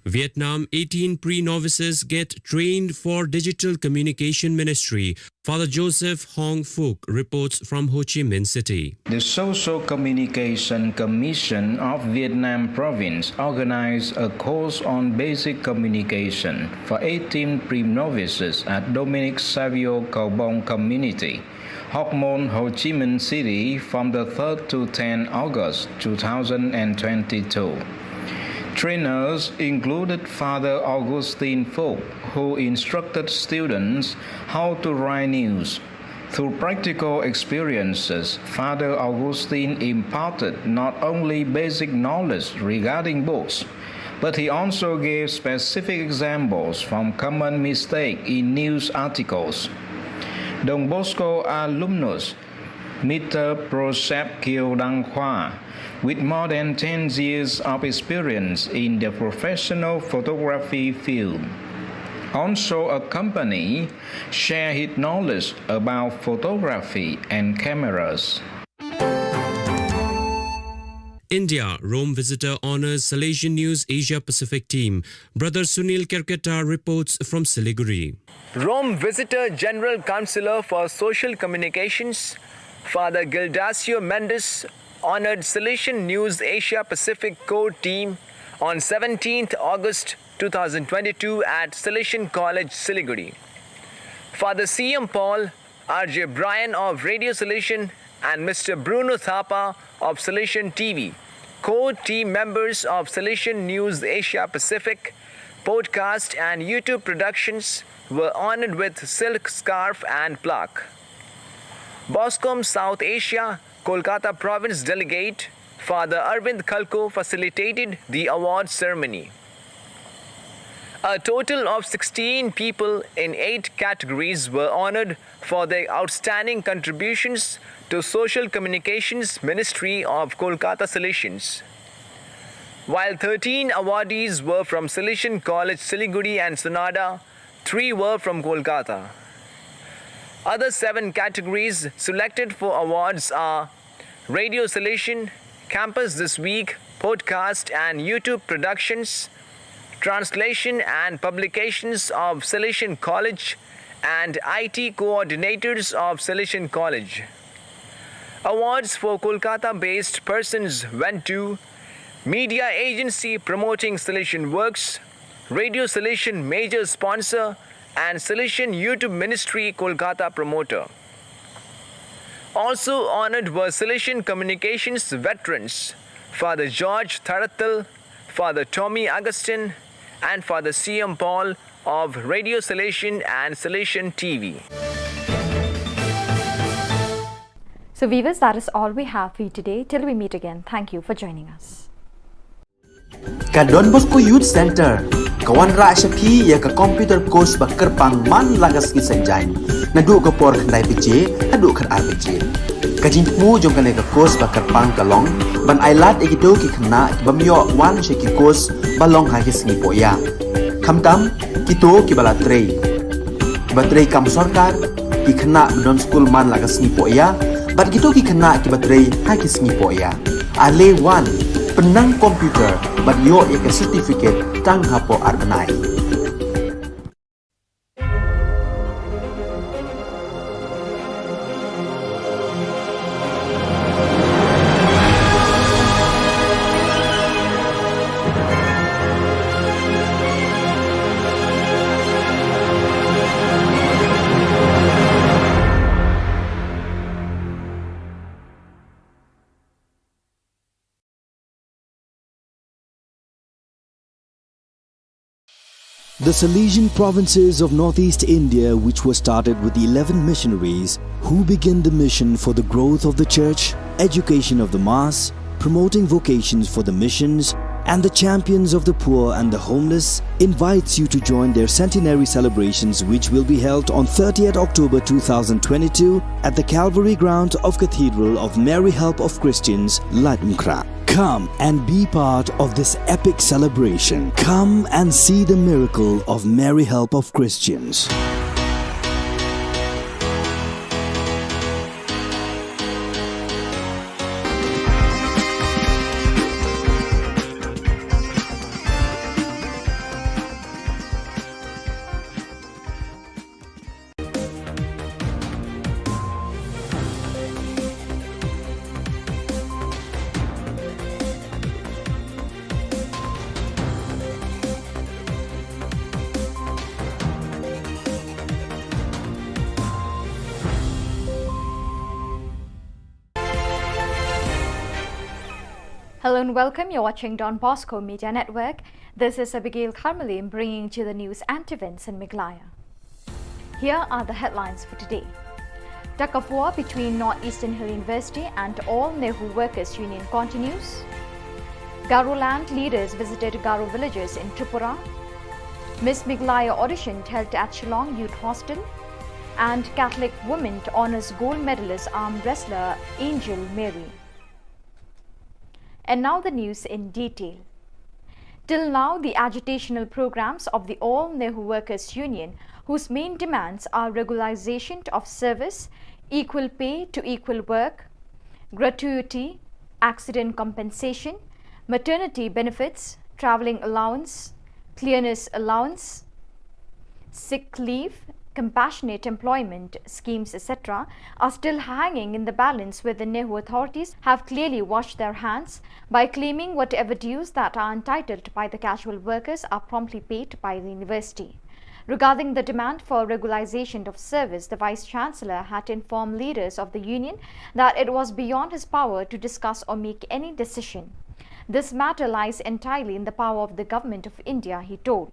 Vietnam, eighteen pre-novices get trained for digital communication ministry. Father Joseph Hong Phuc reports from Ho Chi Minh City. The Social Communication Commission of Vietnam Province organized a course on basic communication for eighteen pre-novices at Dominic Savio Kaubong Community, Hoc Mon, Ho Chi Minh City, from the third to tenth August two thousand twenty-two. Trainers included Father Augustine Phuc, who instructed students how to write news. Through practical experiences, Father Augustine imparted not only basic knowledge regarding books, but he also gave specific examples from common mistake in news articles. Don Bosco alumnus, Mister Prosep Kiew Dang Hua, with more than ten years of experience in the professional photography field, also accompany, share his knowledge about photography and cameras. India, Rome visitor honors Salesian News Asia Pacific team. Brother Sunil Kerketa reports from Siliguri. Rome visitor General Counselor for Social Communications, Father Gildacio Mendes, honored Salesian News Asia Pacific core team on seventeenth August two thousand twenty-two at Salesian College, Siliguri. Father C M Paul, R J Brian of Radio Salesian, and Mister Bruno Thapa of Salesian T V, core team members of Salesian News Asia Pacific, podcast and YouTube productions, were honored with silk scarf and plaque. Boscom South Asia, Kolkata Province Delegate, Father Arvind Khalkho, facilitated the award ceremony. A total of sixteen people in eight categories were honored for their outstanding contributions to Social Communications Ministry of Kolkata Salesians. While thirteen awardees were from Salesian College Siliguri and Sonada, three were from Kolkata. Other seven categories selected for awards are Radio Salesian, Campus This Week, podcast and YouTube productions, translation and publications of Salesian College, and I T coordinators of Salesian College. Awards for Kolkata-based persons went to Media Agency Promoting Salesian Works, Radio Salesian major sponsor, and Salesian YouTube Ministry Kolkata promoter. Also honored were Salesian communications veterans, Father George Tharathil, Father Tommy Augustine, and Father C M Paul of Radio Salesian and Salesian T V. So, viewers, that is all we have for you today. Till we meet again, thank you for joining us. Ka Don Bosco Youth Center ka wanrah sha phi ïa ka computer course ba kyrpang man la ka sngi Saitjaiñ, naduh ka por khyndai baje haduh khatar baje. Ka jingthmu jong kane ka course ba kyrpang ka long ban ailad ïa kito ki khynnah ki bym ïoh wan sha ki course ba long ha ki sngi pohïa, khamtam kito kiba la trei, kiba trei kam sorkar, ki khynnah ba don skul man la ka sngi pohïa, bad kito ki khynnah kiba trei ha ki sngi pohïa. Ale wan, pynnang computer bad ïoh ïa ka certificate tang hapoh ar bnai. The Salesian provinces of northeast India, which were started with eleven missionaries who began the mission for the growth of the church, education of the mass, promoting vocations for the missions, and the Champions of the Poor and the Homeless invites you to join their centenary celebrations, which will be held on thirtieth October two thousand twenty-two at the Calvary Ground of Cathedral of Mary Help of Christians, Laitumkhrah. Come and be part of this epic celebration. Come and see the miracle of Mary Help of Christians. Hello and welcome. You're watching Don Bosco Media Network. This is Abigail Kharmalim bringing to you the news and events in Meghalaya. Here are the headlines for today. Tug of war between North Eastern Hill University and All Nehu Workers Union continues. Garoland leaders visited Garo villages in Tripura. Miss Meghalaya audition held at Shillong Youth Hostel. And Catholic women honours gold medalist arm wrestler Angel Mary. And now the news in detail. Till now, the agitational programs of the All Nehu Workers Union, whose main demands are regularization of service, equal pay to equal work, gratuity, accident compensation, maternity benefits, travelling allowance, cleaners allowance, sick leave, compassionate employment schemes, et cetera, are still hanging in the balance, where the Nehu authorities have clearly washed their hands by claiming whatever dues that are entitled by the casual workers are promptly paid by the university. Regarding the demand for regularization of service, the Vice Chancellor had informed leaders of the union that it was beyond his power to discuss or make any decision. This matter lies entirely in the power of the Government of India, he told.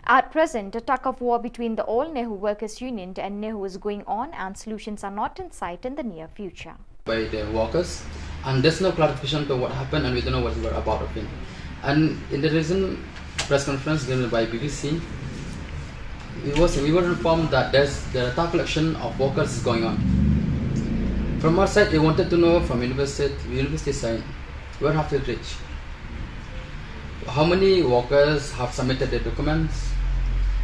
At present, a tug of war between the All Nehu Workers Union and Nehu is going on, and solutions are not in sight in the near future. By the workers, and there's no clarification to what happened, and we don't know what we're about of it. And in the recent press conference given by B B C, we was, we were informed that there's, the data collection of workers is going on. From our side, we wanted to know from university, university side, where have we reached? How many workers have submitted their documents,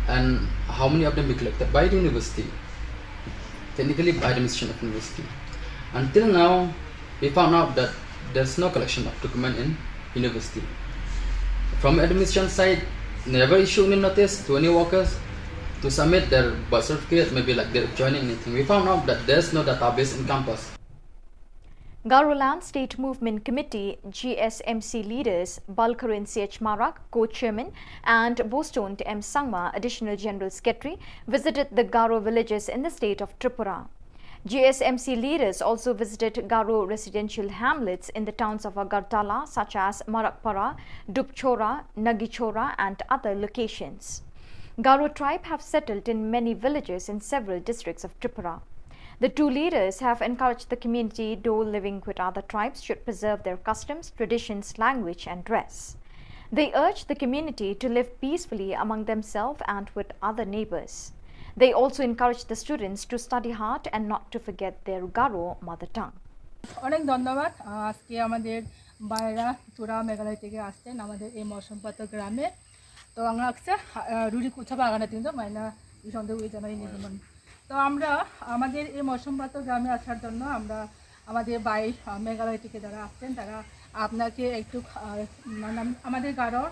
and how many of them be collected by the university? Technically, by the administration of university. Until now, we found out that there's no collection of document in university. From administration side, never issue any notice to any workers to submit their birth certificate, maybe like their joining, anything. We found out that there's no database in campus. Garoland State Movement Committee, G S M C leaders Balkarin C H Marak, co-chairman, and Boston M Sangma, additional general secretary, visited the Garo villages in the state of Tripura. G S M C leaders also visited Garo residential hamlets in the towns of Agartala, such as Marakpara, Dupchora, Nagichora, and other locations. Garo tribe have settled in many villages in several districts of Tripura. The two leaders have encouraged the community, though living with other tribes, should preserve their customs, traditions, language, and dress. They urge the community to live peacefully among themselves and with other neighbors. They also encourage the students to study hard and not to forget their Garo mother tongue. অনেক ধন্যবাদ। আহ, আজকে আমাদের ভাইরা ত্রিপুরা মেঘালয় থেকে আসছেন আমাদের এই মৌসুমপাতা গ্রামে। তো আমরা আসছে, আহ, রুড়ি কুচা বাগানে তিনজন মাইনা এই সন্দেহ ওই জানাই নির্মাণ। তো আমরা আমাদের এই মৌসুমপাতা গ্রামে আসার জন্য আমরা আমাদের ভাই, আহ, মেঘালয় থেকে যারা আসছেন, তারা আপনাকে একটু, আহ, মানে, আমাদের গারোর,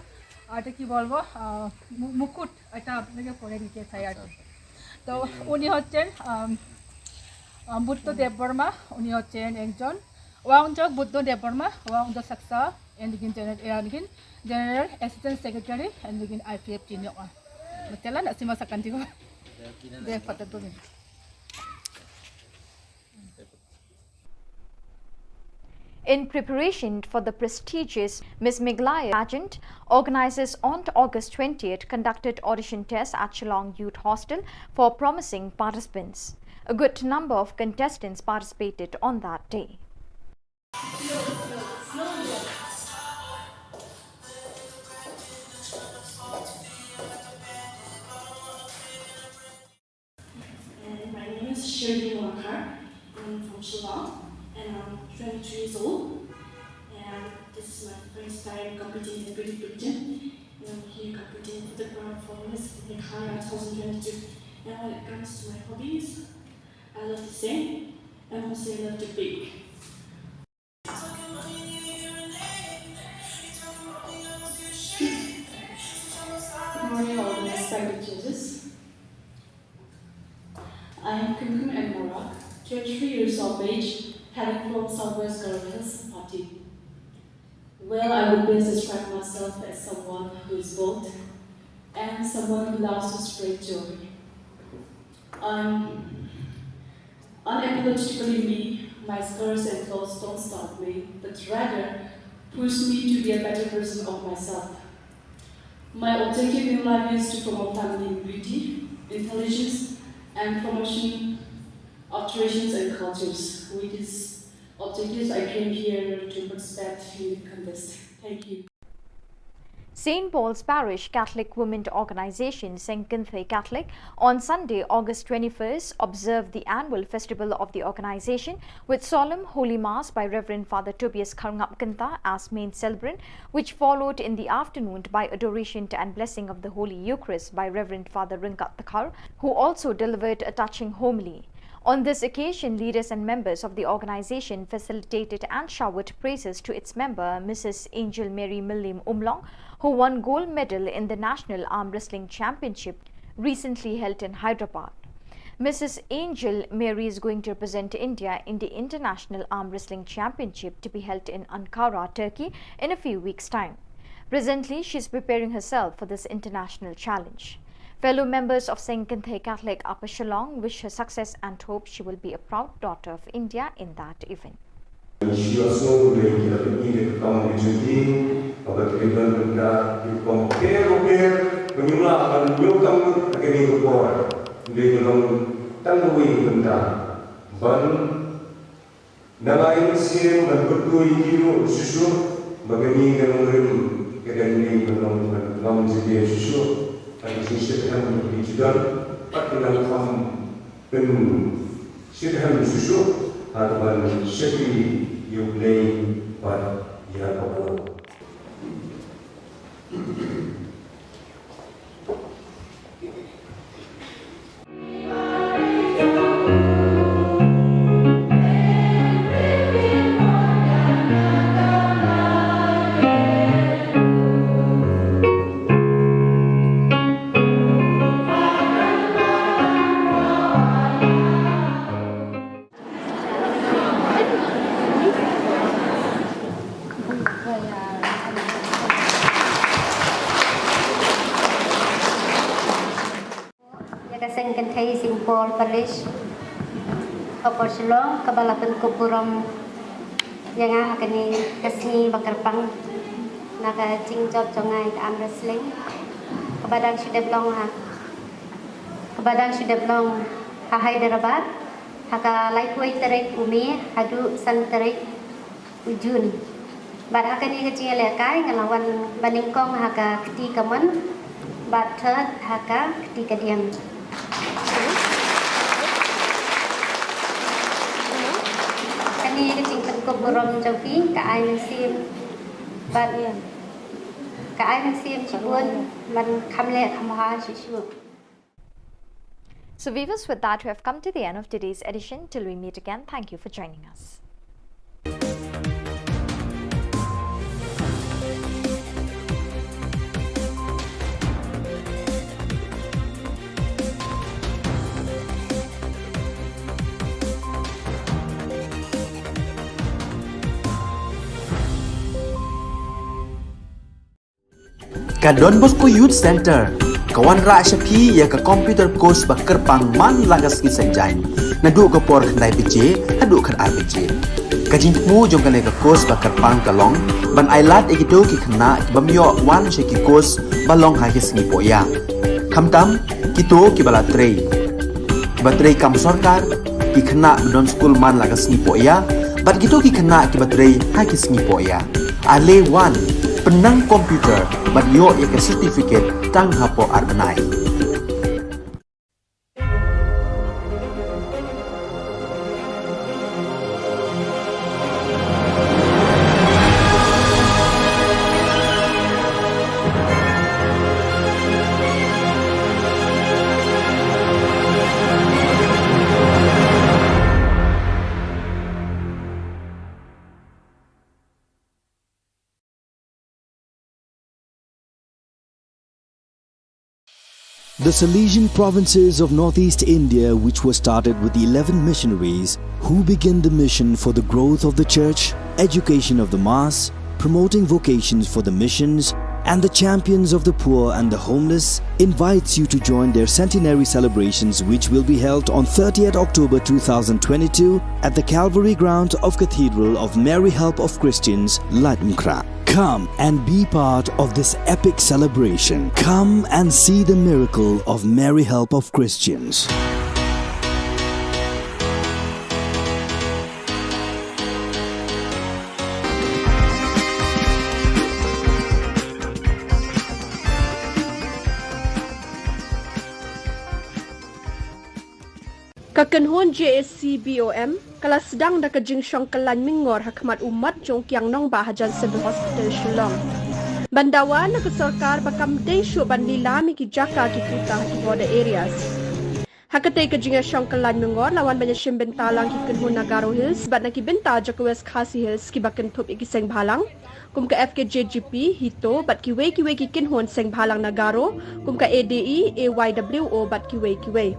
আহ, এটা কি বলবো, আহ, মু-, মুকুট এটা আপনাকে পরে দিতে চাই আর কি। তো উনি হচ্ছেন, আম, আম, বুদ্ধ দেববর্মা, উনি হচ্ছেন একজন ওয়াংজক বুদ্ধ দেববর্মা, ওয়াংজক সাকসা, and again General, and again General Assistant Secretary, and again I P F Junior. Betul lah, nak simak sakan tiga. Dia patut tu ni. In preparation for the prestigious Miss Meghalaya pageant, organizers on August twentieth conducted audition tests at Shillong Youth Hostel for promising participants. A good number of contestants participated on that day. Shirley Morakhar. I'm from Shillong and I'm twenty-two years old. And this is my first time competing in the beauty pageant. And I'm here competing for the crown for Miss Meghalaya twenty twenty-two. And when it comes to my hobbies, I love to sing and also I love to bake. Good morning, all the respected judges. I am Kumkum N Morak, twenty-three years of age, hailing from Southwest Garo Hills, Pati. Well, I would best describe myself as someone who is bold and someone who loves to spread joy. I'm unapologetically me. My scars and flaws don't stop me, but rather push me to be a better version of myself. My objective in life is to promote feminine beauty, intelligence, and promotion of traditions and cultures. With these objectives, I came here to participate in the contest. Thank you. Saint Paul's Parish Catholic Women Organization, Seng Kynthei Catholic, on Sunday, August twenty-first, observed the annual festival of the organization with solemn Holy Mass by Reverend Father Tobias Kharngap Kynta as main celebrant, which followed in the afternoon by adoration and blessing of the Holy Eucharist by Reverend Father Ryngkat Dkhar, who also delivered a touching homily. On this occasion, leaders and members of the organization facilitated and showered praises to its member, Missus Angel Mary Mylliem Umlong, who won gold medal in the National Arm Wrestling Championship recently held in Hyderabad. Missus Angel Mary is going to represent India in the International Arm Wrestling Championship to be held in Ankara, Turkey, in a few weeks' time. Presently, she is preparing herself for this international challenge. Fellow members of Seng Kynthei Catholic Upper Shillong wish her success and hope she will be a proud daughter of India in that event. Ngi shu ïohsngew ba ki la pyni ka kam ka jong ki, kaba ki la don bynta ki rukom bapher bapher, ba ngim lah ban ïoh kam ha kane ka por. Hynrei ka long tang kawei ka bynta ban nang ai mynsiem ban kyrkhu ïa ki ruh shuh shuh, ba kane ka nongrim ka dang dei ban long, ban long jingeh shuh shuh. Ka jingshitrhem ki ju don, bad ki nang kham pynshitrhem shuh shuh ha kaban shakri ïa U Blei bad ïa ka por. Ïa ka Seng Kynthei Saint Paul Parish, Upper Shillong, kaba la pynkup burom ïa nga ha kane ka sngi ba kyrpang na ka jingjop jong nga ïa ka arm wrestling, kaba dang shu dep long ha, kaba dang shu dep long ha Hyderabad, ha ka laiphew tarik u May haduh san tarik u June. Bad ha kane ka jingïalehkai nga la wan banyngkong ha ka kti kamon bad third ha ka kti kadiang. Kane ka jingpynkup burom jong phi ka ai mynsiem bad ka ai mynsiem shibun ban kham leh kham bha shuh shuh. So viewers, with that, we have come to the end of today's edition. Till we meet again, thank you for joining us. Ka Don Bosco Youth Centre ka wanrah sha phi ïa ka computer course ba kyrpang man la ka sngi Saitjaiñ, naduh ka por khyndai baje haduh khatar baje. Ka jingthmu jong kane ka course ba kyrpang ka long ban ai lad ïa kito ki khynnah ki bym ïoh wan sha ki course ba long ha ki sngi pohïa. Khamtam kito kiba la trei, kiba trei kam sorkar, ki khynnah ba don skul man la ka sngi pohïa, bad kito ki khynnah kiba trei ha ki sngi pohïa. Ale wan, pynnang computer bad ïoh ïa ka certificate tang hapoh ar bnai. The Salesian provinces of northeast India, which were started with eleven missionaries who began the mission for the growth of the church, education of the mass, promoting vocations for the missions, and the champions of the poor and the homeless, invites you to join their centenary celebrations, which will be held on thirtieth October two thousand twenty-two at the Calvary ground of Cathedral of Mary Help of Christians, Laitumkhrah. Come and be part of this epic celebration. Come and see the miracle of Mary Help of Christians. Ka kynhun J A C B O M ka la sdang da ka jingshong kyllain myngor ha khmat u mat jong u Kiang Nangbah hajan Civil Hospital Shillong. Ban dawa na ka sorkar ba kam dei shuh ban lilam ïa ki jaka ki kuta ha ki border areas. Ha katei ka jingïashong kyllain myngor la wan ban ïashim bynta lang ki kynhun na Garo Hills bad na ki bynta jong ka West Khasi Hills kiba kynthup ïa ki seng bhalang kum ka F K J G P, HITO bad kiwei kiwei ki kynhun seng bhalang na Garo kum ka A D E, A Y W O bad kiwei kiwei.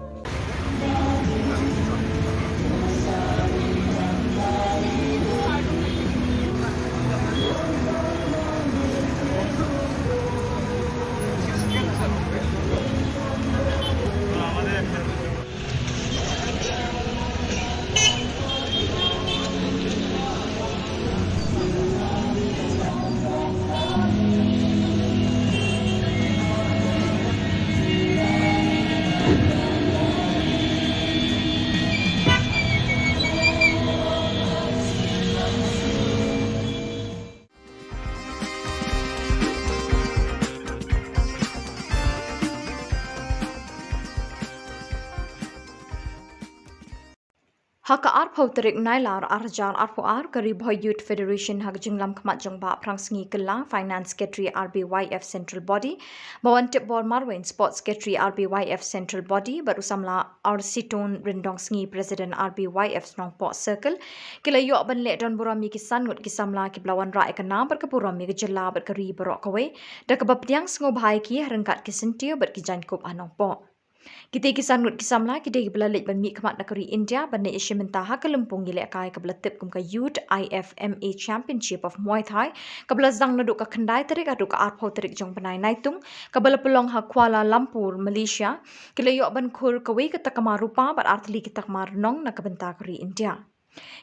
Ha ka arphew tarik Nailar arhajar arphew ar, ka Ri Bhoi Youth Federation ha ka jinglam khmat jong Bah Phrangsngi Kylla, Finance Secretary R B Y F Central Body, Bah Wantipbor Marwein, Sports Secretary R B Y F Central Body, bad u samla Arsitun Ryndongsngi, President R B Y F Nongpoh Circle, ki la ïoh ban leh don burom ïa ki san ngut ki samla kiba la wanrah ïa ka nam bad ka burom ïa ka jylla bad ka ri baroh kawei, da kaba pdiang sngewbha ïa ki ha ryngkat ki syntiew bad ki jaiñkup ha Nongpoh. Kitei ki san ngut ki samla ki dei kiba la leit ban mihkhmat na ka ri India ban leit ïashim bynta ha ka lympung ïalehkai kaba la tip kum ka Youth I F M A Championship of Muay Thai, kaba la sdang naduh ka khyndai tarik haduh ka arphew tarik jong u bnai Naitung, kaba la pynlong ha Kuala Lumpur, Malaysia. Ki la ïoh ban khur kawei ka takma rupa bad ar tylli ki takma rnong na ka bynta ka ri India.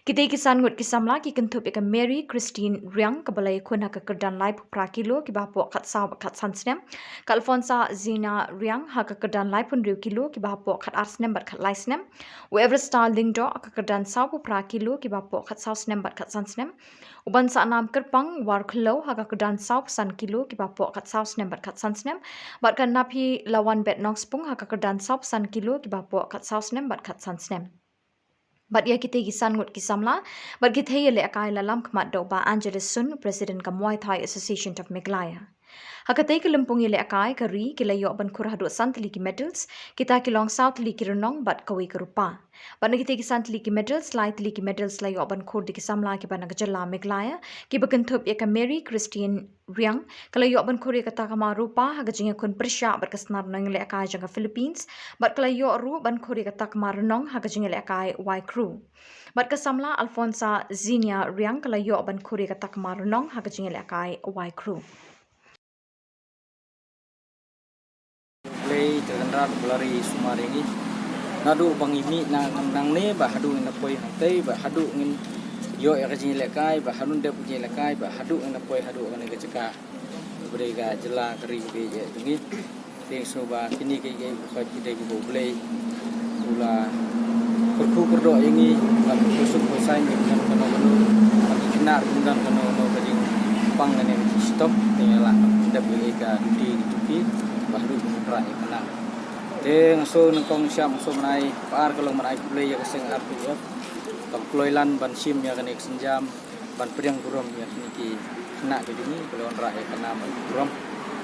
Kitei ki san ngut ki samla ki kynthup ïa ka Mary Christine Riang, kaba la ïakhun ha ka kyrdan laiphew phra kilo kiba hapoh khatsaw bad khatsan snem, ka Alfonsa Zina Riang ha ka kyrdan laiphew hynriew kilo kiba hapoh khatar snem bad khatlai snem, u Everstar Lyngdoh ha ka kyrdan sawphew phra kilo kiba hapoh khatsaw snem bad khatsan snem, u Bansaknam Kyrpang Warkhliew ha ka kyrdan sawphew san kilo kiba hapoh khatsaw snem bad khatsan snem, bad ka Naphilawanbet Nongspung ha ka kyrdan sawphew san kilo kiba hapoh khatsaw snem bad khatsan snem. Bad ïa kitei ki san ngut ki samla bad ki thei ïalehkai la lam khmat da u Bah Angelus Sun, President ka Muay Thai Association of Meghalaya. Ha katei ka lympung ïalehkai ka ri ki la ïoh ban khur haduh san tylli ki medals, kita ki long saw tylli ki rnong bad kawei ka rupa. Bad na kitei ki san tylli ki medals, lai tylli ki medals la ïoh ban khur da ki samla kiba na ka jylla Meghalaya, kiba kynthup ïa ka Mary Christine Riang, ka la ïoh ban khur ïa ka takma rupa ha ka jingïakhun pyrshah bad ka snar nongïalehkai jong ka Philippines, bad ka la ïoh ruh ban khur ïa ka takma rnong ha ka jingïalehkai Y Crew. Bad ka samla Alfonsa Zinia Riang ka la ïoh ban khur ïa ka takma rnong ha ka jingïalehkai Y Crew. Blei te kan rat blari sumar ïa ngi. Naduh ba ngi mih na nangne ba haduh ngin poi hangtei ba haduh ngin ïoh ïa ka jingïalehkai ba haduh dep ka jingïalehkai ba haduh ngin poi haduh kane ka jaka. Ba dei ka jylla ka ri ka dei ïa ngi. Te sngewbha kine ki, ki, ki, ki dei kiba U Blei u la kyrkhu kyrdoh ïa ngi ban kyrsuk kyrsaiñ ïa ki don kano kano, ban khynnah ïa ki don kano kano ka jingpang kane ka jingshitom. Te ngi la dep ïa ka duty ki tuki ba haduh ki mutrak ïa ka nam. Te nga shu nyngkong sha nga shu mynai, ba ar ka long mynai khublei ïa ka seng R P F kaba kloi lan ban shim ïa kane ka sienjam ban pdiang burom ïa kine ki khynnah ki jong ngi ba la wanrah ïa ka nam burom,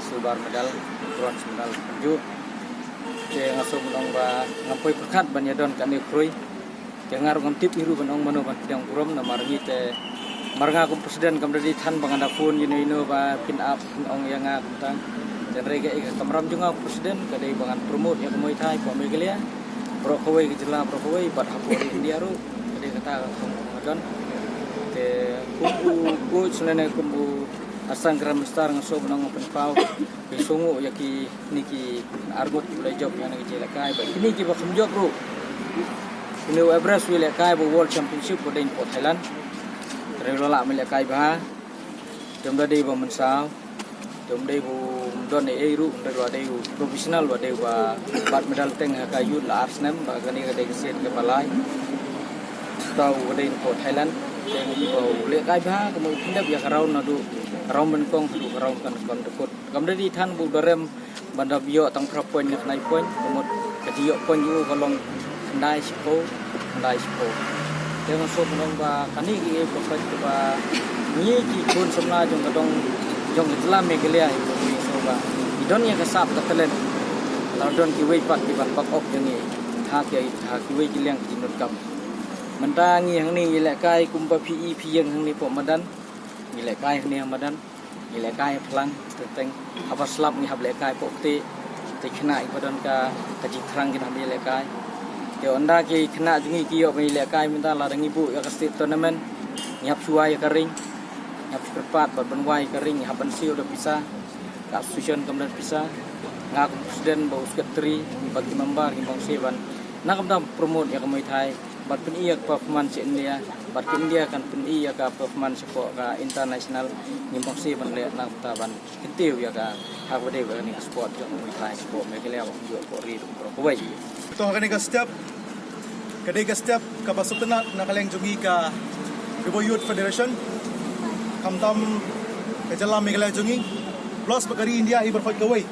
silver medal, bronze medal kumjuh. Te nga shu ong ba ngam poi pyrkhat ban ïa don kane ka khrui. Te nga ruh ngam tip ïa ruh ban ong mano ban pdiang burom namar ngi te mar nga kum president kam da dei than ba ngan da phone ïa no ïa no ba phin ap phin ong ïa nga kumta. Te Hynrei ka, ka kamram jong nga, President, ka dei ba ngan promote ïa ka Muay Thai hapoh Meghalaya, baroh kawei ka jylla, baroh kawei, bad hapoh India ruh. Ka dei kata ka khong nga don. Te kum u coach lane kum u assistant Grandmaster, nga sngewbha ban ong pynpaw, ki sngew ïa kine ki arngut kiba la jop ïa kane ka jingïalehkai, bad kine kiba kham jop ruh. Kine u Everest u ïalehkai bad World Championship ba dei hapoh Thailand. Hynrei u la lah ban ïalehkai bha. Te ym da dei ba mynsaw, te ym dei ba u don ei ei ruh, ym dei ba dei u professional, ba dei ba bat medal teng ha ka youth la ar snem, ba kane ka dei ka sien kaba lai. Uta u ba dei hapoh Thailand, te ngi ba u lehkai bha, kumno u pyndep ïa ka round naduh ka round ba nyngkong haduh ka round ba nyngkong. Te kam da dei than ba u da rem ban da ïoh tang phra point ne khyndai point, ka mut ka jingïoh point jong u ka long khyndai shiphew, khyndai shiphew. Te nga sngewbha ban ong ba kane ka ïa ka fight kaba ngi ki khun samla jong ka dong jong ka jylla Meghalaya, ngi sngewbha ba ngi don ïa ka sap ka talent. Lada don kiwei pat ki ban back up ïa ngi ha ki, ha kiwei ki liang ki jingdonkam. Mynta ngi hangne ngi lehkai kumba phi i phi ïeng hangne hapoh madan. Ngi lehkai hangne ha madan. Ngi lehkai ha phlang, te teng haba slap ngi hap lehkai hapoh ktieh. Te khynnah kiba don ka, ka jingthrang kin hap ïalehkai. Te ynda ki khynnah jong ngi ki ïoh ban ïalehkai mynta, lada ngi buh ïa ka state tournament, ngi hap shu wai ïa ka ring, ngi hap shu kyrpad bad ban wai ïa ka ring, ngi hap ban siew da pisa. Ka association kam don pisa. Nga kum president bad u secretary bad ki member ngi bang siew ban na kam dang promote ïa ka Muay Thai. Bad pyni ïa ka performance India, bad ka India kan pyni ïa ka performance hapoh ka international, ngim bang siew ban leh na ka bynta ban kyntiew ïa ka ha kaba dei ba kane ka sport jong ka Muay Thai hapoh Meghalaya, hapoh ri, hapoh kawei. To ha kane ka step, ka dei ka step kaba sngewtynnat na ka liang jong ngi ka Ri Bhoi Youth Federation, khamtam ka jylla Meghalaya jong ngi, plus ba ka ri India hi baroh kawei.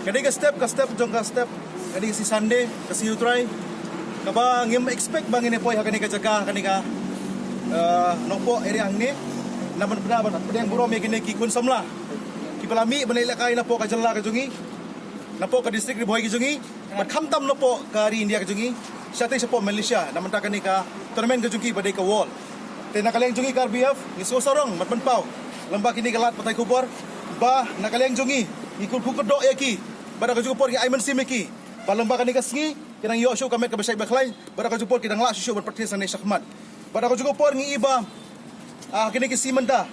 Ka dei ka step, ka step jong ka step, ka dei ka sngi Sunday, ka sngi U Trai, kaba ngim expect ba ngin ïa poi ha kane ka jaka, kane ka, eh, Nongpoh area hangne. Namar ba pdiang burom ïa kine ki khun samla kiba la mih ban lehkai napoh ka jylla ka jong ngi, napoh ka district Ri Bhoi ka jong ngi, bad khamtam napoh ka ri India ka jong ngi, shatei shapoh Malaysia, na ka bynta kane ka tournament ka jong ki ba dei ka World. Te na ka liang jong ngi ka R B F ngi sngewsarong bad pynpaw lyngba kine ki lad pathai khubor ba na ka liang jong ngi ngi kyrkhu kyrdoh ïa ki, bad ha kajuh ka por ngi ai mynsiem ïa ki ba lyngba kane ka sngi kin nang ïoh shuh ka met kaba shait ba khlaiñ, bad ha kajuh ka por kin nang lah shuh shuh ban practice hangne shakhmat. Bad ha kajuh ka por ngi i ba, ah, kine ki sngi mynta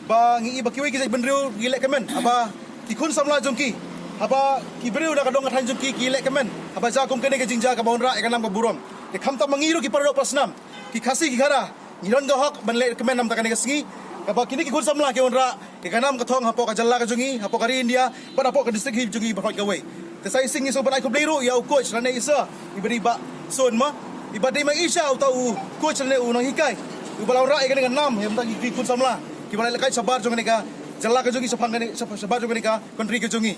ba ngi i ba kiwei ki jaitbynriew ki lehkmen, haba ki khun samla jong ki, haba ki briew na ka dong ka thaiñ jong ki ki lehkmen, haba jia kum kane ka jingjia kaba wanrah ïa ka nam ka burom. Te khamtam ma ngi ruh ki para doh para snam, ki Khasi ki Khara, ngi don ka hok ban lehkmen na ka bynta kane ka sngi, kaba kine ki khun samla ki wanrah ïa ka nam ka thong hapoh ka jylla ka jong ngi, hapoh ka ri India, bad hapoh ka district hi jong ngi baroh kawei. Te sa shisien ngi sngewbha ban ai khublei ruh ïa u coach lane i sir, i ba dei Bah Sun ma, i ba dei ma i sha uta u coach lane u nonghikai, u ba la wanrah ïa kane ka nam ha bynta ki khun samla kiba la lehkai shabar jong kane ka jylla ka jong ngi, shaphang kane, shab-, shabar jong kane ka country ka jong ngi.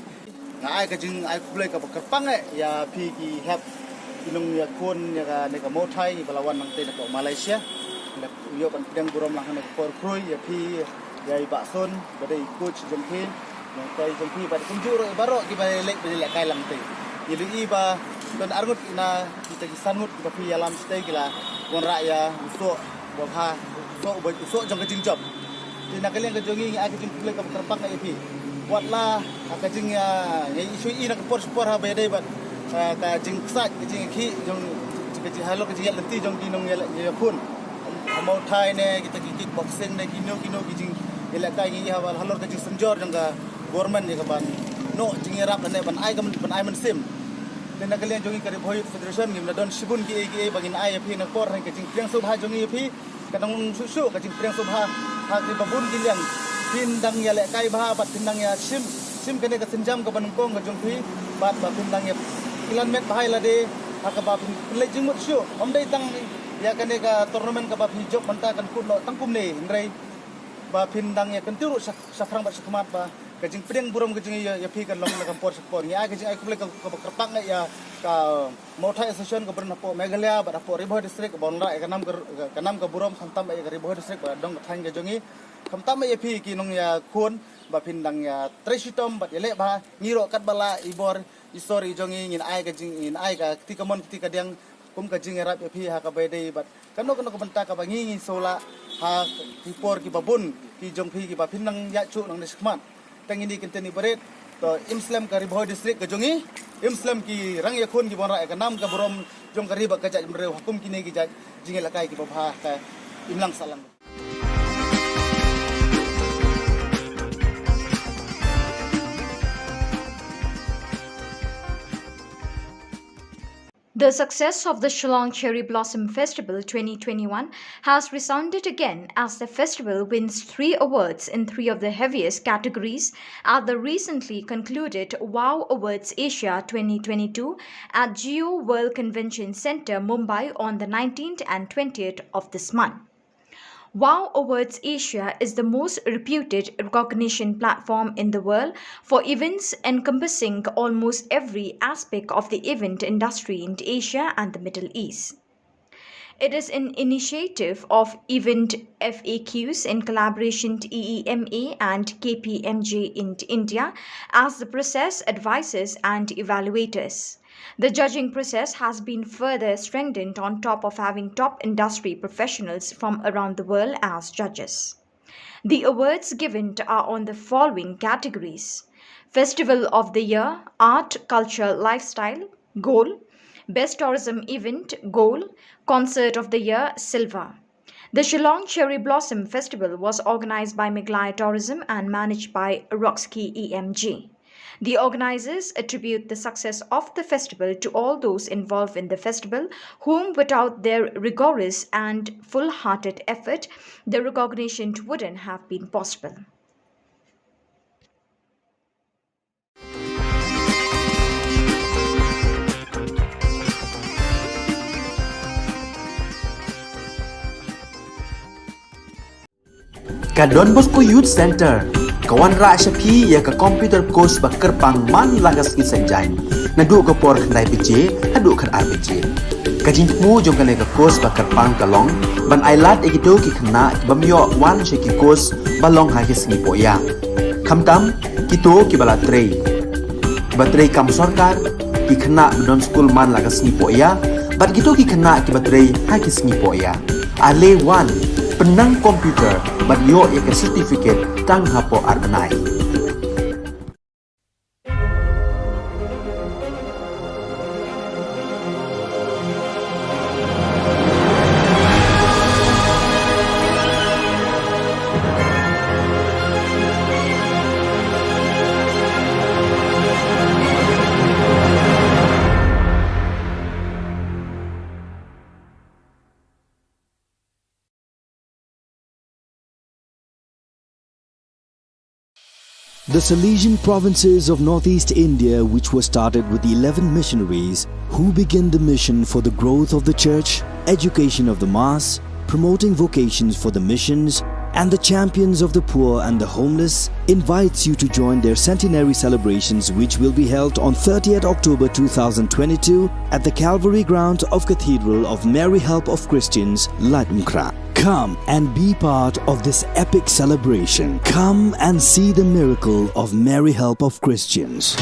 Nga ai ka jingai khublei kaba kyrpang eh ïa phi ki hep ki nongïakhun ïa kane ka Muay Thai ba la wan nangtei napoh Malaysia. Nga ïoh ban pdiang burom lang ha kane ka por khrui ïa phi, ïa i Bah Sun ba dei coach jong phi, nonghikai jong phi, bad kumjuh ruh ïa baroh kiba leh, ba lehkai lang tei. Ngi la i ba don arngut na kita ki san ngut kiba phi ïalam shatei ki la wanrah ïa u soh ba bha, u soh ba, u soh jong ka jingjop. Te na ka liang ka jong ngi ngi ai ka jingkhublei kaba kyrpang ïa phi. Wat la ha ka jing, ah, ngi shu i na ka por sha por haba ïadei bad, ah, ka jingksaid, ka jingkhih jong, ka jing halor ka jingïaid lynti jong ki nongïakhun. Ha Muay Thai ne, kita ki kickboxing ne, kino kino ki jingïalehkai ngi i haba halor ka jingsynjor jong ka government ïa ka ban noh jingïarap lane ban ai ka, ban ai mynsiem. Te na ka liang jong ngi ka Ri Bhoi Youth Federation ngim la don shibun kiei kiei ba ngin ai ïa phi na ka por, hynrei ka jingpdiang sngewbha jong ngi ïa phi ka dang long shuh shuh, ka jingpdiang sngewbha ha kiba bun ki liang. Phin dang ïalehkai bha bad phin dang ïashim, shim kane ka sienjam kaba nyngkong ka jong phi, bad ba phin dang ïa pyllait met bha ïa lade ha kaba phin pynleit jingmut shuh. Ym dei tang ïa kane ka tournament kaba phi jop mynta kan kut noh tang kumne, hynrei ba phin dang ïa kyntiew ruh sha, shaphrang bad shakhmat ba ka jingpdiang burom ka jong ngi ïa, ïa phi kan long na ka por sha ka por. Ngi ai ka jingai khublei ka, kaba kyrpang ïa ka Muay Thai Association kaba don hapoh Meghalaya bad hapoh Ri Bhoi District kaba wanrah ïa ka nam ka, ka nam ka burom khamtam ïa ka Ri Bhoi District bad dong ka thaiñ ka jong ngi. Khamtam ïa phi ki nongïakhun ba phin dang ïatrei shitom bad ïaleh bha, ngi ruh katba lah i bor i sor i jong ngi ngin ai ka jing, ngin ai ka kti kamon kti kadiang kum ka jingïarap ïa phi ha kaba ïadei bad kano kano ka bynta kaba ngi ngi sngewlah ha ki por kiba bun ki jong phi kiba phin nang ïaid shuh nangne shakhmat. Tang ine i kyntien iba rit, To im slem ka Ri Bhoi District ka jong i, im slem ki rang ïakhun ki ban rah ïa ka nam ka burom jong ka ri bad ka jaitbynriew ha kum kine ki jait jingïalehkai kiba bha ha ka imlang sahlang. The success of the Shillong Cherry Blossom Festival twenty twenty-one has resounded again as the festival wins three awards in three of the heaviest categories at the recently concluded WOW Awards Asia twenty twenty-two at Jio World Convention Centre, Mumbai on the nineteenth and twentieth of this month. WOW Awards Asia is the most reputed recognition platform in the world for events encompassing almost every aspect of the event industry in Asia and the Middle East. It is an initiative of Event F A Qs in collaboration to E E M A and K P M G in India as the process advisors and evaluators. The judging process has been further strengthened on top of having top industry professionals from around the world as judges. The awards given are on the following categories: Festival of the Year, Art, Culture, Lifestyle, Gold, Best Tourism Event, Gold, Concert of the Year, Silver. The Shillong Cherry Blossom Festival was organized by Meghalaya Tourism and managed by Roxkey E M G. The organizers attribute the success of the festival to all those involved in the festival, whom without their rigorous and full-hearted effort, the recognition wouldn't have been possible. Ka Don Bosco Youth Centre ka wanrah sha phi ïa ka computer course ba kyrpang man la ka sngi Saitjaiñ, naduh ka por khyndai baje haduh khatar baje. Ka jingthmu jong kane ka course ba kyrpang ka long ban ailad ïa kito ki khynnah kibym ïoh wan sha ki course ba long ha ki sngi pohïa, khamtam kito kiba la trei, kiba trei kam sorkar, ki khynnah ba don skul man la ka sngi pohïa bad kito ki khynnah kiba trei ha ki sngi pohïa. Ale wan, pynnang computer bad ïoh ïa ka certificate tang hapoh ar bnai. The Salesian provinces of northeast India, which were started with eleven missionaries who began the mission for the growth of the church, education of the mass, promoting vocations for the missions, and the champions of the poor and the homeless, invites you to join their centenary celebrations, which will be held on thirtieth October two thousand twenty-two at the Calvary ground of Cathedral of Mary Help of Christians, Laitumkhrah. Come and be part of this epic celebration. Come and see the miracle of Mary Help of Christians.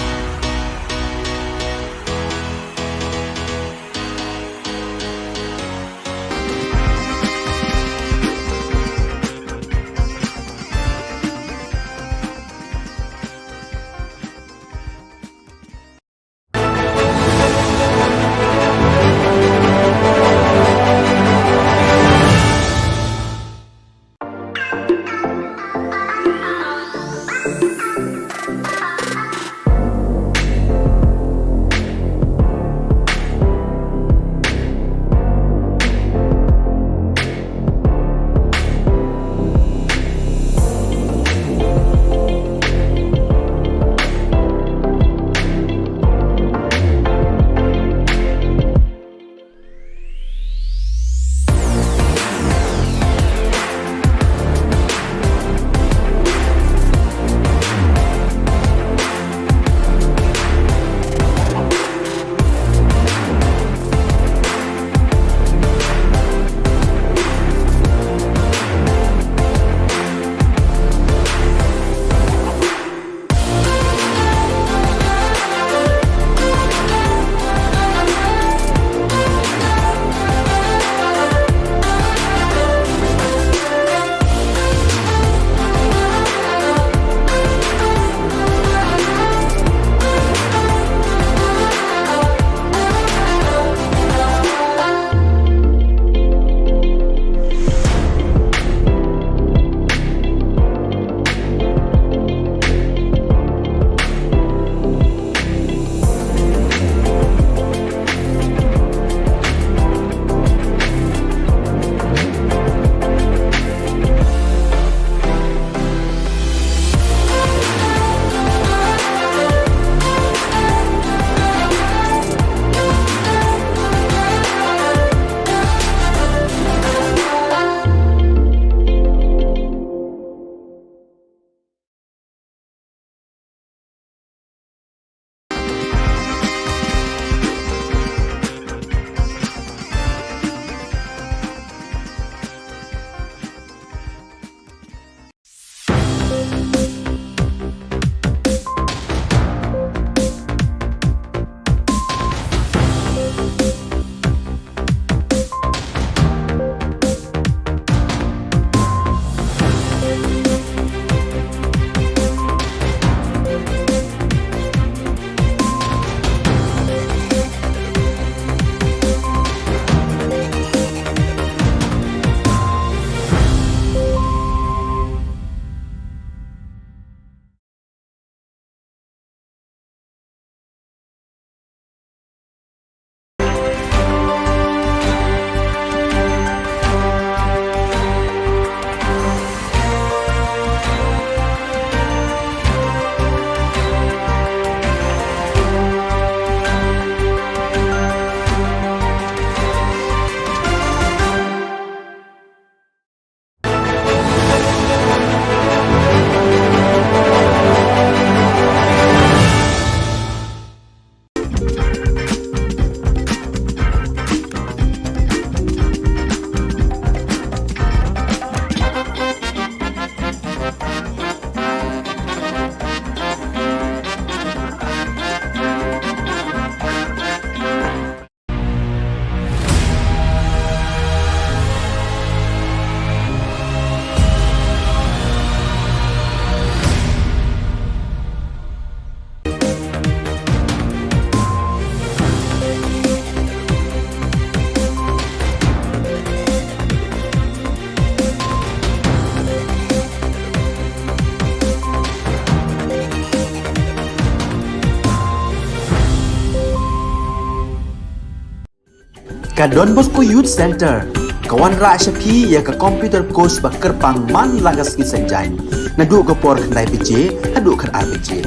Ka Don Bosco Youth Centre ka wanrah sha phi ïa ka computer course ba kyrpang man la ka sngi Saitjaiñ, naduh ka por khyndai baje haduh khatar baje.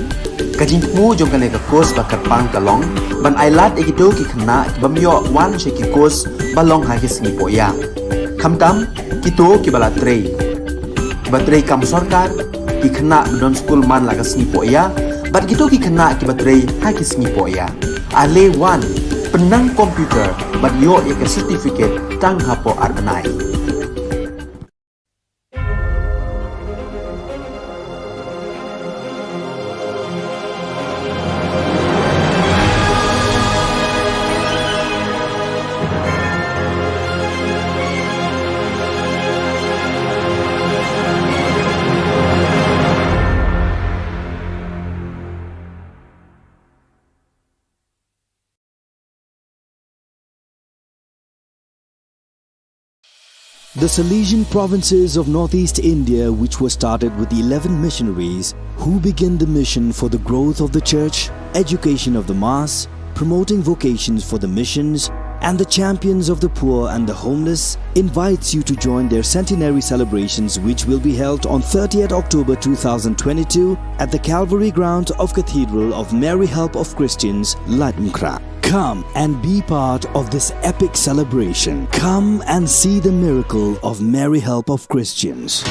Ka jingthmu jong kane ka course ba kyrpang ka long ban ailad ïa kito ki khynnah ki bym ïoh wan sha ki course ba long ha ki sngi pohïa, khamtam kito kiba la trei, kiba trei kam sorkar, ki khynnah ba don skul man la ka sngi pohïa bad kito ki khynnah kiba trei ha ki sngi pohïa. Ale wan, pynnang computer bad ïoh ïa ka certificate tang hapoh ar bnai. The Salesian provinces of northeast India, which were started with eleven missionaries who began the mission for the growth of the church, education of the mass, promoting vocations for the missions, and the champions of the poor and the homeless, invites you to join their centenary celebrations, which will be held on thirtieth October two thousand twenty-two at the Calvary Ground of Cathedral of Mary Help of Christians, Laitumkhrah. Come and be part of this epic celebration. Come and see the miracle of Mary Help of Christians.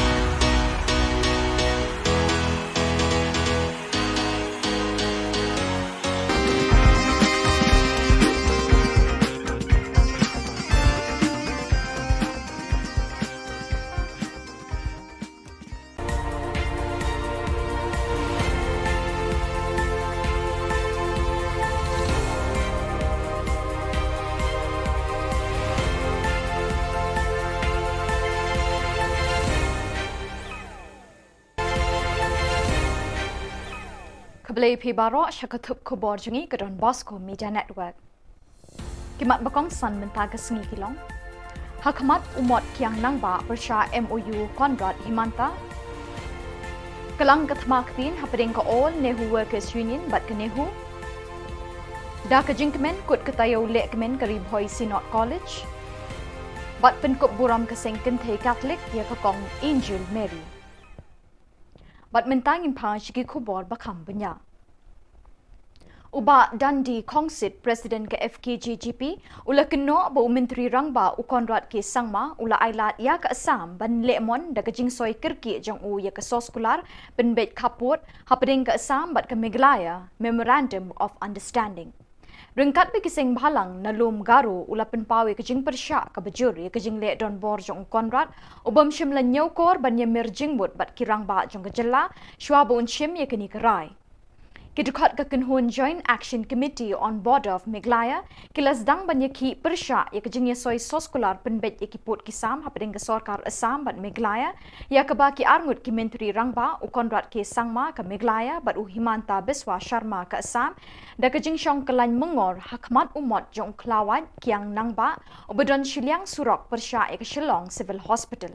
Khublei phi baroh sha ka thup khubor jong ngi ka Don Bosco Media Network. Ki mat ba kongsan mynta ka sngi ki long: Ha khmat u Mot Kiang Nangbah pyrshah M O U Conrad Himanta. Kylang ka thma ktien hapdeng ka All Nehru Workers Union bad ka NEHU. Da ka jingkmen kut ka taïew lehkmen ka Ri Bhoi Synod College. Bad pynkup burom ka seng kynthei Katholik ïa ka Kong Angel Mary. Bad mynta ngin phai sha ki khubor ba kham bniah. U Bah Dandi Khongsit, President ka F K J G P, u la kynnoh ba u Myntri Rangbah u Conrad K Sangma u la ailad ïa ka Assam ban leh mon da ka jingsoi kyrkieh jong u ïa ka soskular pynbeit khappud hapdeng ka Assam bad ka Meghalaya Memorandum of Understanding. Ryngkat bad ki seng bhalang na lum Garo, u la pynpaw ïa ka jingpyrshah kaba jur ïa ka jingleh donbor jong u Conrad, u bym shym la ñiewkor ban ïamir jingmut bad ki rangbah jong ka jylla shuwa ba un shim ïa kane ka rai. Ki dkhot ka kynhun Joint Action Committee on Border of Meghalaya ki la sdang ban ïakhih pyrshah ïa ka jingïasoi soskular pynbeit ïa ki pud ki sam hapdeng ka sorkar Assam bad Meghalaya, ïa kaba ki arngut ki Myntri Rangbah, u Conrad K Sangma ka Meghalaya bad u Himanta Biswa Sharma ka Assam, da ka jingshong kyllain myngor ha khmat u mot jong u khlawait Kiang Nangbah uba don shiliang surok pyrshah ïa ka Shillong Civil Hospital.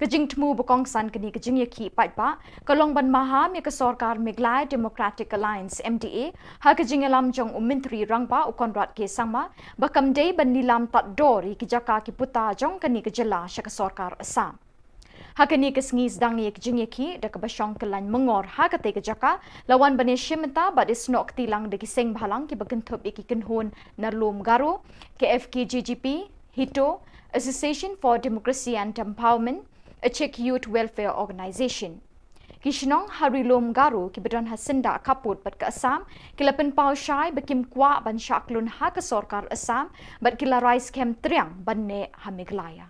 Ka jingthmu ba kongsan kane ka jingïakhih paidbah ka long ban maham ïa ka sorkar Meghalaya Democratic Alliance, M D A, ha ka jingïalam jong u Myntri Rangbah u Conrad K Sangma ba kam dei ban lilam tad dor ïa ki jaka ki puta jong kane ka jylla sha ka sorkar Assam. Ha kane ka sngi sdang ïa ka jingïakhih da kaba shong kyllain myngor ha katei ka jaka, la wan ban ïashim bynta bad ïasnoh kti lang da ki seng bhalang kiba kynthup ïa ki kynhun na lum Garo, ka F K J G P, HITO, Association for Democracy and Empowerment, Achik Youth Welfare Organization. Ki shnong ha ri lum Garo kiba don ha syndah khappud bad ka Assam ki la pynpaw shai ba kim kwah ban shah kyllun ha ka sorkar Assam bad ki la rai skhem triang ban neh ha Meghalaya.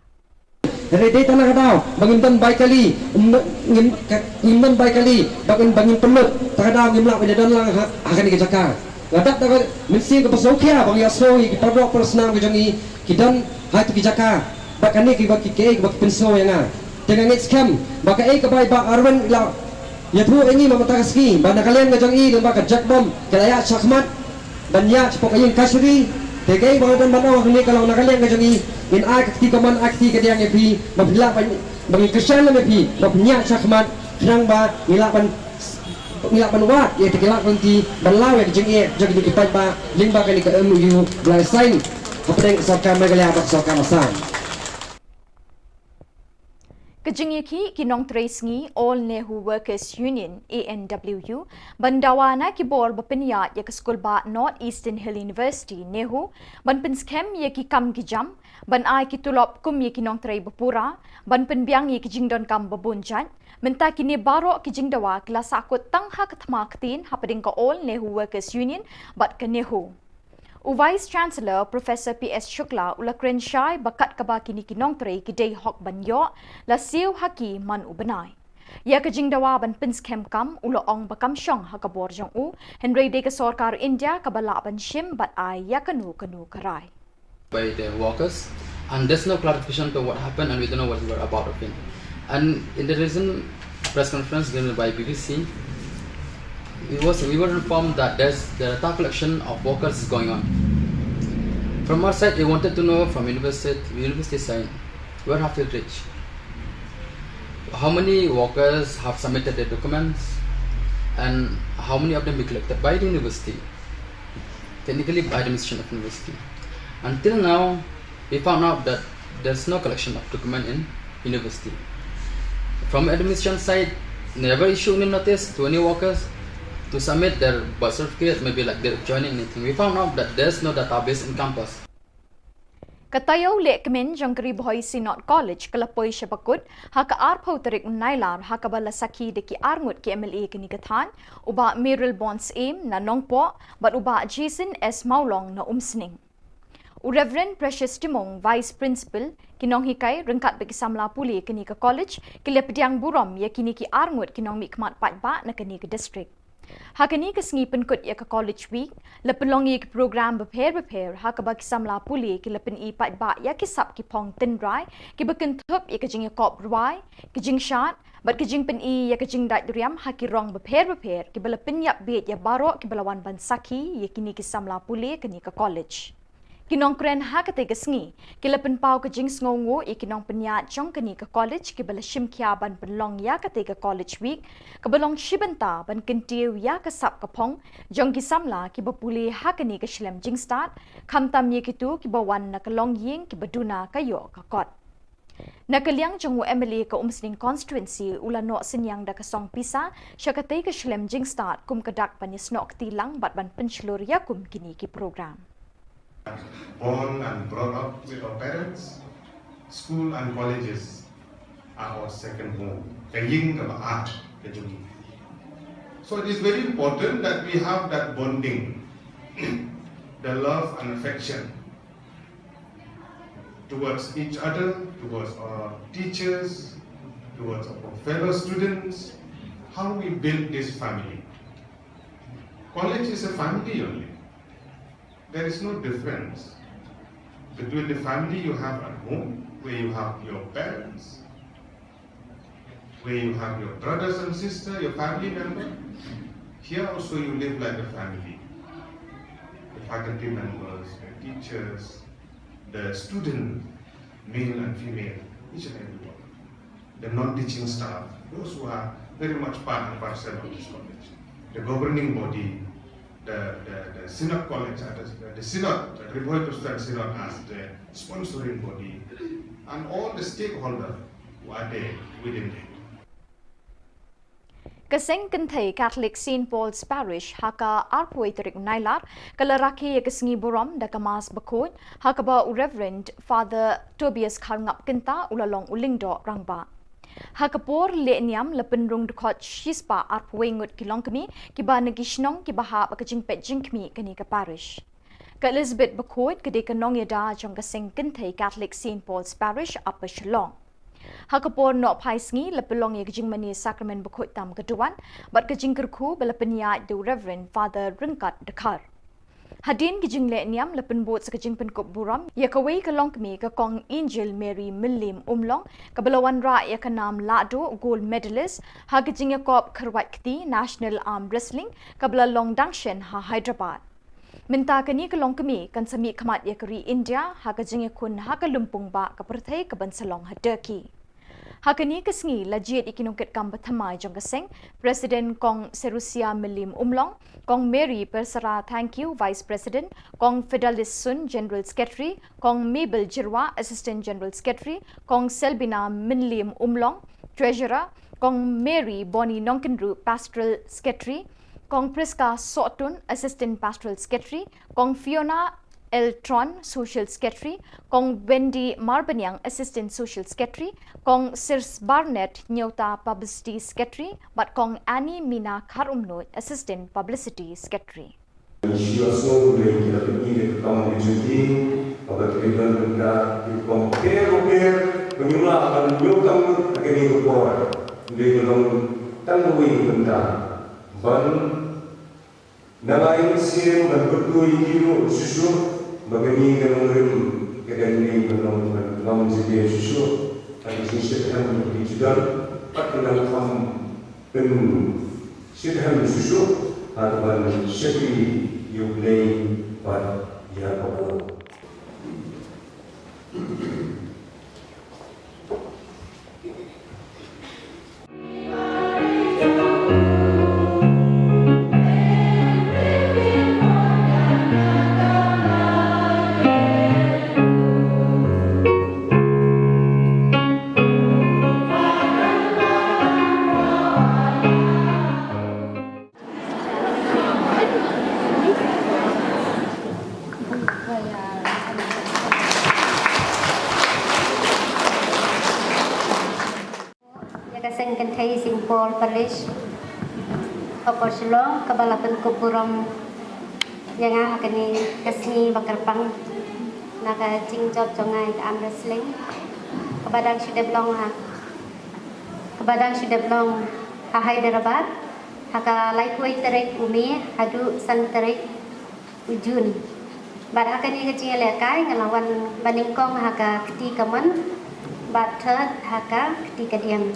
Hynrei dei tang na ka daw ba ngim don bai kali, um, ngim, ka, ngim don bai kali ba ngim, ba ngim pynlut, ta ka daw ngim lah ban ïadon lang ha, ha kane ka jaka. Nga dap da ka mynsiem kaba sngewkhia ba ngi ïasngew ïa ki paralok parasnam ka jong ngi ki don ha kito ki jaka, ba kane kiba ki, kiei kiba ki pynsngew ïa nga. Te nga ngeit skhem ba kaei kaba i Bah Arwin i la ïathuh ïa ngi mynta ka sngi ba na ka liang ka jong i lyngba ka jakbom ka la ïaid shakhmat ban ïaid shapoh ka ïing kashari. Te kaei ba nga don ban ong hangne ka long na ka liang ka jong i ngin ai ka kti kamon, ai ka kti kadiang ïa phi ba phi lah ban, ba ngin kyrshan lem ïa phi ba phin ïaid shakhmat khnang ba ngin lah ban, ngin lah ban wad ïa kata ka lad ka lynti ban law ïa ka jingeh jong kine ki paidbah lyngba kane ka M O U ba la sign. Pdeng sorkar Meghalaya bad sorkar Assam. Ka jingïakhih ki nongtrei sngi All Nehu Workers Union, A N W U, ban dawa na ki bor ba pynïaid ïa ka skulbah North Eastern Hill University, NEHU, ban pynskhem ïa ki kam ki jam, ban ai ki tulop kum ïa ki nongtrei ba pura, ban pynbiang ïa ki jingdonkam ba bun jait. Mynta kine baroh ki jingdawa ki la sahkut tang ha ka thma ktien hapdeng ka All Nehu Workers Union bad ka NEHU. U Vice Chancellor Professor P S Shukla u la kren shai ba kat kaba kine ki nongtrei ki dei hok ban ïoh, la siew ha ki man u bnai. Ïa ka jingdawa ban pynskhem kam u la ong ba kam shong ha ka bor jong u, hynrei dei ka sorkar India kaba lah ban shim bad ai ïa kano kano ka rai. By the workers, and there's no clarification to what happened, and we don't know what we were about to win. And in the recent press conference given by B B C, we was, we were informed that there's, the data collection of workers is going on. From our side, we wanted to know from university, university side, where have we reached? How many workers have submitted their documents, and how many of them we collected by the university? Technically by the administration of university. Until now, we found out that there's no collection of document in university. From administration side, never issue any notice to any workers to submit their birth certificate, maybe like their joining anything. We found out that there's no database in campus. Ka taïew lehkmen jong ka Ri Bhoi Synod College ka la poi sha ba kut ha ka arphew tarik Nailar, ha kaba la sakhi da ki arngut ki M L A kane ka thaiñ, u Bah Mayralborn Syiem na Nongpoh bad u Bah Jason S Mawlong na Umsning. U Reverend Precious Timung, Vice Principal, ki nonghikai ryngkat bad ki samla pule kane ka college ki la pdiang burom ïa kine ki arngut ki nongmihkhmat paidbah na kane ka district. Ha kane ka sngi pynkut ïa ka College Week, la pynlong ïa ki program bapher bapher ha kaba ki samla pule ki la pyni paidbah ïa ki sap ki phong tynrai kiba kynthup ïa ka jingïakop rwai, ka jingshad bad ka jingpyni ïa ka jingdait riam ha ki rong bapher bapher, kiba la pynïap bieit ïa baroh kiba la wan ban sakhi ïa kine ki samla pule kane ka college. Ki nongkren ha katei ka sngi ki la pynpaw ka jingsngewnguh ïa ki nongpynïaid jong kane ka college kiba la shim khia ban pynlong ïa katei ka College Week, kaba long shi bynta ban kyntiew ïa ka sap ka phong jong ki samla kiba pule ha kane ka shlem jingstad, khamtam ïa kito kiba wan na ka longïing kiba duna ka ïoh ka kot. Na ka liang jong u M L A ka Umsning Constituency, u la noh synñiang da ka song pisa sha katei ka shlem jingstad kum ka dak ban ïasnoh kti lang bad ban pynshlur ïa kum kine ki program. Born and brought up with our parents, school and colleges are our second home. Ka ïing kaba ar ka jong ngi. So it is very important that we have that bonding, the love and affection towards each other, towards our teachers, towards our fellow students, how we build this family. College is a family only. There is no difference between the family you have at home, where you have your parents, where you have your brothers and sisters, your family member. Here also you live like a family. The faculty members, the teachers, the student, male and female, each and every one. The non-teaching staff, those who are very much part and parcel of this college. The governing body, the, the, the Synod College, uh, the, the Synod, the Ri Bhoi Presbyterian Synod as the sponsoring body, and all the stakeholders who are there within it. Ka Seng Kynthei Catholic Saint Paul's Parish ha ka arphew tarik Nailar ka la rakhe ïa ka sngi burom da ka Mass bakhuid, ha kaba u Reverend Father Tobias Kharngap Kynta u la long u lyngdoh rangbah. Ha ka por leh niam la pynrung dkhot shispah arphew ngut ki longkmie kiba na ki shnong kiba hap ka jingpeit jingkhmih kane ka parish. Ka Elizabeth Bakhuid ka dei ka nongïada jong ka Seng Kynthei Catholic Saint Paul's Parish, Upper Shillong. Ha ka por nohphai sngi la pynlong ïa ka jingmane Sakramen Bakhuid tam ka duwan bad ka jingkyrkhu ba la pynïaid da u Reverend Father Ryngkat Dkhar. Hadien ka jingleh niam la pynbud sa ka jingpynkup burom ïa kawei ka longkmie, ka Kong Angel Mary Mylliem Umlong, kaba la wanrah ïa ka nam lahduh Gold Medalist ha ka jingïakop kyrwat kti National Arm Wrestling kaba la long dang shen ha Hyderabad. Mynta kane ka longkmie kan sa mihkhmat ïa ka ri India ha ka jingïakhun ha ka lympung bah ka pyrthei kaban sa long ha Turkey. Ha kane ka sngi la jied ïa ki nongkitkam bathymmai jong ka seng, President Kong Serusia Mylliem Umlong, Kong Mary Persara Thangkhiew, Vice President, Kong Fidelis Sun, General Secretary, Kong Mabel Jyrwa, Assistant General Secretary, Kong Selbina Mylliem Umlong, Treasurer, Kong Mary Bonnie Nongkynriew, Pastoral Secretary, Kong Prisca Sohtun, Assistant Pastoral Secretary, Kong Fiona L Tron, Social Secretary, Kong Wendy Marbaniang, Assistant Social Secretary, Kong Sirs Barnett Nyota, Publicity Secretary, bad Kong Annie Mina Kharumnuid, Assistant Publicity Secretary. Shu ïohsngew balei ki la pyni ïa ka kam ka jong ki, kaba ki la don bynta ki rukom bapher bapher, ba ngim lah ban ïoh kam ha kane ka por. Dei ka long tang kawei ka bynta ban nang ai mynsiem ban pyrkhat ïa ki ruh shuh shuh, ba kane ka nongrim ka dang dei ban long ban long jingeh shuh shuh. Ka jingshitrhem ka jingdon, bad ka nang kham pyn shitrhem shuh shuh ha kaba shakri ïa U Blei bad ïa ka por. Ïa ka seng kynthei Saint Paul Parish, Upper Shillong, kaba la pynkup burom ïa nga ha kane ka sngi ba kyrpang na ka jingjop jong nga ïa ka arm wrestling, kaba dang shu dep long ha, kaba dang shu dep long ha Hyderabad, ha ka laiphew tarik u May haduh san tarik u June. Bad ha kane ka jingïalehkai nga la wan ba nyngkong ha ka kti kamon, bad third ha ka kti kadiang.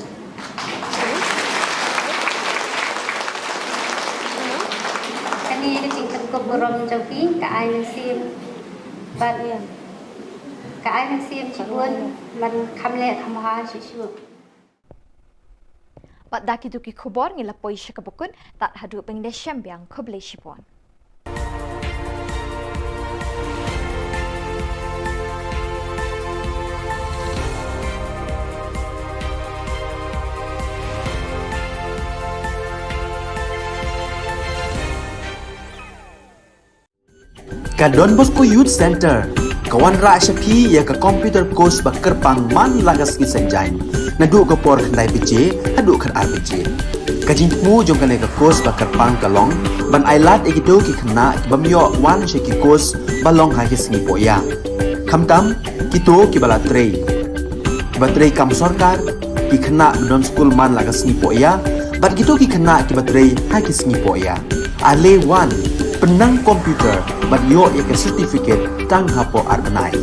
Kane ka jingpynkup burom jong phi ka ai mynsiem, bad ka ai mynsiem shibun ban kham leh kham bha shuh shuh. Bad da kito ki khubor ngi la poi sha kaba kut, tad haduh ban ïashem biang, khublei shibun. Ka Don Bosco Youth Centre ka wanrah sha phi ïa ka computer course ba kyrpang man la ka sngi Saitjaiñ, naduh ka por khyndai baje haduh khatar baje. Ka jingthmu jong kane ka course ba kyrpang ka long ban ai lad ïa kito ki khynnah ki bym ïoh wan sha ki course ba long ha ki sngi pohïa, khamtam kito kiba la trei, kiba trei kam sorkar, ki khynnah ba don skul man la ka sngi pohïa, bad kito ki khynnah kiba trei ha ki sngi pohïa. Ale wan, pynnang computer bad ïoh ïa ka certificate tang hapoh ar bnai.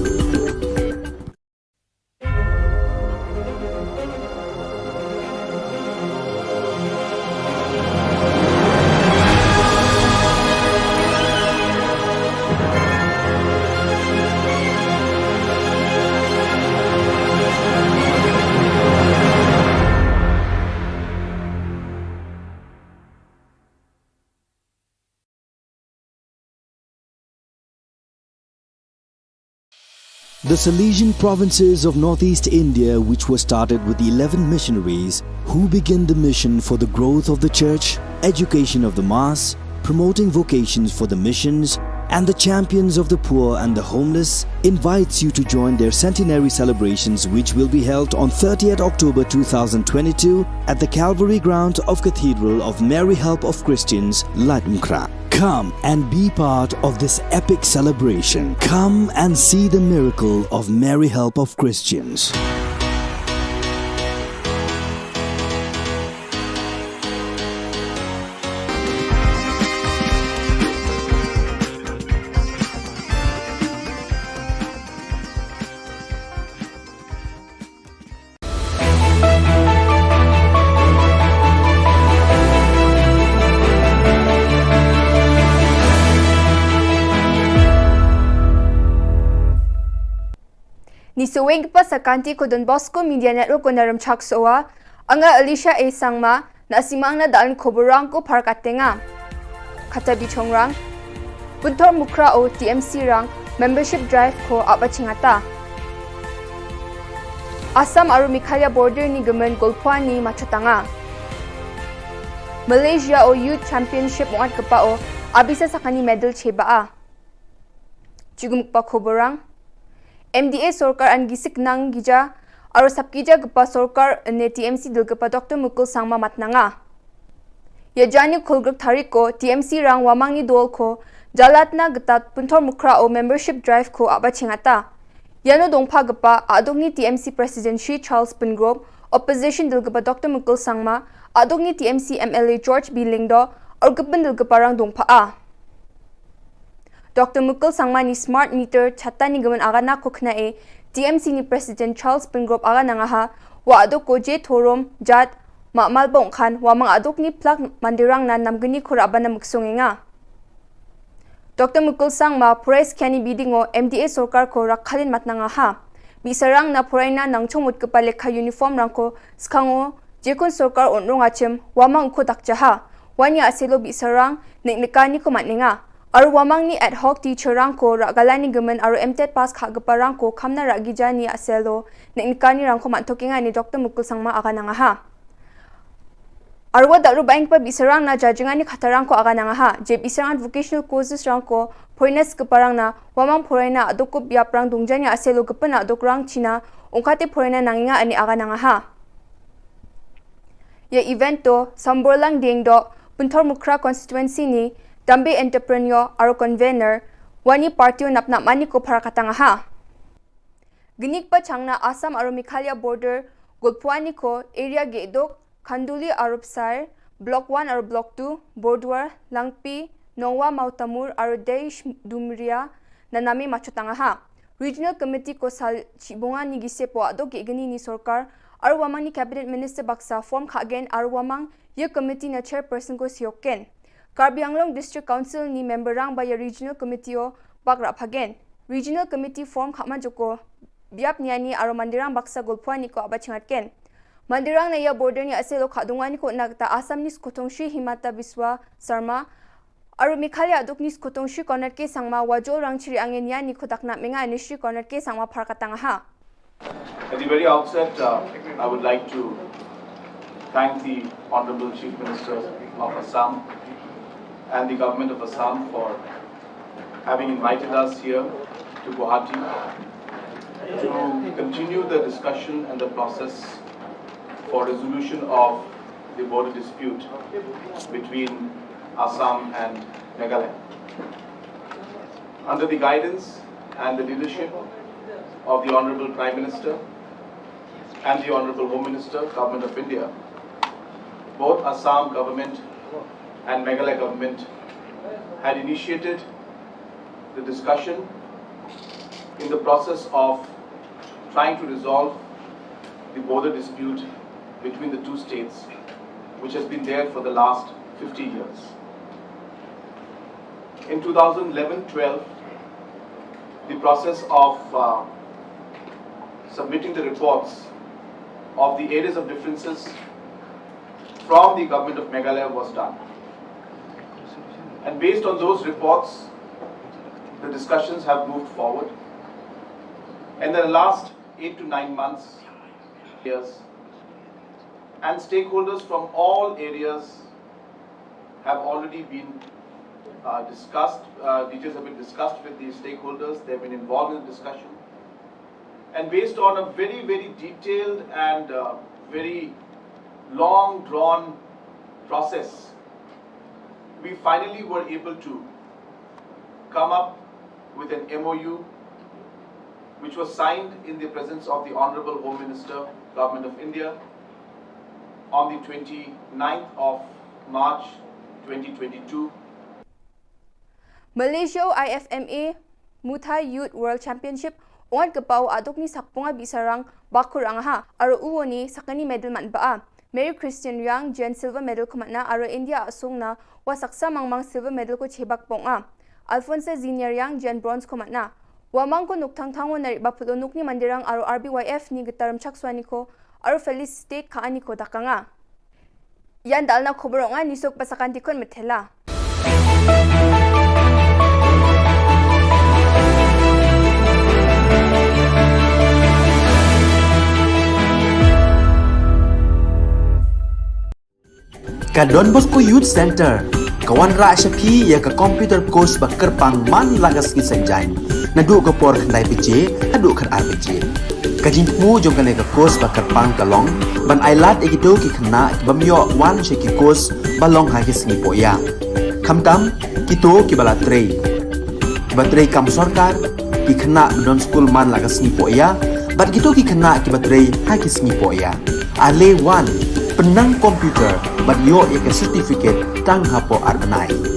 The Salesian provinces of northeast India, which was started with eleven missionaries who began the mission for the growth of the church, education of the mass, promoting vocations for the missions, and the champions of the poor and the homeless, invites you to join their centenary celebrations, which will be held on thirtieth October two thousand twenty-two at the Calvary ground of Cathedral of Mary Help of Christians, Laitumkhrah. Come and be part of this epic celebration. Come and see the miracle of Mary Help of Christians. Ni saweng kpa sa kanti ko Don Bosco Media Network ko na Ramchak Soa, anga Alicia A Sangma, na simang na daan ko borang ko par katenga. Kata bichong rang, Punthor Mukhra o T M C rang, membership drive ko aba chingata. Assam aru Meghalaya border ni gemen golpua ni machotanga. Malaysia o Youth Championship ongat kpa o, abisa sakani medal cheba a. Chigum kpa ko borang. M D A sorkar an gisik nang gija, aru sap gija kpa sorkar ne T M C dil kpa Doctor Mukul Sangma matnanga. Ya jani khulgruk thariko T M C rang wamang ni dol ko, jalatna gita Punthor Mukhra o membership drive ko aba chingata. Yano dongpa gapa aduk ni T M C President Shri Charles Pyngrope, Opposition dil kpa Doctor Mukul Sangma, aduk ni T M C M L A George B Lyngdoh, aru gapin dil kpa rang dongpa a. Doctor Mukul Sangma ni smart meter chata ni gemen agana ko khna e, T M C ni President Charles Pyngrope agana ngaha, wa aduk ko je thorom, jat, ma malbong khan, wamang aduk ni plak mandirang na namgini khura abana muksung enga. Doctor Mukul Sangma, Prais Kyani Bidingo, M D A sorkar ko rakhalin matnanga ha. Bisarang na Puraina nang chomut kpa lekha uniform rangko, skango, jekun sorkar onrong achim, wamang ko dakjaha. Wanya aselo bisarang, nek nekani ko matnenga. Aru wamang ni ad hoc teacher rangko, ragalani gemen aru M tet pass kha kpa rangko, kamna ragijani aselo, nek nekani rangko mathokinga ni Doctor Mukul Sangma agananga ha. Arwa dakru baing pa bisarang na jajingan ni khatarang ko agananga ha. Je bisarang vocational courses rangko, foreigners keparang na, wamang foreigner aduk ko biaprang dungjanya aselo kepena aduk rang China, ungkate foreigner nanginga ani agananga ha. Ya event to, Samborlang Dengdo, Punthor Mukhra constituency ni, Dambe entrepreneur, aru convener, wani party o napnap mani ko parakatanga ha. Gini kpa changna Assam aru Meghalaya border, Golpuani ko, area gedok, Khanduli aru Psair, Block one aru Block two, Borduar, Langpi, Nongwa Mautamur aru Deish Dumria, na name machotanga ha. Regional Committee ko sal chibunga ni gise po adok ge gini ni sorkar, aru wamang ni Cabinet Minister baksa form khagen aru wamang ye committee na chairperson ko sioken. Karbi Anglong District Council ni member rang ba ya Regional Committee o bak rap hagen. Regional Committee form khama joko biap niani aru mandirang baksa Golpuani ko aba chingatken. Mandirang na ya border ni aselo khadungwani ko nagta Assam ni skotong Shri Himanta Biswa Sarma, aru Meghalaya aduk ni skotong Shri Conrad K Sangma wajol rang chiri angin niani ko dakna menga ni Shri Conrad K Sangma parakatanga ha. At the very outset, uh, I would like to thank the Honorable Chief Minister of Assam and the Government of Assam for having invited us here to Guwahati to continue the discussion and the process for resolution of the border dispute between Assam and Meghalaya. Under the guidance and the leadership of the Honorable Prime Minister and the Honorable Home Minister, Government of India, both Assam government and Meghalaya government had initiated the discussion in the process of trying to resolve the border dispute between the two states, which has been there for the last fifty years. In two thousand eleven twelve, the process of, uh, submitting the reports of the areas of differences from the government of Meghalaya was done. And based on those reports, the discussions have moved forward. And in the last eight to nine months, years, and stakeholders from all areas have already been, uh, discussed, uh, details have been discussed with the stakeholders, they've been involved in the discussion. And based on a very, very detailed and, uh, very long drawn process, we finally were able to come up with an M O U which was signed in the presence of the Honorable Home Minister, Government of India, on the twenty-ninth of March twenty twenty-two. Malaysia I F M A Muay Thai Youth World Championship, ongat kepau aduk ni sakpunga bisarang bakur angaha, aru uoni sakani medal man ba a. Mary Christian Riang jen silver medal ko matna, aru India asung na wa saksa mangmang silver medal ko chebak pong a. Alfonso Ziniar Riang jen bronze ko matna. Wa mang ko nuk thang thang o na ri ba phulo nuk ni mandirang aro R B Y F ni getar mchak swa ni ko aro felicitate ka ani ko dakanga. Yan dal na khubur nga ni sok pasakan dikon methela. Ka Don Bosco Youth Center ka wanrah sha phi ïa ka computer course ba kyrpang man la ka sngi Saitjaiñ, naduh ka por khyndai baje haduh khatar baje. Ka jingthmu jong kane ka course ba kyrpang ka long ban ailad ïa kito ki khynnah ki bym ïoh wan sha ki course ba long ha ki sngi pohïa, khamtam kito kiba la trei, kiba trei kam sorkar, ki khynnah ba don skul man la ka sngi pohïa bad kito ki khynnah kiba trei ha ki sngi pohïa. Ale wan, pynnang computer bad ïoh ïa ka certificate tang hapoh ar bnai.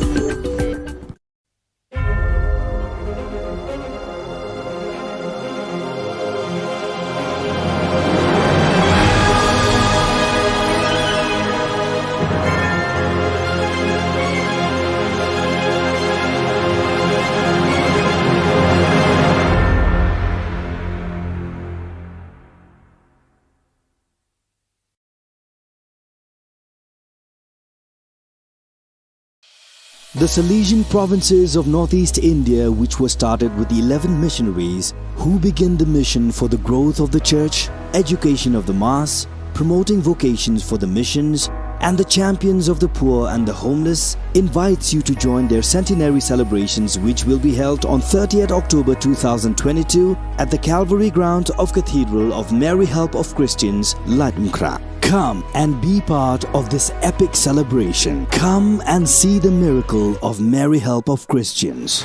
The Salesian provinces of northeast India, which were started with eleven missionaries, who began the mission for the growth of the church, education of the mass, promoting vocations for the missions, and the champions of the poor and the homeless, invites you to join their centenary celebrations, which will be held on thirtieth October two thousand twenty-two at the Calvary ground of Cathedral of Mary Help of Christians, Laitumkhrah. Come and be part of this epic celebration. Come and see the miracle of Mary Help of Christians.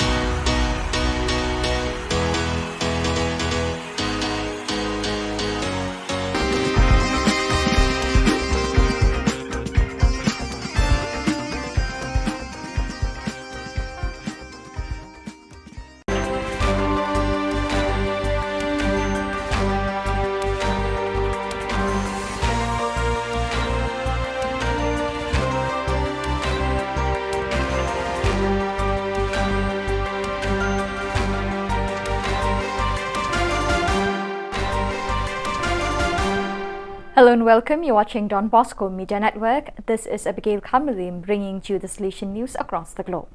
Hello and welcome. You're watching Don Bosco Media Network. This is Abigail Kamalim bringing to you the Salesian news across the globe.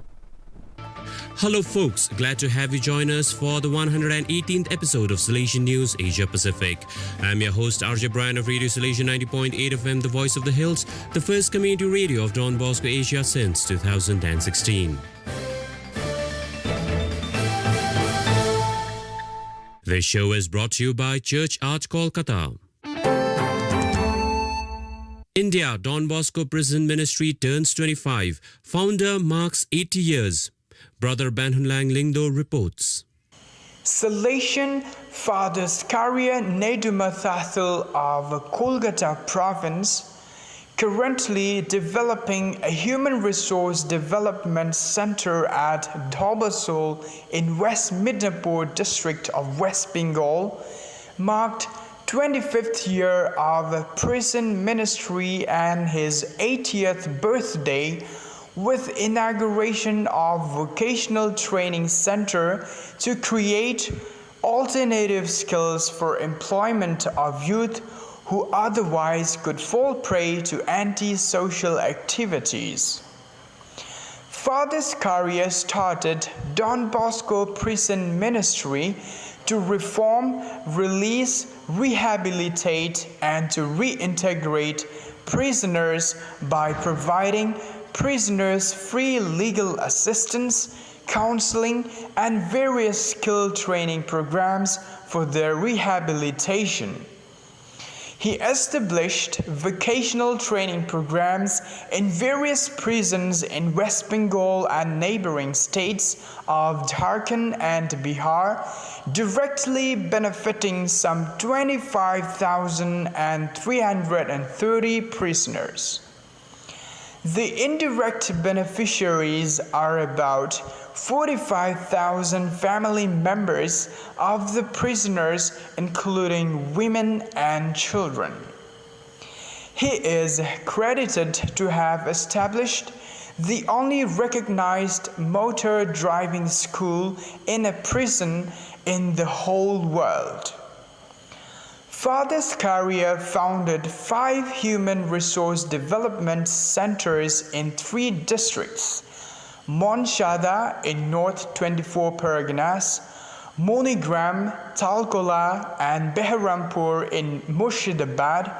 Hello, folks. Glad to have you join us for the one hundred eighteenth episode of Salesian News Asia Pacific. I'm your host, R J Brian of Radio Salesian ninety point eight F M, the voice of the hills, the first community radio of Don Bosco Asia since two thousand sixteen. This show is brought to you by Church Art Kolkata. India, Don Bosco Prison Ministry turns twenty-five. Founder marks eighty years. Brother Banhunlang Lyngdoh reports. Salesian Father Zakaria Nedumathathil of Kolkata Province, currently developing a human resource development center at Dhobasol in West Midnapore district of West Bengal, marked twenty-fifth year of prison ministry and his eightieth birthday with inauguration of vocational training center to create alternative skills for employment of youth who otherwise could fall prey to antisocial activities. Father Zakaria started Don Bosco Prison Ministry to reform, release, rehabilitate, and to reintegrate prisoners by providing prisoners free legal assistance, counseling, and various skill training programs for their rehabilitation. He established vocational training programs in various prisons in West Bengal and neighboring states of Jharkhand and Bihar, directly benefiting some twenty-five thousand three hundred thirty prisoners. The indirect beneficiaries are about forty-five thousand family members of the prisoners, including women and children. He is credited to have established the only recognized motor driving school in a prison in the whole world. Father Zakaria founded five human resource development centers in three districts: Mount Shahda in North twenty-four Parganas, Monigram, Talkola, and Beharampur in Murshidabad,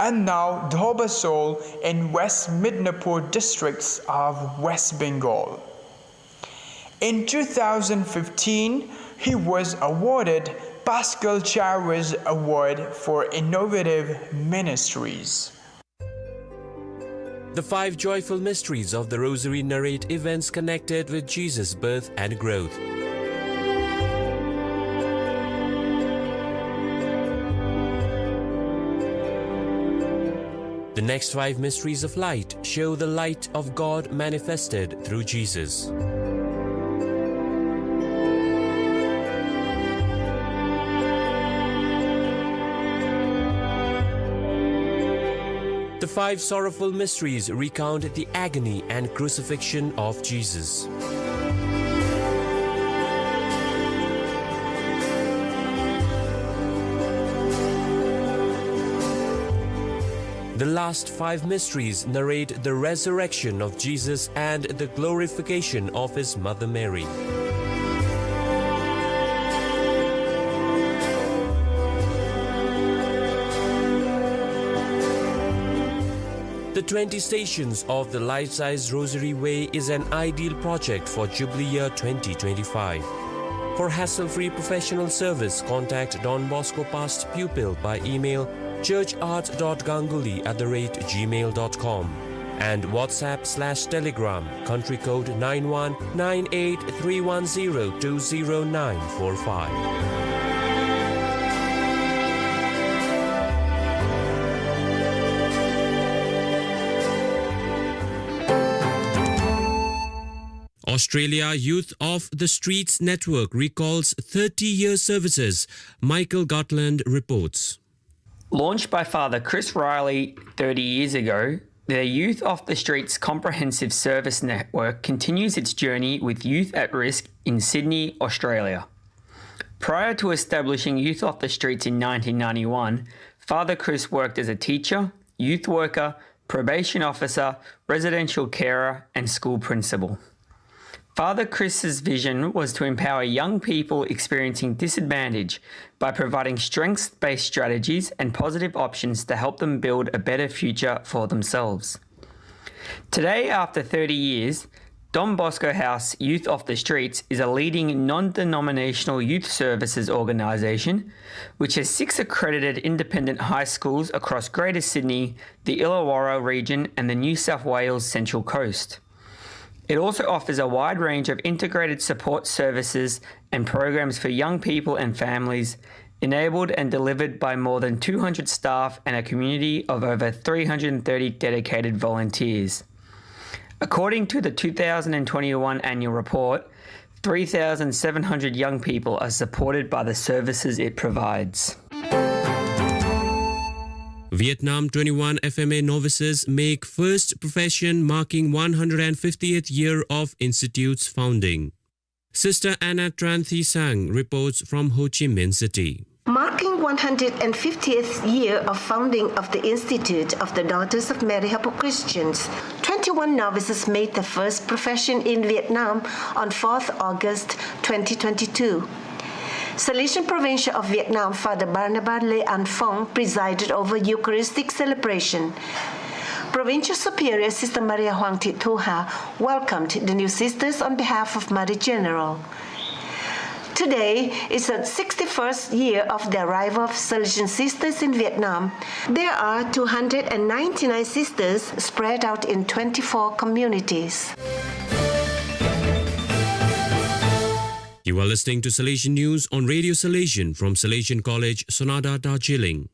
and now Dhobasol in West Midnapur districts of West Bengal. In two thousand fifteen, he was awarded Pascal Chawar's Award for Innovative Ministries. The five joyful mysteries of the Rosary narrate events connected with Jesus' birth and growth. The next five mysteries of light show the light of God manifested through Jesus. The five sorrowful mysteries recount the agony and crucifixion of Jesus. The last five mysteries narrate the resurrection of Jesus and the glorification of his mother Mary. The twenty stations of the Life Size Rosary Way is an ideal project for Jubilee Year twenty twenty-five. For hassle-free professional service, contact Don Bosco Past Pupil by email churchart.ganguly at the rate gmail.com and WhatsApp slash Telegram, country code nine one nine eight three one zero two zero nine four five. Australia Youth of the Streets Network recalls thirty-year services, Michael Gartland reports. Launched by Father Chris Riley thirty years ago, the Youth of the Streets Comprehensive Service Network continues its journey with youth at risk in Sydney, Australia. Prior to establishing Youth of the Streets in nineteen ninety-one, Father Chris worked as a teacher, youth worker, probation officer, residential carer, and school principal. Father Chris's vision was to empower young people experiencing disadvantage by providing strengths-based strategies and positive options to help them build a better future for themselves. Today, after thirty years, Don Bosco House Youth of the Streets is a leading non-denominational youth services organisation which has six accredited independent high schools across Greater Sydney, the Illawarra region and the New South Wales Central Coast. It also offers a wide range of integrated support services and programs for young people and families, enabled and delivered by more than two hundred staff and a community of over three hundred thirty dedicated volunteers. According to the two thousand twenty-one annual report, three thousand seven hundred young people are supported by the services it provides. Vietnam twenty-one F M A novices make first profession, marking one hundred fiftieth year of institute's founding. Sister Anna Tran Thi Sang reports from Ho Chi Minh City. Marking one hundred fiftieth year of founding of the Institute of the Daughters of Mary Hapu Christians, twenty-one novices made the first profession in Vietnam on fourth August twenty twenty-two. Salesian Provincial of Vietnam, Father Barnabas Le An Phong, presided over Eucharistic celebration. Provincial Superior Sister Maria Huang Thit Thu Ha welcomed the new sisters on behalf of Mother General. Today is the sixty-first year of the arrival of Salesian sisters in Vietnam. There are two hundred ninety-nine sisters spread out in twenty-four communities. You are listening to Salesian News on Radio Salesian from Salesian College, Sonada, Darjeeling.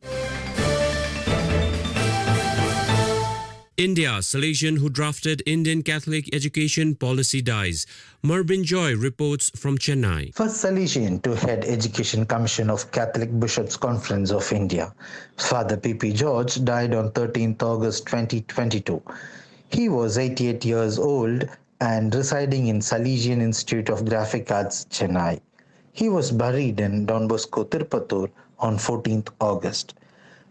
India, Salesian who drafted Indian Catholic education policy dies. Marbin Joy reports from Chennai. First Salesian to head Education Commission of Catholic Bishops' Conference of India, Father P P George died on thirteenth August twenty twenty-two. He was eighty-eight years old and residing in Salesian Institute of Graphic Arts, Chennai. He was buried in Don Bosco Tirupatur on fourteenth August.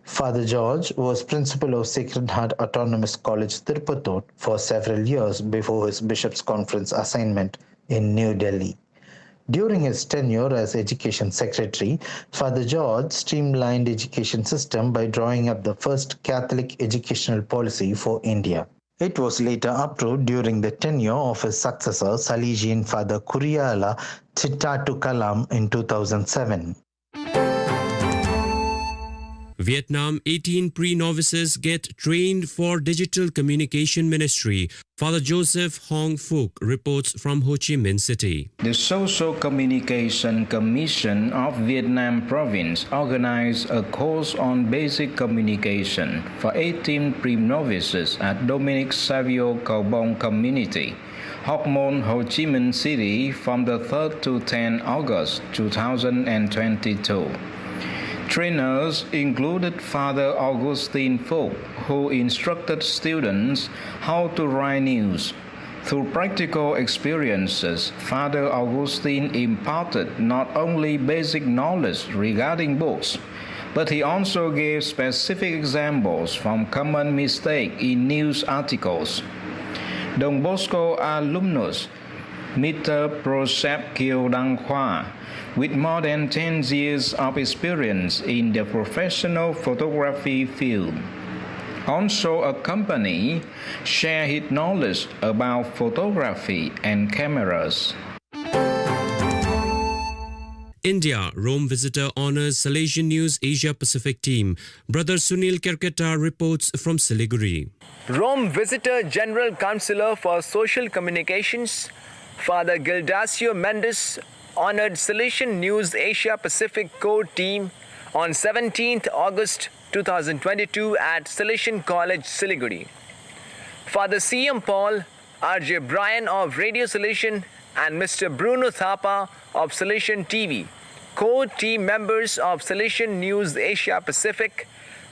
Father George was principal of Sacred Heart Autonomous College Tirupatur for several years before his bishop's conference assignment in New Delhi. During his tenure as education secretary, Father George streamlined education system by drawing up the first Catholic educational policy for India. It was later approved during the tenure of his successor, Salesian Father Kuriala Thitatukalam, in two thousand seven. Vietnam, eighteen pre-novices get trained for digital communication ministry. Father Joseph Hong Phuc reports from Ho Chi Minh City. The Social Communication Commission of Vietnam Province organized a course on basic communication for eighteen pre-novices at Dominic Savio Kaubong Community, Hoc Mon, Ho Chi Minh City, from the third to tenth August two thousand twenty-two. Trainers included Father Augustine Phuc, who instructed students how to write news. Through practical experiences, Father Augustine imparted not only basic knowledge regarding books, but he also gave specific examples from common mistake in news articles. Don Bosco alumnus Mister Prosep Kiew Dang Hua, with more than ten years of experience in the professional photography field, also accompany, share his knowledge about photography and cameras. India, Rome visitor honors Salesian News Asia Pacific team. Brother Sunil Kerketa reports from Siliguri. Rome visitor General Counselor for Social Communications, Father Gildacio Mendes, honored Salesian News Asia Pacific core team on seventeenth August two thousand twenty-two at Salesian College, Siliguri. Father C M Paul, R J Brian of Radio Salesian, and Mister Bruno Thapa of Salesian T V, core team members of Salesian News Asia Pacific,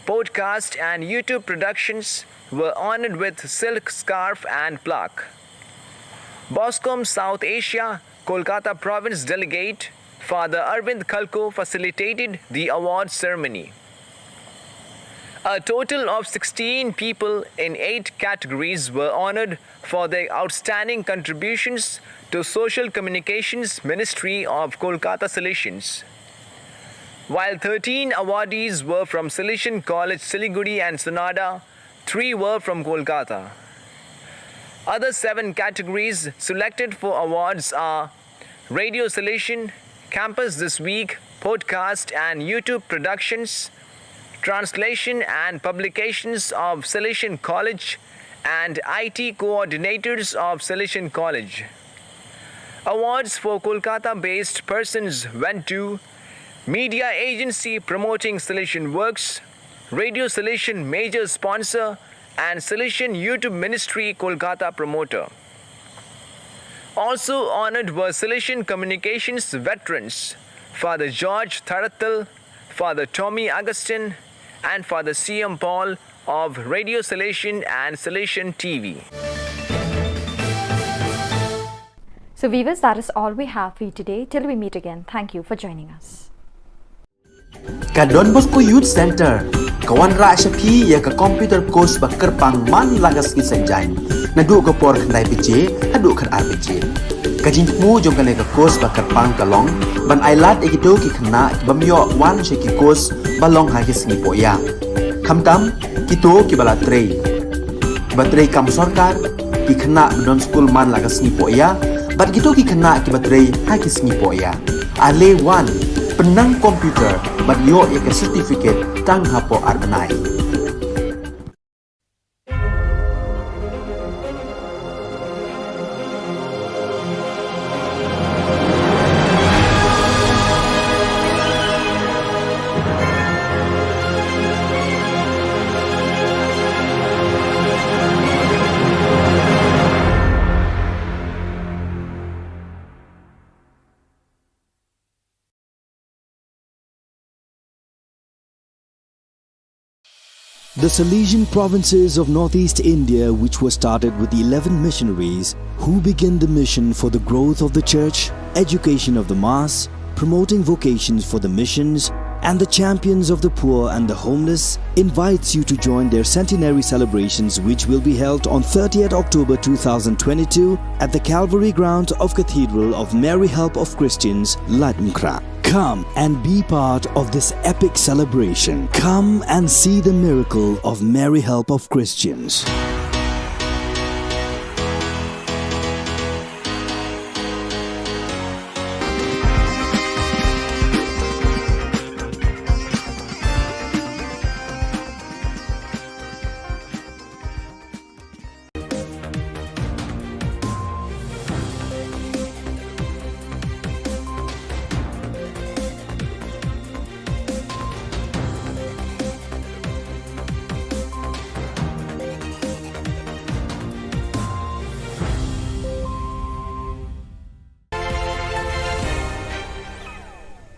podcast and YouTube productions, were honored with silk scarf and plaque. BOSCOM South Asia, Kolkata Province Delegate, Father Arvind Khalkho, facilitated the award ceremony. A total of sixteen people in eight categories were honored for their outstanding contributions to Social Communications Ministry of Kolkata Salesians. While thirteen awardees were from Salesian College Siliguri and Sonada, three were from Kolkata. Other seven categories selected for awards are Radio Salesian, Campus This Week, podcast and YouTube productions, translation and publications of Salesian College, and I T coordinators of Salesian College. Awards for Kolkata-based persons went to Media Agency Promoting Salesian Works, Radio Salesian major sponsor, and Salesian YouTube Ministry Kolkata promoter. Also honored were Salesian communications veterans, Father George Tharathil, Father Tommy Augustine, and Father C M Paul of Radio Salesian and Salesian T V. So, viewers, that is all we have for you today. Till we meet again, thank you for joining us. Ka Don Bosco Youth Center ka wanrah sha phi ïa ka computer course ba kyrpang man la ka sngi Saitjaiñ, naduh ka por khyndai baje haduh khatar baje. Ka jingthmu jong kane ka course ba kyrpang ka long ban ailad ïa kito ki khynnah ki bym ïoh wan sha ki course ba long ha ki sngi pohïa, khamtam kito kiba la trei, kiba trei kam sorkar, ki khynnah ba don skul man la ka sngi pohïa, bad kito ki khynnah kiba trei ha ki sngi pohïa. Ale wan, pynnang computer bad ïoh ïa ka certificate tang hapoh ar bnai. The Salesian provinces of northeast India, which were started with eleven missionaries who began the mission for the growth of the church, education of the mass, promoting vocations for the missions, and the Champions of the Poor and the Homeless invites you to join their centenary celebrations, which will be held on thirtieth October two thousand twenty-two at the Calvary Ground of Cathedral of Mary Help of Christians, Laitumkhrah. Come and be part of this epic celebration. Come and see the miracle of Mary Help of Christians.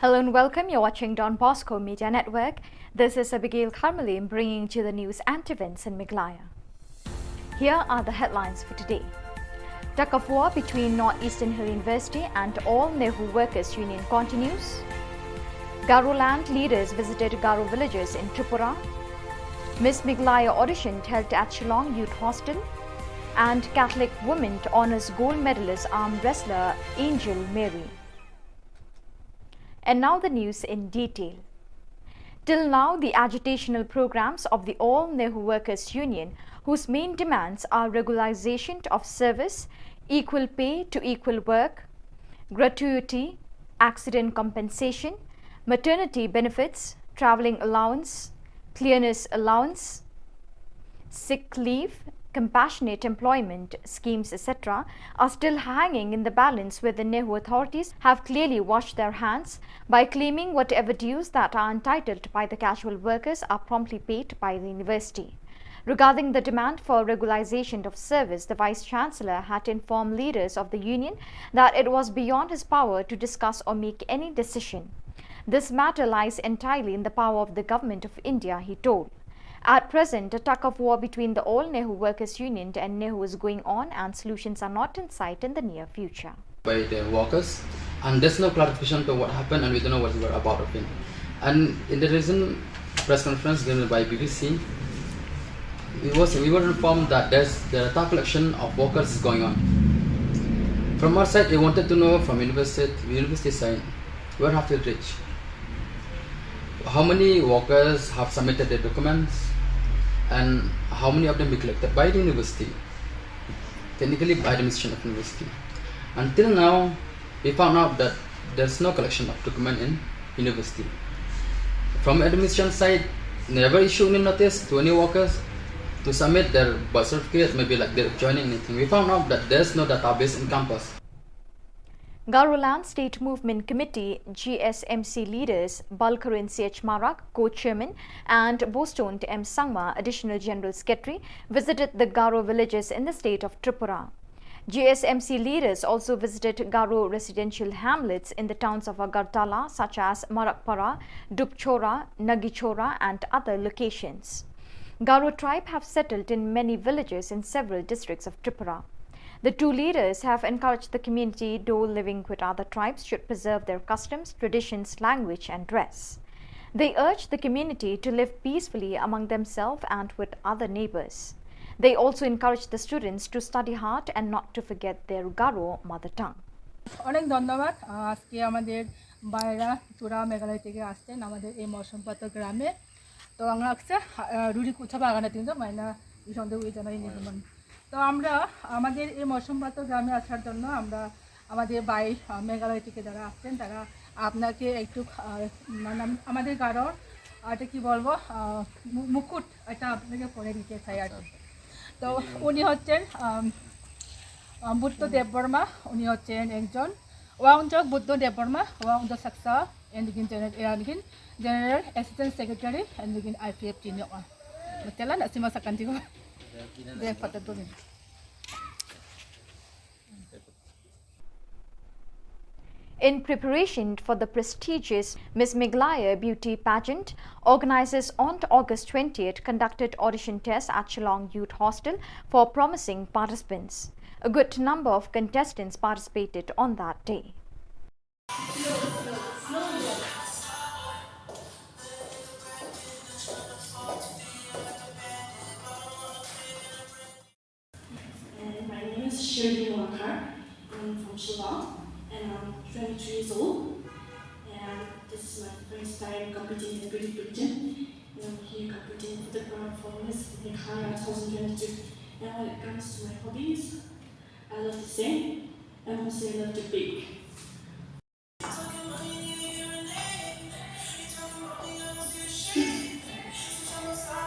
Hello and welcome. You're watching Don Bosco Media Network. This is Abigail Kharmalim bringing to you the news and events in Meghalaya. Here are the headlines for today. Tug of war between North Eastern Hill University and All NEHU Workers Union continues. Garoland leaders visited Garo villages in Tripura. Miss Meghalaya audition held at Shillong Youth Hostel. And Catholic women honours gold medalist arm wrestler Angel Mary. And now the news in detail. Till now, the agitational programs of the All NEHU Workers Union, whose main demands are regularization of service, equal pay to equal work, gratuity, accident compensation, maternity benefits, travelling allowance, clearance allowance, sick leave, compassionate employment schemes, et cetera, are still hanging in the balance, where the NEHU authorities have clearly washed their hands by claiming whatever dues that are entitled by the casual workers are promptly paid by the university. Regarding the demand for regularization of service, the Vice Chancellor had informed leaders of the union that it was beyond his power to discuss or make any decision. This matter lies entirely in the power of the Government of India, he told. At present, a tug of war between the All NEHU Workers Union and NEHU is going on, and solutions are not in sight in the near future. By the workers, and there's no clarification to what happened, and we don't know what we were about of it. And in the recent press conference given by B B C, we was, we were informed that there's, the data collection of workers is going on. From our side, we wanted to know from university, university side, where have we reached? How many workers have submitted their documents, and how many of them be collected by the university? Technically, by the administration of university. Until now, we found out that there's no collection of document in university. From administration side, never issue any notice to any workers to submit their birth certificate, maybe like their joining, anything. We found out that there's no database in campus. Garoland State Movement Committee, G S M C leaders Balkaran C H Marak, co-chairman, and Boston M Sangma, additional general secretary, visited the Garo villages in the state of Tripura. G S M C leaders also visited Garo residential hamlets in the towns of Agartala, such as Marakpara, Dupchora, Nagichora, and other locations. Garo tribe have settled in many villages in several districts of Tripura. The two leaders have encouraged the community, though living with other tribes, should preserve their customs, traditions, language, and dress. They urge the community to live peacefully among themselves and with other neighbors. They also encourage the students to study hard and not to forget their Garo mother tongue. অনেক ধন্যবাদ। আহ, আজকে আমাদের ভাইরা ত্রিপুরা মেঘালয় থেকে আসছেন আমাদের এই মৌসুমপাতা গ্রামে। তো আমরা আসছে, আহ, রুড়ি কুচা বাগানে তিনজন মাইনা ইসন্দে উই জানাই নির্মাণ। তো আমরা আমাদের এই মৌসুমপাতা গ্রামে আসার জন্য আমরা আমাদের ভাই, আহ, মেঘালয় থেকে যারা আসছেন, তারা আপনাকে একটু, আহ, মানে, আম-, আমাদের গারোর, আহ, এটা কি বলবো, আহ, মু-, মুকুট এটা আপনাকে পরে দিতে চাই আর কি। আচ্ছা, আচ্ছা। তো উনি হচ্ছেন, আম, আম, বুদ্ধ দেববর্মা, উনি হচ্ছেন একজন ওয়াংজক বুদ্ধ দেববর্মা, ওয়াংজক সাকসা, এন্ড গিন জেনারেল, এন্ড গিন জেনারেল অ্যাসিস্ট্যান্ট সেক্রেটারি, এন্ড গিন আইপিএফ টিম ইয়ো। Matalan, asima sakan tigo. Deh, patut tu ni. In preparation for the prestigious Miss Meghalaya Beauty Pageant, organizers on August twentieth conducted audition tests at Shillong Youth Hostel for promising participants. A good number of contestants participated on that day. Competing in beauty pageant, and I'm here competing for the crown for Miss Meghalaya twenty twenty-two. And when it comes to my hobbies, I love to sing, and also I love to bake.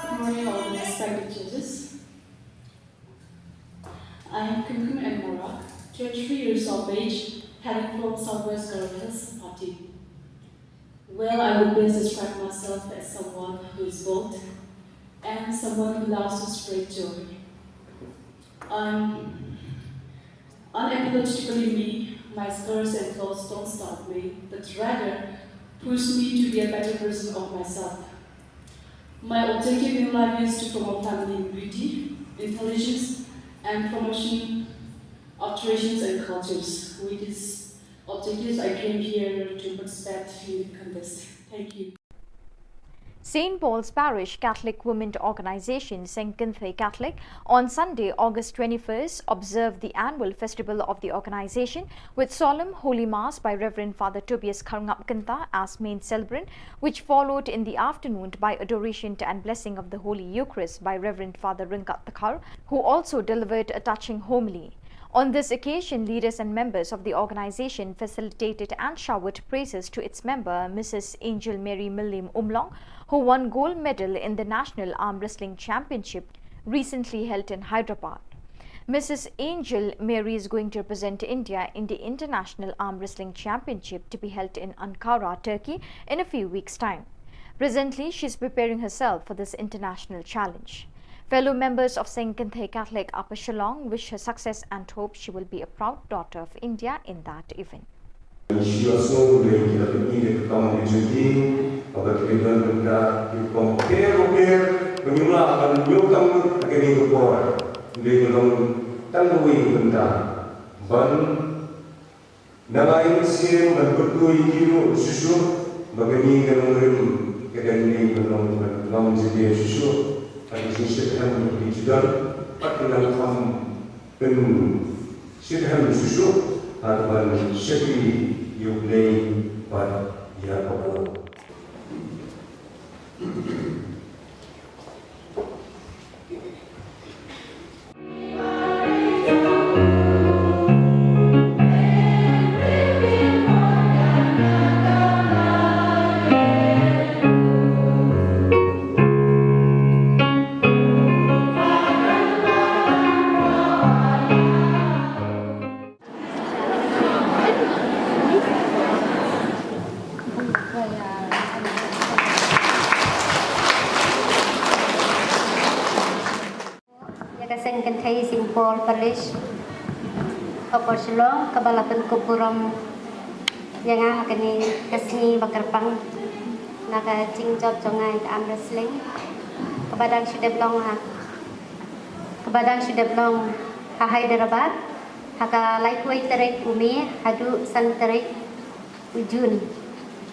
Good morning, all the respected judges. I am Kumkum M Morak, twenty-three years of age, hailing from Southwest Garo Hills, Pati. Well, I would best describe myself as someone who is bold and someone who loves to spread joy. Um, unapologetically me, my scars and flaws don't stop me, but rather push me to be a better version of myself. My objective in life is to promote family unity, intelligence, and promotion of traditions and cultures. With these objectives, I came here to participate in the contest. Thank you. Saint Paul's Parish Catholic Women Organization, Seng Kynthei Catholic, on Sunday, August twenty-first, observed the annual festival of the organization with solemn Holy Mass by Reverend Father Tobias Kharngap Kynta as main celebrant, which followed in the afternoon by adoration and blessing of the Holy Eucharist by Reverend Father Ryngkat Dkhar, who also delivered a touching homily. On this occasion, leaders and members of the organization facilitated and showered praises to its member, Missus Angel Mary Mylliem Umlong, who won gold medal in the National Arm Wrestling Championship recently held in Hyderabad. Missus Angel Mary is going to represent India in the International Arm Wrestling Championship to be held in Ankara, Turkey, in a few weeks' time. Presently, she is preparing herself for this international challenge. Fellow members of Seng Kynthei Catholic Upper Shillong wish her success and hope she will be a proud daughter of India in that event. Ngi shu ïohsngew lei ki la pyni da ka kam ka jong ki, kaba ki la don bynta ki rukom bapher bapher ba ngim lah ban ïoh kam lut ha kane ka por. Dei ka long tang kawei ka bynta ban nang ai mynsiem ban kyrkhu ïa ki ruh shuh shuh ba kane ka nongrim ka dang dei ban long ban long jingdei shuh shuh. Ka jingshitrhem ki ju don bad ki nang kham pyn shitrhem shuh shuh ha kaban shakri ïa U Blei bad ïa ka por. Ïa ka Seng Kynthei Saint Paul Parish Upper Shillong kaba la pynkup burom ïa nga ha kane ka sngi ba kyrpang na ka jingjop jong nga ïa ka arm wrestling kaba dang shu dep long ha kaba dang shu dep long ha Hyderabad ha ka laiphew tarik u Mei haduh san tarik u Jun.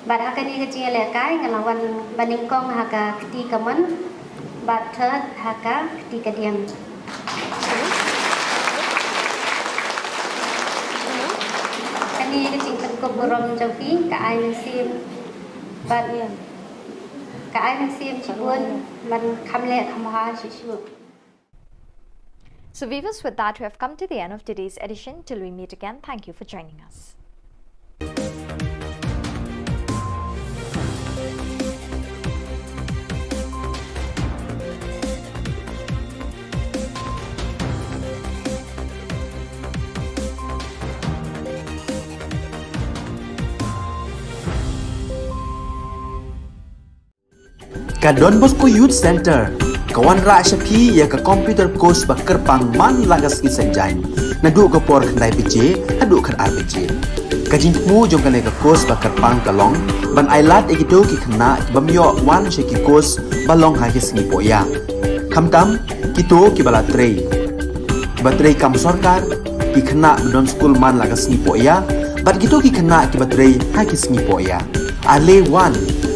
Bad ha kane ka jingïalehkai nga la wan ba nyngkong ha ka kti kamon bad third ha ka kti kadiang. Kane ka jingpynkup burom jong phi ka ai mynsiem bad ka ai mynsiem shibun ban kham leh kham bha shuh shuh. So viewers, with that, we have come to the end of today's edition. Till we meet again, thank you for joining us. Ka Don Bosco Youth Center ka wanrah sha phi ïa ka computer course ba kyrpang man la ka sngi Saitjaiñ, naduh ka por khyndai baje haduh khatar baje. Ka jingthmu jong kane ka course ba kyrpang ka long ban ailad ïa kito ki khynnah ki bym ïoh wan sha ki course ba long ha ki sngi pohïa, khamtam kito kiba la trei, kiba trei kam sorkar, ki khynnah ba don skul man la ka sngi pohïa bad kito ki khynnah kiba trei ha ki sngi pohïa. Ale wan,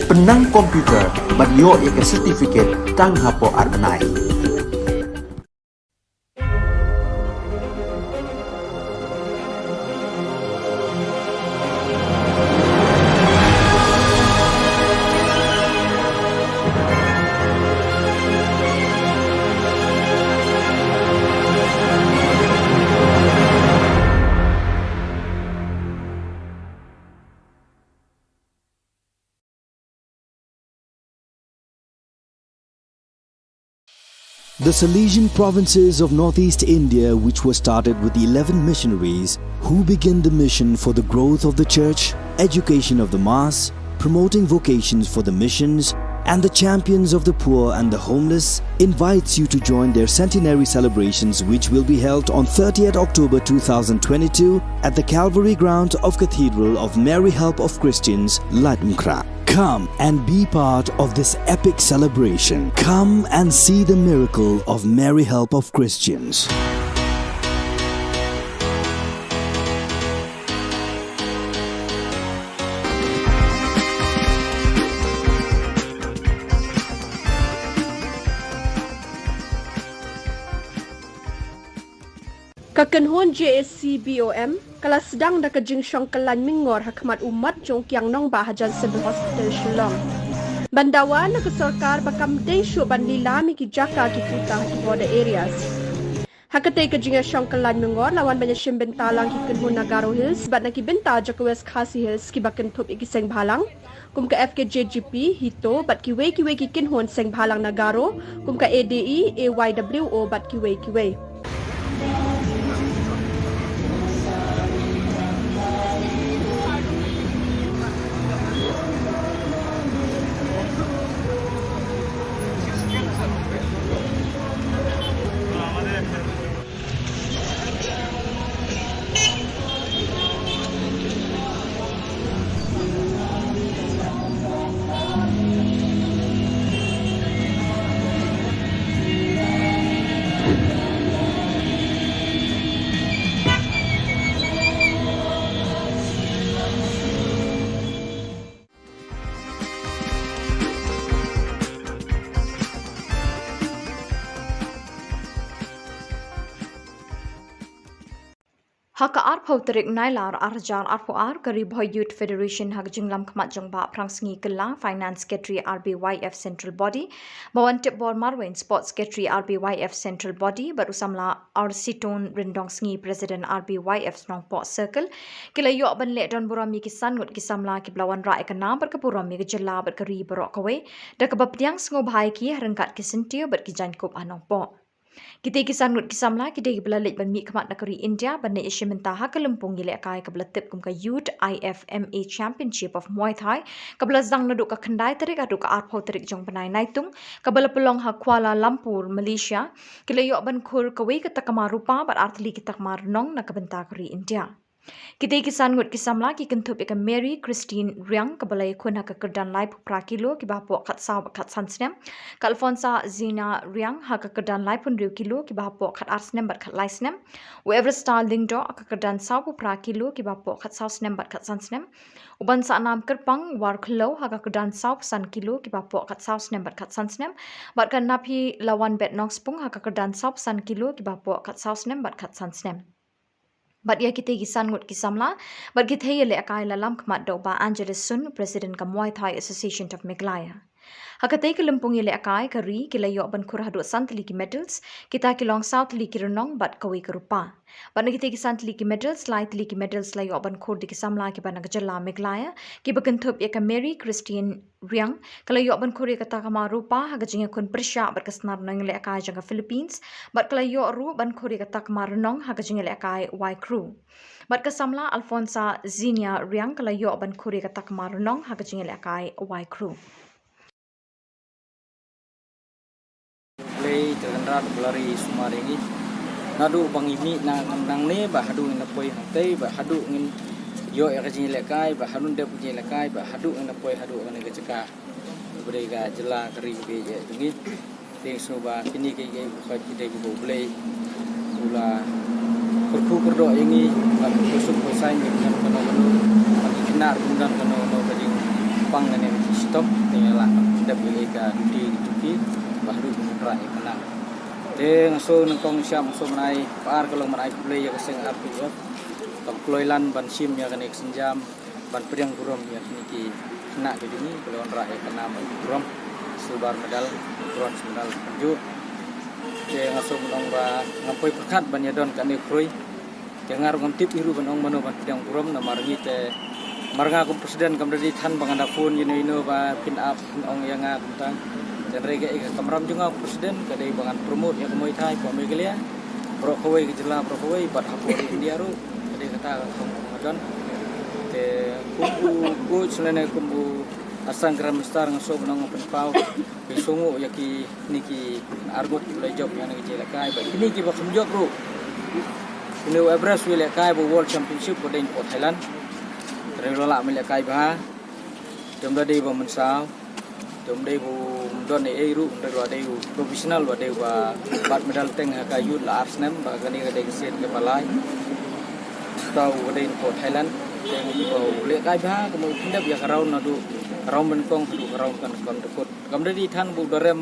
pynnang computer bad ïoh ïa ka certificate tang hapoh ar bnai. The Salesian provinces of northeast India, which was started with eleven missionaries who began the mission for the growth of the church, education of the mass, promoting vocations for the missions, and the champions of the poor and the homeless, invites you to join their centenary celebrations, which will be held on thirtieth October two thousand twenty-two at the Calvary ground of Cathedral of Mary Help of Christians, Laitumkhrah. Come and be part of this epic celebration. Come and see the miracle of Mary Help of Christians. Ka kynhun J A C B O M ka la sdang da ka jingshong kyllain myngor ha khmat u mat jong u Kiang Nangbah hajan Civil Hospital Shillong. Ban dawa na ka sorkar ba kam dei shuh ban lilam ïa ki jaka ki kuta ha ki border areas. Ha katei ka jingïashong kyllain myngor la wan ban ïashim bynta lang ki kynhun na Garo Hills bad na ki bynta jong ka West Khasi Hills kiba kynthup ïa ki seng bhalang kum ka F K J G P, HITO bad kiwei kiwei ki kynhun seng bhalang na Garo kum ka A D E, A Y W O bad kiwei kiwei. Ha ka arphew tarik Nailar arhajar arphew ar, ka Ri Bhoi Youth Federation ha ka jinglam khmat jong Bah Phrangsngi Kylla, Finance Secretary R B Y F Central Body, Bah Wantipbor Marwein, Sports Secretary R B Y F Central Body, bad u samla R Siton Ryndongsngi, President R B Y F Nongpoh Circle, ki la ïoh ban leh don burom ïa ki san ngut ki samla kiba la wanrah ïa ka nam bad ka burom ïa ka jylla bad ka ri baroh kawei, da kaba pdiang sngewbha ïa ki ha ryngkat ki syntiew bad ki jaiñkup ha Nongpoh. Kitei ki san ngut ki samla ki dei kiba la leit ban mihkhmat na ka ri India ban leit ïashim bynta ha ka lympung ïalehkai kaba la tip kum ka Youth I F M A Championship of Muay Thai, kaba la sdang naduh ka khyndai tarik haduh ka arphew tarik jong u bnai Naitung, kaba la pynlong ha Kuala Lumpur, Malaysia. Ki la ïoh ban khur kawei ka takma rupa bad ar tylli ki takma rnong na ka bynta ka ri India. Kitei ki san ngut ki samla ki kynthup ïa ka Mary Christine Riang, kaba la ïakhun ha ka kyrdan laiphew phra kilo kiba hapoh khatsaw bad khatsan snem, ka Alfonsa Zina Riang ha ka kyrdan laiphew hynriew kilo kiba hapoh khatar snem bad khatlai snem, u Everstar Lyngdoh ha ka kyrdan sawphew phra kilo kiba hapoh khatsaw snem bad khatsan snem, u Bansahkam Kyrpang Warkhliew ha ka kyrdan sawphew san kilo kiba hapoh khatsaw snem bad khatsan snem, bad ka Naphilawanbet Nongspung ha ka kyrdan sawphew san kilo kiba hapoh khatsaw snem bad khatsan snem. Bad ïa kitei ki san ngut ki samla bad ki thei ïalehkai la lam khmat da u Bah Angelus Sun, President ka Muay Thai Association of Meghalaya. Ha katei ka lympung ïalehkai ka ri ki la ïoh ban khur haduh san tylli ki medals, kita ki long saw tylli ki rnong bad kawei ka rupa. Bad na kitei ki san tylli ki medals, lai tylli ki medals la ïoh ban khur da ki samla kiba na ka jylla Meghalaya, kiba kynthup ïa ka Mary Christine Riang, ka la ïoh ban khur ïa ka takma rupa ha ka jingïakhun pyrshah bad ka snar nongïalehkai jong ka Philippines, bad ka la ïoh ruh ban khur ïa ka takma rnong ha ka jingïalehkai Y Crew. Bad ka samla Alfonsa Zinia Riang ka la ïoh ban khur ïa ka takma rnong ha ka jingïalehkai Y Crew. Blei te kan rat blari sumar ïa ngi. Naduh ba ngi mih na ngan nangne ba haduh ngin poi hangtei ba haduh ngin ïoh ïa ka jingïalehkai ba haduh dep ka jingïalehkai ba haduh ngin poi haduh kane ka jaka. Ba dei ka jylla ka ri ka ïeit jong ngi. Te sngewbha kine kiei kiei ba ki dei kiba U Blei u la kyrkhu kyrdoh ïa ngi ban pynshong pynshaiñ ïa ki don kano kano, ban ki khynnah ruh kin don kano kano ka jingpang kane ka jingshitom. Te ngi la dep ïa ka duty ka duty ba haduh ban wanrah ïa ka nam. Te nga shu nyngkong sha nga shu ban ai, ba ar ka long ban ai khublei ïa ka seng R P F kaba kloi lan ban shim ïa kane ka sienjam ban pdiang burom ïa kine ki khynnah ki jong ngi ba la wanrah ïa ka nam ban burom, silver medal, bronze medal kumjuh. Te nga shu ban ong ba ngam poi pyrkhat ban ïadon kane u khrui. Te nga ruh ngam tip ïa u ruh ban ong mano ban pdiang burom namar ngi te, mar nga kum president kam da dei than ba ngan da phone ïa no ïa no ba phin ap phin ong ïa nga kumta. Hynrei ka, ka kamram jong nga president ka dei ba ngan promote ïa ka Muay Thai hapoh Meghalaya, baroh kawei ka jylla, baroh kawei bad hapoh ri India ruh. Ka dei kata ka kham nga don. Te kum u coach lane kum u assistant grandmaster nga sngewbha ban ong pynpaw, ki sngew ïa kine ki arngut ki ba la jop ïa kane ka jingïalehkai bad kine ki ba kham jop ruh. Kine u Everest u ïalehkai ba World Championship ba dei hapoh Thailand. Hynrei u la lah ban ïalehkai bha. Te ym da dei ba mynsaw. Te ym dei ba u ym don ei ei ruh, ym dei ba dei u professional, ba dei ba bat medal teng ha ka youth la ar snem, ba kane ka dei ka sien kaba lai. Uta u ba dei napoh Thailand. Te u lehkai bha, kumno u pyndep ïa ka round naduh ka round ba nyngkong haduh ka round ba nyngkong. Te kam da dei than ba u da rem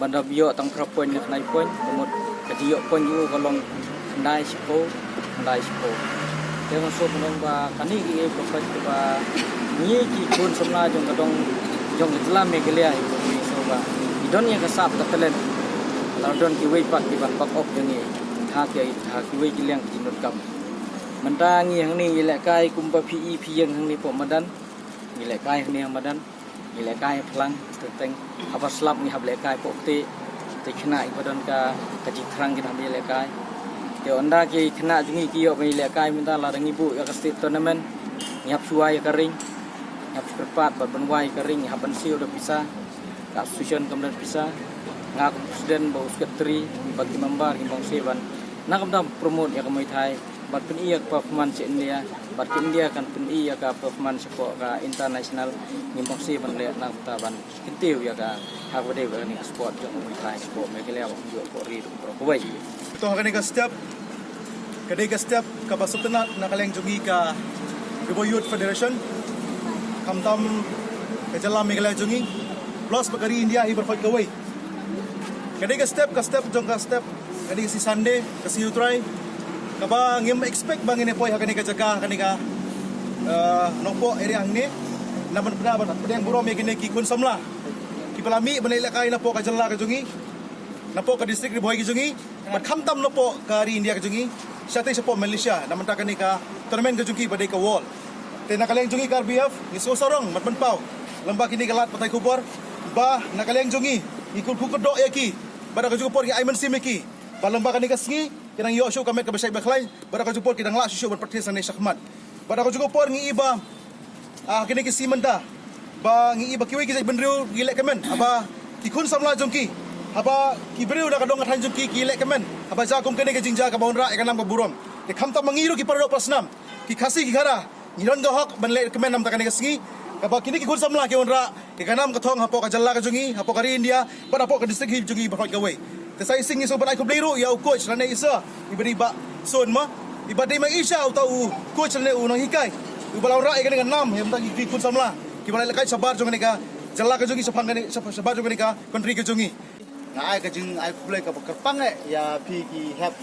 ban da ïoh tang phra point ne khyndai point, ka mut ka jingïoh point jong u ka long khyndai shiphew, khyndai shiphew. Te nga sngewbha ban ong ba kane ka ïa ka pyrthei kaba ngi ki khun samla jong ka dong jong ka jylla Meghalaya, ngi sngewbha ngi don ïa ka sap ka talent. Lada don kiwei pat ki ban back up ïa ngi ha ki, ha kiwei ki liang ki jingdonkam. Mynta ngi hangne ngi lehkai kumba phi i phi ïeng hangne hapoh madan. Ngi lehkai hangne ha madan. Ngi lehkai ha phlang, te teng haba slap ngi hap lehkai hapoh kti. Te khynnah kiba don ka, ka jingthrang kin hap ïalehkai. Te ynda ki khynnah jong ngi ki ïoh ban ïalehkai mynta, lada ngi buh ïa ka state tournament, ngi hap shu wai ïa ka ring, ngi hap shu kyrpad bad ban wai ïa ka ring, ngi hap ban siew da pisa. Ka association kam don pisa. Nga kum president bad u secretary bad ki member ngi bang siew ban na kam dang promote ïa ka Muay Thai. Bad pyni ïa ka performance sha India, bad ka India kan pyni ïa ka performance shapoh ka international, ngim bang siew ban leh na ka bynta ban kyntiew ïa ka ha kaba dei ba kane ka sport jong u Muay Thai shapoh Meghalaya, bad kumjuh hapoh ri ruh baroh kawei. To ha kane ka step, ka dei ka step kaba sngewtynnat na ka liang jong ngi ka Ri Bhoi Youth Federation, khamtam ka jylla Meghalaya jong ngi, plus bad ka ri India hi baroh kawei. Ka dei ka step, ka step jong ka step, ka dei ka sngi Sunday, ka sngi U Trai, kaba ngim expect ba ngin ïa poi ha kane ka jaka, ha kane ka, eh, Nongpoh area hangne. Namar ba pdiang burom ïa kine ki khun samla kiba la mih ban ïalehkai napoh ka jylla ka jong ngi, napoh ka district Ri Bhoi ka jong ngi, bad khamtam napoh ka ri India ka jong ngi, shatei shapoh Malaysia, na ka bynta kane ka tournament ka jong ki ba dei ka World. Te na ka liang jong ngi ka R B F ngi sngewsarong ban pynpaw lem bad kine ki lad pathai khubor ba na ka liang jong ngi ngi kyrkhu kyrdoh ïa ki, bad ha kajuh ka por ngi ai mynsiem ïa ki ba lem bad kane ka sngi kin nang ïoh shuh ka met kaba shait ba khlaiñ, bad ha kajuh ka por kin nang lah shuh shuh ban practice nangne shakhmat. Bad ha kajuh ka por ngi i ba, ah, kine ki sngi mynta ba ngi i ba kiwei ki jaitbynriew ki leh kmen haba ki khun samla jong ki, haba ki briew na ka dong ka thaiñ jong ki ki leh kmen haba jia kum kane ka jingjia kaba wanrah ïa ka nam ka burom. Te khamtam ma ngi ruh ki para doh para snam, ki Khasi ki Khara, ngi don ka hok ban leh kmen namar kane ka sngi, kaba kine ki khun samla ki wanrah ïa ka nam ka thong hapoh ka jylla ka jong ngi, hapoh ka ri India, bad hapoh ka district hi jong ngi baroh kawei. Te sa shisien ngi sngewbha ban ai khublei ruh ïa u coach lane i sir, i ba dei Bah Sun ma, i ba dei ma i sha uta u coach lane u nonghikai, u ba la wanrah ïa kane ka nam ïa mynta ki khun samla kiba la lehkai shabar jong kane ka jylla ka jong ngi, shaphang kane, shab-, shabar jong kane ka country ka jong ngi. Nga ai ka jingai khublei kaba kyrpang eh ïa phi ki hep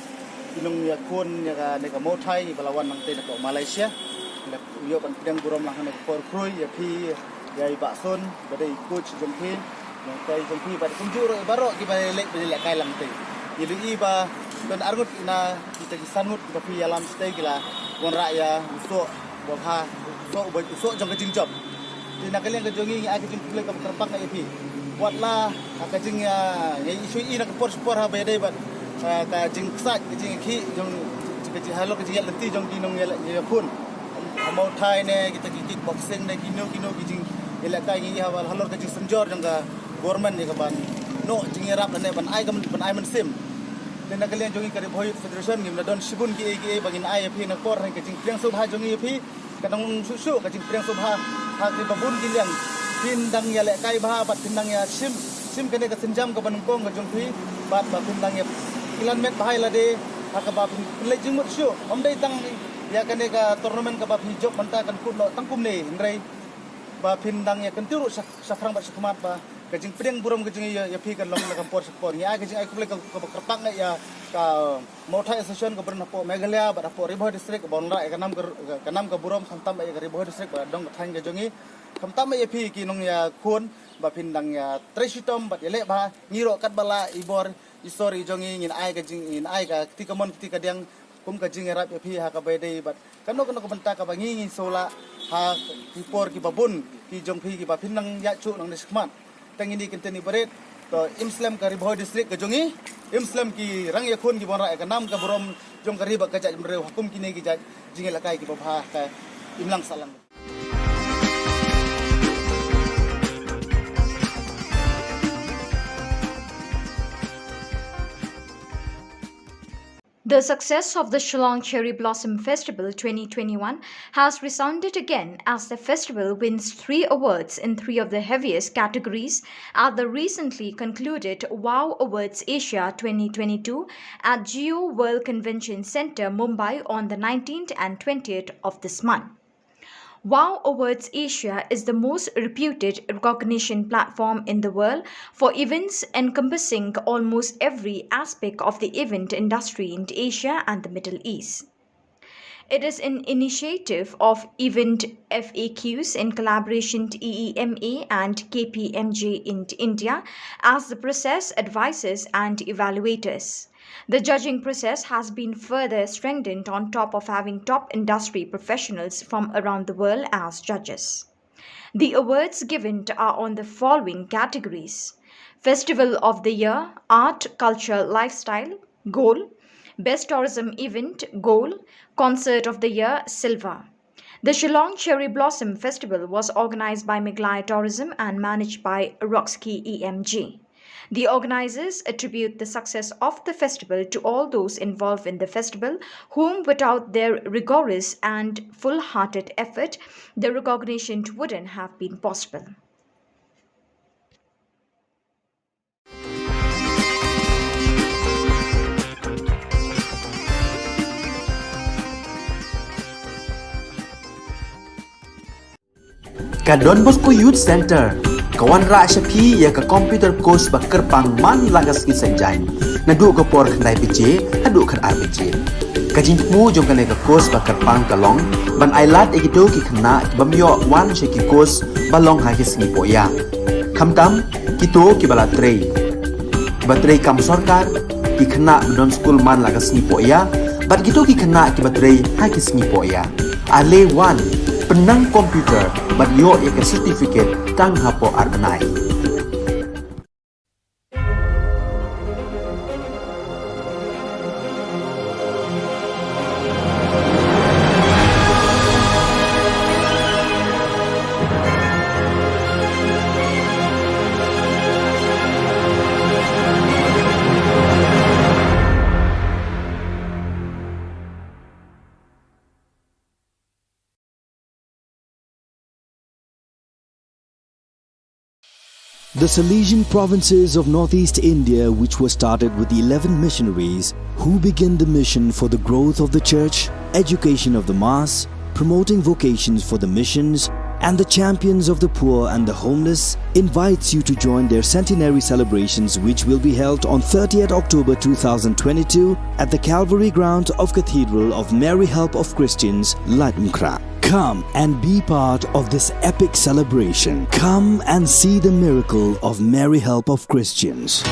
ki nongïakhun ïa kane ka Muay Thai ba la wan nangtei napoh Malaysia. Nga ïoh ban pdiang burom lang ha kane ka por khrui ïa phi, ïa i Bah Sun ba dei coach jong phi, nonghikai jong phi bad kumjuh ruh baroh kiba leh, ba lehkai lang tei. Ngi la i ba don arngut na kita ki san ngut kiba phi ïalam shatei ki la wanrah ïa u soh ba bha, u soh, u soh jong ka jingjop. Te na ka liang ka jong ngi ngi ai ka jingkhublei kaba kyrpang ïa phi. Wat la ha ka jing, ah, ngi shu i na ka por sha por haba ïadei bad, ah, ka jingksaid, ka jingkhih jong, ka jing halor ka jingïaid lynti jong ki nongïakhun. Ha Muay Thai ne, kita ki kickboxing ne, kino kino ki jingïalehkai ngi i haba halor ka jingsynjor jong ka government ïa ka ban noh jingïarap lane ban ai ka, ban ai mynsiem. Te na ka liang jong ngi ka Ri Bhoi Youth Federation ngim da don shibun kiei kiei ba ngin ai ïa phi na ka por, hynrei ka jingpdiang sngewbha jong ngi ïa phi ka dang long shuh shuh, ka jingpdiang sngewbha ha kiba bun ki liang. Phin dang ïalehkai bha bad phin dang ïashim, shim kane ka sienjam kaba nyngkong ka jong phi, bad ba phin dang ïa, i lan met bha ïa lade ha kaba phin leit jingmut shuh. Ym dei tang ïa kane ka tournament kaba phi jop mynta kan kut noh tang kumne, hynrei ba phin dang ïa kyntiew ruh sha, shaphrang bad shakhmat ba ka jingpdiang burom ka jong ngi ïa, ïa phi kan long na ka por sha ka por. Ngi ai ka jingai khublei ka, kaba kyrpang ïa ka Muay Thai Association kaba don hapoh Meghalaya bad hapoh Ri Bhoi District kaba wanrah ïa ka nam ka, ka nam ka burom khamtam ïa ka Ri Bhoi District bad dong ka thaiñ ka jong ngi. Khamtam ïa phi ki nongïakhun ba phin dang ïatrei shitom bad ïaleh bha, ngi ruh katba lah i bor i sor i jong ngi ngin ai ka jing, ngin ai ka kti kamon kti kadiang kum ka jingïarap ïa phi ha kaba ïadei bad kano kano ka bynta kaba ngi ngi sngewlah ha ki por kiba bun ki jong phi kiba phin nang ïaid shuh nangne shakhmat. Tang ine i kyntien iba rit, To im slem ka Ri Bhoi District ka jong i, im slem ki rang ïakhun ki ban rah ïa ka nam ka burom jong ka ri bad ka jaitbynriew ha kum kine ki jait jingïalehkai kiba bha ha ka imlang sahlang. The success of the Shillong Cherry Blossom Festival twenty twenty-one has resounded again as the festival wins three awards in three of the heaviest categories at the recently concluded WOW Awards Asia twenty twenty-two at Jio World Convention Centre, Mumbai on the nineteenth and twentieth of this month. WOW Awards Asia is the most reputed recognition platform in the world for events encompassing almost every aspect of the event industry in Asia and the Middle East. It is an initiative of Event F A Qs in collaboration to E E M A and K P M G in India as the process advisors and evaluators. The judging process has been further strengthened on top of having top industry professionals from around the world as judges. The awards given are on the following categories: Festival of the Year, Art, Culture, Lifestyle, Gold, Best Tourism Event, Gold, Concert of the Year, Silver. The Shillong Cherry Blossom Festival was organized by Meghalaya Tourism and managed by Roxkey E M G. The organizers attribute the success of the festival to all those involved in the festival, whom, without their rigorous and full-hearted effort, the recognition wouldn't have been possible. Ka Don Bosco Youth Centre ka wanrah sha phi ïa ka computer course ba kyrpang man la ka sngi Saitjaiñ, naduh ka por khyndai baje haduh khatar baje. Ka jingthmu jong kane ka course ba kyrpang ka long ban ailad ïa kito ki khynnah kibym ïoh wan sha ki course ba long ha ki sngi pohïa, khamtam kito kiba la trei, kiba trei kam sorkar, ki khynnah ba don skul man la ka sngi pohïa bad kito ki khynnah kiba trei ha ki sngi pohïa. Ale wan, pynnang computer bad ïoh ïa ka certificate tang hapoh ar bnai. The Salesian provinces of northeast India, which were started with eleven missionaries who began the mission for the growth of the church, education of the mass, promoting vocations for the missions, and the champions of the poor and the homeless, invites you to join their centenary celebrations, which will be held on thirtieth October two thousand twenty-two at the Calvary grounds of Cathedral of Mary Help of Christians, Laitumkhrah. Come and be part of this epic celebration. Come and see the miracle of Mary Help of Christians.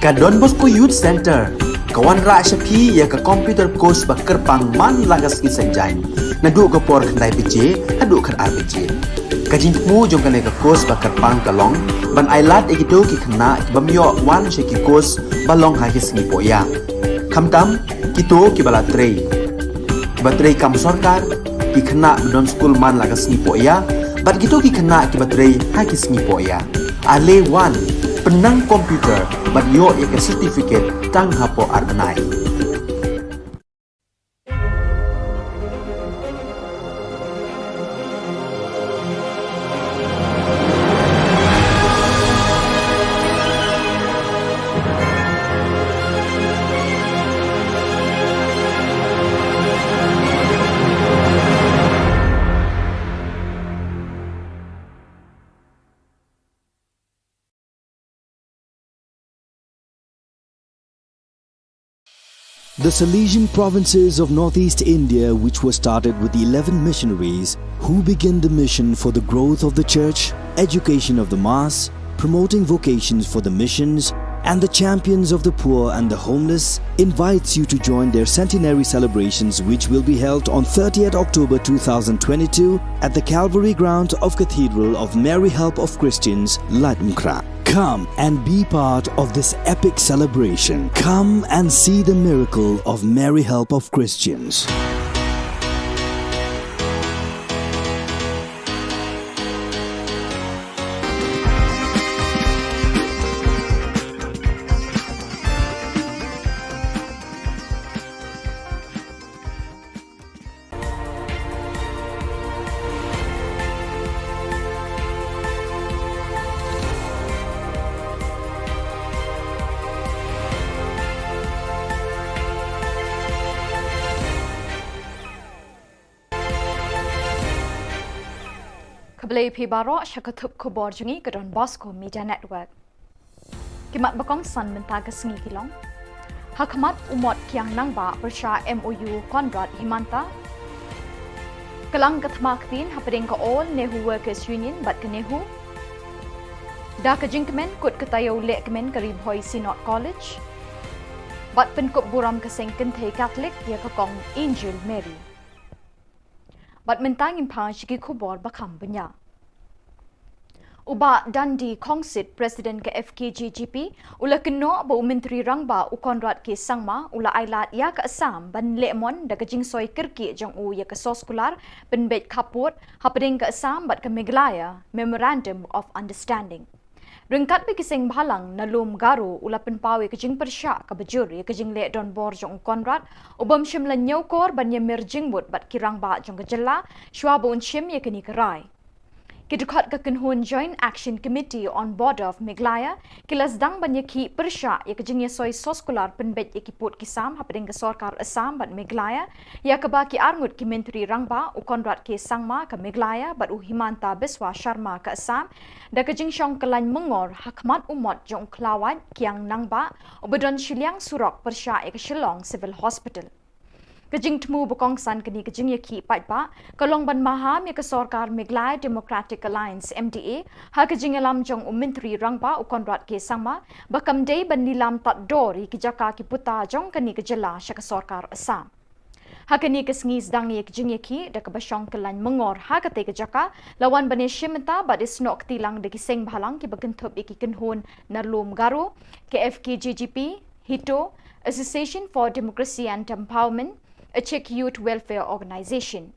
Ka Don Bosco Youth Centre ka wanrah sha phi ïa ka computer course ba kyrpang man la ka sngi Saitjaiñ, naduh ka por khyndai baje haduh khatar baje. Ka jingthmu jong kane ka course ba kyrpang ka long ban ailad ïa kito ki khynnah ki bym ïoh wan sha ki course ba long ha ki sngi pohïa, khamtam kito kiba la trei, kiba trei kam sorkar, ki khynnah ba don skul man la ka sngi pohïa bad kito ki khynnah kiba trei ha ki sngi pohïa. Ale wan, pynnang computer bad ïoh ïa ka certificate tang hapoh ar bnai. The Salesian provinces of northeast India, which were started with eleven missionaries who began the mission for the growth of the church, education of the mass, promoting vocations for the missions, and the champions of the poor and the homeless, invites you to join their centenary celebrations, which will be held on thirtieth October two thousand twenty-two at the Calvary ground of Cathedral of Mary Help of Christians, Laitumkhrah. Come and be part of this epic celebration. Come and see the miracle of Mary Help of Christians. Khublei phi baroh sha ka thup khubor jong ngi ka Don Bosco Media Network. Ki mat ba kongsan mynta ka sngi ki long: Ha khmat u Mot Kiang Nangbah pyrshah M O U Conrad Himanta. Kylang ka thma ktien hapdeng ka All Nehru Workers Union bad ka NEHU. Da ka jingkmen kut ka taïew lehkmen ka Ri Bhoi Synod College. Bad pynkup burom ka seng kynthei Katholik ïa ka Kong Angel Mary. Bad mynta ngin phai sha ki khubor ba kham bniah. U Bah Dandi Khongsit, President ka F K J G P, u la kynnoh ba u Myntri Rangbah u Conrad K Sangma u la ailad ïa ka Assam ban leh mon da ka jingsoi kyrkieh jong u ïa ka soskular pynbeit khappud hapdeng ka Assam bad ka Meghalaya Memorandum of Understanding. Ryngkat bad ki seng bhalang na lum Garo, u la pynpaw ïa ka jingpyrshah kaba jur ïa ka jingleh donbor jong u Conrad, u bym shym la ñiewkor ban ïamir jingmut bad ki rangbah jong ka jylla shuwa ba un shim ïa kane ka rai. Ki dkhot ka kynhun Joint Action Committee on Border of Meghalaya ki la sdang ban ïakhih pyrshah ïa ka jingïasoi soskular pynbeit ïa ki pud ki sam hapdeng ka sorkar Assam bad Meghalaya, ïa kaba ki arngut ki Myntri Rangbah, u Conrad K Sangma ka Meghalaya bad u Himanta Biswa Sharma ka Assam, da ka jingshong kyllain myngor ha khmat u mot jong u Khlawait Kiang Nangbah uba don shiliang surok pyrshah ïa ka Shillong Civil Hospital. Ka jingthmu ba kongsan kane ka jingïakhih paidbah ka long ban maham ïa ka sorkar Meghalaya Democratic Alliance, M D A, ha ka jingïalam jong u Myntri Rangbah u Conrad K Sangma ba kam dei ban lilam tad dor ïa ki jaka ki puta jong kane ka jylla sha ka sorkar Assam. Ha kane ka sngi sdang ïa ka jingïakhih da kaba shong kyllain myngor ha katei ka jaka, la wan ban ïashim bynta bad ïasnoh kti lang da ki seng bhalang kiba kynthup ïa ki kynhun na lum Garo, ka F K J G P, HITO, Association for Democracy and Empowerment, Achik Youth Welfare Organization.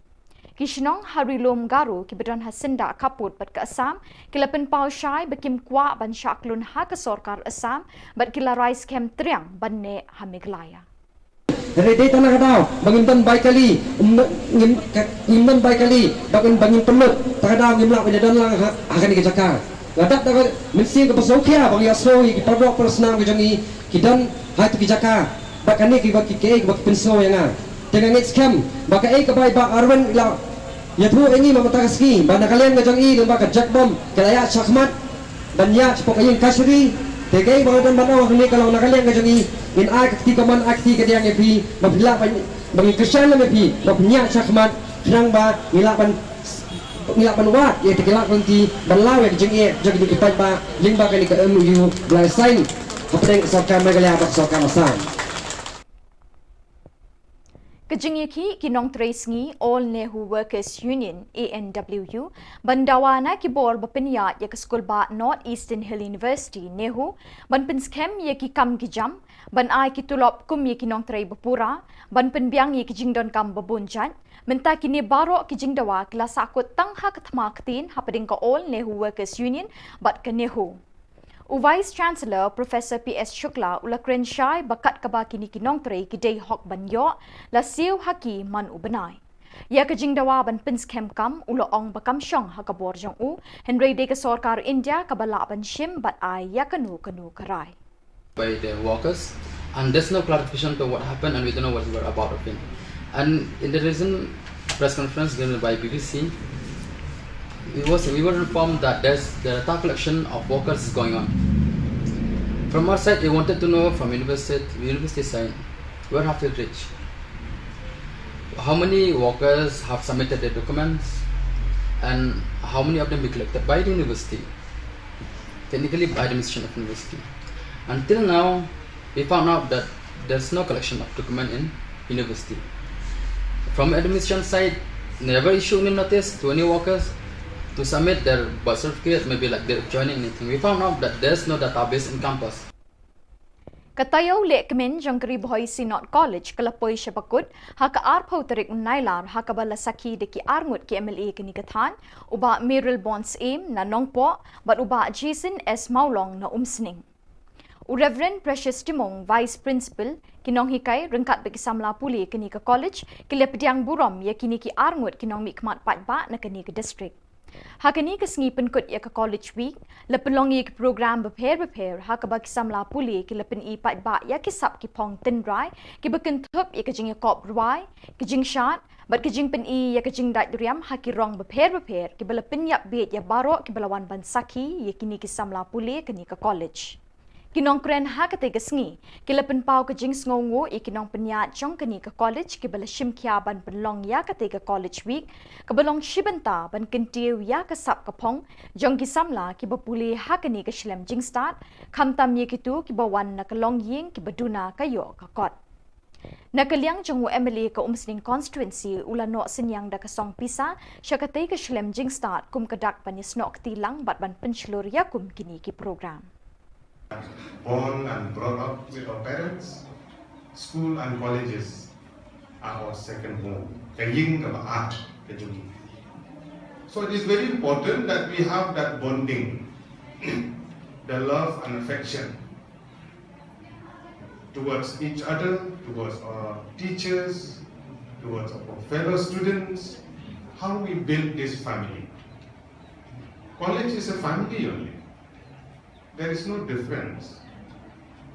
Ki shnong ha Ri Lum Garo kiba don ha syndah khappud bad ka Assam ki la pynpaw shai ba kim kwah ban shah kyllun ha ka sorkar Assam bad ki la rai skhem triang ban neh ha Meghalaya. Hynrei dei tang na ka daw ba ngim don bai kali, ngim, ngim, ngim don bai kali ba ngin, ba ngin pynlut, tang ka daw ngim lah ban ïadon lang ha, ha kane ka jaka. Nga dap da ka mynsiem kaba sngewkhia ba ngi ïasngew ïa ki paralok parasnam ka jong ngi ki don ha kito ki jaka. Bad kane kiba ki, kiei kiba ki pynsngew ïa nga. Te nga ngeit skhem ba kaei kaba i Bah Arwin i la ïathuh ïa ngi mynta ka sngi ba na ka liang ka jong i lyngba ka Jakhbom ka la ïaid shakhmat ban ïaid shapoh ka ïing kashari. Te kaei ba nga don ban ong hangne ka long na ka liang ka jong i ngin ai ka kti kamon, ai ka kti kadiang ïa phi ba phi lah ban, ba ngin kyrshan lem ïa phi ba phin ïaid shakhmat khnang ba ngin lah ban, ngin lah ban wad ïa kito ki lad lynti ban law ïa ka jingeh jong kito ki paidbah lyngba kane ka M O U ba la sign. hapdeng ka sorkar Meghalaya bad ka sorkar Assam. Ka jingïakhih ki nongtrei sngi All Nehu Workers Union, A N W U, ban dawa na ki bor ba pynïaid ïa ka skul bah North Eastern Hill University, NEHU, ban pynskhem ïa ki kam ki jam, ban ai ki tulop kum ïa ki nongtrei ba pura, ban pynbiang ïa ki jingdonkam ba bun jait. Mynta kine baroh ki jingdawa ki la sahkut tang ha ka thma ktien hapdeng ka All Nehu Workers Union bad ka NEHU. U Vice Chancellor Professor P S Shukla u la kren shai ba kat kaba kine ki nongtrei ki dei hok ban ïoh, la siew ha ki man u bnai. Ïa ka jingdawa ban pynskhem kam u la ong ba kam shong ha ka bor jong u, hynrei dei ka sorkar India kaba lah ban shim bad ai ïa kano kano ka rai. By the workers, and there's no clarification to what happened, and we don't know what we were about of it. And in the recent press conference given by B B C, we was, we were informed that there's, the data collection of workers is going on. From our side, we wanted to know from university, university side, where have we reached? How many workers have submitted their documents, and how many of them we collected by the university? Technically, by the administration of university. Until now, we found out that there's no collection of document in university. From administration side, never issue any notice to any workers to submit their birth certificate, maybe like their joining, anything. We found out that there's no database in campus. Ka taïew lehkmen jong ka Ri Bhoi Synod College ka la poi sha ba kut ha ka arphew tarik Nailar, ha kaba la sakhi da ki arngut ki M L A kane ka thaiñ, u Bah Mayralborn Syiem na Nongpoh bad u Bah Jason S Mawlong na Umsning. U Reverend Precious Timung, Vice Principal, ki nonghikai ryngkat bad ki samla pule kane ka college ki la pdiang burom ïa kine ki arngut ki nongmihkhmat paidbah na kane ka district. Ha kane ka sngi pynkut ïa ka College Week, la pynlong ïa ki program bapher bapher ha kaba ki samla pule ki la pyni paidbah ïa ki sap ki phong tynrai kiba kynthup ïa ka jingïakop rwai, ka jingshad bad ka jingpyni ïa ka jingdait riam ha ki rong bapher bapher, kiba la pynïap bieit ïa baroh kiba la wan ban sakhi ïa kine ki samla pule kane ka college. Ki nongkren ha katei ka sngi ki la pynpaw ka jingsngewnguh ïa ki nongpynïaid jong kane ka college kiba la shim khia ban pynlong ïa katei ka College Week, kaba long shi bynta ban kyntiew ïa ka sap ka phong jong ki samla kiba pule ha kane ka shlem jingstad, khamtam ïa kito kiba wan na ka longïing kiba duna ka ïoh ka kot. Na ka liang jong u M L A ka Umsning Constituency, u la noh synñiang da ka song pisa sha katei ka shlem jingstad kum ka dak ban ïasnoh kti lang bad ban pynshlur ïa kum kine ki program. Born and brought up with our parents, school and colleges are our second home. Ka ïing kaba ar ka jong ngi. So it is very important that we have that bonding, the love and affection towards each other, towards our teachers, towards our fellow students, how we build this family. College is a family only. There is no difference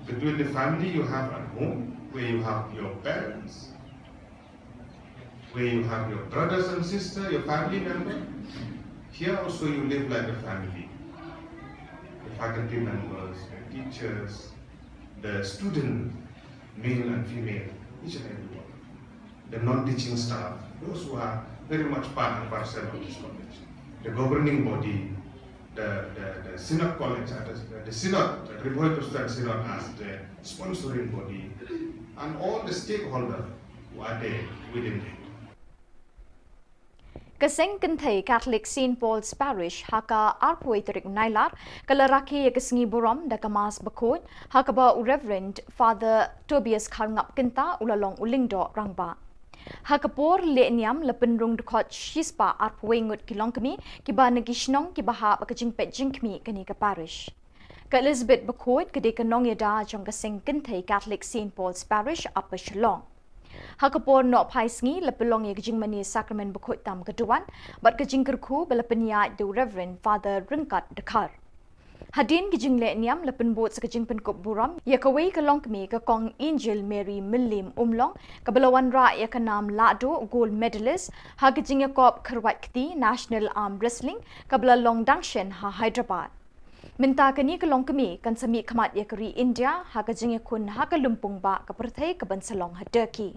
between the family you have at home, where you have your parents, where you have your brothers and sisters, your family member. Here also you live like a family. The faculty members, the teachers, the student, male and female, each and every one. The non-teaching staff, those who are very much part and parcel of this college. The governing body, the, the, the Synod College, uh, the, the Synod, the Ri Bhoi Presbyterian Synod as the sponsoring body, and all the stakeholders who are there within it. Ka Seng Kynthei Catholic Saint Paul's Parish ha ka arphew tarik Nailar ka la rakhe ïa ka sngi burom da ka Mass bakhuid ha kaba u Reverend Father Tobias Kharngap Kynta u la long u lyngdoh rangbah. Ha ka por leh niam la pynrung dkhot shispah arphew ngut ki longkmie kiba na ki shnong kiba hap ka jingpeit jingkhmih kane ka parish. Ka Elizabeth bakhuid ka dei ka nongïada jong ka Seng Kynthei Catholic Saint Paul's Parish, Upper Shillong. Ha ka por nohphai sngi la pynlong ïa ka jingmane sakramen bakhuid tam ka duwan bad ka jingkyrkhu ba la pynïaid da u Reverend Father Ryngkat Dkhar. Hadien ka jingleh niam la pynbud sa ka jingpynkup burom ïa kawei ka longkmie, ka Kong Angel Mary Mylliem Umlong, kaba la wanrah ïa ka nam lahduh gold medalist ha ka jingïakop kyrwat kti National Arm Wrestling kaba la long dang shen ha Hyderabad. Mynta kane ka longkmie kan sa mihkhmat ïa ka ri India ha ka jingïakhun ha ka lympung bah ka pyrthei kaban sa long ha Turkey.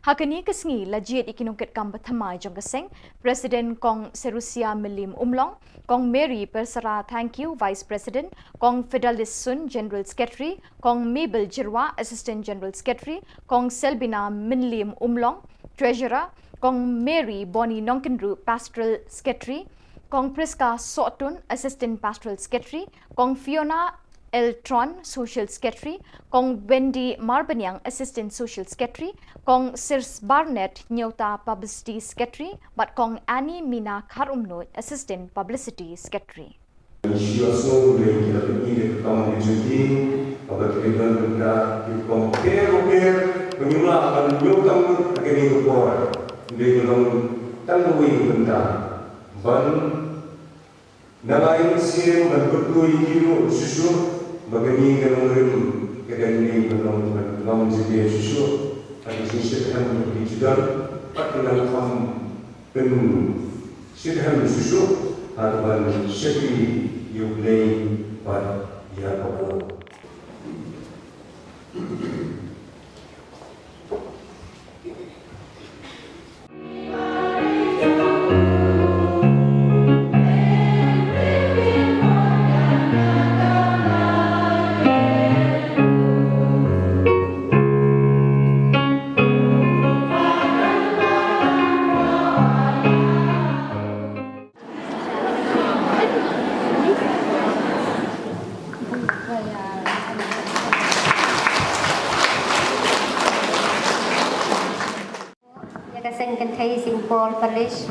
Ha kane ka sngi la jied ïa ki nongkitkam ba thymmai jong ka seng, President Kong Serusia Mylliem Umlong, Kong Mary Persara Thangkhiew, Vice President, Kong Fidelis Sun, General Secretary, Kong Mabel Jyrwa, Assistant General Secretary, Kong Selbina Mylliem Umlong, Treasurer, Kong Mary Bonnie Nongkynriew, Pastoral Secretary, Kong Prisca Sohtun, Assistant Pastoral Secretary, Kong Fiona L Tron, Social Secretary, Kong Wendy Marbaniang, Assistant Social Secretary, Kong Sirs Barnett Nyota, Publicity Secretary, bad Kong Annie Mina Kharumnuid, Assistant Publicity Secretary. Shu ïohsngew lei ïa ka kam ka jong ki, kaba ki don bynta ki kam pher bapher, ba ngi lah ban ïoh kam ha kane ka por. Dei ka long tang kawei ka bynta ban na lai mynsiem ban kyrkhu ïa ki ruh shuh shuh, ba kane ka nongrim ka dei ban long, ban long jingeh shuh shuh ha ka jingshitrhem ki jingdon, bad ki nang kham pynshit hem shuh shuh ha kaban shakri ïa U Blei bad ïa ka por. Ïa ka seng kynthei Saint Paul Parish,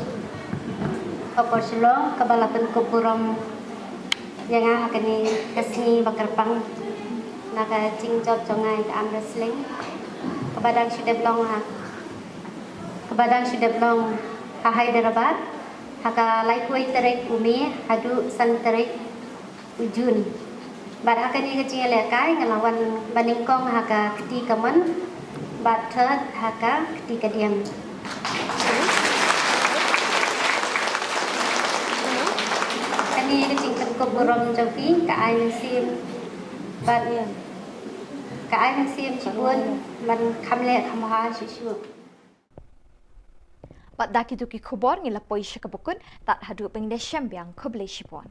Khopor Shillong, kaba la pynkup burom ïa nga ha kane ka sngi ba kyrpang na ka jingjop jong nga ïa ka arm wrestling, kaba dang shu dep long ha, kaba dang shu dep long ha Hyderabad, ha ka laiphew tarik u May haduh san tarik u June. Bad ha kane ka jingïalehkai nga la wan ba nyngkong ha ka kti kamon, bad third ha ka kti kadiang. Kane ka jingpynkup burom jong phi ka ai mynsiem, bad ka ai mynsiem shibun ban kham leh kham bha shuh shuh. Bad da kito ki khubor ngi la poi sha kaba kut, tad haduh ban ïashem biang, khublei shibun.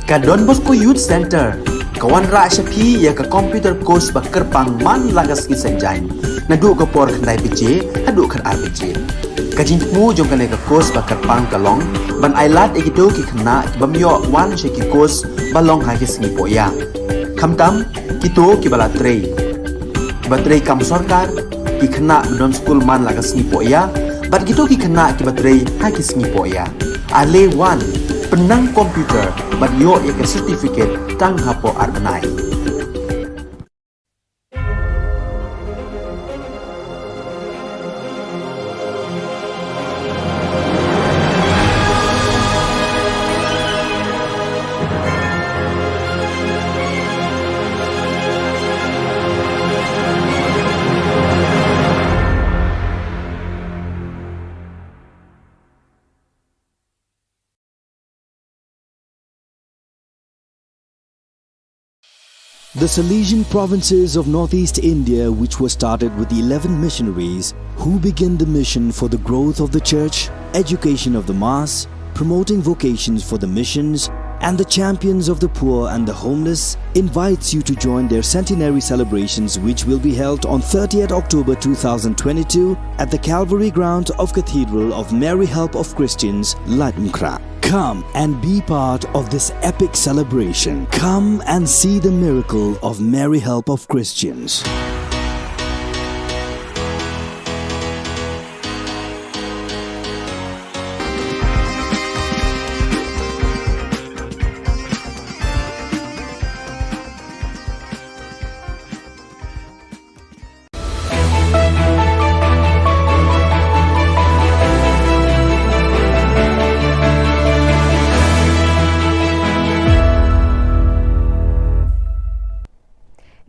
Ka Don Bosco Youth Centre ka wanrah sha phi ïa ka computer course ba kyrpang man la ka sngi Saitjaiñ, naduh ka por khyndai baje haduh khatar baje. Ka jingthmu jong kane ka course ba kyrpang ka long ban ailad ïa kito ki khynnah ki bym ïoh wan sha ki course ba long ha ki sngi pohïa. Khamtam kito kiba la trei, kiba trei kam sorkar, ki khynnah ba don skul man la ka sngi pohïa, bad kito ki khynnah kiba trei ha ki sngi pohïa. Ale wan, pynnang computer bad ïoh ïa ka certificate tang hapoh ar bnai. The Salesian provinces of northeast India, which were started with eleven missionaries who began the mission for the growth of the church, education of the mass, promoting vocations for the missions, and the champions of the poor and the homeless, invites you to join their centenary celebrations, which will be held on thirtieth October two thousand twenty-two at the Calvary grounds of Cathedral of Mary Help of Christians, Laitumkhrah. Come and be part of this epic celebration. Come and see the miracle of Mary Help of Christians.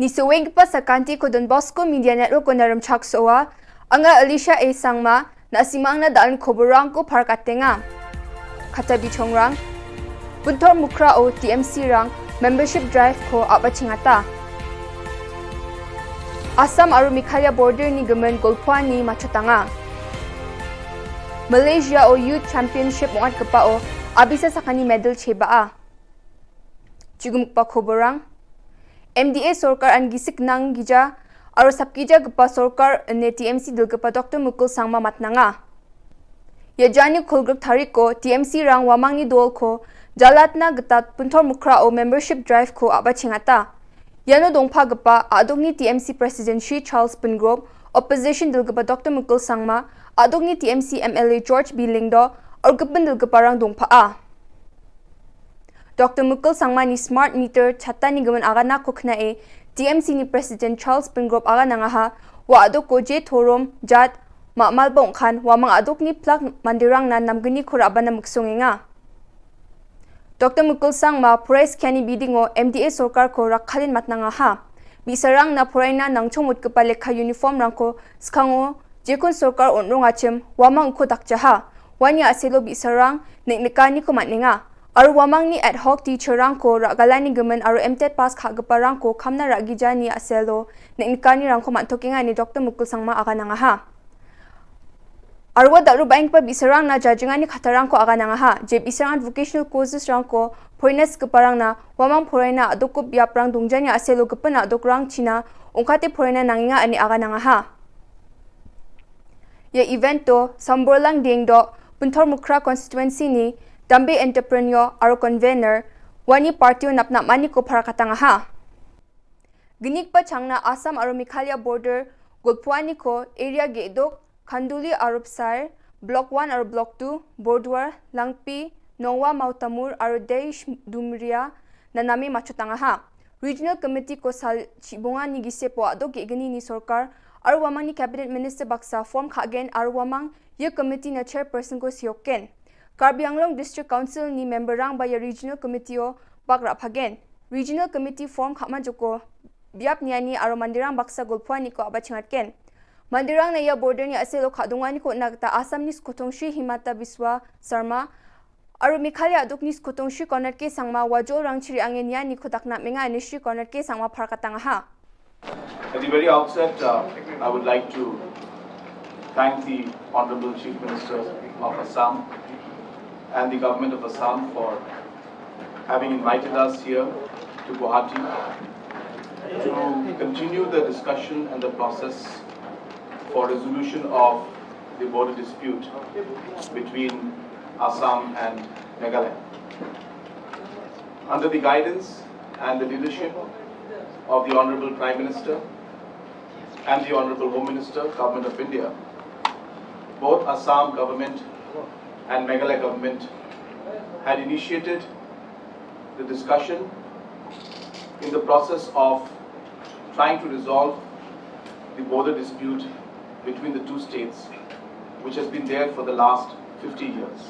Ni saweng kpa sa kanti ko Don Bosco Media Network ko na Ramchak Sowa, anga Alicia A Sangma, na simang na dal khobor rang ko phar katenga. Kata bi chong rang, Punthor Mukhra o T M C rang membership drive ko aba chingata. Assam aru Meghalaya border ni gemen golphuani machotanga. Malaysia o Youth Championship mongat kepa o abisa sakani medal cheba a. Chugum kepa khobor rang. M D A sorkar an gisik nang gija, aru sapkija kepa sorkar ne T M C dil kepa Doctor Mukul Sangma matnanga. Ya jani khulgruk tarik ko T M C rang wamang ni dol ko jalatna getat Punthor Mukhra o membership drive ko aba chingata. Yano dongpha kepa aduk ni T M C President Shri Charles Pyngrope, opposition dil kepa Doctor Mukul Sangma, aduk ni T M C M L A George B Lyngdoh, aru kepen dil kepa rang dongpha a. Doctor Mukul Sangma ni smart meter chata ni gemen agana ko khna e, T M C ni President Charles Pyngrope agana ngaha, wa aduk ko je thorom, jat, ma mal bong khan, wamang aduk ni plak mandirang na namgeni ko raba na muksung enga. Doctor Mukul Sangma, phurai skani bidingo M D A sorkar ko rakhalin matnanga ha. Bisarang na phuraina nangchong mut kepa lekha uniform rang ko skango, jekun sorkar onrong achim, wamang ko dakjaha. Wani aselo bisarang, nek nekani ko matninga. Aru wamang ni ad hoc teacher rang ko ragalani gemen aru M tet pass kha kepa rang ko kamna ragija ni aselo, nek nekani rang ko mathokinga ni Doctor Mukul Sangma agananga ha. Arwa daru baing pa bisarang na jajingani khatarang ko agananga ha, je bisarang vocational courses rang ko, phoines keparang na, wamang phoraina aduk ko biaprang dungjani aselo kepena aduk rang china, ungkate phoraina nanginga ani agananga ha. Ya event to, Samborlang Dengdo, Punthor Mukhra constituency ni, Dambe entrepreneur, aru convener, wani party o napnap mani ko pharakatanga ha. Genik pa changna Assam aru Meghalaya border, Golphuani ko area gedok, Khanduli aru Psair, Block one aru Block two, Borduar, Langpi, Nongwa Mautamur aru Deish Dumria, na name machotanga ha. Regional Committee ko sal chibunga ni gise po adok gegeni ni sorkar, aru wamang ni Cabinet Minister baksa form khagen aru wamang ye committee na chairperson ko sioken. Karbi Anglong District Council ni member rang ba ya Regional Committee o bak raphagen. Regional Committee form khama joko biap niani aru mandirang baksa Golphuani ko aba chingatken. Mandirang na ya border ni aselo khadungwani ko nagta Assam ni skotong Shri Himanta Biswa Sarma, aru Meghalaya aduk ni skotong Shri Conrad K Sangma wajol rang chiri angen niani ko dakna menga ni Shri Conrad K Sangma pharkatanga ha. At the very outset, uh, I would like to thank the Honorable Chief Minister of Assam and the Government of Assam for having invited us here to Guwahati to continue the discussion and the process for resolution of the border dispute between Assam and Meghalaya. Under the guidance and the leadership of the Honorable Prime Minister and the Honorable Home Minister, Government of India, both Assam government and Meghalaya government had initiated the discussion in the process of trying to resolve the border dispute between the two states, which has been there for the last fifty years.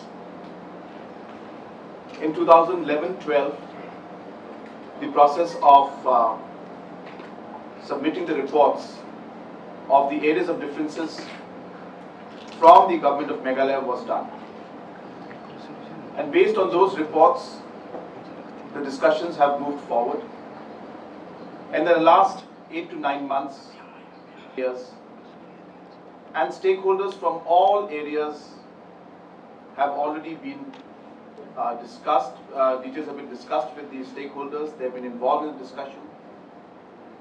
In two thousand eleven twelve, the process of, uh, submitting the reports of the areas of differences from the government of Meghalaya was done. And based on those reports, the discussions have moved forward. And in the last eight to nine months, years, and stakeholders from all areas have already been, uh, discussed, uh, details have been discussed with the stakeholders, they've been involved in the discussion.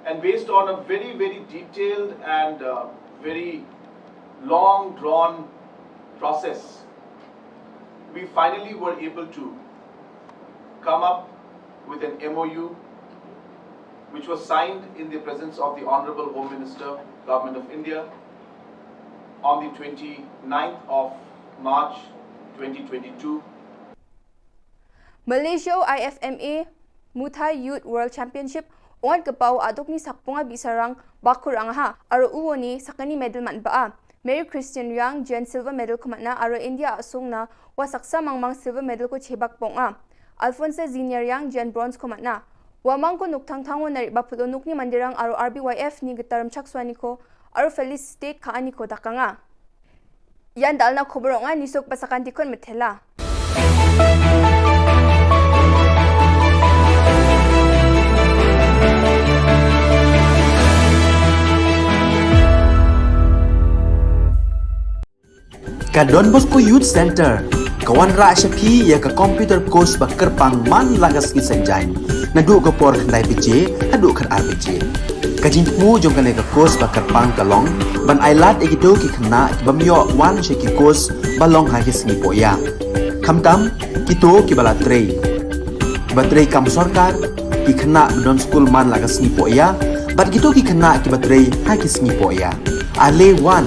And based on a very, very detailed and, uh, very long drawn process, we finally were able to come up with an M O U which was signed in the presence of the Honorable Home Minister, Government of India, on the twenty-ninth of March twenty twenty-two. Malaysia I F M A Muay Thai Youth World Championship, ongat kepau aduk ni sakpunga bisarang bakur angaha, aru uoni sakani medal man ba a. Mary Christian Riang jan silver medal ko matna, aru India asung na wa saksa mangmang silver medal ko chebak pong a. Alfonso Ziniar Riang jan bronze ko matna. Wa mang ko nuk thangthang o na ri ba phulo nuk ni mandirang aro R B Y F ni gitar mchak swa ni ko aro Feliz State ka ani ko dakanga. Yan dal na khubur nga ni sok pasakan tikon metela. Ka Don Bosco Youth Center ka wanrah sha phi ïa ka computer course ba kyrpang man la ka sngi Saitjaiñ, naduh ka por khyndai baje haduh khatar baje. Ka jingthmu jong kane ka course ba kyrpang ka long ban ailad ïa kito ki khynnah ki bym ïoh wan sha ki course ba long ha ki sngi pohïa, khamtam kito kiba la trei, kiba trei kam sorkar, ki khynnah ba don skul man la ka sngi pohïa bad kito ki khynnah kiba trei ha ki sngi pohïa. Ale wan,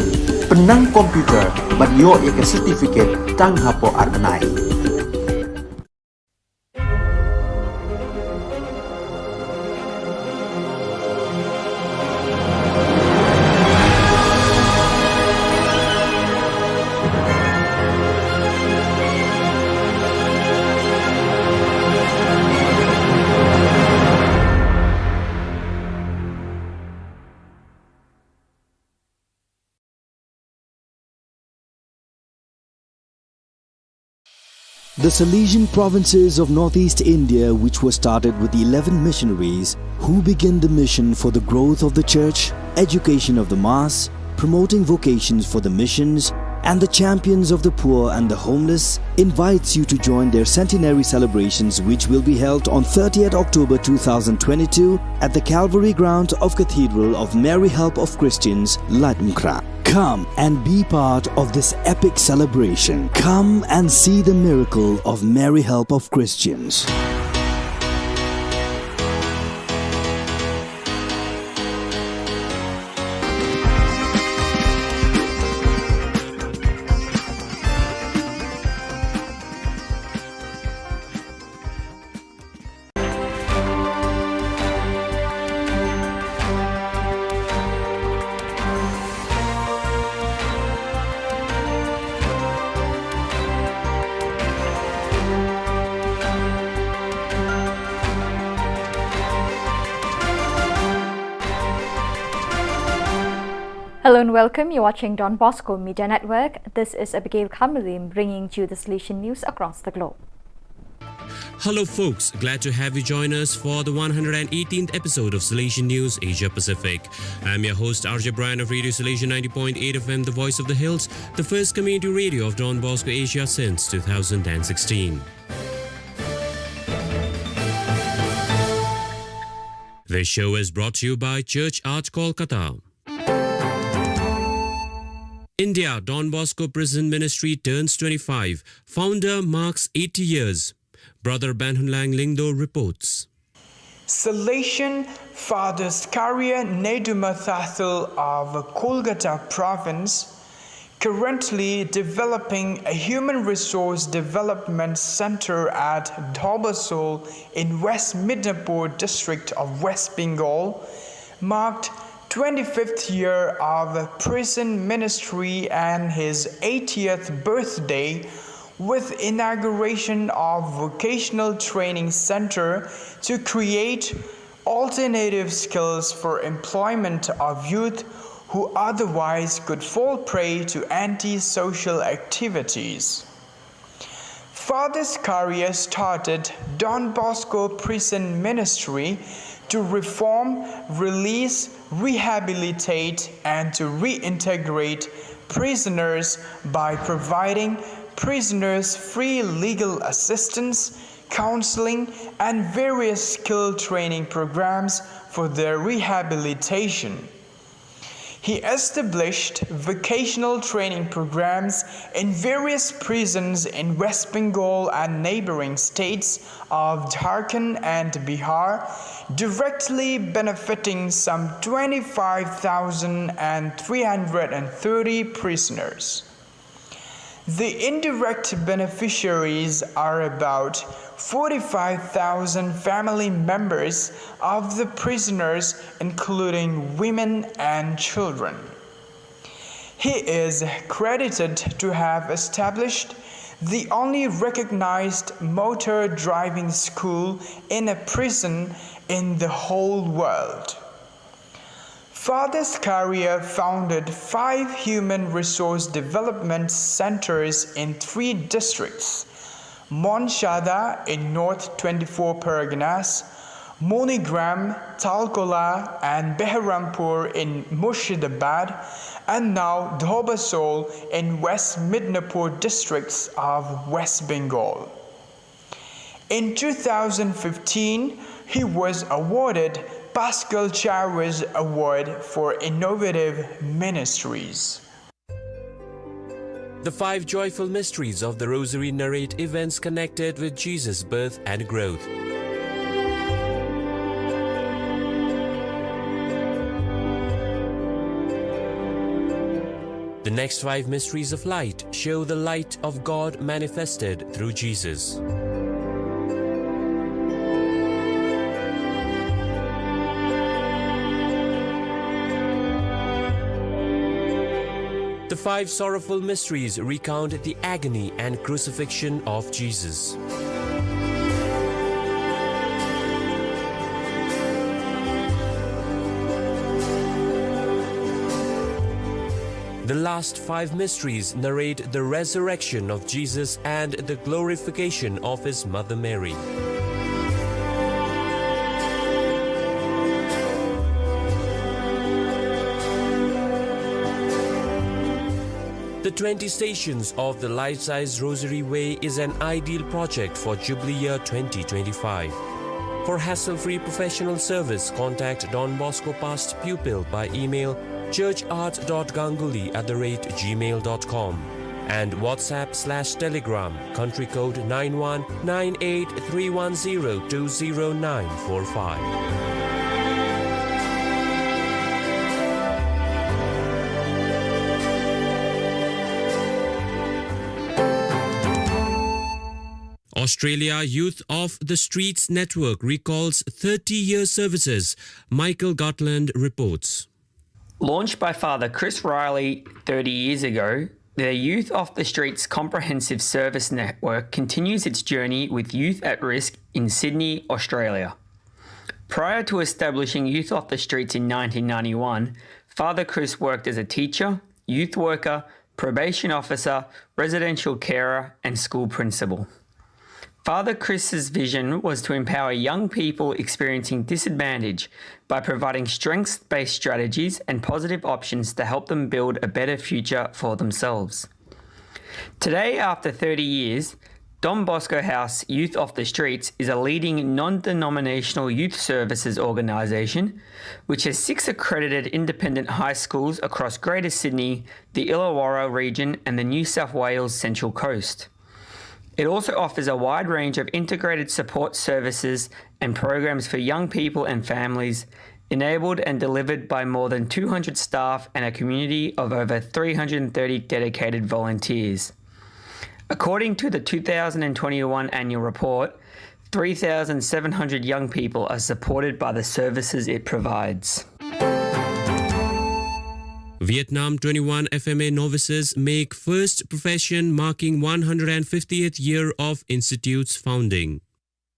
pynnang computer bad ïoh ïa ka certificate tang hapoh ar bnai. The Salesian provinces of northeast India, which were started with eleven missionaries, who began the mission for the growth of the church, education of the mass, promoting vocations for the missions, and the champions of the poor and the homeless, invites you to join their centenary celebrations, which will be held on thirtieth October two thousand twenty-two at the Calvary Ground of Cathedral of Mary Help of Christians, Laitumkhrah. Come and be part of this epic celebration. Come and see the miracle of Mary Help of Christians. Hello and welcome. You're watching Don Bosco Media Network. This is Abigail Kamalim bringing to you the Salesian news across the globe. Hello, folks. Glad to have you join us for the one hundred eighteenth episode of Salesian News Asia Pacific. I'm your host, R J Brian of Radio Salesian ninety point eight F M, the voice of the hills, the first community radio of Don Bosco Asia since two thousand sixteen. This show is brought to you by Church Art Kolkata. India, Don Bosco Prison Ministry turns twenty-five. Founder marks eighty years. Brother Banhunlang Lyngdoh reports. Salesian Father Zakaria Nedumathathil of Kolkata Province, currently developing a human resource development center at Dhobasol in West Midnapur district of West Bengal, marked twenty-fifth year of prison ministry and his eightieth birthday with inauguration of vocational training center to create alternative skills for employment of youth who otherwise could fall prey to antisocial activities. Father Zakaria started Don Bosco Prison Ministry to reform, release, rehabilitate, and to reintegrate prisoners by providing prisoners free legal assistance, counseling, and various skill training programs for their rehabilitation. He established vocational training programs in various prisons in West Bengal and neighboring states of Jharkhand and Bihar, directly benefiting some twenty-five thousand three hundred thirty prisoners. The indirect beneficiaries are about forty-five thousand family members of the prisoners, including women and children. He is credited to have established the only recognized motor driving school in a prison in the whole world. Father Zakaria founded five human resource development centers in three districts: Monchada in North twenty-four Parganas, Monigram, Talkola, and Beharampur in Murshidabad, and now Dhobasol in West Midnapur districts of West Bengal. In two thousand fifteen, he was awarded Pascal Charis Award for Innovative Ministries. The five joyful mysteries of the Rosary narrate events connected with Jesus' birth and growth. The next five mysteries of light show the light of God manifested through Jesus. The five sorrowful mysteries recount the agony and crucifixion of Jesus. The last five mysteries narrate the resurrection of Jesus and the glorification of his mother Mary. The twenty Stations of the Life Size Rosary Way is an ideal project for Jubilee Year twenty twenty-five. For hassle-free professional service, contact Don Bosco Past Pupil by email churchart.ganguly at the rate gmail.com and WhatsApp slash Telegram, country code nine one nine eight three one zero two zero nine four five. Australia Youth of the Streets Network recalls thirty-year services, Michael Gutland reports. Launched by Father Chris Riley thirty years ago, the Youth Off the Streets Comprehensive Service Network continues its journey with youth at risk in Sydney, Australia. Prior to establishing Youth Off the Streets in nineteen ninety-one, Father Chris worked as a teacher, youth worker, probation officer, residential carer, and school principal. Father Chris's vision was to empower young people experiencing disadvantage by providing strengths-based strategies and positive options to help them build a better future for themselves. Today, after thirty years, Don Bosco House Youth Off the Streets is a leading non-denominational youth services organisation which has six accredited independent high schools across Greater Sydney, the Illawarra region and the New South Wales Central Coast. It also offers a wide range of integrated support services and programs for young people and families, enabled and delivered by more than two hundred staff and a community of over three hundred thirty dedicated volunteers. According to the two thousand twenty-one annual report, three thousand seven hundred young people are supported by the services it provides. Vietnam twenty-one F M A novices make first profession, marking one hundred fiftieth year of institute's founding.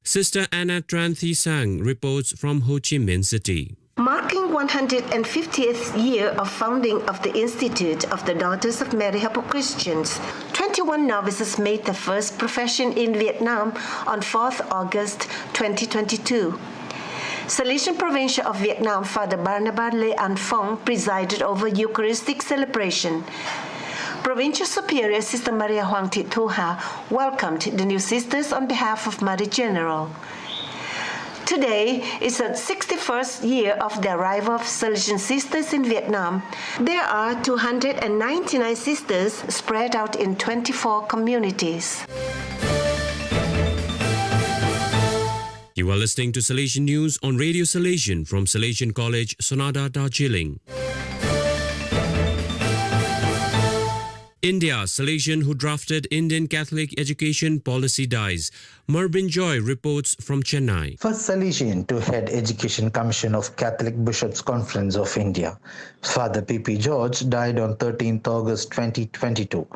Sister Anna Tran Thi Sang reports from Ho Chi Minh City. Marking one hundred fiftieth year of founding of the Institute of the Daughters of Mary Hapu Christians, twenty-one novices made the first profession in Vietnam on fourth August twenty twenty-two. Salesian Provincial of Vietnam, Father Barnabas Le An Phong, presided over Eucharistic celebration. Provincial Superior Sister Maria Huang Thit Thu Ha welcomed the new sisters on behalf of Mother General. Today is the sixty-first year of the arrival of Salesian sisters in Vietnam. There are two hundred ninety-nine sisters spread out in twenty-four communities. You are listening to Salesian News on Radio Salesian from Salesian College, Sonada, Darjeeling. India, Salesian who drafted Indian Catholic education policy dies. Marbin Joy reports from Chennai. First Salesian to head Education Commission of Catholic Bishops' Conference of India, Father P P George, died on thirteenth August twenty twenty-two.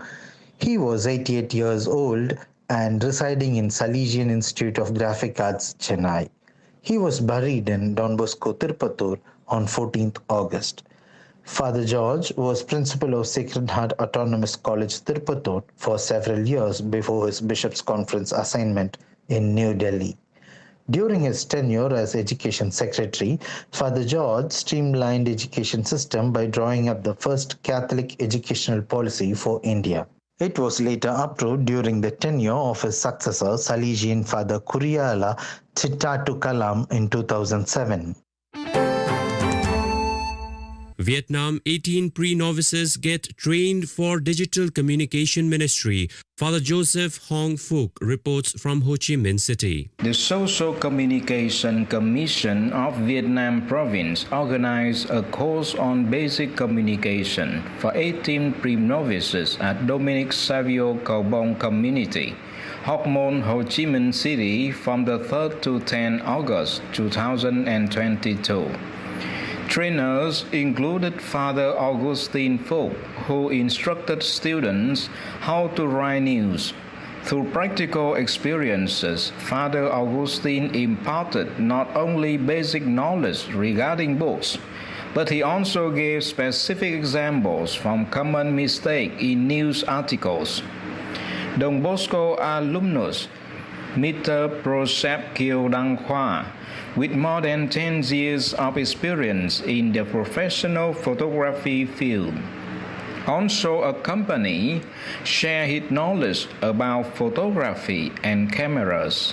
He was eighty-eight years old and residing in Salesian Institute of Graphic Arts, Chennai. He was buried in Don Bosco Tirupathur on fourteenth August. Father George was principal of Sacred Heart Autonomous College, Tirupathur for several years before his bishop's conference assignment in New Delhi. During his tenure as education secretary, Father George streamlined education system by drawing up the first Catholic educational policy for India. It was later approved during the tenure of his successor, Salesian Father Kuriala Chittatukalam, in two thousand seven. Vietnam, eighteen pre-novices get trained for digital communication ministry. Father Joseph Hong Phuc reports from Ho Chi Minh City. The Social Communication Commission of Vietnam Province organized a course on basic communication for eighteen pre-novices at Dominic Savio Kaubong Community, Hoc Mon, Ho Chi Minh City, from the third to tenth August two thousand twenty-two. Trainers included Father Augustine Phuc, who instructed students how to write news. Through practical experiences, Father Augustine imparted not only basic knowledge regarding books, but he also gave specific examples from common mistake in news articles. Don Bosco alumnus Mister Prosep Kiew Dang Hua, with more than ten years of experience in the professional photography field, also accompany, share his knowledge about photography and cameras.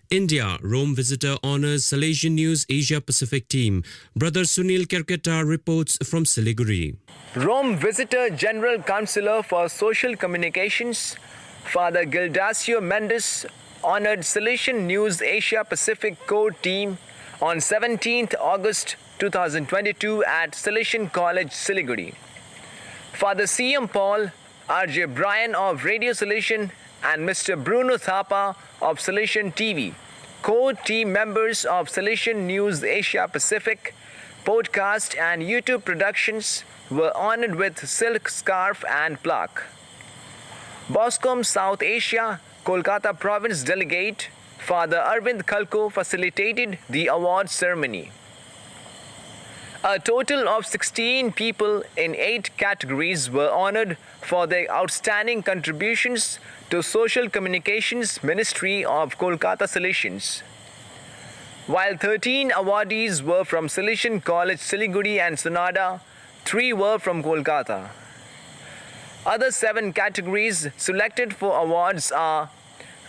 India, Rome visitor honors Salesian News Asia Pacific team. Brother Sunil Kerketa reports from Siliguri. Rome visitor General Counselor for Social Communications, Father Gildacio Mendes, honored Salesian News Asia Pacific core team on seventeenth August two thousand twenty-two at Salesian College, Siliguri. Father C M Paul, R J Brian of Radio Salesian, and Mister Bruno Thapa of Salesian T V, core team members of Salesian News Asia Pacific, podcast and YouTube productions, were honored with silk scarf and plaque. Boscom South Asia, Kolkata Province Delegate, Father Arvind Khalkho, facilitated the award ceremony. A total of sixteen people in eight categories were honored for their outstanding contributions to Social Communications Ministry of Kolkata Salesians. While thirteen awardees were from Salesian College Siliguri and Sonada, three were from Kolkata. Other seven categories selected for awards are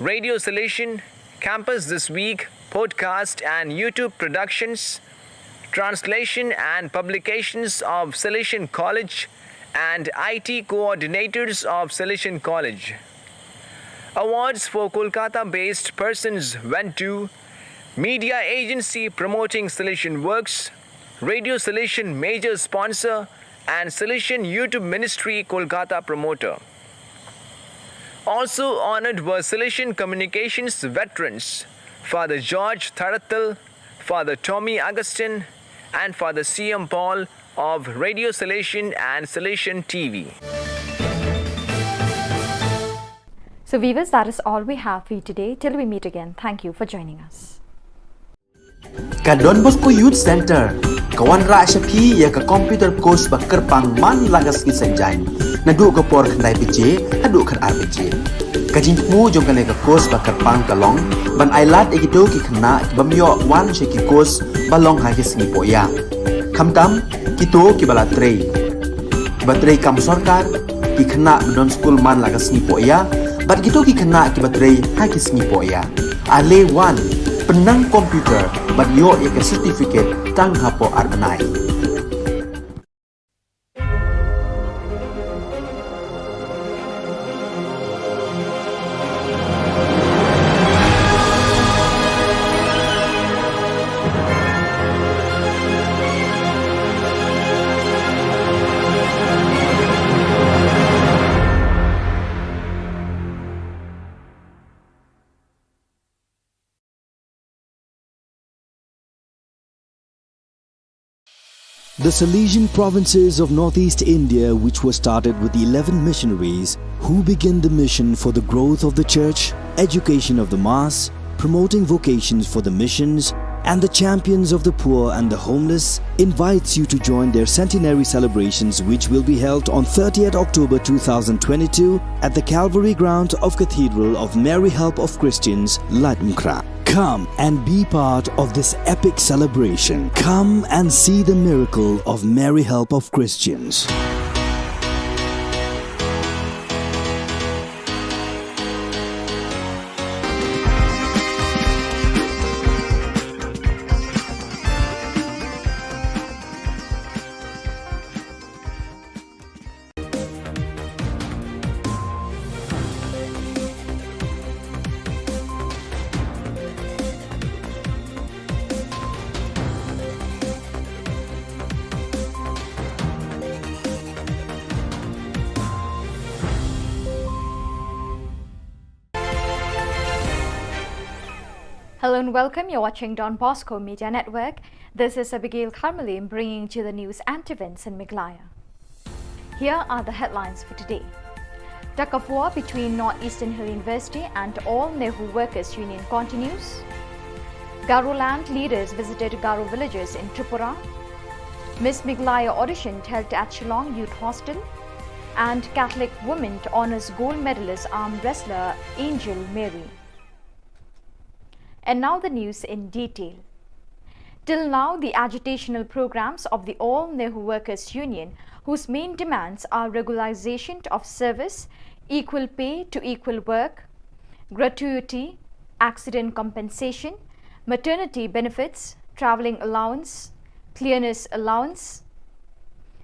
Radio Salesian, Campus This Week, podcast and YouTube productions, translation and publications of Salesian College, and I T coordinators of Salesian College. Awards for Kolkata-based persons went to Media Agency Promoting Salesian Works, Radio Salesian major sponsor, and Salesian YouTube Ministry Kolkata promoter. Also honored were Salesian communications veterans, Father George Tharathil, Father Tommy Augustine, and Father C M Paul of Radio Salesian and Salesian T V. So, viewers, that is all we have for you today. Till we meet again, thank you for joining us. Ka Don Bosco Youth Center ka wanrah sha phi ïa ka computer course ba kyrpang man la ka sngi Saitjaiñ, naduh ka por khyndai baje haduh khatar baje. Ka jingthmu jong kane ka course ba kyrpang ka long ban ailad ïa kito ki khynnah ki bym ïoh wan sha ki course ba long ha ki sngi pohïa, khamtam kito kiba la trei, kiba trei kam sorkar, ki khynnah ba don skul man la ka sngi pohïa, bad kito ki khynnah kiba trei ha ki sngi pohïa. Ale wan, pynnang computer bad ïoh ïa ka certificate tang hapoh ar bnai. The Salesian provinces of northeast India, which were started with eleven missionaries who began the mission for the growth of the church, education of the mass, promoting vocations for the missions, and the champions of the poor and the homeless, invites you to join their centenary celebrations, which will be held on thirtieth October two thousand twenty-two at the Calvary ground of Cathedral of Mary Help of Christians, Laitumkhrah. Come and be part of this epic celebration. Come and see the miracle of Mary Help of Christians. Hello and welcome. You're watching Don Bosco Media Network. This is Abigail Kharmalim bringing to you the news and events in Meghalaya. Here are the headlines for today. Tug of war between North Eastern Hill University and All Nehu Workers Union continues. Garoland leaders visited Garo villages in Tripura. Miss Meghalaya audition held at Shillong Youth Hostel. And Catholic women honours gold medalist arm wrestler Angel Mary. And now the news in detail. Till now, the agitational programs of the All Nehu Workers Union, whose main demands are regularization of service, equal pay to equal work, gratuity, accident compensation, maternity benefits, travelling allowance, cleanliness allowance,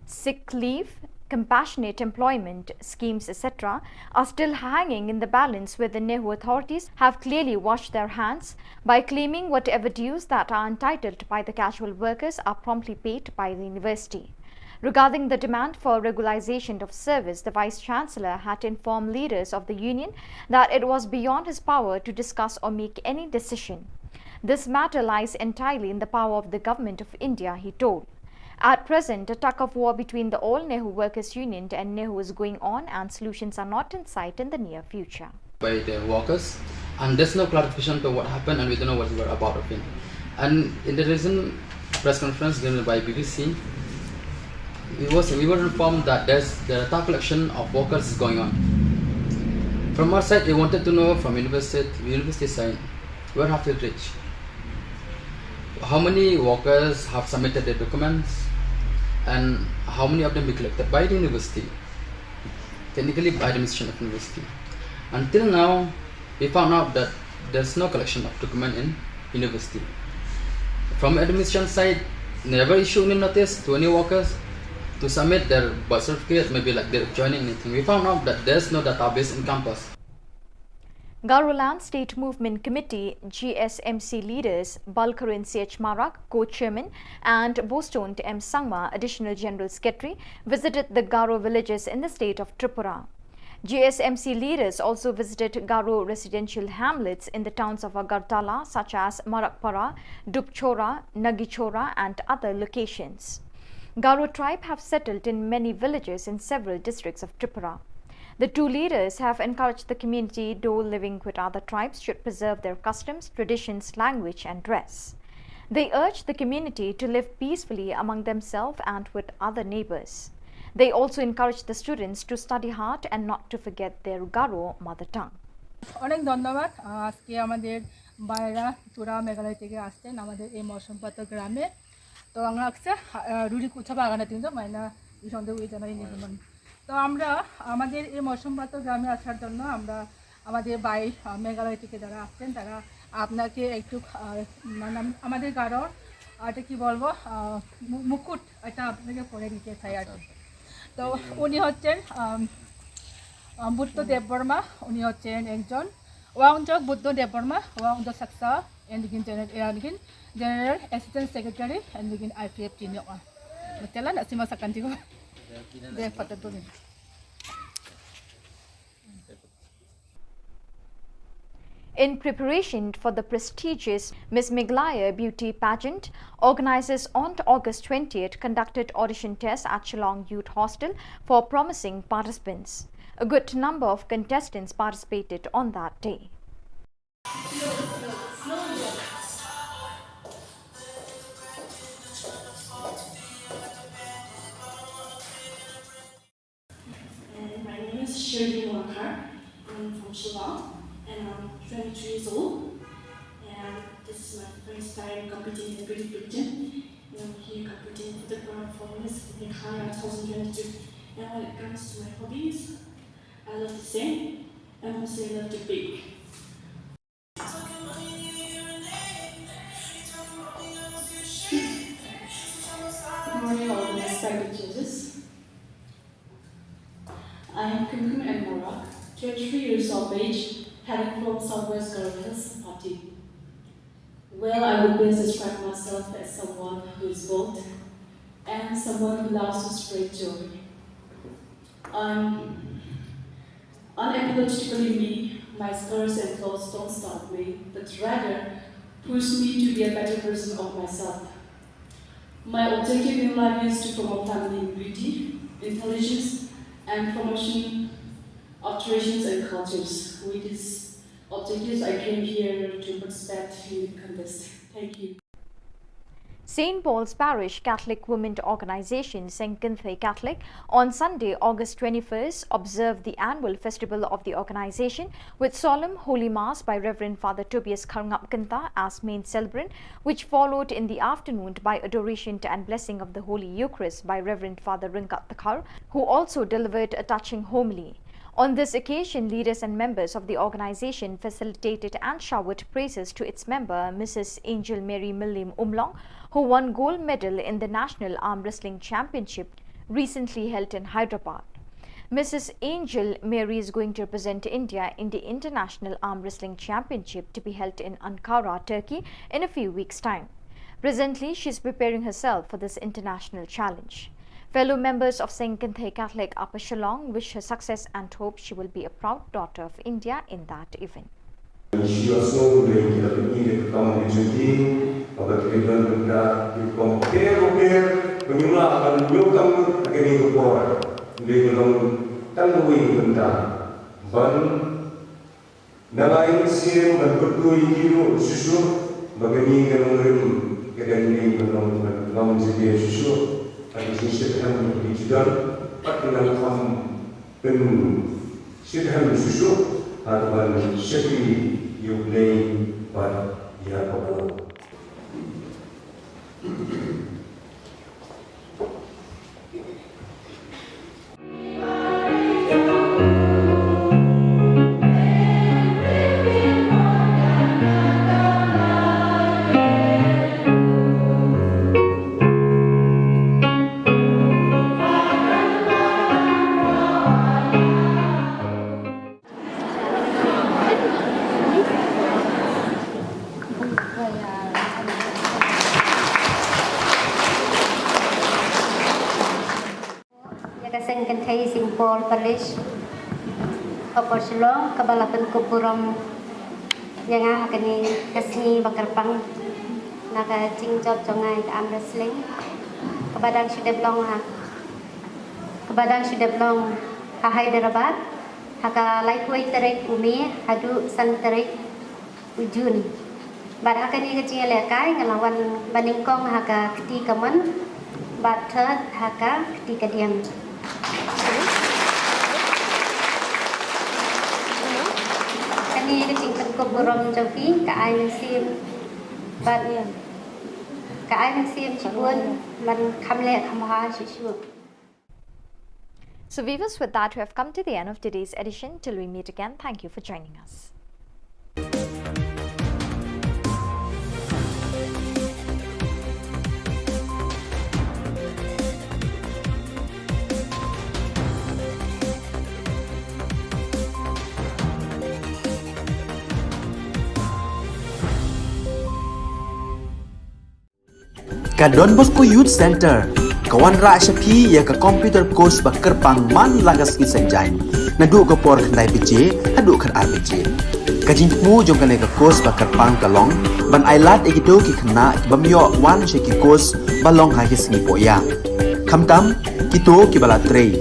sick leave, compassionate employment schemes, et cetera, are still hanging in the balance, where the Nehu authorities have clearly washed their hands by claiming whatever dues that are entitled by the casual workers are promptly paid by the university. Regarding the demand for regularization of service, the Vice Chancellor had informed leaders of the union that it was beyond his power to discuss or make any decision. This matter lies entirely in the power of the Government of India, he told. At present, a tug of war between the All Nehu Workers Union and Nehu is going on, and solutions are not in sight in the near future. By the workers, and there's no clarification to what happened, and we don't know what we're about of it. And in the recent press conference given by B B C, we was, we were informed that there's the data collection of workers is going on. From our side, we wanted to know from university, university side, where have we reached? How many workers have submitted their documents, and how many of them be collected by the university? Technically, by the administration of university. Until now, we found out that there's no collection of document in university. From administration side, never issue any notice to any workers to submit their birth certificate, maybe like their joining anything. We found out that there's no database in campus. Garoland State Movement Committee, G S M C, leaders Balkarin C H Marak, co-chairman, and Boston M Sangma, additional general secretary, visited the Garo villages in the state of Tripura. G S M C leaders also visited Garo residential hamlets in the towns of Agartala, such as Marakpara, Dupchora, Nagichora, and other locations. Garo tribe have settled in many villages in several districts of Tripura. The two leaders have encouraged the community, though living with other tribes should preserve their customs, traditions, language, and dress. They urged the community to live peacefully among themselves and with other neighbors. They also encouraged the students to study hard and not to forget their Garo mother tongue. অনেক ধন্যবাদ। আহ, আজকে আমাদের ভাইরা ত্রিপুরা মেঘালয় থেকে আসছেন আমাদের এই মৌসুমপাতা গ্রামে। তো আমরা আসছে, আহ, রুড়ি কুচা বাগানে তিনজন মাইনা এই সন্দেহ ওই জানাই নিগমন। তো আমরা আমাদের এই মৌসুমপাতা গ্রামে আসার জন্য আমরা আমাদের ভাই, আহ, মেঘালয় থেকে যারা আসছেন, তারা আপনাকে একটু, আহ, মানে, আম-, আমাদের গারোর, আহ, এটা কি বলবো, আহ, মু-, মুকুট এটা আপনাকে পরে দিতে চাই আর কি। আচ্ছা, আচ্ছা। তো এই যে উনি হচ্ছেন, আম, আম, বুদ্ধ দেববর্মা, উনি হচ্ছেন একজন ওয়াংজক বুদ্ধ দেববর্মা, ওয়াংজক সাকসা, এন্ড গিন জেনারেল, এন্ড গিন জেনারেল অ্যাসিস্ট্যান্ট সেক্রেটারি, এন্ড গিন আইপিএফ টিম। Matela na sima sakan tigo. De patatunin. In preparation for the prestigious Miss Meghalaya Beauty Pageant, organizers on August twentieth conducted audition tests at Shillong Youth Hostel for promising participants. A good number of contestants participated on that day. And my name is Shirley Walker. I'm from Shillong and I'm twenty-two years old. And this is my first time competing in beauty pageant. And I'm here competing for the crown for Miss Meghalaya twenty twenty-two. And when it comes to my hobbies, I love to sing and also I love to bake. Good morning, all the respected judges. I am Kumkum M. Marak, twenty-three years of age, hailing from Southwest Garo Hills, Sampati. Well, I would best describe myself as someone who is bold and someone who loves to spread joy. I'm unapologetically me. My scars and flaws don't stop me, but rather push me to be a better version of myself. My objective in life is to promote feminine beauty, intelligence, and promotion of traditions and cultures. With these objectives, I came here to participate in the contest. Thank you. Saint Paul's Parish Catholic Women Organization, Seng Kynthei Catholic, on Sunday, August twenty-first, observed the annual festival of the organization with solemn Holy Mass by Reverend Father Tobias Kharngap Kynta as main celebrant, which followed in the afternoon by adoration and blessing of the Holy Eucharist by Reverend Father Ryngkat Dkhar, who also delivered a touching homily. On this occasion, leaders and members of the organization facilitated and showered praises to its member, Missus Angel Mary Mylliem Umlong, who won gold medal in the National Arm Wrestling Championship recently held in Hyderabad. Missus Angel Mary is going to represent India in the International Arm Wrestling Championship to be held in Ankara, Turkey, in a few weeks' time. Presently, she is preparing herself for this international challenge. Fellow members of Seng Kynthei Catholic Upper Shillong wish her success and hope she will be a proud daughter of India in that event. Shu ïohsngew lei ïa ka kam ka jong ki, kaba ki don bynta ki rukom bapher bapher ba ngim lah ban ïoh kam ha kane ka por. Lei ka long tang kawei ka bynta ban na ngai mynsiem ban kyrkhu ïa ki ruh shuh shuh ba kane ka nongrim ka dang dei ban long ban long jingeh shuh shuh. Ha ki jingshitrhem ki judon bad ki nang kham pynshit hem shuh shuh ha kaban shakri ïa U Blei bad ïa ka por. Ïa ka Seng Kynthei Saint Paul Parish, Upper Shillong, kaba la pynkup burom ïa nga ha kane ka sngi ba kyrpang na ka jingjop jong nga ïa ka arm wrestling, kaba dang shu dep long ha, kaba dang shu dep long ha Hyderabad, ha ka laiphew tarik u May haduh san tarik u June. Bad ha kane ka jingïalehkai nga la wan ba nyngkong ha ka kti kamon bad third ha ka kti kadiang. Kane ka jingpynkup burom jong phi ka ai mynsiem bad ka ai mynsiem shibun ban kham leh kham bha shuh shuh. So viewers, with that, we have come to the end of today's edition. Till we meet again, thank you for joining us. Ka Don Bosco Youth Centre ka wanrah sha phi ïa ka computer course ba kyrpang man la ka sngi Saitjaiñ, naduh ka por khyndai baje haduh khatar baje. Ka jingthmu jong kane ka course ba kyrpang ka long ban ai lad ïa kito ki khynnah ki bym ïoh wan sha ki course ba long ha ki sngi pohïa. Khamtam kito kiba la trei,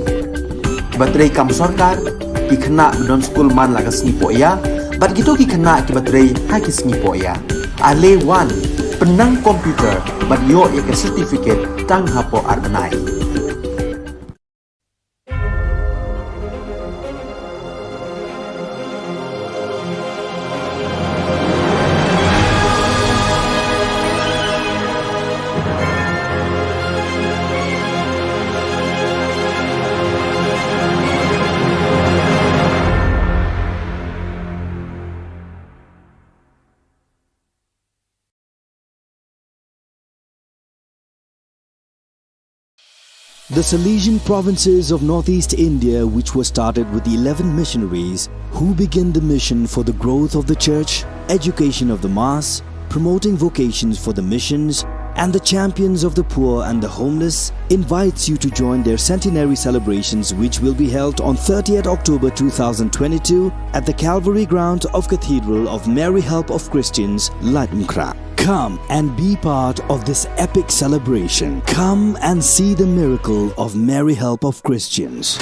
kiba trei kam sorkar, ki khynnah ba don skul man la ka sngi pohïa, bad kito ki khynnah kiba trei ha ki sngi pohïa. Ale wan, pynnang computer bad ïoh ïa ka certificate tang hapoh ar bnai. The Salesian provinces of northeast India, which were started with eleven missionaries who began the mission for the growth of the church, education of the mass, promoting vocations for the missions, and the champions of the poor and the homeless, invites you to join their centenary celebrations, which will be held on thirtieth October two thousand twenty-two at the Calvary ground of Cathedral of Mary Help of Christians, Laitumkhrah. Come and be part of this epic celebration. Come and see the miracle of Mary Help of Christians.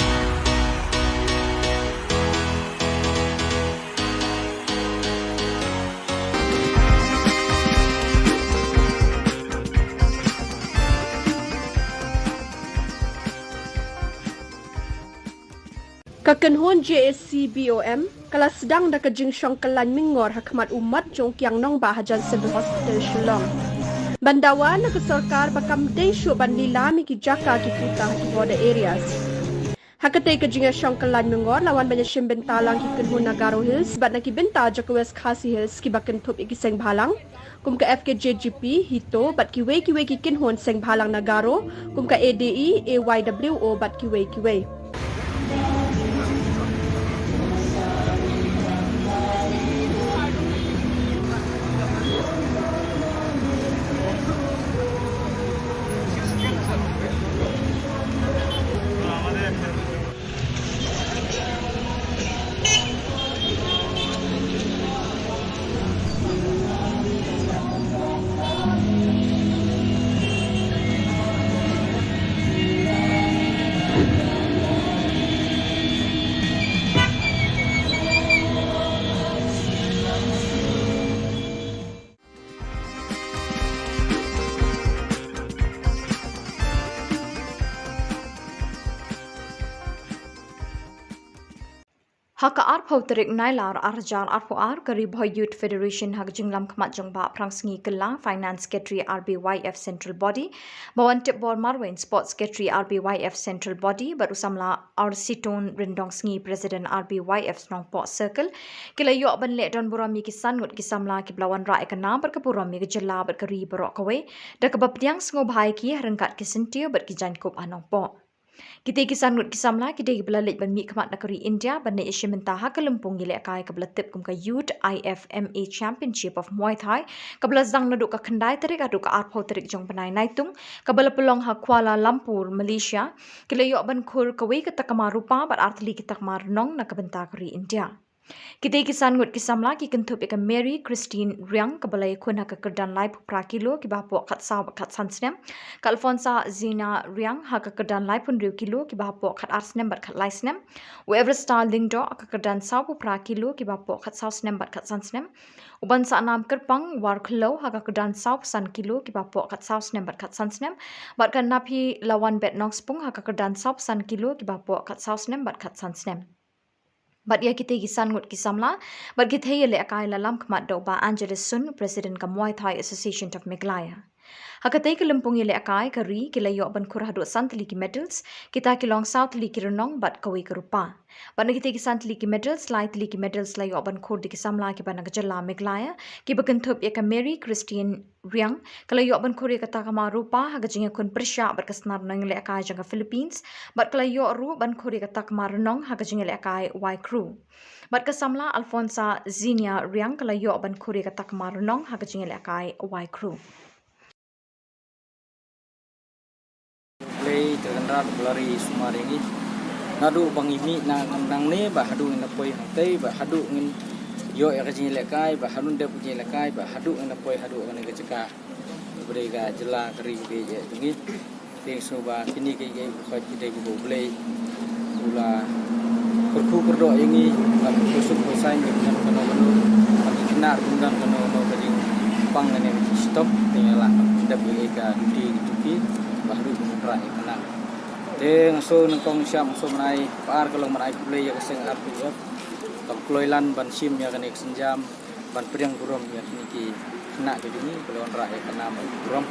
Ka kynhun J A C B O M ka la sdang da ka jingshong kyllain myngor ha khmat u mat jong u kiang nongbah hajan Civil Hospital Shillong. Ban dawa na ka sorkar ba kam dei shuh ban lilam ïa ki jaka ki puta ha ki border areas. Ha katei ka jingïashong kyllain myngor la wan ban ïashim bynta lang ki kynhun na Garo Hills bad na ki bynta jong ka West Khasi Hills kiba kynthup ïa ki seng bhalang kum ka F K J G P, HITO bad kiwei kiwei ki kynhun seng bhalang na Garo kum ka A D E, A Y W O bad kiwei kiwei. Ha ka arphew tarik Nailar arhajar arphew ar, ka Ri Bhoi Youth Federation ha ka jinglam khmat jong Bah Phrangsngi Kylla, Finance Secretary R B Y F Central Body, Bah Wantipbor Marwein, Sports Secretary R B Y F Central Body, bad u samla Arsitun Ryndongsngi, President R B Y F Nongpoh Circle, ki la ïoh ban leh don burom ïa ki san ngut ki samla kiba la wanrah ïa ka nam bad ka burom ïa ka jylla bad ka ri baroh kawei da kaba pdiang sngewbha ïa ki ha ryngkat ki syntiew bad ki jaiñkup ha Nongpoh. Kitei ki san ngut ki samla ki dei kiba la leit ban mihkhmat na ka ri India ban leit ïashim bynta ha ka lympung ïalehkai kaba la tip kum ka Youth I F M A Championship of Muay Thai, kaba la sdang naduh ka khyndai tarik haduh ka arphew tarik jong u bnai Naitung, kaba la pynlong ha Kuala Lumpur, Malaysia. Ki la ïoh ban khur kawei ka takma rupa bad ar tylli ki takma rnong na ka bynta ka ri India. Kitei ki san ngut ki samla ki kynthup ïa ka Mary Christine Riang, kaba la ïakhun ha ka kyrdan laiphew phra kilo kiba hapoh khatsaw bad khatsan snem, ka Alfonsa Zina Riang ha ka kyrdan laiphew hynriew kilo kiba hapoh khatar snem bad khatlai snem, u Everstar Lyngdoh ha ka kyrdan sawphew phra kilo kiba hapoh khatsaw snem bad khatsan snem, u Bansahkam Kyrpang Warkhliew ha ka kyrdan sawphew san kilo kiba hapoh khatsaw snem bad khatsan snem, bad ka Naphilawanbet Nongspung ha ka kyrdan sawphew san kilo kiba hapoh khatsaw snem bad khatsan snem. Bad ïa kitei ki san ngut ki samla bad ki thei ïalehkai la lam khmat da u Bah Angeles Sun, President ka Muay Thai Association of Meghalaya. Ha katei ka lympung ïalehkai ka ri ki la ïoh ban khur haduh san tylli ki medals, kita ki long saw tylli ki rnong bad kawei ka rupa. Bad na kitei ki san tylli ki medals, lai tylli ki medals la ïoh ban khur da ki samla kiba na ka jylla Meghalaya, kiba kynthup ïa ka Mary Christine Riang, ka la ïoh ban khur ïa ka takma rupa ha ka jingïakhun pyrshah bad ka snar nongïalehkai jong ka Philippines, bad ka la ïoh ruh ban khur ïa ka takma rnong ha ka jingïalehkai Y Crew. Bad ka samla Alfonsa Zinia Riang ka la ïoh ban khur ïa ka takma rnong ha ka jingïalehkai Y Crew. Lei te kynrad ba la ri sumar ïa ngi. Naduh ba ngi mih na nangne ba haduh ngin da poi hangtei ba haduh ngin ïoh ïa ka jingïalehkai, ba hadien dep ka jingïalehkai, ba haduh ngan poi haduh kane ka jaka. Ba dei ka jylla ka ri ka jong ngi. Te nga sngew ba kine ki, ki, ki, ki dei kiba U Blei u la kyrkhu kyrdoh ïa ngi, ba ki khuslai khuslai ngi kum don kano kano, ba ki khynnah ruh kum don kano kano ka jingpang kane ka jingshitom, te ngi la dep ïa ka duty ka duty, ba haduh ka mutra ïa ka nang. Te nga sngew nyngkong sha nga sngew ban ai, ba ar ka long ban ai khublei ïa ka seng R P F, kaba kloi lan ban shim ïa kane ka sienjam, ban pdiang burom ïa kine ki khynnah ki jong ngi, ba la wanrah ïa ka nam burom,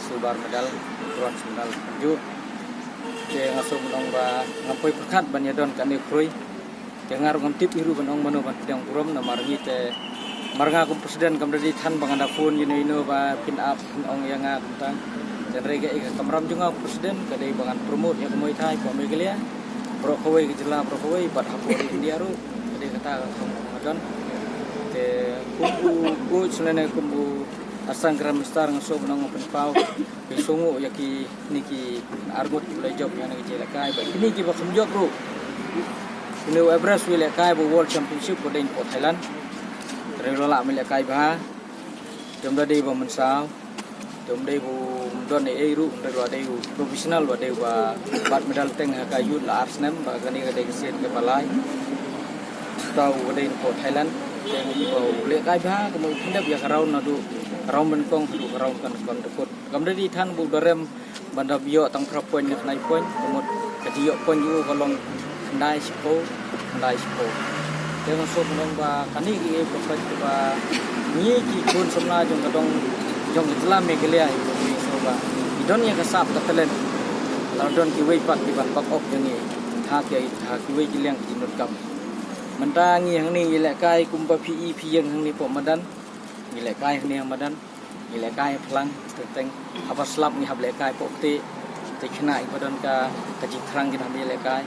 silver medal, bronze medal, kumjuh. Te nga sngew ban ong ba ngam poi pyrkhat ban ïadon kane khrui. Te nga ruh ngam tip hi ruh ban ong mano ban pdiang burom, namar ngi te, mar nga kum president kam da dei than ba ngan da phone ïano ïano ba phin ap phin ong ïa nga kumta. Te hynrei ka, ka kamram jong nga kum president ka dei ba ngan promote ïa ka Muay Thai hapoh Meghalaya, baroh kawei ka jylla baroh kawei, bad hapoh ri India ruh. Ka dei kata ka kam ka don. Te kum u coach lane kum u assistant grandmaster nga sngew ban ong pynpaw, pynshong ïa kine ki arngut kiba la jop ïa kane ka jingïalehkai, bad kine kiba kham jop ruh. Kine u Everest u ïalehkai ba World Championship ba dei hapoh Thailand. Te hynrei u la lah ban ïalehkai bha. Te ym da dei ba mynsaw. Te ym dei ba u don ei ei ruh, hynrei u la dei u professional, u la dei uba bat medal teng ha ka youth la ar snem, ba kane ka dei ka sien kaba lai. Uta u dei napoh Thailand. Te ngi ba u lehkai bha, kumno u pyndep ïa ka round naduh ka round nyngkong haduh ka round kan kan dukut. Kam da dei than ba u da rem ban da ïoh tang phra point ne khyndai point, ka mut ka jingïoh point jong u ka long khyndai shiphew, khyndai shiphew. Te nga sngew ban ong ba kane ka ïa ka pyrkhat ba ngi ki khun samla jong ka dong jong ka jylla Meghalaya, ngi sngew ba ngi don ïa ka sap ka talent. La don kiwei pat kiban back up ïa ngi ha ki, ha kiwei ki liang ki jingdonkam. Mynta ngi hangne ngi lehkai kumba phi i phi ïeng hangne hapoh madan. Ngi lehkai hangne ha madan. Ngi lehkai phlang, teng teng. Haba slap ngi hap lehkai hapoh kti. Te khynnah kiba don ka, ka jingthrang kin hap ïalehkai.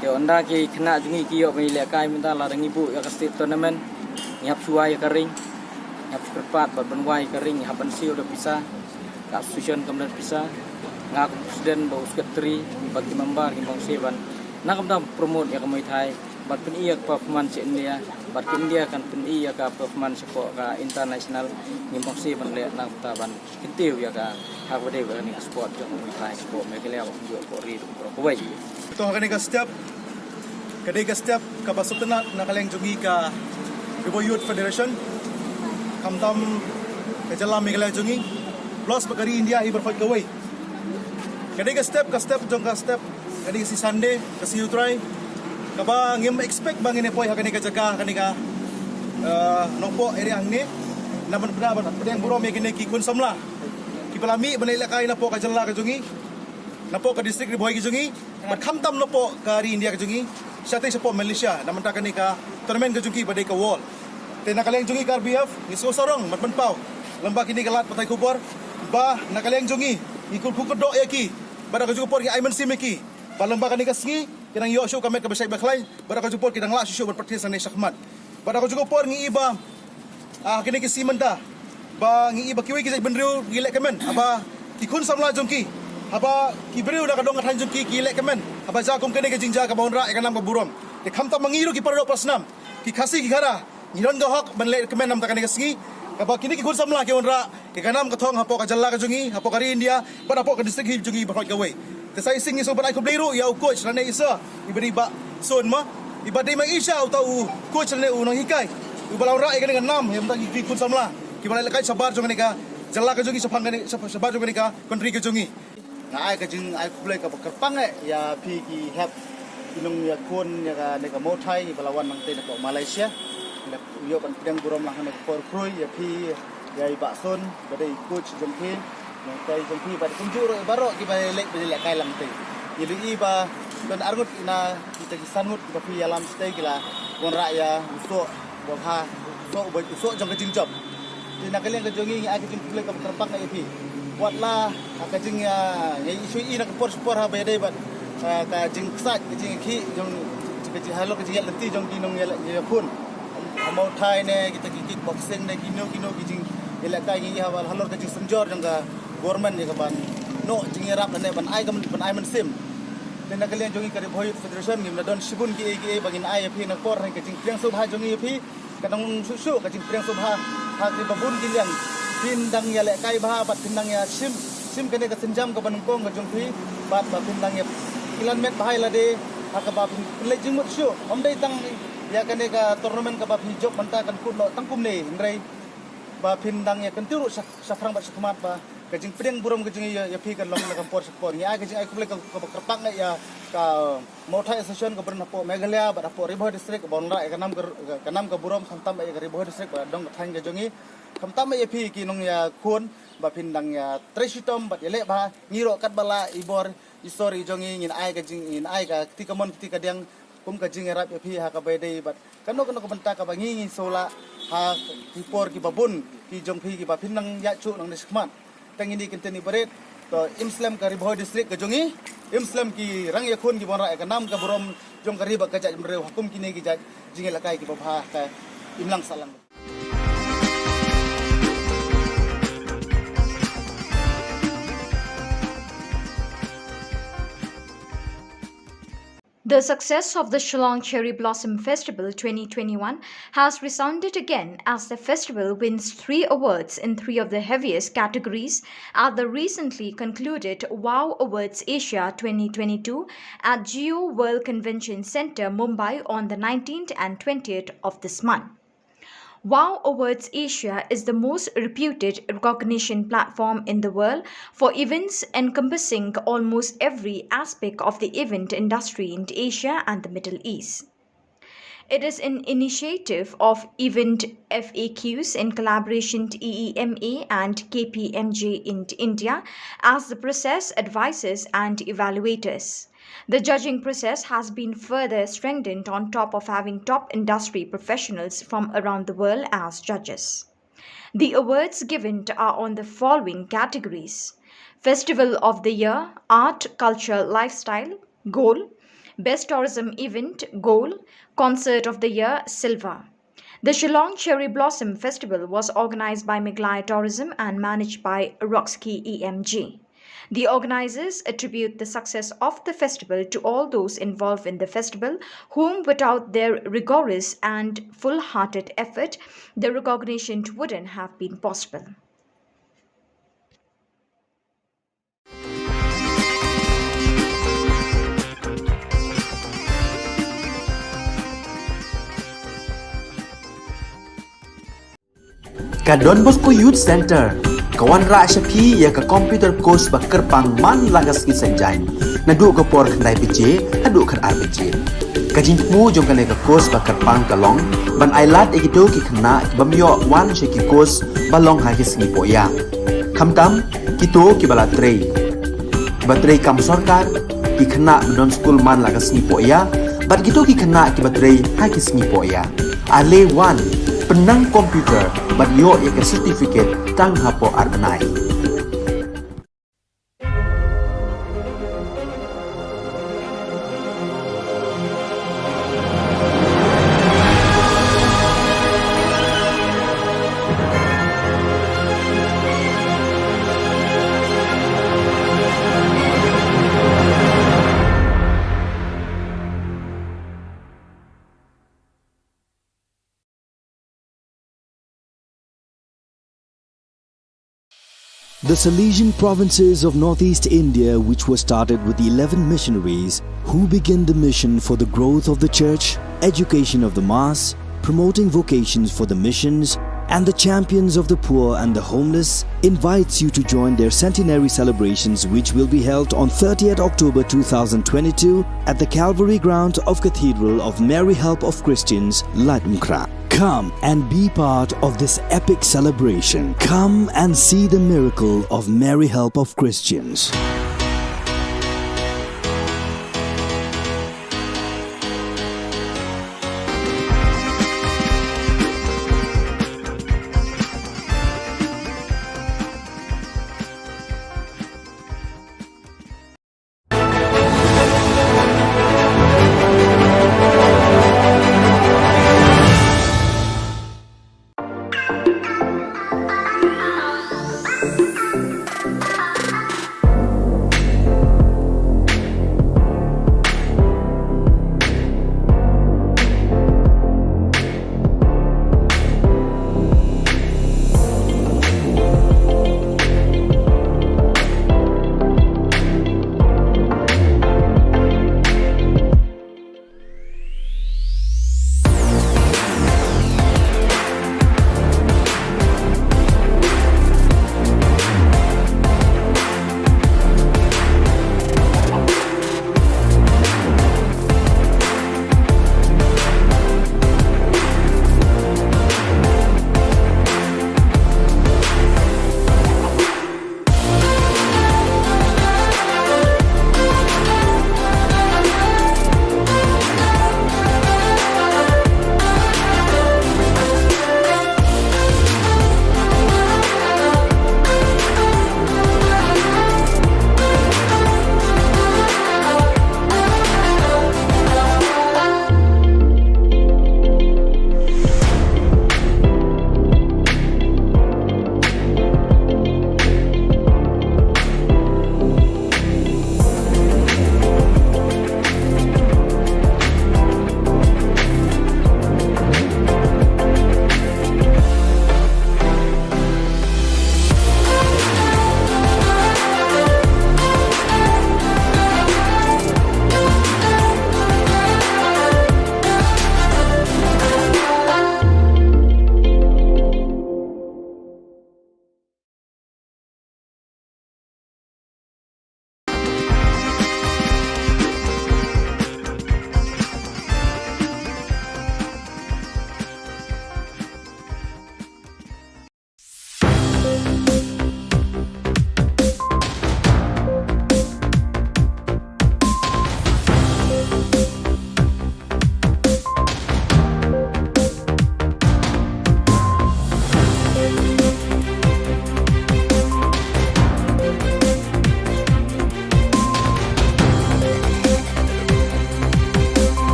Te ynda ki khynnah jong ngi ki ïoh ban ïalehkai mynta lada ngi buh ïa ka state tournament. Ngi hap shu wai ïa ka ring. Ngi hap shu kyrpad bad ban wai ïa ka ring, ngi hap ban siew da pisa. Ka association kam don pisa. Nga kum president bad u secretary bad ki member ngi bang siew ban, na kam dang promote ïa ka Muay Thai. Bad pyni ïa ka performance sha India, bad ka India kan pyni ïa ka performance shapoh ka international, ngim bang siew ban leh na ka bynta ban kyntiew ïa ka ha kaba dei ba kane ka sport jong u Muay Thai shapoh Meghalaya, bad kumjuh hapoh ri baroh kawei. To ha kane ka step, ka dei ka step kaba sngewtynnat na ka liang jong ngi ka Ri Bhoi Youth Federation, khamtam ka jylla Meghalaya jong ngi, plus bad ka ri India hi baroh kawei. Ka dei ka step, ka step jong ka step, ka dei ka sngi Sunday, ka sngi U Trai. Kaba ngim expect ba ngin ïa poi ha kane ka jaka, kane ka, eh, Nongpoh area hangne. Namar ba ban pdiang burom ïa kine ki khun samla kiba la mih ban ïalehkai napoh ka jylla ka jong ngi, napoh ka district Ri Bhoi ka jong ngi, bad khamtam napoh ka ri India ka jong ngi, shatei shapoh Malaysia, na ka bynta kane ka tournament ka jong ki ba dei ka World. Te na ka liang jong ngi ka R B F ngi sngewsarong ban pynpaw lem bad kine ki lad pathai khubor ba na ka liang jong ngi ngi kyrkhu kyrdoh ïa ki, bad ha kajuh ka por ngi ai mynsiem ïa ki ba lem bad kane ka sngi ki dang ïoh shuh ka met kaba shait ba khlaiñ, bad ha kajuh ka por ki dang lah shuh shuh ban practice hangne shakhmat. Bad ha kajuh ka por ngi i ba, ah, kine ki sngi mynta ba ngi i ba kiwei ki jaitbynriew ki leh kmen haba ki khun samla jong ki, haba ki briew na ka dong ka thaiñ jong ki ki leh kmen, haba jia kum kane ka jingjia kaba wanrah ïa ka nam ka burom. Te khamtam ma ngi ruh ki para doh para snam, ki Khasi ki Khara, ngi don ka hok ban leh kmen na ka bynta kane ka sngi, kaba kine ki khun samla ki wanrah ïa ka nam ka thong hapoh ka jylla ka jong ngi, hapoh ka ri India, bad hapoh ka district hi jong ngi baroh kawei. Te sa shisien ngi sngewbha ban ai khublei ruh ïa u coach lane i sir, i ba dei Bah Sun mo, i ba dei ma i sha uta u coach lane u nonghikai uba la wanrah ïa kane ka nam ïa mynta ki khun samla kiba la lehkai shabar jong kane ka jylla ka jong ngi, shaphang kane, shab-, shabar jong kane ka country ka jong ngi. Nga ai ka jingai khublei kaba kyrpang eh ïa phi ki hep ki nongïakhun ïa kane ka Muay Thai kiba la wan nangtei napoh Malaysia. Nga ïoh ban pdiang burom lang ha kane ka por khrui ïa phi, ïa i Bah Sun ba dei coach jong phi, nangtei jong phi bad kumjuh ruh baroh kiba leh, ba lehkai lang tei. Ngi la i ba don arngut na kita ki san ngut kiba phi ïalam shatei ki la wanrah ïa u soh ba bha, u soh, u soh jong ka jingjop. Te na ka liang ka jong ngi ngi ai ka jingkhublei kaba kyrpang ïa phi. Wat la ha ka jing, ah, ngi shu i na ka por sha por haba ïadei bad, ah, ka jingksait, ka jingkhih jong, ka jing halor ka jingïaid lynti jong ki nongïakhun. Ha Muay Thai ne, kita ki kickboxing ne, kino kino ki jingïalehkai ngi i haba halor ka jingsynjor jong ka government ïa ka ban noh jingïarap ne ban ai ka, ban ai mynsiem. Te na ka liang jong ngi ka Ri Bhoi Youth Federation ngim la don shibun kiei kiei ba ngin ai ïa phi na ka por, hynrei ka jingpdiang sngewbha jong ngi ïa phi. Ka nang shuh shuh ka jingpdiang sngewbha ha ki babun ki liang. Phin dang ïalehkai bha bad phin dang ïa shim, shim kane ka sienjam kaba nyngkong ka jong phi bad ba phin dang ïa ïalam met bha ïa lade ha kaba phin leit jingmut shuh. Ym dei tang ïa kane ka tournament kaba phi jop mynta kan kut noh tang kumne, hynrei ba phin dang ïa kyntiew ruh sha, shaphrang bad shakhmat ba ka jingpdiang burom ka jong ngi ïa, ïa phi kan long na ka por sha ka por. Ngi ai ka jingai khublei ka, kaba kyrpang ïa ka Mawthai Association kaba don hapoh Meghalaya bad hapoh Ri Bhoi District kaba wanrah ïa ka nam ka, ka nam ka burom khamtam ïa ka Ri Bhoi District bad dong ka thaiñ ka jong ngi. Khamtam ïa phi ki nongïakhun ba phin dang ïa trei shitom bad ïaleh bha, ngi ruh katba lah i bor i sor i jong ngi ngin ai ka jing, ngin ai ka kti kamon kti kadiang kum ka jingïarap ïa phi ha kaba ïadei bad kano kano ka bynta kaba ngi ngi sngewlah ha ki por kiba bun ki jong phi kiba phin nang ïaid shuh nangne shakhmat. Tang ine i kyntien iba rit, to im slem ka Ri Bhoi District ka jong ngi, im slem ki rangïakhun kiba wanrah ïa ka nam ka burom jong ka ri bad ka jaitbynriew ha kum kine ki jait jingïalehkai kiba bha ha ka imlang sahlang. The success of the Shillong Cherry Blossom Festival twenty twenty-one has resounded again as the festival wins three awards in three of the heaviest categories at the recently concluded WOW Awards Asia twenty twenty-two at Jio World Convention Centre, Mumbai on the nineteenth and twentieth of this month. WOW Awards Asia is the most reputed recognition platform in the world for events encompassing almost every aspect of the event industry in Asia and the Middle East. It is an initiative of Event F A Qs in collaboration with E E M A and K P M G in India as the process advisors and evaluators. The judging process has been further strengthened on top of having top industry professionals from around the world as judges. The awards given are on the following categories: Festival of the Year, Art, Culture, Lifestyle, Gold, Best Tourism Event, Gold, Concert of the Year, Silver. The Shillong Cherry Blossom Festival was organized by Meghalaya Tourism and managed by Roxkey E M G. The organizers attribute the success of the festival to all those involved in the festival, whom without their rigorous and full-hearted effort, the recognition wouldn't have been possible. Ka Don Bosco Youth Centre ka wanrah sha phi ïa ka computer course ba kyrpang man la ka sngi Saitjaiñ, naduh ka por khyndai baje haduh khatar baje. Ka jingthmu jong kane ka course ba kyrpang ka long ban ailad ïa kito ki khynnah ki bym ïoh wan sha ki course ba long ha ki sngi pohïa. Khamtam kito kiba la trei, kiba trei kam sorkar, ki khynnah ba don skul man la ka sngi pohïa, bad kito ki khynnah kiba trei ha ki sngi pohïa. Ale wan, pynnang computer bad ïoh ïa ka certificate tang hapoh ar bnai. The Salesian provinces of northeast India, which was started with eleven missionaries who began the mission for the growth of the church, education of the mass, promoting vocations for the missions, and the champions of the poor and the homeless, invites you to join their centenary celebrations, which will be held on thirtieth October two thousand twenty-two at the Calvary ground of Cathedral of Mary Help of Christians, Laitumkhrah. Come and be part of this epic celebration. Come and see the miracle of Mary Help of Christians.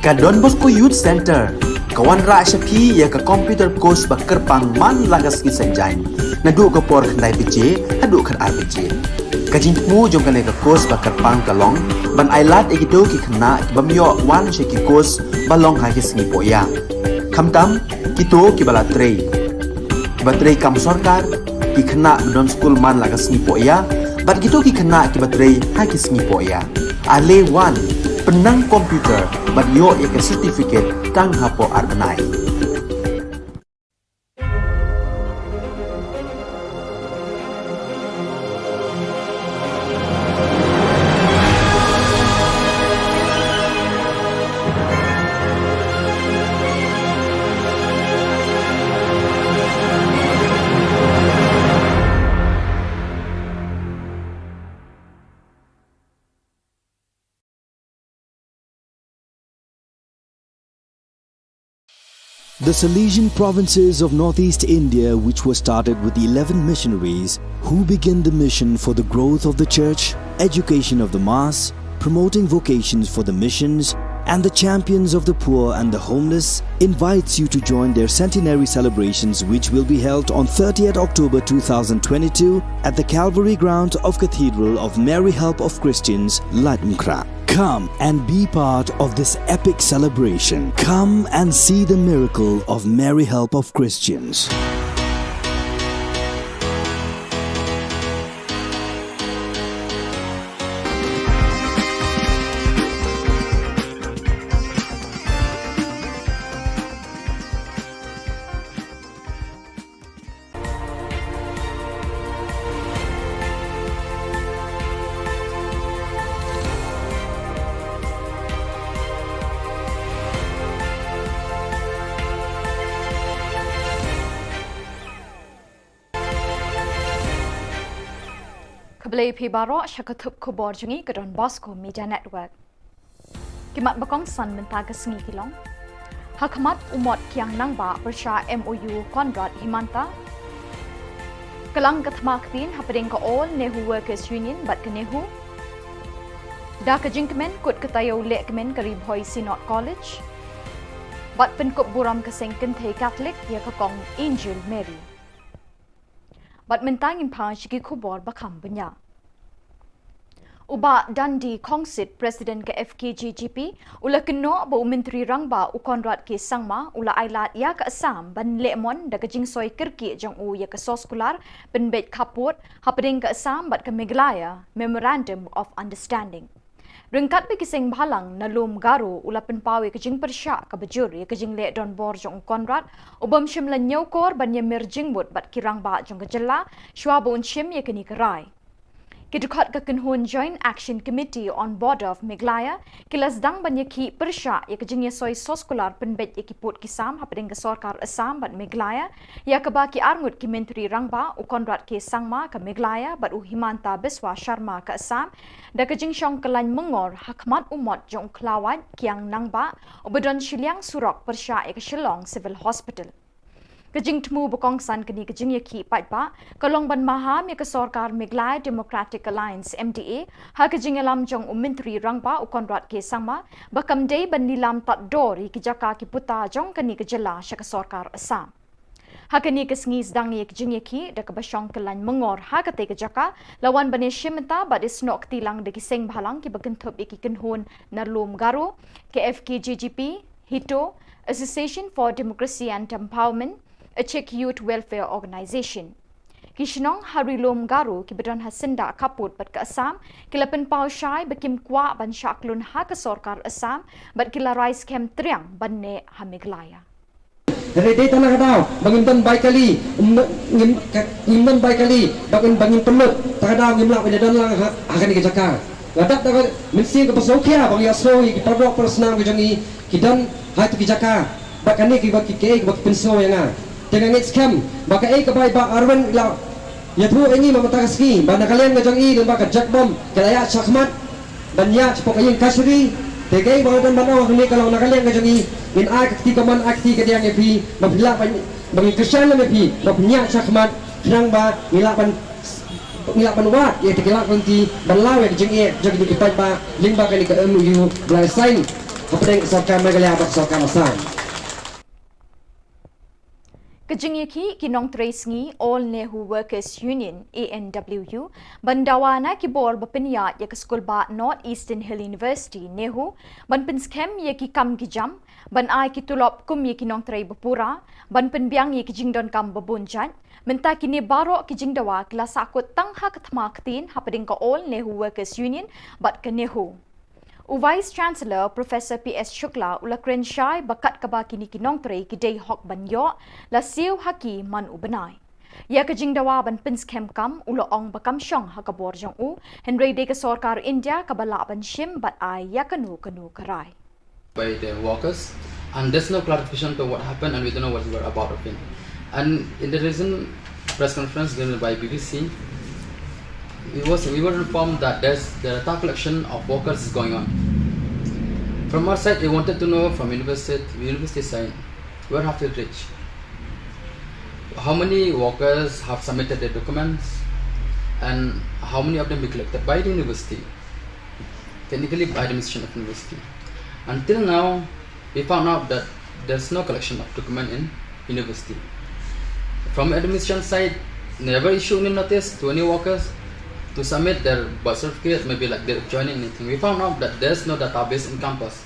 Ka Don Bosco Youth Centre ka wanrah sha phi ïa ka computer course ba kyrpang man la ka sngi Saitjaiñ, naduh ka por khyndai baje haduh khatar baje. Ka jingthmu jong kane ka course ba kyrpang ka long ban ailad ïa kito ki khynnah ki bym ïoh wan sha ki course ba long ha ki sngi pohïa, khamtam kito kiba la trei, kiba trei kam sorkar, ki khynnah ba don skul man la ka sngi pohïa bad kito ki khynnah kiba trei ha ki sngi pohïa. Ale wan, pynnang computer bad ïoh ïa ka certificate tang hapoh ar bnai. The Salesian provinces of northeast India, which were started with eleven missionaries who began the mission for the growth of the church, education of the mass, promoting vocations for the missions, and the champions of the poor and the homeless, invites you to join their centenary celebrations, which will be held on thirtieth October two thousand twenty-two at the Calvary ground of Cathedral of Mary Help of Christians, Laitumkhrah. Come and be part of this epic celebration. Come and see the miracle of Mary Help of Christians. Khublei phi baroh sha ka thup khubor jong ngi ka Don Bosco Media Network. Ki mat ba kongsan mynta ka sngi ki long: Ha khmat u Mot Kiang Nangbah pyrshah M O U Conrad Himanta. Ka lang ka thma ktien hapdeng ka All Nehru Workers Union bad ka NEHU. Da ka jingkmen kut ka taïew lehkmen ka Ri Bhoi Synod College. Bad pynkup burom ka seng kynthei Katholik ïa ka Kong Angel Mary. Bad mynta ngin phai sha ki khubor ba kham bniah. U Bah Dandi Khongsit, President ka F K J G P, u la kynnoh ba u Myntri Rangbah u Conrad K Sangma u la ailad ïa ka Assam ban leh mon da ka jingsoi kyrkieh jong u ïa ka soskular pynbeit khappud hapdeng ka Assam bad ka Meghalaya Memorandum of Understanding. Ryngkat bad ki seng bhalang na lum Garo, u la pynpaw ïa ka jingpyrshah kaba jur ïa ka jingleh donbor jong u Conrad, u bym shym la ñiewkor ban ïamir jingmut bad ki rangbah jong ka jylla shuwa ba un shim ïa kane ka rai. Ki dkhot ka kynhun Joint Action Committee on Border of Meghalaya ki la sdang ban ïakhih pyrshah ïa ka jingïasoi soskular pynbeit ïa ki pud ki sam hapdeng ka sorkar Assam bad Meghalaya, ïa kaba ki arngut ki Myntri Rangbah, u Conrad K Sangma ka Meghalaya bad u Himanta Biswa Sharma ka Assam, da ka jingshong kyllain myngor ha khmat u mot jong u Khlawait Kiang Nangbah uba don shiliang surok pyrshah ïa ka Shillong Civil Hospital. Ka jingthmu ba kongsan kane ka jingïakhih paidbah ka long ban maham ïa ka sorkar Meghalaya Democratic Alliance, M D A, ha ka jingïalam jong u Myntri Rangbah u Conrad K Sangma ba kam dei ban lilam tad dor ïa ki jaka ki puta jong kane ka jylla sha ka sorkar Assam. Ha kane ka sngi sdang ïa ka jingïakhih da kaba shong kyllain myngor ha katei ka jaka, la wan ban ïashim bynta bad ïasnoh kti lang da ki seng bhalang kiba kynthup ïa ki kynhun na lum Garo, ka F K J G P, HITO, Association for Democracy and Empowerment, Achik Youth Welfare Organization. Ki shnong ha Ri Lum Garo kiba don ha syndah khappud bad ka Assam ki la pynpaw shai ba kim kwah ban shah kyllun ha ka sorkar Assam bad ki la rai skhem triang ban neh ha Meghalaya. Hynrei dei tang na ka daw ba ngim don bai kali, ngim, ngim, ngim don bai kali ba ngin, ba ngin pynlut, tang ka daw ngim lah ban ïadon lang ha, ha kane ka jaka. Nga dap da ka mynsiem kaba sngewkhia ba ngi ïasngew ïa ki paralok parasnam ka jong ngi ki don ha kito ki jaka, bad kane kiba ki, kiei kiba ki pynsngew ïa nga. Te nga ngeit skhem ba kaei kaba i Bah Arwin i la ïathuh ïa ngi mynta ka sngi, ba na ka liang ka jong i lyngba ka Jakhbom ka la ïaid shakhmat ban ïaid shapoh ka ïing kashari. Te kaei ba nga don ban ong hangne ka long, na ka liang ka jong i ngin ai ka kti kamon, ai ka kti kadiang ïa phi ba phi lah ban, ba ngin kyrshan lem ïa phi ba phin ïaid shakhmat khnang ba ngi lah ban, ngi lah ban wad ïa kito ki lad lynti ban law ïa ka jingeh jong kito ki paidbah lyngba kane ka M O U ba la sign. hapdeng ka sorkar Meghalaya bad sorkar Assam. Ka jingïakhih ki nongtrei sngi All Nehu Workers Union, A N W U, ban dawa na ki bor ba pynïaid ïa ka skul bah North Eastern Hill University, NEHU, ban pynskhem ïa ki kam ki jam, ban ai ki tulop kum ïa ki nongtrei ba pura, ban pynbiang ïa ki jingdonkam ba bun jait. Mynta kine baroh ki jingdawa ki la sahkut tang ha ka thma ktien hapdeng ka All Nehu Workers Union bad ka NEHU. U Vice Chancellor Professor P S Shukla u la kren shai ba kat kaba kine ki nongtrei ki dei hok ban ïoh, la siew ha ki man u bnai. Ïa ka jingdawa ban pynskhem kam u la ong ba kam shong ha ka bor jong u, hynrei dei ka sorkar India kaba lah ban shim bad ai ïa kano kano ka rai. By the workers, and there's no clarification to what happened, and we don't know what we were about of it. And in the recent press conference given by B B C, we was, we were informed that there's, the data collection of workers is going on. From our side, we wanted to know from university, university side, where have we reached? How many workers have submitted their documents, and how many of them we collected by the university? Technically by the administration of university. Until now, we found out that there's no collection of document in university. From administration side, never issue any notice to any workers to submit their birth certificate, maybe like their joining anything. We found out that there's no database in campus.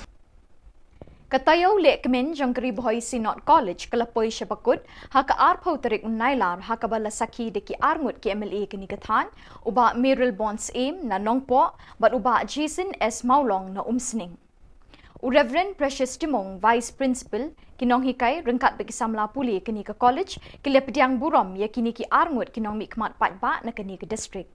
Ka taïew lehkmen jong ka Ri Bhoi Synod College ka la poi sha ba kut ha ka arphew tarik Nailar, ha kaba la sakhi da ki arngut ki M L A kane ka thaiñ, u Bah Mayralborn Syiem na Nongpoh bad u Bah Jason S Mawlong na Umsning. U Reverend Precious Timung, Vice Principal, ki nonghikai ryngkat bad ki samla pule kane ka college ki la pdiang burom ïa kine ki arngut ki nongmihkhmat paidbah na kane ka district.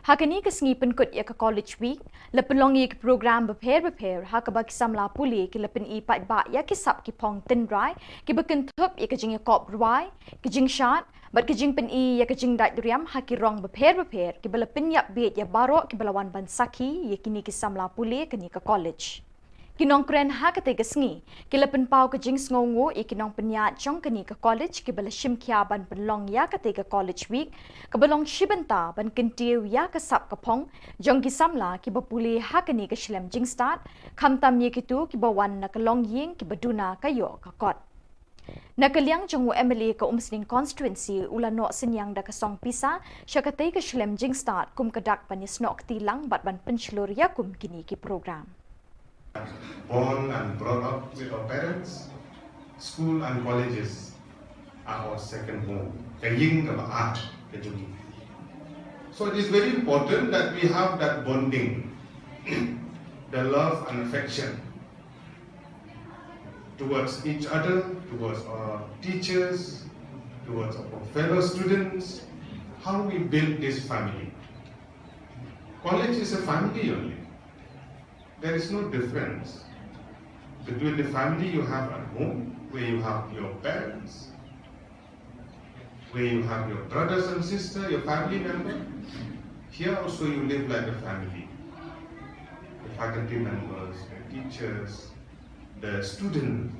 Ha kane ka sngi pynkut ïa ka College Week, la pynlong ïa ki program bapher bapher ha kaba ki samla pule ki la pyni paidbah ïa ki sap ki phong tynrai kiba kynthup ïa ka jingïakop rwai, ka jingshad bad ka jingpyni ïa ka jingdait riam ha ki rong bapher bapher kiba la pynïap bieit ïa baroh kiba la wan ban sakhi ïa kine ki samla pule kane ka college. Ki nongkren ha katei ka sngi ki la pynpaw ka jingsngewnguh ïa ki nongpynïaid jong kane ka college kiba la shim khia ban pynlong ïa katei ka College Week kaba long shi bynta ban kyntiew ïa ka sap ka phong jong ki samla kiba pule ha kane ka shlem jingstad, khamtam ïa kito kiba wan na ka longïing kiba duna ka ïoh ka kot. Na ka liang jong u M L A ka Umsning Constituency u la noh synñiang da ka song pisa sha katei ka shlem jingstad kum ka dak ban ïasnoh kti lang bad ban pynshlur ïa kum kine ki program. Born and brought up with our parents, school and colleges are our second home. Ka ïing kaba ar ka jong ngi. So it is very important that we have that bonding, the love and affection towards each other, towards our teachers, towards our fellow students, how we build this family. College is a family only. There is no difference between the family you have at home, where you have your parents, where you have your brothers and sisters, your family member. Here also you live like a family. The faculty members, the teachers, the student,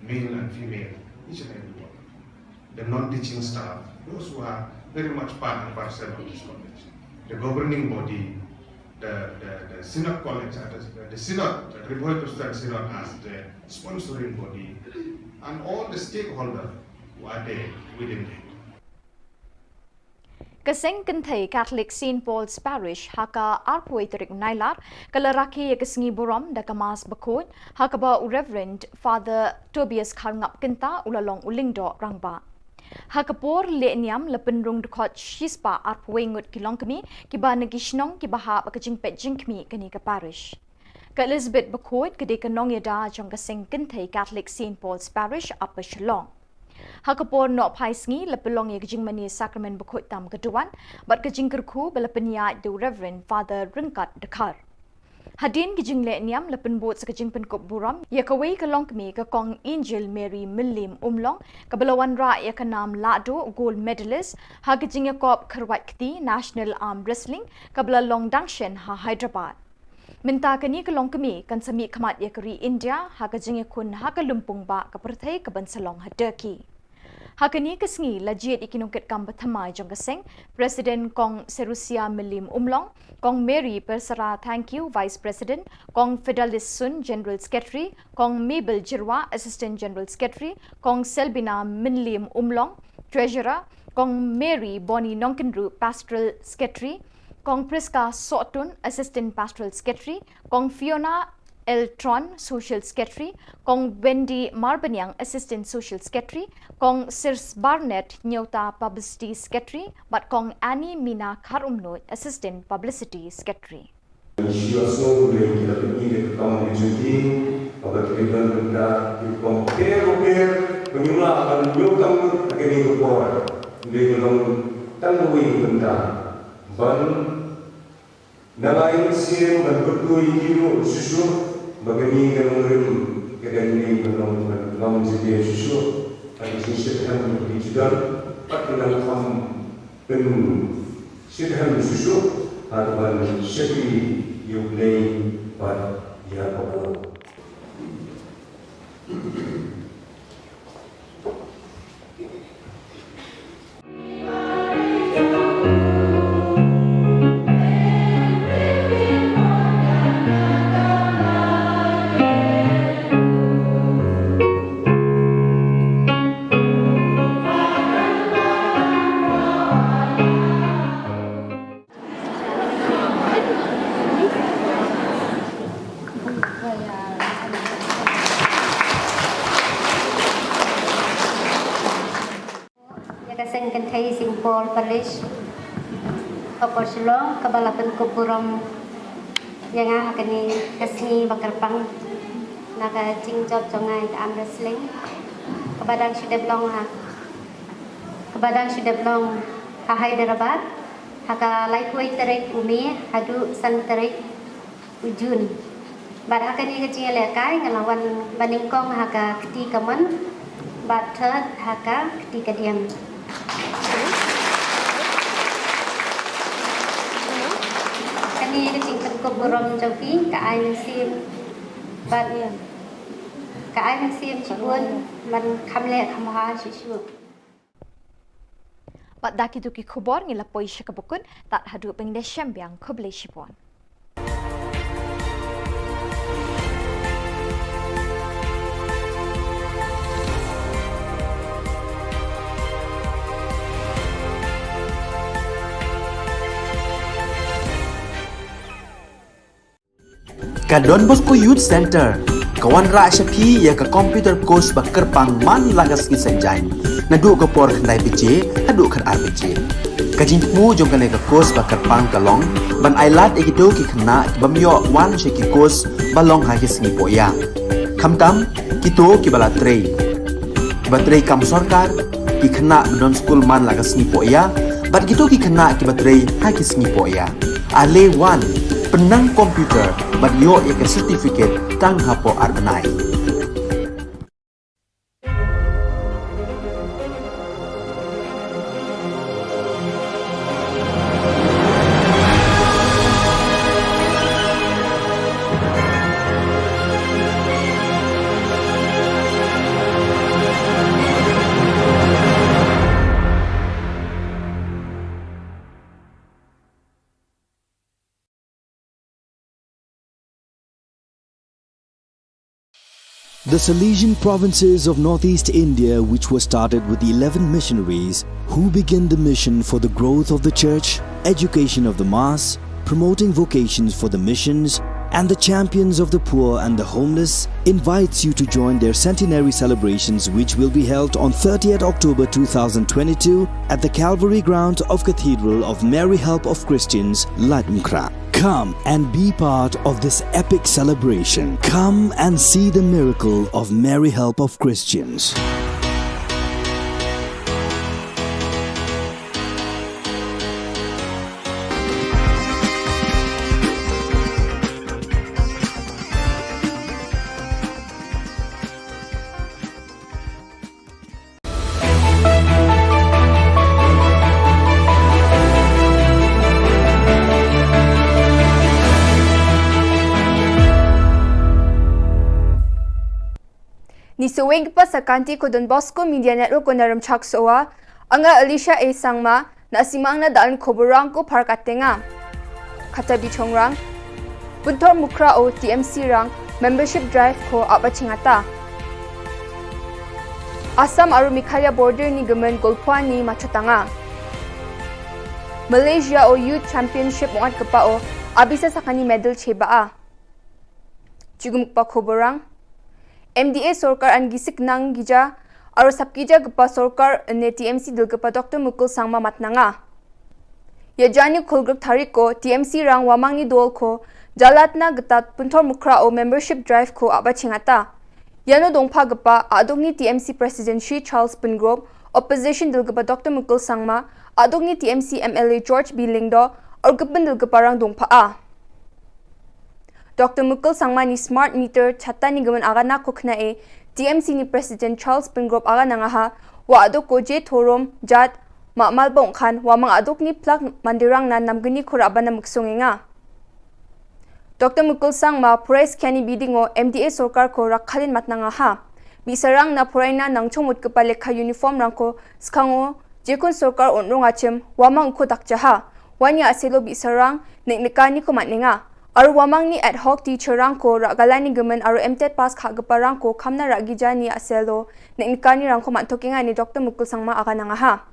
male and female, each and every one. The non-teaching staff, those who are very much part and parcel of this college. The governing body, the, the, the Synod College, uh, the, the Synod, the Ri Bhoi Presbyterian Synod as the sponsoring body, and all the stakeholders who are there within it. Ka Seng Kynthei Catholic Saint Paul's Parish ha ka arphew tarik Nailar ka la rakhe ïa ka sngi burom da ka Mass bakhuid ha kaba u Reverend Father Tobias Kharngap Kynta u la long u lyngdoh rangbah. Ha ka por leh niam la pynrung dkhot shispah arphew ngut ki longkmie kiba na ki shnong kiba hap ka jingpeit jingkhmih kane ka parish. Ka Elizabeth bakhuid ka dei ka nongïada jong ka Seng Kynthei Catholic Saint Paul's Parish Upper Shillong. Ha ka por nohphai sngi la pynlong ïa ka jingmane sakramen bakhuid tam ka duwan bad ka jingkyrkhu ba la pynïaid da u Reverend Father Ryngkat Dkhar. Hadien ka jingleh niam la pynbud sa ka jingpynkup burom ïa kawei ka longkmie, ka Kong Angel Mary Mylliem Umlong, kaba la wanrah ïa ka nam lahduh gold medalist ha ka jingïakop kyrwat kti National Arm Wrestling kaba la long dang shen ha Hyderabad. Mynta kane ka longkmie kan sa mihkhmat ïa ka ri India ha ka jingïakhun ha ka lympung bah ka pyrthei kaban sa long ha Turkey. Ha kane ka sngi la jied ïa ki nongkitkam ba thymmai jong ka seng, President Kong Serusia Mylliem Umlong, Kong Mary Persara Thangkhiew, Vice President, Kong Fidelis Sun, General Secretary, Kong Mabel Jyrwa, Assistant General Secretary, Kong Selbina Mylliem Umlong, Treasurer, Kong Mary Bonnie Nongkynriew, Pastoral Secretary, Kong Prisca Sohtun, Assistant Pastoral Secretary, Kong Fiona L Tron, Social Secretary, Kong Wendy Marbaniang, Assistant Social Secretary, Kong Sirs Barnett Nyota, Publicity Secretary, bad Kong Annie Mina Kharumnuid, Assistant Publicity Secretary. Shu ïohsngew lem ïa ka kam ka jong ki, kaba ki don bynta ki kam pher bapher, ba ngim lah ban ïoh kam ha kane ka por. Dei ka long tang kawei ka bynta ban nang ai mynsiem ban kyrkhu ïa ki ruh shuh shuh, ba kane ka nongrim ka dang dei ban long, ban long jingeh shuh shuh. Ka jingshitrhem ki ju don, bad ki nang kham pynshithem shuh shuh ha kaban shakri ïa U Blei bad ïa ka por. Ïa ka seng kynthei Saint Paul Parish, Khopor Shillong, kaba la pynkup burom ïa nga ha kane ka sngi ba kyrpang na ka jingjop jong nga ïa ka arm wrestling, kaba dang shu dep long ha, kaba dang shu dep long ha Hyderabad, ha ka laiphew tarik u May haduh san tarik u June. Bad ha kane ka jingïalehkai nga la wan ba nyngkong ha ka kti kamon, bad third ha ka kti kadiang. Kane ka jingpynkup burom jong phi ka ai mynsiem, bad ka ai mynsiem shibun ban kham leh kham bha shuh shuh. Bad da kito ki khubor ngi la poi sha kaba kut, tad haduh ban ïashem biang, khublei shibun. Ka Don Bosco Youth Centre ka wanrah sha phi ïa ka computer course ba kyrpang man la ka sngi Saitjaiñ, naduh ka por khyndai baje haduh khatar baje. Ka jingthmu jong kane ka course ba kyrpang ka long ban ai lad ïa kito ki khynnah ki bym ïoh wan sha ki course ba long ha ki sngi pohïa. Khamtam kito kiba la trei, kiba trei kam sorkar, ki khynnah ba don skul man la ka sngi pohïa, bad kito ki khynnah kiba trei ha ki sngi pohïa. Ale wan, pynnang computer bad ïoh ïa ka certificate tang hapoh ar bnai. The Salesian provinces of northeast India, which were started with the eleven missionaries who began the mission for the growth of the church, education of the mass, promoting vocations for the missions, and the champions of the poor and the homeless, invites you to join their centenary celebrations, which will be held on thirtieth October two thousand twenty-two at the Calvary Ground of Cathedral of Mary Help of Christians, Laitumkhrah. Come and be part of this epic celebration. Come and see the miracle of Mary Help of Christians. Ni saweng kpa sa kanti ko Don Bosco Media Network ko na Ramchak Sowa, anga Alicia A Sangma, na simang na dalan koborang ko Parkatenga. Kata bichongrang, Punthor Mukhra o T M C rang membership drive ko aba chingata. Assam aru Meghalaya border ni gemen golphuani machotanga. Malaysia o Youth Championship mongat kepa o abisa sakani medal cheba a. Chugum kepa koborang. M D A sorkar an gisik nang gija, aru sapkija kepa sorkar ne T M C dil kepa Doctor Mukul Sangma matnanga. Ya jani khulgruk tarik ko T M C rang wamang ni dol ko jalatna getat Punthor Mukhra o membership drive ko aba chingata. Yano dongpha kepa aduk ni T M C President Shri Charles Pyngrope, opposition dil kepa Doctor Mukul Sangma, aduk ni T M C M L A George B Lyngdoh, aru kepen dil kepa rang dongpha a. Doctor Mukul Sangma ni smart meter chata ni gemen agana ko khna e, T M C ni President Charles Pyngrope agana ngaha, wa aduk ko je thorom, jat, ma malbong khan, wamang aduk ni plak mandirang na namgeni ko raba na muksungenga. Doctor Mukul Sangma, phurai skani bidingo M D A sorkar ko rakhalin matnanga ha. Bisarang na phuraina nangchong mut kepa lekha uniform rang ko skango, jekun sorkar onrong achim, wamang ko dakjaha. Wani aselo bisarang, nek nekani ko matnenga. Aru wamang ni ad hoc teacher rang ko ragalani gemen aru M tet pass kha kepa rang ko kamna ragija ni aselo, nek nekani rang ko mathokenga ni Doctor Mukul Sangma agananga ha.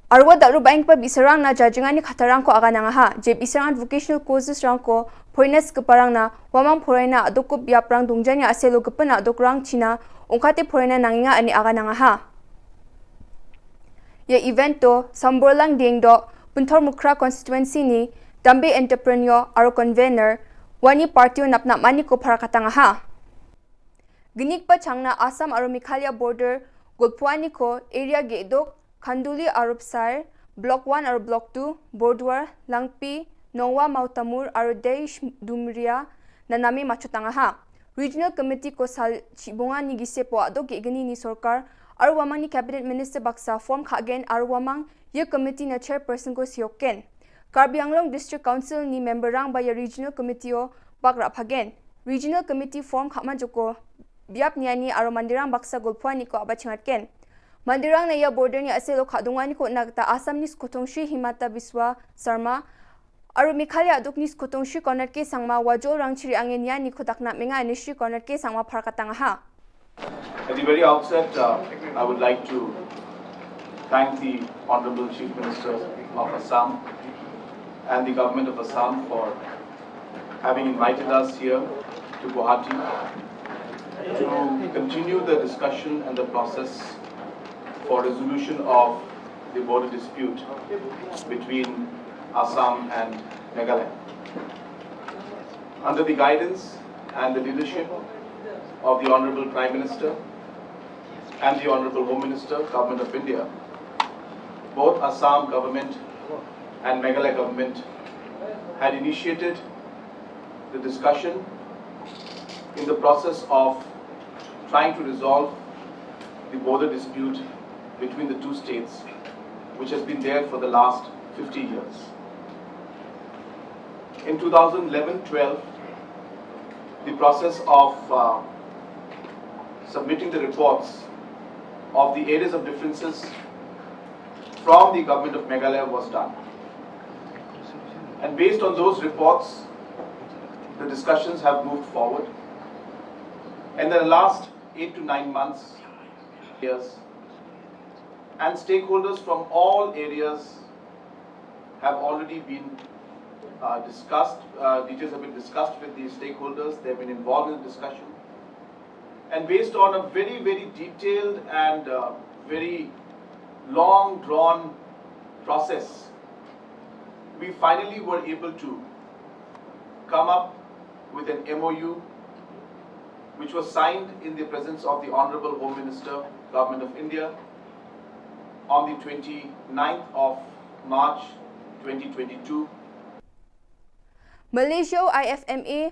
Arwa daru baing pa bisarang na jajingani khatarang ko agananga ha, je bisarang vocational courses rang ko, phoines keparang na, wamang phoraina aduk ko biaprang dungjani aselo kepena aduk rang china, ungkate phoraina nanginga ani agananga ha. Ya event to, Samborlang Dengdo, Punthor Mukhra constituency ni, Dambe entrepreneur, aro convener, wani party o napnap mani ko pharakatanga ha. Genik pa changna Assam aro Meghalaya border, Golphuani ko area gedok, Khanduli aro Psair, Block one aro Block two, Borduar, Langpi, Nongwa Mautamur aro Deish Dumria, na name machotanga ha. Regional Committee ko sal chibunga ni gise po adok ge geni ni sorkar, aro wamang ni Cabinet Minister baksa form khagen aro wamang ye committee na chairperson ko sioken. Karbi Anglong District Council ni member rang ba ya Regional Committee o bak rap hagen. Regional Committee form khama joko biap niani aro mandirang baksa Golphuani ko aba chingatken. Mandirang na ya border ni aselo khadungwani ko nagta Assam ni skotong Shri Himanta Biswa Sarma, aro Meghalaya aduk ni skotong Shri Conrad K Sangma wajol rang chiri angen niani ko dakna menga ni Shri Conrad K Sangma pharkatanga ha. At the very outset, uh, I would like to thank the Honorable Chief Minister of Assam and the Government of Assam for having invited us here to Guwahati to continue the discussion and the process for resolution of the border dispute between Assam and Meghalaya. Under the guidance and the leadership of the Honorable Prime Minister and the Honorable Home Minister, Government of India, both Assam government and Meghalaya government had initiated the discussion in the process of trying to resolve the border dispute between the two states, which has been there for the last fifty years. In two thousand eleven twelve, the process of, uh, submitting the reports of the areas of differences from the government of Meghalaya was done. And based on those reports, the discussions have moved forward. And in the last eight to nine months, years, and stakeholders from all areas have already been, uh, discussed, uh, details have been discussed with the stakeholders, they've been involved in the discussion. And based on a very, very detailed and, uh, very long drawn process, we finally were able to come up with an M O U which was signed in the presence of the Honorable Home Minister, Government of India, on the twenty-ninth of March twenty twenty-two. Malaysia I F M A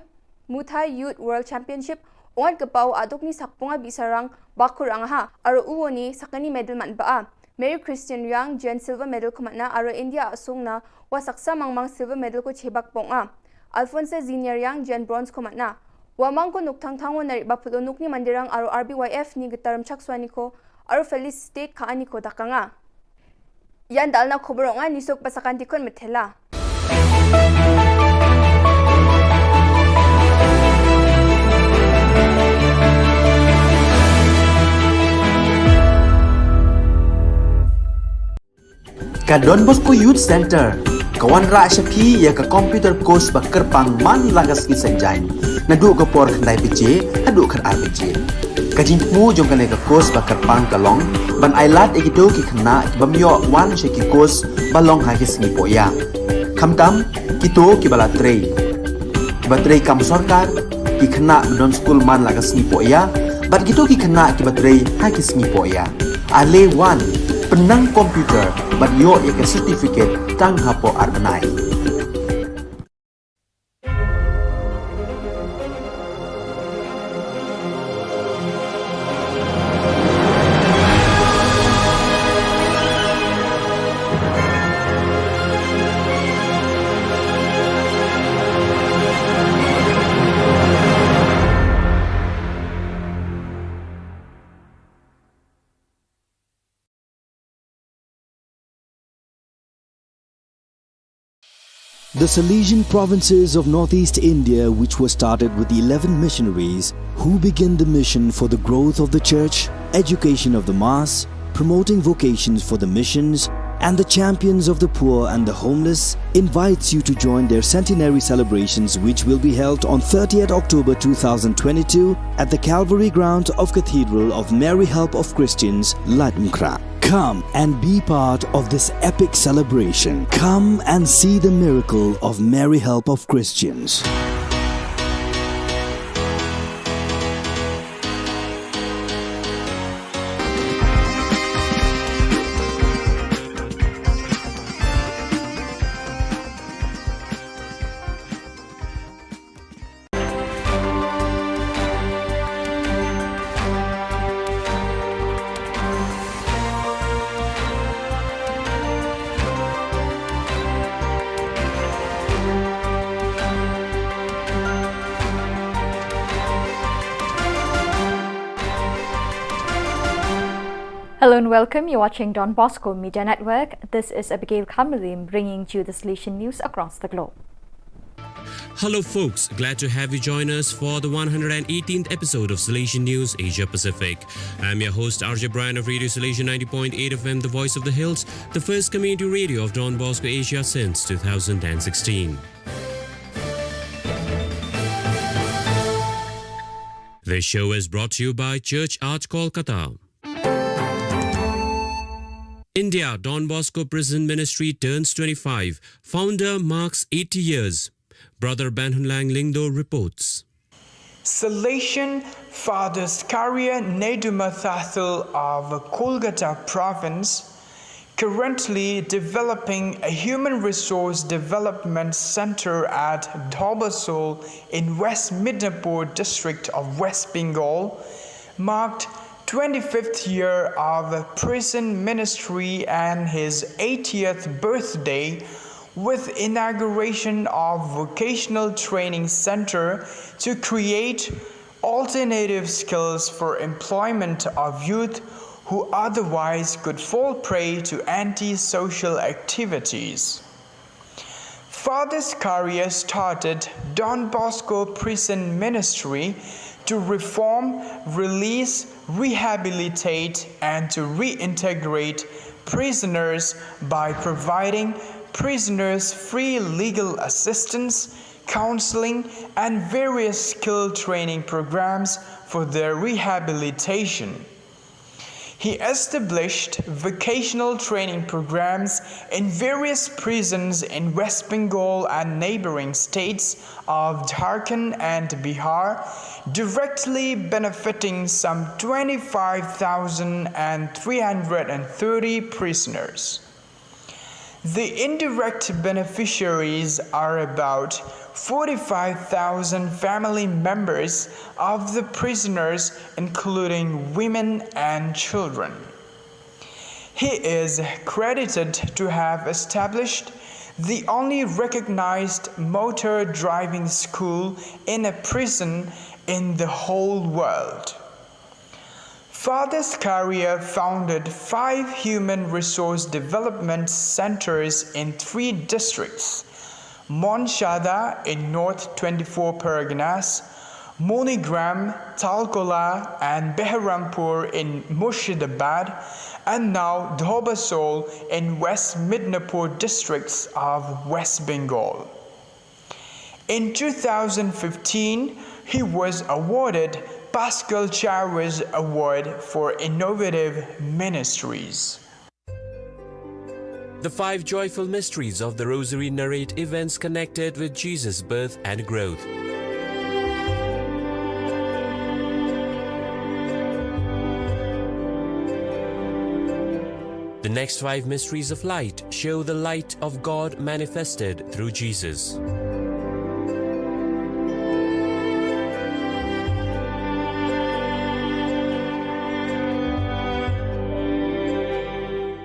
Muay Thai Youth World Championship, ongat kepau aduk ni sakpunga bisarang bakur angaha, aro uwo ni sakani medal man ba a. Mary Christian Riang jan silver medal ko matna, aro India asung na wa saksa mangmang silver medal ko chebak pong a. Alfonso Ziniar Riang jan bronze ko matna. Wa mang ko Nokthang Thango na Ri Baphulo Nokni Mandirang aro R B Y F ni Gitaram Chakswani ko aro Feliz State ka ani ko dakanga. Yan dalna khobor nga nisok pasakan dikon methela. Ka Don Bosco Youth Center ka wanrah sha phi ïa ka computer course ba kyrpang man la ka sngi Saitjaiñ, naduh ka por khyndai baje haduh khatar baje. Ka jingthmu jong kane ka course ba kyrpang ka long ban ailad ïa kito ki khynnah ki bym ïoh wan sha ki course ba long ha ki sngi pohïa, khamtam kito kiba la trei, kiba trei kam sorkar, ki khynnah ba don skul man la ka sngi pohïa bad kito ki khynnah kiba trei ha ki sngi pohïa. Ale wan, pynnang computer bad ïoh ïa ka certificate tang hapoh ar bnai. The Salesian provinces of northeast India, which were started with eleven missionaries, who began the mission for the growth of the church, education of the mass, promoting vocations for the missions, and the champions of the poor and the homeless, invites you to join their centenary celebrations, which will be held on thirtieth October two thousand twenty-two at the Calvary ground of Cathedral of Mary Help of Christians, Laitumkhrah. Come and be part of this epic celebration. Come and see the miracle of Mary Help of Christians. Hello and welcome. You're watching Don Bosco Media Network. This is Abigail Kamalim bringing to you the Salesian news across the globe. Hello, folks. Glad to have you join us for the one hundred eighteenth episode of Salesian News Asia Pacific. I'm your host, R J Brian of Radio Salesian ninety point eight F M, the voice of the hills, the first community radio of Don Bosco Asia since two thousand sixteen. This show is brought to you by Church Art Kolkata. India, Don Bosco Prison Ministry turns twenty-five. Founder marks eighty years. Brother Banhunlang Lyngdoh reports. Salesian Father Zakaria Neduh Mathathel of Kolkata Province, currently developing a human resource development center at Dhobasol in West Midnapore district of West Bengal, marked twenty-fifth year of prison ministry and his eightieth birthday with inauguration of vocational training center to create alternative skills for employment of youth who otherwise could fall prey to antisocial activities. Father Zakaria started Don Bosco Prison Ministry to reform, release, rehabilitate, and to reintegrate prisoners by providing prisoners free legal assistance, counseling, and various skill training programs for their rehabilitation. He established vocational training programs in various prisons in West Bengal and neighboring states of Jharkhand and Bihar, directly benefiting some twenty-five thousand and three hundred and thirty prisoners. The indirect beneficiaries are about forty-five thousand family members of the prisoners, including women and children. He is credited to have established the only recognized motor driving school in a prison in the whole world. Father Zakaria founded five human resource development centers in three districts: Mount Shada in North twenty-four Parganas, Monigram, Talkola, and Beharampur in Murshidabad, and now Dhobasol in West Midnapur districts of West Bengal. In two thousand fifteen, he was awarded Pascal Charis Award for Innovative Ministries. The five joyful mysteries of the Rosary narrate events connected with Jesus' birth and growth. The next five mysteries of light show the light of God manifested through Jesus.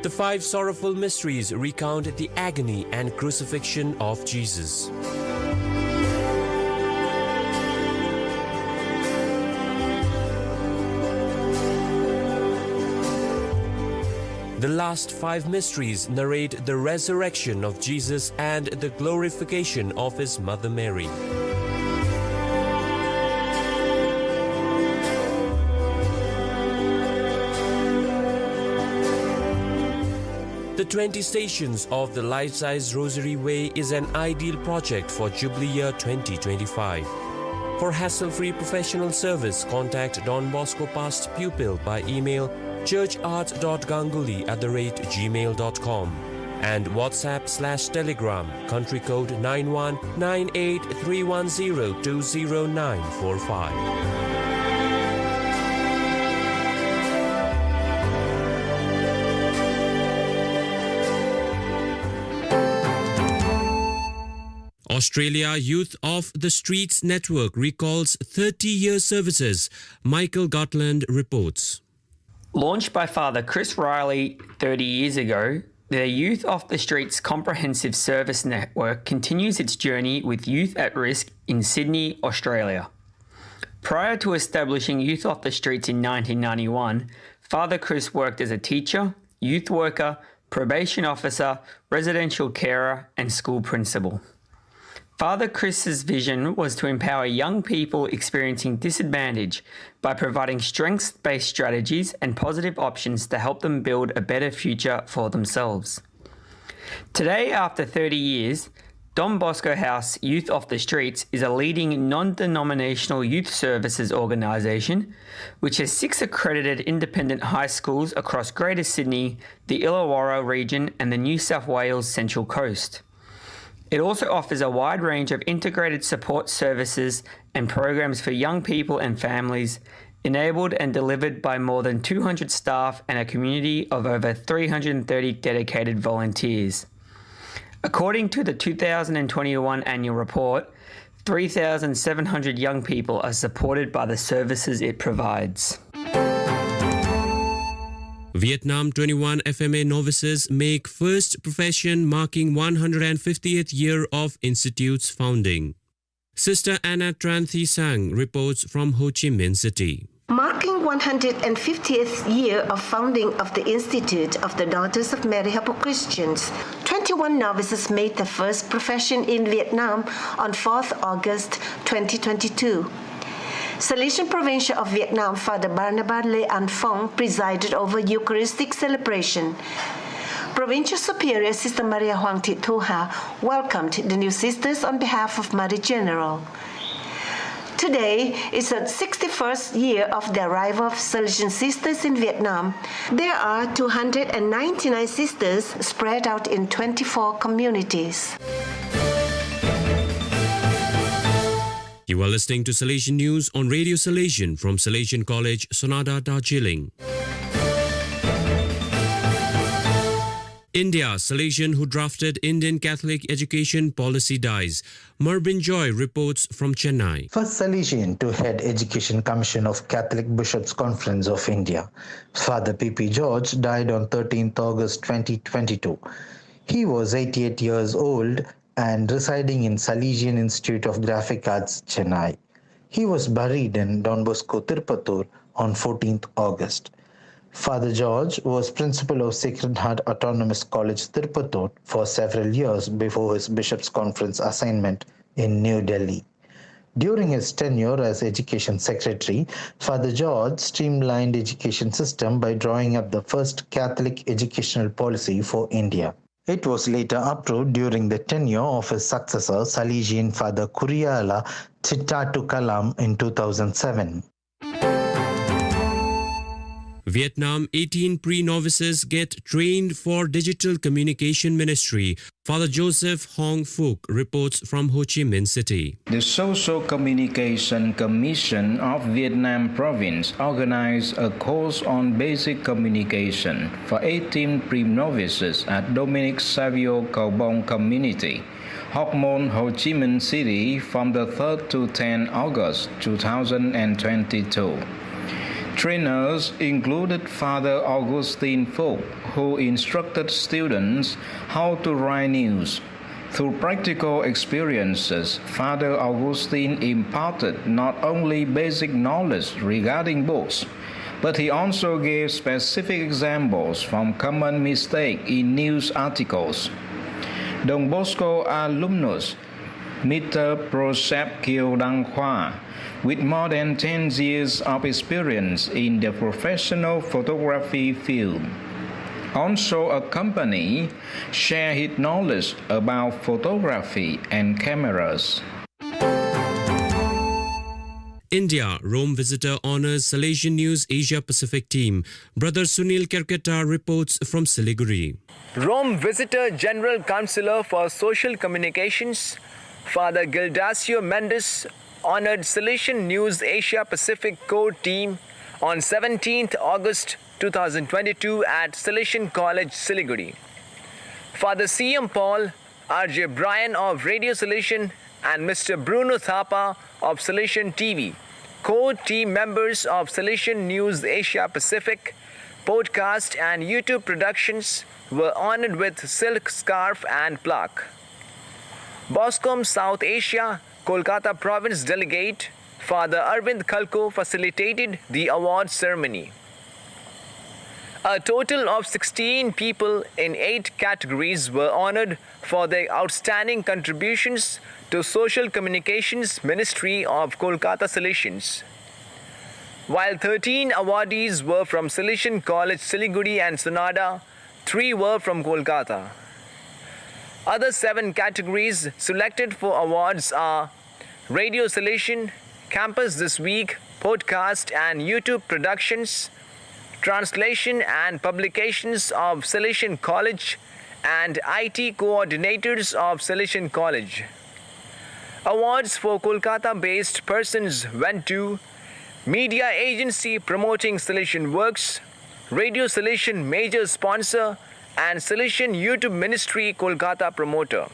The five sorrowful mysteries recount the agony and crucifixion of Jesus. The last five mysteries narrate the resurrection of Jesus and the glorification of his mother Mary. The twenty Stations of the Life Size Rosary Way is an ideal project for Jubilee Year twenty twenty-five. For hassle-free professional service, contact Don Bosco past pupil by email churchart.ganguly at the rate gmail dot com and WhatsApp slash Telegram, country code nine one nine eight three one zero two zero nine four five. Australia Youth of the Streets Network recalls thirty-year services, Michael Gutland reports. Launched by Father Chris Riley thirty years ago, the Youth Off the Streets Comprehensive Service Network continues its journey with youth at risk in Sydney, Australia. Prior to establishing Youth Off the Streets in nineteen ninety-one, Father Chris worked as a teacher, youth worker, probation officer, residential carer, and school principal. Father Chris's vision was to empower young people experiencing disadvantage by providing strengths-based strategies and positive options to help them build a better future for themselves. Today, after thirty years, Don Bosco House Youth Off the Streets is a leading non-denominational youth services organisation which has six accredited independent high schools across Greater Sydney, the Illawarra region and the New South Wales Central Coast. It also offers a wide range of integrated support services and programs for young people and families, enabled and delivered by more than two hundred staff and a community of over three hundred thirty dedicated volunteers. According to the two thousand twenty-one annual report, three thousand seven hundred young people are supported by the services it provides. Vietnam twenty-one F M A novices make first profession, marking one hundred fiftieth year of institute's founding. Sister Anna Tran Thi Sang reports from Ho Chi Minh City. Marking one hundred fiftieth year of founding of the Institute of the Daughters of Mary Hapu Christians, twenty-one novices made the first profession in Vietnam on fourth August twenty twenty-two. Salesian Provincial of Vietnam, Father Barnabas Le An Phong, presided over Eucharistic celebration. Provincial Superior Sister Maria Huang Thit Thu Ha welcomed the new sisters on behalf of Mother General. Today is the sixty-first year of the arrival of Salesian sisters in Vietnam. There are two hundred ninety-nine sisters spread out in twenty-four communities. You are listening to Salesian News on Radio Salesian from Salesian College, Sonada, Darjeeling. India, Salesian who drafted Indian Catholic education policy dies. Marbin Joy reports from Chennai. First Salesian to head Education Commission of Catholic Bishops' Conference of India, Father P P George, died on thirteenth August twenty twenty-two. He was eighty-eight years old and residing in Salesian Institute of Graphic Arts, Chennai. He was buried in Don Bosco Tirupathur on fourteenth August. Father George was principal of Sacred Heart Autonomous College, Tirupathur for several years before his bishop's conference assignment in New Delhi. During his tenure as education secretary, Father George streamlined education system by drawing up the first Catholic educational policy for India. It was later approved during the tenure of his successor, Salesian Father Kuriala Chittatukalam, in two thousand seven. Vietnam, eighteen pre-novices get trained for digital communication ministry. Father Joseph Hong Phuc reports from Ho Chi Minh City. The Social Communication Commission of Vietnam Province organized a course on basic communication for eighteen pre-novices at Dominic Savio Kaubong Community, Hóc Môn, Ho Chi Minh City, from the third to tenth August two thousand twenty-two. Trainers included Father Augustine Phuc, who instructed students how to write news. Through practical experiences, Father Augustine imparted not only basic knowledge regarding books, but he also gave specific examples from common mistake in news articles. Don Bosco alumnus, Mister Prosep Kieu Dang Khua, with more than ten years of experience in the professional photography field, also accompany, share his knowledge about photography and cameras. India, Rome visitor honors Salesian News Asia Pacific team. Brother Sunil Kerketa reports from Siliguri. Rome visitor General Counsellor for Social Communications, Father Gildacio Mendes, honored Salesian News Asia Pacific core team on seventeenth August two thousand twenty-two at Salesian College, Siliguri. Father C M Paul, R J Brian of Radio Salesian, and Mister Bruno Thapa of Salesian T V, core team members of Salesian News Asia Pacific podcast and YouTube productions, were honored with silk scarf and plaque. Boscom South Asia, Kolkata Province Delegate, Father Arvind Khalkho facilitated the award ceremony. A total of sixteen people in eight categories were honored for their outstanding contributions to Social Communications Ministry of Kolkata Salesians. While thirteen awardees were from Salesian College Siliguri and Sonada, three were from Kolkata. Other seven categories selected for awards are Radio Salesian, Campus This Week, podcast and YouTube productions, translation and publications of Salesian College, and I T coordinators of Salesian College. Awards for Kolkata-based persons went to Media Agency Promoting Salesian Works, Radio Salesian major sponsor, and Salesian YouTube Ministry Kolkata promoter.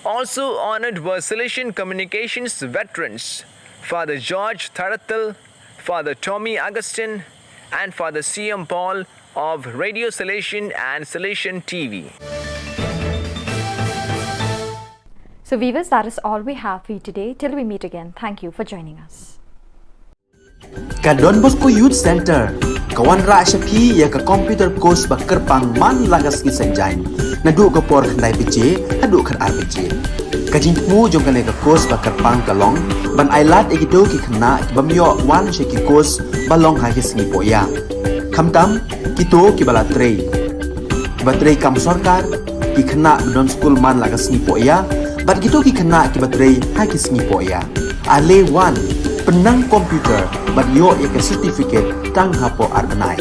Also honored were Salesian communications veterans, Father George Tharathil, Father Tommy Augustine, and Father C M Paul of Radio Salesian and Salesian T V. So viewers, that is all we have for you today. Till we meet again, thank you for joining us. Ka Don Bosco Youth Center ka wanrah sha phi ïa ka computer course ba kyrpang man la ka sngi Saitjaiñ, naduh ka por khyndai baje haduh khatar baje. Ka jingthmu jong kane ka course ba kyrpang ka long ban ailad ïa kito ki khynnah ki bym ïoh wan sha ki course ba long ha ki sngi pohïa. Khamtam kito kiba la trei, kiba trei kam sorkar, ki khynnah ba don skul man la ka sngi pohïa, bad kito ki khynnah kiba trei ha ki sngi pohïa. Ale wan, pynnang computer bad ïoh ïa ka certificate tang hapoh ar bnai.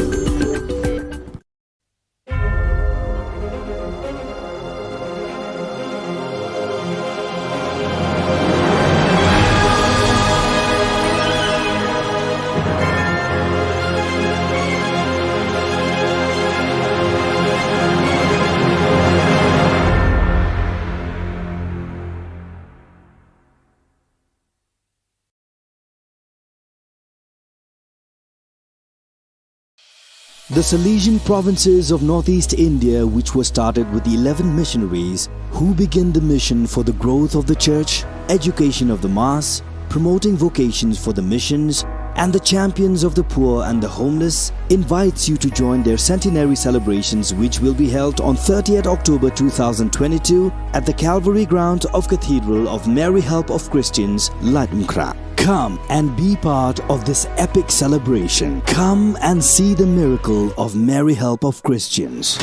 The Salesian provinces of northeast India, which was started with eleven missionaries who began the mission for the growth of the church, education of the mass, promoting vocations for the missions, and the champions of the poor and the homeless, invites you to join their centenary celebrations, which will be held on thirtieth October two thousand twenty-two at the Calvary ground of Cathedral of Mary Help of Christians, Laitumkhrah. Come and be part of this epic celebration. Come and see the miracle of Mary Help of Christians.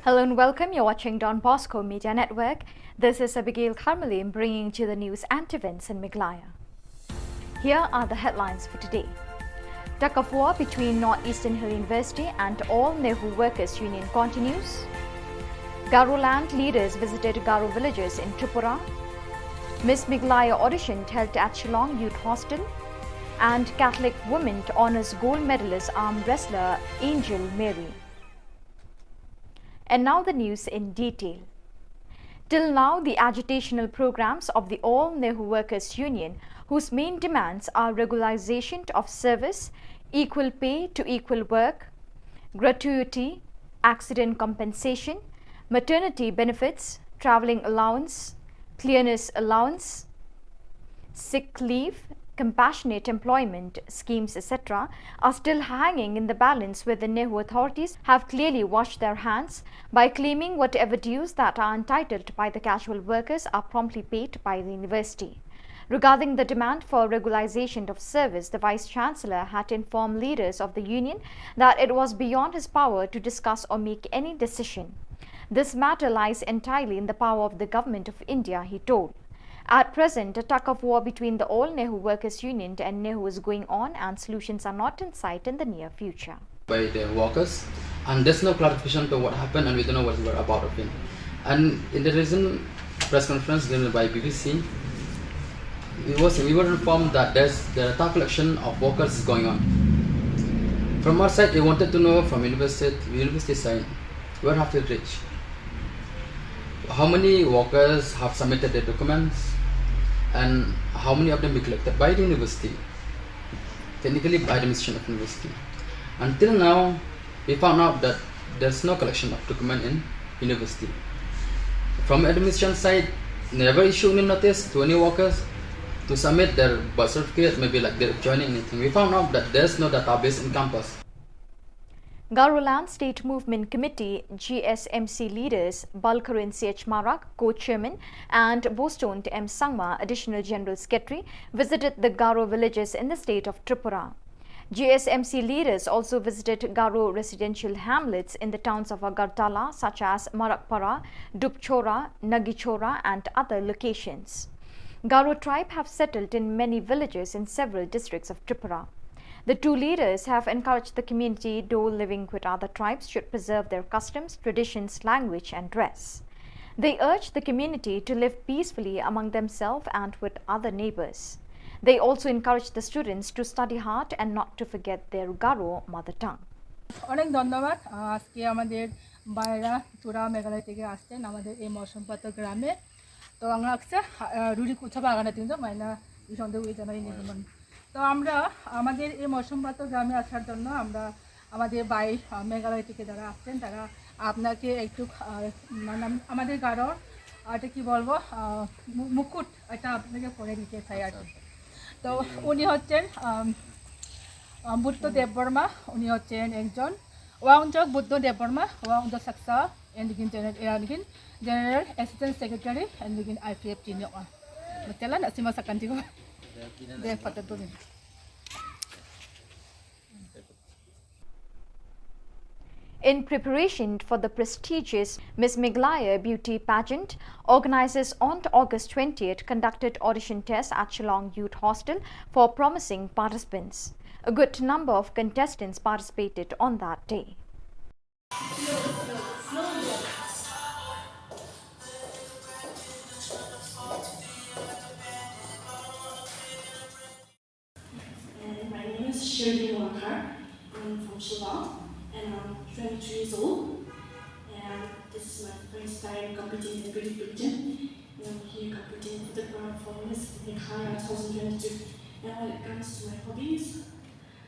Hello and welcome. You're watching Don Bosco Media Network. This is Abigail Kharmalim bringing to you the news and events in Meghalaya. Here are the headlines for today. Tug of war between North Eastern Hill University and All NEHU Workers Union continues. Garoland leaders visited Garo villages in Tripura. Miss Meghalaya audition held at Shillong Youth Hostel. And Catholic women honours gold medalist arm wrestler Angel Mary. And now the news in detail. Till now, the agitational programs of the All NEHU Workers Union, whose main demands are regularization of service, equal pay to equal work, gratuity, accident compensation, maternity benefits, travelling allowance, cleanliness allowance, sick leave, compassionate employment schemes, et cetera, are still hanging in the balance, where the NEHU authorities have clearly washed their hands by claiming whatever dues that are entitled by the casual workers are promptly paid by the university. Regarding the demand for regularization of service, the Vice Chancellor had informed leaders of the union that it was beyond his power to discuss or make any decision. This matter lies entirely in the power of the Government of India, he told. At present, a tug of war between the All NEHU Workers Union and NEHU is going on, and solutions are not in sight in the near future. By the workers, and there's no clarification to what happened, and we don't know what the whereabouts of it. And in the recent press conference given by B B C, we was, we were informed that there's the data collection of workers is going on. From our side, we wanted to know from university, university side, where have we reached? How many workers have submitted their documents, and how many of them be collected by the university? Technically, by the mission of university. Until now, we found out that there's no collection of document in university. From admission side, never issue any notice to any workers to submit their birth certificate, maybe like they're joining anything. We found out that there's no database in campus. Garoland State Movement Committee, G S M C leaders Balkaran C H Marak, co-chairman, and Boston M Sangma, additional general secretary, visited the Garo villages in the state of Tripura. G S M C leaders also visited Garo residential hamlets in the towns of Agartala, such as Marakpara, Dupchora, Nagichora, and other locations. Garo tribe have settled in many villages in several districts of Tripura. The two leaders have encouraged the community, though living with other tribes, should preserve their customs, traditions, language, and dress. They urge the community to live peacefully among themselves and with other neighbors. They also encourage the students to study hard and not to forget their Garo mother tongue. অনেক ধন্যবাদ। আহ, আজকে আমাদের ভাইরা চূড়া মেঘালয় থেকে আসছেন আমাদের এই মৌসুমপাতা গ্রামে। তো আমরা আসছে, আহ, রুড়ি কুচা বাগানে তিনজন মাইনা এই সন্দেহ ওই জানাই নির্মাণ। তো আমরা আমাদের এই মৌসুমপাতা গ্রামে আসার জন্য আমরা আমাদের ভাই, আহ, মেঘালয় থেকে যারা আসছেন, তারা আপনাকে একটু, আহ, মানে, আম-, আমাদের গারোর, আহ, এটা কি বলবো, আহ, মু-, মুকুট, এটা আপনাকে পরে দিতে চাই আর কি। আচ্ছা, আচ্ছা। তো এই যে উনি হচ্ছেন, আম, আম, বুদ্ধ দেববর্মা, উনি হচ্ছেন একজন ওয়াংজক বুদ্ধ দেববর্মা, ওয়াংজক সাকসা, এন্ড গিন জেনারেল, এন্ড গিন জেনারেল অ্যাসিস্ট্যান্ট সেক্রেটারি, এন্ড গিন আইপিএফ চিনিয়র। Matalan, na sima sakan tigo. De, patatuloy. In preparation for the prestigious Miss Meghalaya Beauty Pageant, organizers on August twentieth conducted audition tests at Shillong Youth Hostel for promising participants. A good number of contestants participated on that day. And my name is Shirley Walker. I'm from Shillong and I'm twenty-two years old. And this is my first time competing in beauty pageant. And I'm here competing for the crown for Miss Meghalaya twenty twenty-two. And when it comes to my hobbies,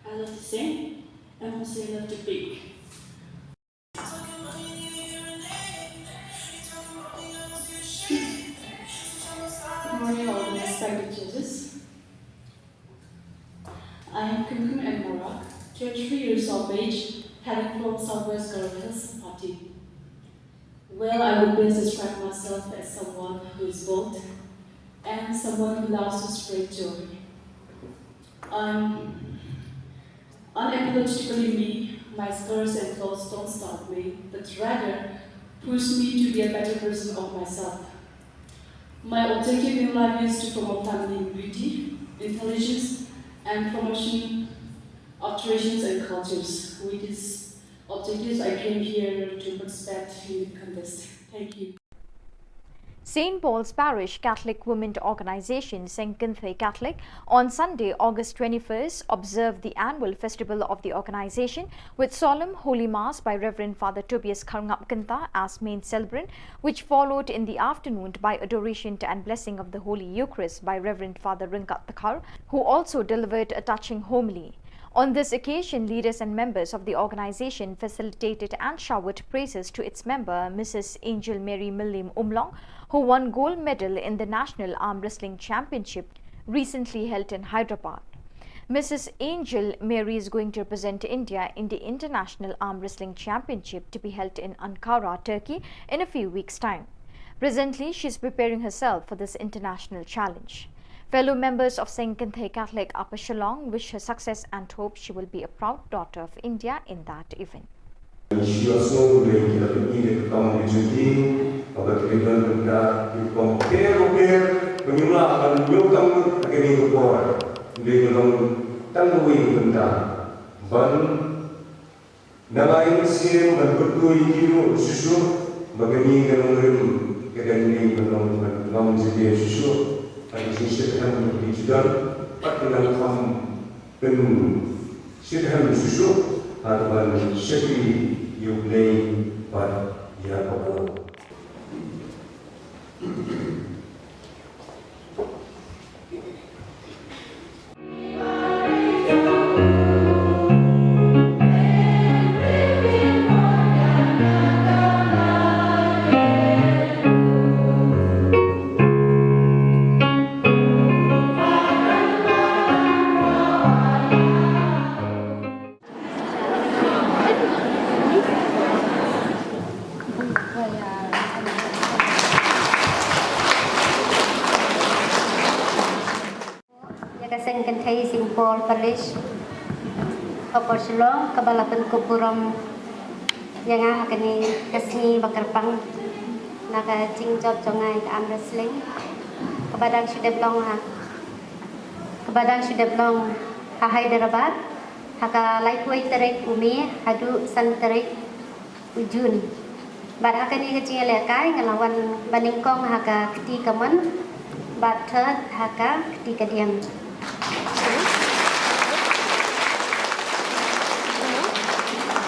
I love to sing and also I love to bake. Good morning, all the respected judges. I am Kumkum M. Morak, twenty-three years of age, hailing from Southwest Garo Hills, Hapati. Well, I would best describe myself as someone who is bold and someone who loves to spread joy. I'm unapologetically me. My scars and flaws don't stop me, but rather push me to be a better version of myself. My objective in life is to promote feminine beauty, intelligence, and promotion of traditions and cultures. With these objectives, I came here to participate in the contest. Thank you. Saint Paul's Parish Catholic Women Organization, Seng Kynthei Catholic, on Sunday, August twenty-first, observed the annual festival of the organization with solemn Holy Mass by Reverend Father Tobias Kharngap Kynta as main celebrant, which followed in the afternoon by adoration and blessing of the Holy Eucharist by Reverend Father Ryngkat Dkhar, who also delivered a touching homily. On this occasion, leaders and members of the organization facilitated and showered praises to its member, Missus Angel Mary Mylliem Umlong, who won gold medal in the National Arm Wrestling Championship recently held in Hyderabad. Missus Angel Mary is going to represent India in the International Arm Wrestling Championship to be held in Ankara, Turkey, in a few weeks' time. Presently, she is preparing herself for this international challenge. Fellow members of Seng Kynthei Catholic Upper Shillong wish her success and hope she will be a proud daughter of India in that event. Shu ïohsngew lei ki la pyni da ka kam ka jingim, kaba ki la don bynta ki rukom bapher bapher, ba ngim lah ban ïoh kam ha kane ka por. Dei ka long tang kawei ka bynta ban nang ai mynsiem ban kyrkhu ïa ki ruh shuh shuh, ba kane ka nongrim ka dang dei ban long ban long jingdei shuh shuh. Bad ka jingshitrhem ka dei jingdon bad ka nang kham pynshit hem shuh shuh ha kaban shakri ïa U Blei bad ïa ka por. Ïa ka Seng Kynthei Saint Paul Parish, Upper Shillong, kaba la pynkup burom ïa nga ha kane ka sngi ba kyrpang na ka jingjop jong nga ïa ka arm wrestling, kaba dang shu dep long ha, kaba dang shu dep long ha Hyderabad, ha ka laiphew tarik u May haduh san tarik u June. Bad ha kane ka jingïalehkai nga la wan ba nyngkong ha ka kti kamon bad third ha ka kti kadiang.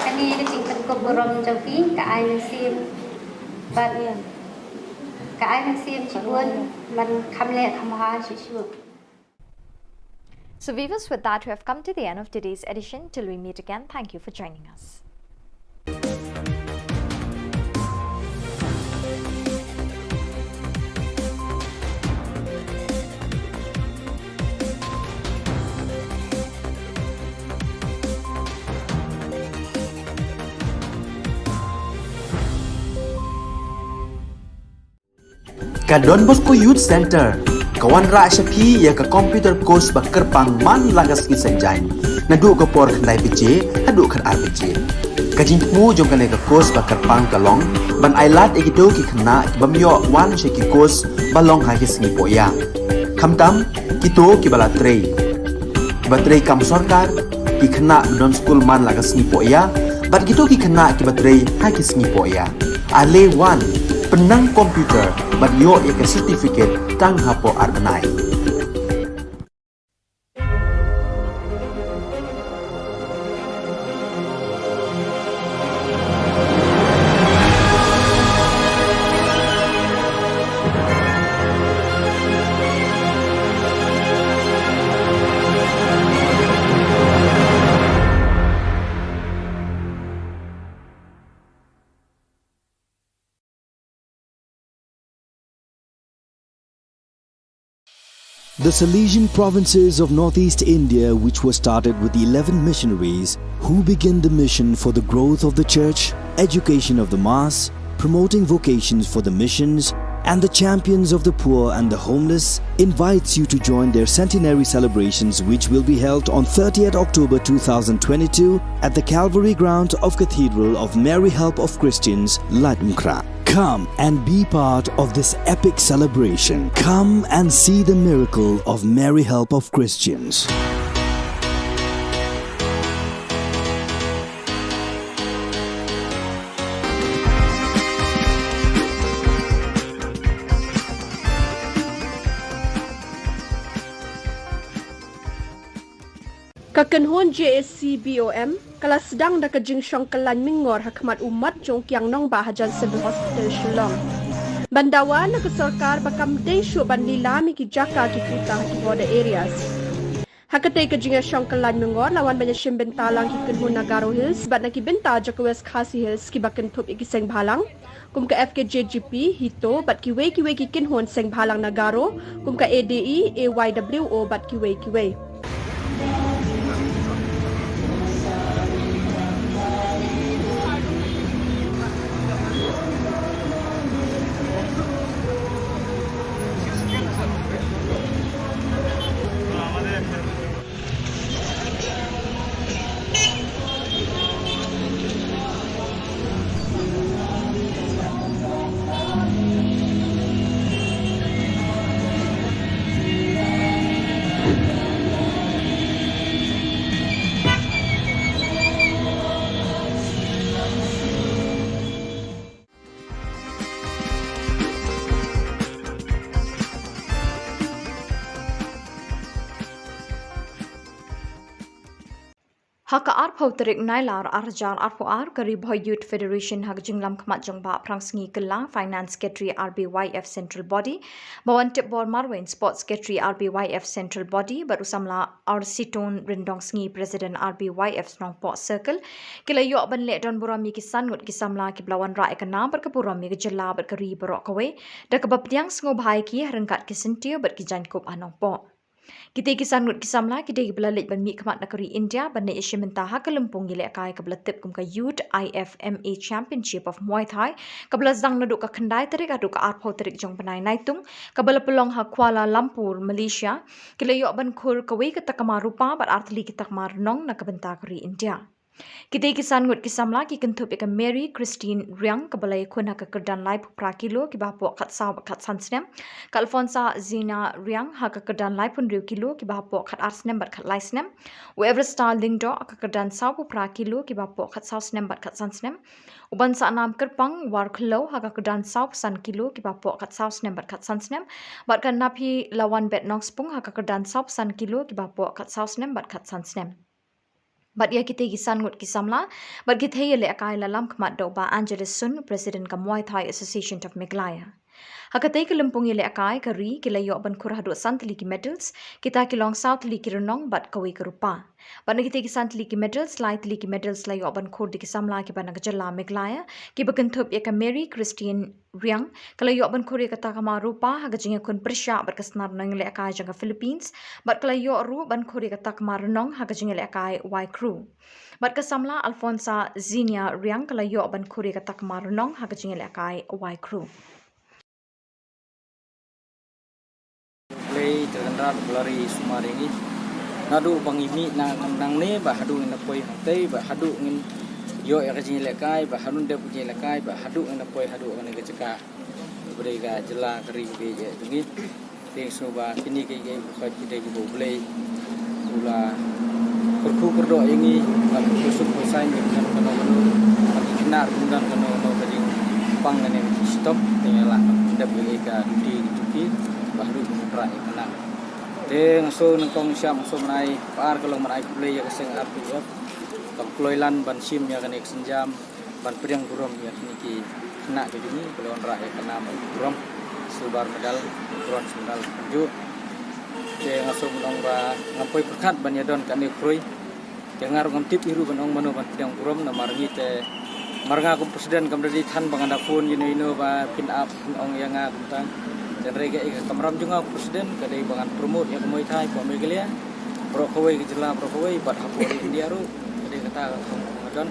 Kane ka jingpynkup burom jong phi ka ai mynsiem bad ka ai mynsiem shibun ban kham leh kham bha shuh shuh. So viewers, with that, we have come to the end of today's edition. Till we meet again, thank you for joining us. Ka Don Bosco Youth Centre ka wanrah sha phi ïa ka computer course ba kyrpang man la ka sngi Saitjaiñ, naduh ka por khyndai baje haduh khatar baje. Ka jingthmu jong kane ka course ba kyrpang ka long ban ai lad ïa kito ki khynnah ki bym ïoh wan sha ki course ba long ha ki sngi poh ïa. Khamtam kito ki ba la trei, ki ba trei kam sorkar, ki khynnah ba don skul man la ka sngi poh ïa, bad kito ki khynnah ki ba trei ha ki sngi poh ïa. Ale wan, pynnang computer bad ïoh ïa ka certificate tang hapoh ar bnai. The Salesian provinces of northeast India, which were started with eleven missionaries who began the mission for the growth of the church, education of the mass, promoting vocations for the missions, and the champions of the poor and the homeless, invites you to join their centenary celebrations, which will be held on thirtieth October two thousand twenty-two at the Calvary Ground of Cathedral of Mary Help of Christians, Laitumkhrah. Come and be part of this epic celebration. Come and see the miracle of Mary Help of Christians. Ka kynhun J A C B O M ka la sdang da ka jingshong kyllain myngor ha khmat u mat jong u Kiang Nangbah ha Johnson Hospital, Shillong. Ban dawa na ka sorkar ba kam dei shuh ban lilam ïa ki jaka ki kuta ha ki border areas. Ha katei ka jingïashong kyllain myngor la wan ban ïashim bynta lang ki kynhun na Garo Hills bad na ki bynta jong ka West Khasi Hills ki ba kynthup ïa ki seng bhalang kum ka F K J G P, HITO bad kiwei kiwei ki kynhun seng bhalang na Garo kum ka A D E, A Y W O bad kiwei kiwei. Ha ka arphew tarik Nailar arhajar arphew ar, ka Ri Bhoi Youth Federation ha ka jinglam khmat jong Bah Phrangsngi Kylla, Finance Secretary R B Y F Central Body, Bah Wantipbor Marwein, Sports Secretary R B Y F Central Body, bad u samla Arsitun Ryndongsngi, President R B Y F Nongpoh Circle, ki la ïoh ban leh don burom ïa ki san ngut ki samla ki ba la wanrah ïa ka nam bad ka burom ïa ka jylla bad ka ri baroh kawei da kaba pdiang sngewbha ïa ki ha ryngkat ki syntiew bad ki jaiñkup ha Nongpoh. Kitei ki san ngut ki samla ki dei ki ba la leit ban mihkhmat na ka ri India ban leit ïashim bynta ha ka lympung ïalehkai ka ba la tip kum ka Youth I F M A Championship of Muay Thai, ka ba la sdang naduh ka khyndai tarik haduh ka arphew tarik jong u bnai Naitung, ka ba la pynlong ha Kuala Lumpur, Malaysia. Ki la ïoh ban khur kawei ka takma rupa bad ar tylli ki takma rnong na ka bynta ka ri India. Kitei ki san ngut ki samla ki kynthup ïa ka Mary Christine Riang, ka ba la ïakhun ha ka kyrdan laiphew phra kilo ki ba hapoh khatsaw bad khatsan snem, ka Alfonsa Zina Riang ha ka kyrdan laiphew hynriew kilo ki ba hapoh khatar snem bad khatlai snem, u Everstar Lyngdoh ha ka kyrdan sawphew phra kilo ki ba hapoh khatsaw snem bad khatsan snem, u Bansahnam Kyrpang Warkhliew ha ka kyrdan sawphew san kilo ki ba hapoh khatsaw snem bad khatsan snem, bad ka Naphilawanbet Nongspung ha ka kyrdan sawphew san kilo ki ba hapoh khatsaw snem bad khatsan snem. Bad ïa kitei ki san ngut ki samla bad ki thei ïalehkai la lam khmat da u Bah Angelus Sun, President ka Muay Thai Association of Meghalaya. Ha katei ka lympung ïalehkai ka ri ki la ïoh ban khur haduh san tylli ki medals, kita ki long saw tylli ki rnong bad kawei ka rupa. Bad na kitei ki san tylli ki medals, lai tylli ki medals la ïoh ban khur da ki samla ki ba na ka jylla Meghalaya, ki ba kynthup ïa ka Mary Christine Riang, ka la ïoh ban khur ïa ka takma rupa ha ka jingïakhun pyrshah bad ka snar nongïalehkai jong ka Philippines, bad ka la ïoh ruh ban khur ïa ka takma rnong ha ka jingïalehkai Y Crew. Bad ka samla Alfonsa Zinia Riang ka la ïoh ban khur ïa ka takma rnong ha ka jingïalehkai Y Crew. Blei te kynrad ba la ri sumar ïa ngi. Naduh ba ngi mih na nangne bad haduh ngin da poi hangtei bad haduh ngin ïoh ïa ka jingïalehkai, ba hangne dep ka jingïalehkai, ba haduh ïa na poi haduh ïa kane ka jaka. Ba dei ka jylla ka ri ba ïeit jong ngi. Te nga sngew ba kine ki, ki, ki, ki dei kiba U Blei u la kyrkhu kyrdoh ïa ngi, ban pynshong pynshaiñ ïa ki khynnah kano kano, ban ki khynnah ruh ym don kano kano ka jingpang kane ka jingshitom, te ngi la dep ïa ka duty ka juki, ba haduh ban wanrah ïa ka nam. Te nga sngew nyngkong sha nga sngew ban ai, ba ar ka long ban ai khublei ïa ka seng R P F, kaba kloi lan ban shim ïa kane ka sienjam, ban pdiang burom ïa kine ki khynnah ki jong ngi, ba la wanrah ïa ka nam burom, silver medal, bronze medal kumjuh. Te nga sngew ban ong ba ngam poi pyrkhat ban ïadon kane khrui. Te nga ruh ngam tip hi ruh ban ong mano ban pdiang burom, namar ngi te, mar nga kum president kam da dei than ba ngan da phone ïano ïano ba phin ap phin ong ïa nga kumta. Te hynrei ka, ka kamram jong nga kum president ka dei ba ngan promote ïa ka Muay Thai hapoh Meghalaya, baroh kawei ka jylla, baroh kawei bad hapoh India ruh. Ka dei kata ka kam ka don.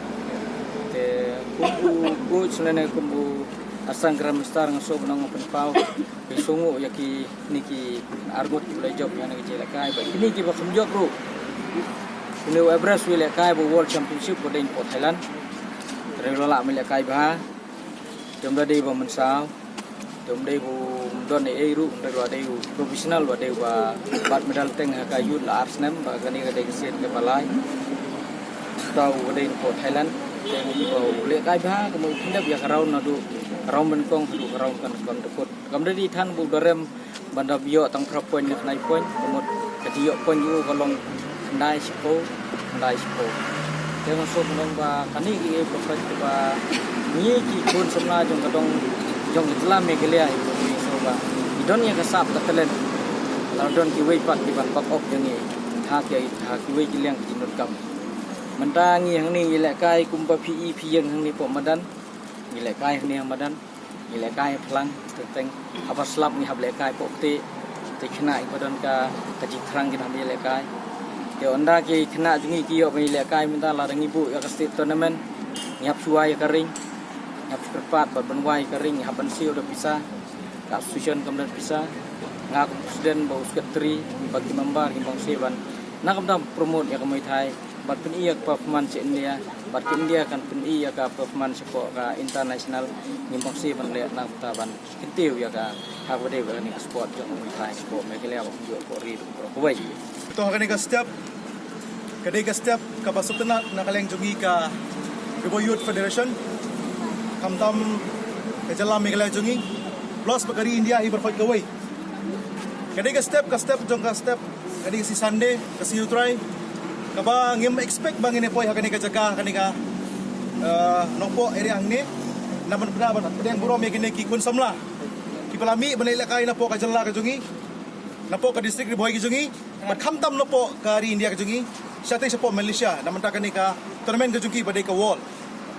Te kum u coach lane kum u Assistant Grandmaster nga sngew ban ong pynpaw, pynshong ïa kine ki arngut kiba la jop ïa kane ka jingïalehkai, bad kine kiba kham jop ruh. Une u Everest u ïalehkai bad World Championship ba dei hapoh Thailand. Hynrei u la lah ban ïalehkai bha. Te ym da dei ba mynsaw. Te ym dei ba u don ei ei ruh, hynrei u la dei u professional, u la dei uba bat medal teng ha ka youth la ar snem, ba kane ka dei ka sien kaba lai. Uta u ba dei hapoh Thailand. Te ngi ba u lehkai bha, ka mut u pyndep ïa ka round naduh ka round nyngkong haduh ka round kaba nyngkong. Kam da dei than ba u da rem ban da ïoh tang phra point ne khyndai point, ka mut ka jingïoh point jong u ka long khyndai shiphew, khyndai shiphew. Te nga sngew ban ong ba kane ka ïa ka pyrkhat ba ngi ki khun samla jong ka dong jong ka jylla Meghalaya, ngi sngew ba ngi don ïa ka sap ka talent. La don kiwei pat ki ban back up ïa ngi ha ki, ha kiwei ki liang ki jingdonkam. Mynta ngi hangne ngi lehkai kumba phi i phi ïeng hangne hapoh madan. Ngi lehkai hangne ha madan. Ngi lehkai ha phlang, teng teng haba slap ngi hap lehkai hapoh ktieh. Te khynnah kiba don ka, ka jingthrang kin hap ïalehkai. Te ynda ki khynnah jong ngi ki ïoh ban ïalehkai mynta, lada ngi buh ïa ka state tournament, ngi hap shu wai ïa ka ring, ngi hap shu kyrpad bad ban wai ïa ka ring, ngi hap ban siew da pisa. Ka association kam don pisa. Nga kum president bad u secretary bad ki member ngi bang siew ban, na ka bynta promote ïa ka Muay Thai, bad pyni ïa ka performance sha India, bad ka India kan pyni ïa ka performance shapoh ka international. Ngi bang siew ban leh na ka bynta ban kyntiew ïa ka, ha kaba dei ba kane ka sport jong ka Muay Thai shapoh Meghalaya bad kumjuh hapoh ri baroh kawei. To ha kane ka step, ka dei ka step kaba sngewtynnat na ka liang jong ngi ka Ri Bhoi Youth Federation, khamtam ka jylla Meghalaya jong ngi, plus bad ka ri India hi baroh kawei. Ka dei ka step, ka step jong ka step, ka dei ka sngi Sunday, ka sngi U Trai, kaba ngim expect ba ngin ïa poi ha kane ka jaka, kane ka, eh, Nongpoh area hangne. Namar ba pdiang burom ïa kine ki khun samla kiba la mih ban ïalehkai napoh ka jylla ka jong ngi, napoh ka district Ri Bhoi ka jong ngi, bad khamtam napoh ka ri India ka jong ngi, shatei shapoh Malaysia, na ka bynta kane ka tournament ka jong ki ba dei ka World.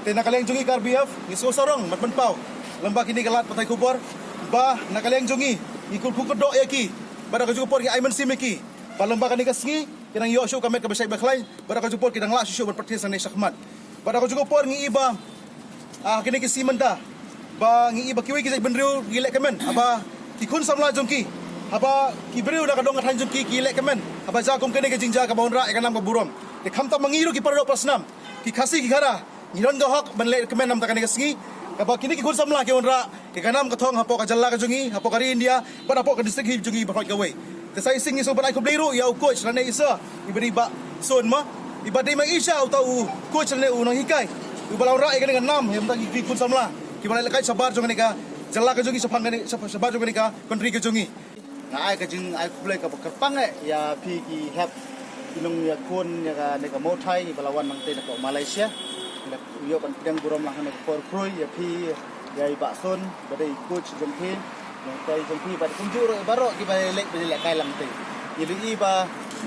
Te na ka liang jong ngi ka R B F ngi sngewsarong bad pynpaw lem bad kine ki lad pathai khubor ba na ka liang jong ngi ngi kyrkhu kyrdoh ïa ki, bad ha kajuh ka por ngi ai mynsiem ïa ki ba lem bad kane ka sngi ki nang ïoh shuh ka met kaba shait ba khlaiñ, bad ha kajuh ka por ki nang lah shuh shuh ban practice nangne shakhmat. Bad ha kajuh ka por ngi i ba, ah, kine ki sngi mynta ba ngi i ba kiwei ki jaitbynriew ki lehkmen haba ki khun samla jong ki, haba ki briew na ka dong ka thaiñ jong ki ki lehkmen, haba jia kum kane ka jingjia kaba wanrah ïa ka nam ka burom. Te khamtam ma ngi ruh ki para doh para snam, ki Khasi ki Khara, ngi don ka hok ban lehkmen na ka bynta kane ka sngi, kaba kine ki khun samla ki wanrah ïa ka nam ka thong hapoh ka jylla ka jong ngi, hapoh ka ri India, bad hapoh ka district hi jong ngi baroh kawei. Te sa shisien ngi sngewbha ban ai khublei ruh ïa u coach lane i sir, i ba dei Bah Sun ma, i ba dei ma i sha uta u coach lane u nonghikai, u ba la wanrah ïa kane ka nam ïa mynta ki, ki khun samla kiba la lehkai shabar jong kane ka jylla ka jong ngi, shaphang kane, shab-, shabar jong kane ka country ka jong ngi. Nga ai ka jingai khublei kaba kyrpang eh ïa phi ki hep, ki nongïakhun ïa kane ka Muay Thai ba la wan nangtei na ka Malaysia. Nga ïoh ban pdiang burom lang ha kane ka por khrui ïa phi, ïa i Bah Sun ba dei coach jong phi, nonghikai jong phi, bad kumjuh ruh baroh kiba leit ban lehkai lang tei. Ngi la i ba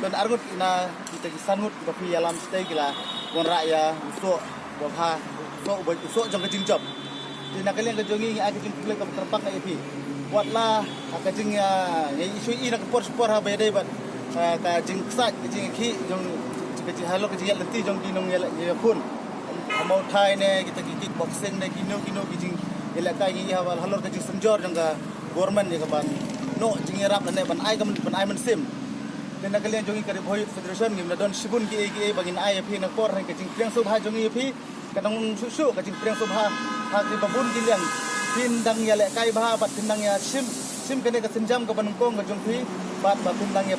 don arngut na kita ki san ngut kiba phi ïalam shatei ki la wanrah ïa u soh ba bha, u soh ba, u soh jong ka jingjop. Te na ka liang ka jong ngi ngi ai ka jingkhublei kaba kyrpang ïa phi. Wat la ha ka jing, ah, ngi shu i na ka por sha por haba ïadei bad, ah, ka jingksaid, ka jingïakhih jong, ka jing halor ka jingïaid lynti jong ki nongïakhun. Ha Muay Thai ne, kita ki kickboxing ne, kino kino ki jingïalehkai ngi i haba halor ka jingsynjor jong ka government ïa ka ban noh jingïarap lane ban ai ka, ban ai mynsiem. Na ka liang jong ngi ka Ri Bhoi Youth Federation ngim la don shibun kiei kiei ba ngin ai ïa phi na ka por, hynrei ka jingpdiang sngewbha jong ngi ïa phi ka nang shuh shuh ka jingpdiang sngewbha ha kiba bun ki liang. Phin dang ïalehkai bha bad phin dang ïa shim, shim kane ka sienjam kaba nyngkong ka jong phi bad ba phin dang ïa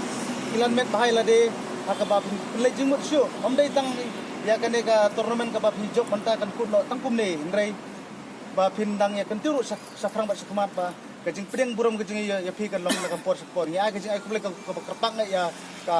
kylla met bha ïa lade ha kaba phin, phin leit jingmut shuh. Ym dei tang ïa kane ka tournament kaba phi jop mynta kan kut noh tang kumne, hynrei ba phin dang ïa kyntiew ruh sha, shaphrang bad shakhmat ba ka jingpdiang burom ka jong ngi ïa, ïa phi kan long na ka por sha ka por. Ngi ai ka jingai khublei ka, kaba kyrpang ïa ka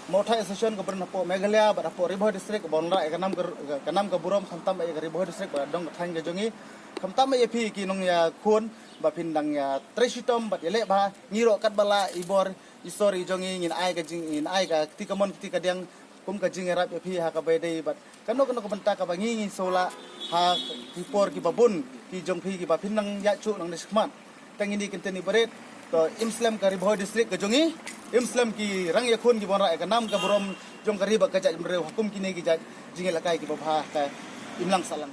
Mawthai Association kaba don hapoh Meghalaya bad hapoh Ri Bhoi District kaba wanrah ïa ka nam ka, ka nam ka burom, khamtam ïa ka Ri Bhoi District bad ka dong ka thaiñ ka jong ngi. Khamtam ïa phi ki nongïakhun ba phin dang ïa trei shitom bad ïaleh bha. Ngi ruh katba lah i bor i sor i jong ngi ngin ai ka jing, ngin ai ka kti kamon kti kadiang kum ka jingïarap ïa phi ha kaba ïadei bad kano kano ka bynta kaba ngi, ngi sngewlah ha ki por kiba bun ki jong phi kiba phin nang ïaid shuh nangne shakhmat. Tang ine i kyntien iba rit, to im slem ka Ri Bhoi District ka jong ngi, im slem ki rangïakhun kiba wanrah ïa ka nam ka burom jong ka ri bad ka jaitbynriew ha kum kine ki jait jingïalehkai kiba bha ha ka imlang sahlang.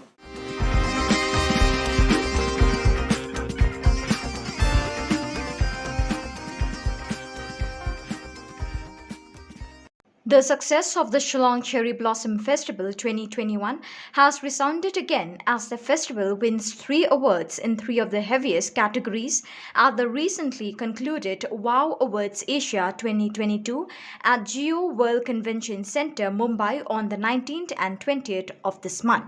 The success of the Shillong Cherry Blossom Festival twenty twenty-one has resounded again as the festival wins three awards in three of the heaviest categories at the recently concluded Wow Awards Asia twenty twenty-two at Jio World Convention Centre, Mumbai, on the nineteenth and twentieth of this month.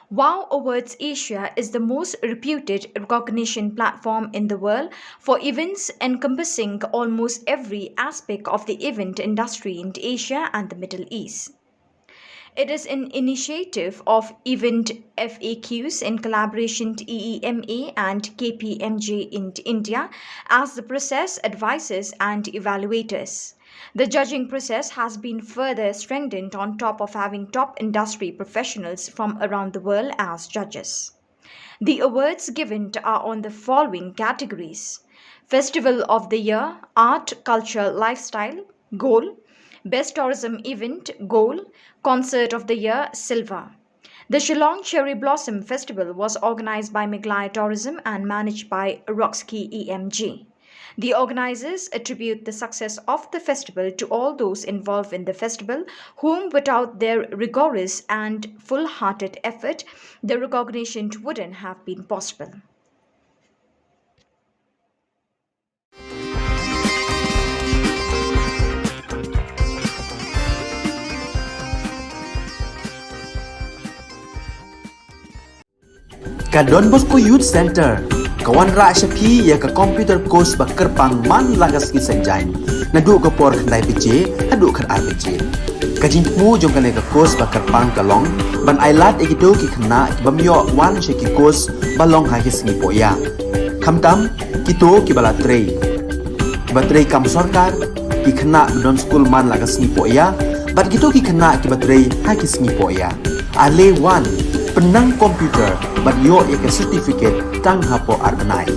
Wow Awards Asia is the most reputed recognition platform in the world for events encompassing almost every aspect of the event industry in Asia and the Middle East. It is an initiative of Event F A Qs in collaboration to E E M A and K P M G in India as the process advisors and evaluators. The judging process has been further strengthened on top of having top industry professionals from around the world as judges. The awards given are on the following categories: Festival of the Year, Art, Culture, Lifestyle, Gold; Best Tourism Event, Gold; Concert of the Year, Silver. The Shillong Cherry Blossom Festival was organized by Meghalaya Tourism and managed by Roxkey E M G. The organizers attribute the success of the festival to all those involved in the festival, whom, without their rigorous and full-hearted effort, the recognition wouldn't have been possible. Ka Don Bosco Youth Centre ka wanrah sha phi ïa ka computer course ba kyrpang man la ka sngi Saitjaiñ, naduh ka por khyndai baje haduh khatar baje. Ka jingthmu jong kane ka course ba kyrpang ka long ban ailad ïa kito ki khynnah ki bym ïoh wan sha ki course ba long ha ki sngi pohïa. Khamtam kito kiba la trei, kiba trei kam sorkar, ki khynnah ba don skul man la ka sngi pohïa, bad kito ki khynnah kiba trei ha ki sngi pohïa. Ale wan, pynnang computer bad ïoh ïa ka certificate tang hapoh ar bnai.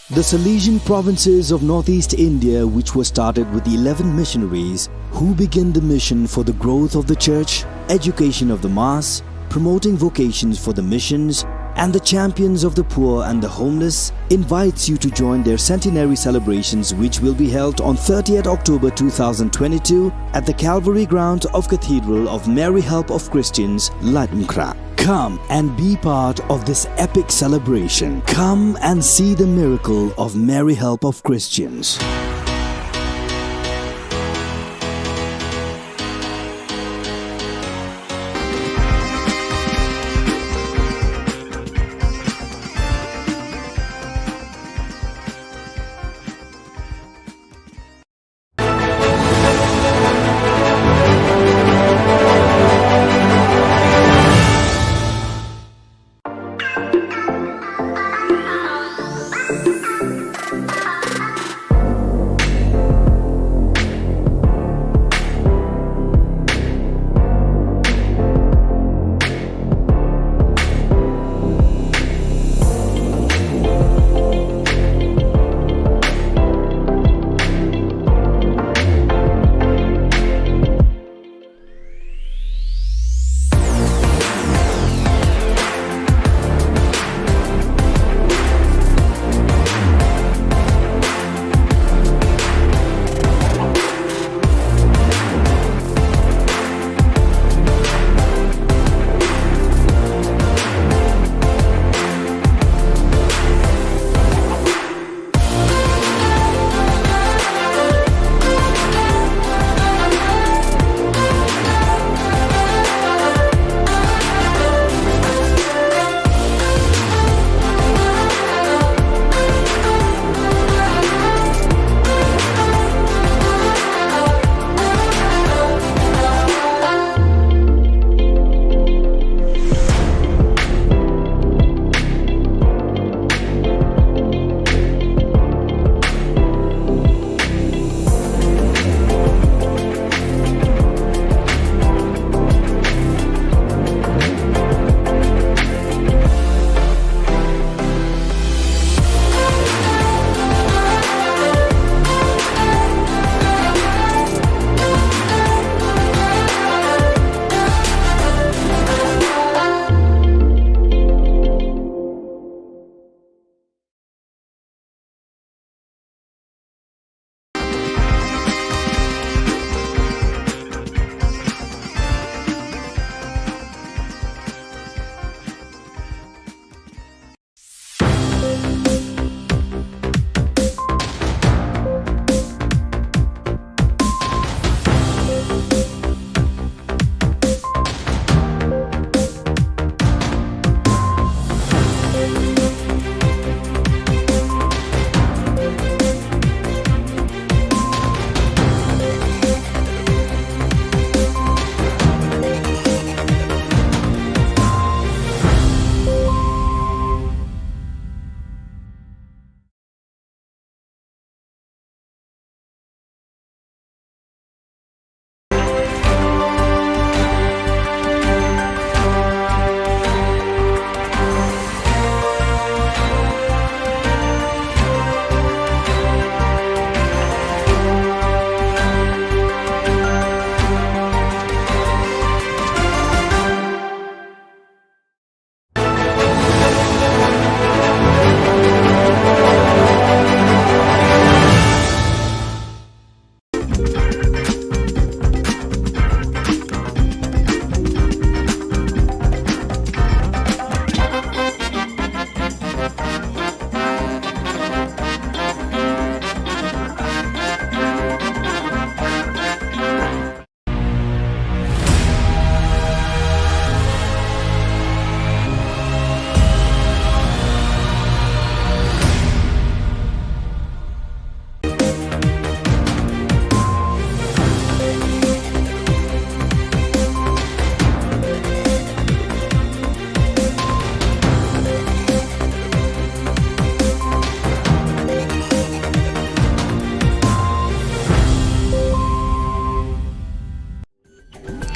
The Salesian provinces of northeast India, which were started with eleven missionaries who began the mission for the growth of the church, education of the mass, promoting vocations for the missions, and the champions of the poor and the homeless, invites you to join their centenary celebrations, which will be held on thirtieth October two thousand twenty-two at the Calvary grounds of Cathedral of Mary Help of Christians, Laitumkhrah. Come and be part of this epic celebration. Come and see the miracle of Mary Help of Christians.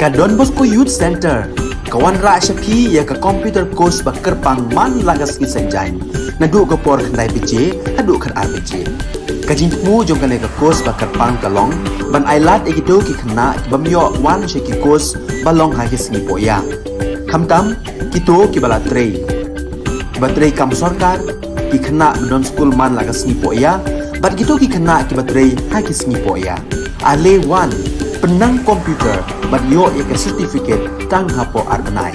Ka Don Bosco Youth Centre ka wanrah sha phi ïa ka computer course ba kyrpang man la ka sngi Saitjaiñ, naduh ka por khyndai baje haduh khatar baje. Ka jingthmu jong kane ka course ba kyrpang ka long ban ailad ïa kito ki khynnah ki bym ïoh wan sha ki course ba long ha ki sngi pohïa, khamtam kito kiba la trei, kiba trei kam sorkar, ki khynnah ba don skul man la ka sngi pohïa bad kito ki khynnah kiba trei ha ki sngi pohïa. Ale wan, pynnang computer bad ïoh ïa ka certificate tang hapoh ar bnai.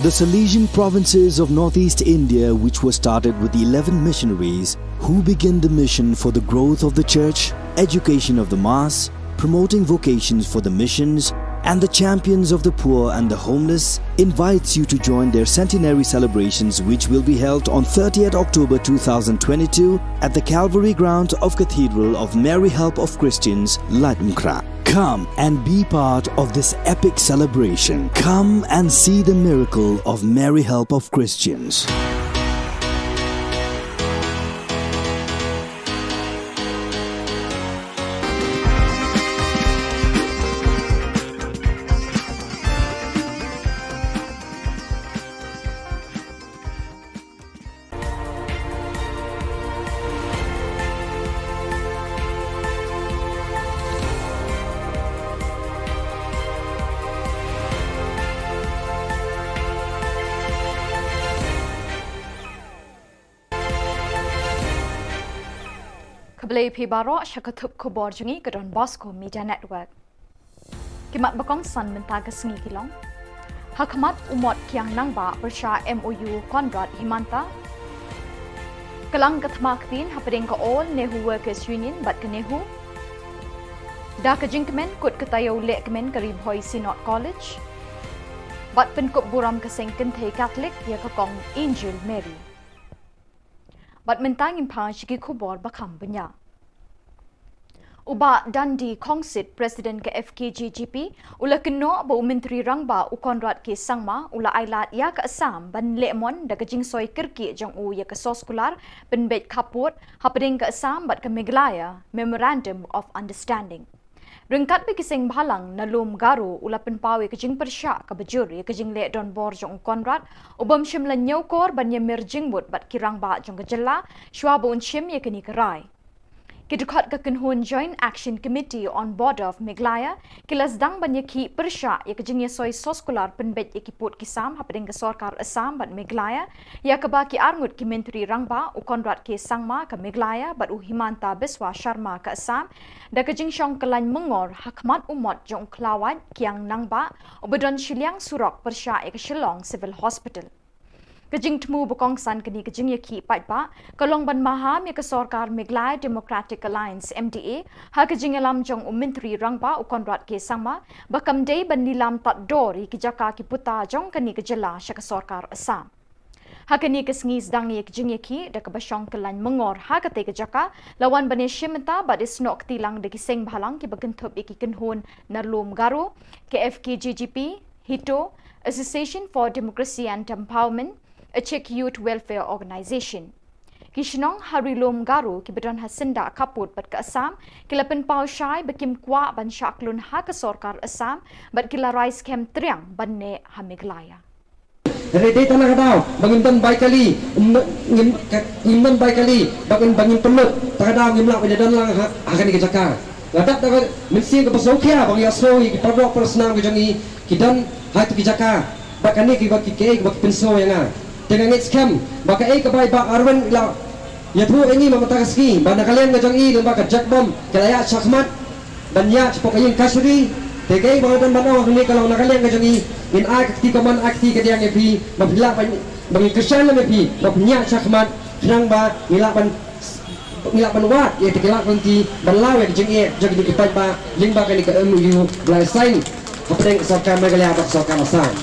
The Salesian provinces of northeast India, which were started with the eleven missionaries who began the mission for the growth of the church, education of the mass, promoting vocations for the missions, and the champions of the poor and the homeless, invites you to join their centenary celebrations, which will be held on thirtieth October two thousand twenty-two at the Calvary ground of Cathedral of Mary Help of Christians, Laitumkhrah. Come and be part of this epic celebration. Come and see the miracle of Mary Help of Christians. Khublei phi baroh sha ka thup khubor jong ngi ka Don Bosco Media Network. Ki mat ba kongsan mynta ka sngi ki long: Ha khmat u Mot Kiang Nangbah pyrshah M O U Conrad Himanta. Ka lang ka thma ktien hapdeng ka All Nehu Workers Union bad ka NEHU. Da ka jingkmen kut ka taïew lehkmen ka Ri Bhoi Synod College. Bad pynkup burom ka seng kynthei Katholik ïa ka Kong Angel Mary. Bad mynta ngin phai sha ki khubor ba kham bniah. U Bah Dandi Khongsit, President ka F K J G P, u la kynnoh ba u Myntri Rangbah u Conrad K Sangma u la ailad ïa ka Assam ban leh mon da ka jingsoi kyrkieh jong u ïa ka soskular pynbeit khappud hapdeng ka Assam bad ka Meghalaya Memorandum of Understanding. Ryngkat bad ki seng bhalang na lum Garo, u la pynpaw ïa ka jingpyrshah kaba jur ïa ka jingleh donbor jong u Conrad, u bym shym la ñiewkor ban ïamir jingmut bad ki rangbah jong ka jylla shwa ba un shim ïa kane ka rai. Ki dkhot ka kynhun Joint Action Committee on Border of Meghalaya ki la sdang ban ïakhih pyrshah ïa ka jingïasoi soskular pynbeit ïa ki pud ki sam hapdeng ka sorkar Assam bad Meghalaya, ïa kaba ki arngut ki Myntri Rangbah, u Conrad K Sangma ka Meghalaya bad u Himanta Biswa Sharma ka Assam, da ka jingshong kyllain myngor ha khmat u mot jong u khlawait Kiang Nangbah uba don shiliang surok pyrshah ïa ka Shillong Civil Hospital. Ka jingthmu ba kongsan kane ka jingïakhih paidbah ka long ban maham ïa ka sorkar Meghalaya Democratic Alliance, M D A, ha ka jingïalam jong u Myntri Rangbah u Conrad K Sangma ba kam dei ban lilam tad dor ïa ki jaka ki puta jong kane ka jylla sha ka sorkar Assam. Ha kane ka sngi sdang ïa ka jingïakhih da kaba shong kyllain myngor ha katei ka jaka, la wan ban ïashim bynta bad ïasnoh kti lang da ki seng bhalang kiba kynthup ïa ki kynhun na lum Garo, ka F K J G P, HITO, Association for Democracy and Empowerment, Achik Youth Welfare Organization. Ki shnong ha ri lum Garo kiba don ha syndah khappud bad ka Assam ki la pynpaw shai ba kim kwah ban shah kyllon ha ka sorkar Assam bad ki la rai skhem triang ban neh ha Meghalaya. Hynrei dei tang na ka daw ba ngim don bai kali, ngim, ngim, ka, ngim don bai kali ba ngim, ba ngim pynlut, ta ka daw ngim lah ban ïadon lang ha, ha kane ka jaka. Nga dap da ka mynsiem kaba sngewkhia ba ngi ïa sngew ïa ki paralok parasnam ka jong ngi ki don ha kito ki jaka, ba kane kiba ki, kiei kiba ki pynsngew ïa nga. Te nga ngeit skhem ba kaei kaba i Bah Arwin i la ïathuh ïa ngi mynta ka sngi ba na ka liang ka jong i lyngba ka jakbom ka la ïaid shakhmat ban ïaid shapoh ka ïing kashari. Te kaei ba nga don ban ong hangne ka long na ka liang ka jong i ngin ai ka kti kamon, ai ka kti kadiang ïa phi ba phi lah ban, ba ngin kyrshan lem ïa phi ba phin ïaid shakhmat khnang ba ngi lah ban, ngi lah ban wad ïa kata ki lad lynti ban law ïa ka jingeh jong kine ki paidbah lyngba kane ka M O U ba la sign. hapdeng ka sorkar Meghalaya bad sorkar Assam.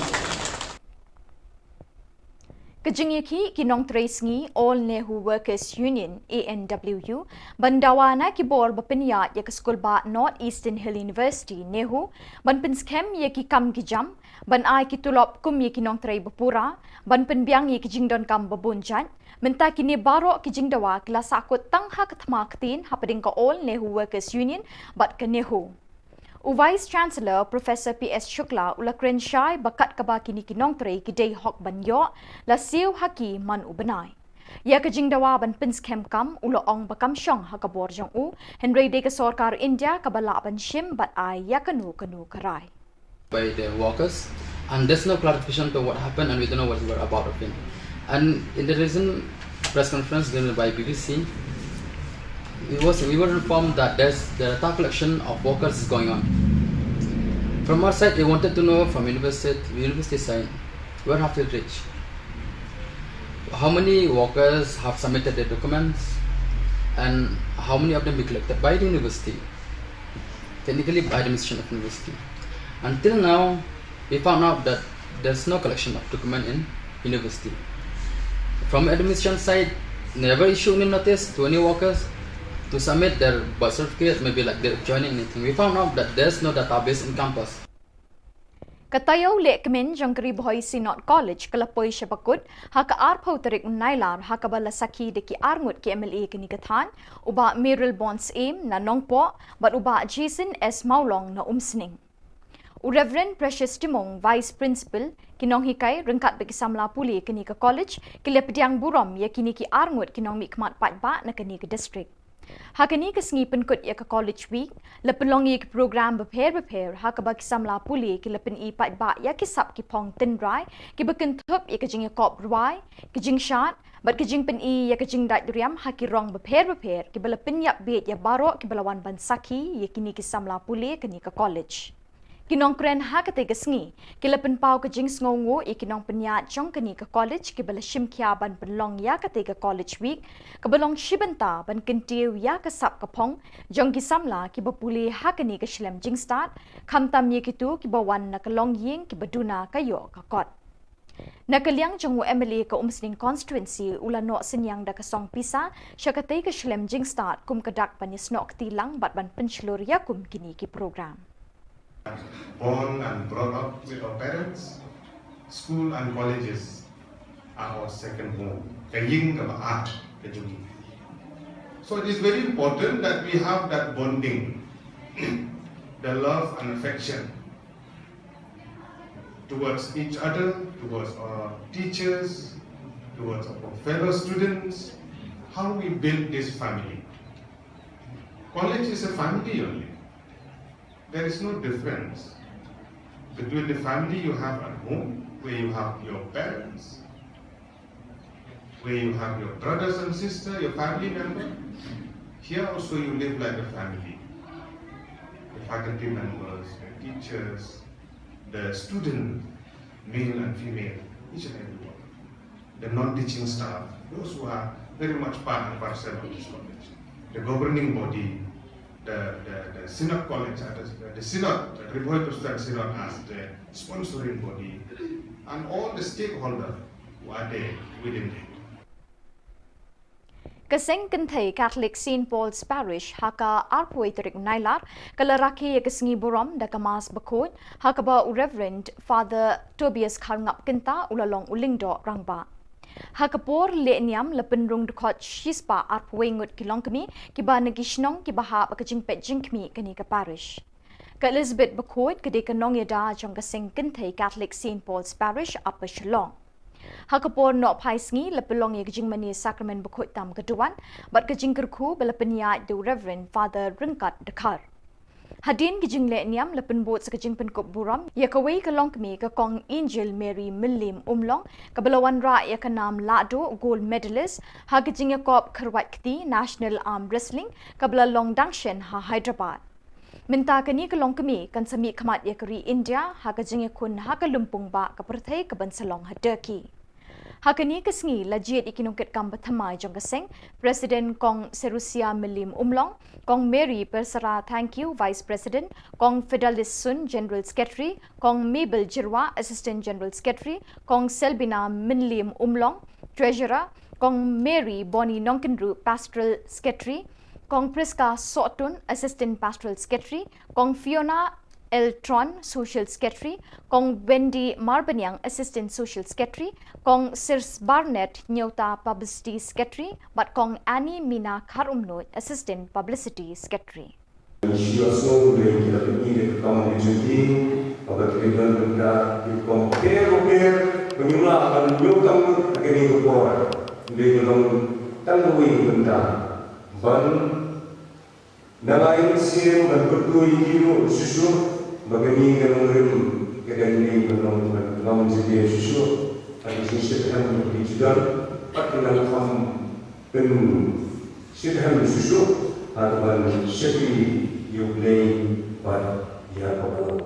Ka jingïakhih ki nongtrei sngi All Nehu Workers Union, A N W U, ban dawa na ki bor ba pynïaid ïa ka skulbah North Eastern Hill University, NEHU, ban pynskhem ïa ki kam ki jam, ban ai ki tulop kum ïa ki nongtrei ba pura, ban pynbiang ïa ki jingdonkam ba bun jait. Mynta kine baroh ki jingdawa ki la sahkut tang ha ka thma ktien hapdeng ka All Nehu Workers Union bad ka NEHU. U Vice Chancellor Professor P S Shukla u la kren shai ba kat kaba kine ki nongtrei ki dei hok ban ïoh, la siew ha ki man u bnai. Ïa ka jingdawa ban pynskhem kam u la ong ba kam shong ha ka bor jong u, hynrei dei ka sorkar India kaba lah ban shim bad ai ïa kano kano ka rai. By the workers, and there's no clarification to what happened, and we don't know what we were about of it. And in the recent press conference given by B B C, we was we were informed that there's the data collection of workers is going on. From our side, we wanted to know from university university side, where have we reached? How many workers have submitted their documents, and how many of them be collected by the university? Technically, by the mission of university. Until now, we found out that there's no collection of document in university. From admission side, never issue any notice to any workers to submit their birth certificate, maybe like they're joining anything. We found out that there's no database in campus. Ka taïew lehkmen jong ka Ri Bhoi Synod College ka la poi sha bakut ha ka arphew tarik Nailar, ha kaba la sakhi da ki arngut ki MLA kane ka thaiñ, u Bah Mayralborn Syiem na Nongpoh bad u Bah Jason S Mawlong na Umsning. U Reverend Precious Timung, Vice Principal, ki nonghikai ryngkat bad ki samla pule kane ka college ki la pdiang burom ïa kine ki arngut ki nongmihkhmat paidbah na kane ka district. Ha kane ka sngi pynkut ïa ka College Week, la pynlong ïa ki program bapher bapher ha kaba ki samla pule ki la pyni paidbah ïa ki sap ki phong tynrai kiba kynthup ïa ka jingïakop rwai, ka jingshad bad ka jingpyni ïa ka jingdait riam ha ki rong bapher bapher kiba la pynïap bieit ïa baroh kiba la wan ban sakhi ïa kine ki samla pule kane ka college. Ki nongkren ha katei ka sngi ki la pynpaw ka jingsngewnguh ïa ki nongpynïaid jong kane ka college kiba la shim khia ban pynlong ïa katei ka College Week kaba long shi bynta ban kyntiew ïa ka sap ka phong jong ki samla kiba pule ha kane ka shlem jingstad, khamtam ïa kito kiba wan na ka longïing kiba duna ka ïoh ka kot. Na ka liang jong u MLA ka Umsning Constituency u la noh synñiang da ka song pisa sha katei ka shlem jingstad kum ka dak ban ïasnoh kti lang bad ban pynshlur ïa kum kine ki program. Born and brought up with our parents, school and colleges are our second home. Ka ïing kaba ar ka jong ngi. So it is very important that we have that bonding, the love and affection towards each other, towards our teachers, towards our fellow students, how we build this family. College is a family only. There is no difference between the family you have at home, where you have your parents, where you have your brothers and sisters, your family member. Here also you live like a family. The faculty members, the teachers, the student, male and female, each and every one. The non-teaching staff, those who are very much part and parcel of this college. The governing body, the, the, the Synod College, uh, the, the Synod, the Ri Bhoi Presbyterian Synod as the sponsoring body, and all the stakeholders who are there within it. Ka Seng Kynthei Catholic Saint Paul's Parish ha ka arphew tarik Nailar ka la rakhe ïa ka sngi burom da ka Mass bakhuid ha kaba u Reverend Father Tobias Kharngap Kynta u la long u lyngdoh rangbah. Ha ka por leh niam la pynrung dkhot shispah arphew ngut ki longkmie kiba na ki shnong kiba hap ka jingpeit jingkhmih kane ka parish. Ka Elizabeth Bakhuid ka dei ka nongïada jong ka Seng Kynthei Catholic Saint Paul's Parish Upper Shillong. Ha ka por nohphai sngi la pynlong ïa ka jingmane Sakramen Bakhuid tam ka duwan bad ka jingkyrkhu ba la pynïaid da u Reverend Father Ryngkat Dkhar. Hadien ka jingleh niam la pynbud sa ka jingpynkup burom ïa kawei ka longkmie ka Kong Angel Mary Mylliem Umlong kaba la wanrah ïa ka nam lahduh Gold Medalist ha ka jingïakop kyrwat kti National Arm Wrestling kaba la long dang shen ha Hyderabad. Mynta kane ka longkmie kan sa mihkhmat ïa ka ri India ha ka jingïakhun ha ka lympung bah ka pyrthei kaban sa long ha Turkey. Ha kane ka sngi la jied ïa ki nongkitkam ba thymmai jong ka seng, President Kong Serusia Mylliem Umlong, Kong Mary Persara Thangkhiew, Vice President, Kong Fidelis Sun, General Secretary, Kong Mabel Jyrwa, Assistant General Secretary, Kong Selbina Mylliem Umlong, Treasurer, Kong Mary Bonnie Nongkynriew, Pastoral Secretary, Kong Prisca Sohtun, Assistant Pastoral Secretary, Kong Fiona L Tron, Social Secretary, Kong Wendy Marbaniang, Assistant Social Secretary, Kong Sirs Barnett Nyota, Publicity Secretary, bad Kong Annie Mina Kharumnuid, Assistant Publicity Secretary. Shu ïohsngew lei ki la pyni da ka kam ka jingim, kaba ki la don bynta ki rukom bapher bapher ba ngim lah ban ñiewkam ha kane ka por. Dei ban long tang kawei ka bynta ban nang ai mynsiem ban kyrkhu ïa ki ruh shuh shuh ba kane ka nongrim ka dang dei ban long ban long jingdei shuh shuh. Ha ka jingshitrhem ka jingdon bad ki nang kham pyn shitrhem shuh shuh ha kaba shakri ïa U Blei bad ïa ka por.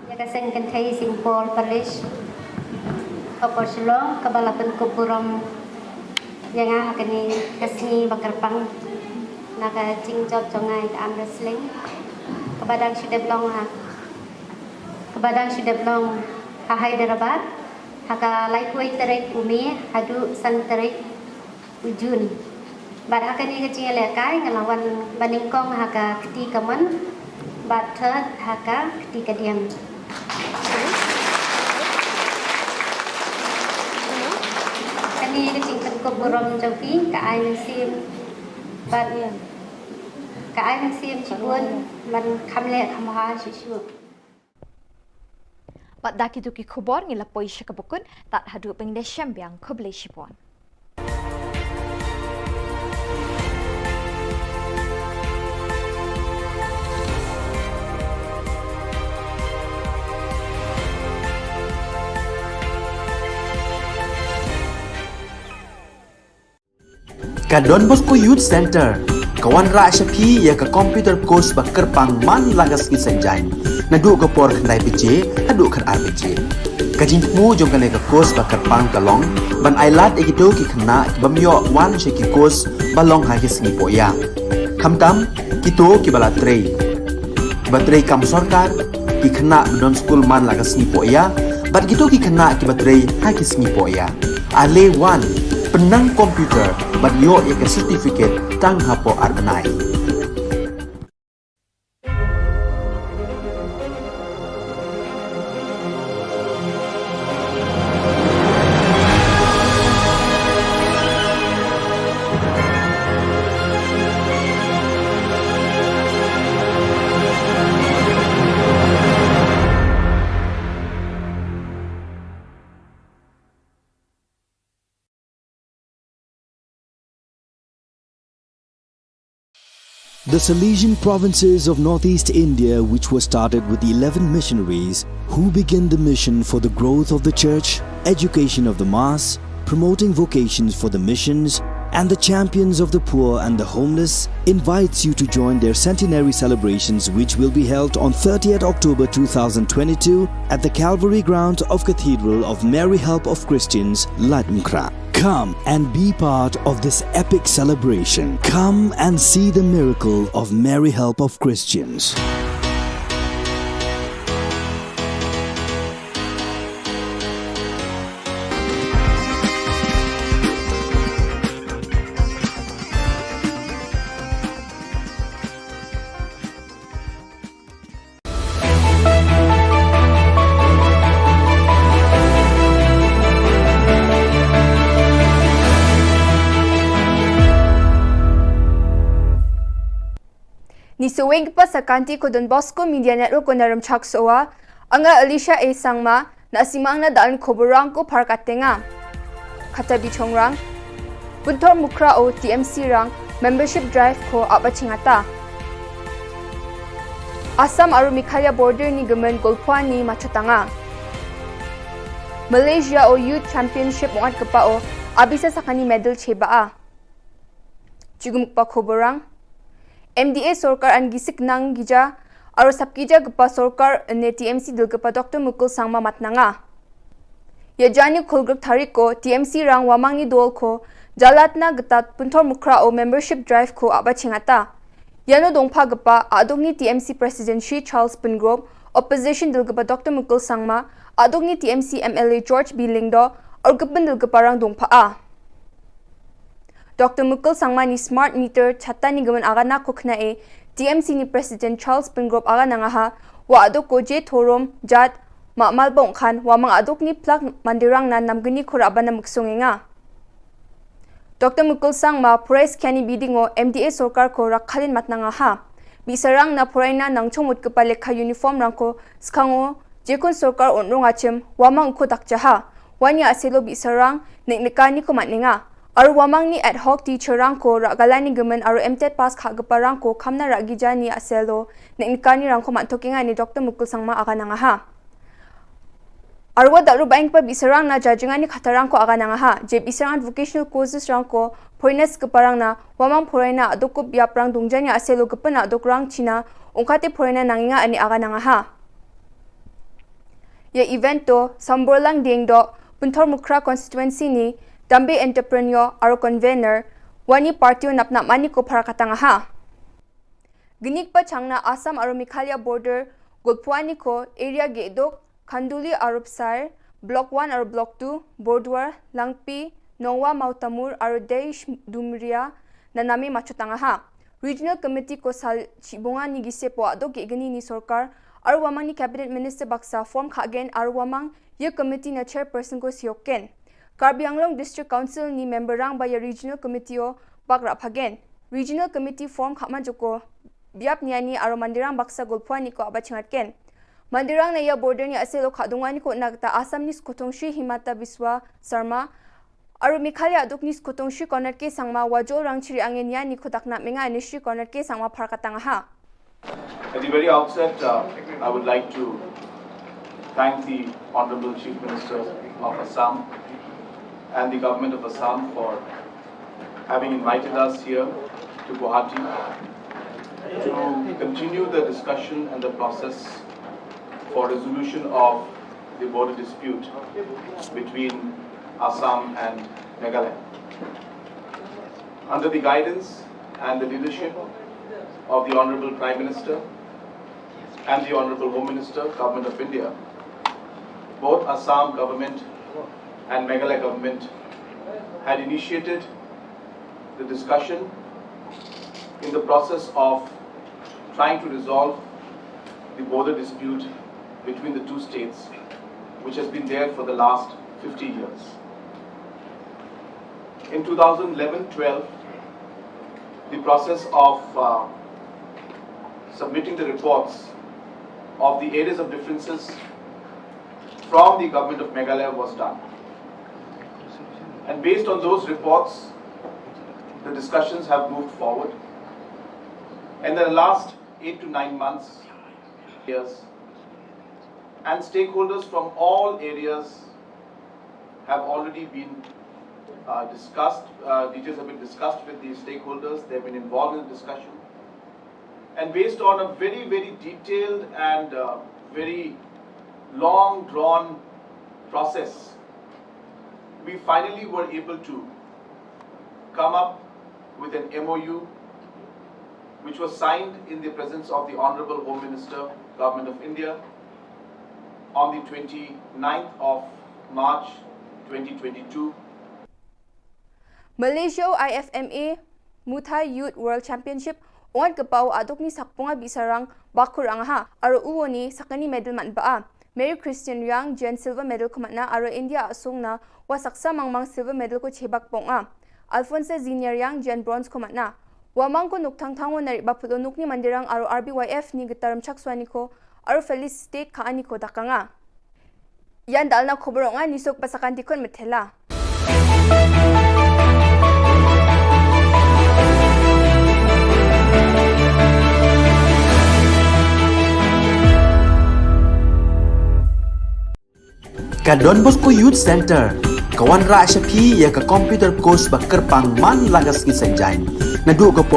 Ïa ka seng kynthei Saint Paul Parish, ka por Shillong, kaba la pynkup burom ïa nga ha kane ka sngi ba kyrpang na ka jingjop jong nga ïa ka arm wrestling, kaba dang shu dep long ha, kaba dang shu dep long ha Hyderabad, ha ka laiphew tarik u May haduh san tarik u June. Bad ha kane ka jingïalehkai nga la wan ba nyngkong ha ka kti kamon bad third ha ka kti kadiang. Kane ka jingpynkup burom jong phi ka ai mynsiem bad ka ai mynsiem shibun ban kham leh kham bha shuh shuh. Bad da kito ki khubor ngi la poi sha kaba kut, tad haduh ban ïashem biang, khublei shibun. Ka Don Bosco Youth Centre ka wanrah sha phi ïa ka computer course ba kyrpang man la ka sngi Saitjaiñ, naduh ka por khyndai baje haduh khatar baje. Ka jingthmu jong kane ka course ba kyrpang ka long ban ailad ïa kito ki khynnah ki bym ïoh wan sha ki course ba long ha ki sngi pohïa, khamtam kito kiba la trei, kiba trei kam sorkar, ki khynnah ba don skul man la ka sngi pohïa, bad kito ki khynnah kiba trei ha ki sngi pohïa. Ale wan, pynnang computer bad ïoh ïa ka certificate tang hapoh ar bnai. The Salesian provinces of northeast India, which were started with eleven missionaries, who began the mission for the growth of the church, education of the mass, promoting vocations for the missions, and the champions of the poor and the homeless, invites you to join their centenary celebrations, which will be held on thirtieth October two thousand twenty-two at the Calvary grounds of Cathedral of Mary Help of Christians, Laitumkhrah. Come and be part of this epic celebration. Come and see the miracle of Mary Help of Christians. Ni saweng pa sa kanti ko Don Bosco Media Network ko na Ramchak Soa, anga Alicia A Sangma, na simang na dalan koborang ko Parkattenga. Kata bichongrang, Punthor Mukhra o T M C rang membership drive ko aba chingata. Assam aru Meghalaya border ni gemen Golphuani machotanga. Malaysia o Youth Championship ongat kepa o abisa sakani medal cheba a. Chugum kepa koborang. M D A sorkar an gisik nang gija, aru sapkija kepa sorkar ne T M C dil kepa Doctor Mukul Sangma matnanga. Ya jani khulgruk tharik ko T M C rang wamang ni dol ko jalatna geta Punthor Mukhra o membership drive ko aba chingata. Yano dongpha kepa aduk ni T M C President Shri Charles Pyngrope, opposition dil kepa Doctor Mukul Sangma, aduk ni T M C M L A George B Lyngdoh, aru kepen dil kepa rang dongpha a. Doctor Mukul Sangma ni smart meter chata ni gemen agana ko khna e, T M C ni President Charles Pyngrope agana ngaha, wa aduk ko je thorom, jat, ma malbong khan, wamang aduk ni plak mandirang na namgeni khura abana muksung enga. Doctor Mukul Sangma, phurai skyani bidingo M D A sorkar ko rakhalin matnanga ha. Bisarang na phuraina nangchong mut kepa lekha uniform rang ko skango, jekun sorkar onrong achim, wamang uko dakjaha. Wani aselo bisarang, nek nekani ko matnenga. Aru wamang ni ad hoc teacher rang ko rak galani gemen aru M tet pass kha kepa rang ko khamna rak gijani aselo, nek nekani rang ko mathokenga ni Doctor Mukul Sangma agananga ha. Arwa daru baing pa bisarang na jajingani khatarang ko agananga ha, je bisarang vocational courses rang ko, foreigners keparang na, wamang foreigner aduk ko biaprang dungjani aselo kepena aduk rang China, ungkate foreigner nanginga ani agananga ha. Ya event to, Samborlang Dengdo, Punthor Mukhra constituency ni, Dambe entrepreneur, aro convener, wani party o napnap mani ko pharakatanga ha. Gnik pa changna Assam aro Meghalaya border, Golphuani ko, area gedok, Khanduli aro Psair, Block one aro Block two, Borduar, Langpi, Nongwa Mautamur aro Deish Dumria, na name machotanga ha. Regional Committee ko sal chibunga ni gise po adok ge gni ni sorkar, aro wamang ni Cabinet Minister baksa form khagen aro wamang ye committee na chairperson ko sioken. Karbi Anglong District Council ni member rang ba ya Regional Committee o bak rap hagen. Regional Committee form khama joko biap niani aro mandirang baksa Golphuani ko aba chingatken. Mandirang na ya border ni aselo khadungani ko nakta Assam ni skotong Shri Himanta Biswa Sarma, aro Meghalaya aduk ni skotong Shri Conrad K Sangma wajol rang chiri angen niani ko dakna menga ni Shri Conrad K Sangma pharkatanga ha. At the very outset, uh, I would like to thank the Honorable Chief Minister of Assam and the Government of Assam for having invited us here to Guwahati to continue the discussion and the process for resolution of the border dispute between Assam and Meghalaya. Under the guidance and the leadership of the Honorable Prime Minister and the Honorable Home Minister, Government of India, both Assam government and Meghalaya government had initiated the discussion in the process of trying to resolve the border dispute between the two states, which has been there for the last fifty years. In two thousand eleven twelve, the process of, uh, submitting the reports of the areas of differences from the government of Meghalaya was done. And based on those reports, the discussions have moved forward. And in the last eight to nine months, years, and stakeholders from all areas have already been, uh, discussed, uh, details have been discussed with the stakeholders. They've been involved in the discussion. And based on a very, very detailed and, uh, very long drawn process, we finally were able to come up with an M O U which was signed in the presence of the Honorable Home Minister, Government of India, on the twenty-ninth of March twenty twenty-two. Malaysia o I F M A Muay Thai Youth World Championship, ongat kepau aduk ni sakpunga bisarang bakur angaha, aro uoni sakani medal man ba a. Mary Christian Riang jen silver medal ko matna, aro India asung na wa saksa mangmang silver medal ko chebak pong a. Alfonso Ziniar Riang jen bronze ko matna. Wa mangko nuk thang thang wa nari ba phulo nuk ni mandirang aro R B Y F ni getar mchak swa ni ko aro felicitate ka ani ko dakanga. Yan dal na khobor nga ni sok pasakan tikon methela. Ka Don Bosco Youth Center ka wanrah sha phi ïa ka computer course ba kyrpang man la ka sngi Saitjaiñ. Naduh ka por